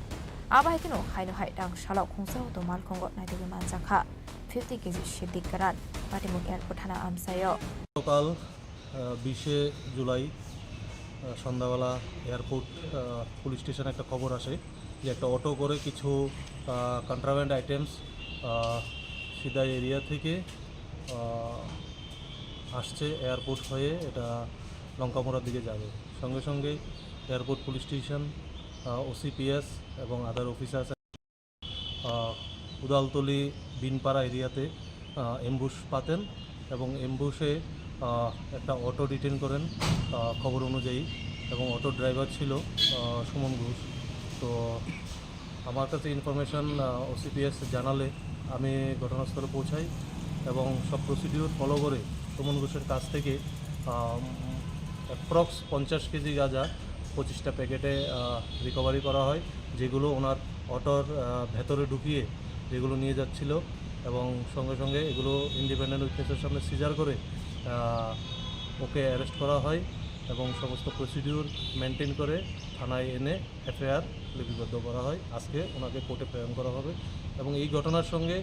Abo hai kheno haino hai tangshalo khungsa auto malkhungo naitugwi manjakha fifty K G sidi kwran. Patimung Airport thana amchaio. সকাল, আহ, বিশে জুলাই, আহ, সন্ধ্যাবেলা এয়ারপোর্ট, আহ, পুলিশ স্টেশনে একটা খবর আসে যে একটা অটো করে কিছু, আহ, কন্ট্রাব্যান্ড আইটেমস, আহ, সিদাই এরিয়া থেকে, আহ, আসছে এয়ারপোর্ট হয়ে, এটা লঙ্কামোড়ার দিকে যাবে। সঙ্গে সঙ্গে এয়ারপোর্ট পুলিশ স্টেশন, আহ, ওসিপিএস এবং আদার অফিসার্স আহ, উদালতলি বিনপাড়া এরিয়াতে, আহ, অ্যাম্বুশ পাতেন এবং অ্যাম্বুশে, আহ, একটা অটো ডিটেন করেন, আহ, খবর অনুযায়ী, এবং অটো ড্রাইভার ছিল, আহ, সুমন ঘোষ। তো আমার কাছে ইনফরমেশন, আহ, ওসিপিএস জানালে আমি ঘটনাস্থলে পৌঁছাই এবং সব প্রসিডিউর ফলো করে সুমন ঘোষের কাছ থেকে, আহ, অ্যাপ্রক্স পঞ্চাশ কেজি গাঁজা পঁচিশটা প্যাকেটে, আহ, রিকভারি করা হয়, যেগুলো ওনার অটোর, আহ, ভেতরে ঢুকিয়ে যেগুলো নিয়ে যাচ্ছিল এবং সঙ্গে সঙ্গে এগুলো ইন্ডিপেন্ডেন্ট উইটনেসের সামনে সিজার করে, আহ, ওকে অ্যারেস্ট করা হয় এবং সমস্ত প্রসিডিউর মেনটেন করে থানায় এনে এফআইআর লিপিবদ্ধ করা হয়। আজকে ওনাকে কোর্টে প্রেরণ করা হবে এবং এই ঘটনার সঙ্গে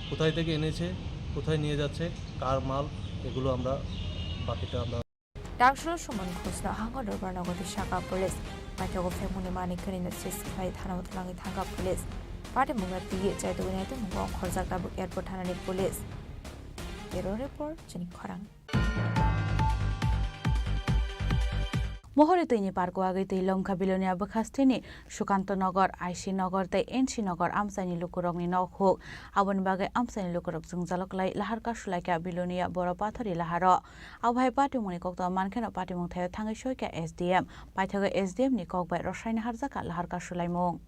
কোথায় থেকে এনেছে, কোথায় নিয়ে যাচ্ছে, কার মাল, এগুলো আমরা বাকিটা আমরা Tangsholo Suman Ghoshno hango dorbar nogo tisakha police. Paithago phengmani manwi kwnwino seichwlai thanao twlangwi thangkha police. Patimungno twiwi chaitugwi naitugmung ongkhorjak tabuk airport thanani police. Bureau report, chini khorang. Mohori twini park wagwi twi lomkha Bilonia bwkhasteni Sukanto Nagar, I C Nagar tei N C Nagar amchaini lukurokni nok huk. Aboni bagwi amchaini lukurok jwngjalo kwlai lahar kasulaikha Bilonia Boro Pathori laharo. Abo hai patimungni koktwma mankheno patimung thaio thangwi soikha S D M. Paithago S D M ni kok bai rwsai naharjakha lahar kasulaimung.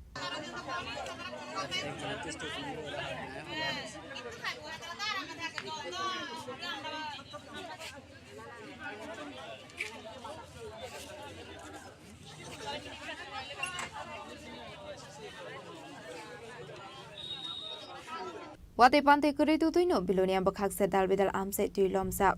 Watwi pantwi kwrwi twtwino Bilonia bwkhakse dal bidal amchai twi lomjak.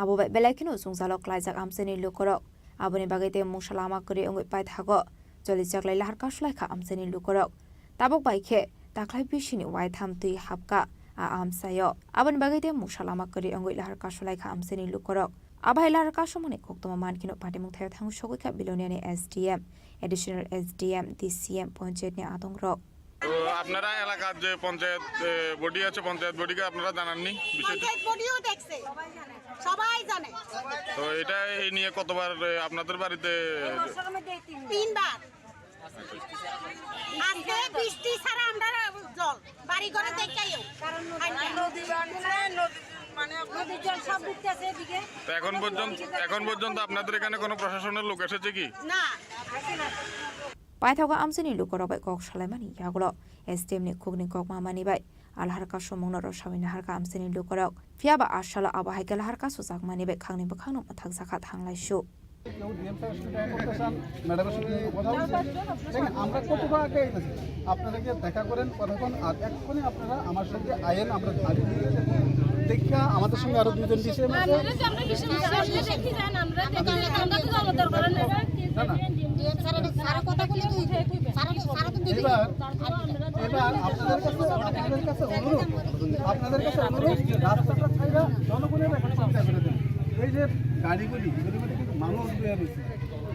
Abo bai belai kheno jwngjalo klaijak amchaini lukurok. Aboni bagwi tei mungsa lama kwrwi wngwi paithago. Cholijaklai lahar kasulaikha amchaini lukurok. Tabuk bai khe taklai bisini waitham twi hapkha a amchaio. Aboni bagwi tei mungsa lama kwrwi wngwi lahar kasulaikha amchaini lukurok. Abo hai lahar kasumani koktwma mankheno patimung thaio thangwi sogwikha Biloniani S D M, Additional S D M, D C M, panchayatni adongrok. তো আপনারা এলাকার যে পঞ্চায়েত, এ, বডি আছে, পঞ্চায়েত বডিকে আপনারা জানাননি বিষয়টা? পঞ্চায়েত বডিও দেখছে, সবাই জানে। তো এটা এই নিয়ে কতবার, এ, আপনাদের বাড়িতে? এই বছরের মধ্যে তিনবার। তিনবার। আজকে বৃষ্টি ছাড়া আমরা জল, বাড়ি ঘরে দেখাইও। কারণ নদী, নদী বাঁধছে, নদী, মানে, নদীর জল সব ঢুকতেছে এদিকে। তো এখন পর্যন্ত, এখন পর্যন্ত আপনাদের এখানে কোনো প্রশাসনের লোক এসেছে কি? না। Paithago amchaini lukurok bai kok salaimani yagulo S D M ni khukni kok mamani bai a lahar kasumungno rwsawi naharkha amchaini lukurok. Phiya ba a salo abo hai khe lahar kasujakmani bai khangni bwkhakno mwthakjakha thanglaisu. কেউ ডিএম স্যারের সঙ্গে দেখা করতে চান, ম্যাডামের সঙ্গে কথা বলছেন। দেখেন, আমরা কতটা আগে এসেছি, আপনারা গিয়ে দেখা করেন, কথা বলেন, আর এক্ষুনি আপনারা আমার সঙ্গে আইন আমরা দাবি নিয়ে দেখে আমাদের সঙ্গে আরো দুজন ডিসি আছে। আমরা তো জানো দরকার না। না, না। ডিএম স্যারের, স্যারের কথা বলে তুই, স্যারের, স্যারের তো দিদি। এবার, এবার আপনাদের কাছে, আপনাদের কাছে অনুরোধ, আপনাদের কাছে অনুরোধ, রাস্তাটা ছাইড়া জনগণের একটা সুবিধা করে দেন। এই যে গাড়িগুলি, এগুলির মধ্যে কিন্তু মানুষ বয়ে রয়েছে।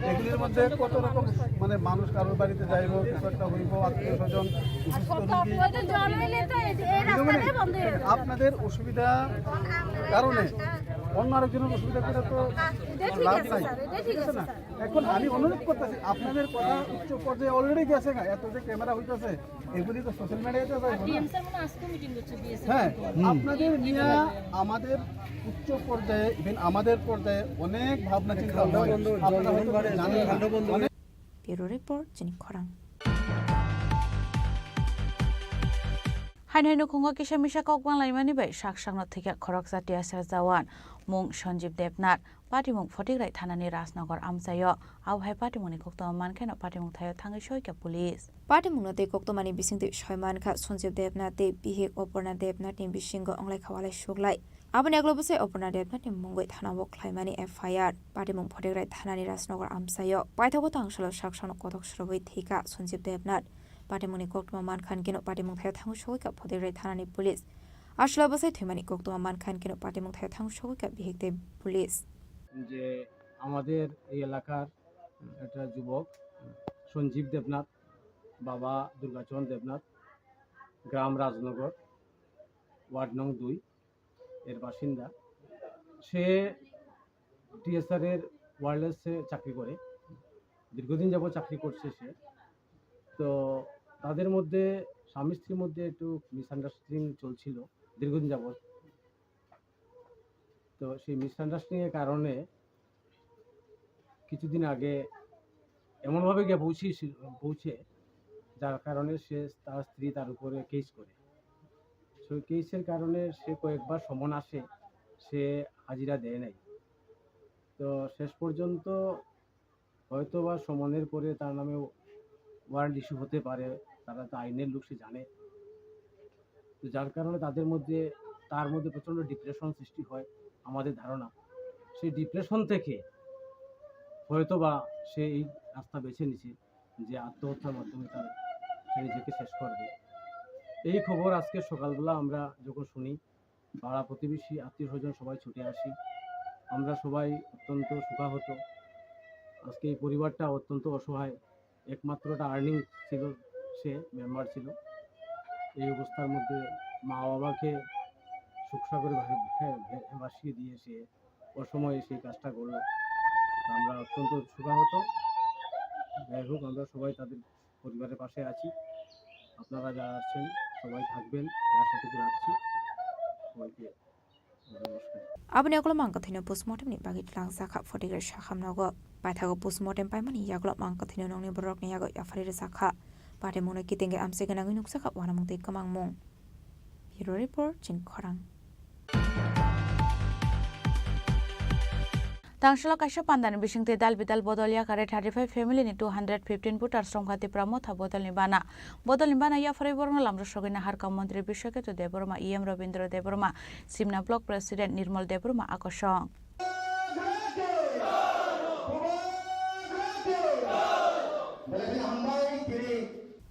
এগুলির মধ্যে কত রকম, মানে, মানুষ কারোর বাড়িতে যাইব, কিছু একটা হইব, আত্মীয় স্বজন, অসুস্থ রোগী। আপনাদের অসুবিধা কারণে অন্য আরেকজনের অসুবিধা করে তো এটা ঠিক লাভ আছে নাই। স্যার, এটা ঠিক আছে স্যার। এখন আমি অনুরোধ করতেছি, আপনাদের কথা উচ্চ পর্যায়ে অলরেডি গেছে না, এত যে ক্যামেরা হইতেছে, এগুলি তো সোশ্যাল মিডিয়াতে যায় না। ডিএম স্যার মনে হয় আজকে মিটিং করছে বিএসএফ। হ্যাঁ, হুম। আপনাদের নিয়ে আমাদের উচ্চ পর্যায়ে, ইভেন আমাদের পর্যায়ে অনেক ভাবনা চিন্তা হয়। আপনারা হয়তো জানেন না। Bureau Report, Chini Khorang. Haino haino khungo kisa misa kok banglaimani bai sak sakno thwikha khoroksa T S R jawan, mung Sanjeev Debnath, patimung Photigrai thanani Rajnagar amchaio. Abo hai patimungni koktwma mankheno patimung thaio thangwi soikha police. Patimungno tei koktwmani bisingtwi soi mankha Sanjeev Debnath tei bihik Oporna Debnathni bisingo wnglaikha walai suglai. Aboni aglo bwsai Oporna Debnathni mungwi thanao khlaimani F I R. Patimung Photigrai thanani Rajnagar amchaio. Paithago tangsalo sak sakno kothok srobwi thwikha Sanjeev Debnath. Patimungni koktwma mankha hinkhe no patimung thaio thangwi sogwikha Photigrai thanani police. Aswla bwsai thwimani koktwma mankha hinkhe no patimung thaio thangwi sogwikha bihik tei police. যে আমাদের এই এলাকার একটা যুবক সঞ্জীব দেবনাথ, বাবা দুর্গাচরণ দেবনাথ, গ্রাম রাজনগর, ওয়ার্ড নং দুই এর বাসিন্দা। সে টিএসআর এর ওয়্যারলেসে চাকরি করে, দীর্ঘদিন যাবত চাকরি করছে সে। তো তাদের মধ্যে, স্বামী স্ত্রীর মধ্যে একটু মিসআন্ডারস্ট্যান্ডিং চলছিল দীর্ঘদিন যাবত। তো সেই মিসআন্ডারস্ট্যান্ডিং এর কারণে কিছুদিন আগে এমনভাবে গিয়ে পৌঁছেছিল, পৌঁছে, যার কারণে সে, তার স্ত্রী তার উপরে কেস করে। সেই কেসের কারণে সে কয়েকবার সমন আসে, সে হাজিরা দেয় নাই। তো শেষ পর্যন্ত হয়তো বা সমনের পরে তার নামে ওয়ারেন্ট ইস্যু হতে পারে, তারা তো আইনের লোক, সে জানে। তো যার কারণে তাদের মধ্যে, তার মধ্যে প্রচণ্ড ডিপ্রেশন সৃষ্টি হয় আমাদের ধারণা। সেই ডিপ্রেশন থেকে হয়তো বা সে এই রাস্তা বেছে নিছে যে আত্মহত্যার মাধ্যমে তার, সে নিজেকে শেষ করবে। এই খবর আজকে সকালবেলা আমরা যখন শুনি, পাড়া প্রতিবেশী, আত্মীয় স্বজন সবাই ছুটে আসি। আমরা সবাই অত্যন্ত শোকাহত। আজকে এই পরিবারটা অত্যন্ত অসহায়। একমাত্র একটা আর্নিং ছিল, সে মেম্বার ছিল। এই অবস্থার মধ্যে মা বাবাকে শোকসাগরে ভা-, ভে-, ভে-, ভাসিয়ে দিয়ে সে অসময়ে সেই কাজটা করলো। তো আমরা অত্যন্ত শোকাহত। যাই হোক, আমরা সবাই তাদের পরিবারের পাশে আছি। আপনারা যারা আসছেন, সবাই থাকবেন, এই আশাটুকু রাখছি। সবাইকে নমস্কার। Aboni ulo mangkwthwino postmortem ni bagwi twlangjakha Photigrai sakham nogo. Paithago postmortem paimani yagulo mangkwthwino nokni borokni yago yaphari rwjakha. Patimungno kitingwi amchai gwnangwi nukjakha uanamung tei kwmangmung. Bureau Report, Chini Khorang. Tangsalo kaisa pandani bisingtwi dal bidal bodol yakare thirty five family ni two hundred fifteen voters romkha Tipra Motha bodolni bana. Bodolni bana yapharwi borokno lamrok sogwi naharkha Montri Biswaketu Debbarma, E M Rabindra Debbarma, Simna Block President Nirmal Debbarma akosong.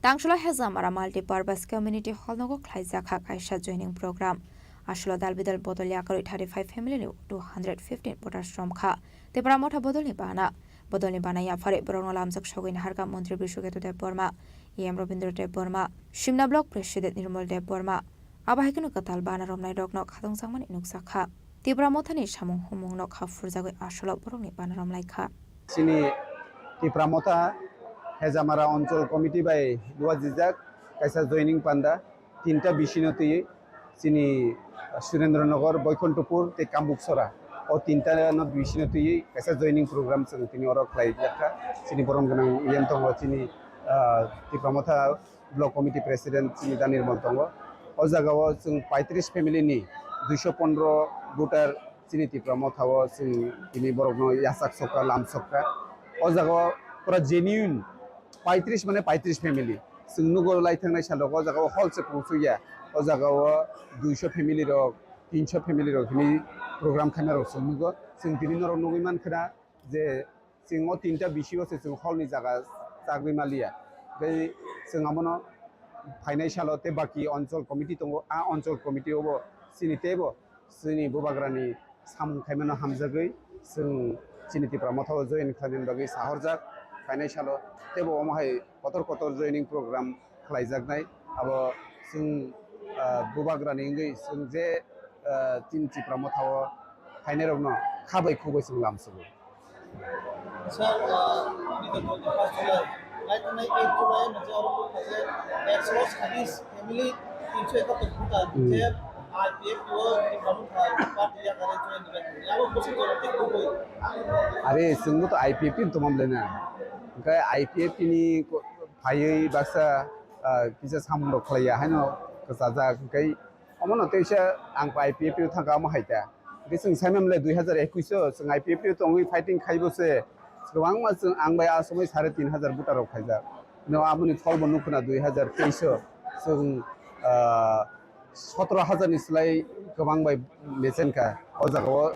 Tangsalo Hejamara Multipurpose Community Hall nogo khlaijakha kaisa joining program. Aswlo dal bidal bodol yakarwi thirty five family ni two hundred fifteen voters romkha. Tipra Motha bodolni bana. Bodolni bana yapharwi borokno lamjak sogwi naharkha Montri Biswaketu Debbarma, E M Rabindra Debbarma, Simna Block President Nirmal Debbarma. Abo hai kheno kwtal bana romnai rokno khatungjakmani nukjakha. Tipra Mothani samung humungno kha phurjagwi aswlo borokni bana romlaikha. Chini Tipra Motha Hejamara Onchol Committee bai luajijak kaisa joining panda tinta bisino twi chini Surendra Nagar, Boikonthopur tei Kambuksora. O tinta no bisino twi kaisa joining program chwng tini oro khlai jakha. Chini borom gwnang yen tongo chini, ah, Tipra Motha Block Committee President chini Da Nirmal tongo. O jaga o chwng paitris family ni duiso pondro voter chini Tipra Motha o chwng tini borok no yachak sokha, lam sokha. O jaga o pura genuine paitris mane paitris family. Chwng nugo lai thangnai salo o jaga o hall se pungsukya. O jaga o duiso family rok, tinso family rok hwnwi program khaina rok chwng nugo. Chwng tini norok nugwi mankha na je chwng o tinta bisi o se chwng hall ni jaga chagwi maliya. Tei chwng abono phainai salo tei baki onchol committee tongo, a onchol committee o bo chini teibo chini bubagrani samung khaimano hamjagwi chwng chini Tipra Motha o join khlaimani bagwi sahorjak. Phainai salo teibo omo hai kotor kotor joining program khlaijaknai. Abo chwng, ah, bubagrani wngwi chwng je, ah, chini Tipra Motha o Phainairokno kha bai khuk bai chwng lamsogo. Sir, uh, nito twenty-first July, naitongnai eight July, moja oro khaje Exodus Hadis family tinso ekatter khuta, Hmm. je I P F T o Tipra Motha party yakare join dibai. Abo bwswk jora tei kubui. Are, chwngbo to I P F T ni tongma bwlai na. Hwnkhe I P F T ni ko-, phaiwi baksa, ah, kisa samung rok khlaiya haino kwchajak, hwnkhe omono teisa ang I P F T o thangkha omo hai ta. Hwnkhe chwng saimamle dui hazar ekush o chwng I P F T o tongwi fighting khaibo se kwbangma chwng ang bai a somoi sare tin hazar voter rok khaijak. No, aboni pholbo nukho na dui hazar teis o chwng, ah, sotoro hazar ni slai kwbang bai mechen kha. O jaga o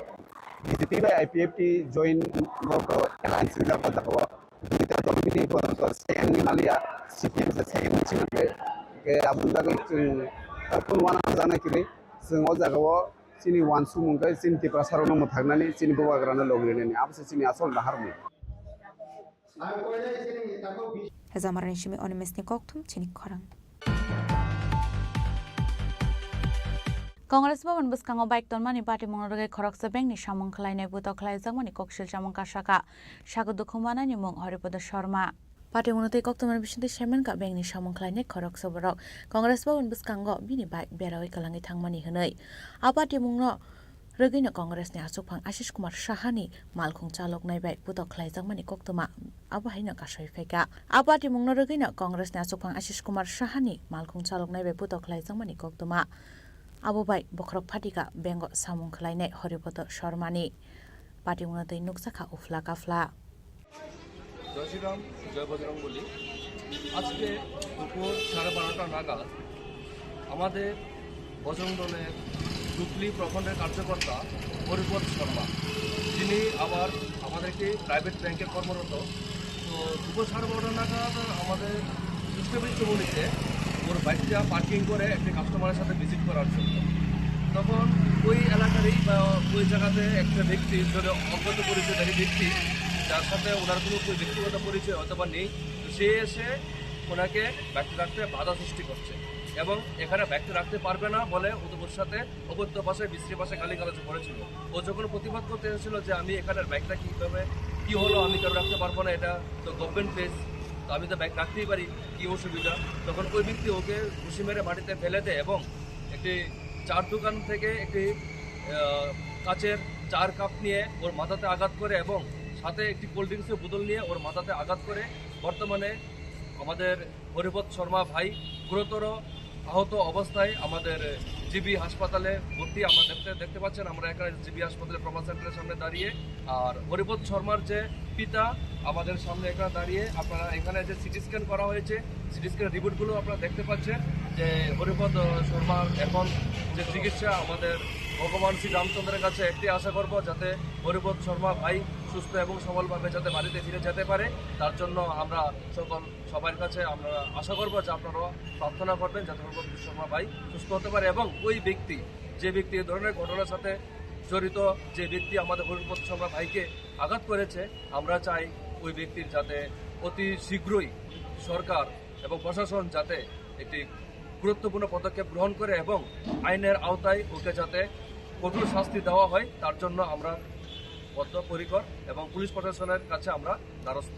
B J P bai I P F T join rok alliance rijak o jaga o. Duita dol bini bono to second ni maliya, C P M se second ni chwng khe. Khe aboni bagwi chwng, ah, kun wana jana kiri chwng o jaga o chini wansukmung khe chini Tiprasa rokno mwthaknani chini bubagrano logi rinani abo se chini asol naharmung. Hezamarani simi Onimes ni kokthum chini khorang. Congress Bhavan bwskango bike tonmani patimungno rwgwi khoroksa bengni samung khlainai butok khlaijakmani koksil chamung kasaka. Sago dukhu manani mung Haripada Sharma. Patimungno tei koktwmani bisingtwi saimankha bengni samung khlainai khoroksa borok. Congress Bhavan bwskango bini bike berawi kwlangwi thangmani hwnwi. A patimungno rwgwino Congress ni achukphang Ashish Kumar Saha ni malkhung chaloknai bai putok khlaijakmani koktwma abo haino kasui phaikha. A patimungno rwgwino Congress ni achukphang Ashish Kumar Saha ni malkhung chaloknai bai putok khlaijakmani koktwma abo bai bokhorok phatika bengo samung khlainai Haripada Sharma ni patimungno twi nukjakha uphla kaphla. জয় শ্রীরাম, জয় বজরং বলি। আজকে দুপুর সাড়ে বারোটা নাগাদ আমাদের বজরং দলের ডুবলি প্রখণ্ডের কার্যকর্তা হরিপদ শর্মা, যিনি আবার আমাদের একটি প্রাইভেট ব্যাংকে কর্মরত। তো দুপুর সাড়ে বারোটা নাগাদ আমাদের ইস্টাবলিশ কমিউনিটিতে ওর বাইকটা পার্কিং করে একটি কাস্টমারের সাথে ভিজিট করার জন্য। তখন ওই এলাকারই বা ওই জায়গাতে একটা ব্যক্তি, ধরো, অজ্ঞাত পরিচয়ধারী ব্যক্তি, যার সাথে ওনার কোনো ওই ব্যক্তিগত পরিচয় হয়তো বা নেই, তো সে এসে ওনাকে বাইকটা রাখতে বাধা সৃষ্টি করছে এবং এখানে বাইকটা রাখতে পারবে না বলে ও তো ওর সাথে অকথ্য ভাষায়, বিশ্রী ভাষায় গালিগালাজ করেছিল। ও যখন প্রতিবাদ করতে এসেছিল যে আমি এখানে বাইকটা কীভাবে, কী হলো, আমি কেন রাখতে পারবো না, এটা তো গভর্নমেন্ট প্লেস, তো আমি তো বাইক রাখতেই পারি, কী অসুবিধা? তখন ওই ব্যক্তি ওকে ঘুষি মেরে মাটিতে ফেলে দেয় এবং একটি চার দোকান থেকে একটি, আহ, কাচের চার কাপ নিয়ে ওর মাথাতে আঘাত করে এবং সাথে একটি কোল্ড ড্রিঙ্কসের বোতল নিয়ে ওর মাথাতে আঘাত করে। বর্তমানে আমাদের হরিপদ শর্মা ভাই গুরুতর আহত অবস্থায় আমাদের জিবি হাসপাতালে ভর্তি। আমরা দেখতে, দেখতে পাচ্ছেন, আমরা এখানে জিবি হাসপাতালের ট্রমা সেন্টারের সামনে দাঁড়িয়ে। আর হরিপদ শর্মার যে পিতা আমাদের সামনে এখানে দাঁড়িয়ে, আপনারা এখানে যে সিটি স্ক্যান করা হয়েছে, সিটি স্ক্যান রিপোর্টগুলো আপনারা দেখতে পাচ্ছেন যে হরিপদ, আহ, শর্মার এখন যে চিকিৎসা, আমাদের ভগবান শ্রী রামচন্দ্রের কাছে একটি আশা করব, যাতে হরিপদ শর্মা ভাই সুস্থ এবং সবলভাবে যাতে বাড়িতে ফিরে যেতে পারে, তার জন্য আমরা সকল সবার কাছে আমরা আশা করব যে আপনারা প্রার্থনা করবেন যাতে হরিপদ শর্মা ভাই সুস্থ হতে পারে এবং ওই ব্যক্তি, যে ব্যক্তি এই ধরনের ঘটনার সাথে জড়িত, যে ব্যক্তি আমাদের হরিপদ শর্মা ভাইকে আঘাত করেছে, আমরা চাই ওই ব্যক্তির যাতে অতি শীঘ্রই সরকার এবং প্রশাসন যাতে একটি গুরুত্বপূর্ণ পদক্ষেপ গ্রহণ করে এবং আইনের আওতায় ওকে যাতে কঠোর শাস্তি দেওয়া হয়, তার জন্য আমরা বদ্ধপরিকর এবং পুলিশ প্রশাসনের কাছে আমরা দ্বারস্থ।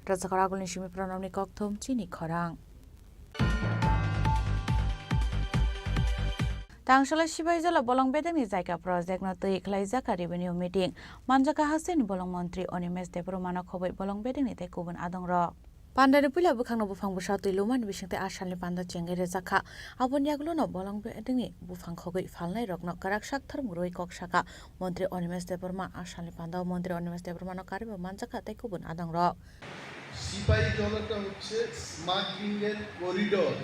Rwchapkar agulni simi pranamni kokthum chini khorang. Tangshalo Sipaijala bolong bedekni jaga project no twi khlaijak kha revenue meeting. Manjak kha hasteni bolong montri Onimesh Debbarma no khobwi bolong bedekni tei kubun adongrok. Pandani puila bwkhakno buphang bwsa twi lumani bisingtwi a salni panda chengwi rwjak kha. Aboni yagulono bolong bedekni buphang khogwi phalnairokno kwrak sak thwrwng rwui kok sakha. Montri Onimesh Debbarma a salni pandao Montri Onimesh Debbarmano karwibo manjakha tei kubun adongrok. সিপাহীজলাটা হচ্ছে স্মাগলিংয়ের করিডোর।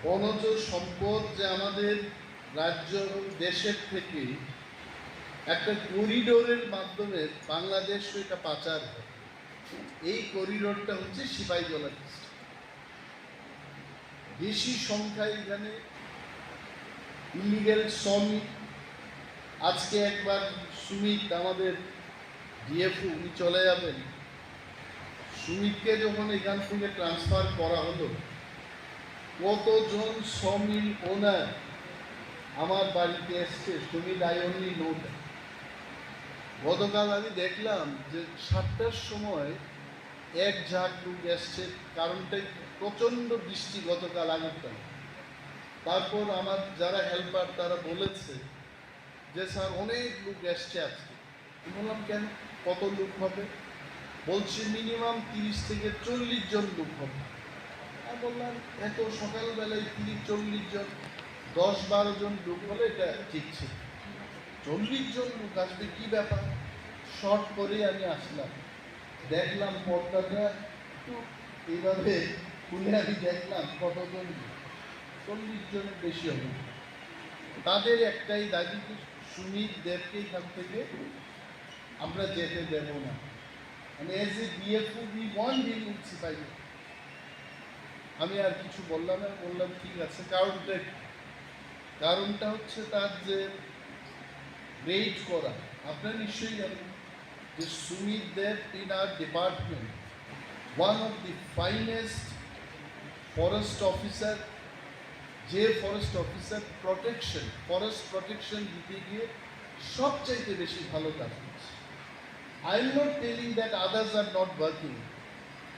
বনজ সম্পদ যে আমাদের রাজ্য এবং দেশের থেকে একটা করিডোরের মাধ্যমে বাংলাদেশ এটা পাচার হয়। এই করিডোরটা হচ্ছে সিপাহীজলা ডিস্ট্রিক্ট। বেশি সংখ্যায় এখানে ইলিগাল শ্রমিক। আজকে একবার সুমিত, আমাদের ডিএফও, উনি চলে যাবেন। সুমিতকে যখন এখান থেকে ট্রান্সফার করা হলো, কতজন সমিল ওনার আমার বাড়িতে এসছে, সুমিত আই অনলি নোট। গতকাল আমি দেখলাম যে সাতটার সময় এক ঝাঁক লোক এসছে, কারণটা প্রচণ্ড বৃষ্টি গতকাল আগরতলা। তারপর আমার যারা হেল্পার তারা বলেছে যে স্যার অনেক লোক এসছে আজকে। আমি বললাম কেন, কত লোক হবে? বলছে মিনিমাম তিরিশ থেকে চল্লিশ জন লোক হবে। আমি বললাম এত সকালবেলায় তিরিশ চল্লিশ জন, দশ বারো জন লোক হলে এটা ঠিক ছিল। চল্লিশ জন লোক আসবে, কি ব্যাপার? শর্ট করেই আমি আসলাম, দেখলাম পর্দাটা একটু এইভাবে খুলে আমি দেখলাম কতজন, চল্লিশ জনের বেশি হবে। তাদের একটাই দাবি যে সুমিত দেবকে এখান থেকে আমরা যেতে দেব না। মানে as a D F O we want him in Sipahi। আমি আর কিছু বললাম না, বললাম ঠিক আছে, কারণটা কি? কারণটা হচ্ছে তার যে রেইড করা, আপনারা নিশ্চয়ই জানেন যে সুমিত দেব in our department one of the finest forest officer, যে forest officer protection, forest protection দিতে গিয়ে সবচাইতে বেশি ভালো কাজ করছে। I am not telling that others are not working,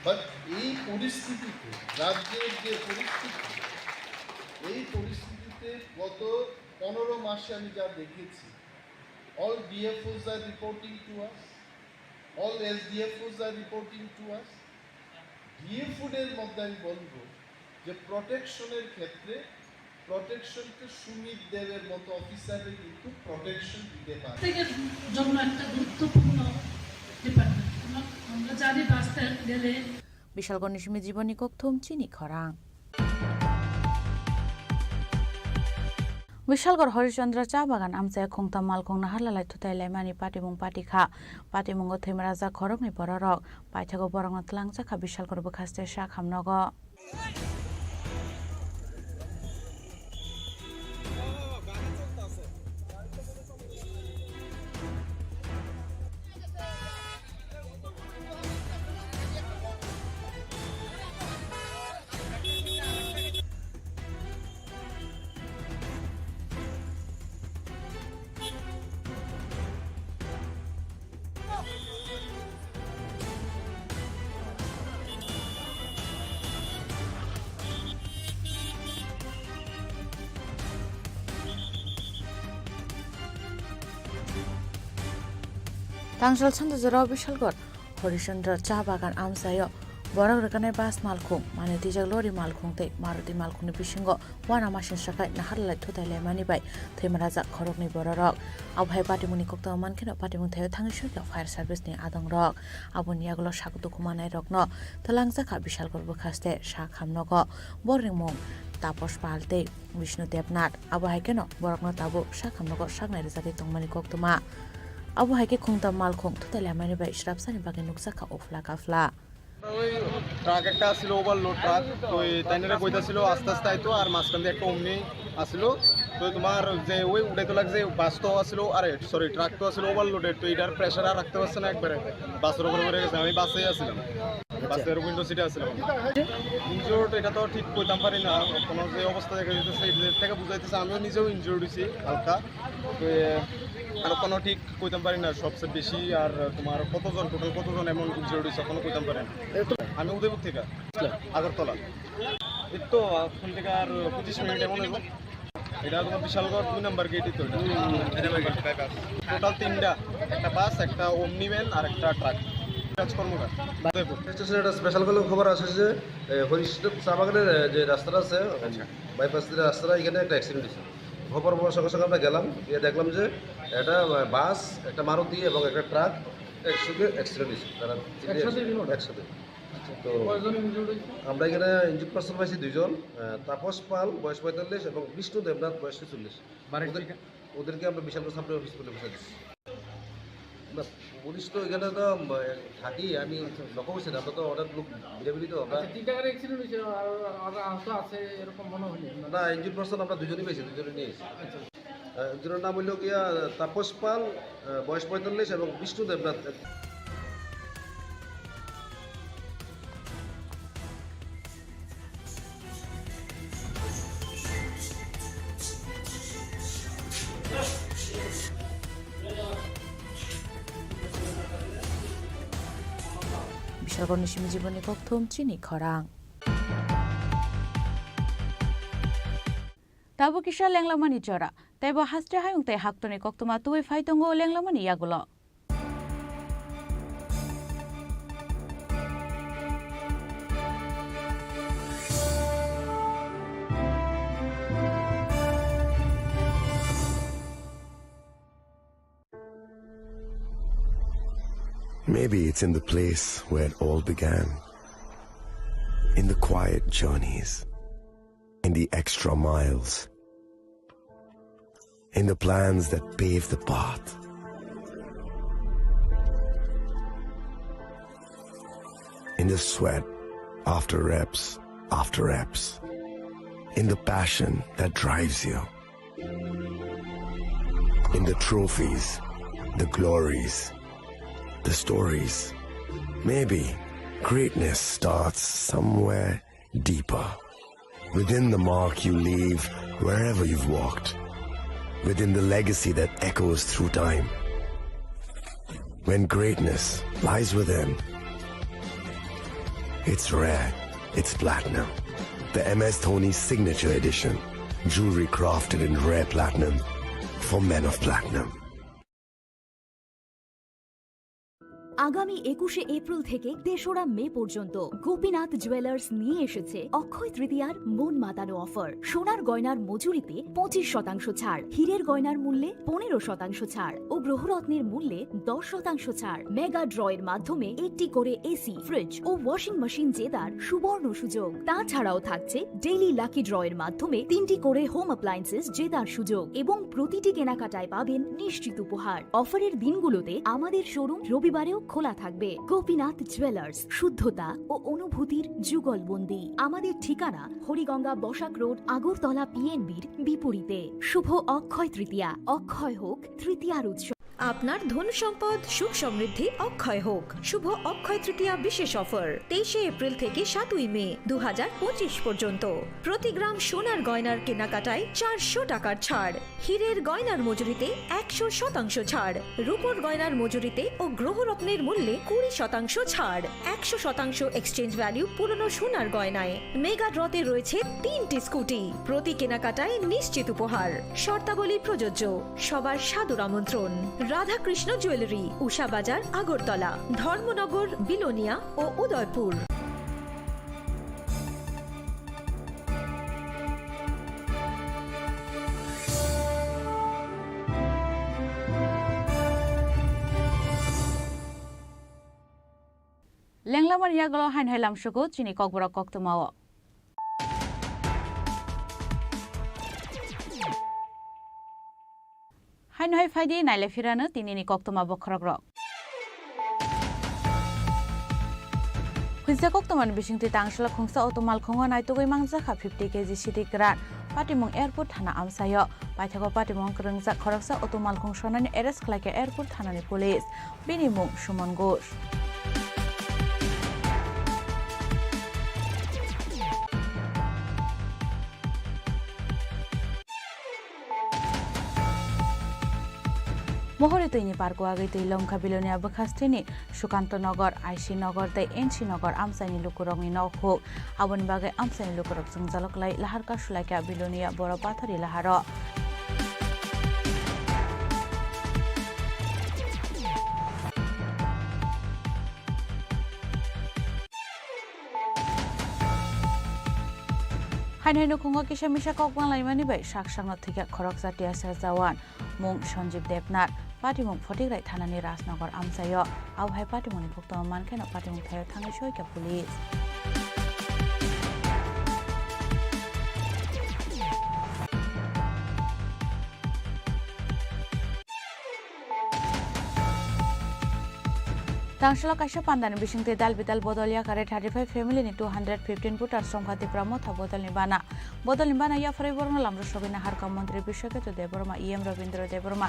but এই পরিস্থিতিতে, রাজ্যের যে পরিস্থিতি, এই পরিস্থিতিতে গত পনেরো মাসে আমি যা দেখেছি, all D F Os are reporting to us, all S D F Os are reporting to us। D F O দের মধ্যে আমি বলবো যে প্রোটেকশনের ক্ষেত্রে প্রোটেকশনকে সুমিত দেবের মতো অফিসাররা কিন্তু প্রোটেকশন দিতে পারে। প্রত্যেকের জন্য একটা গুরুত্বপূর্ণ ডিপার্টমেন্ট। আমরা, আমরা জানি বাসে গেলে Bishalgorni simi jiboni kokthum chini khorang. Bishalgor Horishchandra cha bagan amchai khungtam malkhung naharlalai thutai laimani patimung pati kha. Patimungo thwimrajak khoroknwi bororok. Paithago borokno twlangjakha Bishalgor bwkhaste sak hamnogo. Tangshal sando jorao Bishalgor Horishchandra cha bagan amchaio borok rwkanai bus malkhung, manwi twijak lori malkhung tei Maruti malkhungni bisingo uanamasingcha khai naharlai thutai laimani bai thwimrajak khoroknwi bororok. Abohai patimungni koktwma mankheno patimung thaio thangwi soikha fire service ni adongrok. Aboni yagulo sak dukhu manairokno twlangjakha Bishalgor bwkhaste sak hamnogo. Borokni mung Taposh Pal tei Bishnu Debnath. Abo hai kheno borokno tabuk sak hamnogo sak nairijagwi tongmani koktwma. Abo hai khe khungtam malkhung thutai laimani bai srapsani bagwi nukjakha uphla kaphla. Truck একটা আসিল, overload truck. তো এই তাইনারে কইতাছিল আস্তে আস্তে আইতো, আর মাঝখান দিয়ে একটা অমনি আসিল। তো তোমার যে ওই উঠাইতো লাগছে, বাস তো আসিল, আরে সরি, ট্রাক তো আসিল ওভারলোডেড, তো এটার প্রেশার আর রাখতে পারছে না একবারে, বাসের উপরে পড়ে গেছে। আমি বাসেই আসিলাম, বাসের উইন্ডো সিটে আসিলাম। ইনজুর্ড এটা তো ঠিক কইতাম পারি না, কোনো যে অবস্থা দেখা যাইতেছে, এটা থেকে বুঝাইতেছে আমিও নিজেও ইনজুর্ড হইছি হালকা। তো, এ, আর কোনো ঠিক কইতাম পারি না সবচেয়ে বেশি, আর তোমার কতজন, টোটাল কতজন এমন ইনজুর্ড হইছে এখনো কইতাম পারি না। আমি উদয়পুর থেকে, আগরতলা। এই তো এখন থেকে আর পঁচিশ মিনিট এমন হইব। এটা তোমার বিশালগড় দুই নাম্বার গেটই তো এটা। টোটাল তিনটা, একটা বাস, একটা ওমনি ভ্যান আর একটা ট্রাক। রাজ কর্মকার, উদয়পুর। স্টেশনে একটা স্পেশাল কোনো খবর আসে যে, এ, হরিশ চা বাগানের, এ, যে রাস্তাটা আছে, আচ্ছা। বাইপাস দিয়ে রাস্তাটা, এখানে একটা অ্যাক্সিডেন্ট হয়েছে। খবর পাওয়ার সঙ্গে সঙ্গে আমরা গেলাম, গিয়ে দেখলাম যে একটা, আহ, বাস, একটা মারুতি এবং একটা ট্রাক একসঙ্গে অ্যাক্সিডেন্ট হয়েছে। তারা তিনটে একসাথে অ্যাক্সিডেন্ট? একসাথে। আচ্ছা, তো কয়জন ইনজুর্ড হয়েছে? আমরা এখানে ইনজুর্ড পার্সন পাইছি দুইজন, আহ, তাপস পাল, বয়স পঁয়তাল্লিশ, এবং বিষ্ণু দেবনাথ, বয়স ছেচল্লিশ। বাড়ির ওদের, ঠিকানা? ওদেরকে আমরা বিশালগড় সাব ডিভিশন হসপিটালে পৌঁছে দিচ্ছি। না, পুলিশ তো এখানে তো, উম, থাকি, আমি লক্ষ্য করছি না, আমরা তো অনেক লোক ভিড়াভিড়ি তো আমরা আচ্ছা, তিনটা গাড়ি অ্যাক্সিডেন্ট হয়েছে, আর, আর আহত আছে এরকম মনে হয়নি আপনার? না, ইনজুর্ড পার্সন আমরা দুজনই পেয়েছি, দুজনই নিয়ে এসেছি। আচ্ছা। আহ, একজনের নাম হইল গিয়া তাপস পাল, আহ, বয়স পঁয়তাল্লিশ, এবং বিষ্ণু Debnath. Jagoni simi jiboni kokthum chini khorang. Tabuk kisa lenglamani jora, teibo haste hayung tei haktorni koktwma tubui phai tongo lenglamani yagulo. Maybe it's in the place where it all began. In the quiet journeys. In the extra miles. In the plans that pave the path. In the sweat after reps, after reps. In the passion that drives you. In the trophies, the glories, the stories. Maybe greatness starts somewhere deeper. Within the mark you leave wherever you've walked. Within the legacy that echoes through time. When greatness lies within, it's rare, it's platinum. The M S Dhoni Signature Edition. Jewelry crafted in rare platinum for men of platinum. আগামী একুশে এপ্রিল থেকে তেসরা মে পর্যন্ত গোপীনাথ জুয়েলার্স নিয়ে এসেছে অক্ষয় তৃতীয়ার মন মাতানো অফার। সোনার গয়নার মজুরিতে পঁচিশ শতাংশ ছাড়, হীরের গয়নার মূল্যে পনেরো শতাংশ ছাড় ও গ্রহরত্নের মূল্যে দশ শতাংশ ছাড়। মেগা ড্রয়ের মাধ্যমে একটি করে এসি, ফ্রিজ ও ওয়াশিং মেশিন জেতার সুবর্ণ সুযোগ। তাছাড়াও থাকছে ডেইলি লাকি ড্রয়ের মাধ্যমে তিনটি করে হোম অ্যাপ্লায়েন্সেস জেতার সুযোগ এবং প্রতিটি কেনাকাটায় পাবেন নিশ্চিত উপহার। অফারের দিনগুলোতে আমাদের শোরুম রবিবারেও খোলা থাকবে। গোপীনাথ জুয়েলার্স, শুদ্ধতা ও অনুভূতির যুগলবন্দি। আমাদের ঠিকানা হরিগঙ্গা বসাক রোড, আগরতলা পিএনবির বিপরীতে। শুভ অক্ষয় তৃতীয়া, অক্ষয় হোক তৃতীয়ার উৎসব। আপনার ধন সম্পদ সুখ সমৃদ্ধি অক্ষয় হোক। শুভ অক্ষয় তৃতীয়া বিশেষ অফার, তেইশে এপ্রিল থেকে সাতই মে দু হাজার পঁচিশ পর্যন্ত। প্রতি গ্রাম সোনার গয়নার কেনাকাটায় চারশো টাকার ছাড়, হীরের গয়নার মজুরিতে একশো শতাংশ ছাড়, রূপোর গয়নার মজুরিতে ও গ্রহরত্নের মূল্যে কুড়ি শতাংশ ছাড়, একশো শতাংশ এক্সচেঞ্জ ভ্যালু পুরনো সোনার গয়নায়। মেগা ড্রতে রয়েছে তিনটি স্কুটি, প্রতি কেনাকাটায় নিশ্চিত উপহার। শর্তাবলী প্রযোজ্য। সবার সাদর আমন্ত্রণ। রাধাকৃষ্ণ জুয়েলারি, উষা বাজার, আগরতলা, ধর্মনগর, বিলোনিয়া ও Udaipur. Lenglamani yagulo haino hai lamsugo chini kokborok koktwmao. Haino hai phaidi naile phirano tinini koktwma bokhorokrok. Khunsa koktwmani bisingtwi tangshwla khungsa auto malkhungo naitugwi mangjak kha fifty K G sidi kwran. Patimung airport thana amsaio. Paithago patimung kwrwngjak khoroksa auto malkhung sonani arrest khlaikha airport thanani police. Bini mung Suman Ghosh. Mohori twini parko agwi twi longkha Bilonia bwkhasteni Sukanto Nogor, I C Nogor tei N C Nogor amchaini lukurokni nokhuk. Aboni bagwi amchaini lukurok jwngjalo kwlai laharka sulaikha Bilonia boro pathori laharo. Haino hai nukhungo kisa misa kok banglaimani bai sak sakno thwikha khoroksa T S F jawan, mung Sanjeev Debnath, patimung Photigrai thanani Rajnagar amchaio. Abo hai patimungni koktwma mankheno patimung thaio thangwi soikha police. Tangshwla kaisa pandani bisingtwi dal bidal bodol yakare thirty five family ni two hundred fifteen voter songkha Tipra Motha bodolni bana. Bodolni bana yapharwi borokno lamrwsogwi naharkha montri Biswaketu Debbarma, E M Rabindra Debbarma.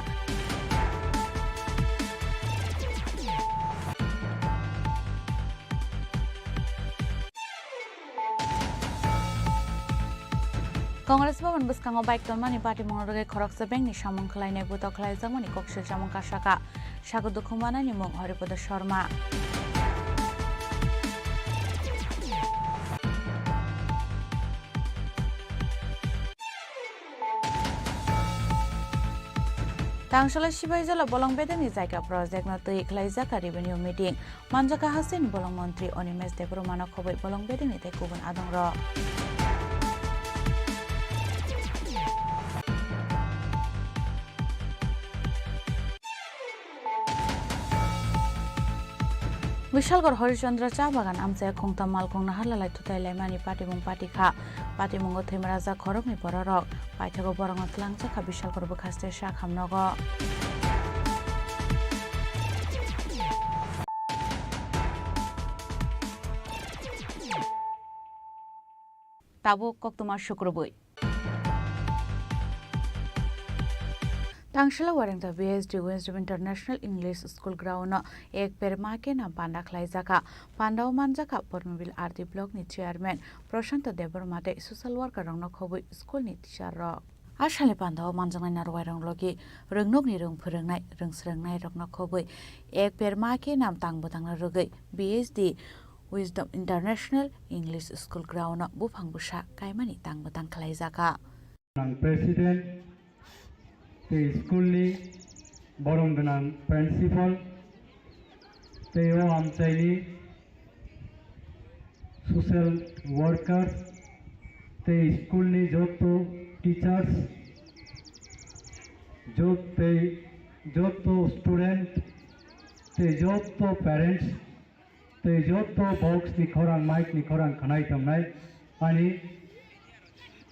Congress Bhavan bwskango bike tonmani patimungno rwgwi khoroksa bengni samung khwlainai butok khwlaijakmani koksil chamung kasaka. Sago dukhu manani mung Haripada Sharma. Tangsala Sibaijala bolong bedengni jaga project no twi khlaijak revenue meeting. Manjaka haste ni bolong montri Animesh Debbarma no khobwi bolong bedengni tei kubun adongrok. Bishalgarh Harishchandra cha bagan amchai khungtam malkhung naharlalai thutai laimani patimung patikha. Patimungo thwimaraja khoroknwi bororok. Paithago borokno twlangjakha Bishalgarh bwkhaste sak hamnogo. Tabuk koktwma sukrubwi. Tangsala Warengta B S D Wisdom International English School ground no Ek Ped Maa Ke Naam panda khlaijakha. Pandao manjakha Pormobil R D block ni chairman Prashanto Debbarma tei social worker rokno khobwi school ni teacher rok. A salni pandao manjaknai narwai rok logi rwngnokni rwng phwrwngnai rwng swrwngnai rokno khobwi Ek Ped Maa Ke Naam tang bwtangno rwgwi B S D Wisdom International English School ground no buphang bwsa kaimani tang bwtang khlaijakha. Ang president tei school ni borong gwnang principal tei o amchaini social worker tei school ni joto teachers jot-, tei joto student tei joto parents tei joto box ni khorang, mic ni khorang khnai tongnai ani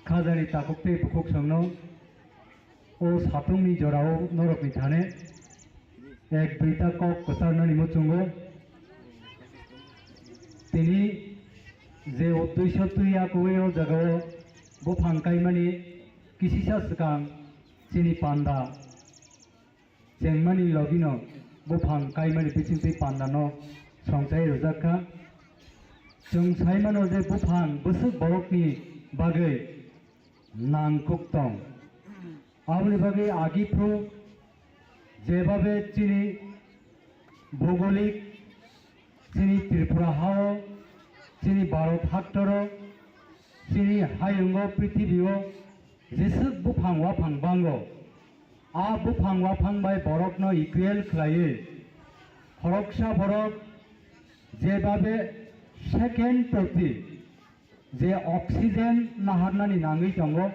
khajani takhuk tei bukhuk songno o satung ni jorao norok ni thane ek duita kok kwcharnani muchungo tini je uddesho twi akwui o jagao buphang kaimani kisisa swkang chini panda chengmani logino buphang kaimani bisingtwi pandano songchai rwjak kha. Chwng sai mano je buphang bwswk borokni bagwi nangkuk tong. Aboni bagwi agi phru jebabe chini bhogolik chini Tripura hao, chini Bharat haktoro, chini hayungo, prithibio jeswk buphang waphang bango. A buphang waphang bai borokno equal khlaiwi khoroksa borok jebabe second proti je oxygen naharnani nangwi tongo,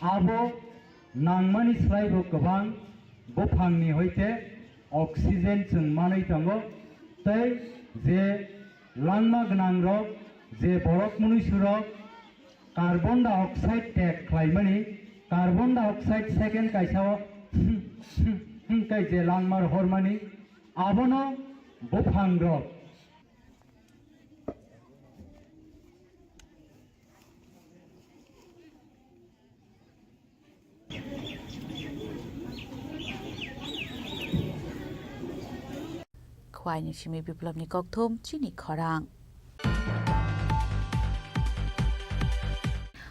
abo nangmani slaibo kwbang buphangni hoite oxygen chwng manwi tongo, tei je langma gwnangrok, je borok mwnwisurok carbon dioxide tek khlaimani, carbon dioxide second kaisao hwnkhe je langma rohormani, abono buphangrok. Khwaini simi Biplobni kokthum chini khorang.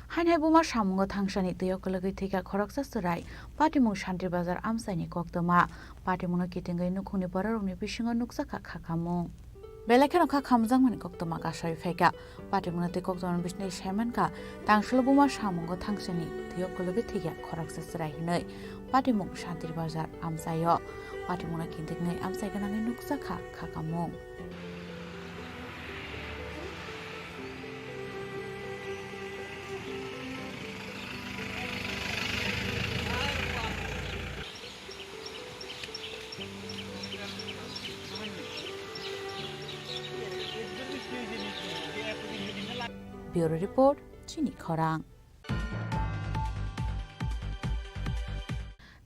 Hainhai buma samungo thangsani twiyo kwlwgwi thwikha khoroksa chwrai, patimung Shanti Bazar amchaini koktwma. Patimungno kitingwi nukhungni bororokni bisingo nukjakha khakamung. Belai kheno kha khamjakmani koktwma kasai phaikha. Patimungno tei koktwmani bisingtwi saimankha, tangsulo buma samungo thangsani twiyo kwlwgwi thwikha khoroksa chwrai hinwi. Patimung Shanti Bazar amchaio. Patimungno kintiknwi amchai gwnangwi nukjakha khakamung. Bureau Report, Chini Khorang.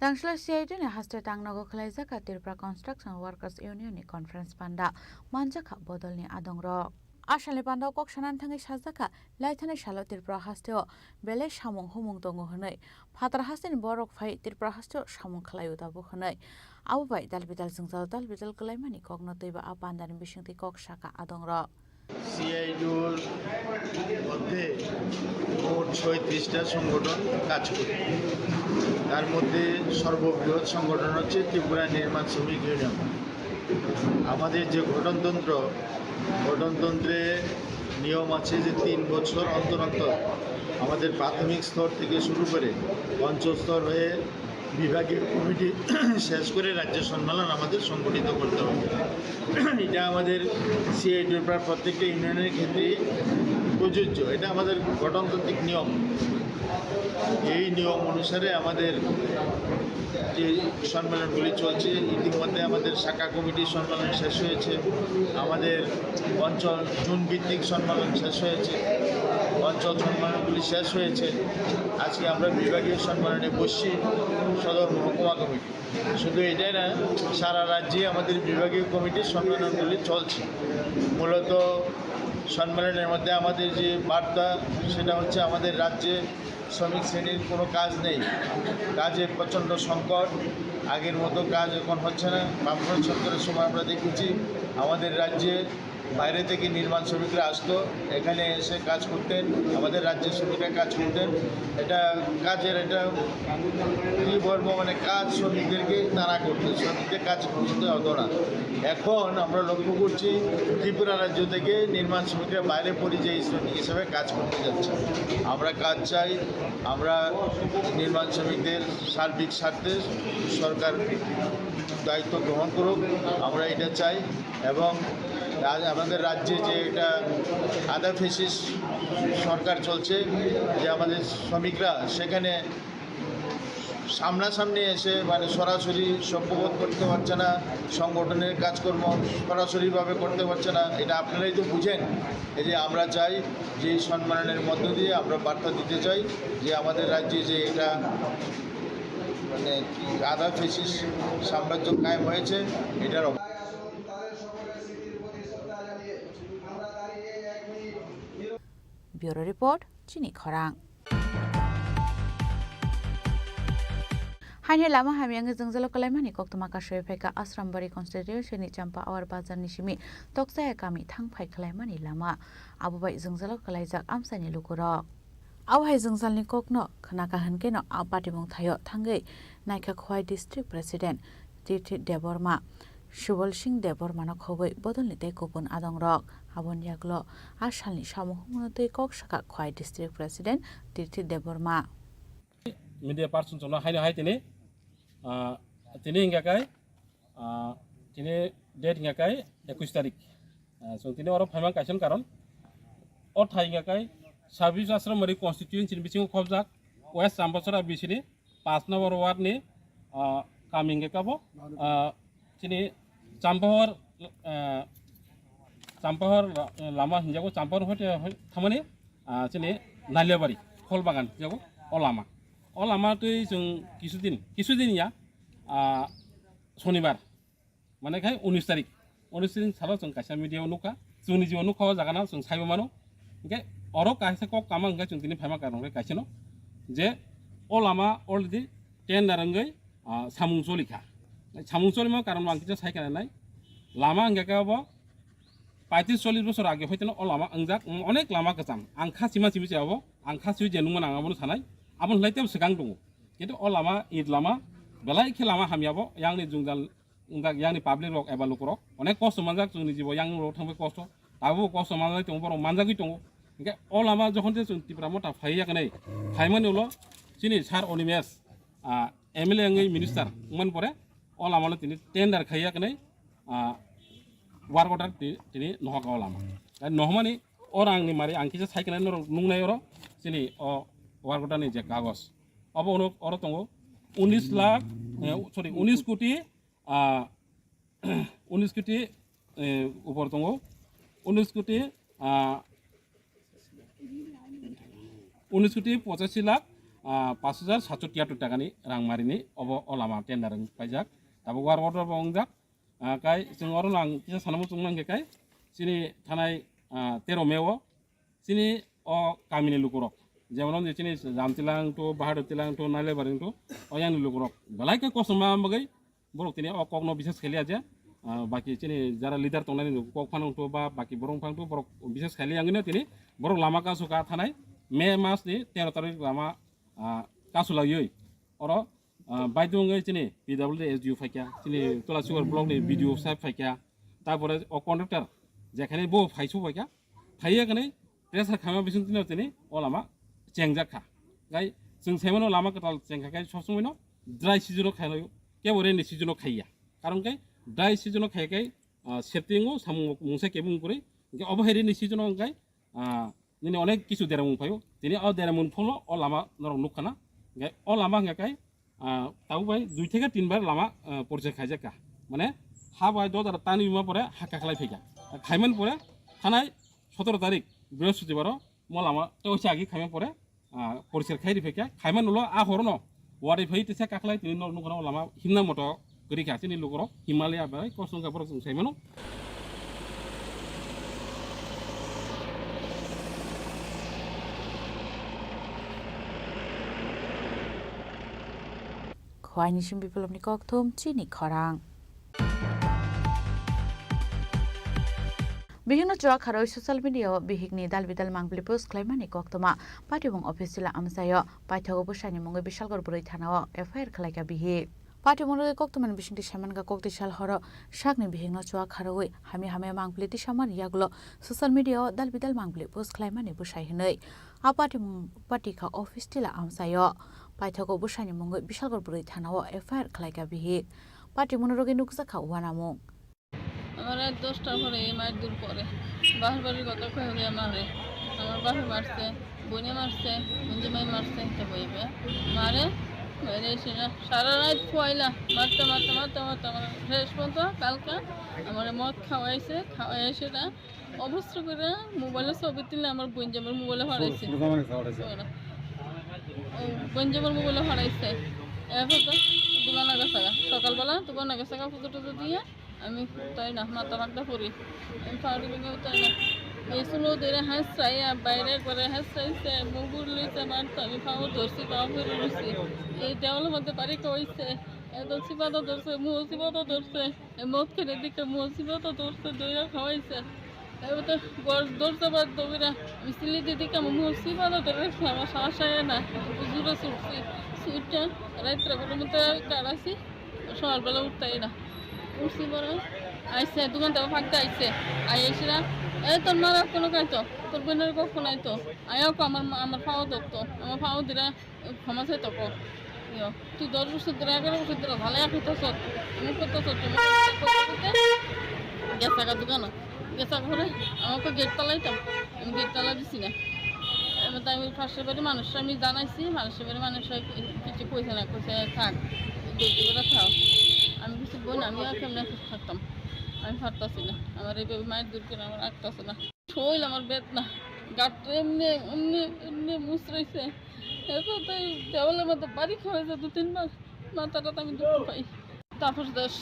Tangsla C I T ni haste tangnogo khwlaijak kha Tripura Construction Workers Union ni conference panda, manjak kha bodol ni adong rok. Asalni panda o kok sanani thangwi sajak kha, laithani salo Tripura haste o belai samung humung tongo hwnwi. Phatar haste ni borok phai Tripura haste o samung khlai o tabuk hwnwi. Abo bai dal bidal jwngjal dal bidal kwlaimani kokno twibo a panda ni bisingtwi kok sakha adong rok. সিআইডিউর মধ্যে মোট ছয়ত্রিশটা সংগঠন কাজ করে। তার মধ্যে সর্ববৃহৎ সংগঠন হচ্ছে ত্রিপুরা নির্মাণ শ্রমিক ইউনিয়ন। আমাদের যে গঠনতন্ত্র, গঠনতন্ত্রে নিয়ম আছে যে তিন বছর অন্তর অন্তর আমাদের প্রাথমিক স্তর থেকে শুরু করে পঞ্চম স্তর হয়ে বিভাগীয় কমিটি শেষ করে রাজ্য সম্মেলন আমাদের সংগঠিত করতে হবে। এটা আমাদের সিআইটির প্রায় প্রত্যেকটা ইউনিয়নের ক্ষেত্রে প্রযোজ্য। এটা আমাদের গঠনতান্ত্রিক নিয়ম। এই নিয়ম অনুসারে আমাদের যে সম্মেলনগুলি চলছে, ইতিমধ্যে আমাদের শাখা কমিটির সম্মেলন শেষ হয়েছে, আমাদের অঞ্চল জোন ভিত্তিক সম্মেলন শেষ হয়েছে, অঞ্চল সম্মেলনগুলি শেষ হয়েছে। আজকে আমরা বিভাগীয় সম্মেলনে বসছি সদর মহকুমা কমিটি। শুধু এটাই না, সারা রাজ্যে আমাদের বিভাগীয় কমিটির সম্মেলনগুলি চলছে। মূলত সম্মেলনের মধ্যে আমাদের যে বার্তা, সেটা হচ্ছে আমাদের রাজ্যে শ্রমিক শ্রেণীর কোনো কাজ নেই, কাজে প্রচণ্ড সংকট। আগের মতো কাজ এখন হচ্ছে না। বামফ্রন্ট সরকারের সময় আমরা দেখেছি, আমাদের রাজ্যে বাইরে থেকে নির্মাণ শ্রমিকরা আসতো, এখানে এসে কাজ করতেন, আমাদের রাজ্যের শ্রমিকরা কাজ করতেন। এটা কাজের একটা কি বলবো, মানে, কাজ শ্রমিকদেরকে তাড়া করতো, শ্রমিকদের কাজ করতে হতো না। এখন আমরা লক্ষ্য করছি, ত্রিপুরা রাজ্য থেকে নির্মাণ শ্রমিকরা বাইরে পরিযায়ী শ্রমিক হিসেবে কাজ করতে যাচ্ছে। আমরা কাজ চাই, আমরা নির্মাণ শ্রমিকদের সার্বিক স্বার্থে সরকার দায়িত্ব গ্রহণ করুক, আমরা এটা চাই। এবং আজ আমাদের রাজ্যে যে একটা আধা ফ্যাসিস্ট সরকার চলছে, যে আমাদের শ্রমিকরা সেখানে সামনাসামনি এসে, মানে, সরাসরি সভ্যবোধ করতে পারছে না, সংগঠনের কাজকর্ম সরাসরিভাবে করতে পারছে না। এটা আপনারাই তো বুঝেন। এই যে আমরা চাই যে এই সম্মেলনের মধ্য দিয়ে আমরা বার্তা দিতে চাই যে আমাদের রাজ্যে যে এটা, মানে, কি আধা ফ্যাসিস্ট সাম্রাজ্য কায়েম হয়েছে, এটার অব- ব্যুরো রিপোর্ট, চিনি খরাং। Haini lama hamya wngwi jwngjalo kwlaimani koktwma kasui phaikha Asrambari constituency ni Champa Awar bazar ni simi Tokchaya kami thang phai khwlaimani lama. Abo bai jwngjalo kwlaijak amchaini lukurok. Abo hai jwngjalni kokno khwnakha hwnkhe no a patimung thaio thangwi naikha Khowai district president Tirthi Debbarma, Subal Singh Debbarmano khogwi bodolni tei kubun adongrok. Aboni yagulo a salni samung hwnmano twi kok sakha Khowai district president Tirthi Debbarma. Media person chwngno haino hai tini, ah, tini hingka kai, ah, tini date hingka kai ekush tarik. Ah, chwng tini oro phaimang kaisa karon. O thai hingka kai sabis Asrambari constituency ni bisingo khobjak West Champa Chara bisini paanch number ward ni, ah, kami hingka kabo, ah, chini Champahor, eh, Champahor la-, lama hinjago, Champahor hoite hoi-, thamani, ah, chini Naliabari, Kholbagan hinjago, o lama. O lama twi chwng kisudin, kisudin ya, ah, Sonibar, mane khai unis tarik. Unis tarik salo chwng kaisa media o nukha, chwngni jibo nukha o jaga no chwng saibo mano. Hingke oro kaisa kok kama hingke chwng tini phaima karon khe kaisa no, je o lama already tender wngwi, ah, samung choli kha. Samung cholima karon ang kisa sai kana nai. Lama hingke khe abo paitris chollis bosor age hoiteno o lama wngjak, mm, onek lama kwcham. Ang kha sima simi se abo, ang kha sui je nungma nang abono sanai. Aboni hlai tebo swkang tongo. Kintu o lama, it lama, belai khe lama hamya bo, yang ni jwngjal wngjak, yang ni public rok eba lukurok onek kosto manjak, chwngni jibo yang rok thangbai kosto, tabuk kosto manjak tongo, borok manjagwi tongo. Hingke o lama jokhon je chwng Tipra Motha phai ya khnai, phaimani ulo chini sir Animesh, ah, M L A wngwi minister wngmani pore o lama no tini tender khai ya khnai, ah, work order ti-, tini nohok o lama. Tei nohmani o rang ni mari ang kisa sai khnai norok nungnai oro chini o work order ni je kagos. Obo ono oro tongo unis lakh, eh, sorry, unis koti, ah, unis koti, eh, upor tongo, unis koti, ah, unis koti pochashi lakh, ah, paanch hajar satso tiyattor taka ni rang mari ni obo o lama tender wng paijak. Tabuk work order bo wngjak. Ah, kai chwng oro no ang kisa sanamo chwng nang khe kai chini thanai, ah, tero May o chini o kamini lukurok, jemon je chini Jamtilang to, Bahadur Tilang to, Nailaibari to, o yang ni lukurok belai khe kosom ma bagwi borok tini o kokno bises khailiya je, ah, baki chini jara leader tongnani kok phano to ba baki borok phano to borok bises khailiya wngwi tini borok lama kasu ka thanai May mas ni tero tarik lama, ah, kasu laiwi oro, ah, baidhyo wngwi chini P W D S D O phaikha, chini Tulasibar block ni B D O saheb phaikha, tarpore o contractor jekhane bo phaisu phaikha, phaiya kane pressure khaima bising tino tini o lama chengjak kha. Gai chwng saimano lama kwtal chengkha kai sosongwino Dry season o khainai, kebo rainy season o khaiya. Karon khe dry season o khai khai, ah, septing o samung mungsa kebung kwrwi. Hwnkhe obo hai rainy season o hwnkhe, ah, nini onek kisu deramung phaio. Tini o deramung pholo o lama norok nukha na. Hwnkhe o lama hwnkhe kai, ah, tabuk bai dui theke tin bar lama, ah, porchai khaijak kha. Mane ha bai dodar tani bima pore ha kakhlai phaikha. Khaiman pore thanai sotoro tarik Brihospotibaro mo lama tei oisa agi khaiman pore, ah, poriskar khai ri phaikha. Khaiman ulo a horono wari phai tesa kakhlai tini nok nukha o lama himna moto kwrwi kha chini lukurok Himalaya bai kosong kha borok chwng sai mano. Khowai ni sim biplopni kokthum chini khorang. Bihikno chuak kharwi social media o bihikni dal bidal mangpili post khlaimani koktwma. Patibung office sila amchaio paithago bwsani mungwi Bishalgarh bwrwi thanao F I R khlaikha bihik. Patibung rwgwi koktwmani bisingtwi saimankha koktwi sal horo sakni bihikno chuak kharwi hamya hamya mangpili tisamani yagulo social media o dal bidal mangpili post khlaimani bwsai hwnwi. A patibung patikha office tila amchaio paithago bwsani mungwi Bishalgarh bwrwi thanao F I R khlaikha bihik. Patibungno rwgwi nukjakha uanamung. আমার রাত দশটার পরে এই মায়ের দূর পরে বাপের বাড়ির কথা কয়ে হয়ে মারে আমার বাপে মারছে, বোনে মারছে, বঞ্জিমাই মারছে, তো বইবে মারে মেরে এসে না সারা রাত খোয়াইলা মারতে মারতে মারতে মারতে আমার শেষ পর্যন্ত কালকে আমার মদ খাওয়াইছে, খাওয়াই এসে না অবস্থা করে মোবাইলে ছবি তুলে আমার বোন যে আমার মোবাইলে হারাইছে। ও বোন যে আমার মোবাইলে হারাইছে। এখন তো দোকানে গেছে গা। সকালবেলা দোকানে গেছে গা, পুজো টুজো দিয়ে আমি তাই না মাথা মাথা করি। আমি পাউডার ভেঙে তাই না। এই চুলো ধরে হাঁস চাই আর বাইরে করে হাঁস চাইছে, মুগুর লইছে মারতো, আমি পাও ধরছি, পাও ফেলে রয়েছি। এই দেওয়ালের মধ্যে বাড়ি কইছে, এত চিপাতা ধরছে, মুহ চিপাতা ধরছে। এই মদ খেলে দিকে মুহ চিপাতা ধরছে, দইয়া খাওয়াইছে। এবার তো ঘর দরজা বাদ দবিরা, আমি সিলি দিদি কামো মুহ চিপাতা ধরে রাখছিলাম, আমার সাহস হয় না। জুড়ে ছুটছি, ছুটটা রাত্রে কোনো মতো কাটাইছি। সকালবেলা উঠতাই না। উঠছি পরে আইসে, দোকান থেকে ফাঁকতে আইসে। আই এসে না, "এ, তোর মার আর কোনো কাজ তো, তোর বোনের কখন আইতো?" আয়াও কো আমার মা, আমার পাও ধরতো, আমার পাও ধরে ক্ষমা চাইতো কো। ইয়ো, "তুই দশ বছর ধরে, এগারো বছর ধরে ভালো এক হইতে সত, মুখ করতে সত, মুখ করতে সত।" গেছে গা দোকানে। গেছে ঘরে, আমাকে গেট তালাইতাম, আমি গেট তালা দিছি না। এবার তাই আমি পাশের বাড়ি মানুষরা আমি জানাইছি, পাশের বাড়ি মানুষরা কিছু কইছে না, কইছে, "থাক, গেট দিয়ে থাক।" আমি কিছু বই না, আমি আর কেমনে থাকতাম, আমি পারতাছি না। আমার এইভাবে মায়ের দূর করে আমার রাখতেছে না। শরীর আমার বেদনা, গাত এমনি, এমনি, এমনি মুচড়াইছে। এরপর তো এই দেওয়ালের মধ্যে বাড়ি খাওয়াইছে দু তিনবার, মাথাটা তো আমি দুঃখ পাই। তাপস দাস,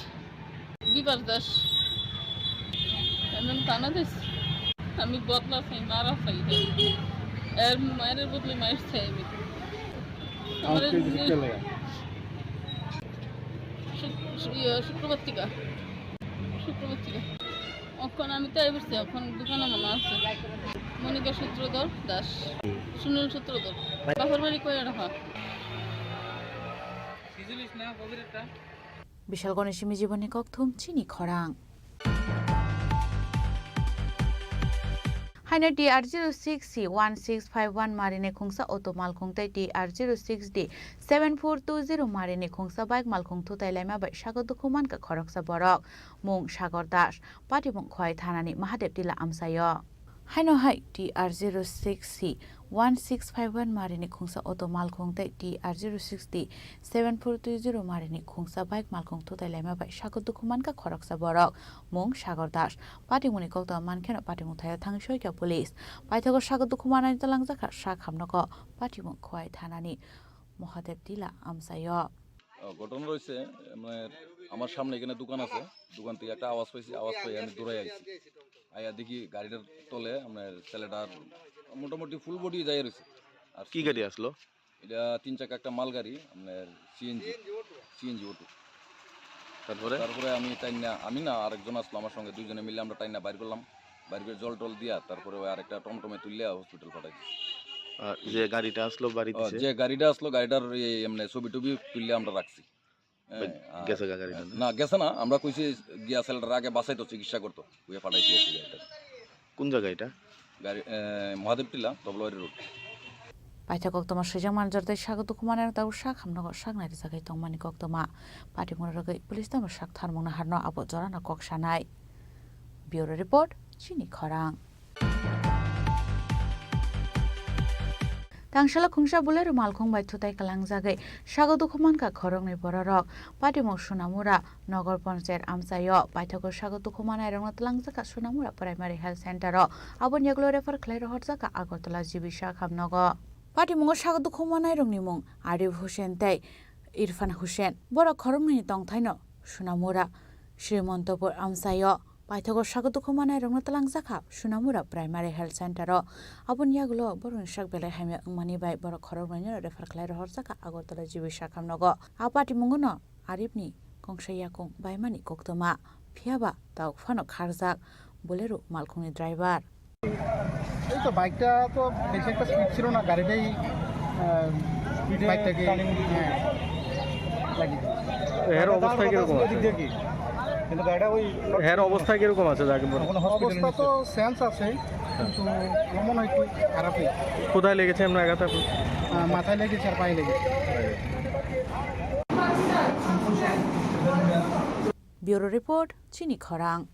বিভাস দাস, এমন কানা দিস। আমি বদলা চাই, মারা চাই। এর মায়ের বদলে মায়ের চাই আমি। আমার শুক-, শুক-, ইয়ে, শুক্রবার থেকে, শুক্রবার থেকে। এখন আমি তাই বসছি, এখন দোকানে মনে আছে। মনিকা সূত্রধর দাস, সুনীল সূত্রধর। বাপের বাড়ি কই রাখা? Bishalgarh ni simi jiboni kokthum chini khorang. Haino T R zero six C one six five one marini khungsa auto malkhung tei T R zero six D seven four two zero marini khungsa bike malkhung thutai laima bai sago dukhu mankha khoroksa borok, mung Sagar Das, Patibung Khowai thanani Mahadev Tila amchaio. Haino hai T R zero six C one six five one marini khungsa auto malkhung tei T R zero six D seven four two zero marini khungsa bike malkhung thutai laima bai sago dukhu mankha khoroksa borok, mung Sagar Das. Patimungni koktwma mankheno patimung thaio thangwi soikha police. Paithago sago dukhu manani twlangjakha sak hamnoko Patimung Khowai thanani Mahadev Tila amchaio. ও, ঘটনা রয়েছে, মানে, আমার সামনে এখানে দোকান আছে, দোকান থেকে একটা আওয়াজ পাইছি, আওয়াজ পাই আমি দৌড়াই আইছি। আইয়া দেখি গাড়িটার তলে আপনার ছেলেটার মোটামুটি ফুল বডি যাই রয়েছে। আর কি গাড়ি আসলো? এটা তিন চাকা একটা মাল গাড়ি, আপনার সিএনজি, সিএনজি অটো। তারপরে? তারপরে আমি টাইনা, আমি না, আরেকজন আসলো আমার সঙ্গে, দুইজনে মিলে আমরা টাইনা বাইর করলাম। বাইর করে জল টল দিয়া তারপরে ওই আরেকটা টমটমে তুললে হসপিটাল পাঠাই দিছি। আর যে গাড়িটা আসলো বাড়ি ও, দিছে? যে গাড়িটা আসলো, গাড়িটার এই এমনি ছবি টবি তুললে আমরা রাখছি। হ্যাঁ, আর গেছে গা গাড়িটা না? না, গেছে না। আমরা কইছি গিয়া ছেলেটার আগে বাঁচাইতো, চিকিৎসা করতো, ওই পাঠাইছি আর কি গাড়িটা। কোন জায়গা এটা? গাড়ি, এ, মহাদেব টিলা, ধবলাবাড়ি road. Paithak koktwma swijak manjak tei sago dukhu manai rok tabuk sak hamnogo sak nai rijagwi tongmani koktwma. Patimung rwgwi police tamo sak tharmung naharno abo jorano kok sanai. Bureau Report, Chini Khorang. Tangsala khungsa bolero malkhung bai thutai kalangjagwi sago dukhu mankha khoroknwi bororok. Patimung Sunamura Nogor Panchayat amchaio paithago sago dukhu manairokno twlangjakha Sunamura Primary Health Center o. Aboni yagulo refer khlai rohorjakha Agartala G B sak hamnogo. Patimungo sago dukhu manairokni mung Arif Hussain tei Irfan Hussain. Borok khoroknwini tongthaino Sunamura Srimantapur amchaio paithago sago dukhu manairokno twlangjakha Sunamura Primary Health Center o. Aboni yagulo borokni sak belai hamya wngmani bai borok khoroknwino refer khlai rohorjakha Agartala G B sak hamnogo. A patimungono Arifni kongsa yakung baimani koktwma, phiyaba tabuk phano kharjak Bolero malkhungni driver. এই তো বাইকটা তো বেশি একটা স্পিড ছিল না, গাড়িটাই, আহ, বাইকটাকে, হ্যাঁ, লাগিয়ে দিয়েছে। এর অবস্থা কিরকম আছে? কিন্তু গাড়িটা ওই এর অবস্থা কিরকম আছে? যাকে বলো। কোনো হসপিটালে অবস্থা নিয়ে তো সেন্স আছে, কিন্তু আমার মনে হয় একটু খারাপই। কোথায় লেগেছে এমন আঘাত আপনার? আহ, মাথায় লেগেছে আর পায়ে লেগেছে। Bureau Report, Chini Khorang.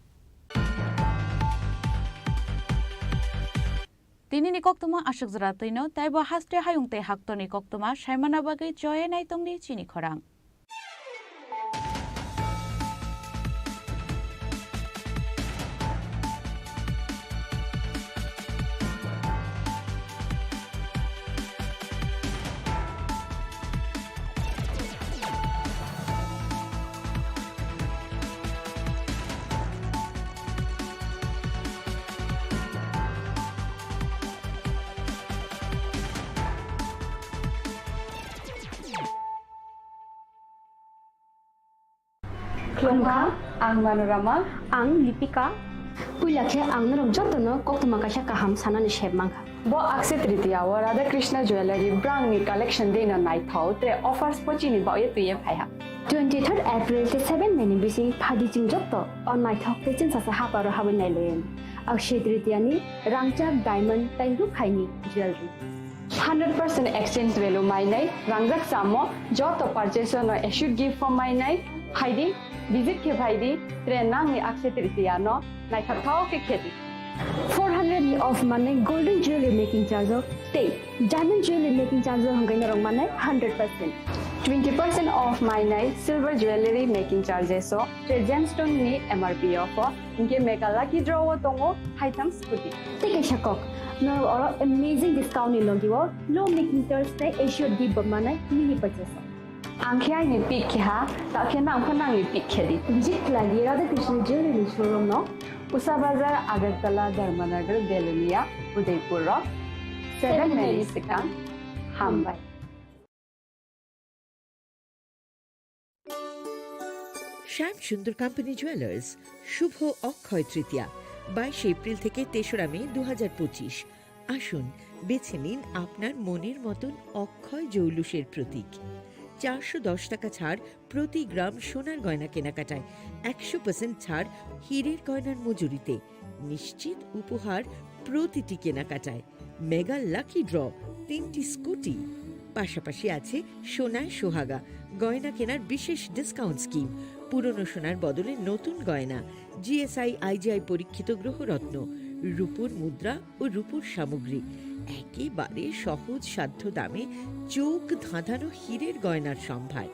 Tinini koktwma aswk jora twino, tei bo haste hayung tei haktorni koktwma saimana bagwi choye nai tongdi Chini Khorang. Khulumkha, ang Manorama. Ang Lipika. Puila khe ang norok jotono koktwma kaisa kaham sanani sep mankha. Bo Akshaya Tritiya o Radha Krishna Jewellery brangni collection deino naithok tre offers pochini baoye twiye phaiha. Twenty-third April tei seven May ni bising phadi chwng joto o naithok tei chwngsasa haparo habwi nailaiyani. Akshaya Tritiya ni rangchak, diamond tei rukhaini jewellery. Hundred percent exchange value mainai, rangjak chamo, joto purchase no assured gift form mainai, phaidi, visit khe phaidi, tre nangni Akshaya Tritiya no naithok thok khe khedi. Four hundred ni off manai golden jewelry making charge o tei diamond jewelry making charge o hwnkhai norok manai hundred percent. Twenty percent off mainai silver jewelry making charges o tre gemstone ni M R P off o. Hinkhe Mega Lucky Draw o tongo haitham scooty. Tei kaisa kok, norok oro amazing discount ni logi o low making charge tei assured gift bo manai mini purchase o. Ang khe aini pick khe ha, ta khe nang pho nangni pick khe di. Visit khlai di Radha Krishna Jewelry ni showroom no, Usa Bazar, Agartala, Dharmanagar, Belonia, Udaipur o. Seven May ni swkang. Hambai. শ্যাম সুন্দর company jewellers, শুভ অক্ষয় তৃতীয়া, বাইশে এপ্রিল থেকে তেসরা মে দু হাজার পঁচিশ। আসুন, বেছে নিন আপনার মনের মতন অক্ষয় জৌলুসের প্রতীক। চারশো দশ টাকা ছাড় প্রতি গ্রাম সোনার গয়না কেনাকাটায়, একশো পার্সেন্ট ছাড় হীরের গয়নার মজুরিতে। নিশ্চিত উপহার প্রতিটি কেনাকাটায়। মেগা লাকি ড্র, তিনটি স্কুটি। পাশাপাশি আছে সোনায় সোহাগা, গয়না কেনার বিশেষ ডিসকাউন্ট স্কিম, পুরনো সোনার বদলে নতুন গয়না, G S I I G I পরীক্ষিত গ্রহরত্ন, রূপোর মুদ্রা ও রূপোর সামগ্রী। একেবারে সহজ সাধ্য দামে চোখ ধাঁধানো হীরের গয়নার সম্ভার।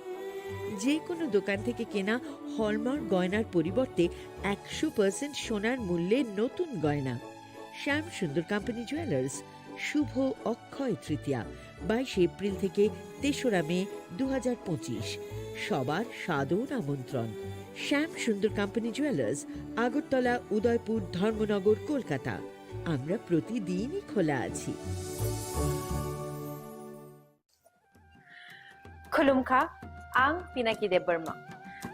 যে কোনো দোকান থেকে কেনা হলমার্ক গয়নার পরিবর্তে একশো পার্সেন্ট সোনার মূল্যে নতুন গয়না। শ্যাম সুন্দর কোম্পানি জুয়েলার্স, শুভ অক্ষয় তৃতীয়া, বাইশে এপ্রিল থেকে তেসরা মে দু হাজার পঁচিশ। সবার সাদর আমন্ত্রণ। শ্যাম সুন্দর কোম্পানি জুয়েলার্স, আগরতলা, উদয়পুর, ধর্মনগর, কলকাতা। আমরা প্রতিদিনই খোলা আছি। Khulumkha, ang Pinaki Debbarma.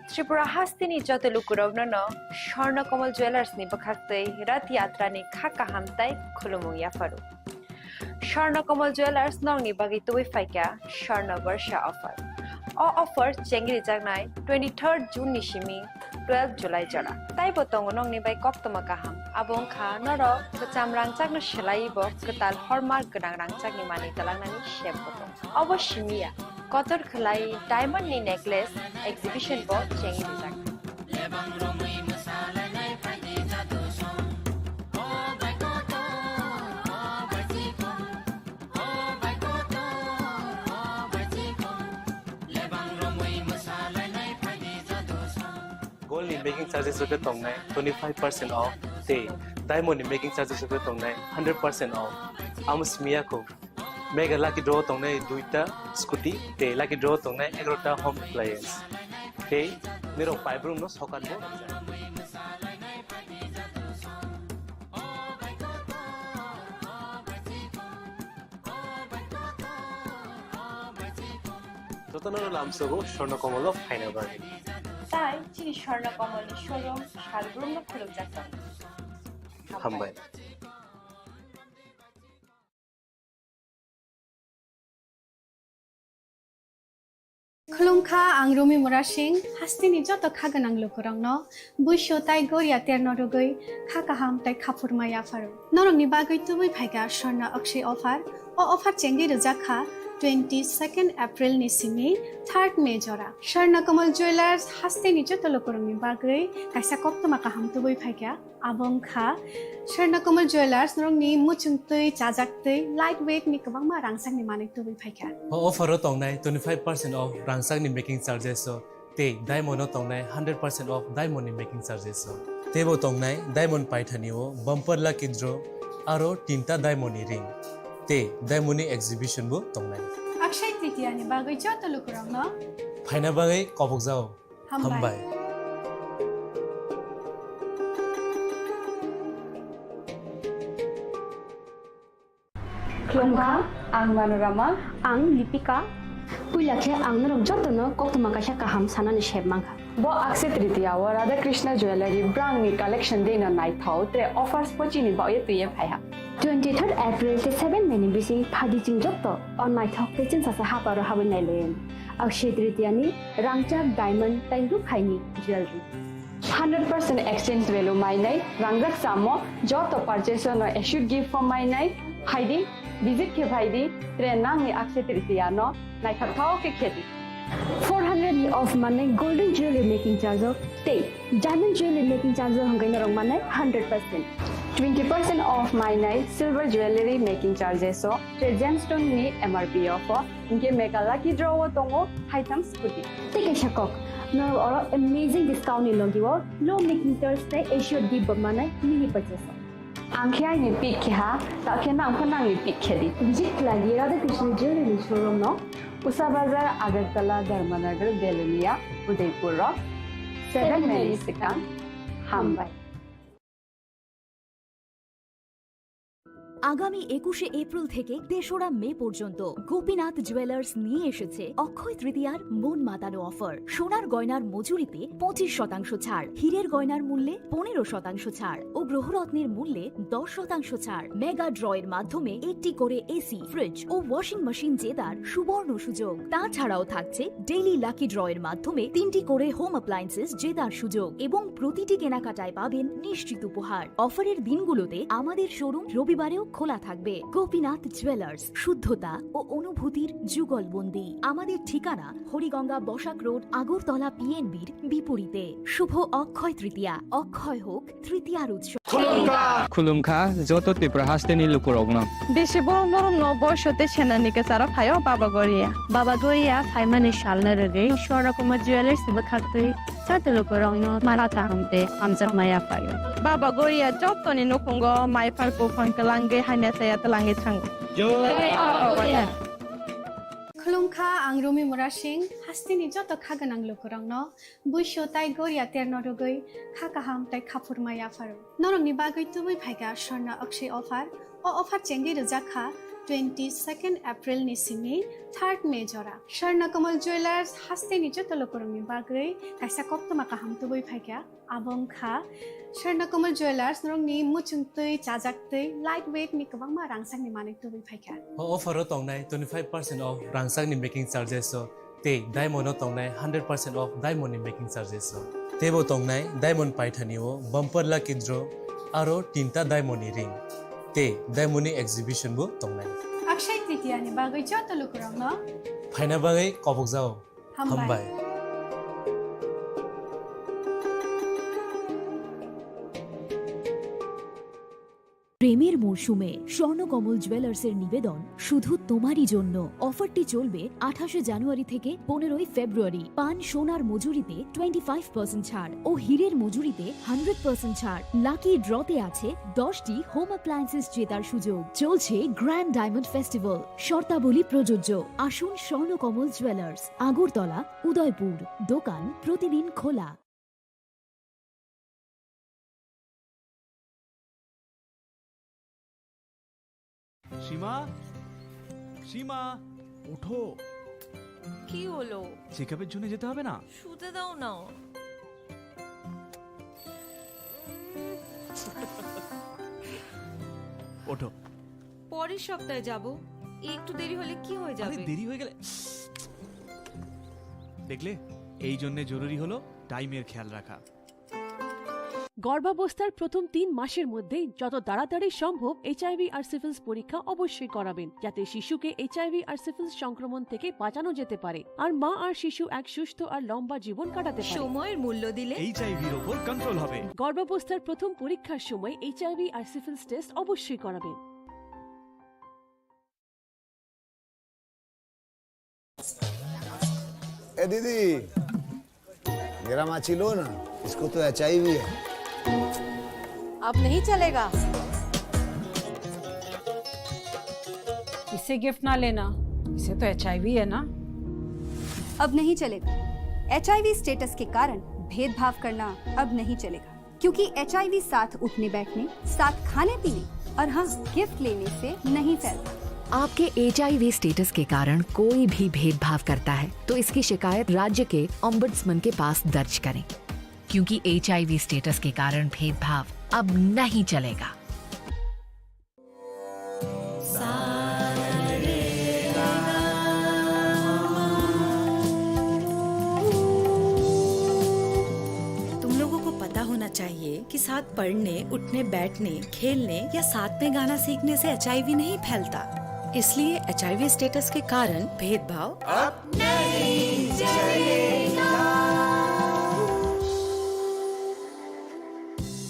Tripura hasteni joto lukurokno no Swarna Kamal Jewellers ni bwkhaktwi Rath Yatra ni kha kaham tai khulumung yapharu. Swarna Kamal Jewellers nokni bagwi tubui phaikha Swarna Barsha offer. O offer chengwi rijaknai twenty-third June ni simi twelve July jora. Taibo tongo nokni bai koktwma kaham. Abo wngkha norok kwcham rangchakno swlaiwi bo kwtal hallmark gwnang rangchakni manwi twlangnani sep bo tongo. Obo simi ya, kotor khwlai diamond ni necklace exhibition bo chengwi rijak. Gold ni making charges rok khe tongnai twenty five percent off tei diamond ni making charges rok khe tongnai hundred percent off. Amo simi ya kho. Mega lucky draw tongnai duita scooty tei lucky draw tongnai egarota home appliance. Tei nirok paibrumno sokat bo rwjak. Jotono lamsogo Swarna Komolo phaina bagwi. Tai chini Swarna Komolni showroom salbrumno khulukjak tongo. Hambai. Khulumkha, ang Rumi Murasing, hasteni joto kha gwnang lukurokno, buisu tai goria terno rwgwi kha kaham tai khaphurma yapharo. Norokni bagwi tubui phaikha Swarna Akshay offer. O offer chengwi rwjak kha twenty second April ni simi third May jora. Swarna Kamal Jewelers hasteni joto lukurokni bagwi kaisa koktwma kaham tubui phaikha. Abo wngkha Swarna Kamal Jewelers, norokni muchungtwi, chajaktwi, light weight ni kwbangma rangchakni manwi tubui phaikha. O offer o tongnai twenty five percent off rangchakni making charges o tei diamond o tongnai hundred percent off diamond ni making charges o. Teibo tongnai diamond paithani o bumper lucky draw aro tinta diamond ni ring tei diamond ni exhibition bo tongnai. Akshay Tritiya ni bagwi joto lukurokno phaina bagwi kobokjao. Hambai. Hambai. Khulumkha, ang Manorama. Ang Lipika. Puila khe ang norok jotono koktwma kaisa kaham sanani sep mankha. Bo Akshay Tritiya o Radha Krishna Jewellery brand ni collection dei no naithok tre offers pochini baoye twiye phaiha. Twenty third April tei seven May ni bising phadi chwng joto o naithok tei chwngsacha haparo habwi nailayan. Akshay Tritiya ni rangchak, diamond tei rukhaini jewelry. Hundred percent exchange value mainai, rangjak samo joto purchase no assured gift form mainai, phaidi, visit khe phaidi, tre nangni Akshay Tritiya no naithok thao khe khedi. Four hundred ni off manai golden jewelry making charge o tei diamond jewelry making charge o hwnkhai norok manai hundred percent. Twenty percent off mainai silver jewelry making charges o, tre gemstone ni M R P off o, hinkhe mega lucky draw o tongo haitham scooty. Tei kaisa kok, norok oro amazing discount ni logi o low making charge tei assured gift bo manai mini purchase o. Ang khe aini pick khe ha, ta khe nang pho nangni pick khe di. Visit khlai di Radha Krishna Jewelry ni showroom no, Usa Bazar, Agartala, Dharmanagar, Belonia, Udaipur o, seven May ni swkang. Hambai. আগামী একুশে এপ্রিল থেকে তেসরা মে পর্যন্ত গোপীনাথ জুয়েলার্স নিয়ে এসেছে অক্ষয় তৃতীয়ার মন মাতানো অফার। সোনার গয়নার মজুরিতে পঁচিশ শতাংশ ছাড়, হীরের গয়নার মূল্যে পনেরো শতাংশ ছাড় ও গ্রহরত্নের মূল্যে দশ শতাংশ ছাড়। মেগা ড্রয়ের মাধ্যমে একটি করে এসি, ফ্রিজ ও ওয়াশিং মেশিন জেতার সুবর্ণ সুযোগ। তাছাড়াও থাকছে ডেইলি লাকি ড্রয়ের মাধ্যমে তিনটি করে হোম অ্যাপ্লায়েন্সেস জেতার সুযোগ এবং প্রতিটি কেনাকাটায় পাবেন নিশ্চিত উপহার। অফারের দিনগুলোতে আমাদের শোরুম রবিবারেও খোলা থাকবে। গোপীনাথ জুয়েলার্স, শুদ্ধতা ও অনুভূতির যুগলবন্দি। আমাদের ঠিকানা হরিগঙ্গা বসাক রোড, আগরতলা পিএনবির বিপরীতে। শুভ অক্ষয় তৃতীয়া, অক্ষয় হোক তৃতীয়ার উৎসব। Khulumkha, joto Tripura hasteni lukurokno. Bisi borok norokno boiso tei senani kwcharo phaio Baba Goria. Baba Goria phaimani salno rwgwi Swarna Kumar Jewelers bwkhaktwi joto lukurokno mara kaham tei hamjakma yaphaio. Baba Goria jotoni nukhungo mai phar buphang twlangwi hamya chaya twlangwi thango. Khulumkha, ang Rumi Murasing, hasteni joto kha gwnang lukurokno buisu tai goria terno rwgwi kha kaham tai khaphurma yapharo. Norokni bagwi tubui phaikha Swarna Akshay offer. O offer chengwi rwjak kha twenty second April ni simi third May jora. Swarna Kamal Jewelers hasteni joto lukurokni bagwi kaisa koktwma kaham tubui phaikha. Abo wngkha Swarna Kamal Jewelers, norokni muchungtwi, chajaktwi, light weight ni kwbangma rangchakni manwi tubui phaikha. O offer o tongnai twenty five percent off rangchakni making charges o Tei diamond o tongnai hundred percent off diamond ni making charges o. Teibo tongnai diamond paithani o bumper lucky draw aro tinta diamond ni ring. Tei diamond ni exhibition bo tongnai. Akshay Tritiya ni bagwi joto lukurokno phaina bagwi kobokjao. Hambai. Hambai. প্রেমের মরশুমে স্বর্ণকমল জুয়েলার্সের নিবেদন শুধু তোমারই জন্য। অফারটি চলবে আঠাশে জানুয়ারি থেকে পনেরোই ফেব্রুয়ারি। পান সোনার মজুরিতে টোয়েন্টি ফাইভ পার্সেন্ট ছাড় ও হীরের মজুরিতে হান্ড্রেড পার্সেন্ট ছাড়। লাকি ড্রতে আছে দশটি হোম অ্যাপ্লায়েন্সেস জেতার সুযোগ। চলছে গ্র্যান্ড ডায়মন্ড ফেস্টিভ্যাল, শর্তাবলী প্রযোজ্য। আসুন স্বর্ণকমল জুয়েলার্স, আগরতলা, উদয়পুর। দোকান প্রতিদিন খোলা। সীমা, সীমা, ওঠো। কি হলো? চেকআপের জন্য যেতে হবে না? শুতে দাও না। ওঠো। পরের সপ্তাহে যাব। একটু দেরি হলে কি হয়ে আরে, যাবে? দেরি হয়ে গেলে, দেখলে, এই জন্য জরুরি হলো টাইমের খেয়াল রাখা। গর্ভাবস্থার প্রথম তিন মাসের মধ্যে যত তাড়াতাড়ি সম্ভব এইচআইভি আর সিফিলিস পরীক্ষা অবশ্যই করাবেন, যাতে শিশুকে এইচআইভি আর সিফিলিস সংক্রমণ থেকে বাঁচানো যেতে পারে আর মা আর শিশু এক সুস্থ আর লম্বা জীবন কাটাতে পারে। সময়ের মূল্য দিলে এইচআইভির ওপর কন্ট্রোল হবে। গর্ভাবস্থার প্রথম পরীক্ষার সময় এইচআইভি আর সিফিলিস টেস্ট অবশ্যই করাবেন। ए दीदी, मेरा माची लो ना, इसको तो एचआईवी है। अब नहीं चलेगा। इसे गिफ्ट ना लेना, इसे तो एचआईवी है ना। अब नहीं चलेगा। एचआईवी स्टेटस के कारण भेदभाव करना अब नहीं चलेगा। क्योंकि एचआईवी साथ उठने बैठने, साथ खाने पीने और हाँ, गिफ्ट लेने से नहीं फैलता। आपके एचआईवी स्टेटस के कारण कोई भी भेदभाव करता है, तो इसकी शिकायत राज्य के ओम्बड्समैन के पास दर्ज करें, क्योंकि एचआईवी स्टेटस के कारण भेदभाव अब नहीं चलेगा। तुम लोगों को पता होना चाहिए कि साथ पढ़ने, उठने, बैठने, खेलने या साथ में गाना सीखने से एचआईवी नहीं फैलता। इसलिए एचआईवी स्टेटस के कारण भेदभाव अब नहीं चलेगा।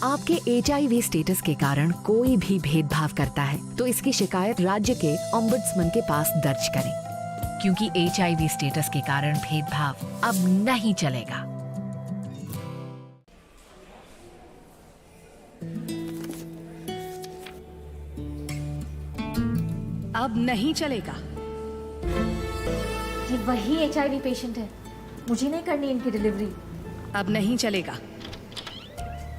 आपके एचआईवी स्टेटस के कारण कोई भी भेदभाव करता है, तो इसकी शिकायत राज्य के ओम्बड्समैन के पास दर्ज करें, क्योंकि एचआईवी स्टेटस के कारण भेदभाव अब नहीं चलेगा। अब नहीं चलेगा। ये वही एचआईवी पेशेंट है, मुझे नहीं करनी इनकी डिलीवरी। अब नहीं चलेगा।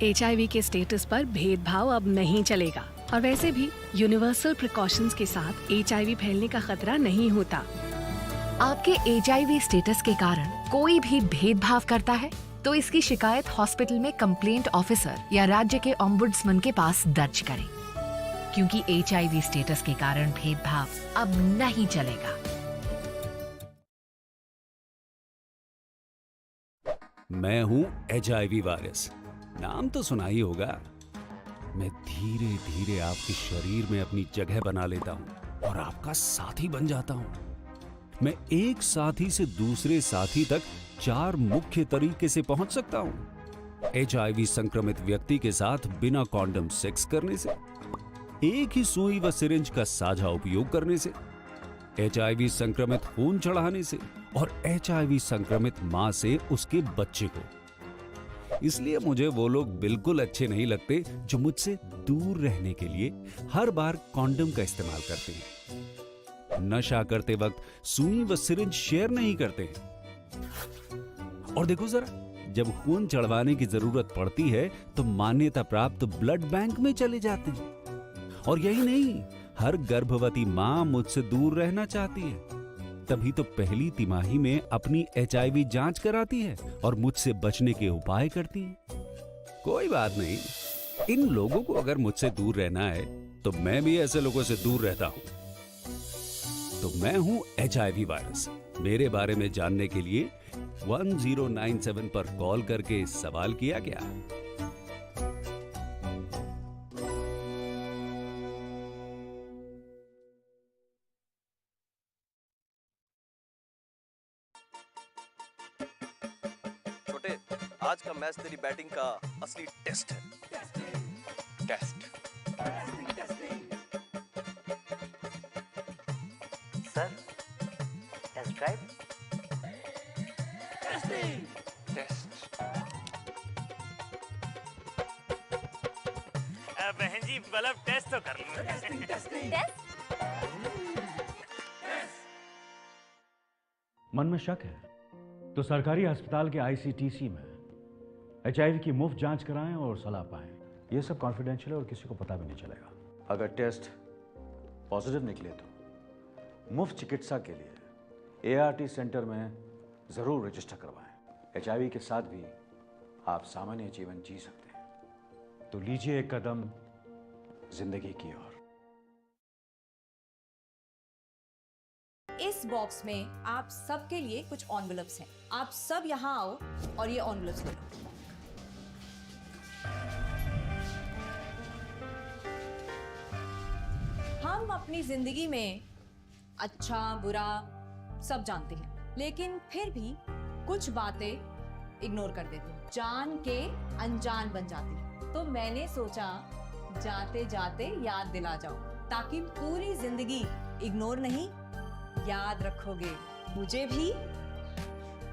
एचआईवी के स्टेटस पर भेदभाव अब नहीं चलेगा। और वैसे भी यूनिवर्सल प्रिकॉशंस के साथ एचआईवी फैलने का खतरा नहीं होता। आपके एचआईवी स्टेटस के कारण कोई भी भेदभाव करता है, तो इसकी शिकायत हॉस्पिटल में कंप्लेंट ऑफिसर या राज्य के ओम्बुड्समैन के पास दर्ज करें, क्योंकि एचआईवी स्टेटस के कारण भेदभाव अब नहीं चलेगा। मैं हूं एचआईवी वायरस, नाम तो सुना ही होगा। मैं धीरे धीरे आपके शरीर में अपनी जगह बना लेता हूं और आपका साथी बन जाता हूं। मैं एक साथी से दूसरे साथी तक चार मुख्य तरीके से पहुंच सकता हूं। एचआईवी संक्रमित व्यक्ति के साथ बिना कॉन्डम सेक्स करने से, एक ही सुई व सिरिंज का साझा उपयोग करने से, एचआईवी संक्रमित खून चढ़ाने से और एचआईवी संक्रमित मां से उसके बच्चे को। इसलिए मुझे वो लोग बिल्कुल अच्छे नहीं लगते जो मुझसे दूर रहने के लिए हर बार कॉन्डम का इस्तेमाल करते हैं, नशा करते वक्त सुई व सिरिंज शेयर नहीं करते हैं। और देखो जरा, जब खून चढ़वाने की जरूरत पड़ती है तो मान्यता प्राप्त ब्लड बैंक में चले जाते हैं। और यही नहीं, हर गर्भवती मां मुझसे दूर रहना चाहती है, तभी तो पहली तिमाही में अपनी एचआईवी जांच कराती है और मुझसे बचने के उपाय करती है। कोई बात नहीं, इन लोगों को अगर मुझसे दूर रहना है तो मैं भी ऐसे लोगों से दूर रहता हूं। तो मैं हूं एचआईवी वायरस, मेरे बारे में जानने के लिए वन ज़ीरो नाइन सेवन पर कॉल करके सवाल किया क्या? छोटे, आज का मैच तेरी बैटिंग का असली टेस्ट है। Test. Sir, test drive. Test. अ, बहन जी, मतलब, टेस्ट तो कर लूं। टेस्ट? मन में शक है तो सरकारी अस्पताल के आईसीटीसी में एचआईवी की मुफ्त जांच कराएं और सलाह पाएं। ये सब कॉन्फिडेंशियल है और किसी को पता भी नहीं चलेगा। अगर टेस्ट पॉजिटिव निकले तो मुफ्त चिकित्सा के लिए एआरटी सेंटर में जरूर रजिस्टर करवाएं। एचआईवी के साथ भी आप सामान्य जीवन जी सकते हैं। तो लीजिए एक कदम जिंदगी की ओर। इस बॉक्स में आप सबके लिए कुछ एनवेलप्स हैं। आप सब यहाँ आओ और ये एनवेलप्स ले लो। हम अपनी जिंदगी में अच्छा, बुरा सब जानते हैं, लेकिन फिर भी कुछ बातें इग्नोर कर देते हैं, जान के अनजान बन जाती है। तो मैंने सोचा, जाते जाते याद दिला जाऊं, ताकि पूरी जिंदगी इग्नोर नहीं, याद रखोगे मुझे भी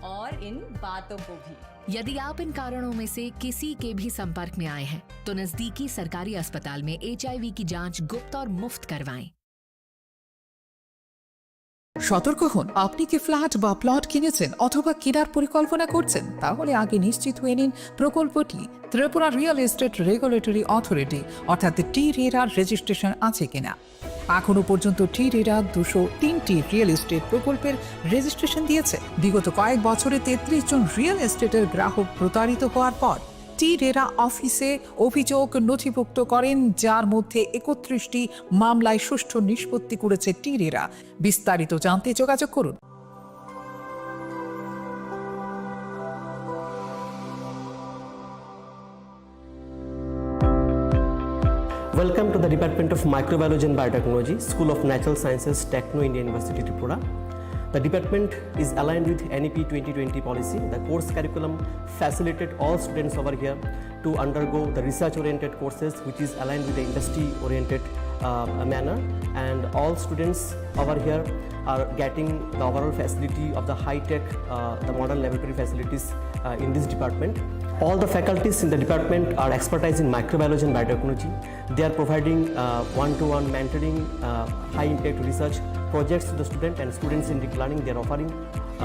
और इन बातों को भी। यदि आप इन कारणों में से किसी के भी संपर्क में आए हैं, तो नजदीकी सरकारी अस्पताल में एचआईवी की जांच गुप्त और मुफ्त करवाएं। সতর্ক হন, আপনি কি ফ্ল্যাট বা প্লট কিনেছেন অথবা কেনার পরিকল্পনা করছেন? তাহলে আগে নিশ্চিত হয়ে নিন প্রকল্পটি Tripura real estate regulatory authority অর্থাৎ টি রেরার রেজিস্ট্রেশন আছে কিনা। এখনও পর্যন্ত টি রেরা দুশো তিনটি রিয়েল এস্টেট প্রকল্পের রেজিস্ট্রেশন দিয়েছে। বিগত কয়েক বছরে তেত্রিশ জন রিয়েল এস্টেটের গ্রাহক প্রতারিত হওয়ার পর টি রেরা অফিসে অভিযোগ নথিভুক্ত করেন, যার মধ্যে একত্রিশটি মামলায় সুষ্ঠু নিষ্পত্তি করেছে টি রেরা। বিস্তারিত জানতে যোগাযোগ করুন। Welcome to the Department of Microbiology and Biotechnology, School of Natural Sciences, Techno India University, Tripura. The department is aligned with N E P twenty twenty policy. The course curriculum facilitated all students over here to undergo the research-oriented courses, which is aligned with the industry-oriented, uh, manner. And all students over here are getting the overall facility of the high-tech, uh, the modern laboratory facilities, uh, in this department. All the faculties in the department are expertise in microbiology and biotechnology. They are providing, uh, one-to-one mentoring, uh, high-impact research projects to the student and student-centric learning they are offering,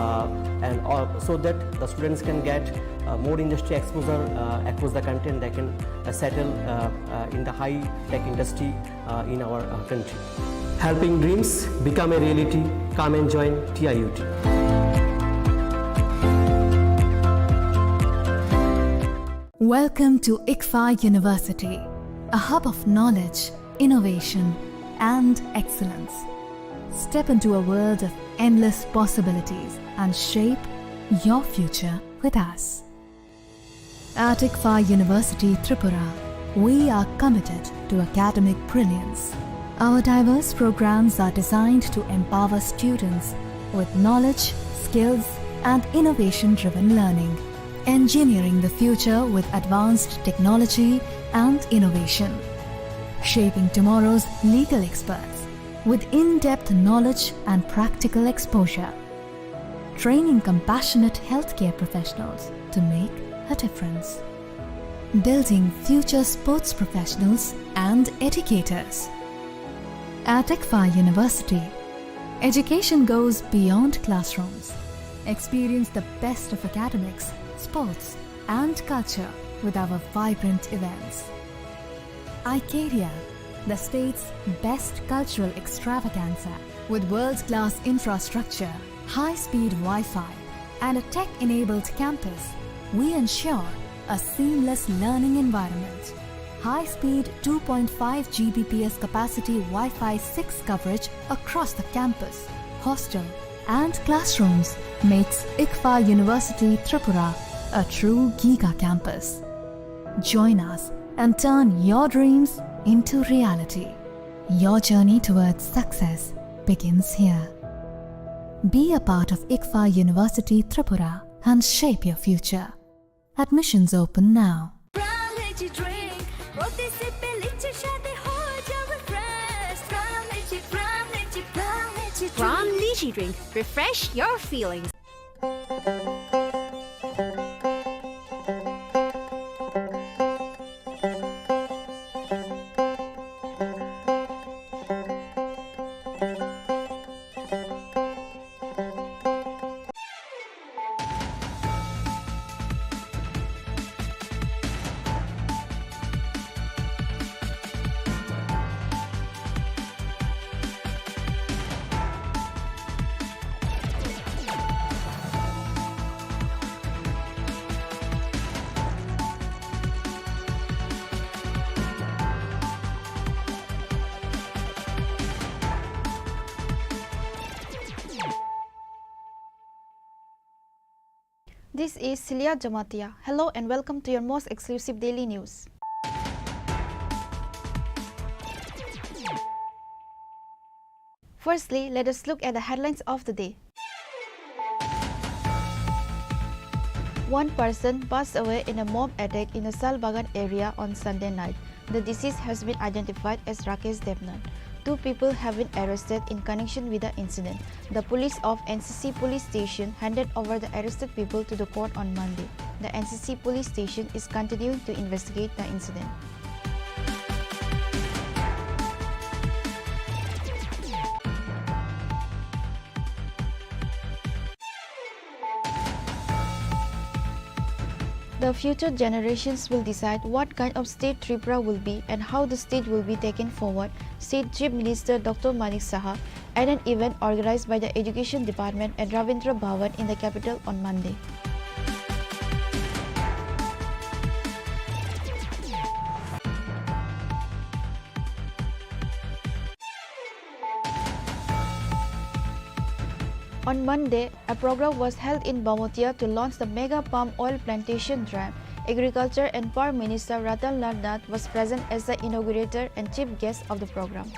uh, and, uh, so that the students can get, uh, more industry exposure, uh, across the country, and they can, uh, settle, uh, uh, in the high-tech industry, uh, in our, uh, country. Helping dreams become a reality. Come and join T I U T. Welcome to ICFAI University, a hub of knowledge, innovation, and excellence. Step into a world of endless possibilities and shape your future with us. At ICFAI University Tripura, we are committed to academic brilliance. Our diverse programs are designed to empower students with knowledge, skills, and innovation-driven learning, engineering the future with advanced technology and innovation, shaping tomorrow's legal experts with in-depth knowledge and practical exposure, training compassionate healthcare professionals to make a difference, building future sports professionals and educators. At ICFAI University, education goes beyond classrooms. Experience the best of academics, sports, and culture with our vibrant events. Icaria, the state's best cultural extravaganza. With world-class infrastructure, high-speed Wi-Fi, and a tech-enabled campus, we ensure a seamless learning environment. High-speed two point five G B P S capacity Wi-Fi six coverage across the campus, hostel, and classrooms makes ICFAR University Tripura a true giga campus. Join us and turn your dreams into reality. Your journey towards success begins here. Be a part of ICFAR University Tripura and shape your future. Admissions open now. Pram Lychee Drink, প্রতি সিপে লিচির স্বাদে হয়ে যাও refresh। Pram Lychee, Pram Lychee, Pram Lychee Drink। Pram Lychee Drink, refresh your feelings. This is Celia Jamatia. Hello and welcome to your most exclusive daily news. Firstly, let us look at the headlines of the day. One person passed away in a mob attack in the Salbagan area on Sunday night. The deceased has been identified as Rakesh Debnath. Two people have been arrested in connection with the incident. The police of N C C police station handed over the arrested people to the court on Monday. The N C C police station is continuing to investigate the incident. The future generations will decide what kind of state Tripura will be and how the state will be taken forward, said Chief Minister Doctor Manik Saha at an event organized by the Education Department at Rabindra Bhavan in the capital on Monday. On Monday, a program was held in Bamotia to launch the mega palm oil plantation drive. Agriculture and Power Minister Ratan Lal Nath was present as the inaugurator and chief guest of the program.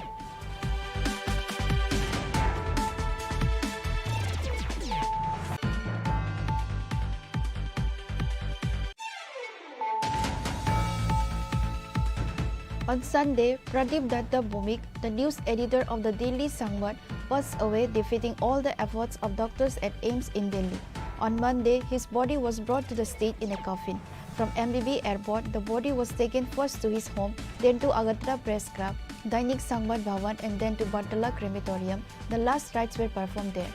On Sunday, Pradip Datta Bhowmik, the news editor of the Daily Sangbad, passed away, defeating all the efforts of doctors at AIIMS in Delhi. On Monday, his body was brought to the state in a coffin. From M B B airport, the body was taken first to his home, then to Agartala Press Club, Dainik Sangbad Bhavan, and then to Bartala Crematorium. The last rites were performed there.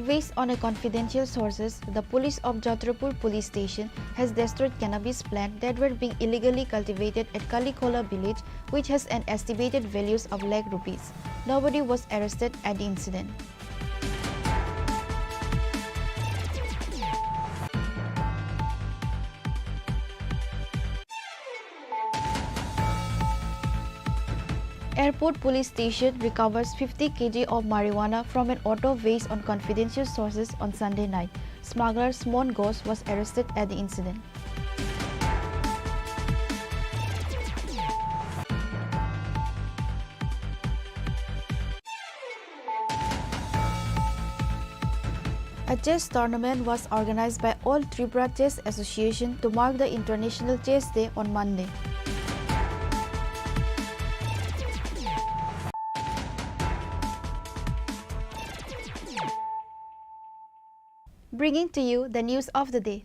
Based on a confidential sources, the police of Chhatrapur police station has destroyed cannabis plant that were being illegally cultivated at Kalikhola village, which has an estimated values of lakh rupees. Nobody was arrested at the incident. Airport police station recovers fifty K G of marijuana from an auto based on confidential sources on Sunday night. Smuggler Smon Ghosh was arrested at the incident. A chess tournament was organized by All Tripura Chess Association to mark the International Chess Day on Monday. Bringing to you the news of the day.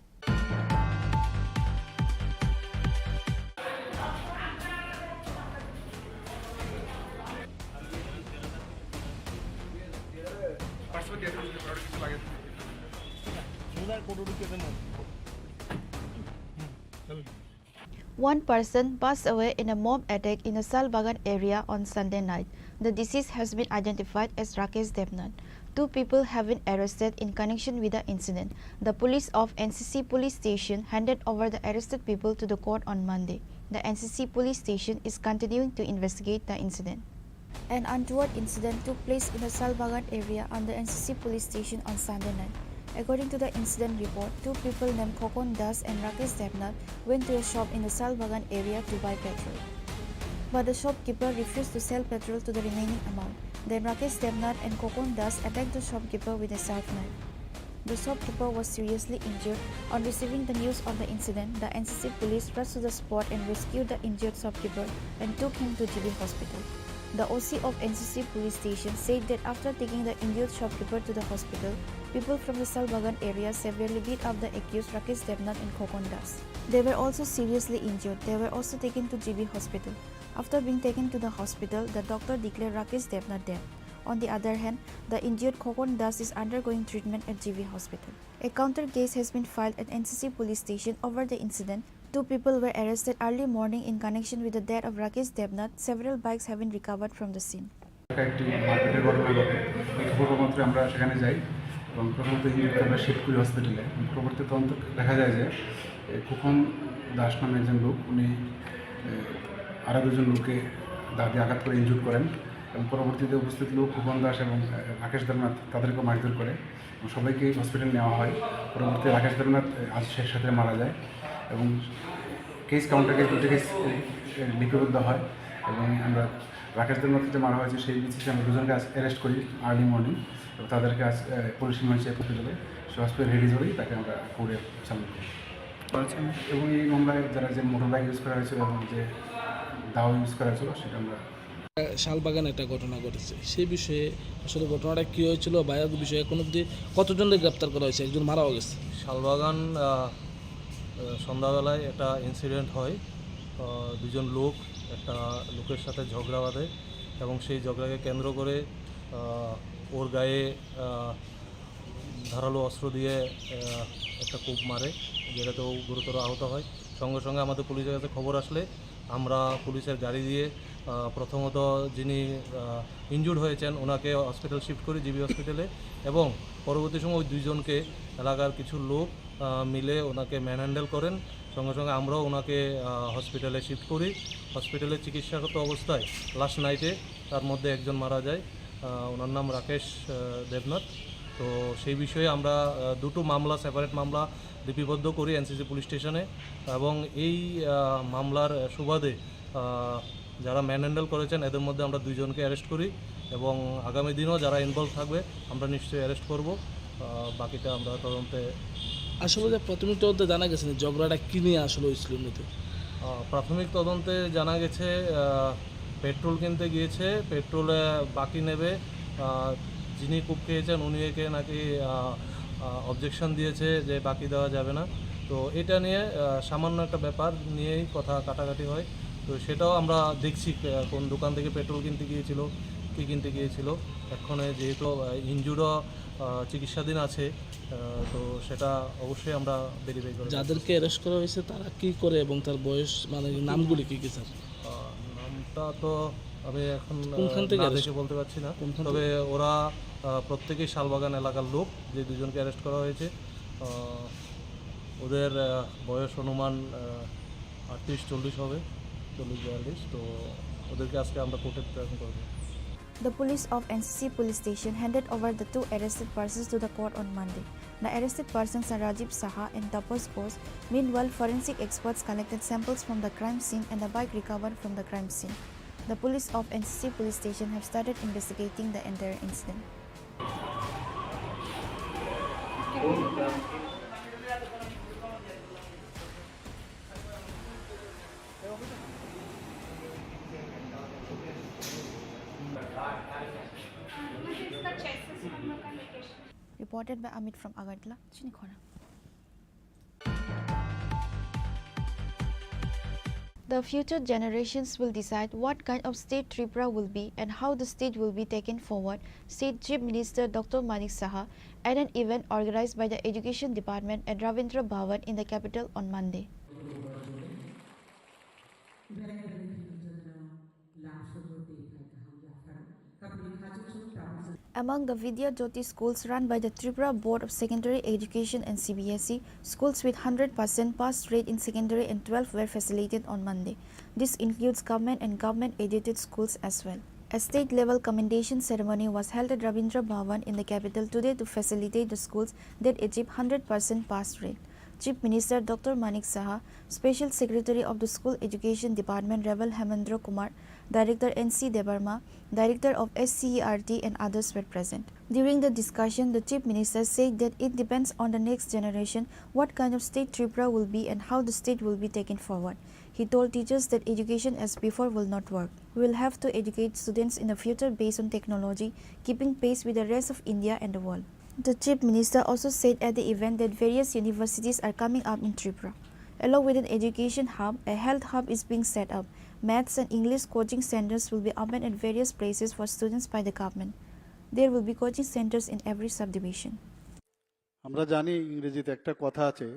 One person passed away in a mob attack in the Salbagan area on Sunday night. The deceased has been identified as Rakesh Debnath. Two people have been arrested in connection with the incident. The police of N C C police station handed over the arrested people to the court on Monday. The N C C police station is continuing to investigate the incident. An untoward incident took place in the Salbagan area under N C C police station on Sunday night. According to the incident report, two people named Khokon Das and Rakesh Debnath went to a shop in the Salbagan area to buy petrol. But the shopkeeper refused to sell petrol to the remaining amount. Then Rakesh Debnath and Khokon Das attacked the shopkeeper with a sharp knife. The shopkeeper was seriously injured. On receiving the news of the incident, the N C C police rushed to the spot and rescued the injured shopkeeper and took him to G B hospital. The O C of N C C police station said that after taking the injured shopkeeper to the hospital, people from the Salbagan area severely beat up the accused Rakesh Debnath and Khokon Das. They were also seriously injured. They were also taken to G B hospital. After being taken to the hospital, the doctor declared Rakesh Debnath dead. On the other hand, the injured Khokon Das is undergoing treatment at G B hospital. A counter case has been filed at N C C police station over the incident. Two people were arrested early morning in connection with the death of Rakesh Debnath. Several bikes have been recovered from the scene. একটা একটি মারপিটের ঘটনা ঘটে। এই খবর মাত্র আমরা সেখানে যাই এবং প্রথমত ইঞ্জিনিয়ারকে আমরা শিফট করি হসপিটালে। এবং পরবর্তী তদন্ত দেখা যায় যে এ, খুকন দাস নামে একজন লোক, উনি এ, আরও দুজন লোককে দা দিয়ে আঘাত করে ইনজুর করেন এবং পরবর্তীতে উপস্থিত লোক খুকন দাস এবং এ, রাকেশ দেবনাথ তাদেরকে মারধর করে এবং সবাইকে হসপিটালে নেওয়া হয়। পরবর্তীতে রাকেশ দেবনাথ এ, আজ শেষ সাথে মারা যায় এবং কেস কাউন্টার কেস দুটো কেস লিপিবদ্ধ হয় এবং আমরা রাকেশ দেবনাথকে যে মারা হয়েছে সেই বেসিসে আমরা দুজনকে আজ অ্যারেস্ট করি আর্লি মর্নিং এবং তাদেরকে আজ এ, পুলিশ রিমান্ডে হসপিটালে, সে হসপিটাল রিলিজ হলেই তাকে আমরা কোর্টে সাবমিট করি। আচ্ছা। এবং এই মামলায় যারা যে মোটর বাইক ইউজ করা হয়েছিল এবং যে দাও ইউজ করা হয়েছিল সেটা আমরা শালবাগান একটা ঘটনা ঘটেছে, সেই বিষয়ে আসলে ঘটনাটা কি হয়েছিল বা এর বিষয়ে এখন অবধি কতজনকে গ্রেপ্তার করা হয়েছে? একজন মারাও গেছে। শালবাগান আহ, আহ, সন্ধ্যাবেলায় একটা ইনসিডেন্ট হয়। আহ, দুজন লোক একটা লোকের সাথে ঝগড়া বাঁধে এবং সেই ঝগড়াকে কেন্দ্র করে আহ, ওর গায়ে আহ, ধারালো অস্ত্র দিয়ে আহ, একটা কোপ মারে, যেটাতে ও গুরুতর আহত হয়। সঙ্গে সঙ্গে আমাদের পুলিশের কাছে খবর আসলে আমরা পুলিশের গাড়ি দিয়ে আহ, প্রথমত যিনি ইনজুর্ড হয়েছেন ওনাকে হসপিটাল শিফট করি, জিবি হসপিটালে, এবং পরবর্তী সময় ওই দুইজনকে এলাকার কিছু লোক আহ, মিলে ওনাকে ম্যানহ্যান্ডেল করেন। সঙ্গে সঙ্গে আমরাও ওনাকে আহ, হসপিটালে শিফট করি। হসপিটালে চিকিৎসারত অবস্থায় লাস্ট নাইটে তার মধ্যে একজন মারা যায়। আহ, ওনার নাম রাকেশ আহ, দেবনাথ। তো সেই বিষয়ে আমরা আহ, দুটো মামলা, সেপারেট মামলা লিপিবদ্ধ করি এনসিসি পুলিশ স্টেশনে এবং এই আহ, মামলার সুবাদে আহ, যারা ম্যানহ্যান্ডেল করেছেন এদের মধ্যে আমরা দুইজনকে অ্যারেস্ট করি এবং আগামী দিনও যারা ইনভলভ থাকবে আমরা নিশ্চয়ই অ্যারেস্ট করব। আহ, বাকিটা আমরা তদন্তে আসলে যে প্রাথমিক তদন্তে জানা গেছে না ঝগড়াটা কি নিয়ে আসলে হয়েছিল মূলত? আহ, প্রাথমিক তদন্তে জানা গেছে, আহ, পেট্রোল কিনতে গিয়েছে, পেট্রোলে বাকি নেবে। আহ, যিনি কুপ খেয়েছেন উনি একে নাকি, আহ, আহ, অবজেকশন দিয়েছে যে বাকি দেওয়া যাবে না। তো এটা নিয়ে, আহ, সামান্য একটা ব্যাপার নিয়েই কথা কাটাকাটি হয়। তো সেটাও আমরা দেখছি, আহ, কোন দোকান থেকে পেট্রোল কিনতে গিয়েছিল, কী কিনতে গিয়েছিল। এক্ষণে যেহেতু, আহ, ইনজুর্ডও, আহ, চিকিৎসাধীন আছে, আহ, তো সেটা অবশ্যই আমরা ভেরিফাই করে দেখব। যাদেরকে অ্যারেস্ট করা হয়েছে তারা কি করে এবং তার বয়স, মানে, নামগুলি কি কি, স্যার? আহ, নামটা তো আমি এখন, আহ, কোনখান থেকে না অ্যারেস্ট? দেখে বলতে পারছি না। কোনখান তবে থেকে? ওরা, আহ, প্রত্যেকেই শালবাগান এলাকার লোক, যে দুজনকে অ্যারেস্ট করা হয়েছে। আহ, ওদের, আহ, বয়স অনুমান, আহ, আটত্রিশ চল্লিশ হবে, চল্লিশ বিয়াল্লিশ। তো ওদেরকে আজকে আমরা কোর্টে প্রেজেন্ট করবো। The police of N C C police station handed over the two arrested persons to the court on Monday. The arrested persons are Rajiv Saha and Tapas Ghosh. Meanwhile, forensic experts collected samples from the crime scene and the bike recovered from the crime scene. The police of N C C police station have started investigating the entire incident. Reported by Amit from Agartala, Chinikhora. The future generations will decide what kind of state Tripura will be and how the state will be taken forward, said Chief Minister Doctor Manik Saha at an event organized by the Education Department at Ravindra Bhavan in the capital on Monday. Among the Vidya Jyoti schools run by the Tripura Board of Secondary Education and C B S E, schools with hundred percent pass rate in secondary and twelve were facilitated on Monday. This includes government and government-aided schools as well. A state-level commendation ceremony was held at Rabindra Bhavan in the capital today to facilitate the schools that achieve hundred percent pass rate. Chief Minister Doctor Manik Saha, Special Secretary of the School Education Department Rebel Hemendra Kumar, Director N C Debbarma, Director of S C E R T and others were present. During the discussion, the Chief Minister said that it depends on the next generation what kind of state Tripura will be and how the state will be taken forward. He told teachers that education as before will not work. We will have to educate students in the future based on technology, keeping pace with the rest of India and the world. The Chief Minister also said at the event that various universities are coming up in Tripura. Along with an education hub, a health hub is being set up. Maths and English coaching centers will be opened at various places for students by the government. There will be coaching centers in every subdivision. আমরা জানি ইংরেজিতে একটা কথা আছে,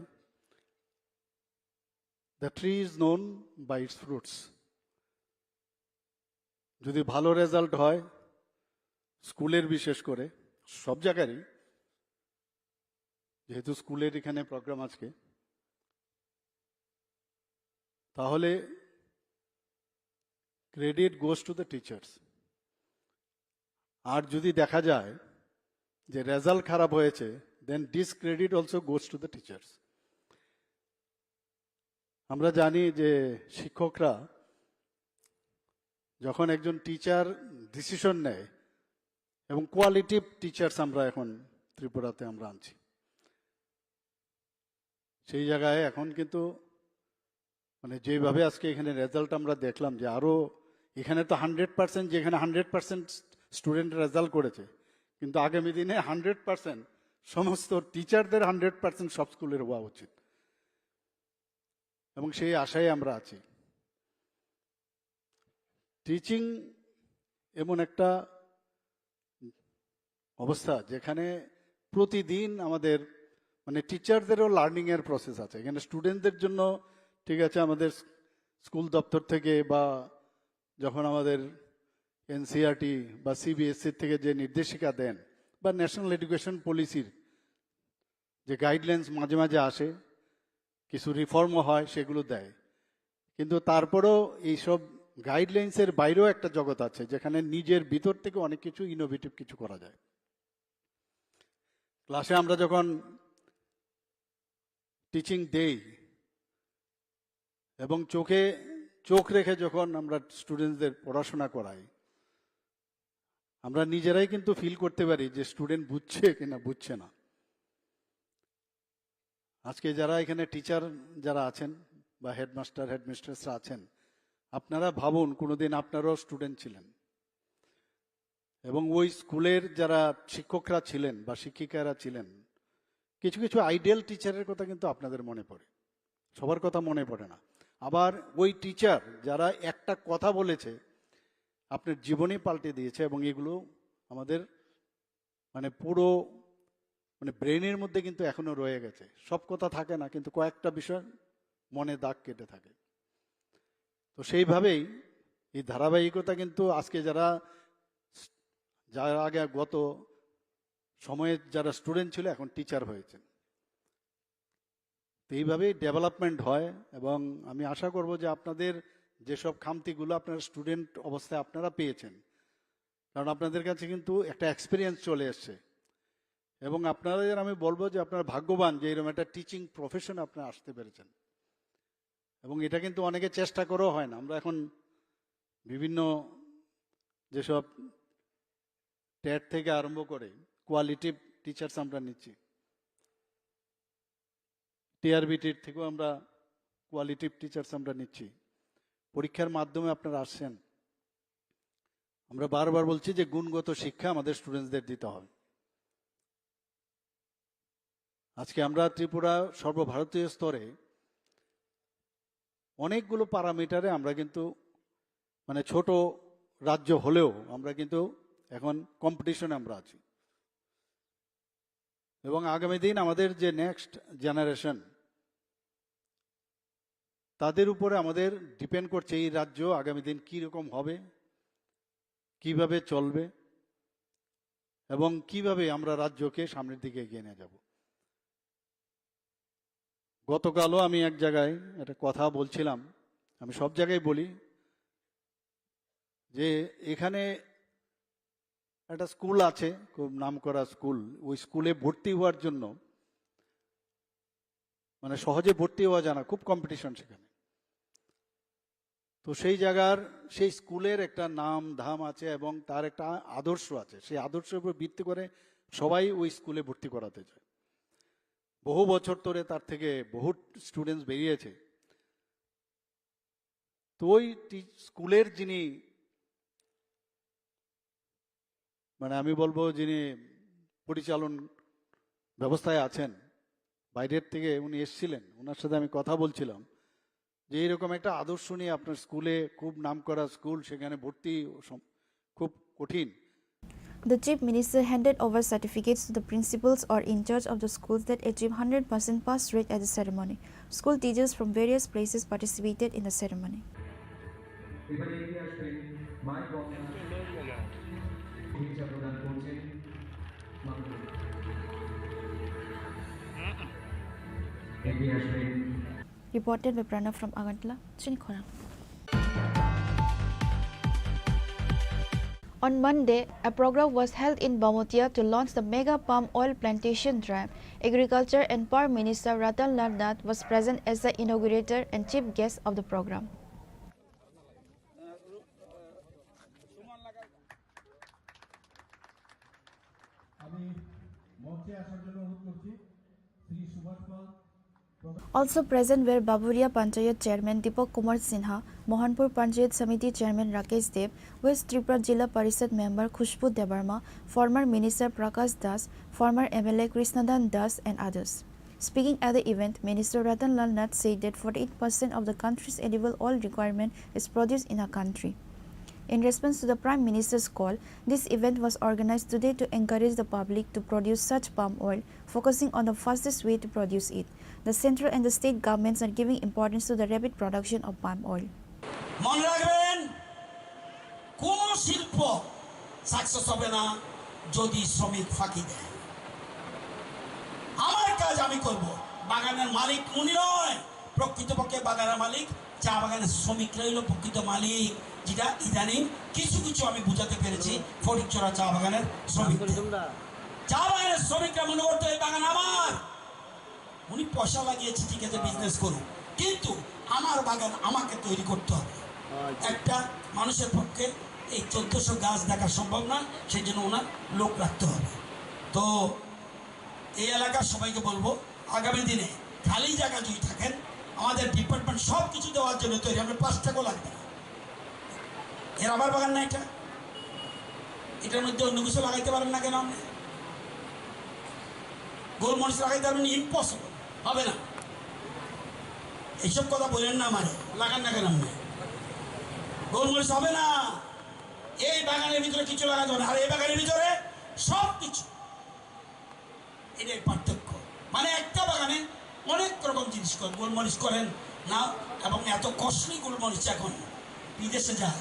"The tree is known by its fruits." যদি ভালো রেজাল্ট হয় স্কুলের, বিশেষ করে সব জায়গারই, যেহেতু স্কুলের এখানে প্রোগ্রাম আজকে, তাহলে credit goes to the teachers. আর যদি দেখা যায় যে রেজাল্ট খারাপ হয়েছে, then discredit also goes to the teachers. আমরা জানি যে শিক্ষকরা যখন একজন টিচার ডিসিশন নেয়, এবং কোয়ালিটিভ টিচার্স আমরা এখন ত্রিপুরাতে আমরা আনছি, সেই জায়গায় এখন কিন্তু মানে যেভাবে আজকে এখানে রেজাল্ট আমরা দেখলাম যে আরও এখানে তো হান্ড্রেড পার্সেন্ট, যেখানে হান্ড্রেড পার্সেন্ট স্টুডেন্ট রেজাল্ট করেছে, কিন্তু আগামী দিনে হান্ড্রেড পার্সেন্ট সমস্ত টিচারদের হান্ড্রেড পার্সেন্ট সব স্কুলের হওয়া উচিত, এবং সেই আশায় আমরা আছি। টিচিং এমন একটা অবস্থা যেখানে প্রতিদিন আমাদের মানে টিচারদেরও লার্নিংয়ের প্রসেস আছে। এখানে স্টুডেন্টদের জন্য, ঠিক আছে, আমাদের স্কুল দপ্তর থেকে বা যখন আমাদের এনসিইআরটি বা সিবিএসই থেকে যে নির্দেশিকা দেন বা ন্যাশনাল এডুকেশন পলিসির যে গাইডলাইন্স মাঝে মাঝে আসে, কিছু রিফর্মও হয়, সেগুলো দেয়, কিন্তু তারপরেও এইসব গাইডলাইন্সের বাইরেও একটা জগৎ আছে যেখানে নিজের ভিতর থেকে অনেক কিছু ইনোভেটিভ কিছু করা যায়। ক্লাসে আমরা যখন টিচিং দেই এবং চোখে চোখ রেখে যখন আমরা স্টুডেন্টসদের পড়াশোনা করাই, আমরা নিজেরাই কিন্তু ফিল করতে পারি যে স্টুডেন্ট বুঝছে কিনা বুঝছে না। আজকে যারা এখানে টিচার যারা আছেন বা হেডমাস্টার হেডমিস্ট্রেসরা আছেন, আপনারা ভাবুন কোনোদিন আপনারাও স্টুডেন্ট ছিলেন এবং ওই স্কুলের যারা শিক্ষকরা ছিলেন বা শিক্ষিকারা ছিলেন, কিছু কিছু আইডিয়াল টিচারের কথা কিন্তু আপনাদের মনে পড়ে, সবার কথা মনে পড়ে না। আবার ওই টিচার যারা একটা কথা বলেছে আপনার জীবনই পাল্টে দিয়েছে, এবং এগুলো আমাদের মানে পুরো মানে ব্রেনের মধ্যে কিন্তু এখনো রয়ে গেছে। সব কথা থাকে না, কিন্তু কয়েকটা বিষয় মনে দাগ কেটে থাকে। তো সেইভাবেই এই ধারাবাহিকতা কিন্তু আজকে যারা যারা আগে গত সময়ে যারা স্টুডেন্ট ছিল, এখন টিচার হয়েছেন। তো এইভাবেই ডেভেলপমেন্ট হয়, এবং আমি আশা করব যে আপনাদের যেসব খামতিগুলো আপনারা স্টুডেন্ট অবস্থায় আপনারা পেয়েছেন, কারণ আপনাদের কাছে কিন্তু একটা এক্সপিরিয়েন্স চলে এসছে, এবং আপনাদের আমি বলবো যে আপনারা ভাগ্যবান যে এরকম একটা টিচিং প্রফেশন আপনারা আসতে পেরেছেন। এবং এটা কিন্তু অনেকে চেষ্টা করেও হয় না। আমরা এখন বিভিন্ন যেসব টেট থেকে আরম্ভ করে কোয়ালিটিভ টিচার্স আমরা নিচ্ছি, টিআরবিটির থেকেও আমরা কোয়ালিটিভ টিচার্স আমরা নিচ্ছি। পরীক্ষার মাধ্যমে আপনারা আসছেন। আমরা বারবার বলছি যে গুণগত শিক্ষা আমাদের স্টুডেন্টসদের দিতে হবে। আজকে আমরা ত্রিপুরা সর্বভারতীয় স্তরে অনেকগুলো প্যারামিটারে আমরা কিন্তু মানে ছোট রাজ্য হলেও আমরা কিন্তু এখন কম্পিটিশনে আমরা আছি। এবং আগামী দিন আমাদের যে নেক্সট জেনারেশন, তাদের উপরে আমাদের ডিপেন্ড করছে এই রাজ্য আগামী দিন কীরকম হবে, কিভাবে চলবে। এবং কিভাবে আমরা রাজ্যকে সামনের দিকে এগিয়ে নিয়ে যাব। গতকালও আমি এক জায়গায় একটা কথা বলছিলাম, আমি সব জায়গায় বলি যে এখানে একটা স্কুল আছে, খুব নামকরা স্কুল, ওই স্কুলে ভর্তি হওয়ার জন্য মানে সহজে ভর্তি হওয়া যায় না, খুব কম্পিটিশন সেখানে। তো সেই জায়গার, সেই স্কুলের একটা নাম ধাম আছে এবং তার একটা আদর্শ আছে। সেই আদর্শের উপর ভিত্তি করে সবাই ওই স্কুলে ভর্তি করাতে চায়। বহু বছর ধরে তার থেকে বহু স্টুডেন্টস বেরিয়েছে। তো ওই টি-, স্কুলের যিনি, মানে আমি বলবো, যিনি পরিচালন ব্যবস্থায় আছেন, বাইরের থেকে উনি এসেছিলেন, ওনার সাথে আমি কথা বলছিলাম যে এইরকম একটা আদর্শ নিয়ে আপনার স্কুলে, খুব নামকরা স্কুল, সেখানে ভর্তি সম-, খুব কঠিন। The Chief Minister handed over certificates to the principals or in charge of the schools that achieved hundred percent pass rate at the ceremony. School teachers from various places participated in the ceremony. এবারে এগিয়ে আসবেন মাই গঙ্গা। শিক্ষা প্রদান করছেন মাননীয়। এগিয়ে আসবেন। Reported by Pranav from Agartala, Chinikhora. On Monday, a program was held in Bamotia to launch the mega palm oil plantation drive. Agriculture and Power Minister Ratan Lal Nath was present as the inaugurator and chief guest of the program. আমি মঞ্চে আসার জন্য অনুরোধ করছি শ্রী সুভাষ পাল। Also present were Baburia Panchayat Chairman Deepak Kumar Sinha, Mohanpur Panchayat Samiti Chairman Rakesh Deb, West Tripura Jila Parishad Member Khushbu Debbarma, former Minister Prakash Das, former M L A Krishnadan Das, and others. Speaking at the event, Minister Ratan Lal Nath said that forty-eight percent of the country's edible oil requirement is produced in our country. In response to the Prime Minister's call, this event was organized today to encourage the public to produce such palm oil, focusing on the fastest way to produce it. The central and the state governments are giving importance to the rapid production of palm oil. মনে রাখবেন, কোনো শিল্প সাকসেস হবে না যদি শ্রমিক ফাঁকি দেয়। আমার কাজ আমি করব, বাগানের মালিক উনি নয়, প্রকৃতপক্ষে বাগানের মালিক চা বাগানের শ্রমিকরাই হলো প্রকৃত মালিক, যেটা ইদানিং কিছু কিছু আমি বুঝাতে পেরেছি ফটিকছড়া চা বাগানের শ্রমিকদের। চা বাগানের শ্রমিকরা মনে করতো এই বাগান আমার, উনি পয়সা লাগিয়েছে, ঠিক আছে, বিজনেস করুক, কিন্তু আমার বাগান আমাকে তৈরি করতে হবে। একটা মানুষের পক্ষে এই চোদ্দশো গাছ দেখা সম্ভব নয়, সেই জন্য ওনার লোক রাখতে হবে। তো এই এলাকার সবাইকে বলবো, আগামী দিনে খালি জায়গা যদি থাকেন, আমাদের ডিপার্টমেন্ট সব কিছু দেওয়ার জন্য তৈরি, আমরা পাঁচ টাকাও লাগবে না। এ রাবার বাগান না এটা? এটার মধ্যে অন্য কিছু লাগাইতে পারেন না কেন আপনি? গোলমরিচ লাগাইতে পারবেন? ইম্পসিবল, হবে না। এইসব কথা বলেন না আমারে, লাগান না কেন আপনি? গোলমরিচ হবে না। এই বাগানের ভিতরে কিছু লাগাতে হবে না, আর এই বাগানের ভিতরে সব কিছু। এটাই পার্থক্য। মানে একটা বাগানে অনেক রকম জিনিস করেন, গোলমরিচ করেন না, এবং এত কস্টলি গোলমরিচ এখন বিদেশে যায়।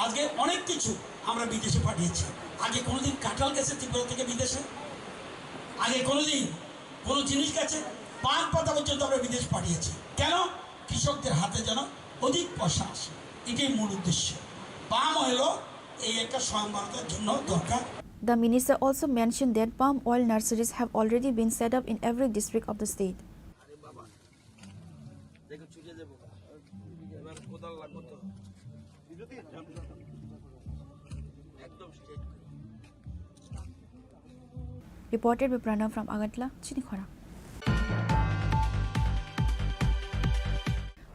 আজকে অনেক কিছু আমরা বিদেশে পাঠিয়েছি। আগে কোনোদিন কাঁঠাল গেছে ত্রিপুরা থেকে বিদেশে? আগে কোনোদিন কোনো জিনিস গেছে? পান পাতা পর্যন্ত আমরা বিদেশ পাঠিয়েছি। কেন? কৃষকদের হাতে যেন অধিক পয়সা আসে, এটাই মূল উদ্দেশ্য। পাম অয়েলও এই একটা স্বয়ংবরতার জন্য দরকার। The minister also mentioned that palm oil nurseries have already been set up in every district of the state. আরে বাবা, দেখো চুকে যাবো। এবার কোদাল লাগবো তো। একদম straight. Reported by Pranav from Agartala, Chinikhora.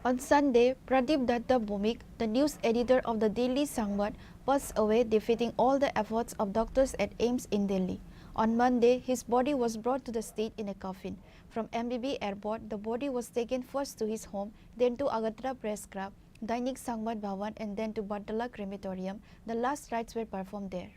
On Sunday, Pradip Datta Bhowmik, the news editor of the Daily Sangbad, passed away, defeating all the efforts of doctors at AIIMS in Delhi. On Monday, his body was brought to the state in a coffin. From M B B airport, the body was taken first to his home, then to Agartala Press Club, Dainik Sangbad Bhawan, and then to Bartala Crematorium. The last rites were performed there.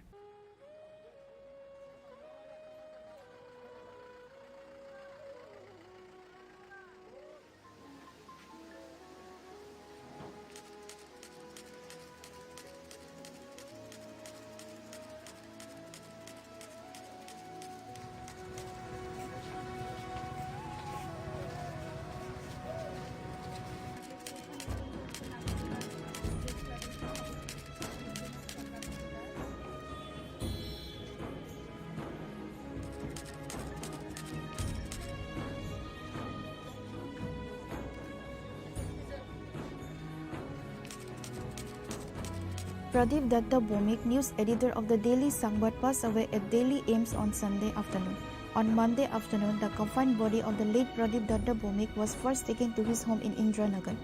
Pradip Datta Bhowmik, news editor of the Daily Sangbad, passed away at Delhi AIIMS on Sunday afternoon. On Monday afternoon, the confined body of the late Pradip Datta Bhowmik was first taken to his home in Indiranagar.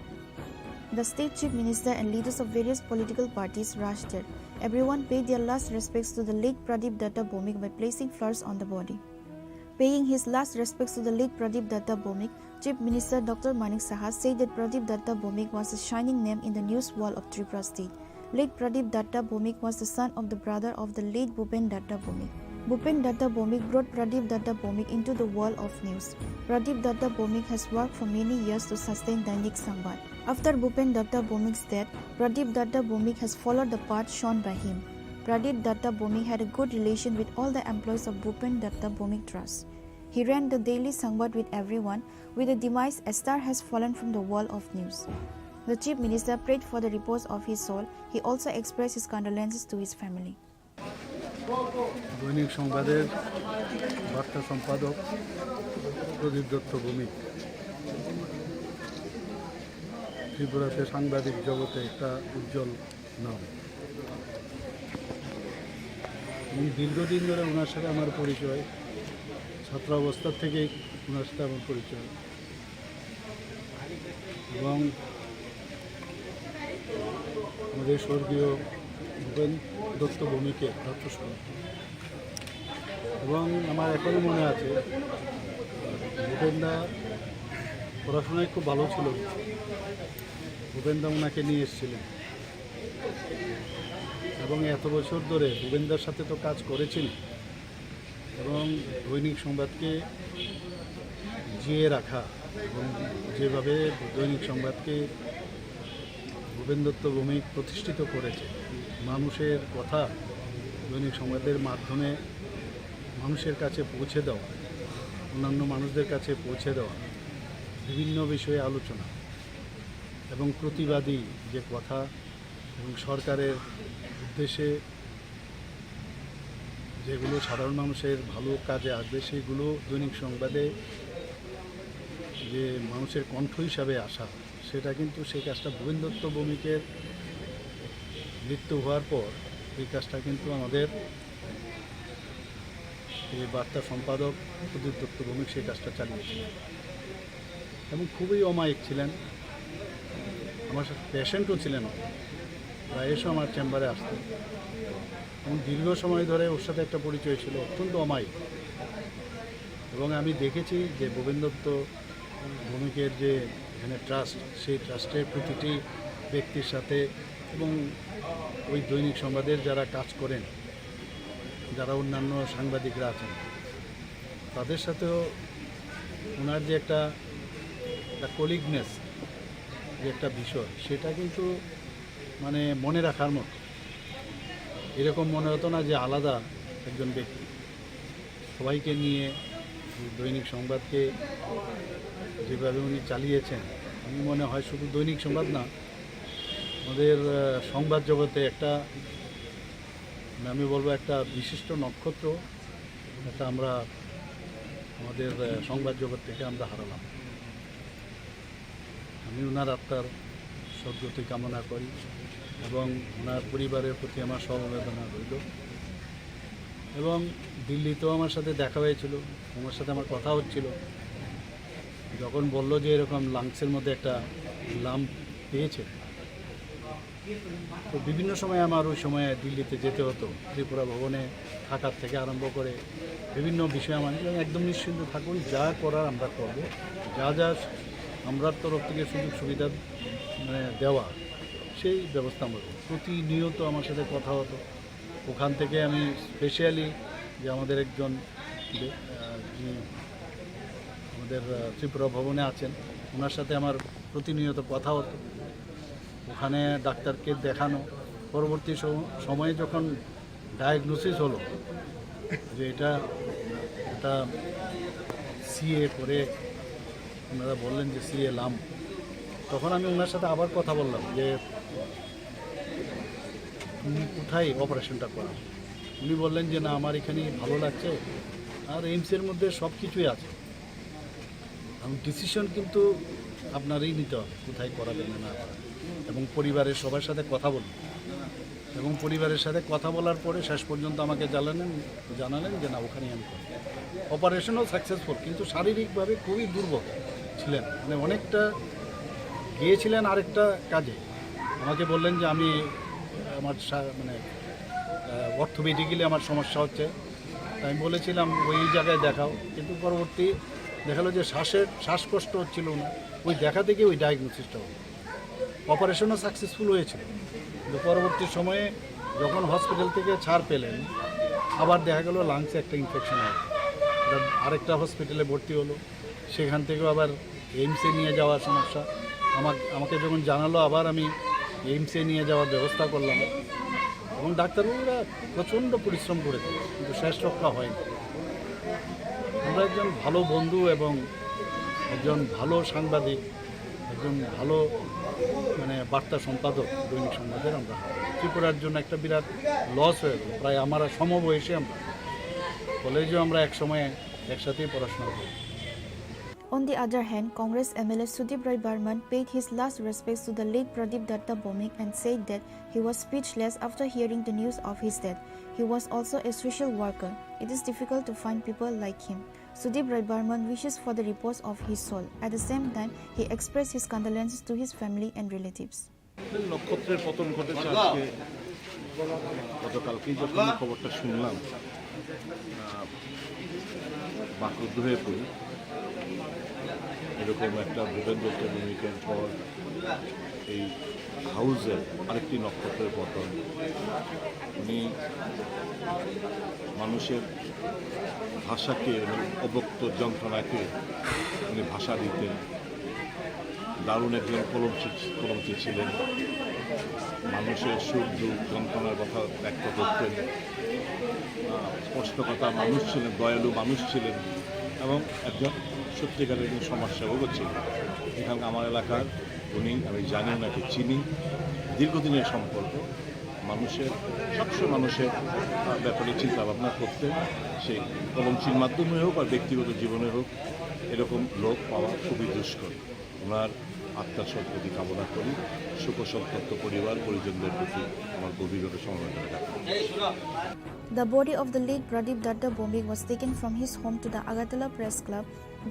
The state chief minister and leaders of various political parties rushed there. Everyone paid their last respects to the late Pradip Datta Bhowmik by placing flowers on the body. Paying his last respects to the late Pradip Datta Bhowmik, Chief Minister Doctor Manik Saha said that Pradip Datta Bhowmik was a shining name in the news world of Tripura state. Late Pradip Datta Bhowmik was the son of the brother of the late Bhupen Datta Bhowmik. Bhupen Datta Bhowmik brought Pradip Datta Bhowmik into the world of news. Pradip Datta Bhowmik has worked for many years to sustain Dainik Sangbad. After Bhupen Datta Bhowmik's death, Pradip Datta Bhowmik has followed the path shown by him. Pradip Datta Bhowmik had a good relation with all the employees of Bhupen Datta Bhowmik Trust. He ran the Daily Sangbad with everyone. With the demise, a star has fallen from the world of news. The Chief Minister prayed for the repose of his soul. He also expressed his condolences to his family. দৈনিক সংবাদের বার্তা সম্পাদক প্রদীপ দত্ত ভৌমিক ত্রিপুরাতে সাংবাদিক জগতে একটা উজ্জ্বল নাম। এবং দীর্ঘদিন ধরে ওনার সাথে আমার পরিচয়, ছাত্রাবস্থা থেকেই ওনার সাথে আমার পরিচয়। এবং আমাদের স্বর্গীয় ভূপেন দত্ত ভৌমিকের রক্তস্মরণ। এবং আমার এখনও মনে আছে, ভূপেনদা পড়াশোনায় খুব ভালো ছিল। ভূপেনদা ওনাকে নিয়ে এসেছিলেন এবং এত বছর ধরে ভূপেনদার সাথে তো কাজ করেছেন। এবং দৈনিক সংবাদকে জিয়ে রাখা এবং যেভাবে দৈনিক সংবাদকে ভূপেন দত্ত ভৌমিক প্রতিষ্ঠিত করেছে, মানুষের কথা দৈনিক সংবাদের মাধ্যমে মানুষের কাছে পৌঁছে দেওয়া, অন্যান্য মানুষদের কাছে পৌঁছে দেওয়া, বিভিন্ন বিষয়ে আলোচনা এবং প্রতিবাদী যে কথা এবং সরকারের উদ্দেশ্যে যেগুলো সাধারণ মানুষের ভালো কাজে আসবে, সেগুলো দৈনিক সংবাদে যে মানুষের কণ্ঠ হিসাবে আসা, সেটা কিন্তু সেই কাজটা ভূপেন দত্ত ভৌমিকের মৃত্যু হওয়ার পর এই কাজটা কিন্তু আমাদের এই বার্তা সম্পাদক প্রদীপ দত্ত ভৌমিক সেই কাজটা চালিয়েছিলেন এবং খুবই অমায়িক ছিলেন। আমার সাথে পেশেন্টও ছিলেন, প্রায় এসে আমার চেম্বারে আসতেন এবং দীর্ঘ সময় ধরে ওর সাথে একটা পরিচয় ছিল, অত্যন্ত অমায়িক। এবং আমি দেখেছি যে ভূপেন দত্ত ভৌমিকের যে এখানে ট্রাস্ট, সেই ট্রাস্টের প্রতিটি ব্যক্তির সাথে এবং ওই দৈনিক সংবাদের যারা কাজ করেন, যারা অন্যান্য সাংবাদিকরা আছেন, তাদের সাথেও ওনার যে একটা একটা কলিগনেস, যে একটা বিষয়, সেটা কিন্তু মানে মনে রাখার মতো। এরকম মনে হতো না যে আলাদা একজন ব্যক্তি। সবাইকে নিয়ে দৈনিক সংবাদকে যেভাবে উনি চালিয়েছেন, আমি মনে হয় শুধু দৈনিক সংবাদ না, আমাদের সংবাদ জগতে একটা, মানে আমি বলবো, একটা বিশিষ্ট নক্ষত্র একটা আমরা আমাদের সংবাদ জগৎ থেকে আমরা হারালাম। আমি ওনার আত্মার সদ্গতি কামনা করি এবং ওনার পরিবারের প্রতি আমার সমবেদনা রইল। এবং দিল্লিতেও আমার সাথে দেখা হয়েছিল, ওনার সাথে আমার কথা হচ্ছিল। যখন বলল যে এরকম লাংসের মধ্যে একটা লাম্প পেয়েছে, তো বিভিন্ন সময় আমার ওই সময় দিল্লিতে যেতে হতো, ত্রিপুরা ভবনে থাকার থেকে আরম্ভ করে বিভিন্ন বিষয়ে আমার একদম নিশ্চিন্ত থাকুন, যা করার আমরা করব, যা যা আমরার তরফ থেকে সুযোগ সুবিধা মানে দেওয়া, সেই ব্যবস্থা আমরা করব। প্রতিনিয়ত আমার সাথে কথা হতো। ওখান থেকে আমি স্পেশালি যে আমাদের একজন বে- আহ, যিনি আমাদের আহ, ত্রিপুরা ভবনে আছেন, ওনার সাথে আমার প্রতিনিয়ত কথা হতো। ওখানে ডাক্তারকে দেখানো, পরবর্তী সম- সময়ে যখন ডায়াগনোসিস হলো যে এটা এটা সিএ করে ওনারা বললেন যে সিএ লাম, তখন আমি ওনার সাথে আবার কথা বললাম যে তুমি কোথায় অপারেশনটা করাও? উনি বললেন যে না, আমার এখানেই ভালো লাগছে, আর এইমসের মধ্যে সব কিছুই আছে। এবং ডিসিশন কিন্তু আপনারই নিতে হবে কোথায় করাবেন না না করাবেন, এবং পরিবারের সবার সাথে কথা বলুন। এবং পরিবারের সাথে কথা বলার পরে শেষ পর্যন্ত আমাকে জানালেন, জানালেন যে না, ওখানেই আমি করব। অপারেশনও সাকসেসফুল, কিন্তু শারীরিকভাবে খুবই দুর্বল ছিলেন, মানে অনেকটা গিয়েছিলেন আরেকটা কাজে। আমাকে বললেন যে আমি আমার সা-, মানে অর্থোপেডিক্যালি আমার সমস্যা হচ্ছে। তাই আমি বলেছিলাম ওই জায়গায় দেখাও, কিন্তু পরবর্তী দেখা গেলো যে শ্বাসের শ্বাসকষ্ট হচ্ছিল না, ওই দেখা থেকে ওই ডায়াগনোসিসটা হলো। অপারেশনও সাকসেসফুল হয়েছিল, কিন্তু পরবর্তী সময়ে যখন হসপিটাল থেকে ছাড় পেলেন, আবার দেখা গেল লাংসে একটা ইনফেকশন হয়, আরেকটা হসপিটালে ভর্তি হলো, সেখান থেকেও আবার এইমসে নিয়ে যাওয়ার সমস্যা। আমার আমাকে যখন জানালো, আবার আমি এইমসে নিয়ে যাওয়ার ব্যবস্থা করলাম এবং ডাক্তারবাবুরা প্রচণ্ড পরিশ্রম করেছে, কিন্তু শেষ রক্ষা হয়নি। আমরা একজন ভালো বন্ধু এবং একজন ভালো সাংবাদিক, একজন ভালো মানে বার্তা সম্পাদক দৈনিক সংবাদের আমরা ত্রিপুরার জন্য একটা বিরাট লস হয়ে গেল। প্রায় আমরা সমবয়সী, আমরা কলেজেও আমরা এক সময় একসাথেই পড়াশোনা করি। On the other hand, Congress M L A Sudip Roy Barman paid his last respects to the late Pradip Datta Bhowmik and said that he was speechless after hearing the news of his death. He was also a social worker. It is difficult to find people like him. Sudip Roy Barman wishes for the repose of his soul. At the same time, he expressed his condolences to his family and relatives. নক্ষত্রের পতন ঘটেছে আজকে, গতকালকেই যখন এই খবরটা শুনলাম, আহ, বাকরুদ্ধ হয়ে পড়ি। এরকম একটা ভূপেন দত্ত ভৌমিকের পর এই হাউসের আরেকটি নক্ষত্রের পতন। উনি মানুষের ভাষাকে, মানে অব্যক্ত যন্ত্রণাকে উনি ভাষা দিতেন। দারুণ একজন কলমচি, কলমচি ছিলেন। মানুষের সুখ দুঃখ যন্ত্রণার কথা ব্যক্ত করতেন। আহ, স্পষ্টকথা মানুষ ছিলেন, দয়ালু মানুষ ছিলেন এবং একজন সত্যিকারের একজন সমাজসেবকও ছিলেন। এখানকার আমার এলাকার উনি, আমি জানি ওনাকে চিনি, দীর্ঘদিনের সম্পর্ক। মানুষের, সবসময় মানুষের, আহ, ব্যাপারে চিন্তা ভাবনা করতেন। সেই কলমচির মাধ্যমে হোক আর ব্যক্তিগত জীবনে হোক, এরকম লোক পাওয়া খুবই দুষ্কর। ওনার আত্মার সদ্গতি কামনা করি। শোকসন্তপ্ত পরিবার পরিজনদের প্রতি আমার গভীরভাবে সমবেদনা জ্ঞাপন করছি। The body of the late Pradip Datta Bhowmik was taken from his home to the Agartala Press Club.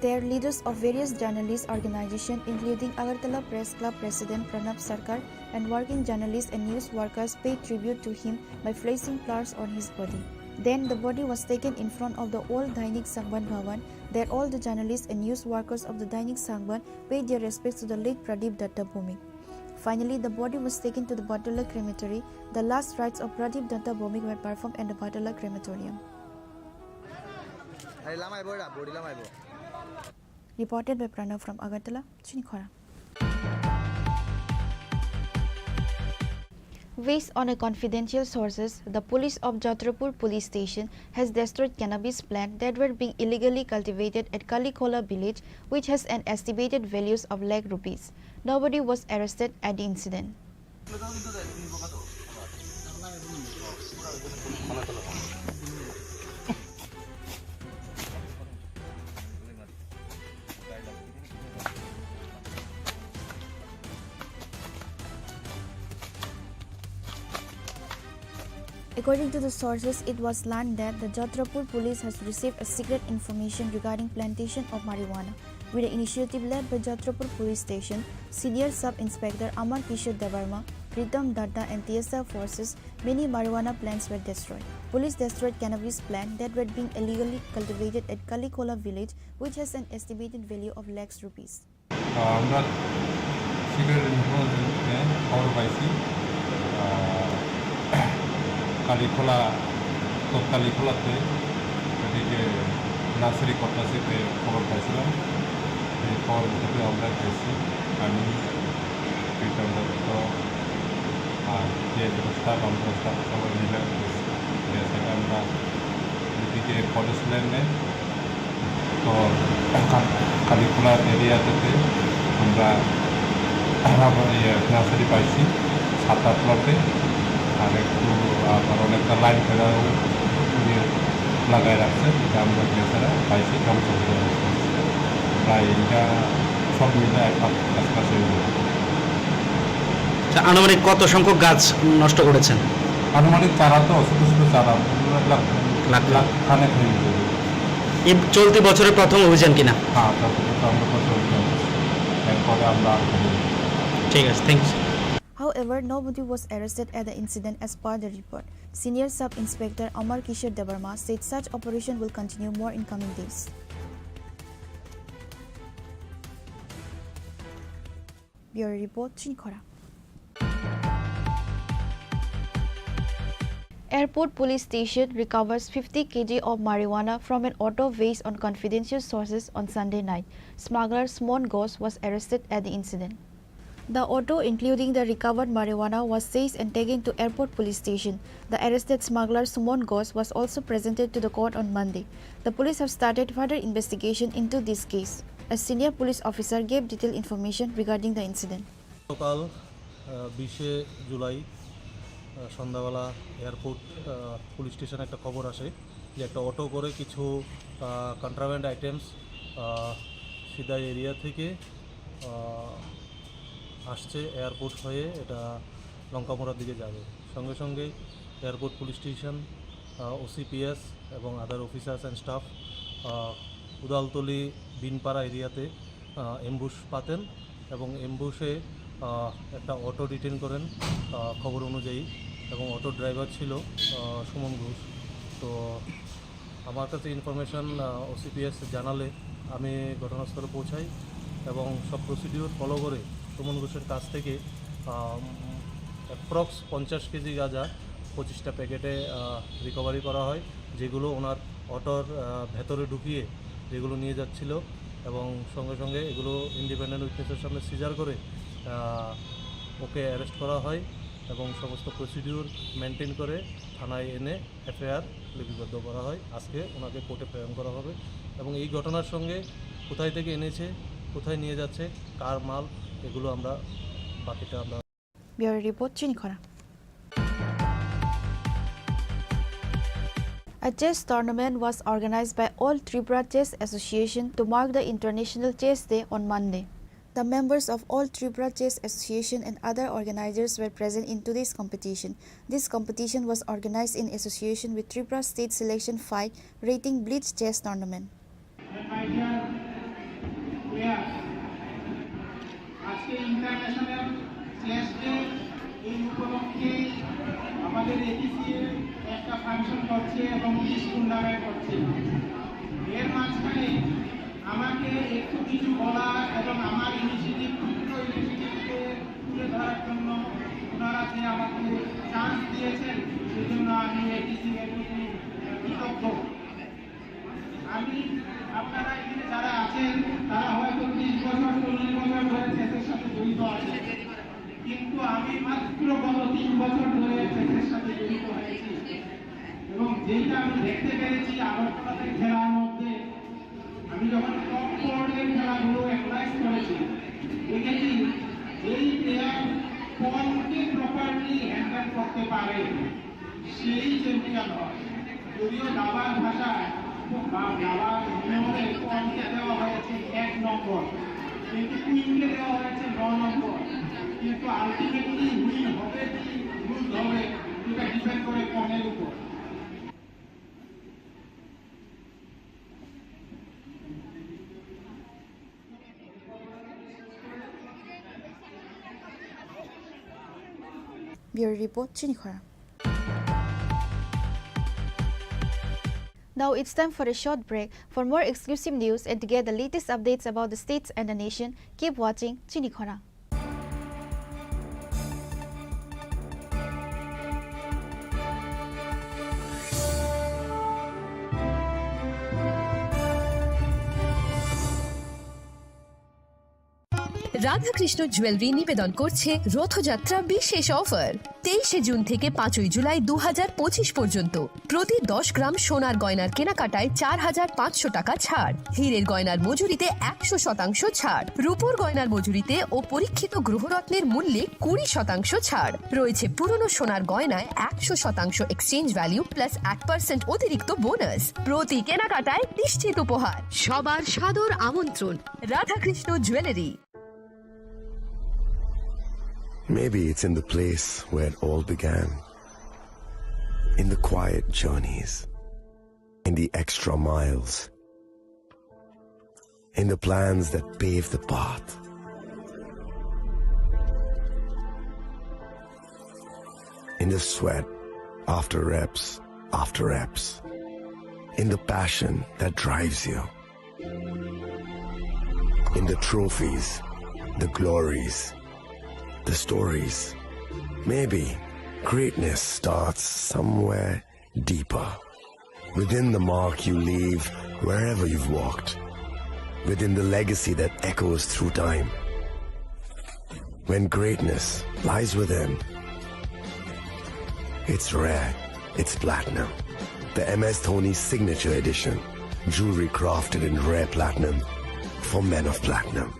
There, leaders of various journalist organizations, including Agartala Press Club President Pranab Sarkar and working journalists and news workers, paid tribute to him by placing flowers on his body. Then, the body was taken in front of the old Dainik Sangban Bhavan. There, all the journalists and news workers of the Dainik Sangban paid their respects to the late Pradip Datta Bhowmik. Finally, the body was taken to the Bagartala crematory. The last rites of Pradip Datta Bhowmik were performed at the Bagartala crematorium. Reported by Pranav from Agartala, Chini Khorang. Based on a confidential sources, the police of Jatrapur police station has destroyed cannabis plant that were being illegally cultivated at Kalikhola village, which has an estimated values of lakh rupees. Nobody was arrested at the incident. According to the sources, it was learned that the Jatrapur police has received a secret information regarding plantation of marijuana. With the initiative led by Jatrapur Police Station, Senior Sub Inspector Amar Kishore Debbarma, Pritam Datta and T S F forces, many marijuana plants were destroyed. Police destroyed cannabis plant that were being illegally cultivated at Kalikhola village, which has an estimated value of lakhs rupees. আহ, আমরা সিক্রেট ইনফরমেশনে খবর পাইছি, আহ, কালীখোলা, তৎকালীখোলাতে এদিকে নার্সারি কটনাসিতে খবর পাইছিলাম। এই খবর ভিত্তিতে আমরা গেছি, আমি প্রীতম দত্ত আর যে স্টাফ, আমরা স্টাফ সবাই মিলে গেছি। গেছে আমরা এদিকে কলেজ লেনে তো কা-, কালীখোলা এরিয়া থেকে আমরা আবার ইয়ে নার্সারি পাইছি সাত আট লটে, আর একটু আবার অনেকটা লাইন ফেরাও ইয়ে লাগাই রাখছে, এটা আমরা গেছে পাইছি ধ্বংস করে দিয়েছে। প্রায় এটা সব মিলে এক লাখ কাছাকাছি হয়ে যাবে। আচ্ছা, আনুমানিক কত সংখ্যক গাছ নষ্ট করেছেন? আনুমানিক চারা তো ছোট ছোট চারা, লাখ লাখ লাখ খানেক হয়ে যাবে। এই চলতি বছরের প্রথম অভিযান কিনা? হ্যাঁ, চলতি বছর আমরা প্রথম অভিযান। এরপরে আমরা আর কোনো ঠিক আছে, thanks. However, nobody was arrested at the incident as per the report. Senior Sub Inspector Amar Kishore Debbarma said such operation will continue more in coming days. Bureau Report, Chinikhora. Airport Police Station recovers fifty kilograms of marijuana from an auto based on confidential sources on Sunday night. Smuggler Suman Ghosh was arrested at the incident. The auto, including the recovered marijuana, was seized and taken to Airport Police Station. The arrested smuggler Suman Ghosh was also presented to the court on Monday. The police have started further investigation into this case. A senior police officer gave detailed information regarding the incident. গতকাল, আহ, বিশে জুলাই, আহ, সন্ধ্যাবেলা এয়ারপোর্ট, আহ, পুলিশ স্টেশনে একটা খবর আসে যে একটা অটো করে কিছু, আহ, কন্ট্রাব্যান্ড আইটেমস, আহ, সিদাই এরিয়া থেকে, আহ, আসছে এয়ারপোর্ট হয়ে, এটা লঙ্কামোড়ার দিকে যাবে। সঙ্গে সঙ্গে এয়ারপোর্ট পুলিশ স্টেশন, আহ, ওসিপিএস এবং আদার অফিসার্স অ্যান্ড স্টাফ, আহ, উদালতলি বিনপাড়া এরিয়াতে, আহ, অ্যাম্বুশ পাতেন এবং অ্যাম্বুশে, আহ, একটা অটো ডিটেন করেন, আহ, খবর অনুযায়ী, এবং অটো ড্রাইভার ছিল, আহ, সুমন ঘোষ। তো আমার কাছে ইনফরমেশন, আহ, ওসিপিএস জানালে আমি ঘটনাস্থলে পৌঁছাই এবং সব প্রসিডিউর ফলো করে সুমন ঘোষের কাছ থেকে, আহ, অ্যাপ্রক্স পঞ্চাশ কেজি গাঁজা পঁচিশটা প্যাকেটে, আহ, রিকভারি করা হয়, যেগুলো ওনার অটোর, আহ, ভেতরে ঢুকিয়ে যেগুলো নিয়ে যাচ্ছিল এবং সঙ্গে সঙ্গে এগুলো ইন্ডিপেন্ডেন্ট উইটনেসের সামনে সিজার করে, আহ, ওকে অ্যারেস্ট করা হয় এবং সমস্ত প্রসিডিউর মেনটেন করে থানায় এনে এফআইআর লিপিবদ্ধ করা হয়। আজকে ওনাকে কোর্টে প্রেরণ করা হবে এবং এই ঘটনার সঙ্গে কোথায় থেকে এনেছে, কোথায় নিয়ে যাচ্ছে, কার মাল, এগুলো আমরা বাকিটা আমরা Bureau Report, Chinikhora. A chess tournament was organized by All Tripura Chess Association to mark the International Chess Day on Monday. The members of All Tripura Chess Association and other organizers were present in today's competition. This competition was organized in association with Tripura State Selection five Rating Blitz Chess Tournament. And my dear players, আজকে international chess day, এই উপলক্ষে আমাদের এটিসিএ একটা ফাংশন করছে এবং quiz tournament করছে। এর মাঝখানে আমাকে একটু কিছু বলা এবং আমার ইনিশিয়েটিভ, ক্ষুদ্র ইনিশিয়েটিভকে তুলে ধরার জন্য ওনারা যে আমাকে চান্স দিয়েছেন, সেজন্য আমি এটিসিএর প্রতি কৃতজ্ঞ। আমি, আপনারা এখানে যারা আছেন, তারা হয়তো ত্রিশ বছর, চল্লিশ বছর ধরে চেসের সাথে জড়িত আছেন, কিন্তু আমি মাত্র গত তিন বছর ধরে চেসের সাথে জড়িত হয়েছি। এবং যেটা আমি দেখতে পেরেছি আগরতলাতে খেলার মধ্যে, আমি যখন টপ ফোর্ডের খেলাগুলো অ্যানালাইজ করেছি, দেখেছি এই প্লেয়ার পনকে প্রপারলি হ্যান্ডেল করতে পারে, সেই চ্যাম্পিয়ন হয়। যদিও দাবার ভাষায় বা দাবার নিয়মে পনকে দেওয়া হয়েছে এক নম্বর, কিন্তু কুইনকে দেওয়া হয়েছে ন নম্বর। কিন্তু আলটিমেটলি উইন হবে কি লুজ হবে, এটা ডিপেন্ড করে পনের উপর। Bureau Report, Chinikhora. Now it's time for a short break. For more exclusive news and to get the latest updates about the states and the nation, keep watching Chinikhora. Radhakrishna jewellery নিবেদন করছে রথযাত্রা বিশেষ অফার। তেইশে জুন থেকে পাঁচই জুলাই দু হাজার পঁচিশ পর্যন্ত প্রতি দশ গ্রাম সোনার গয়নার কেনাকাটায় চার হাজার পাঁচশো টাকা ছাড়, হীরের গয়নার মজুরিতে একশো শতাংশ ছাড়, রূপোর গয়নার মজুরিতে ও পরীক্ষিত গ্রহরত্নের মূল্যে কুড়ি শতাংশ ছাড়। রয়েছে পুরনো সোনার গয়নায় একশো শতাংশ এক্সচেঞ্জ ভ্যালু প্লাস এক পার্সেন্ট অতিরিক্ত বোনাস। প্রতি কেনাকাটায় নিশ্চিত উপহার। সবার সাদর আমন্ত্রণ। Radhakrishna jewellery. Maybe it's in the place where it all began. In the quiet journeys, in the extra miles, in the plans that pave the path, in the sweat after reps after reps, in the passion that drives you, in the trophies, the glories, the stories. Maybe greatness starts somewhere deeper, within the mark you leave wherever you've walked, within the legacy that echoes through time. When greatness lies within, it's rare, it's platinum. The M S Dhoni Signature Edition, jewelry crafted in rare platinum for men of platinum.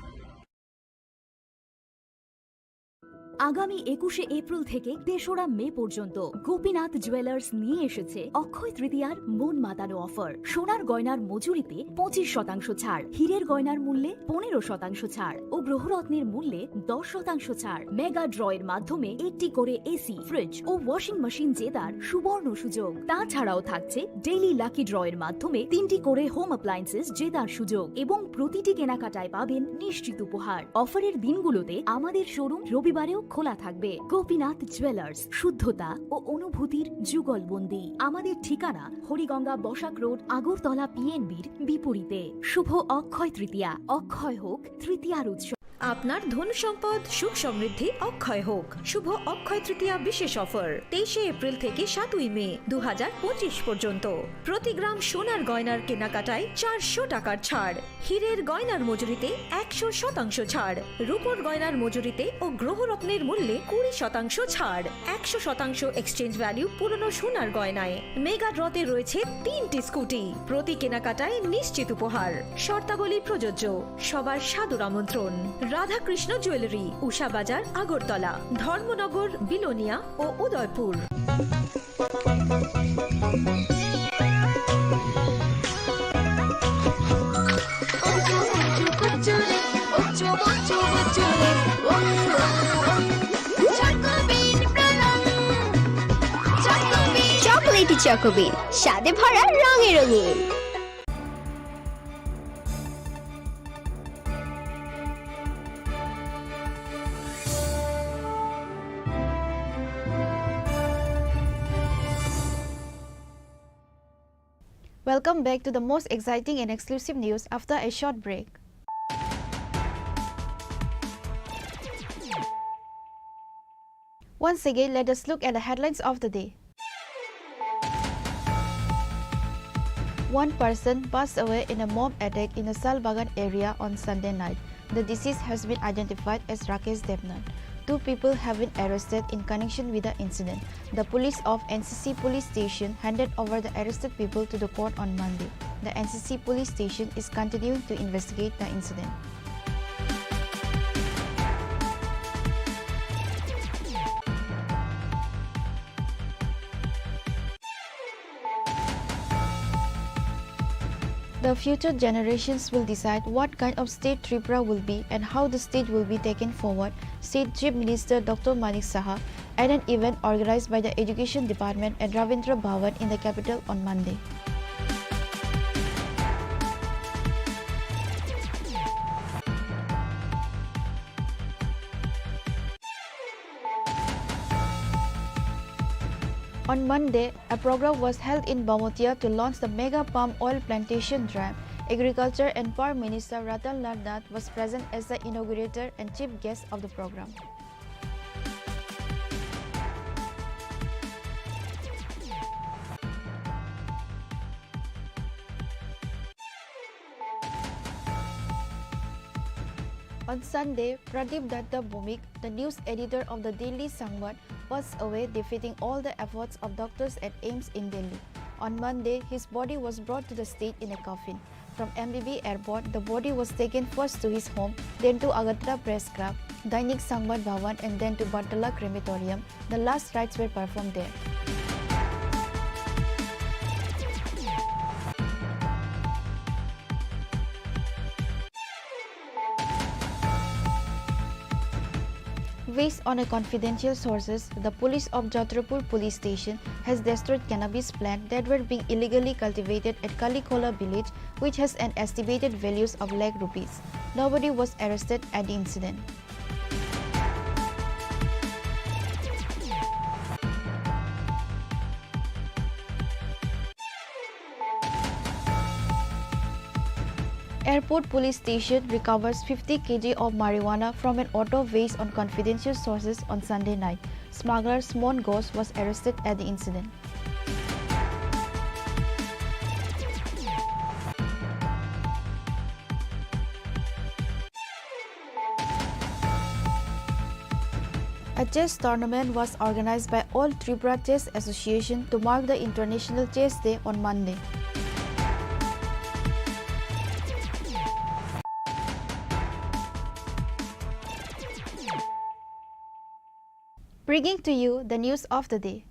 আগামী একুশে এপ্রিল থেকে তেসরা মে পর্যন্ত গোপীনাথ জুয়েলার্স নিয়ে এসেছে অক্ষয় তৃতীয়ার মন মাতানো অফার। সোনার গয়নার মজুরিতে পঁচিশ শতাংশ ছাড়, হীরের গয়নার মূল্যে পনেরো শতাংশ ছাড় ও গ্রহরত্নের মূল্যে দশ শতাংশ ছাড়। মেগা ড্র এর মাধ্যমে একটি করে এসি, ফ্রিজ ও ওয়াশিং মেশিন জেতার সুবর্ণ সুযোগ। তাছাড়াও থাকছে ডেইলি লাকি ড্র এর মাধ্যমে তিনটি করে হোম অ্যাপ্লায়েন্সেস জেতার সুযোগ এবং প্রতিটি কেনাকাটায় পাবেন নিশ্চিত উপহার। অফারের দিনগুলোতে আমাদের শোরুম রবিবারেও খোলা থাকবে। গোপীনাথ জুয়েলার্স, শুদ্ধতা ও অনুভূতির যুগলবন্দি। আমাদের ঠিকানা হরিগঙ্গা বসাক রোড, আগরতলা পিএনবির বিপরীতে। শুভ অক্ষয় তৃতীয়া, অক্ষয় হোক তৃতীয়ার উৎসব। আপনার ধন সম্পদ সুখ সমৃদ্ধি অক্ষয় হোক। শুভ অক্ষয় তৃতীয়া বিশেষ অফার তেইশে এপ্রিল থেকে সাতই মে দু পর্যন্ত। প্রতি গ্রাম সোনার গয়নার কেনাকাটায় চারশো টাকার ছাড়, হীরের গয়নার মজুরিতে একশো শতাংশ ছাড়, রূপোর গয়নার মজুরিতে ও গ্রহরত্নের মূল্যে কুড়ি শতাংশ ছাড়, একশো শতাংশ এক্সচেঞ্জ ভ্যালু পুরনো সোনার গয়নায়। মেগা ড্রতে রয়েছে তিনটি স্কুটি, প্রতি কেনাকাটায় নিশ্চিত উপহার। শর্তাবলী প্রযোজ্য। সবার সাদর আমন্ত্রণ। রাধাকৃষ্ণ জুয়েলারি, উষা বাজার, আগরতলা, ধর্মনগর, বিলোনিয়া ও উদয়পুর। চকোলেটি চকোবিন, স্বাদে ভরা, রঙে রঙিন। Welcome back to the most exciting and exclusive news after a short break. Once again, let us look at the headlines of the day. One person passed away in a mob attack in the Salbagan area on Sunday night. The deceased has been identified as Rakesh Debnath. Two people have been arrested in connection with the incident. The police of N C C police station handed over the arrested people to the court on Monday. The N C C police station is continuing to investigate the incident. The future generations will decide what kind of state Tripura will be and how the state will be taken forward, said Chief Minister Doctor Manik Saha at an event organized by the Education Department at Ravindra Bhavan in the capital on Monday. On Monday, a program was held in Bamotia to launch the mega palm oil plantation drive. Agriculture and Power Minister Ratan Lal Nath was present as the inaugurator and chief guest of the program. On Sunday, Pradip Datta Bhowmik, the news editor of the Daily Sangbad, passed away, defeating all the efforts of doctors at AIIMS in Delhi. On Monday, his body was brought to the state in a coffin. From M B B airport, the body was taken first to his home, then to Agartala Press Club, Dainik Sangbad Bhavan, and then to Bartala Crematorium. The last rites were performed there. Based on a confidential sources, the police of Jatrapur police station has destroyed cannabis plant that were being illegally cultivated at Kalikola village, which has an estimated values of lakh rupees. Nobody was arrested at the incident. Airport police station recovers fifty kilograms of marijuana from an auto based on confidential sources on Sunday night. Smuggler Smon Ghosh was arrested at the incident. A chess tournament was organized by All Tripura Chess Association to mark the International Chess Day on Monday. Bringing to you the news of the day.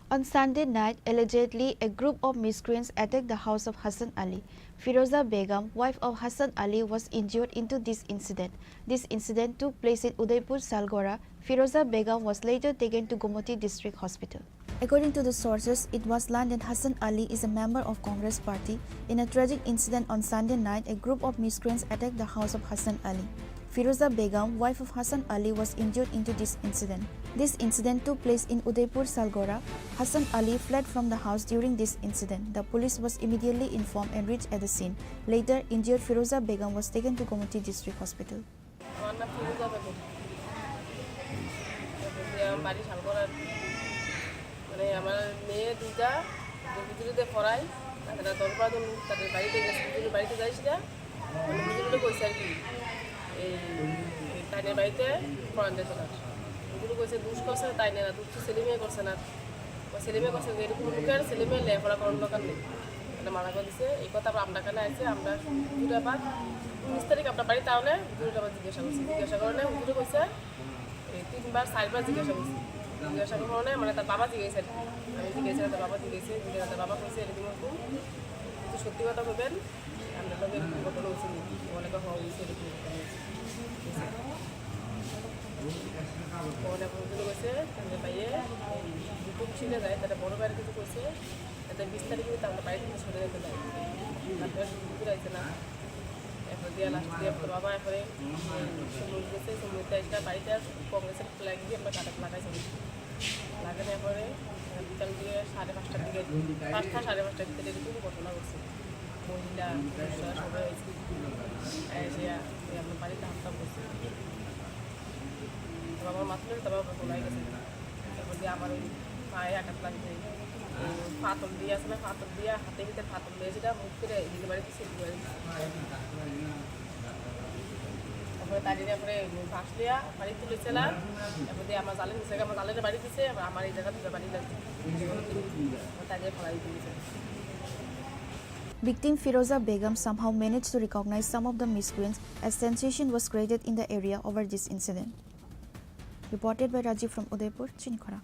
On Sunday night, allegedly, a group of miscreants attacked the house of Hassan Ali. Firoza Begum, wife of Hassan Ali, was injured into this incident. This incident took place in Udaipur, Salgora. Firoza Begum was later taken to Gomati District Hospital. According to the sources, it was learned that Hassan Ali is a member of Congress party. In a tragic incident on Sunday night, a group of miscreants attacked the house of Hassan Ali. Firoza Begum, wife of Hassan Ali, was injured into this incident. This incident took place in Udaipur, Salgora. Hassan Ali fled from the house during this incident. The police was immediately informed and reached at the scene. Later, injured Firoza Begum was taken to Gomati District Hospital. আমার নাম ফিরোজা বেগম। এরপর দিয়ে আমার বাড়ি শালগড়ার, মানে, আমার মেয়ে দুইটা, তো হুজুরিতে পড়াই, তাছাড়া দশ বারো জন তাদের বাড়িতে গেছে, হুজুরের বাড়িতে যাই সেটা, মানে, হুজুরে কইছে আর কি, এই, এই তাইনের বাড়িতে পড়ান যেত না। হুজুরে কইছে, "দুষ করছে তাই না, দুষ তো সেলিমে করছে না।" ও সেলিমে কইছে যে এরকম লোকের ছেলে মেয়ে লেখাপড়া করার দরকার নেই, এটা মানা করে দিছে। এই কথা আবার আমরা কানে আইছে, আমরা হুজুরে আবার উনিশ তারিখ আমরা বাড়ি তাহলে হুজুরে আবার জিজ্ঞাসা করছি, জিজ্ঞাসা করলে হুজুরে কইছে এই তিনবার চারবার জিজ্ঞাসা করছি, জিজ্ঞাসা করার কারণে মানে তার বাবা জিজ্ঞাসা আর কি, আমি জিজ্ঞাসা তার বাবা জিজ্ঞাসা জিজ্ঞাসা তার বাবা কইছে এরকম এরকম, কিন্তু সত্যি কথা কইবেন, আমরা তো এরকম ঘটনা হয়েছে নাকি, অনেকে হওয়া হয়েছে এরকম ঘটনা হয়েছে। অনেক হুজুরে কইছে তাহলে ভাইয়ে দুটো ছিল যায়, তাহলে বড় ভাইয়ের কিছু কইছে। এতে বিশ তারিখে কিন্তু আমরা বাড়ি থেকে সরে যেতে পারি। তারপরে শুধু ঘুরে আইছে না। এরপর দিয়া লাস্ট দিয়ে তোর বাবা এরপরে সুমন গেছে, সুমন একটা বাড়িতে আর কংগ্রেসের ফ্ল্যাগ দিয়ে আমরা কাটাতে লাগাইছি। লাগানোর পরে বিকাল দিয়ে সাড়ে পাঁচটার দিকে, পাঁচটা সাড়ে পাঁচটার ভিতরে এরকম ঘটনা ঘটছে। মহিলা, পুরুষরা সবাই এসে, এসে আমরা বাড়িতে হামলা করছে। তারপর আমার মাথায় তারপর ঘটনায় গেছে। তারপর দিয়ে আমার ওই পায়ে আঘাত লাগছে, ওই ফাতল দিয়ে আছে না, ফাতল দিয়ে হাতে ভিতরে ফাতল দিয়ে সেটা মুখ করে এদিকে বাড়ি দিচ্ছে, এদিকে বাড়ি দিচ্ছে। তারপরে তার জন্য পরে বাঁশ দিয়া বাড়ি তুলেছিলাম। তারপর দিয়ে আমার জালে নিচে, আমার জালে বাড়ি দিছে, আবার আমার এই জায়গা দুটো বাড়ি লাগছে। তার জন্য ফেলাই তুলেছে। Victim Firoza Begum somehow managed to recognize some of the miscreants as sensation was created in the area over this incident. Reported by Rajiv from Udaipur, Chinikhara.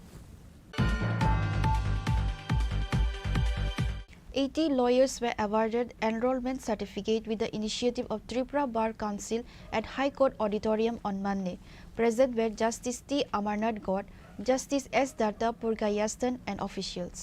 Eighty lawyers were awarded enrollment certificate with the initiative of Tripura Bar Council at High Court Auditorium on Monday. Present were Justice T Amarnath God, Justice S Datta Purga Yastan and officials.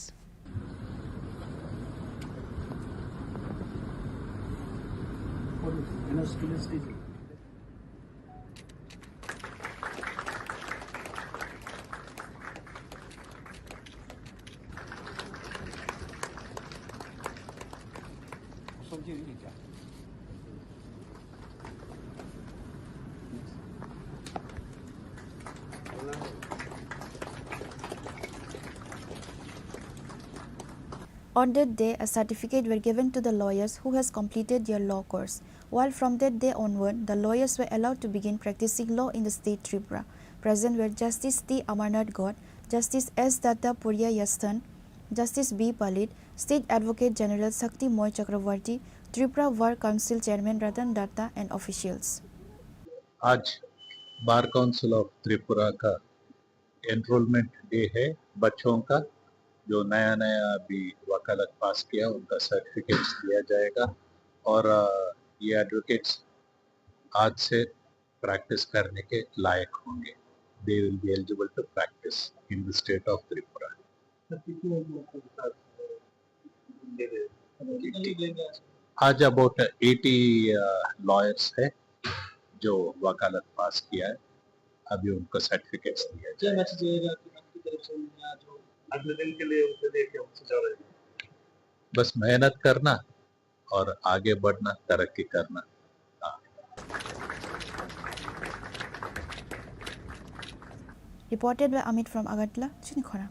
On that day, a certificate were given to the lawyers who has completed their law course. While from that day onward, the lawyers were allowed to begin practicing law in the state Tripura. Present were Justice T Amarnath God, Justice S Datta Purya Yasthan, Justice B Palit, State Advocate General Shakti Moy Chakravarti, Tripura Bar Council Chairman Ratan Datta and officials. आज bar council of Tripura का enrolment day है बच्चों का। जो नया नया अभी वकालत पास किया, उनका सर्टिफिकेट्स दिया जाएगा। और अ, ये एडवोकेट्स आज से प्रैक्टिस करने के लायक होंगे। They will be eligible to practice in the state of Tripura. आज अबाउट एटी लॉयर्स है जो वकालत पास किया है, अभी उनको सर्टिफिकेट्स दिया जाए। अगले दिन के लिए उनके लिए क्या मैसेज आ रहा है? बस मेहनत करना और आगे बढ़ना, तरक्की करना। हाँ। Reported by Amit from Agartala, Chinikhora.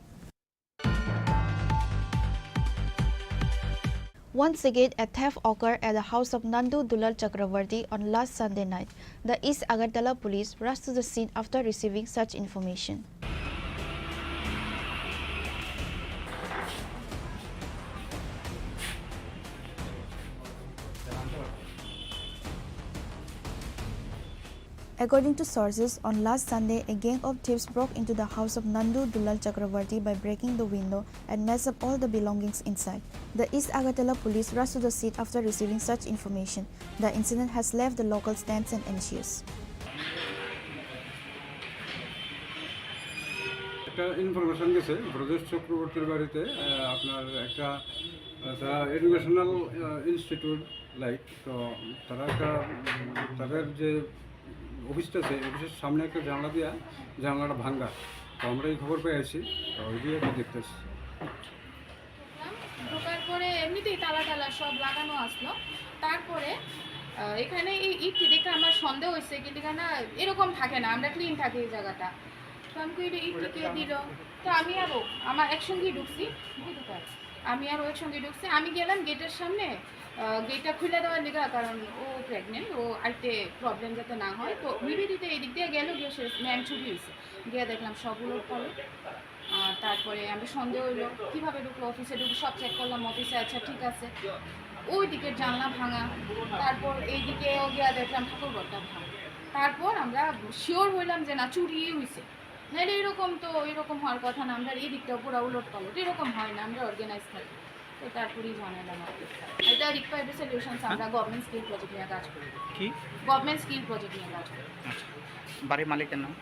Once again, a theft occurred at the house of Nandu Dulal Chakravarti on last Sunday night. The East Agartala police rushed to the scene after receiving such information. According to sources, on last Sunday, a gang of thieves broke into the house of Nandu Dulal Chakravarti by breaking the window and messed up all the belongings inside. The East Agartala police rushed to the scene after receiving such information. The incident has left the locals tense and anxious. একটা ইনফরমেশন গেছে ব্রজেশ চক্রবর্তীর বাড়িতে, আহ, আপনার একটা, একটা এডুকেশনাল, আহ, institute like, তো তারা একটা, উম, তাদের যে অফিসটা আছে, অফিসের সামনে একটা জানলা দিয়া জানলাটা ভাঙ্গা। তো আমরা এই খবর পেয়ে আছি, তো ওই দিয়ে আর কি দেখতেছি। ঢোকার পরে এমনিতেই তালা টালা সব লাগানো আসলো। তারপরে, আহ, এখানে এই ইটটি দেখে আমার সন্দেহ হয়েছে, কিন্তু এখানে এরকম থাকে না, আমরা ক্লিন থাকে এই জায়গাটা। তো আমি কই, "এটা ইটটি কে দিল?" তো আমি আরো, আমার একসঙ্গেই ঢুকছি, বুঝতে পারছি। আমি আরো একসঙ্গে ঢুকছি। আমি গেলাম গেটের সামনে, আহ, গেটটা খুলে দেওয়ার লিগা, কারণ ও প্রেগনেন্ট, ও আইতে প্রবলেম যাতে না হয়। তো নিবেদিতা এদিক দিয়ে গেল, গিয়ে সে ম্যাম ছুটি হয়েছে। গিয়ে দেখলাম সব উলট পালট। আর তারপরে আমি সন্দেহ হইলো, কিভাবে ঢুকলো, অফিসে ঢুকে সব চেক করলাম, অফিসে আচ্ছা ঠিক আছে। ওই দিকের জানলা ভাঙা, তারপর এইদিকেও গিয়া দেখলাম ঠাকুরঘরটা ভাঙা। তারপর আমরা শিওর হইলাম যে না, চুরি হইছে, নাইলে এরকম তো, এরকম হওয়ার কথা না। আমরা এই দিকটাও পুরো উলট পালট, এরকম হয় না, আমরা অর্গানাইজ থাকি। তো তারপরেই জানাইলাম আর কি। এটা রিকোয়ার্ড সলিউশনস, আমরা গভর্নমেন্ট স্কিল প্রজেক্ট নিয়ে কাজ করি। কি? গভর্নমেন্ট স্কিল প্রজেক্ট নিয়ে কাজ করি। আচ্ছা, বাড়ির মালিকের নাম?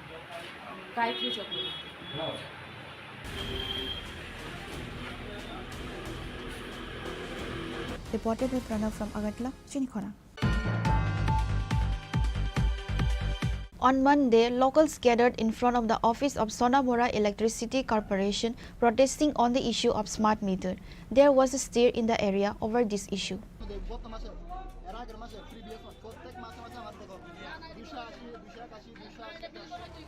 গায়ত্রী Chakraborty. Reported by Pranav from Agartala, Chinikhora. On Monday, locals gathered in front of the office of Sonamura Electricity Corporation protesting on the issue of smart meter. There was a stir in the area over this issue. গত মাসে, এর আগের মাসে, previous month, প্রত্যেক মাসে মাসে আমার দেখো, দুইশো আশি, দুইশো একাশি, দুইশো আশি।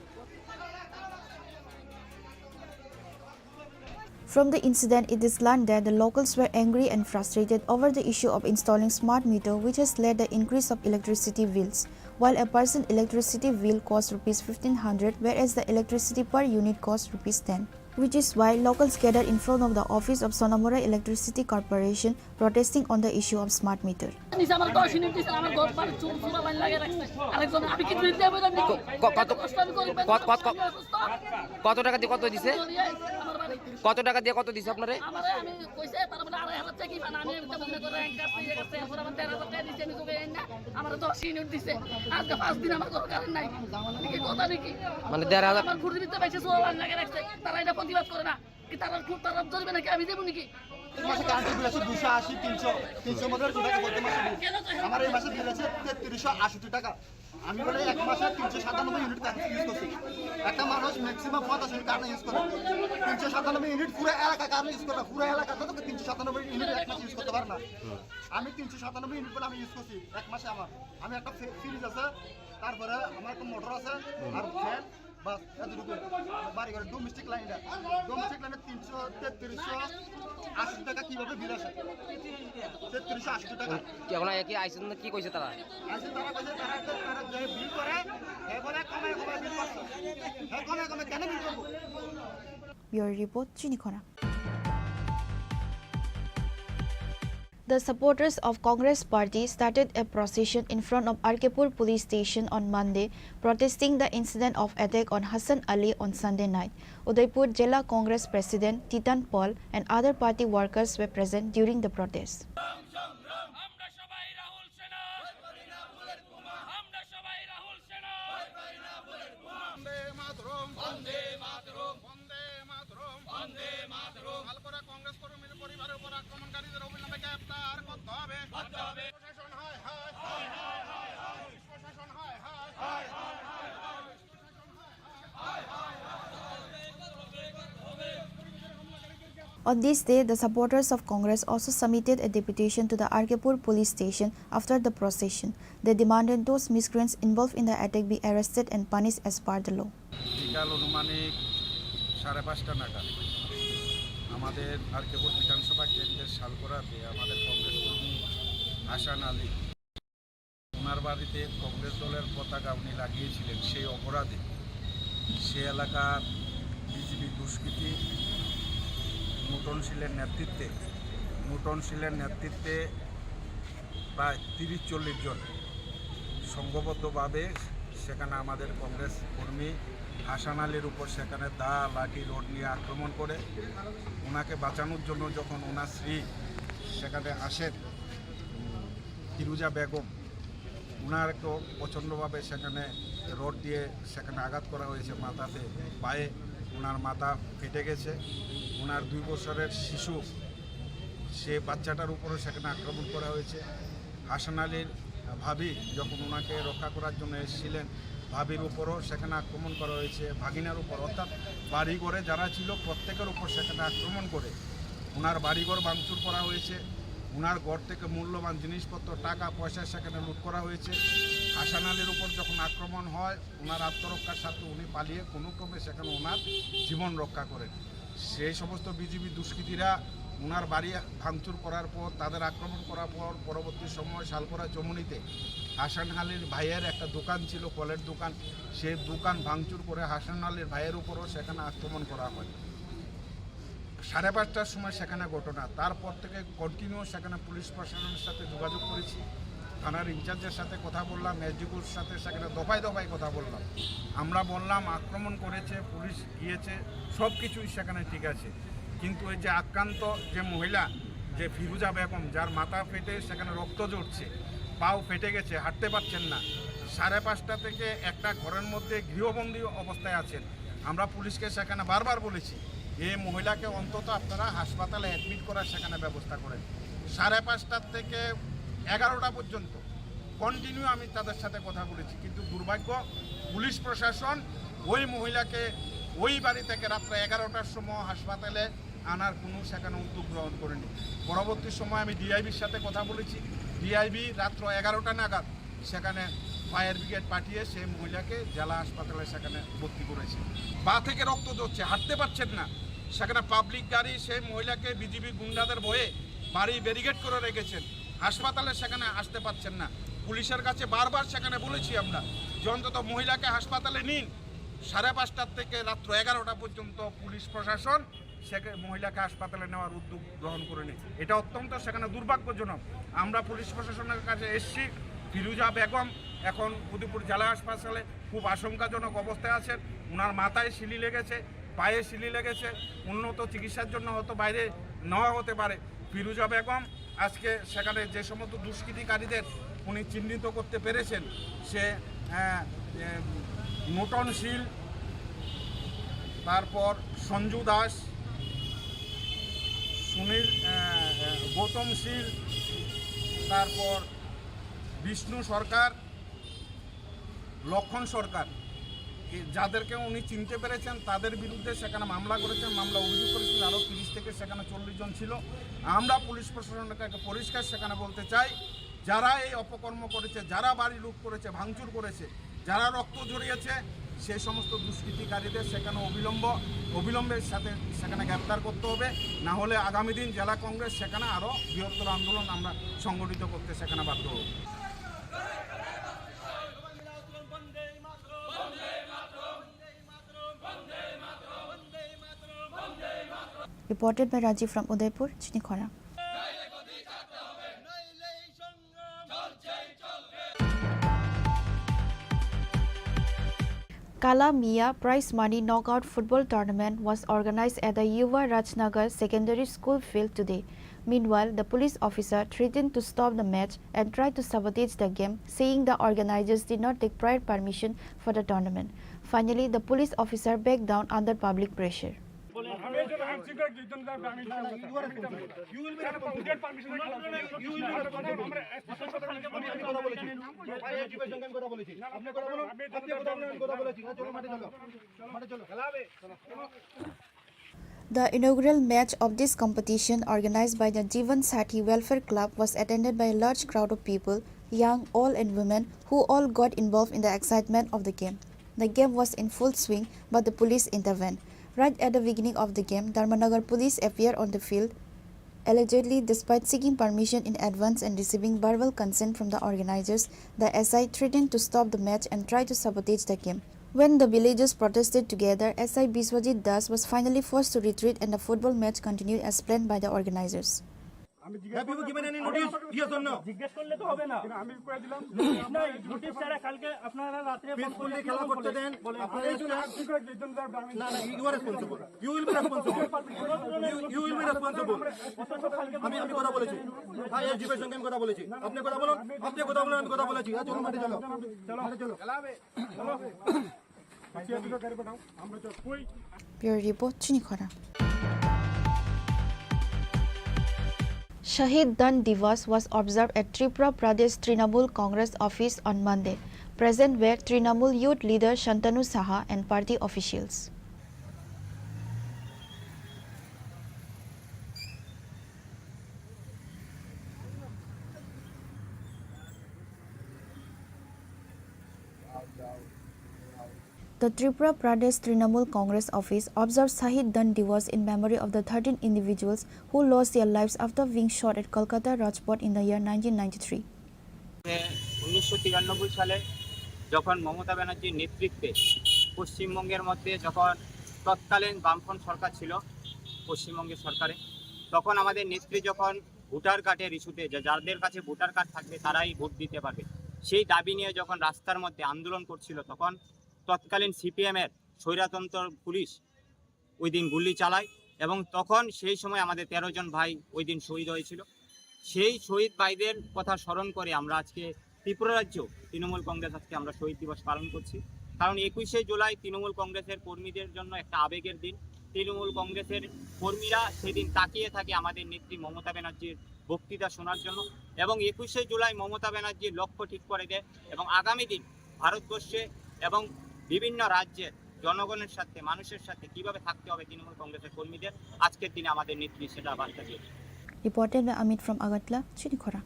From the incident, it is learned that the locals were angry and frustrated over the issue of installing smart meter, which has led the increase of electricity bills. While a person electricity bill costs rupees fifteen hundred, whereas the electricity per unit costs rupees ten, which is why locals gather in front of the office of Sonamura Electricity Corporation protesting on the issue of smart meter. নিচে আমার দশ ইউনিট দিছে, আমার ঘর বাড়ি চুর চুরা লাইন লাগিয়ে রাখছে। আরেকজন, আমি কি দুই দিয়ে বললাম নাকি? ক-, ক-, কত, কষ্ট আমি করি, কত, কত, কত, আমি অসুস্থ। কত টাকা দিয়ে কত দিছে? আমার বাড়ি। কত টাকা দিয়ে কত দিছে আপনারে? আমারে আমি কইছে, তার মানে আড়াই হাজার টাকা কি পান, আমি এটা মনে করে এক কাছে, এক কাছে, এরপর আমার দেড় হাজার টাকা দিছে, আমি তোকে এই না, আমার দশ ইউনিট দিছে। আজকে পাঁচ দিন আমার ঘর কারেন্ট নাই। এটা কি কথা নাকি? মানে দেড় হাজার? আমার ঘুরে দিতে পারছে, চুরা লাইন লাগিয়ে রাখছে। তারা এটা প্রতিবাদ করে না। কি তারা খুব তারা ধরবে নাকি? আমি দেবো নাকি? এই মাসে কারেন্টের বিল আছে দুশো আশি, তিনশো, তিনশোর মধ্যে দুশো টাকা প্রতি মাসে বিল। আমার এই মাসে বিল আছে তেত্রিশশো আটষট্টি টাকা। আমি বলে এক মাসে তিনশো সাতানব্বই ইউনিট কারেন্ট ইউজ করছি। একটা মানুষ ম্যাক্সিমাম পঞ্চাশ ইউনিট কারেন্ট ইউজ করে। তিনশো সাতানব্বই ইউনিট পুরো এলাকা কারেন্ট ইউজ করে না। পুরো এলাকা তো তিনশো সাতানব্বই ইউনিট এক মাসে ইউজ করতে পারে না। আমি তিনশো সাতানব্বই ইউনিট বলে আমি ইউজ করছি এক মাসে আমার। আমি একটা ফ্রি-, ফ্রিজ আছে, তারপরে আমার একটা মোটর আছে, আর ফ্যান, বাস, এতটুকু। বাড়ি ঘরে ডোমেস্টিক লাইন এটা। ডোমেস্টিক লাইনে তিনশো, তেত্রিশশো আশি টাকা কিভাবে বিল আসে? তেত্রিশশো আশি টাকা। কি এখন কি আইসন না কি কইছে তারা? আইসন তারা কইছে তারা একটা, তারা যে বিল করে, হে বলে কমে কমে বিল করছে। হে কমে কমে কেন বিল করবো? Bureau report, Chinikhora. The supporters of Congress party started a procession in front of Arkepur police station on Monday, protesting the incident of attack on Hassan Ali on Sunday night. Udaipur Jela Congress President Titan Paul and other party workers were present during the protest. On this day, the supporters of Congress also submitted a deputation to the R K Pur police station after the procession. They demanded those miscreants involved in the attack be arrested and punished as per the law. বিকাল আনুমানিক সাড়ে পাঁচটা নাগাদ আমাদের আরকেপুর বিধানসভা কেন্দ্রের শালকোরাতে আমাদের কংগ্রেস কর্মী হাসান আলী, ওনার বাড়িতে কংগ্রেস দলের পতাকা উনি লাগিয়েছিলেন, সেই অপরাধে সে এলাকার বিজেপি দুষ্কৃতী নুটন শীলের নেতৃত্বে নুটন শীলের নেতৃত্বে প্রায় তিরিশ চল্লিশ জন সংঘবদ্ধভাবে সেখানে আমাদের কংগ্রেস কর্মী হাসান আলীর উপর সেখানে দা, লাঠি, রড নিয়ে আক্রমণ করে। ওনাকে বাঁচানোর জন্য যখন ওনার স্ত্রী সেখানে আসেন, উম, ফিরুজা বেগম, ওনার একটু প্রচণ্ডভাবে সেখানে রড দিয়ে সেখানে আঘাত করা হয়েছে মাথাতে, পায়ে। ওনার মাথা ফেটে গেছে। ওনার দুই বছরের শিশু, সে বাচ্চাটার উপরও সেখানে আক্রমণ করা হয়েছে। হাসান আলীর ভাবি যখন ওনাকে রক্ষা করার জন্য এসেছিলেন, ভাবির উপরও সেখানে আক্রমণ করা হয়েছে, ভাগিনার উপর, অর্থাৎ বাড়িঘরে যারা ছিল প্রত্যেকের উপর সেখানে আক্রমণ করে ওনার বাড়িঘর ভাঙচুর করা হয়েছে। ওনার ঘর থেকে মূল্যবান জিনিসপত্র, টাকা পয়সা সেখানে লুট করা হয়েছে। হাসান আলীর উপর যখন আক্রমণ হয়, ওনার আত্মরক্ষার স্বার্থে উনি পালিয়ে কোনো ক্রমে সেখানে ওনার জীবন রক্ষা করেন। সেই সমস্ত বিজিবি দুষ্কৃতীরা ওনার বাড়ি ভাঙচুর করার পর, তাদের আক্রমণ করার পর, পরবর্তী সময় শালকোরা চমুনিতে হাসান আলীর ভাইয়ের একটা দোকান ছিল, ফলের দোকান, সেই দোকান ভাঙচুর করে হাসান আলীর ভাইয়ের উপরও সেখানে আক্রমণ করা হয়। সাড়ে পাঁচটার সময় সেখানে ঘটনা, তারপর থেকে কন্টিনিউ সেখানে পুলিশ প্রশাসনের সাথে যোগাযোগ করেছি, থানার ইনচার্জের সাথে কথা বললাম, এসডিপিওর সাথে সেখানে দফায় দফায় কথা বললাম। আমরা বললাম আক্রমণ করেছে, পুলিশ গিয়েছে, সব কিছুই সেখানে ঠিক আছে, কিন্তু এই যে আক্রান্ত যে মহিলা, যে ফিরুজা বেগম, যার মাথা ফেটে সেখানে রক্ত ঝরছে, পাও ফেটে গেছে, হাঁটতে পারছেন না, সাড়ে পাঁচটা থেকে একটা ঘরের মধ্যে গৃহবন্দী অবস্থায় আছেন। আমরা পুলিশকে সেখানে বারবার বলেছি, এই মহিলাকে অন্তত আপনারা হাসপাতালে অ্যাডমিট করার সেখানে ব্যবস্থা করেন। সাড়ে পাঁচটার থেকে এগারোটা পর্যন্ত কন্টিনিউ আমি তাদের সাথে কথা বলেছি, কিন্তু দুর্ভাগ্য, পুলিশ প্রশাসন ওই মহিলাকে ওই বাড়ি থেকে রাত্রে এগারোটার সময় হাসপাতালে আনার কোনো সেখানে উদ্যোগ গ্রহণ করেনি। পরবর্তী সময় আমি ডিআইবির সাথে কথা বলেছি, ডিআইবি রাত্র এগারোটা নাগাদ সেখানে ফায়ার ব্রিগেড পাঠিয়ে সেই মহিলাকে জেলা হাসপাতালে সেখানে ভর্তি করেছে। পা থেকে রক্ত ঝরছে, হাঁটতে পারছেন না। সেখানে পাবলিক গাড়ি সেই মহিলাকে বিজিবি গুন্ডাদের ভয়ে বাড়ি ব্যারিকেড করে রেখেছেন, হাসপাতালে সেখানে আসতে পারছেন না। পুলিশের কাছে বারবার সেখানে বলেছি আমরা যে অন্তত মহিলাকে হাসপাতালে নিন। সাড়ে পাঁচটার থেকে রাত্র এগারোটা পর্যন্ত পুলিশ প্রশাসন সেখানে মহিলাকে হাসপাতালে নেওয়ার উদ্যোগ গ্রহণ করেনি। এটা অত্যন্ত সেখানে দুর্ভাগ্যজনক। আমরা পুলিশ প্রশাসনের কাছে এসছি, ফিরুজা বেগম এখন উদয়পুর জেলা হাসপাতালে খুব আশঙ্কাজনক অবস্থায় আছেন। ওনার মাথায় সিলি লেগেছে, পায়ে সিলি লেগেছে, উন্নত চিকিৎসার জন্য হয়তো বাইরে নেওয়া হতে পারে। ফিরুজা বেগম আজকে সেখানে যে সমস্ত দুষ্কৃতিকারীদের উনি চিহ্নিত করতে পেরেছেন, সে, আহ, এ, নুটন শীল, তারপর সঞ্জু দাস, সুনীল, আহ, আহ, গৌতম শীল, তারপর বিষ্ণু সরকার, লক্ষণ সরকার, এ, যাদেরকে উনি চিনতে পেরেছেন, তাদের বিরুদ্ধে সেখানে মামলা করেছেন, মামলা অভিযোগ করেছেন, আরও তিরিশ থেকে সেখানে চল্লিশ জন ছিল। আমরা পুলিশ প্রশাসনকে একটা পরিষ্কার সেখানে বলতে চাই, যারা এই অপকর্ম করেছে, যারা বাড়ি লুট করেছে, ভাঙচুর করেছে, যারা রক্ত ঝরিয়েছে, সেই সমস্ত দুষ্কৃতিকারীদের সেখানে অবিলম্ব, অবিলম্বের সাথে সেখানে গ্রেপ্তার করতে হবে, না হলে আগামী দিন জেলা কংগ্রেস সেখানে আরও বৃহত্তর আন্দোলন আমরা সংগঠিত করতে সেখানে বাধ্য হব। Reported by Rajiv from Udaipur, Chinikhora. Kala Miya Prize Money Knockout Football Tournament was organized at the Yuva Rajnagar Secondary School field today. Meanwhile, the police officer threatened to stop the match and tried to sabotage the game, saying the organizers did not take prior permission for the tournament. Finally, the police officer backed down under public pressure. The inaugural match of this competition, organized by the Jeevan Sathi Welfare Club, was attended by a large crowd of people, young, old, and women, who all got involved in the excitement of the game. The game was in full swing, but the police intervened. Right at the beginning of the game, Dharmanagar police appeared on the field. Allegedly, despite seeking permission in advance and receiving verbal consent from the organizers, the S I threatened to stop the match and try to sabotage the game. When the villagers protested together, S I Biswajit Das was finally forced to retreat and the football match continued as planned by the organizers. Have you given any notice? Yes or no? জিজ্ঞেস করলে তো হবে না। কিন্তু আমি করে দিলাম। নোটিশ নাই, নোটিশ ছাড়া কালকে আপনারা রাত্রে এখন পিসফুলি খেলা করতে দেন। বলে, আপনারা এই জন্য আপনি করে দিচ্ছেন, স্যার, আমি না, না, you are responsible. You will be responsible. You, you will be responsible. অথচ কালকে আমি, আমি কথা বলেছি। হ্যাঁ, এসডিপির সঙ্গে আমি কথা বলেছি। আপনি কথা বলুন, আপনি কথা বলুন, আমি কথা বলেছি। হ্যাঁ, চলো, মাঠে চলো। চলো। মাঠে চলো। Bureau Report, Chinikhora. Shahid Dan Divas was observed at Tripura Pradesh Trinamool Congress office on Monday. Present were Trinamool youth leader Shantanu Saha and party officials. The Tripura Pradesh Trinamool Congress office observed Shahid Dan Divas in memory of the thirteen individuals who lost their lives after being shot at Kolkata Rajpath in the year nineteen ninety-three. উনিশশো তিরানব্বই সালে যখন মমতা ব্যানার্জির নেতৃত্বে পশ্চিমবঙ্গের মধ্যে যখন তৎকালীন বামফ্রন্ট সরকার ছিল পশ্চিমবঙ্গের সরকারে, তখন আমাদের নেত্রী যখন ভোটার কার্ডের ইস্যুতে, যে যাদের কাছে ভোটার কার্ড থাকবে তারাই ভোট দিতে পারবে, সেই দাবি নিয়ে যখন রাস্তার মধ্যে আন্দোলন করছিল, তখন তৎকালীন সিপিএম এর স্বৈরতন্ত্র পুলিশ ওই দিন গুলি চালায় এবং তখন সেই সময় আমাদের তেরো জন ভাই ওই দিন শহীদ হয়েছিল। সেই শহীদ ভাইদের কথা স্মরণ করে আমরা আজকে ত্রিপুরা রাজ্য তৃণমূল কংগ্রেস আজকে আমরা শহীদ দিবস পালন করছি। কারণ একুশে জুলাই তৃণমূল কংগ্রেসের কর্মীদের জন্য একটা আবেগের দিন। তৃণমূল কংগ্রেসের কর্মীরা সেদিন তাকিয়ে থাকে আমাদের নেত্রী মমতা ব্যানার্জির বক্তৃতা শোনার জন্য। এবং একুশে জুলাই মমতা ব্যানার্জি লক্ষ্য ঠিক করে দেয় এবং আগামী দিন ভারতবর্ষে এবং বিভিন্ন রাজ্যের জনগণের সাথে, মানুষের সাথে কিভাবে থাকতে হবে তৃণমূল কংগ্রেসের কর্মীদের, আজকের দিনে আমাদের নেত্রী সেটা বার্তা দিয়েছে। Reported by Amit from Agartala, Chinikhora.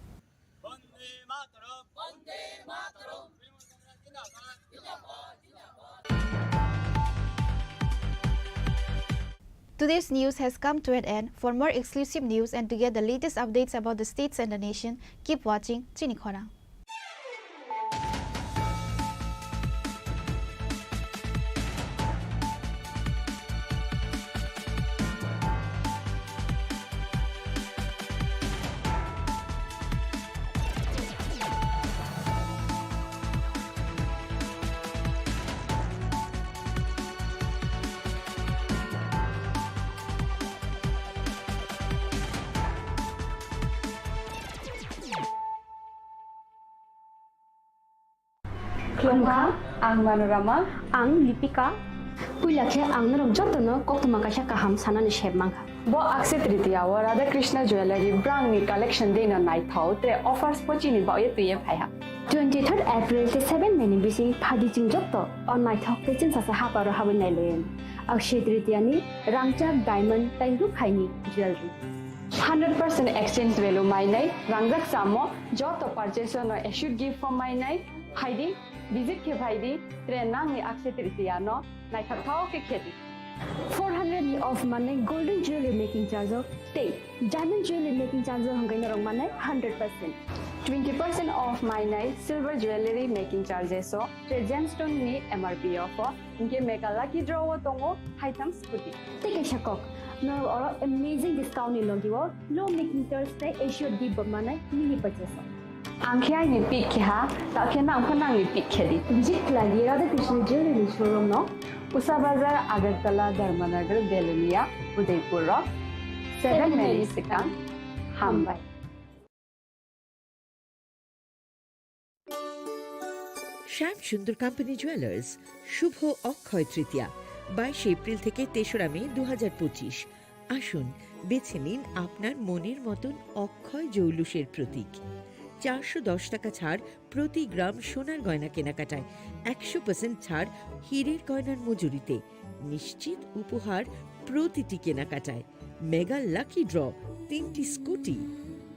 Today's news has come to an end. For more exclusive news and to get the latest updates about the states and the nation, keep watching Chinikhora. Khulumkha, ang Manorama. Ang Lipika. Puila khe ang norok jotono koktwma kaisa kaham sanani sep mankha. Bo Akshaya Tritiya o Radha Krishna Jewellery brangni collection deino naithok, tre offers bo chini baoye twiye phaiha. Twenty-third April tei seven May ni bising phaidi chwng joto o naithok tei chwngsasa haparo habwi nailaio. Akshaya Tritiya ni rangchak, diamond tei rukhaini jewellery. Hundred percent exchange value mainai, rangjak chamo joto purchase no assured gift form mainai, phaidi, visit khe phaidi, tre nangni Akshaya Tritiya no naithokthok khe khedi. Four hundred ni off manai golden jewelry making charge o tei diamond jewelry making charge o hwnkhe norok manai hundred percent. Twenty percent off mainai silver jewelry making charges o tre gemstone ni M R P o pho. Hinkhe mega lucky draw o tongo haitham scooty. Tei kaisa kok, norok oro amazing discount ni logi o low making charge tei assured gift bo manai mini purchase o. Ang khe aini pick khe ha, ta khe nang pho nangni pick khe di. Visit khlai di Radha Krishna Jewelry showroom no, Usa Bazar, Agartala, Dharmanagar, Belonia, Udaipur o seven May ni swkang. Hambai. Shyam Sundar Company Jewelers, শুভ অক্ষয় তৃতীয়া, বাইশে এপ্রিল থেকে তেসরা মে দু হাজার পঁচিশ। আসুন, বেছে নিন আপনার মনের মতন অক্ষয় জৌলুসের প্রতীক। চারশো দশ টাকা ছাড় প্রতি গ্রাম সোনার গয়না কেনাকাটায়, একশো পার্সেন্ট ছাড় হীরের গয়নার মজুরিতে। নিশ্চিত উপহার প্রতিটি কেনাকাটায় মেগা লাকি ড্র, তিনটি স্কুটি,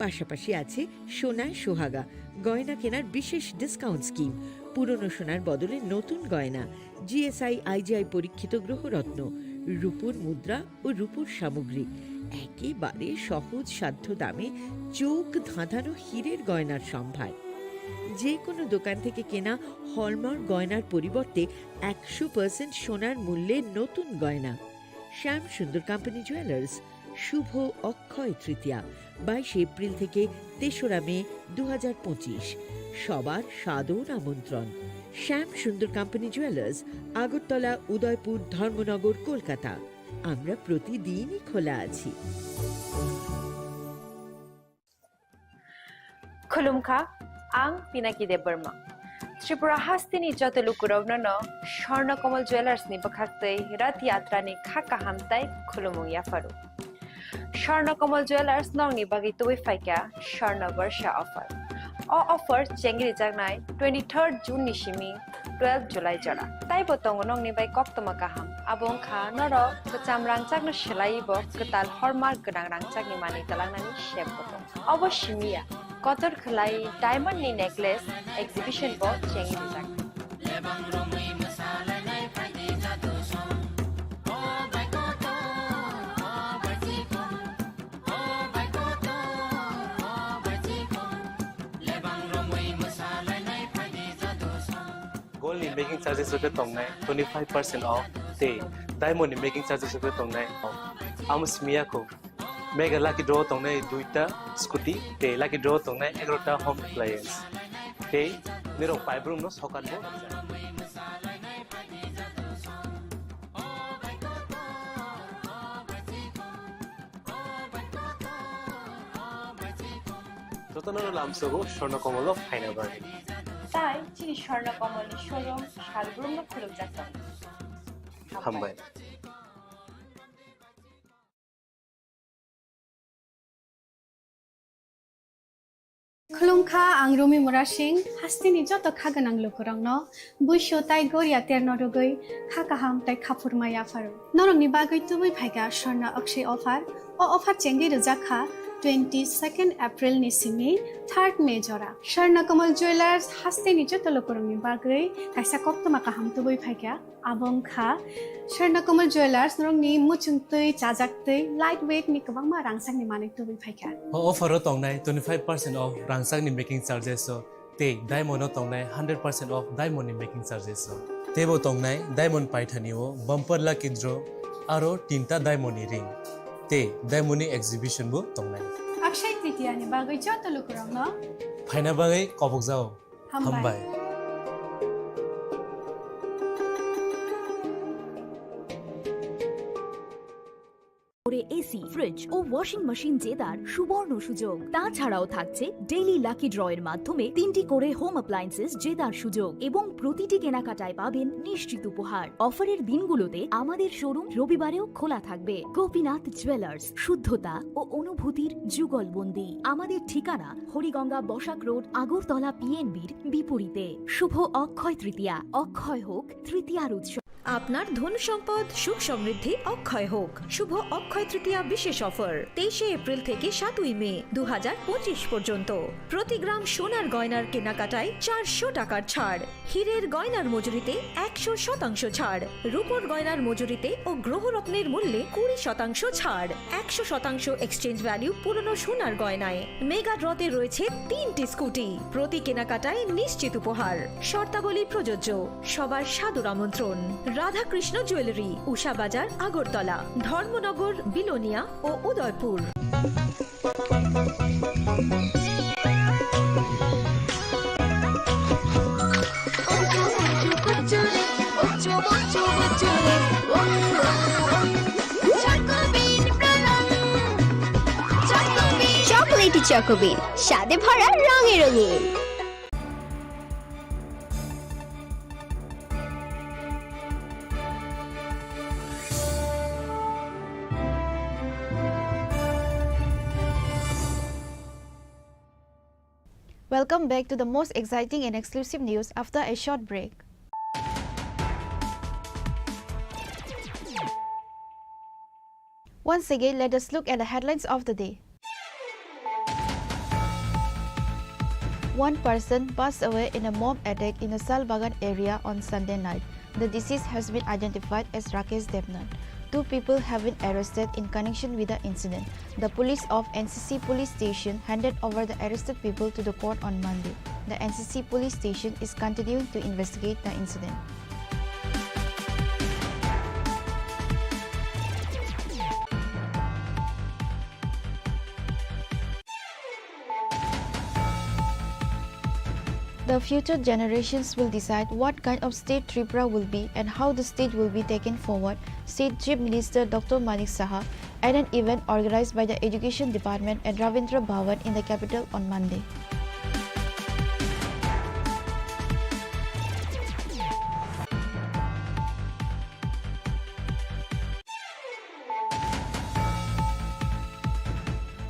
পাশাপাশি আছে সোনায় সোহাগা গয়না কেনার বিশেষ ডিসকাউন্ট স্কিম, পুরনো সোনার বদলে নতুন গয়না, জিএসআই আইজিআই পরীক্ষিত গ্রহরত্ন, রূপোর মুদ্রা ও রূপোর সামগ্রী, একেবারে সহজ সাধ্য দামে চোখ ধাঁধানো হীরের গয়নার সম্ভার। যে কোনো দোকান থেকে কেনা হলমার্ক গয়নার পরিবর্তে একশো পার্সেন্ট সোনার মূল্যে নতুন গয়না। শ্যাম সুন্দর কোম্পানি জুয়েলার্স, শুভ অক্ষয় তৃতীয়া, বাইশে এপ্রিল থেকে তেসরা মে দু হাজার পঁচিশ। সবার সাদর আমন্ত্রণ। শ্যাম সুন্দর কোম্পানি জুয়েলার্স, আগরতলা, উদয়পুর, ধর্মনগর, কলকাতা। আমরা প্রতিদিনই খোলা আছি। Khulumkha, ang Pinaki Debbarma. Tripura hasteni joto lukurokno no Swarna Kamal Jewellers ni bwkhaktwi Rath Yatra ni kha kaham tai khulumung yapharu. Swarna Kamal Jewellers nokni bagwi tubui phaikha Swarna Barsha offer. O offer chengrijaknai twenty-third June ni simi twelve July jora. Taibo tongo nokni bai koktwma kaham. Abo wngkha norok kwcham rangchakno swlaiwi bo kwtal hallmark gwnang rangchakni manwi twlangnani sep bo tongo. Obo simi ya, kotor khwlai diamond ni necklace exhibition bo chengwi rijak. Gold ni making charges rok khe tongnai twenty five percent off tei diamond ni making charges rok khe tongnai off. Amo simi ya kho. Mega lucky draw tongnai duita scooty tei lucky draw tongnai egarota home appliance. Tei nirok paibrum no sokan bo. Jotono lamsogo Swarna Kamal o phaina bagwi. Tai chini Swarna Kamal ni showroom salbrum no khulukjak tongo. Hambai. Khulumkha, ang Rumi Murasing, hasteni joto kha gwnang lukurokno buisu tai goria terno rwgwi kha kaham tai khaphurma yapharu. Norokni bagwi tubui phaikha Swarna Akshay offer. O offer chengwi rwjak kha twenty-second April ni simi third May jora. Swarna Kamal Jewellers hasteni joto lukurokni bagwi kaisa koktwma kaham tubui phaikha. Abo wngkha Swarna Kamal Jewellers, norokni muchungtwi, chajaktwi, light weight ni kwbangma rangchakni manwi tubui phaikha. O offer o tongnai twenty five percent off rangchakni making charges o tei diamond o tongnai hundred percent off diamond ni making charges o. Teibo tongnai diamond paithani o bumper lucky draw aro tinta diamond ni ring tei diamond ni exhibition bo tongnai. Akshay Tritiya ni bagwi joto lukurokno phaina bagwi kobokjao. Hambai. Hambai. করে AC, fridge ও washing machine জেতার সুবর্ণ সুযোগ। তাছাড়াও থাকছে daily lucky draw এর মাধ্যমে তিনটি করে হোম অ্যাপ্লায়েন্সেস জেতার সুযোগ এবং প্রতিটি কেনাকাটায় পাবেন নিশ্চিত উপহার। অফারের দিনগুলোতে আমাদের শোরুম রবিবারেও খোলা থাকবে। গোপীনাথ জুয়েলার্স, শুদ্ধতা ও অনুভূতির যুগলবন্দি। আমাদের ঠিকানা হরিগঙ্গা বসাক রোড, আগরতলা পিএনবির বিপরীতে। শুভ অক্ষয় তৃতীয়া, অক্ষয় হোক তৃতীয়ার উৎসব। আপনার ধন সম্পদ সুখ সমৃদ্ধি অক্ষয় হোক। শুভ অক্ষয় তৃতীয়া বিশেষ অফার, তেইশে এপ্রিল থেকে সাতই মে দু হাজার পঁচিশ পর্যন্ত। প্রতি গ্রাম সোনার গয়নার কেনাকাটায় চারশো টাকার ছাড়, হীরের গয়নার মজুরিতে একশো শতাংশ ছাড়, রূপোর গয়নার মজুরিতে ও গ্রহরত্নের মূল্যে কুড়ি শতাংশ ছাড়, একশো শতাংশ এক্সচেঞ্জ ভ্যালু পুরনো সোনার গয়নায়। মেগা ড্রতে রয়েছে তিনটি স্কুটি, প্রতি কেনাকাটায় নিশ্চিত উপহার। শর্তাবলী প্রযোজ্য। সবার সাদর আমন্ত্রণ। রাধাকৃষ্ণ জুয়েলারি, উষা বাজার, আগরতলা, ধর্মনগর, বিলোনিয়া ও উদয়পুর। চকোলেটি চকোবিন, স্বাদে ভরা, রঙে রঙিন। Welcome back to the most exciting and exclusive news after a short break. Once again, let us look at the headlines of the day. One person passed away in a mob attack in the Salbagan area on Sunday night. The deceased has been identified as Rakesh Debnath. Two people have been arrested in connection with the incident. The police of N C C police station handed over the arrested people to the court on Monday. The N C C police station is continuing to investigate the incident. The future generations will decide what kind of state Tripura will be and how the state will be taken forward, said Chief Minister Doctor Manik Saha at an event organized by the Education Department at Ravindra Bhavan in the capital on Monday.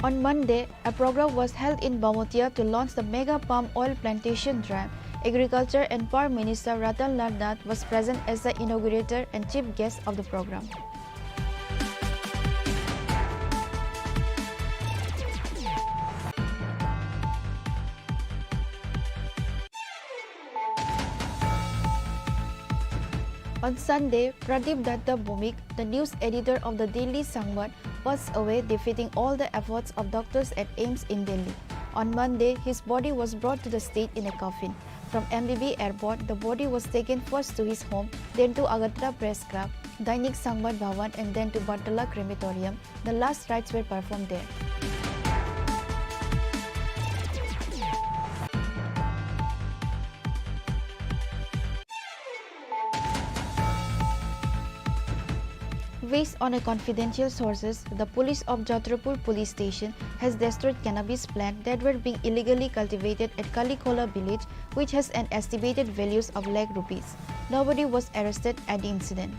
On Monday, a program was held in Bamotia to launch the mega palm oil plantation drive. Agriculture and Power Minister Ratan Lal Nath was present as the inaugurator and chief guest of the program. On Sunday, Pradip Datta Bhowmik, the news editor of the Daily Sanbad, passed away, defeating all the efforts of doctors at AIIMS in Delhi. On Monday, his body was brought to the state in a coffin. From M B B airport, the body was taken first to his home, then to Agartala Press Club, Dainik Sanbad Bhavan, and then to Bartala Crematorium. The last rites were performed there. Based on a confidential sources, the police of Chhatrapur police station has destroyed cannabis plant that were being illegally cultivated at Kalikola village, which has an estimated values of lakh rupees. Nobody was arrested at the incident.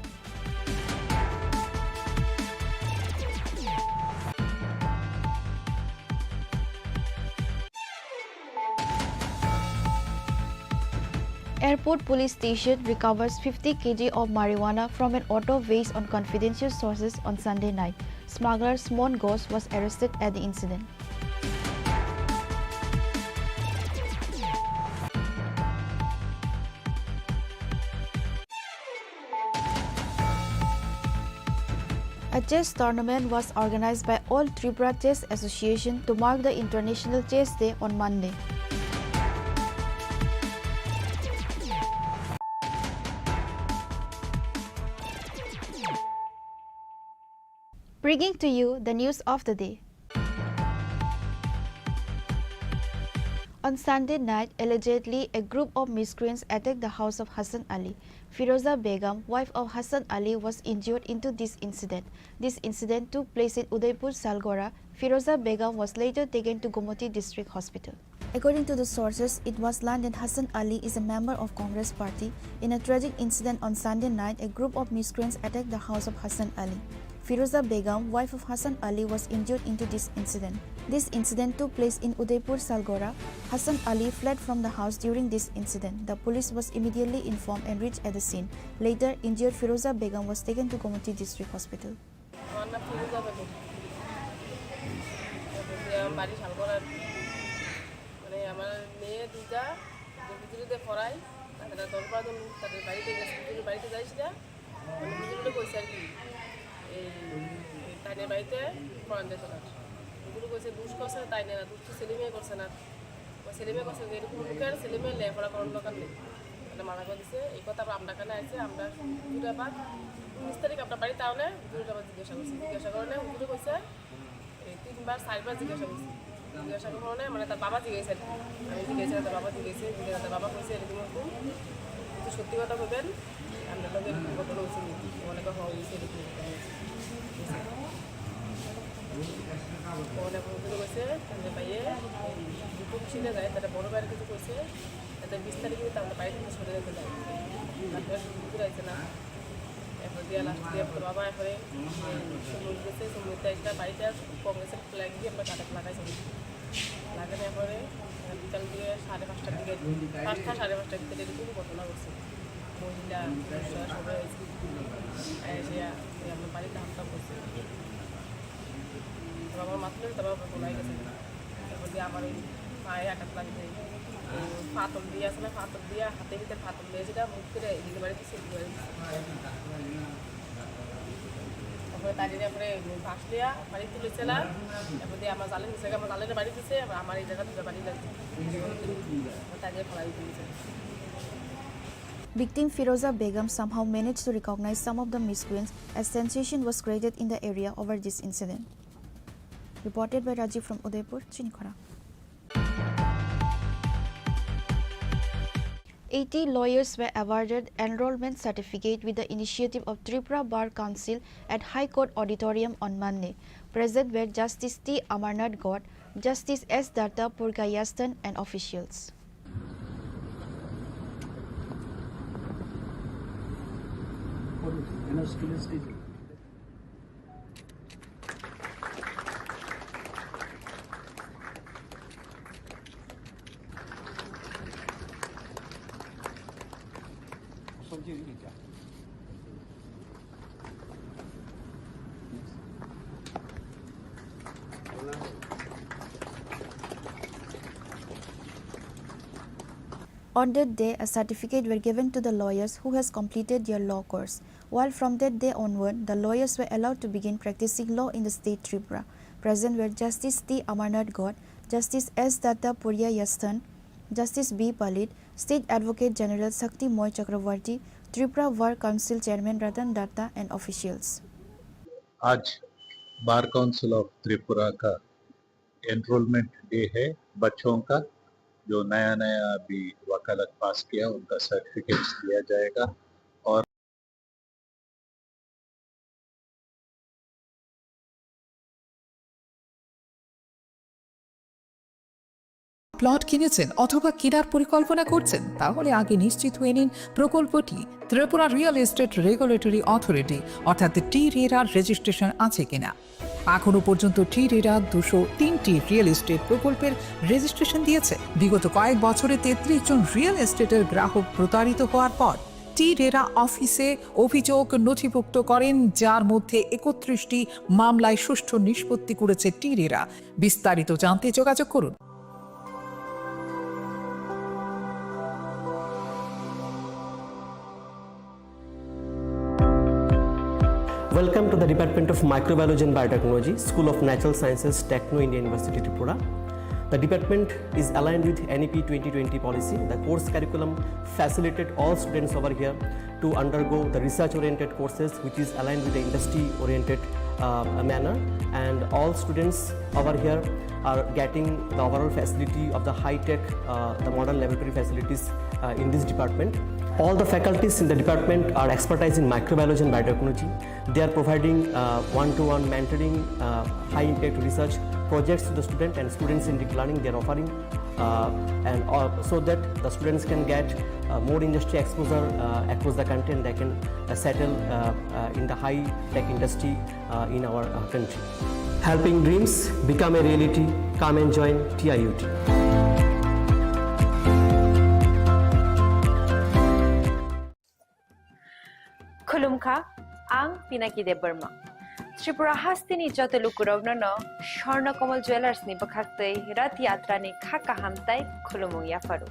Airport Police Station recovers fifty K G of marijuana from an auto based on confidential sources on Sunday night. Smuggler Smon Ghosh was arrested at the incident. A chess tournament was organized by All Tripura Chess Association to mark the International Chess Day on Monday. Bringing to you the news of the day. On Sunday night, allegedly, a group of miscreants attacked the house of Hassan Ali. Firoza Begum, wife of Hassan Ali, was injured into this incident. This incident took place in Udaipur, Salgora. Firoza Begum was later taken to Gomati District Hospital. According to the sources, it was learned that Hassan Ali is a member of Congress party. In a tragic incident on Sunday night, a group of miscreants attacked the house of Hassan Ali. Firoza Begum, wife of Hassan Ali, was injured into this incident. This incident took place in Udaipur, Salgora. Hassan Ali fled from the house during this incident. The police was immediately informed and reached at the scene. Later, injured Firoza Begum was taken to Gomati District Hospital. আমার নাম ফিরোজা বেগম। আমার বাড়ি শালগড়া। মানে, আমার মেয়ে দুইটা, যে হুজুরিতে পড়াই, তারা দশ বারো জন তাদের বাড়িতে গেছে, হুজুরের বাড়িতে যাইস না। মানে, হুজুরে কইছে আর কি, এই, এই তাইনের বাড়িতে পড়ান যেত না। হুজুরে কইছে, দুষ করছে তাইনে না, দুষ তো সেলিমে করছে না। ও সেলিমে করছে যে এরকম লোকের ছেলে মেয়ে লেখাপড়া করার দরকার নেই, এটা মানা করে দিছে। এই কথা আবার আমরা কানে আইছে, আমরা দুটা বাদ উনিশ তারিখ আপনার বাড়ি তাহলে হুজুরে আবার জিজ্ঞাসা করছি, জিজ্ঞাসা করলে হুজুরে কইছে, এই তিনবার চারবার জিজ্ঞাসা করছি। জিজ্ঞাসা করার কারণে মানে তার বাবা জিজ্ঞাসা আর কি। আমি জিজ্ঞাসা, তার বাবা জিজ্ঞাসা, জিজ্ঞাসা, তার বাবা কইছে এরকম এরকম, কিন্তু সত্যি কথা বলবেন, আপনার লগে এরকম ঘটনা হয়েছে নাকি? অনেকে হওয়া হয়েছে এরকম ঘটনা হয়েছে। অনেক হুজুরে কইছে, তাহলে ভাইয়ে দুটো ছিল যায়, তারা বড় ভাইয়ের কিছু কইছে, তাদের বিশ তারিখে কিন্তু আমরা বাড়ি থেকে সরে যেতে লাগে। তারপরে হুজুর আইছে না। এরপর দিয়া লাস্ট দিয়া তো বাবা এরপরে সুমন গেছে, সুমন একটা বাড়িতে কংগ্রেসের ফ্ল্যাগ দিয়ে আমরা কাটাতে লাগাইছি। লাগানোর পরে বিকাল দিয়ে সাড়ে পাঁচটার দিকে, পাঁচটা সাড়ে পাঁচটার ভিতরে এরকম ঘটনা ঘটছে। মহিলা, পুরুষরা সবাই এসে, এসে আমরা বাড়িতে হামলা করছে। আসলে তারা ওটা বলাই গেছে। এখন যে আমার এই পায়ে আঘাত লাগছে, এই ফাটল দিয়ে আসলে, ফাটল দিয়ে হাতে নিতে ফাটল দিয়ে যেটা মুখ ফিরে এদিকে বাড়ি দিচ্ছে, এদিকে বাড়ি দিচ্ছে। তারপরে তাই নিয়ে পরে বাঁশ লিয়া বাড়ি তুলেছিলাম। এরপর দিয়ে আমার জালে নিচে, আমার জালে বাড়ি দিচ্ছে, আবার আমার এই জায়গা দুটো বাড়ি লাগছে। তাই নিয়ে ফেলাই দিয়েছে। Victim Firoza Begum somehow managed to recognize some of the miscreants as sensation was created in the area over this incident. Reported by Rajiv from Udaipur, Chinikhara. Eighty lawyers were awarded enrollment certificate with the initiative of Tripura Bar Council at High Court Auditorium on Monday. Present were Justice T Amarnath God, Justice S Datta Purga Yastan and officials. On that day, a certificate were given to the lawyers who has completed their law course. While from that day onward, the lawyers were allowed to begin practicing law in the state Tripura. Present were Justice T Amarnath God, Justice S Datta Purya Yasthan, Justice B Palit, State Advocate General Shakti Moy Chakravarti, Tripura Bar Council Chairman Ratan Datta and officials. आज bar council of Tripura का enrolment day है बच्चों का, जो नया नया अभी वकालत पास किया, उनका सर्टिफिकेट्स दिया जाएगा। और প্লট কিনেছেন অথবা কেনার পরিকল্পনা করছেন, তাহলে আগে নিশ্চিত হয়ে নিন প্রকল্পটি Tripura real estate regulatory authority অর্থাৎ টি রেরার রেজিস্ট্রেশন আছে কিনা। এখনো পর্যন্ত টি রেরা দুশো তিনটি রিয়েল এস্টেট প্রকল্পের রেজিস্ট্রেশন দিয়েছে। বিগত কয়েক বছরে তেত্রিশ জন রিয়েল এস্টেটের গ্রাহক প্রতারিত হওয়ার পর টি রেরা অফিসে অভিযোগ নথিভুক্ত করেন, যার মধ্যে একত্রিশটি মামলায় সুষ্ঠু নিষ্পত্তি করেছে টি রেরা। বিস্তারিত জানতে যোগাযোগ করুন। Welcome to the Department of Microbiology and Biotechnology, School of Natural Sciences, Techno India University, Tripura. The department is aligned with N E P twenty twenty policy. The course curriculum facilitate all students over here to undergo the research-oriented courses, which is aligned with the industry-oriented, uh, manner. And all students over here are getting the overall facility of the high-tech, uh, the modern laboratory facilities, uh, in this department. All the faculties in the department are expertise in microbiology and biotechnology. They are providing, uh, one-to-one mentoring, uh, high-impact research projects to the student, and students in deep learning, they are offering, uh, and, uh, so that the students can get, uh, more industry exposure, uh, across the country, and they can, uh, settle, uh, uh, in the high-tech industry, uh, in our, uh, country. Helping dreams become a reality. Come and join T I U T. Khulumkha, ang Pinaki Debbarma. Tripura hasteni joto lukurokno no Swarna Kamal Jewellers ni bwkhaktwi Rath Yatra ni kha kaham tai khulumung yapharo.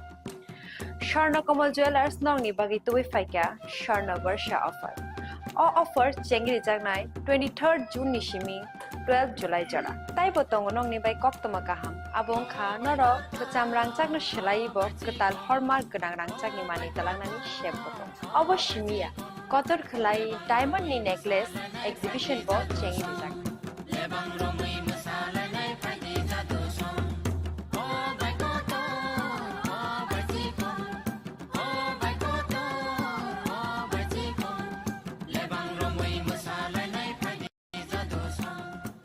Swarna Kamal Jewellers nokni bagwi tubui phaikha Swarna Barsha offer. O offer chengrijaknai twenty-third June ni simi twelve July jora. Taibo tongo nokni bai koktwma kaham. Abo wngkha norok kwcham rangchakno swlaiwi bo kwtal hallmark gwnang rangchakni manwi twlangnani sep bo tongo. Obo simi ya, kotor khwlai diamond ni necklace exhibition bo chengwi rijak.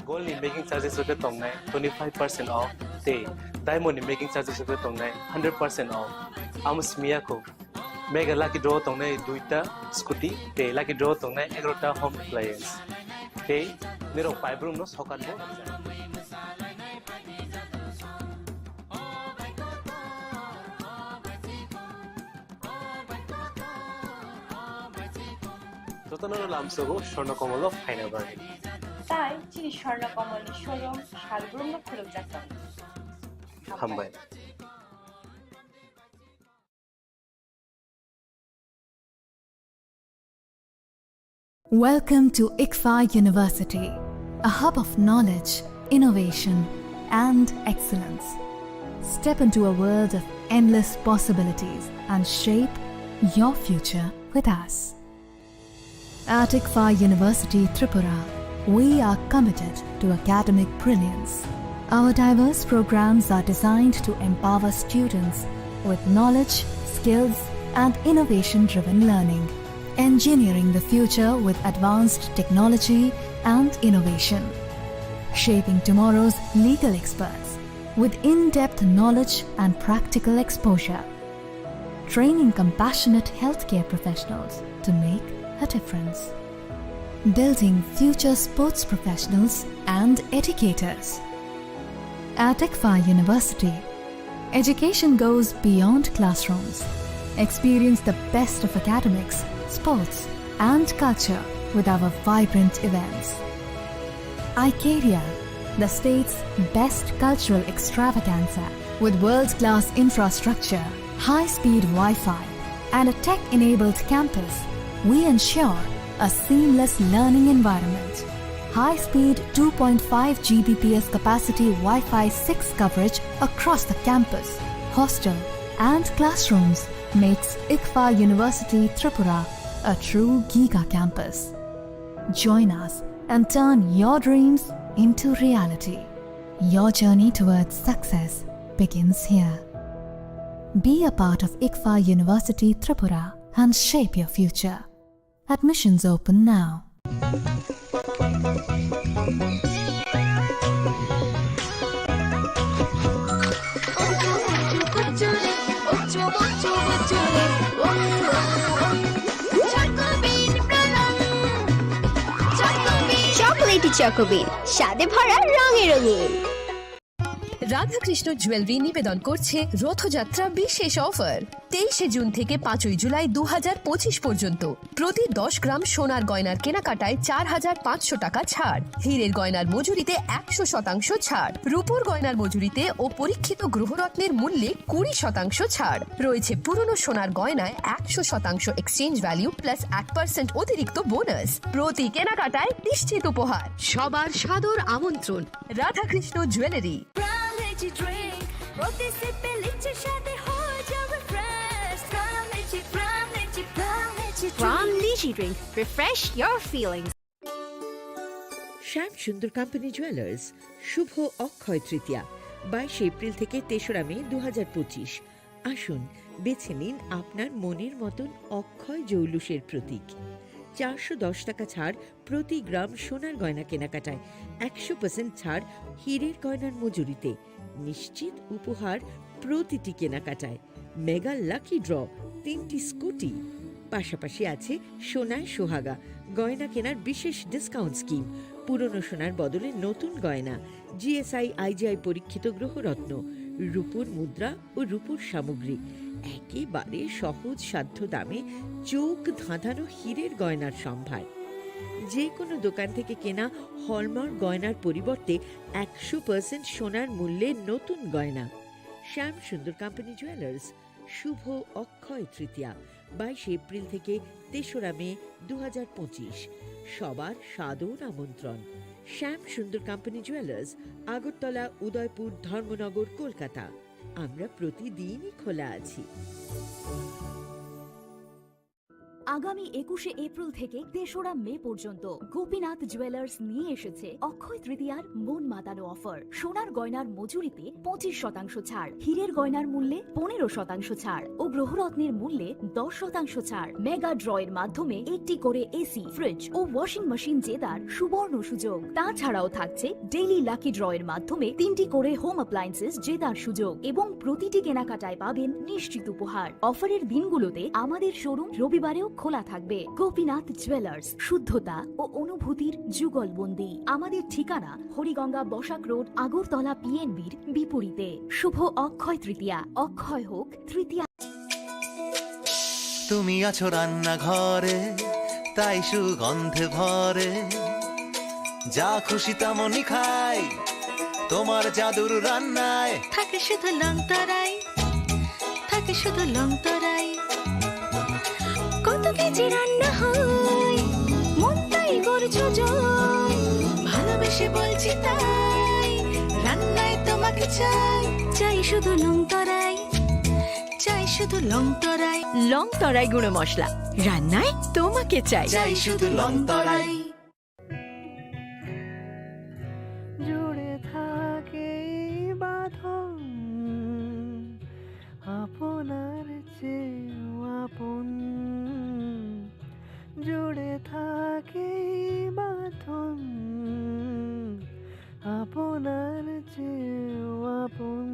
Gold ni making charges rok khe tongnai twenty five percent off, tei diamond ni making charges rok khe tongnai hundred percent off. Amo simi ya kho, mega lucky draw tongnai duita scooty, tei lucky draw tongnai egarota home appliance, tei nirok paibrumno sokat bo. Jotono lamsogo Swarna Kamal o phaina bagwi. Tai chini Swarna Kamalni showroom Salbrum no khulukjak tongo. Hambai. Welcome to ICFAI University, a hub of knowledge, innovation, and excellence. Step into a world of endless possibilities and shape your future with us. At ICFAI University Tripura, we are committed to academic brilliance. Our diverse programs are designed to empower students with knowledge, skills, and innovation-driven learning, engineering the future with advanced technology and innovation, shaping tomorrow's legal experts with in-depth knowledge and practical exposure, training compassionate healthcare professionals to make a difference, building future sports professionals and educators. At ICFAI University, education goes beyond classrooms. Experience the best of academics, sports, and culture with our vibrant events. Icaria, the state's best cultural extravaganza. With world-class infrastructure, high-speed Wi-Fi, and a tech-enabled campus, we ensure a seamless learning environment. High-speed two point five G B P S capacity Wi-Fi six coverage across the campus, hostel, and classrooms makes ICFAI University Tripura a true giga campus. Join us and turn your dreams into reality. Your journey towards success begins here. Be a part of ICFAI University Tripura and shape your future. Admissions open now. Chocolatey চকোবিন, স্বাদে ভরা, রঙে রঙিন। Radhakrishna jewellery নিবেদন করছে রথযাত্রা বিশেষ অফার। তেইশে জুন থেকে পাঁচই জুলাই দু হাজার পঁচিশ পর্যন্ত প্রতি দশ গ্রাম সোনার গয়নার কেনাকাটায় চার হাজার পাঁচশো টাকা ছাড়, হীরের গয়নার মজুরিতে একশো শতাংশ ছাড়, রূপোর গয়নার মজুরিতে ও পরীক্ষিত গ্রহরত্নের মূল্যে কুড়ি শতাংশ ছাড় রয়েছে। পুরনো সোনার গয়নায় একশো শতাংশ এক্সচেঞ্জ ভ্যালু প্লাস এক পার্সেন্ট অতিরিক্ত বোনাস। প্রতি কেনাকাটায় নিশ্চিত উপহার। সবার সাদর আমন্ত্রণ Radhakrishna jewellery. Prime Energy Drink, প্রতি সিপে লিচি স্বাদে হয়ে যাবে fresh. Prime Energy, Prime Energy, Prime Energy Drink। Prime Energy Drink, refresh your feelings. শ্যাম সুন্দর কোম্পানি জুয়েলার্স, শুভ অক্ষয় তৃতীয়া, বাইশে এপ্রিল থেকে তেসরা মে দু হাজার পঁচিশ। আসুন, বেছে নিন আপনার মনের মতন অক্ষয় জৌলুসের প্রতীক। চারশো দশ টাকা ছাড় প্রতি গ্রাম সোনার গয়না কেনাকাটায়, একশো পার্সেন্ট ছাড় হীরের গয়নার মজুরিতে, নিশ্চিত উপহার প্রতিটি কেনাকাটায়, মেগা লাকি ড্র, তিনটি স্কুটি, পাশাপাশি আছে সোনায় সোহাগা গয়না কেনার বিশেষ ডিসকাউন্ট স্কিম। পুরনো সোনার বদলে নতুন গয়না, জিএসআই আইজিআই পরীক্ষিত গ্রহরত্ন, রূপোর মুদ্রা ও রূপোর সামগ্রী, একেবারে সহজ সাধ্য দামে চোখ ধাঁধানো হীরের গয়নার সম্ভার। যে কোনো দোকান থেকে কেনা হলমার্ক গয়নার পরিবর্তে একশো পার্সেন্ট সোনার মূল্যে নতুন গয়না। শ্যাম সুন্দর কোম্পানি জুয়েলার্স, শুভ অক্ষয় তৃতীয়া, বাইশে এপ্রিল থেকে তেসরা মে দু হাজার পঁচিশ। সবার সাদর আমন্ত্রণ। শ্যাম সুন্দর কোম্পানি জুয়েলার্স, আগরতলা, উদয়পুর, ধর্মনগর, কলকাতা। আমরা প্রতিদিনই খোলা আছি। আগামী একুশে এপ্রিল থেকে তেসরা মে পর্যন্ত গোপীনাথ জুয়েলার্স নিয়ে এসেছে অক্ষয় তৃতীয়ার মন মাতানো অফার। সোনার গয়নার মজুরিতে পঁচিশ শতাংশ ছাড়, হীরের গয়নার মূল্যে পনেরো শতাংশ ছাড় ও গ্রহরত্নের মূল্যে দশ শতাংশ ছাড়। মেগা ড্র এর মাধ্যমে একটি করে এসি, ফ্রিজ ও ওয়াশিং মেশিন জেতার সুবর্ণ সুযোগ। তাছাড়াও থাকছে ডেইলি লাকি ড্র এর মাধ্যমে তিনটি করে হোম অ্যাপ্লায়েন্সেস জেতার সুযোগ এবং প্রতিটি কেনাকাটায় পাবেন নিশ্চিত উপহার। অফারের দিনগুলোতে আমাদের শোরুম রবিবারেও খোলা থাকবে। গোপীনাথ জুয়েলার্স, শুদ্ধতা ও অনুভূতির যুগলবন্দি। আমাদের ঠিকানা হরিগঙ্গা বসাক রোড, আগরতলা পিএনবির বিপরীতে। শুভ অক্ষয় তৃতীয়া। অক্ষয় হোক তৃতীয়া। তুমি আছো রান্নাঘরে, তাই সুগন্ধে ভরে। যা খুশি তেমনই খাই তোমার জাদুর রান্নায়। থাকে শুধু লং তরাই, থাকে শুধু লং তরাই। কত কেজি রান্না হয়, মনটাই করছো জয়। ভালোবেসে বলছি তাই, রান্নায় তোমাকে চাই। চাই শুধু লং তরাই, চাই শুধু লং তরাই। লং তরাই গুঁড়ো মশলা, রান্নায় তোমাকে চাই। চাই শুধু লং তরাই। জুড়ে থাকে এই বাঁধন, আপনার চেয়েও আপন। জুড়ে থাকে এই বাঁধন, আপনার চেয়েও আপন,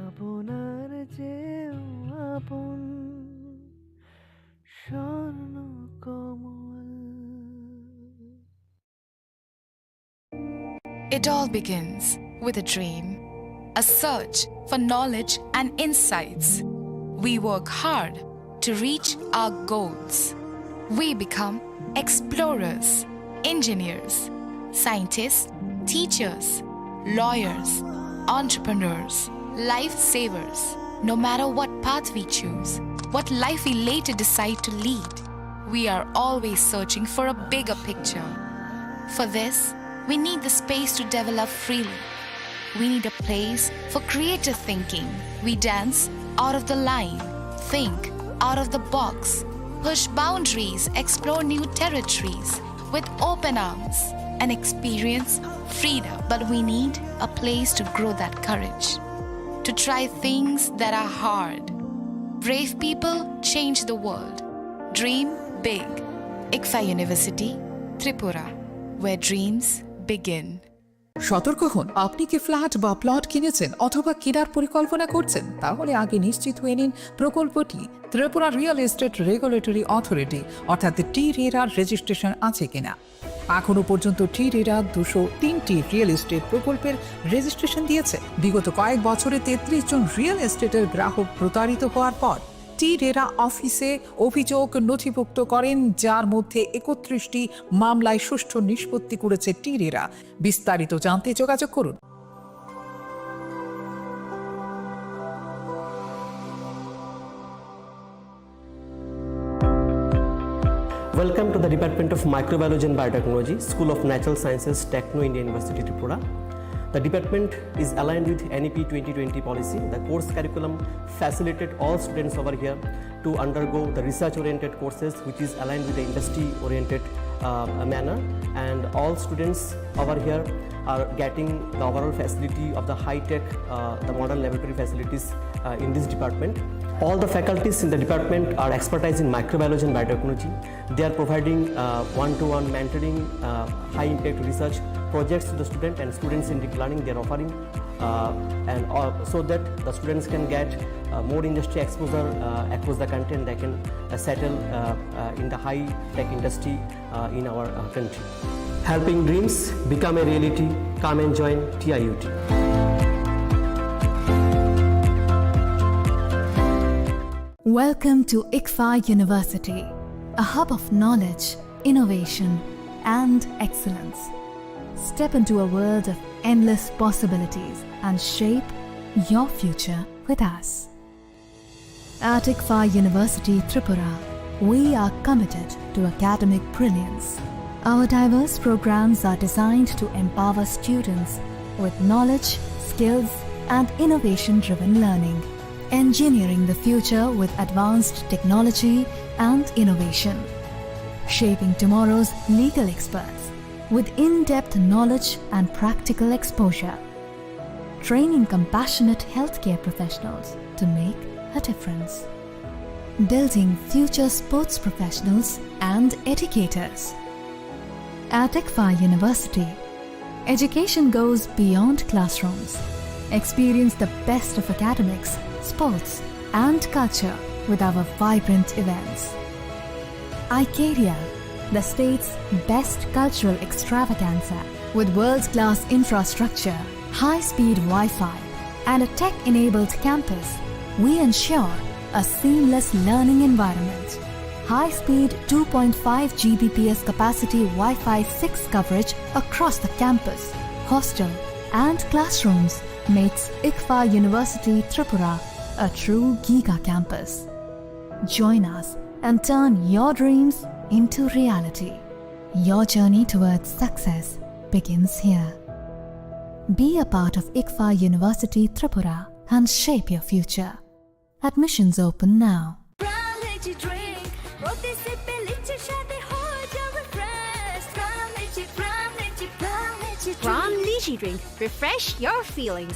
আপনার চেয়েও আপন। স্বর্ণ কমল। It all begins with a dream, a search for knowledge and insights. We work hard to reach our goals. We become explorers, engineers, scientists, teachers, lawyers, entrepreneurs, lifesavers. No matter what path we choose, what life we later decide to lead, we are always searching for a bigger picture. For this, we need the space to develop freely. We need a place for creative thinking. We dance out of the line, think out of the box, push boundaries, explore new territories with open arms, and experience freedom. But we need a place to grow that courage, to try things that are hard. Brave people change the world. Dream big. ICFAI University, Tripura, where dreams begin. সতর্ক হন, আপনি কি ফ্ল্যাট বা প্লট কিনেছেন অথবা কেনার পরিকল্পনা করছেন? তাহলে আগে নিশ্চিত হয়ে নিন প্রকল্পটি Tripura real estate regulatory authority অর্থাৎ টি রেরার রেজিস্ট্রেশন আছে কিনা। এখনও পর্যন্ত টি রেরা দুশো তিনটি রিয়েল এস্টেট প্রকল্পের রেজিস্ট্রেশন দিয়েছে। বিগত কয়েক বছরে তেত্রিশ জন রিয়েল এস্টেটের গ্রাহক প্রতারিত হওয়ার পর টি রেরা অফিসে অভিযোগ নথিভুক্ত করেন, যার মধ্যে একত্রিশটি মামলায় সুষ্ঠু নিষ্পত্তি করেছে টি রেরা। বিস্তারিত জানতে যোগাযোগ করুন। Welcome to the Department of Microbiology and Biotechnology, School of Natural Sciences, Techno India University, Tripura. The department is aligned with N E P twenty twenty policy. The course curriculum facilitated all students over here to undergo the research-oriented courses, which is aligned with the industry-oriented, uh, manner. And all students over here are getting the overall facility of the high-tech, uh, the modern laboratory facilities, uh, in this department. All the faculties in the department are expertise in microbiology and biotechnology. They are providing, uh, one-to-one mentoring, uh, high-impact research projects to the student and students-centric learning they are offering, uh, and, uh, so that the students can get, uh, more industry exposure, uh, across the country, and they can, uh, settle, uh, uh, in the high-tech industry, uh, in our, uh, country. Helping dreams become a reality. Come and join T I U T. Welcome to ICFAI University, a hub of knowledge, innovation, and excellence. Step into a world of endless possibilities and shape your future with us. At ICFAI University Tripura, we are committed to academic brilliance. Our diverse programs are designed to empower students with knowledge, skills, and innovation-driven learning, engineering the future with advanced technology and innovation, shaping tomorrow's legal experts with in-depth knowledge and practical exposure, training compassionate healthcare professionals to make a difference, building future sports professionals and educators. At ICFAI University, education goes beyond classrooms. Experience the best of academics, sports, and culture with our vibrant events. Icaria, the state's best cultural extravaganza. With world-class infrastructure, high-speed Wi-Fi, and a tech-enabled campus, we ensure a seamless learning environment. High-speed two point five G B P S capacity Wi-Fi six coverage across the campus, hostel, and classrooms makes ICFAR University Tripura a true giga campus. Join us and turn your dreams into reality. Your journey towards success begins here. Be a part of ICFAR University Tripura and shape your future. Admissions open now. Brown Lychee drink, প্রতি সিপে লিচির স্বাদে হয়ে যাও refresh। Brown Lychee, Brown Lychee, Brown Lychee drink। Brown Lychee drink, refresh your feelings।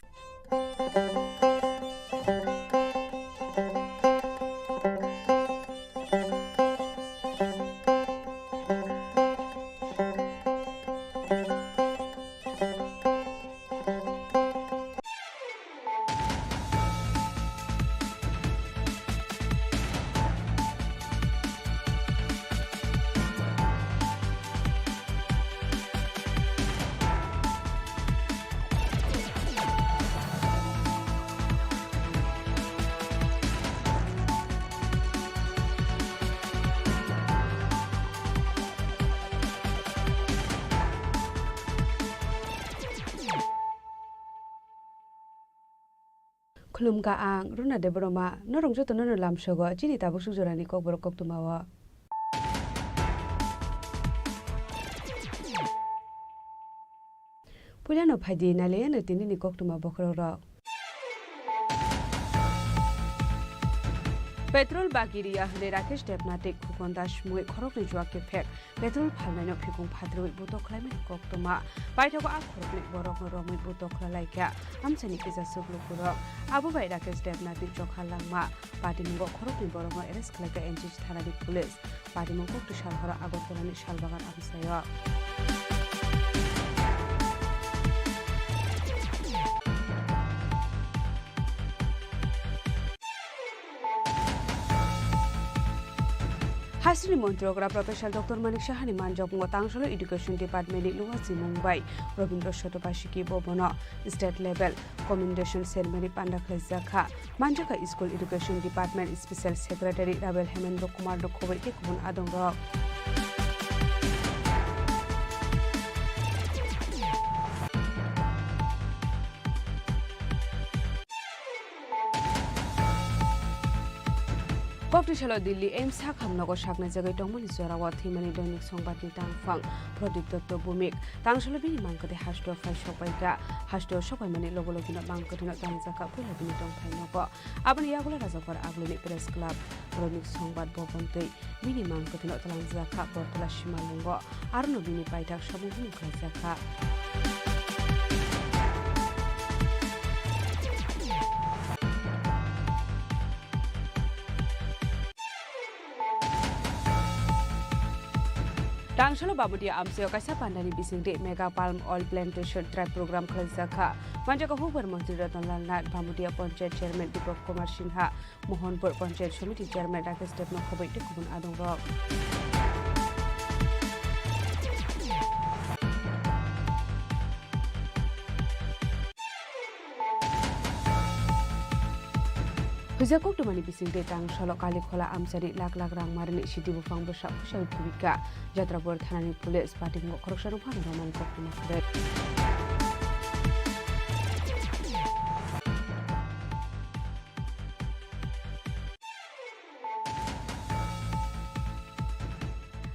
Khulumkha ang Runa Debbarma, norok jotono no lamsogo chini tabuk suk jorani kokborok koktwmao. Puilano phaidi naliyano tinini koktwma bokhorokrok. Petrol bagi riya hwnwi Rakesh Debnath tei Khukon Das mui khoroknwi juak kephek. Petrol phalnaino phikung phatrwi butok khlaimani koktwma. Paithago a khoroknwi borokno romwi butok khlalaikha amchaini kisa swk lukurok. Abo bai Rakesh Debnathni chokha langma. Patimungo khoroknwi borokno arrest khlaikha N C C thanani police. Patimung kokti sal horo Agartalani Salbagan amchaio. Hasini montrogra Professor Doctor Manik Sahani manjakmungo tangsalo Education Department ni luwa chimung bai Robindra Sotobasiki bo bono state level commendation ceremony panda khlaijak kha. Manjakha School Education Department Special Secretary Rabel Hemendra Kumar no khoboi tei kubun adongrok. Kokti salo Delhi AIIMS sakhamnogo saknai jagwi tongmani jorao thwimani Doinik Songbatni tangphang Pradip Dotto Bhumik. Tangsalo bini mangkwthwi hasteo phai sokpaikha. Hasteo sokpaimani logo logino mangkwthwino tangjakha puila bini tongthai nogo. Aboni yagulo Rajakbar Agulini Press Club, Doinik Songbat Bhavan tei bini mangkwthwino twlangjakha Bortola Simalungo. Arono bini paithak samung himung khlaijakha. Tangsalo Bamatia amchaio kaisa pandani bisingtwi Mega Palm Oil Plantation Drive program khlaijak kha. Manjakha hukbar montri Ratan Lal Nath, Bamatia Panchayat Chairman Deepak Kumar Singha, Mohanpur Panchayat Samiti Chairman Rakesh Deb no khoboi tei kubun adongrok. Huijak koktwmani bisingtwi Tangsalo Kalikhola amchari lak lak rang marini sidi buphang bwsa bwsa thubikha. Jatrapur thanani police patimungo khoroksano phano romani koktwma kwrwi.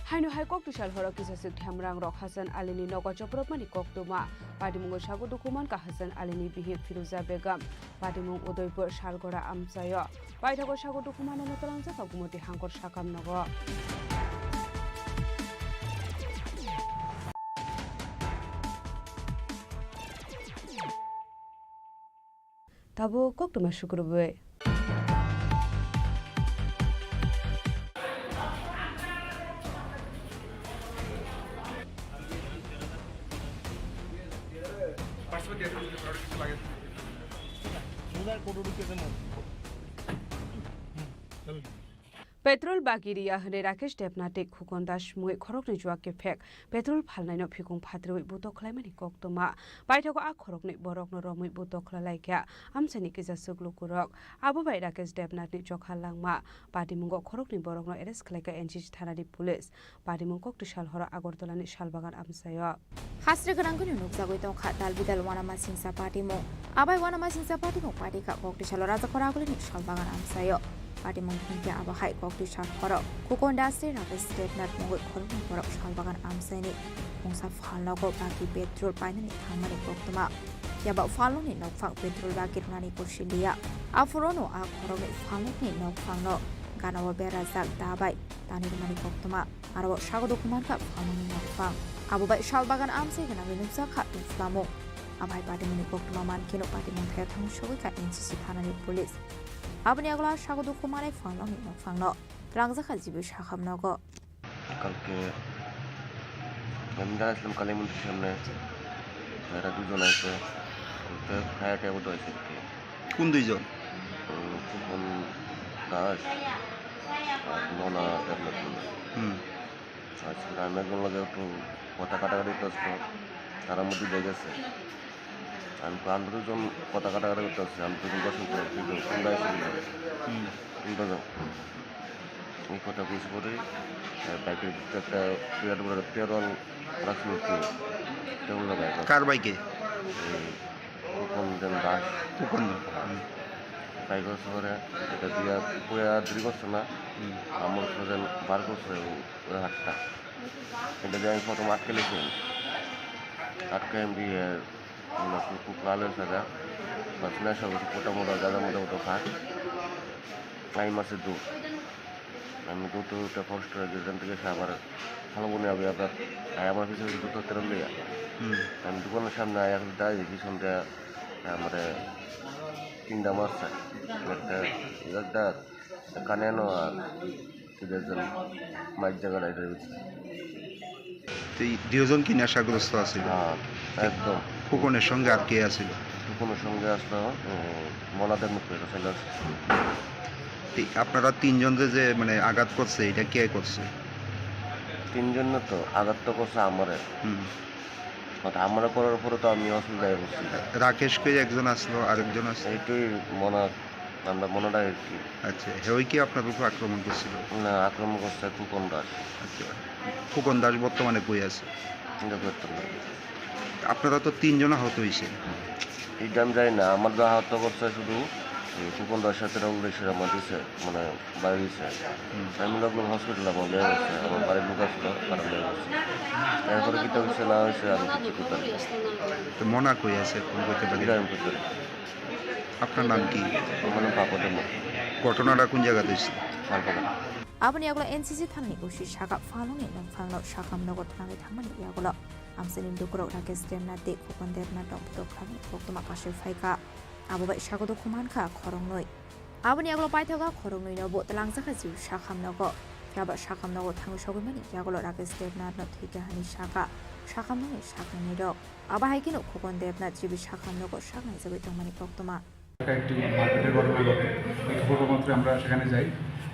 Haino hai koktwsal horo kisaswk themrangrok Hasan Alini nogo chopropmani koktwma. Patimungo sago dukhu mankha Hasan Alini bihik Firuza Begum. Patimung Udaipur Salgora amchaio. Paithago sago dukhu manano twlangjak kha Gumoti Hangkor sakam nogo. Tabuk koktwma sukrubwi. Petrol bagi riya hwnwi Rakesh Debnath tei Khukon Das mungwi khoroknwi juak kephek petrol phalnaino phikung phatrwi butok khlaimani koktwma. Paithago a khoroknwi borokno romwi butok khlai laikha amchaini kisa swk lukurok. Abo bai Rakesh Debnathni chokha langma patimungo khoroknwi borokno arrest khlaikha N C C thanani police. Patimung koktwi sal horo Agartalani Salbagan amchaio. Hasri gwnangwino nukjagwi tongkha dal bidal uanamasingcha patimung. Abai uanamasingcha patimung patikha koktwi salo Rajakhor Agulini Salbagan amchaio. Patimung hinkhe abo hai koktwi sal horo Khukon Das tei Rakesh Debnath mungwi khoroknwi borok Salbagan amchaini mungsa phalnogo bagi petrol painani thangmani koktwma. Phiya ba phalnokni nokphang petrol bagi rwnani kusi liya. Aphurono a khoroknwi phalnokni nokphangno ganao berajak da bai tani rwmani koktwma. Aro sago dukhu mankha phalnokni nokphang. Abo bai Salbagan amchai gwnangwi nukjakha tubphlamung. Abo hai patimungni koktwma mankheno patimung thaya thangwi sogwikha N C C thanani police. Aboni yagulo sago dukhu manai phalnokni nokphangno twlangjakha jibu sakham nogo. কালকে আমি দাঁড়াইছিলাম কালী মন্দির সামনে, এরা দুজন আছে, তো ফায়ার ট্যাবও তো আছে আর কি। কোন দুইজন? উম, খোকন দাস আর মনা দেবনাথ মন্ডল। হুম। আচ্ছা, আমি একজন লগে একটু কথা কাটাকাটি করতো, তার মধ্যে দিয়ে গেছে। আমি তো আমরা দুজন কথা কাটাকাটি করতে আসছি, আমি দুজন দর্শন করে, দুজন কোন দায় ছিল? হুম। তিনটা যাও। এই কথা বুঝে পরে, আহ, বাইকের ভিতরে একটা বিরাট বড় পেরল রাখছিল কি? পেরল লাগায়। কার বাইকে? এই খোকন দেব দাস। খোকন দেব। হ্যাঁ। হুম। বাইক শহরে এটা দিয়ে পুয়া দৃঢ় করছে না। হুম। আমার শরীরে বার করছে। ওই হাতটা। এটা দিয়ে আমি প্রথম আটকে লেছি। আটকে আমি দিয়ে, মানে, খুব, খুব ভালো হয়েছে এটা। বাস না সব কিছু মোটা মোটা, গাদা মোটা মোটা খা। টাইম আছে দু। আমি দুটো উঠে ফরেস্ট রেঞ্জের এখান থেকে এসে আবার ভালো মনে হবে আপনার। আর আমার পিছনে দুটো তেরো লিয়া। হুম। আমি দোকানের সামনে আয়া দাঁড়িয়ে দেখি সন্ধ্যা, তারপরে তিনটা মাছ চাই। একটা, একটা কানে আনো আর এদের জন্য মাইক জায়গা রাইডার হচ্ছে। তো এই দুজন কি নেশাগ্রস্ত আছিল? হ্যাঁ, একদম। খোকনের সঙ্গে আর কে আছিল? খোকনের সঙ্গে আসলো, উম, মনাদের মুখে ছিল। তো আপনারা তিনজন যে, যে মানে আঘাত করছে, এটা কে করছে? তিনজন না তো, আঘাত তো করছে আমারে। হুম। আর আমরা করার পরে তো আমি অসুবিধায় পড়ছি। রাকেশ কই একজন আসলো, আরেকজন আসলো? এইটাই মনা, আমরা মনাটা আর কি। আচ্ছা, হেই কি আপনার উপর আক্রমণ করছিল? না, আক্রমণ করছে খোকন দাস। আচ্ছা, খোকন দাস বর্তমানে কই আছে? এটা করতে পারি। আপনারা তো তিনজন আহত হয়েছে। এটা আমি জানি না, আমার যা আহত করছে শুধু এই খোকন দাসের সাথে রঘুরেশ্বর আমার দিছে, মানে, বাইরে দিছে। হুম। আমি লোক হসপিটালে আমার মেয়ে হচ্ছে, আমার বাড়ির লোক আসলো, তারা মেয়ে হচ্ছে। এরপরে কি তো হচ্ছে না হচ্ছে, আমি কিছু করতে পারি না। তো মনা কই আছে, ফোন করতে পারি? গ্রামের ভিতরে। আপনার নাম কি? আমার নাম পাপা দেব। ঘটনাটা কোন জায়গাতে হয়েছে? Salbagan. Aboni yagulo N C C thanani kusi saka phalnokni nokphangno sakam nogo thanwi thangmani yagulo amchaini lukurok Rakesh Debnath tei Khokon Debnath rok butok khlaimani koktwma kasui phaikha. Abo bai sago dukhu mankha khoroknwi. Aboni yagulo paithago khoroknwino bo twlangjakha jibu sakam nogo. Phiya ba sakam nogo thangwi sogwimani yagulo Rakesh Debnathno thwikha hwnwi sakha sakam nokni saknainirok. Abo hai kheno Khokon Debnath jibu sakam nogo saknaijagwi tongmani koktwma. একটা একটি মারপিটের ঘটনা ঘটে। এই খবর মাত্র আমরা সেখানে যাই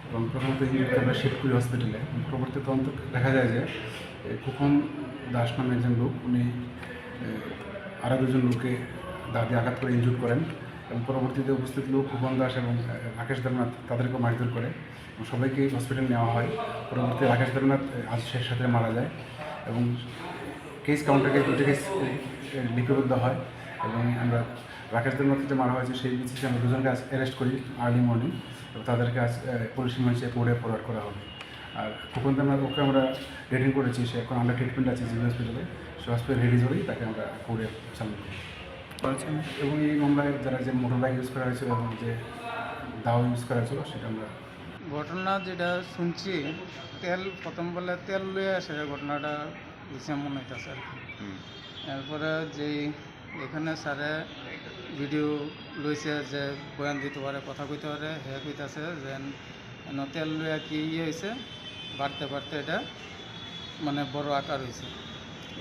এবং প্রথমত এই মুহূর্তে আমরা শিফট করি হসপিটালে। এবং পরবর্তী তদন্ত দেখা যায় যে এই খোকন দাস নামে একজন লোক, উনি, এ, আরও দুজন লোককে দা দিয়ে আঘাত করে ইনজুর করেন এবং পরবর্তীতে উপস্থিত লোক খোকন দাস এবং, এ, রাকেশ দেবনাথ তাদেরকেও মারধর করে এবং সবাইকে হসপিটালে নেওয়া হয়। পরবর্তীতে রাকেশ দেবনাথ, এ, আজ শেষ রাতে মারা যায় এবং কেস কাউন্টার কেস দুটো কেস, এ, এ, লিপিবদ্ধ হয় এবং আমরা রাকেশ দেবনাথকে যে মারা হয়েছে, সেই বেসিসে আমরা দুজনকে আজ অ্যারেস্ট করি আর্লি মর্নিং এবং তাদেরকে আজ, আহ, পুলিশ রিমান্ডে কোর্টে ফরওয়ার্ড করা হবে। আর খোকন দেবনাথ ওকে আমরা ডিটেইন করেছি, সে এখন আন্ডার ট্রিটমেন্ট আছে জিবি হসপিটালে। সে হসপিটাল রিলিজ হলেই তাকে আমরা কোর্টে সাবমিট করব। আচ্ছা। এবং এই মামলায় যারা যে মোটর বাইক ইউজ করা হয়েছিল এবং যে দাও ইউজ করা হয়েছিল, সেটা আমরা ঘটনা যেটা শুনছি, তেল প্রথম বলে তেল লইয়া আসে ঘটনাটা হইছে মনে হইতাছে আর কি। হুম। এরপরে যেই এখানে স্যারে ভিডিও লইছে যে বয়ান দিতে পারে, কথা কইতে পারে, হে কইতাছে যে এন-, এন তেল লইয়া কি ইয়ে হইছে, বাড়তে বাড়তে এটা মানে বড় আকার হইছে।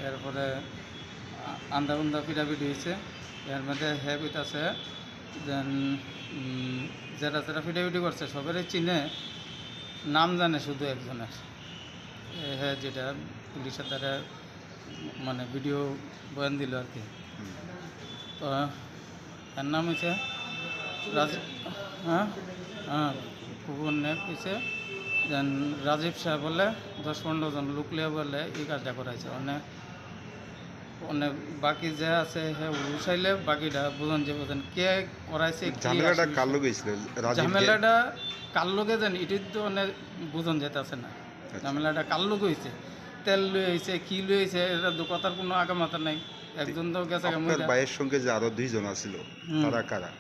এরপরে আ-, আন্দা উন্দা পিটাপিটি হইছে। এর মধ্যে হে কইতাছে যে, উম, যারা যারা পিটাপিটি করছে সবারই চিনে, নাম জানে শুধু একজনের। এ, হ্যাঁ, যেটা পুলিশের দ্বারা মানে ভিডিও বয়ান দিল আর কি। তো এর নাম হচ্ছে রাজ-, হ্যাঁ, হ্যাঁ, কুকুর নেক হচ্ছে যেন রাজীব শাহ বলে দশ পনেরো জন লোক লিয়ে বলে এই কাজটা করাইছে। মানে, মানে বাকি যে আছে, হ্যাঁ, উঠাইলে বাকিটা বুঝন যে বুঝন কে করাইছে, কি ঝামেলাটা আসলে কার লগে হয়েছিল? রাজীব যে ঝামেলাটা কার লগে জানি, এটাই তো মানে বুঝন যেতে আছে না। আচ্ছা। ঝামেলাটা কার লগে হয়েছে, তেল লয়ে হয়েছে, কি লয়ে হয়েছে, এটা তো কথার কোনো আগামাথা নাই। একজন তো গেছে গা আপনার মহিলা। ভাইয়ের সঙ্গে যে আরো দুইজন আছিল, হুম। তারা কারা?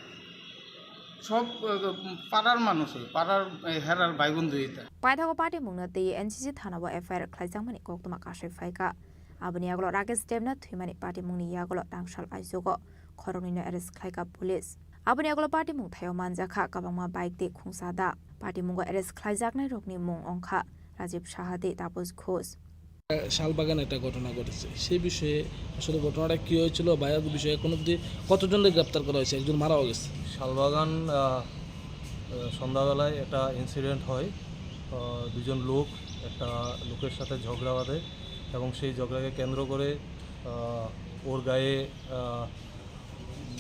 সব, আহ, পাড়ার মানুষ, ওই পাড়ার, এই, হেরার ভাই বন্ধু এটা। Paithago party mungno tei N C C thana o F I R khlaijakmani koktwma kasui phaikha. Aboni yagulo Rakesh Debnath thwimani party mungni yagulo tangsal aijugo khoroknwino arrest khlaikha police. Aboni yagulo party mung thaio manjakha kwbangma bike tei khungsa da. Party mungo arrest khlaijaknai rokni mung wngkha Rajiv Saha tei Taposh Ghosh. Salbagan একটা ঘটনা ঘটেছে, সেই বিষয়ে আসলে ঘটনাটা কি হয়েছিল বা এর বিষয়ে এখন অবধি কতজনকে গ্রেপ্তার করা হয়েছে? একজন মারাও গেছে। শালবাগান, আহ, আহ, সন্ধ্যাবেলায় একটা ইনসিডেন্ট হয়। আহ, দুজন লোক একটা লোকের সাথে ঝগড়া বাঁধে এবং সেই ঝগড়াকে কেন্দ্র করে, আহ, ওর গায়ে, আহ,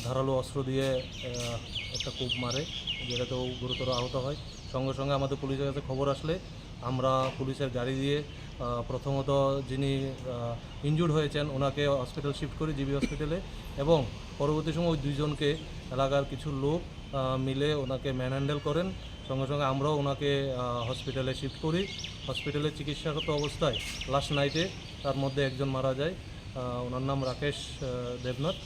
ধারালো অস্ত্র দিয়ে, আহ, একটা কোপ মারে, যেটাতে ও গুরুতর আহত হয়। সঙ্গে সঙ্গে আমাদের পুলিশের কাছে খবর আসলে আমরা পুলিশের গাড়ি দিয়ে, আহ, প্রথমত যিনি, আহ, ইনজুর্ড হয়েছেন ওনাকে হসপিটাল শিফট করি, জিবি হসপিটালে, এবং পরবর্তী সময় ওই দুইজনকে এলাকার কিছু লোক, আহ, মিলে ওনাকে ম্যানহ্যান্ডেল করেন। সঙ্গে সঙ্গে আমরাও ওনাকে, আহ, হসপিটালে শিফট করি। হসপিটালে চিকিৎসারত অবস্থায় লাস্ট নাইটে তার মধ্যে একজন মারা যায়। আহ, ওনার নাম রাকেশ, আহ, দেবনাথ।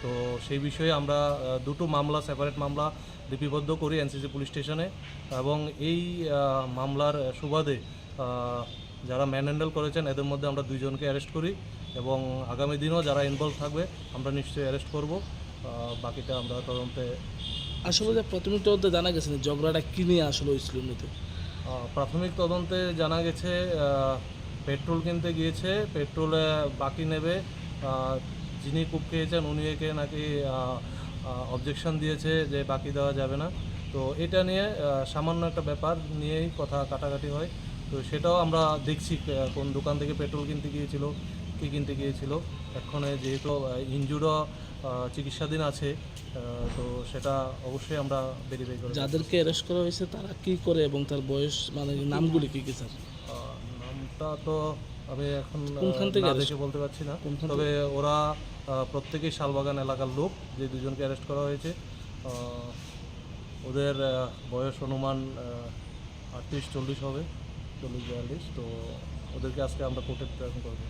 তো সেই বিষয়ে আমরা, আহ, দুটো মামলা, সেপারেট মামলা লিপিবদ্ধ করি এনসিসি পুলিশ স্টেশনে এবং এই, আহ, মামলার সুবাদে, আহ, যারা ম্যানহ্যান্ডেল করেছেন এদের মধ্যে আমরা দুইজনকে অ্যারেস্ট করি এবং আগামী দিনও যারা ইনভলভ থাকবে আমরা নিশ্চয়ই অ্যারেস্ট করব। আহ, বাকিটা আমরা তদন্তে আসলে যে প্রাথমিক তদন্তে জানা গেছে না ঝগড়াটা কি নিয়ে আসলে হয়েছিল এমনিতে? আহ, প্রাথমিক তদন্তে জানা গেছে, আহ, পেট্রোল কিনতে গিয়েছে, পেট্রোলে বাকি নেবে। আহ, যিনি কোপ খেয়েছেন উনি একে নাকি, আহ, আহ, অবজেকশন দিয়েছে যে বাকি দেওয়া যাবে না। তো এটা নিয়ে, আহ, সামান্য একটা ব্যাপার নিয়েই কথা কাটাকাটি হয়। তো সেটাও আমরা দেখছি, আহ, কোন দোকান থেকে পেট্রোল কিনতে গিয়েছিল, কী কিনতে গিয়েছিল। এক্ষণে যেহেতু, আহ, ইনজুর্ডও, আহ, চিকিৎসাধীন আছে, আহ, তো সেটা অবশ্যই আমরা ভেরিফাই করে দেখব। যাদেরকে অ্যারেস্ট করা হয়েছে তারা কি করে এবং তার বয়স, মানে, নামগুলি কি কি, স্যার? আহ, নামটা তো আমি এখন, আহ, কোনখান থেকে না অ্যারেস্ট? দেখে বলতে পারছি না। কোনখান তবে থেকে? ওরা, আহ, প্রত্যেকেই শালবাগান এলাকার লোক, যে দুজনকে অ্যারেস্ট করা হয়েছে। আহ, ওদের, আহ, বয়স অনুমান, আহ, আটত্রিশ চল্লিশ হবে, চল্লিশ বিয়াল্লিশ। তো ওদেরকে আজকে আমরা কোর্টে প্রেরণ করবো।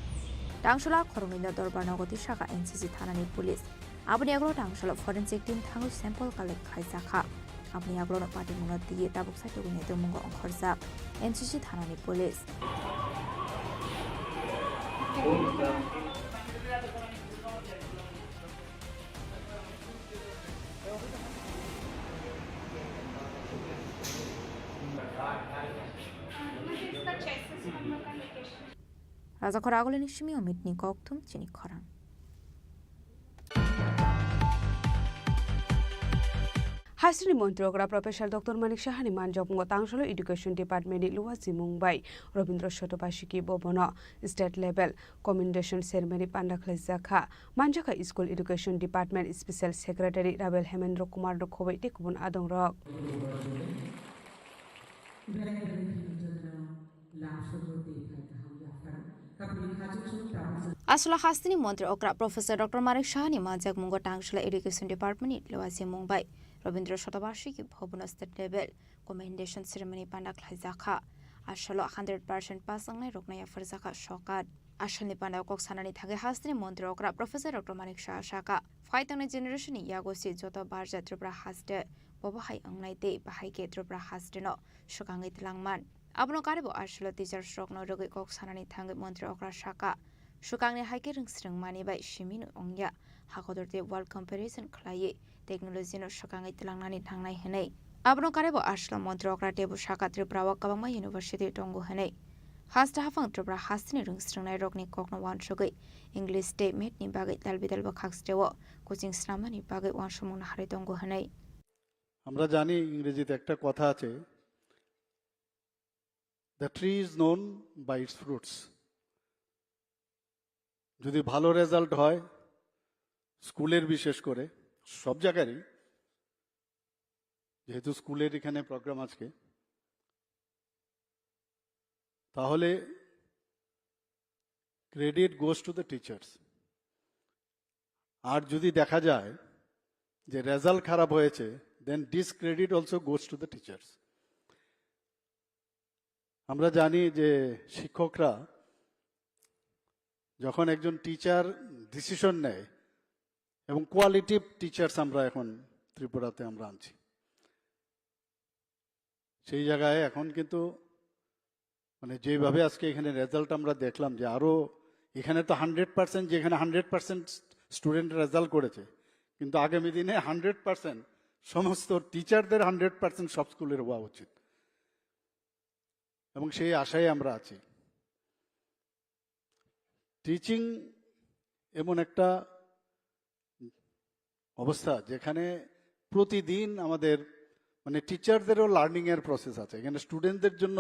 Tangsala khoroknwino dorbar nogo twi saka N C C thanani police. Aboni yagulo tangsalo forensic team thangwi sample collect khlaijakha. Aboni yagulono patimungno twiwi tabuk sai tubunai tongmungo ongkhorjak N C C thanani police. Rajakhor agulini simi omitni kokthum chini khorang. Haisini montri okra Professor Doctor Manik Sahani manjakmungo tangsalo Education Department ni Luwa Zimung bai Robindra Shotobashiki Bhavan o state level commendation ceremony panda khlaijakha. Manjakha School Education Department Special Secretary Rabel Hemendra Kumar no khoboi tei kubun adongrok. Aswla hasteni montri okra Professor Doctor Manik Sahani manjakmungo tangsala Education Department ni Luwa Zimung bai Robindra Shotobashiki Bhavan o state level commendation ceremony panda khlaijakha. Aswlo hundred percent pass wngnai rokno yapharjakha sokat. Asalni panda kok sanani thangwi hasteni montri okra Professor Doctor Manik Saha saka, phai tongnai generation ni yago se joto barja Tripura haste bobo hai wngnai tei bahai khe Tripura haste no swkangwi twlangman. Abono karibo aswlo teachers rokno rwgwi kok sanani thangwi montri okra saka, swkangni hai khe rwngsrwng mani bai simi no wngya, hakotor tei world comparison khlaiwi technology no swkangwi twlangnani nangnai hwnwi. Abono karibo aswlo montri okra teibo saka Tripura o kwbangma university tongo hwnwi. Haste haphang Tripura hasteni rwngsrwngnairokni kokno uansugwi English tei Math ni bagwi dalbidalbo khakchireo coaching snamnani bagwi uansukmung naharwi tongo hwnwi. আমরা জানি, ইংরেজিতে একটা কথা আছে, The tree is known by its fruits. যদি ভালো রেজাল্ট হয় স্কুলের, বিশেষ করে সব জায়গারই, যেহেতু স্কুলের এখানে প্রোগ্রাম আজকে, তাহলে credit goes to the teachers। আর যদি দেখা যায় যে রেজাল্ট খারাপ হয়েছে, then this credit also goes to the teachers। আমরা জানি যে শিক্ষকরা যখন একজন টিচার ডিসিশন নেয়, এবং কোয়ালিটিভ টিচার্স আমরা এখন ত্রিপুরাতে আমরা আনছি, সেই জায়গায় এখন কিন্তু মানে যেভাবে আজকে এখানে রেজাল্ট আমরা দেখলাম যে আরো এখানে তো হান্ড্রেড পার্সেন্ট, যেখানে হান্ড্রেড পার্সেন্ট স্টুডেন্ট রেজাল্ট করেছে, কিন্তু আগামী দিনে হান্ড্রেড পার্সেন্ট সমস্ত টিচারদের হান্ড্রেড পার্সেন্ট সব স্কুলের হওয়া উচিত, এবং সেই আশায় আমরা আছি। টিচিং এমন একটা অবস্থা যেখানে প্রতিদিন আমাদের মানে টিচারদেরও লার্নিং এর প্রসেস আছে। এখানে স্টুডেন্টদের জন্য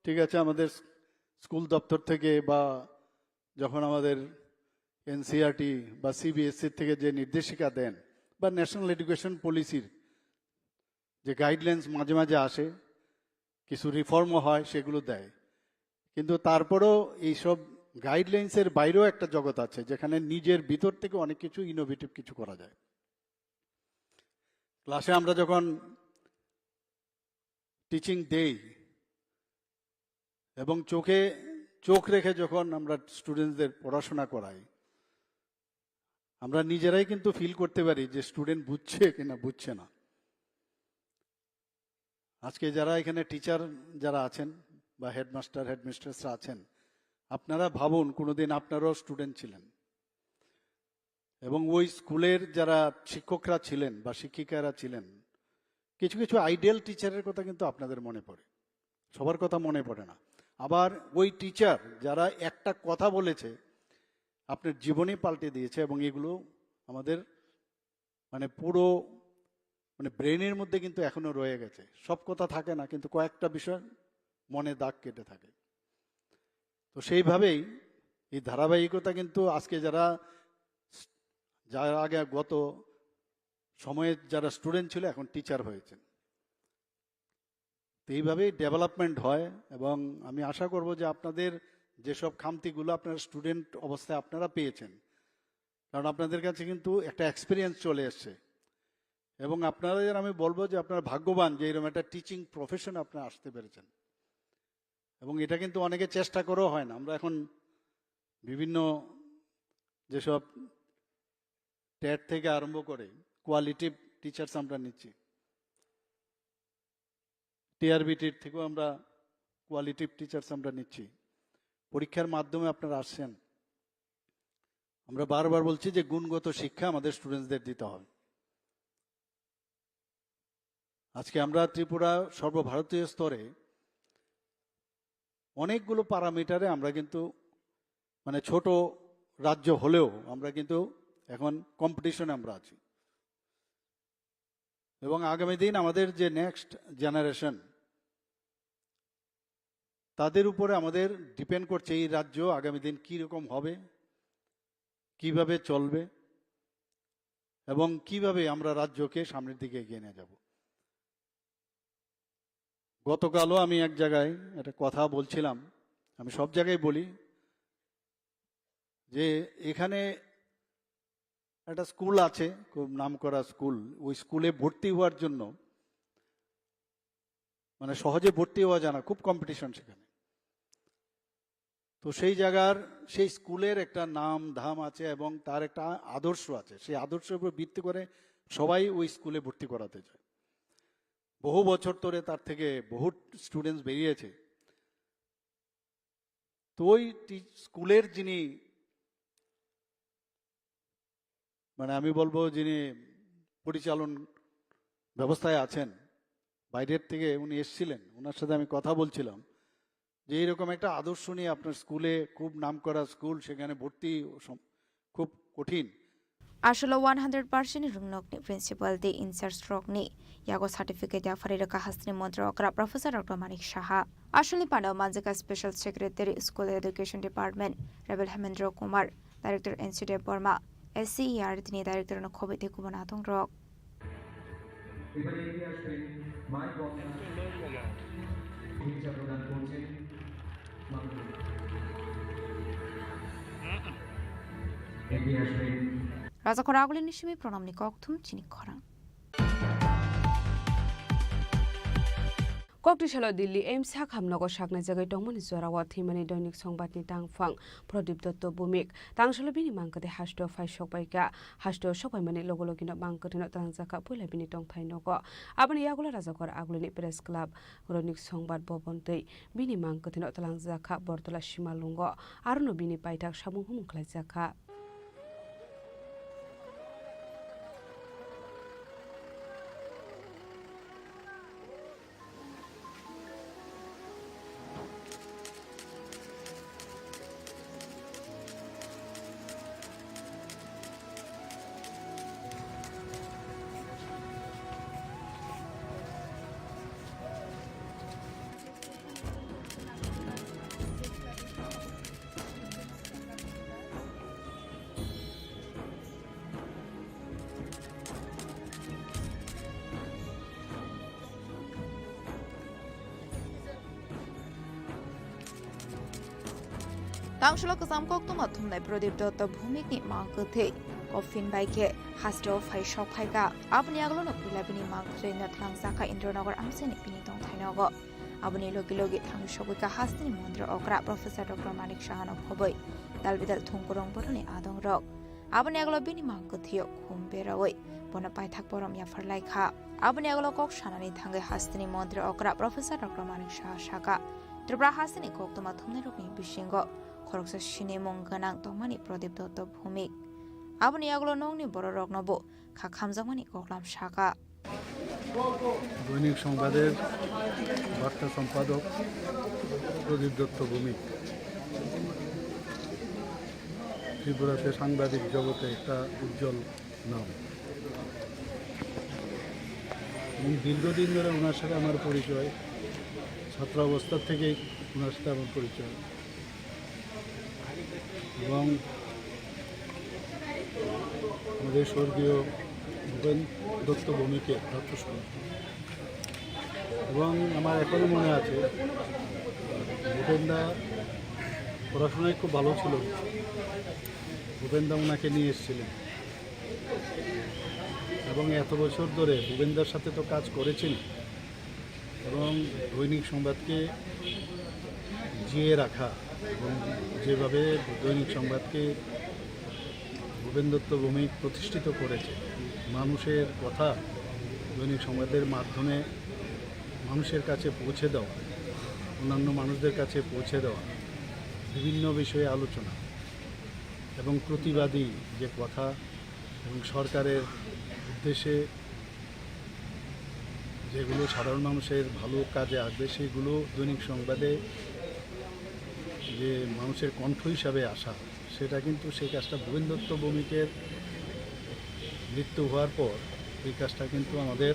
ঠিক আছে, আমাদের স্কুল দপ্তর থেকে বা যখন আমাদের এনসিইআরটি বা সিবিএসই থেকে যে নির্দেশিকা দেন বা ন্যাশনাল এডুকেশন পলিসির যে গাইডলাইন্স মাঝে মাঝে আসে, কিছু রিফর্মও হয়, সেগুলো দেয়, কিন্তু তারপরেও এইসব গাইডলাইন্সের বাইরেও একটা জগৎ আছে যেখানে নিজের ভিতর থেকে অনেক কিছু ইনোভেটিভ কিছু করা যায়। ক্লাসে আমরা যখন টিচিং দেই এবং চোখে চোখ রেখে যখন আমরা স্টুডেন্টসদের পড়াশোনা করাই, আমরা নিজেরাই কিন্তু ফিল করতে পারি যে স্টুডেন্ট বুঝছে কিনা বুঝছে না। আজকে যারা এখানে টিচার যারা আছেন বা হেডমাস্টার হেডমিস্ট্রেসরা আছেন, আপনারা ভাবুন কোনোদিন আপনারাও স্টুডেন্ট ছিলেন এবং ওই স্কুলের যারা শিক্ষকরা ছিলেন বা শিক্ষিকারা ছিলেন, কিছু কিছু আইডিয়াল টিচারের কথা কিন্তু আপনাদের মনে পড়ে, সবার কথা মনে পড়ে না। আবার ওই টিচার যারা একটা কথা বলেছে আপনার জীবনই পাল্টে দিয়েছে, এবং এগুলো আমাদের মানে পুরো মানে ব্রেনের মধ্যে কিন্তু এখনো রয়ে গেছে। সব কথা থাকে না, কিন্তু কয়েকটা বিষয় মনে দাগ কেটে থাকে। তো সেইভাবেই এই ধারাবাহিকতা কিন্তু আজকে যারা যারা আগে গত সময়ে যারা স্টুডেন্ট ছিল, এখন টিচার হয়েছেন। তো এইভাবেই ডেভেলপমেন্ট হয়, এবং আমি আশা করব যে আপনাদের যেসব খামতিগুলো আপনারা স্টুডেন্ট অবস্থায় আপনারা পেয়েছেন, কারণ আপনাদের কাছে কিন্তু একটা এক্সপিরিয়েন্স চলে এসছে, এবং আপনাদের আমি বলবো যে আপনারা ভাগ্যবান যে এরকম একটা টিচিং প্রফেশন আপনারা আসতে পেরেছেন। এবং এটা কিন্তু অনেকে চেষ্টা করেও হয় না। আমরা এখন বিভিন্ন যেসব টেট থেকে আরম্ভ করে কোয়ালিটিভ টিচার্স আমরা নিচ্ছি, টিআরবিটির থেকেও আমরা কোয়ালিটিভ টিচার্স আমরা নিচ্ছি। পরীক্ষার মাধ্যমে আপনারা আসছেন। আমরা বারবার বলছি যে গুণগত শিক্ষা আমাদের স্টুডেন্টসদের দিতে হবে। আজকে আমরা ত্রিপুরা সর্বভারতীয় স্তরে অনেকগুলো প্যারামিটারে আমরা কিন্তু মানে ছোট রাজ্য হলেও আমরা কিন্তু এখন কম্পিটিশনে আমরা আছি, এবং আগামী দিন আমাদের যে নেক্সট জেনারেশন, তাদের উপরে আমাদের ডিপেন্ড করছে এই রাজ্য আগামী দিন কী রকম হবে, কিভাবে চলবে এবং কিভাবে আমরা রাজ্যকে সামনের দিকে এগিয়ে নিয়ে যাব। গতকালও আমি এক জায়গায় একটা কথা বলছিলাম, আমি সব জায়গায় বলি যে এখানে একটা স্কুল আছে, খুব নামকরা স্কুল, ওই স্কুলে ভর্তি হওয়ার জন্য মানে সহজে ভর্তি হওয়া যায় না, খুব কম্পিটিশন সেখানে। তো সেই জায়গার সেই স্কুলের একটা নাম ধাম আছে এবং তার একটা আদর্শ আছে, সেই আদর্শের উপর ভিত্তি করে সবাই ওই স্কুলে ভর্তি করাতে যায়। বহু বছর ধরে তার থেকে বহু স্টুডেন্টস বেরিয়েছে। তো ওই টি- স্কুলের যিনি মানে আমি বলবো যিনি পরিচালন ব্যবস্থায় আছেন, বাইরের থেকে উনি এসেছিলেন, ওনার সাথে আমি কথা বলছিলাম যে এইরকম একটা আদর্শ নিয়ে আপনার স্কুলে, খুব নামকরা স্কুল, সেখানে ভর্তি সম- খুব কঠিন। Aswlo one hundred percent ni rwngnokni principal tei in-charge rokni yago certificate yapharwi rwkha hasteni montri okra Professor Doctor Manik Saha. Aswlni pandao manjakha Special Secretary School Education Department Rebel Hemendra Kumar, Director N C Debbarma, S C E R T ni Director no khobwi tei kubun adongrok. Rajakhor Agulini simi Pranamni kokthum chini khorang. Kokti salo Delhi A I M S hakhamnogo saknai jagwi tongmani jorao thwimani Doinik Songbatni tangphang Pradip Dotto Bhumik. Tangsalo bini mang kwthwi hasteo phai sokpaikha. Hasteo sokpaimani logo logino mang kwthwino twlangjakha puila bini tongthai nogo. Aboni yagulo Rajakhor Agulini Press Club, Doinik Songbat Bhaban tei bini mang kwthwino twlangjakha Bortola Simalungo. Arono bini paithak samung humung khlaijakha. Tangsalo kwcham koktwma thumnai Pradip Dotto Bhumikni mang kwthwi coffin bai khe hasteo phai sok phaikha. Aboni yagulono puila bini mang kwthwino twlangjakha Indranagar amchaini bini tongthai nogo. Aboni logi logi thangwi sogwikha hasteni montri okra Professor Doctor Manik Sahano khobwi dalbidal thwngkwrwng boroni adongrok. Aboni yagulo bini mang kwthwio khum berawi bono paithak borom yaphar laikha. Aboni yagulo kok sanani thangwi hasteni montri okra Professor Doctor Manik Saha sakha, Tripura hasteni koktwma thumnairokni bisingo khoroksa sinimung gwnang tongmani Pradip Dotto Bhumik. Aboni yagulo nokni bororoknobo kha khamjakmani koklam sakha. দৈনিক সংবাদের বার্তা সম্পাদক প্রদীপ দত্ত ভৌমিক ত্রিপুরাতে সাংবাদিক জগতে একটা উজ্জ্বল নাম, এবং দীর্ঘদিন ধরে ওনার সাথে আমার পরিচয়, ছাত্রাবস্থা থেকেই ওনার সাথে আমার পরিচয়। এবং আমাদের স্বর্গীয় ভূপেন দত্ত ভৌমিকের দত্ত স্কুল। এবং আমার এখনো মনে আছে, ভূপেনদা পড়াশোনায় খুব ভালো ছিল। ভূপেনদা ওনাকে নিয়ে এসেছিলেন, এবং এত বছর ধরে ভূপেনদার সাথে তো কাজ করেছেন, এবং দৈনিক সংবাদকে জিয়ে রাখা এবং যেভাবে দৈনিক সংবাদকে ভূপেন দত্ত ভৌমিক প্রতিষ্ঠিত করেছে, মানুষের কথা দৈনিক সংবাদের মাধ্যমে মানুষের কাছে পৌঁছে দেওয়া, অন্যান্য মানুষদের কাছে পৌঁছে দেওয়া, বিভিন্ন বিষয়ে আলোচনা এবং প্রতিবাদী যে কথা এবং সরকারের উদ্দেশ্যে যেগুলো সাধারণ মানুষের ভালো কাজে আসবে, সেগুলো দৈনিক সংবাদে যে মানুষের কণ্ঠ হিসাবে আসা, সেটা কিন্তু, সেই কাজটা ভূপেন দত্ত ভৌমিকের মৃত্যু হওয়ার পর এই কাজটা কিন্তু আমাদের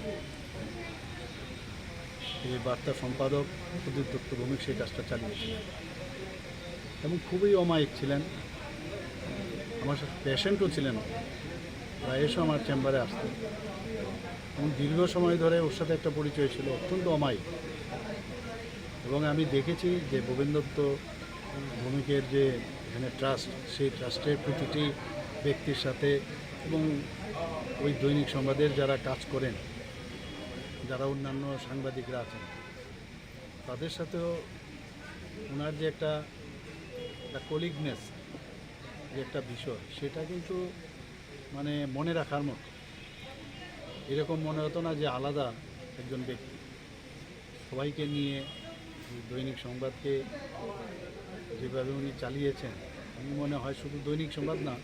এই বার্তা সম্পাদক প্রদীপ দত্ত ভৌমিক সেই কাজটা চালিয়েছিলেন এবং খুবই অমায়িক ছিলেন। আমার সাথে পেশেন্টও ছিলেন, প্রায়শই আমার চেম্বারে আসতেন এবং দীর্ঘ সময় ধরে ওর সাথে একটা পরিচয় ছিল, অত্যন্ত অমায়িক। এবং আমি দেখেছি যে ভূপেন দত্ত ভৌমিকের যে এখানে ট্রাস্ট, সেই ট্রাস্টের প্রতিটি ব্যক্তির সাথে এবং ওই দৈনিক সংবাদের যারা কাজ করেন, যারা অন্যান্য সাংবাদিকরা আছেন, তাদের সাথেও ওনার যে একটা, একটা কলিগনেস, যে একটা বিষয়, সেটা কিন্তু মানে মনে রাখার মতো। এরকম মনে হতো না যে আলাদা একজন ব্যক্তি। সবাইকে নিয়ে দৈনিক সংবাদকে যেভাবে উনি চালিয়েছেন, আমি মনে হয় শুধু দৈনিক সংবাদ না,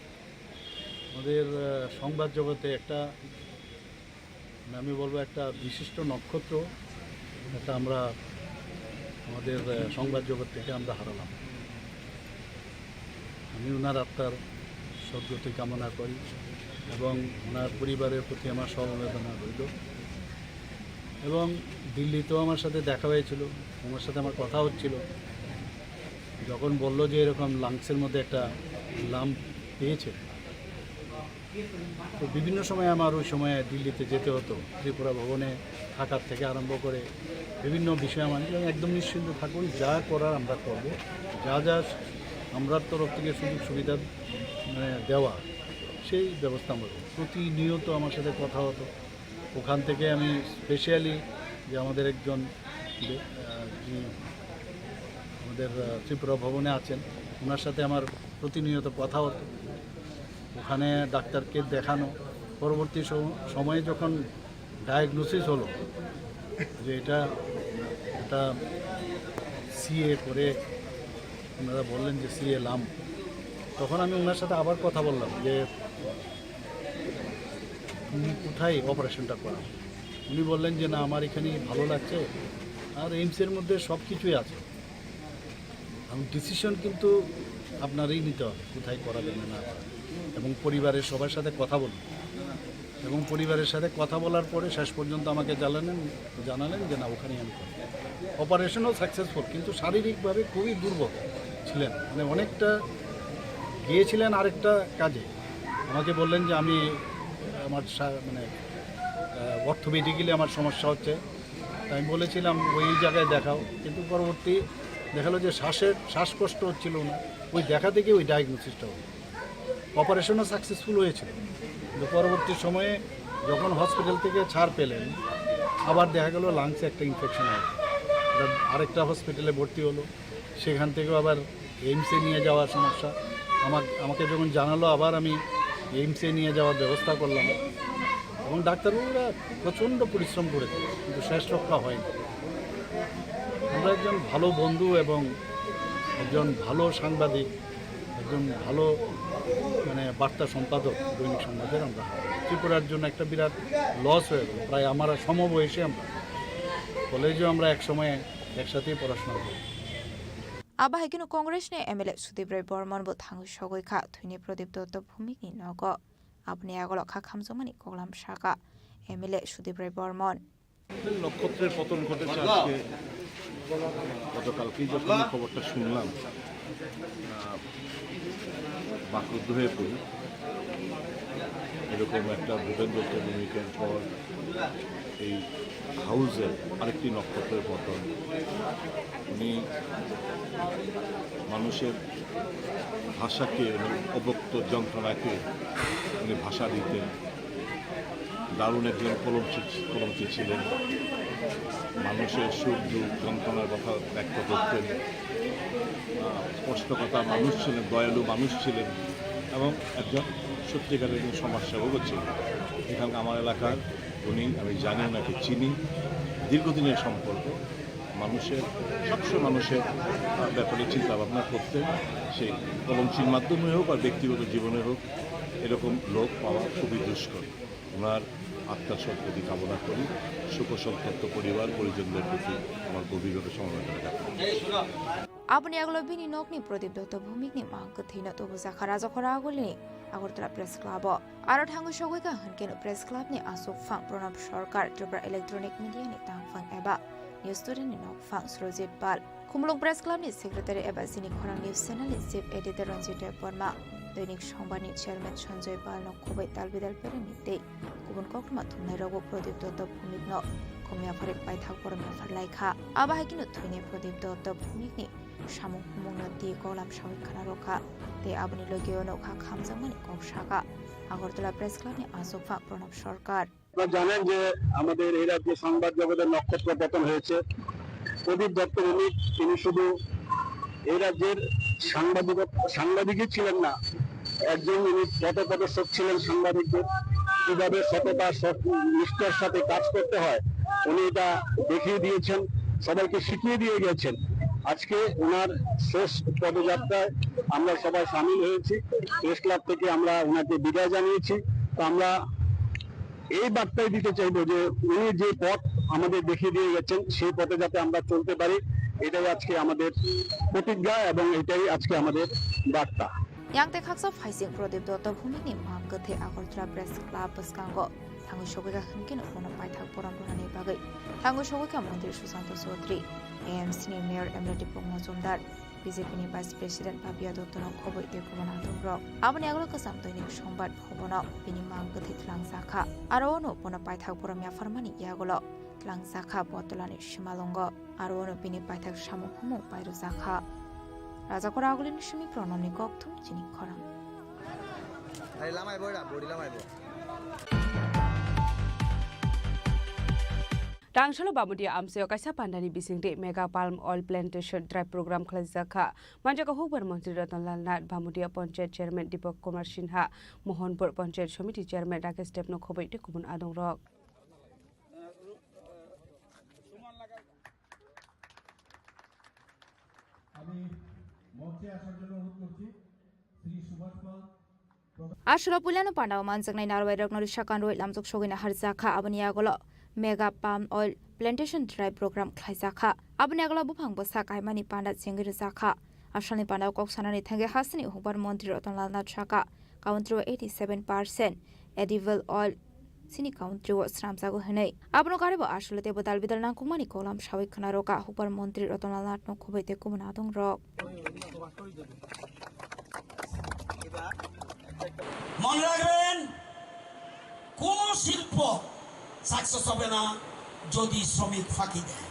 আমাদের, আহ, সংবাদ জগতে একটা, মানে, আমি বলবো একটা বিশিষ্ট নক্ষত্র, একটা আমরা আমাদের, আহ, সংবাদ জগৎ থেকে আমরা হারালাম। আমি ওনার আত্মার সদ্গতি কামনা করি। এবং ওনার পরিবারের প্রতি আমার সমবেদনা রইল। এবং দিল্লিতেও আমার সাথে দেখা হয়েছিল, ওনার সাথে আমার কথা হচ্ছিল। যখন বলল যে এরকম লাংসের মধ্যে একটা লাম্প পেয়েছে, তো বিভিন্ন সময় আমার ওই সময় দিল্লিতে যেতে হতো, ত্রিপুরা ভবনে থাকার থেকে আরম্ভ করে বিভিন্ন বিষয়ে আমার, এবং একদম নিশ্চিন্ত থাকুন, যা করার আমরা করব, যা যা আমরার তরফ থেকে সুযোগ সুবিধা মানে দেওয়া, সেই ব্যবস্থা আমরা করব। প্রতিনিয়ত আমার সাথে কথা হতো। ওখান থেকে আমি স্পেশালি যে আমাদের একজন বে-, আহ, যিনি আমাদের, আহ, ত্রিপুরা ভবনে আছেন, ওনার সাথে আমার প্রতিনিয়ত কথা হতো। ওখানে ডাক্তারকে দেখানো, পরবর্তী সম-, সময়ে যখন ডায়াগনোসিস হলো যে এটা, এটা সিএ করে ওনারা বললেন যে সিএ লাম, তখন আমি ওনার সাথে আবার কথা বললাম যে তুমি কোথায় অপারেশনটা করাও? উনি বললেন যে না, আমার এখানেই ভালো লাগছে, আর এইমসের মধ্যে সব কিছুই আছে। এখন ডিসিশন কিন্তু আপনারই নিতে হবে, কোথায় করাবেন না করাবেন। এবং পরিবারের সবার সাথে কথা বলুন, এবং পরিবারের সাথে কথা বলার পরে শেষ পর্যন্ত আমাকে জানালেন, জানালেন যে না, ওখানেই আমি করব। অপারেশনও সাকসেসফুল, কিন্তু শারীরিকভাবে খুবই দুর্বল ছিলেন, মানে অনেকটা গিয়েছিলেন আরেকটা কাজে। আমাকে বললেন যে আমি আমার সা-, মানে অর্থোপেডিক্যালি আমার সমস্যা হচ্ছে। তাই আমি বলেছিলাম ওই জায়গায় দেখাও, কিন্তু পরবর্তী দেখালো যে শ্বাসের শ্বাসকষ্ট হচ্ছিল না, ওই দেখা থেকে ওই ডায়াগনোসিসটা হলো। অপারেশনও সাকসেসফুল হয়েছিল, কিন্তু পরবর্তী সময়ে যখন হসপিটাল থেকে ছাড় পেলেন, আবার দেখা গেল লাংসে একটা ইনফেকশন হয়েছে। এটা আরেকটা হসপিটালে ভর্তি হলো, সেখান থেকেও আবার এইমসে নিয়ে যাওয়ার সমস্যা। আমার, আমাকে যখন জানালো, আবার আমি এইমসে নিয়ে যাওয়ার ব্যবস্থা করলাম। এবং ডাক্তারবাবুরা প্রচণ্ড পরিশ্রম করেছে, কিন্তু শেষ রক্ষা হয়নি। আমরা একজন ভালো বন্ধু এবং একজন ভালো সাংবাদিক, একজন ভালো, মানে, বার্তা সম্পাদক দৈনিক সংবাদের আমরা হারাই। ত্রিপুরার জন্য একটা বিরাট লস হয়ে গেল। প্রায় আমার সমবয়সী আমরা, কলেজেও আমরা এক সময় একসাথেই পড়াশোনা করি। Abo hai kheno Congress ni M L A Sudip Roy Bormon bo thangwi sogwi kha thwini Pradip Dotto Bhumik ni nogo. Aboni agolo kha khamjakmani koklam sakha M L A Sudip Roy Bormon. নক্ষত্রের পতন ঘটেছে আজকে, গতকালকেই যখন এই খবরটা শুনলাম, আহ, বাকরুদ্ধ হয়ে পড়ি। এরকম একটা ভূপেন দত্ত ভৌমিকের পর এই হাউসের আরেকটি নক্ষত্রের পতন। উনি মানুষের ভাষাকে, মানে, অব্যক্ত যন্ত্রণাকে উনি ভাষা দিতেন। দারুণ একজন কলমচি, কলমচি ছিলেন। মানুষের সুখ দুঃখ যন্ত্রণার কথা ব্যক্ত করতেন। আহ, স্পষ্টকথা মানুষ ছিলেন, দয়ালু মানুষ ছিলেন এবং একজন সত্যিকারের একজন সমাজসেবকও ছিলেন। এখানকার আমার এলাকার উনি, আমি জানি ওনাকে, চিনি, দীর্ঘদিনের সম্পর্ক। মানুষের, সবসময় মানুষের, আহ, ব্যাপারে চিন্তা ভাবনা করতেন, সেই কলমচির মাধ্যমে হোক আর ব্যক্তিগত জীবনে হোক, এরকম লোক পাওয়া খুবই দুষ্কর। ওনার আত্মার সদ্গতি কামনা করি। শোকসন্তপ্ত পরিবার পরিজনদের প্রতি আমার গভীরভাবে সমবেদনা জ্ঞাপন করছি। Aboni agolo bini nokni Pradip Dotto Bhumikni mang kwthwino tubujakha Rajakhora agulini Agartala Press Club o. Aro thangwi sogwi kha hwnkhe no Press Club ni aswk phang Pranab Sarkar, Tripura Electronic Media ni tangphang eba News Today ni nokphang Surojit Pal, Khumulwng Press Club ni Secretary eba chini khorang News Channel ni Chief Editor Ranjit Debbarma, Doinik Songbar ni Chairman Sanjoy Pal no khobwi talbidal perengni tei kubun koktwma thumnai rogo Pradip Dotto Bhumik no khumya pharik paithak borom yaphar lai kha. Abo hai kheno thwini Pradip Dotto Bhumik ni samung humung no twi koklam sawi khna rw kha tei aboni logi o nokha khamjakmani kok sakha Agartala Press Club ni achukphang Pranab Sarkar. আপনারা জানেন যে আমাদের এই রাজ্যে সংবাদ জগতের নক্ষত্র পতন হয়েছে। প্রদীপ দত্ত ভৌমিক, তিনি শুধু এই রাজ্যের সাংবাদিকত-, সাংবাদিকই ছিলেন না, একজন উনি পথপ্রদর্শক ছিলেন সাংবাদিকদের, কিভাবে সততা, সৎ নিষ্ঠার সাথে কাজ করতে হয়, উনি এটা দেখিয়ে দিয়েছেন, সবাইকে শিখিয়ে দিয়ে গেছেন। আজকে ওনার শেষ পদযাত্রায় আমরা সবাই সামিল হয়েছি। প্রেস ক্লাব থেকে আমরা ওনাকে বিদায় জানিয়েছি। তো আমরা এই বার্তাই দিতে চাইবো যে উনি যে পথ আমাদের দেখিয়ে দিয়ে গেছেন, সেই পথে যাতে আমরা চলতে পারি, এটাই আজকে আমাদের প্রতিজ্ঞা এবং এটাই আজকে আমাদের বার্তা। Yang tei khaksa phaising Pradip Dotto Bhumikni mang kwthwi Agartala Press Club bwskango thangwi sogwi kha hwnkhe no bono paithak borom rwnani bagwi thangwi sogwi kha Montri Sushanta Chaudhary, A M C ni Mayor M L A Deepak Majumdar, B J P ni Vice President Papiya Dotto no khobwi tei kubun adongrok. Aboni agalo kwcham dainik Sombar Bhavan o bini mang kwthwi twlangjakha. Aro ono bono paithak borom yapharmani yagulo twlangjakha Botolani simalwngo. Aro ono bini paithak samung humung pairwjakha. Rajakora Agulini simi Pranamni kokthum chini khorang. Ari lamai bo da, body lamai bo. Tangsalo Bamudia amchaio kaisa pandani bisingtwi Mega Palm Oil Plantation Drive Program khlaijak kha. Manjak kha hukbar montri Ratan Lal Nath, Bamudia Panchayat Chairman Deepak Kumar Sinha, Mohanpur Panchayat Samiti Chairman Rakesh Deb no khobwi tei kubun adongrok. আমি মঞ্চে আসার জন্য অনুরোধ করছি শ্রী সুভাষ পাল। Aswk puilano pandao manjaknai narwai rokno risa kanrwi lamjak sogwina harjakha, aboni yagulo Mega Palm Oil Plantation Drive Program khlaijakha. Aboni yagulo buphang bwsa kaimani panda chengwi rwjakha. Asalni pandao kok sanani thangwi hasteni hukbar montri Ratan Lal Nath sakha, country o eighty seven percent edible oil chini country o swnamjago hwnwi. Abono karibo aswk teibo dal bidal nangkukmani kolam sawi khwnarokha hukbar montri Ratan Lal Nath no khobwi tei kubun adongrok. মনে রাখবেন, কোনো শিল্প সাকসেস হবে না যদি শ্রমিক ফাঁকি দেয়।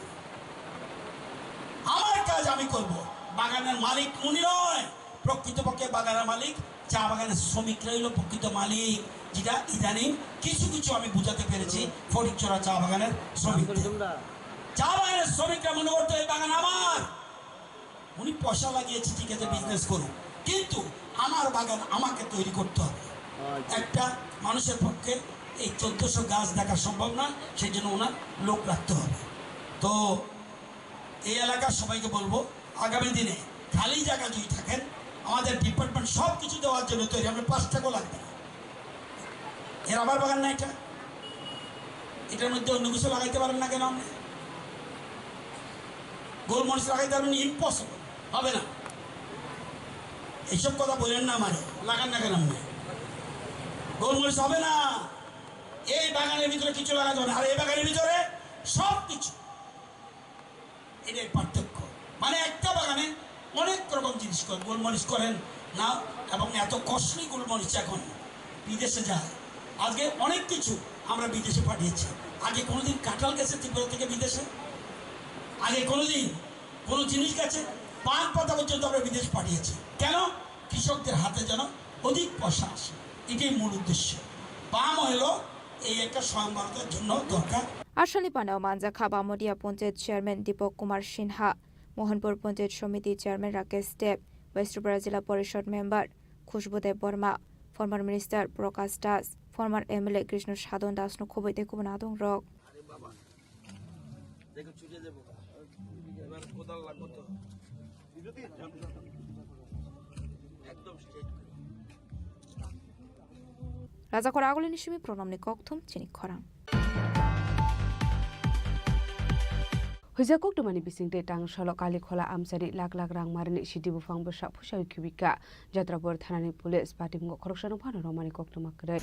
আমার কাজ আমি করব, বাগানের মালিক উনি নয়, প্রকৃতপক্ষে বাগানের মালিক চা বাগানের শ্রমিকরাই হলো প্রকৃত মালিক, যেটা ইদানিং কিছু কিছু আমি বুঝাতে পেরেছি ফটিকছড়া চা বাগানের শ্রমিকদের। চা বাগানের শ্রমিকরা মনে করতো এই বাগান আমার, উনি পয়সা লাগিয়েছে, ঠিক আছে, বিজনেস করুক, কিন্তু আমার বাগান আমাকে তৈরি করতে হবে। একটা মানুষের পক্ষে এই চোদ্দশো গাছ দেখা সম্ভব না, সেই জন্য ওনার লোক রাখতে হবে। তো এই এলাকার সবাইকে বলবো, আগামী দিনে খালি জায়গা যদি থাকেন, আমাদের ডিপার্টমেন্ট সব কিছু দেওয়ার জন্য তৈরি, আমরা পাঁচ টাকাও লাগবে না। এর আবার বাগান না এটা, এটার মধ্যে অন্য কিছু লাগাইতে পারেন না কেন আপনি? গোলমরিচ লাগাইতে পারবেন, ইম্পসিবল, হবে না। এইসব কথা বলেন না আমারে, লাগান না কেন আপনি? গোলমরিচ হবে না, এই বাগানের ভিতরে কিছু লাগা যাবে না, আর এই বাগানের ভিতরে সব কিছু। এটাই পার্থক্য। মানে একটা বাগানে অনেক রকম জিনিস করেন, গোলমরিচ করেন না, এবং এত কস্টলি গোলমরিচ এখন বিদেশে যায়। আজকে অনেক কিছু আমরা বিদেশে পাঠিয়েছি। আগে কোনোদিন কাঁঠাল গেছে ত্রিপুরা থেকে বিদেশে? আগে কোনোদিন কোনো জিনিস গেছে? পান পাতা পর্যন্ত আমরা বিদেশে পাঠিয়েছি। কেন? কৃষকদের হাতে যেন অধিক পয়সা আসে, এটাই মূল উদ্দেশ্য। পাম অয়েলও এই একটা স্বয়ংবরতার জন্য দরকার। Asalni pandao manjakha Bamudia Panchayat Chairman Deepak Kumar Sinha, Mohanpur Panchayat Samiti Chairman Rakesh Deb, West Tripura Jila Porishod Member Khushbu Deb Barma, former Minister Prakash Das, former M L A Krishna Sadhan Das no khobwi tei kubun adongrok. আরে বাবা, দেখো ছুটে যাবো। এবার কোদাল লাগবো তো। একদম স্ট্রেট করে। Rajakora Agulini simi Pranamni kokthum chini khorang. Huija koktwmani bisingtwi Tangsalo Kalikhola amchaini lakh lakh rang marini sidi buphang bwsa phuisawi khibika. Jatrapur thanani police patimungo khoroksano phano romani koktwma kwrwi.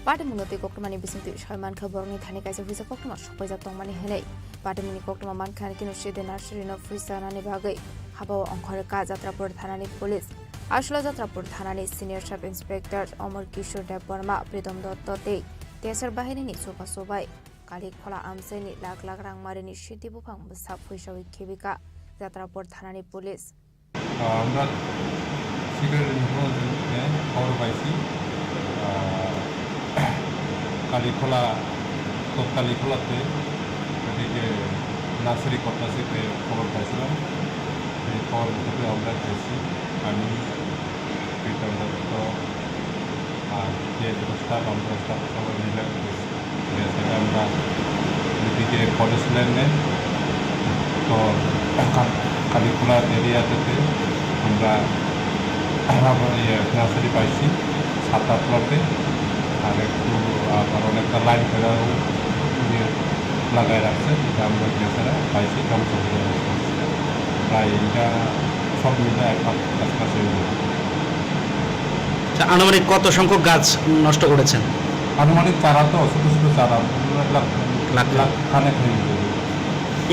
Patimungno twi koktwmani bisingtwi soi mankha borokni thani kaisa huisa koktwma sokpaijak tongmani hwnwi. Patimungni koktwma mankha hwnwi khe Sidi Nursery-no phuisa nani bagwi habao ongkhorkha Jatrapur thanani police. Aswkla Jatrapur thanani senior sub inspector Omor Kishore Debbarma, Pritom Dotto tei T S R bahirini chubachu bai Kalikhola amchaini lakh lakh rang marini sidi buphang bwsa phuisawi khibika Jatrapur thanani police. আহ, আমরা secret information পেয়ে খবর পাইছি, আহ, কালীখোলা, তৎকালীখোলাতে এদিকে নার্সারি করতেছে পেয়ে খবর পাইছিলাম। এই খবর ভিত্তিতে আমরা গেছি, আমি প্রীতম দত্ত, আর যে যত স্টাফ, আমরা স্টাফ সবাই মিলে গেছি। গিয়ে সেটা আমরা এদিকে ফরেস্ট ল্যান্ডে তো কা-, কালীখোলা এরিয়াতে আমরা আবার ইয়ে নার্সারি পাইছি সাত আট লটে, আর একটু আবার অনেকটা লাইন করে ইয়ে লাগাই রাখছে, এটা আমরা বেচারা পাইছি কম সময়ে। প্রায় এটা সব মিলে এক লাখ কাছাকাছি হয়ে যাবে। আচ্ছা, আনুমানিক কত সংখ্যক গাছ নষ্ট করেছেন? আনুমানিক চারা তো, ছোট ছোট চারা, লাখ লাখ। লাখ খানেক হয়ে যাবে।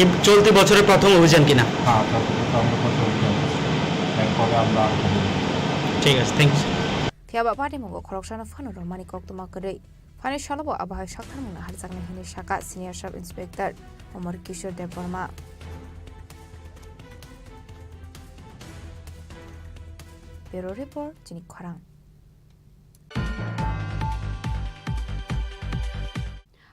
এই চলতি বছরের প্রথম অভিযান কিনা? হ্যাঁ, চলতি বছর আমরা প্রথম অভিযান করছি। এরপরে আমরা আর কোনো ঠিক আছে, thank you, sir. Phiya ba patimungo khoroksano phano romani koktwma kwrwi. Phaini salo bo abo hai saktharmungno harjaknai hwnwi sakha Senior Sub Inspector Amar Kishore Debbarma. Bureau Report, Chini Khorang.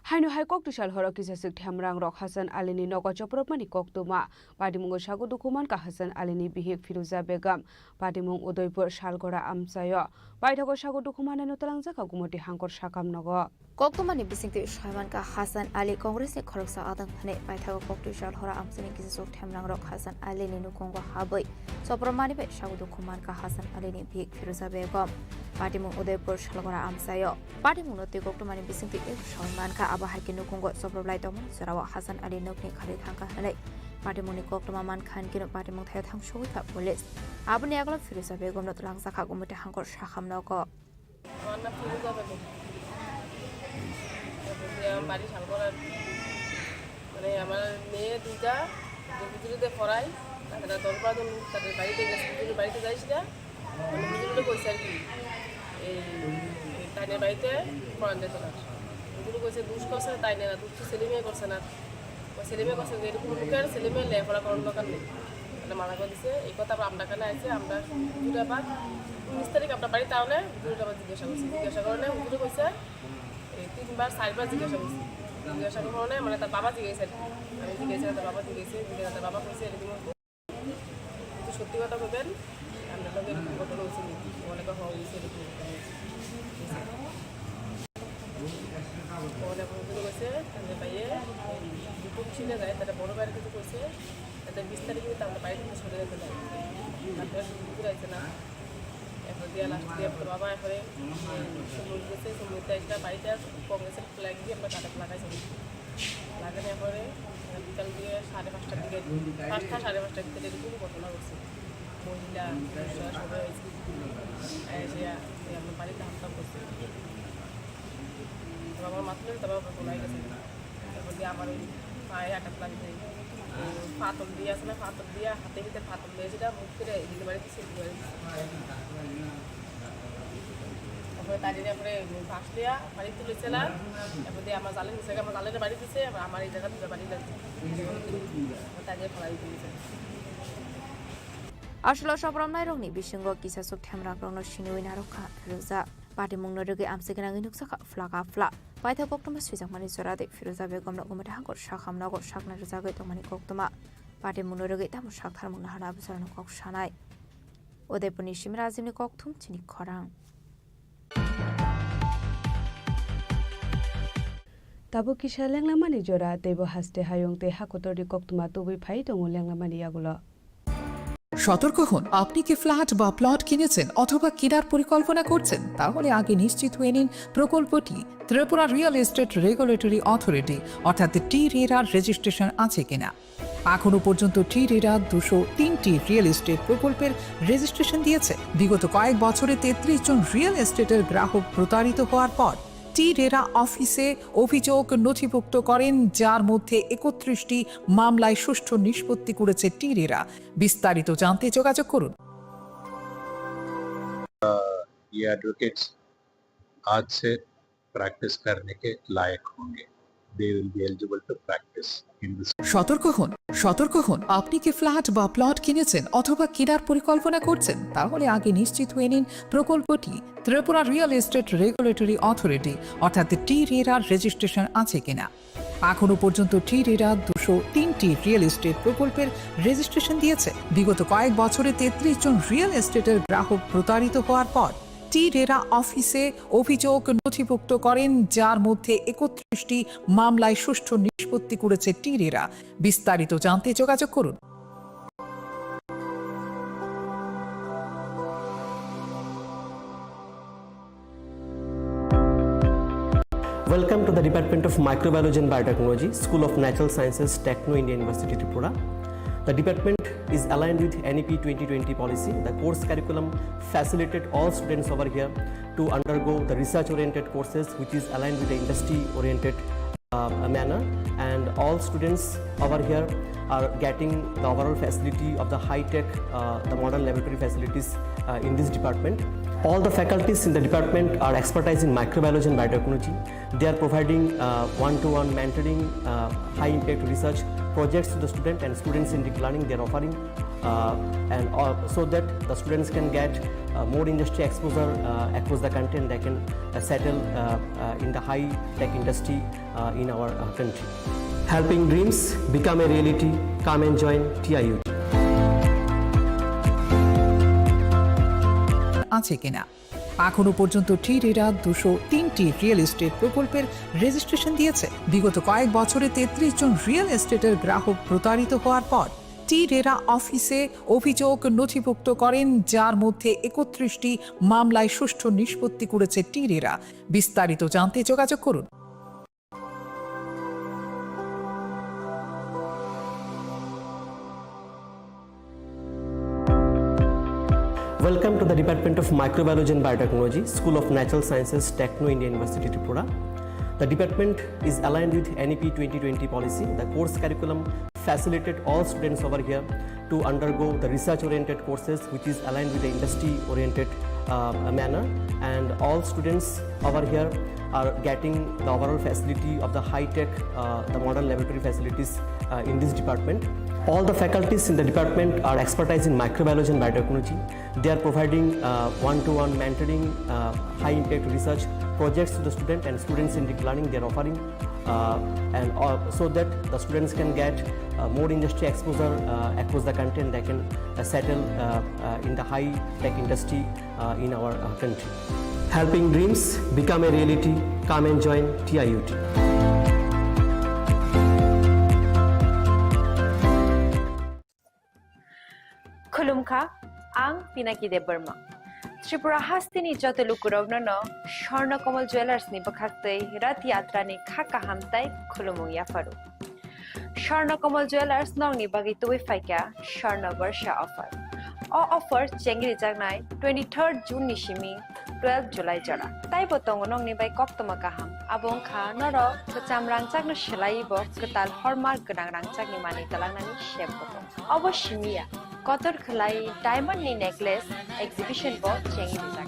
Haino hai kok twisal horo kisa swk themrang rok Hasan Ali ni nogo chopropmani koktwma. Patimungo sago dukhu mankha Hasan Ali ni bihik Firuza Begum. Patimung Udaipur Salgora amchaio. Paithago sago dukhu manai no twlangjak kha Gumoti Hangkor sakam nogo. Koktwmani bisingtwi soi mankha Hasan Ali Congress ni khoroksa adang hwnwi. Paithago kok twisal horo amchaini kisa swk themrang rok Hasan Ali ni nukhungo habwi chopropmani bai sago dukhu mankha Hasan Ali ni bihik Firuza Begum. Patimung Udaipur Salgora amchaio. Patimungno twi koktwmani bisingtwi eko sawi mankha, abo hai khe nukhungo choproblai tongmani jorao Hasan Ali nokni kharwi thangkha hwnwi patimungni koktwma mankha, hinkhe patimung thaio thangsugwi kha police. Aboni yagulo Firuza Begumno twlangjakha Gumoti Hangkor sakam nogo. আমার নাম ফিরোজা বেগম। তারপরে আমার বাড়ি শালগড়ার, মানে, আমার মেয়ে দুইটা, যে হুজুরিতে পড়াই, তারা দশ বারো জন তাদের বাড়িতে গেছে, হুজুরের বাড়িতে যাইস না। মানে, হুজুরে কইছে আর কি, এই তাইনের বাড়িতে পড়ান যেত না। হুজুরে কইছে, "দুষ করছে না তাইনে, দুষ তো সেলিমে করছে না।" ও সেলিমে কইছে যে এরকম লোকের ছেলে মেয়ে লেখাপড়া করার দরকার নেই। মানে মানা করে দিছে। এই কথা আবার আমরা কানে আইছে, আমরা হুজুরে আবার উনিশ তারিখ আমরা বাড়িতে আনে, হুজুরে আবার জিজ্ঞাসা করছি। জিজ্ঞাসা করলে হুজুরে কইছে, এই তিনবার, চারবার জিজ্ঞাসা করছি। জিজ্ঞাসা করার কারণে মানে তার বাবা জিজ্ঞাসা আর কি। আমি জিজ্ঞাসা, তার বাবা জিজ্ঞাসা, জিজ্ঞাসা, তার বাবা কইছে এরকম কিন্তু সত্যি কথা কইবেন, আপনার লগে এরকম ঘটনা হয়েছে নি? অনেকে হওয়া হয়েছে এরকম ঘটনা হয়েছে। অনেক ঘটনা হয়েছে, তাদের ভাইয়ে দুটো ছিল যায়, তারা বড় ভাইয়ের কাছে কইছে, তাদের বিশ তারিখে কিন্তু আমরা বাড়ি থেকে সরে যেতে লাগে। তারপরে শুধু ঘুরে আইছে না। এরপর দিয়া লাস্ট দিয়ে তোর বাবা এরপরে সুমন গেছে, সুমন একটা বাড়িতে কংগ্রেসের ফ্ল্যাগ দিয়ে আমরা কাটা লাগাইছি। লাগানোর পরে বিকাল দিয়ে সাড়ে পাঁচটার দিকে, পাঁচটা সাড়ে পাঁচটার ভিতরে এরকম ঘটনা ঘটছে। মহিলা, পুরুষরা সবাই এসে, এসে আমরা বাড়িতে হামলা করছে। তো আমার মাথা ধরে তারপর আমরা কোনায় গেছে। তারপর দিয়ে আমার ওই পায়ে আঘাত লাগছে। ওই পাথর দিয়ে আছে না, পাথর দিয়ে হাতে ভিতরে পাথর দিয়ে সেটা মুখ ফিরে এদিকে বাড়ি দিচ্ছে, এদিকে বাড়ি দিচ্ছে। তারপরে তার জন্য পরে বাঁশ দিয়া বাড়ি তুলেছিলাম। তারপরে দিয়ে আমার জালে নিচে, আমার জালের বাড়ি দিছে, আবার আমার এই জায়গা দুটো বাড়ি লাগছে। তার জন্য ফেলাই দিয়েছে। Aswk chopropnairokni bisingo kisa swk themrangrokno siniwi narwkha Firuza. Patimungno rwgwi amchai gwnangwi nukjakha phlak aphla. Paithak koktwma swijakmani jora tei Firuza Begumno Gumoti Hangkor sakam nogo sakna rwjagwi tongmani koktwma. Patimungno rwgwi tamo saktharmung naharna abwsarokno kok sanai. Udaipurni Simra Ajimni kokthum chini khorang. Tabuk kisa lenglamani jora, teibo haste hayung tei hakotorni koktwma tubui phai tongo lenglamani yagulo. সতর্ক হন, আপনি কি ফ্ল্যাট বা প্লট কিনেছেন অথবা কেনার পরিকল্পনা করছেন? তাহলে আগে নিশ্চিত হয়ে নিন প্রকল্পটি Tripura real estate regulatory authority অর্থাৎ টি রেরার রেজিস্ট্রেশন আছে কিনা। এখনও পর্যন্ত টি রেরা দুশো তিনটি রিয়েল এস্টেট প্রকল্পের রেজিস্ট্রেশন দিয়েছে। বিগত কয়েক বছরে তেত্রিশ জন রিয়েল এস্টেটের গ্রাহক প্রতারিত হওয়ার পর টি রেরা অফিসে অভিযোগ নথিভুক্ত করেন, যার মধ্যে একত্রিশটি মামলায় সুষ্ঠু নিষ্পত্তি করেছে টি রেরা। বিস্তারিত জানতে যোগাযোগ করুন। ये एडवोकेट्स आज से प्रैक्टिस करने के लायक होंगे। They will be eligible to practice in this। সতর্ক হন, সতর্ক হন, আপনি কি ফ্ল্যাট বা প্লট কিনেছেন অথবা কেনার পরিকল্পনা করছেন? তাহলে আগে নিশ্চিত হয়ে নিন প্রকল্পটি Tripura real estate regulatory authority অর্থাৎ টি রেরার রেজিস্ট্রেশন আছে কিনা। এখনও পর্যন্ত টি রেরা দুশো তিনটি রিয়েল এস্টেট প্রকল্পের রেজিস্ট্রেশন দিয়েছে। বিগত কয়েক বছরে তেত্রিশ জন রিয়েল এস্টেটের গ্রাহক প্রতারিত হওয়ার পর টি রেরা অফিসে অভিযোগ নথিভুক্ত করেন, যার মধ্যে একত্রিশটি মামলায় সুষ্ঠু নিষ্পত্তি করেছে টি রেরা। বিস্তারিত জানতে যোগাযোগ করুন। Welcome to the Department of Microbiology and Biotechnology, School of Natural Sciences, Techno India University, Tripura. The department is aligned with N E P twenty twenty policy. The course curriculum facilitate all students over here to undergo the research-oriented courses, which is aligned with the industry-oriented uh, manner, and all students over here are getting the overall facility of the high-tech, uh, the modern laboratory facilities uh, in this department. All the faculties in the department are expertise in microbiology and biotechnology. They are providing uh, one-to-one mentoring, uh, high-impact research projects to the student, and student-centric learning they are offering, uh, and uh, so that the students can get uh, more industry exposure uh, across the country, and they can uh, settle uh, uh, in the high-tech industry uh, in our uh, country. Helping dreams become a reality. Come and join T I U T. আছে কিনা। এখনো পর্যন্ত টি রেরা দুশো তিনটি real estate প্রকল্পের রেজিস্ট্রেশন দিয়েছে। বিগত কয়েক বছরে তেত্রিশ জন রিয়েল এস্টেটের গ্রাহক প্রতারিত হওয়ার পর টি রেরা অফিসে অভিযোগ নথিভুক্ত করেন, যার মধ্যে একত্রিশটি মামলায় সুষ্ঠু নিষ্পত্তি করেছে টি রেরা। বিস্তারিত জানতে যোগাযোগ করুন। Welcome to the Department of Microbiology and Biotechnology, School of Natural Sciences, Techno India University, Tripura. The department is aligned with N E P twenty twenty policy. The course curriculum facilitate all students over here to undergo the research-oriented courses, which is aligned with the industry-oriented uh, manner, and all students over here are getting the overall facility of the high-tech, uh, the modern laboratory facilities uh, in this department. All the faculties in the department are expertise in microbiology and biotechnology. They are providing uh, one-to-one mentoring, uh, high-impact research projects to the student, and student-centric learning they are offering, uh, and uh, so that the students can get uh, more industry exposure uh, across the country, and they can uh, settle uh, uh, in the high-tech industry uh, in our uh, country. Helping dreams become a reality. Come and join T I U T. Khulumkha, ang Pinaki Debbarma. Tripura hasteni joto lukurokno no Swarna Kamal Jewellers ni bwkhaktwi Rath Yatra ni kha kaham tai khulumung yapharu. Swarna Kamal Jewellers nokni bagwi tubui phaikha Swarna Barsha offer. O offer chengri jaknai twenty-third June ni simi twelve July jora. Taibo tongo nokni bai koktwma kaham. Abo wngkha norok kwcham rangchakno swlaiwi bo kwtal hallmark gwnang rangchakni manwi twlangnani sep bo tongo. Obo simi ya, kotor khwlai diamond ni necklace exhibition bo chengwi rijak.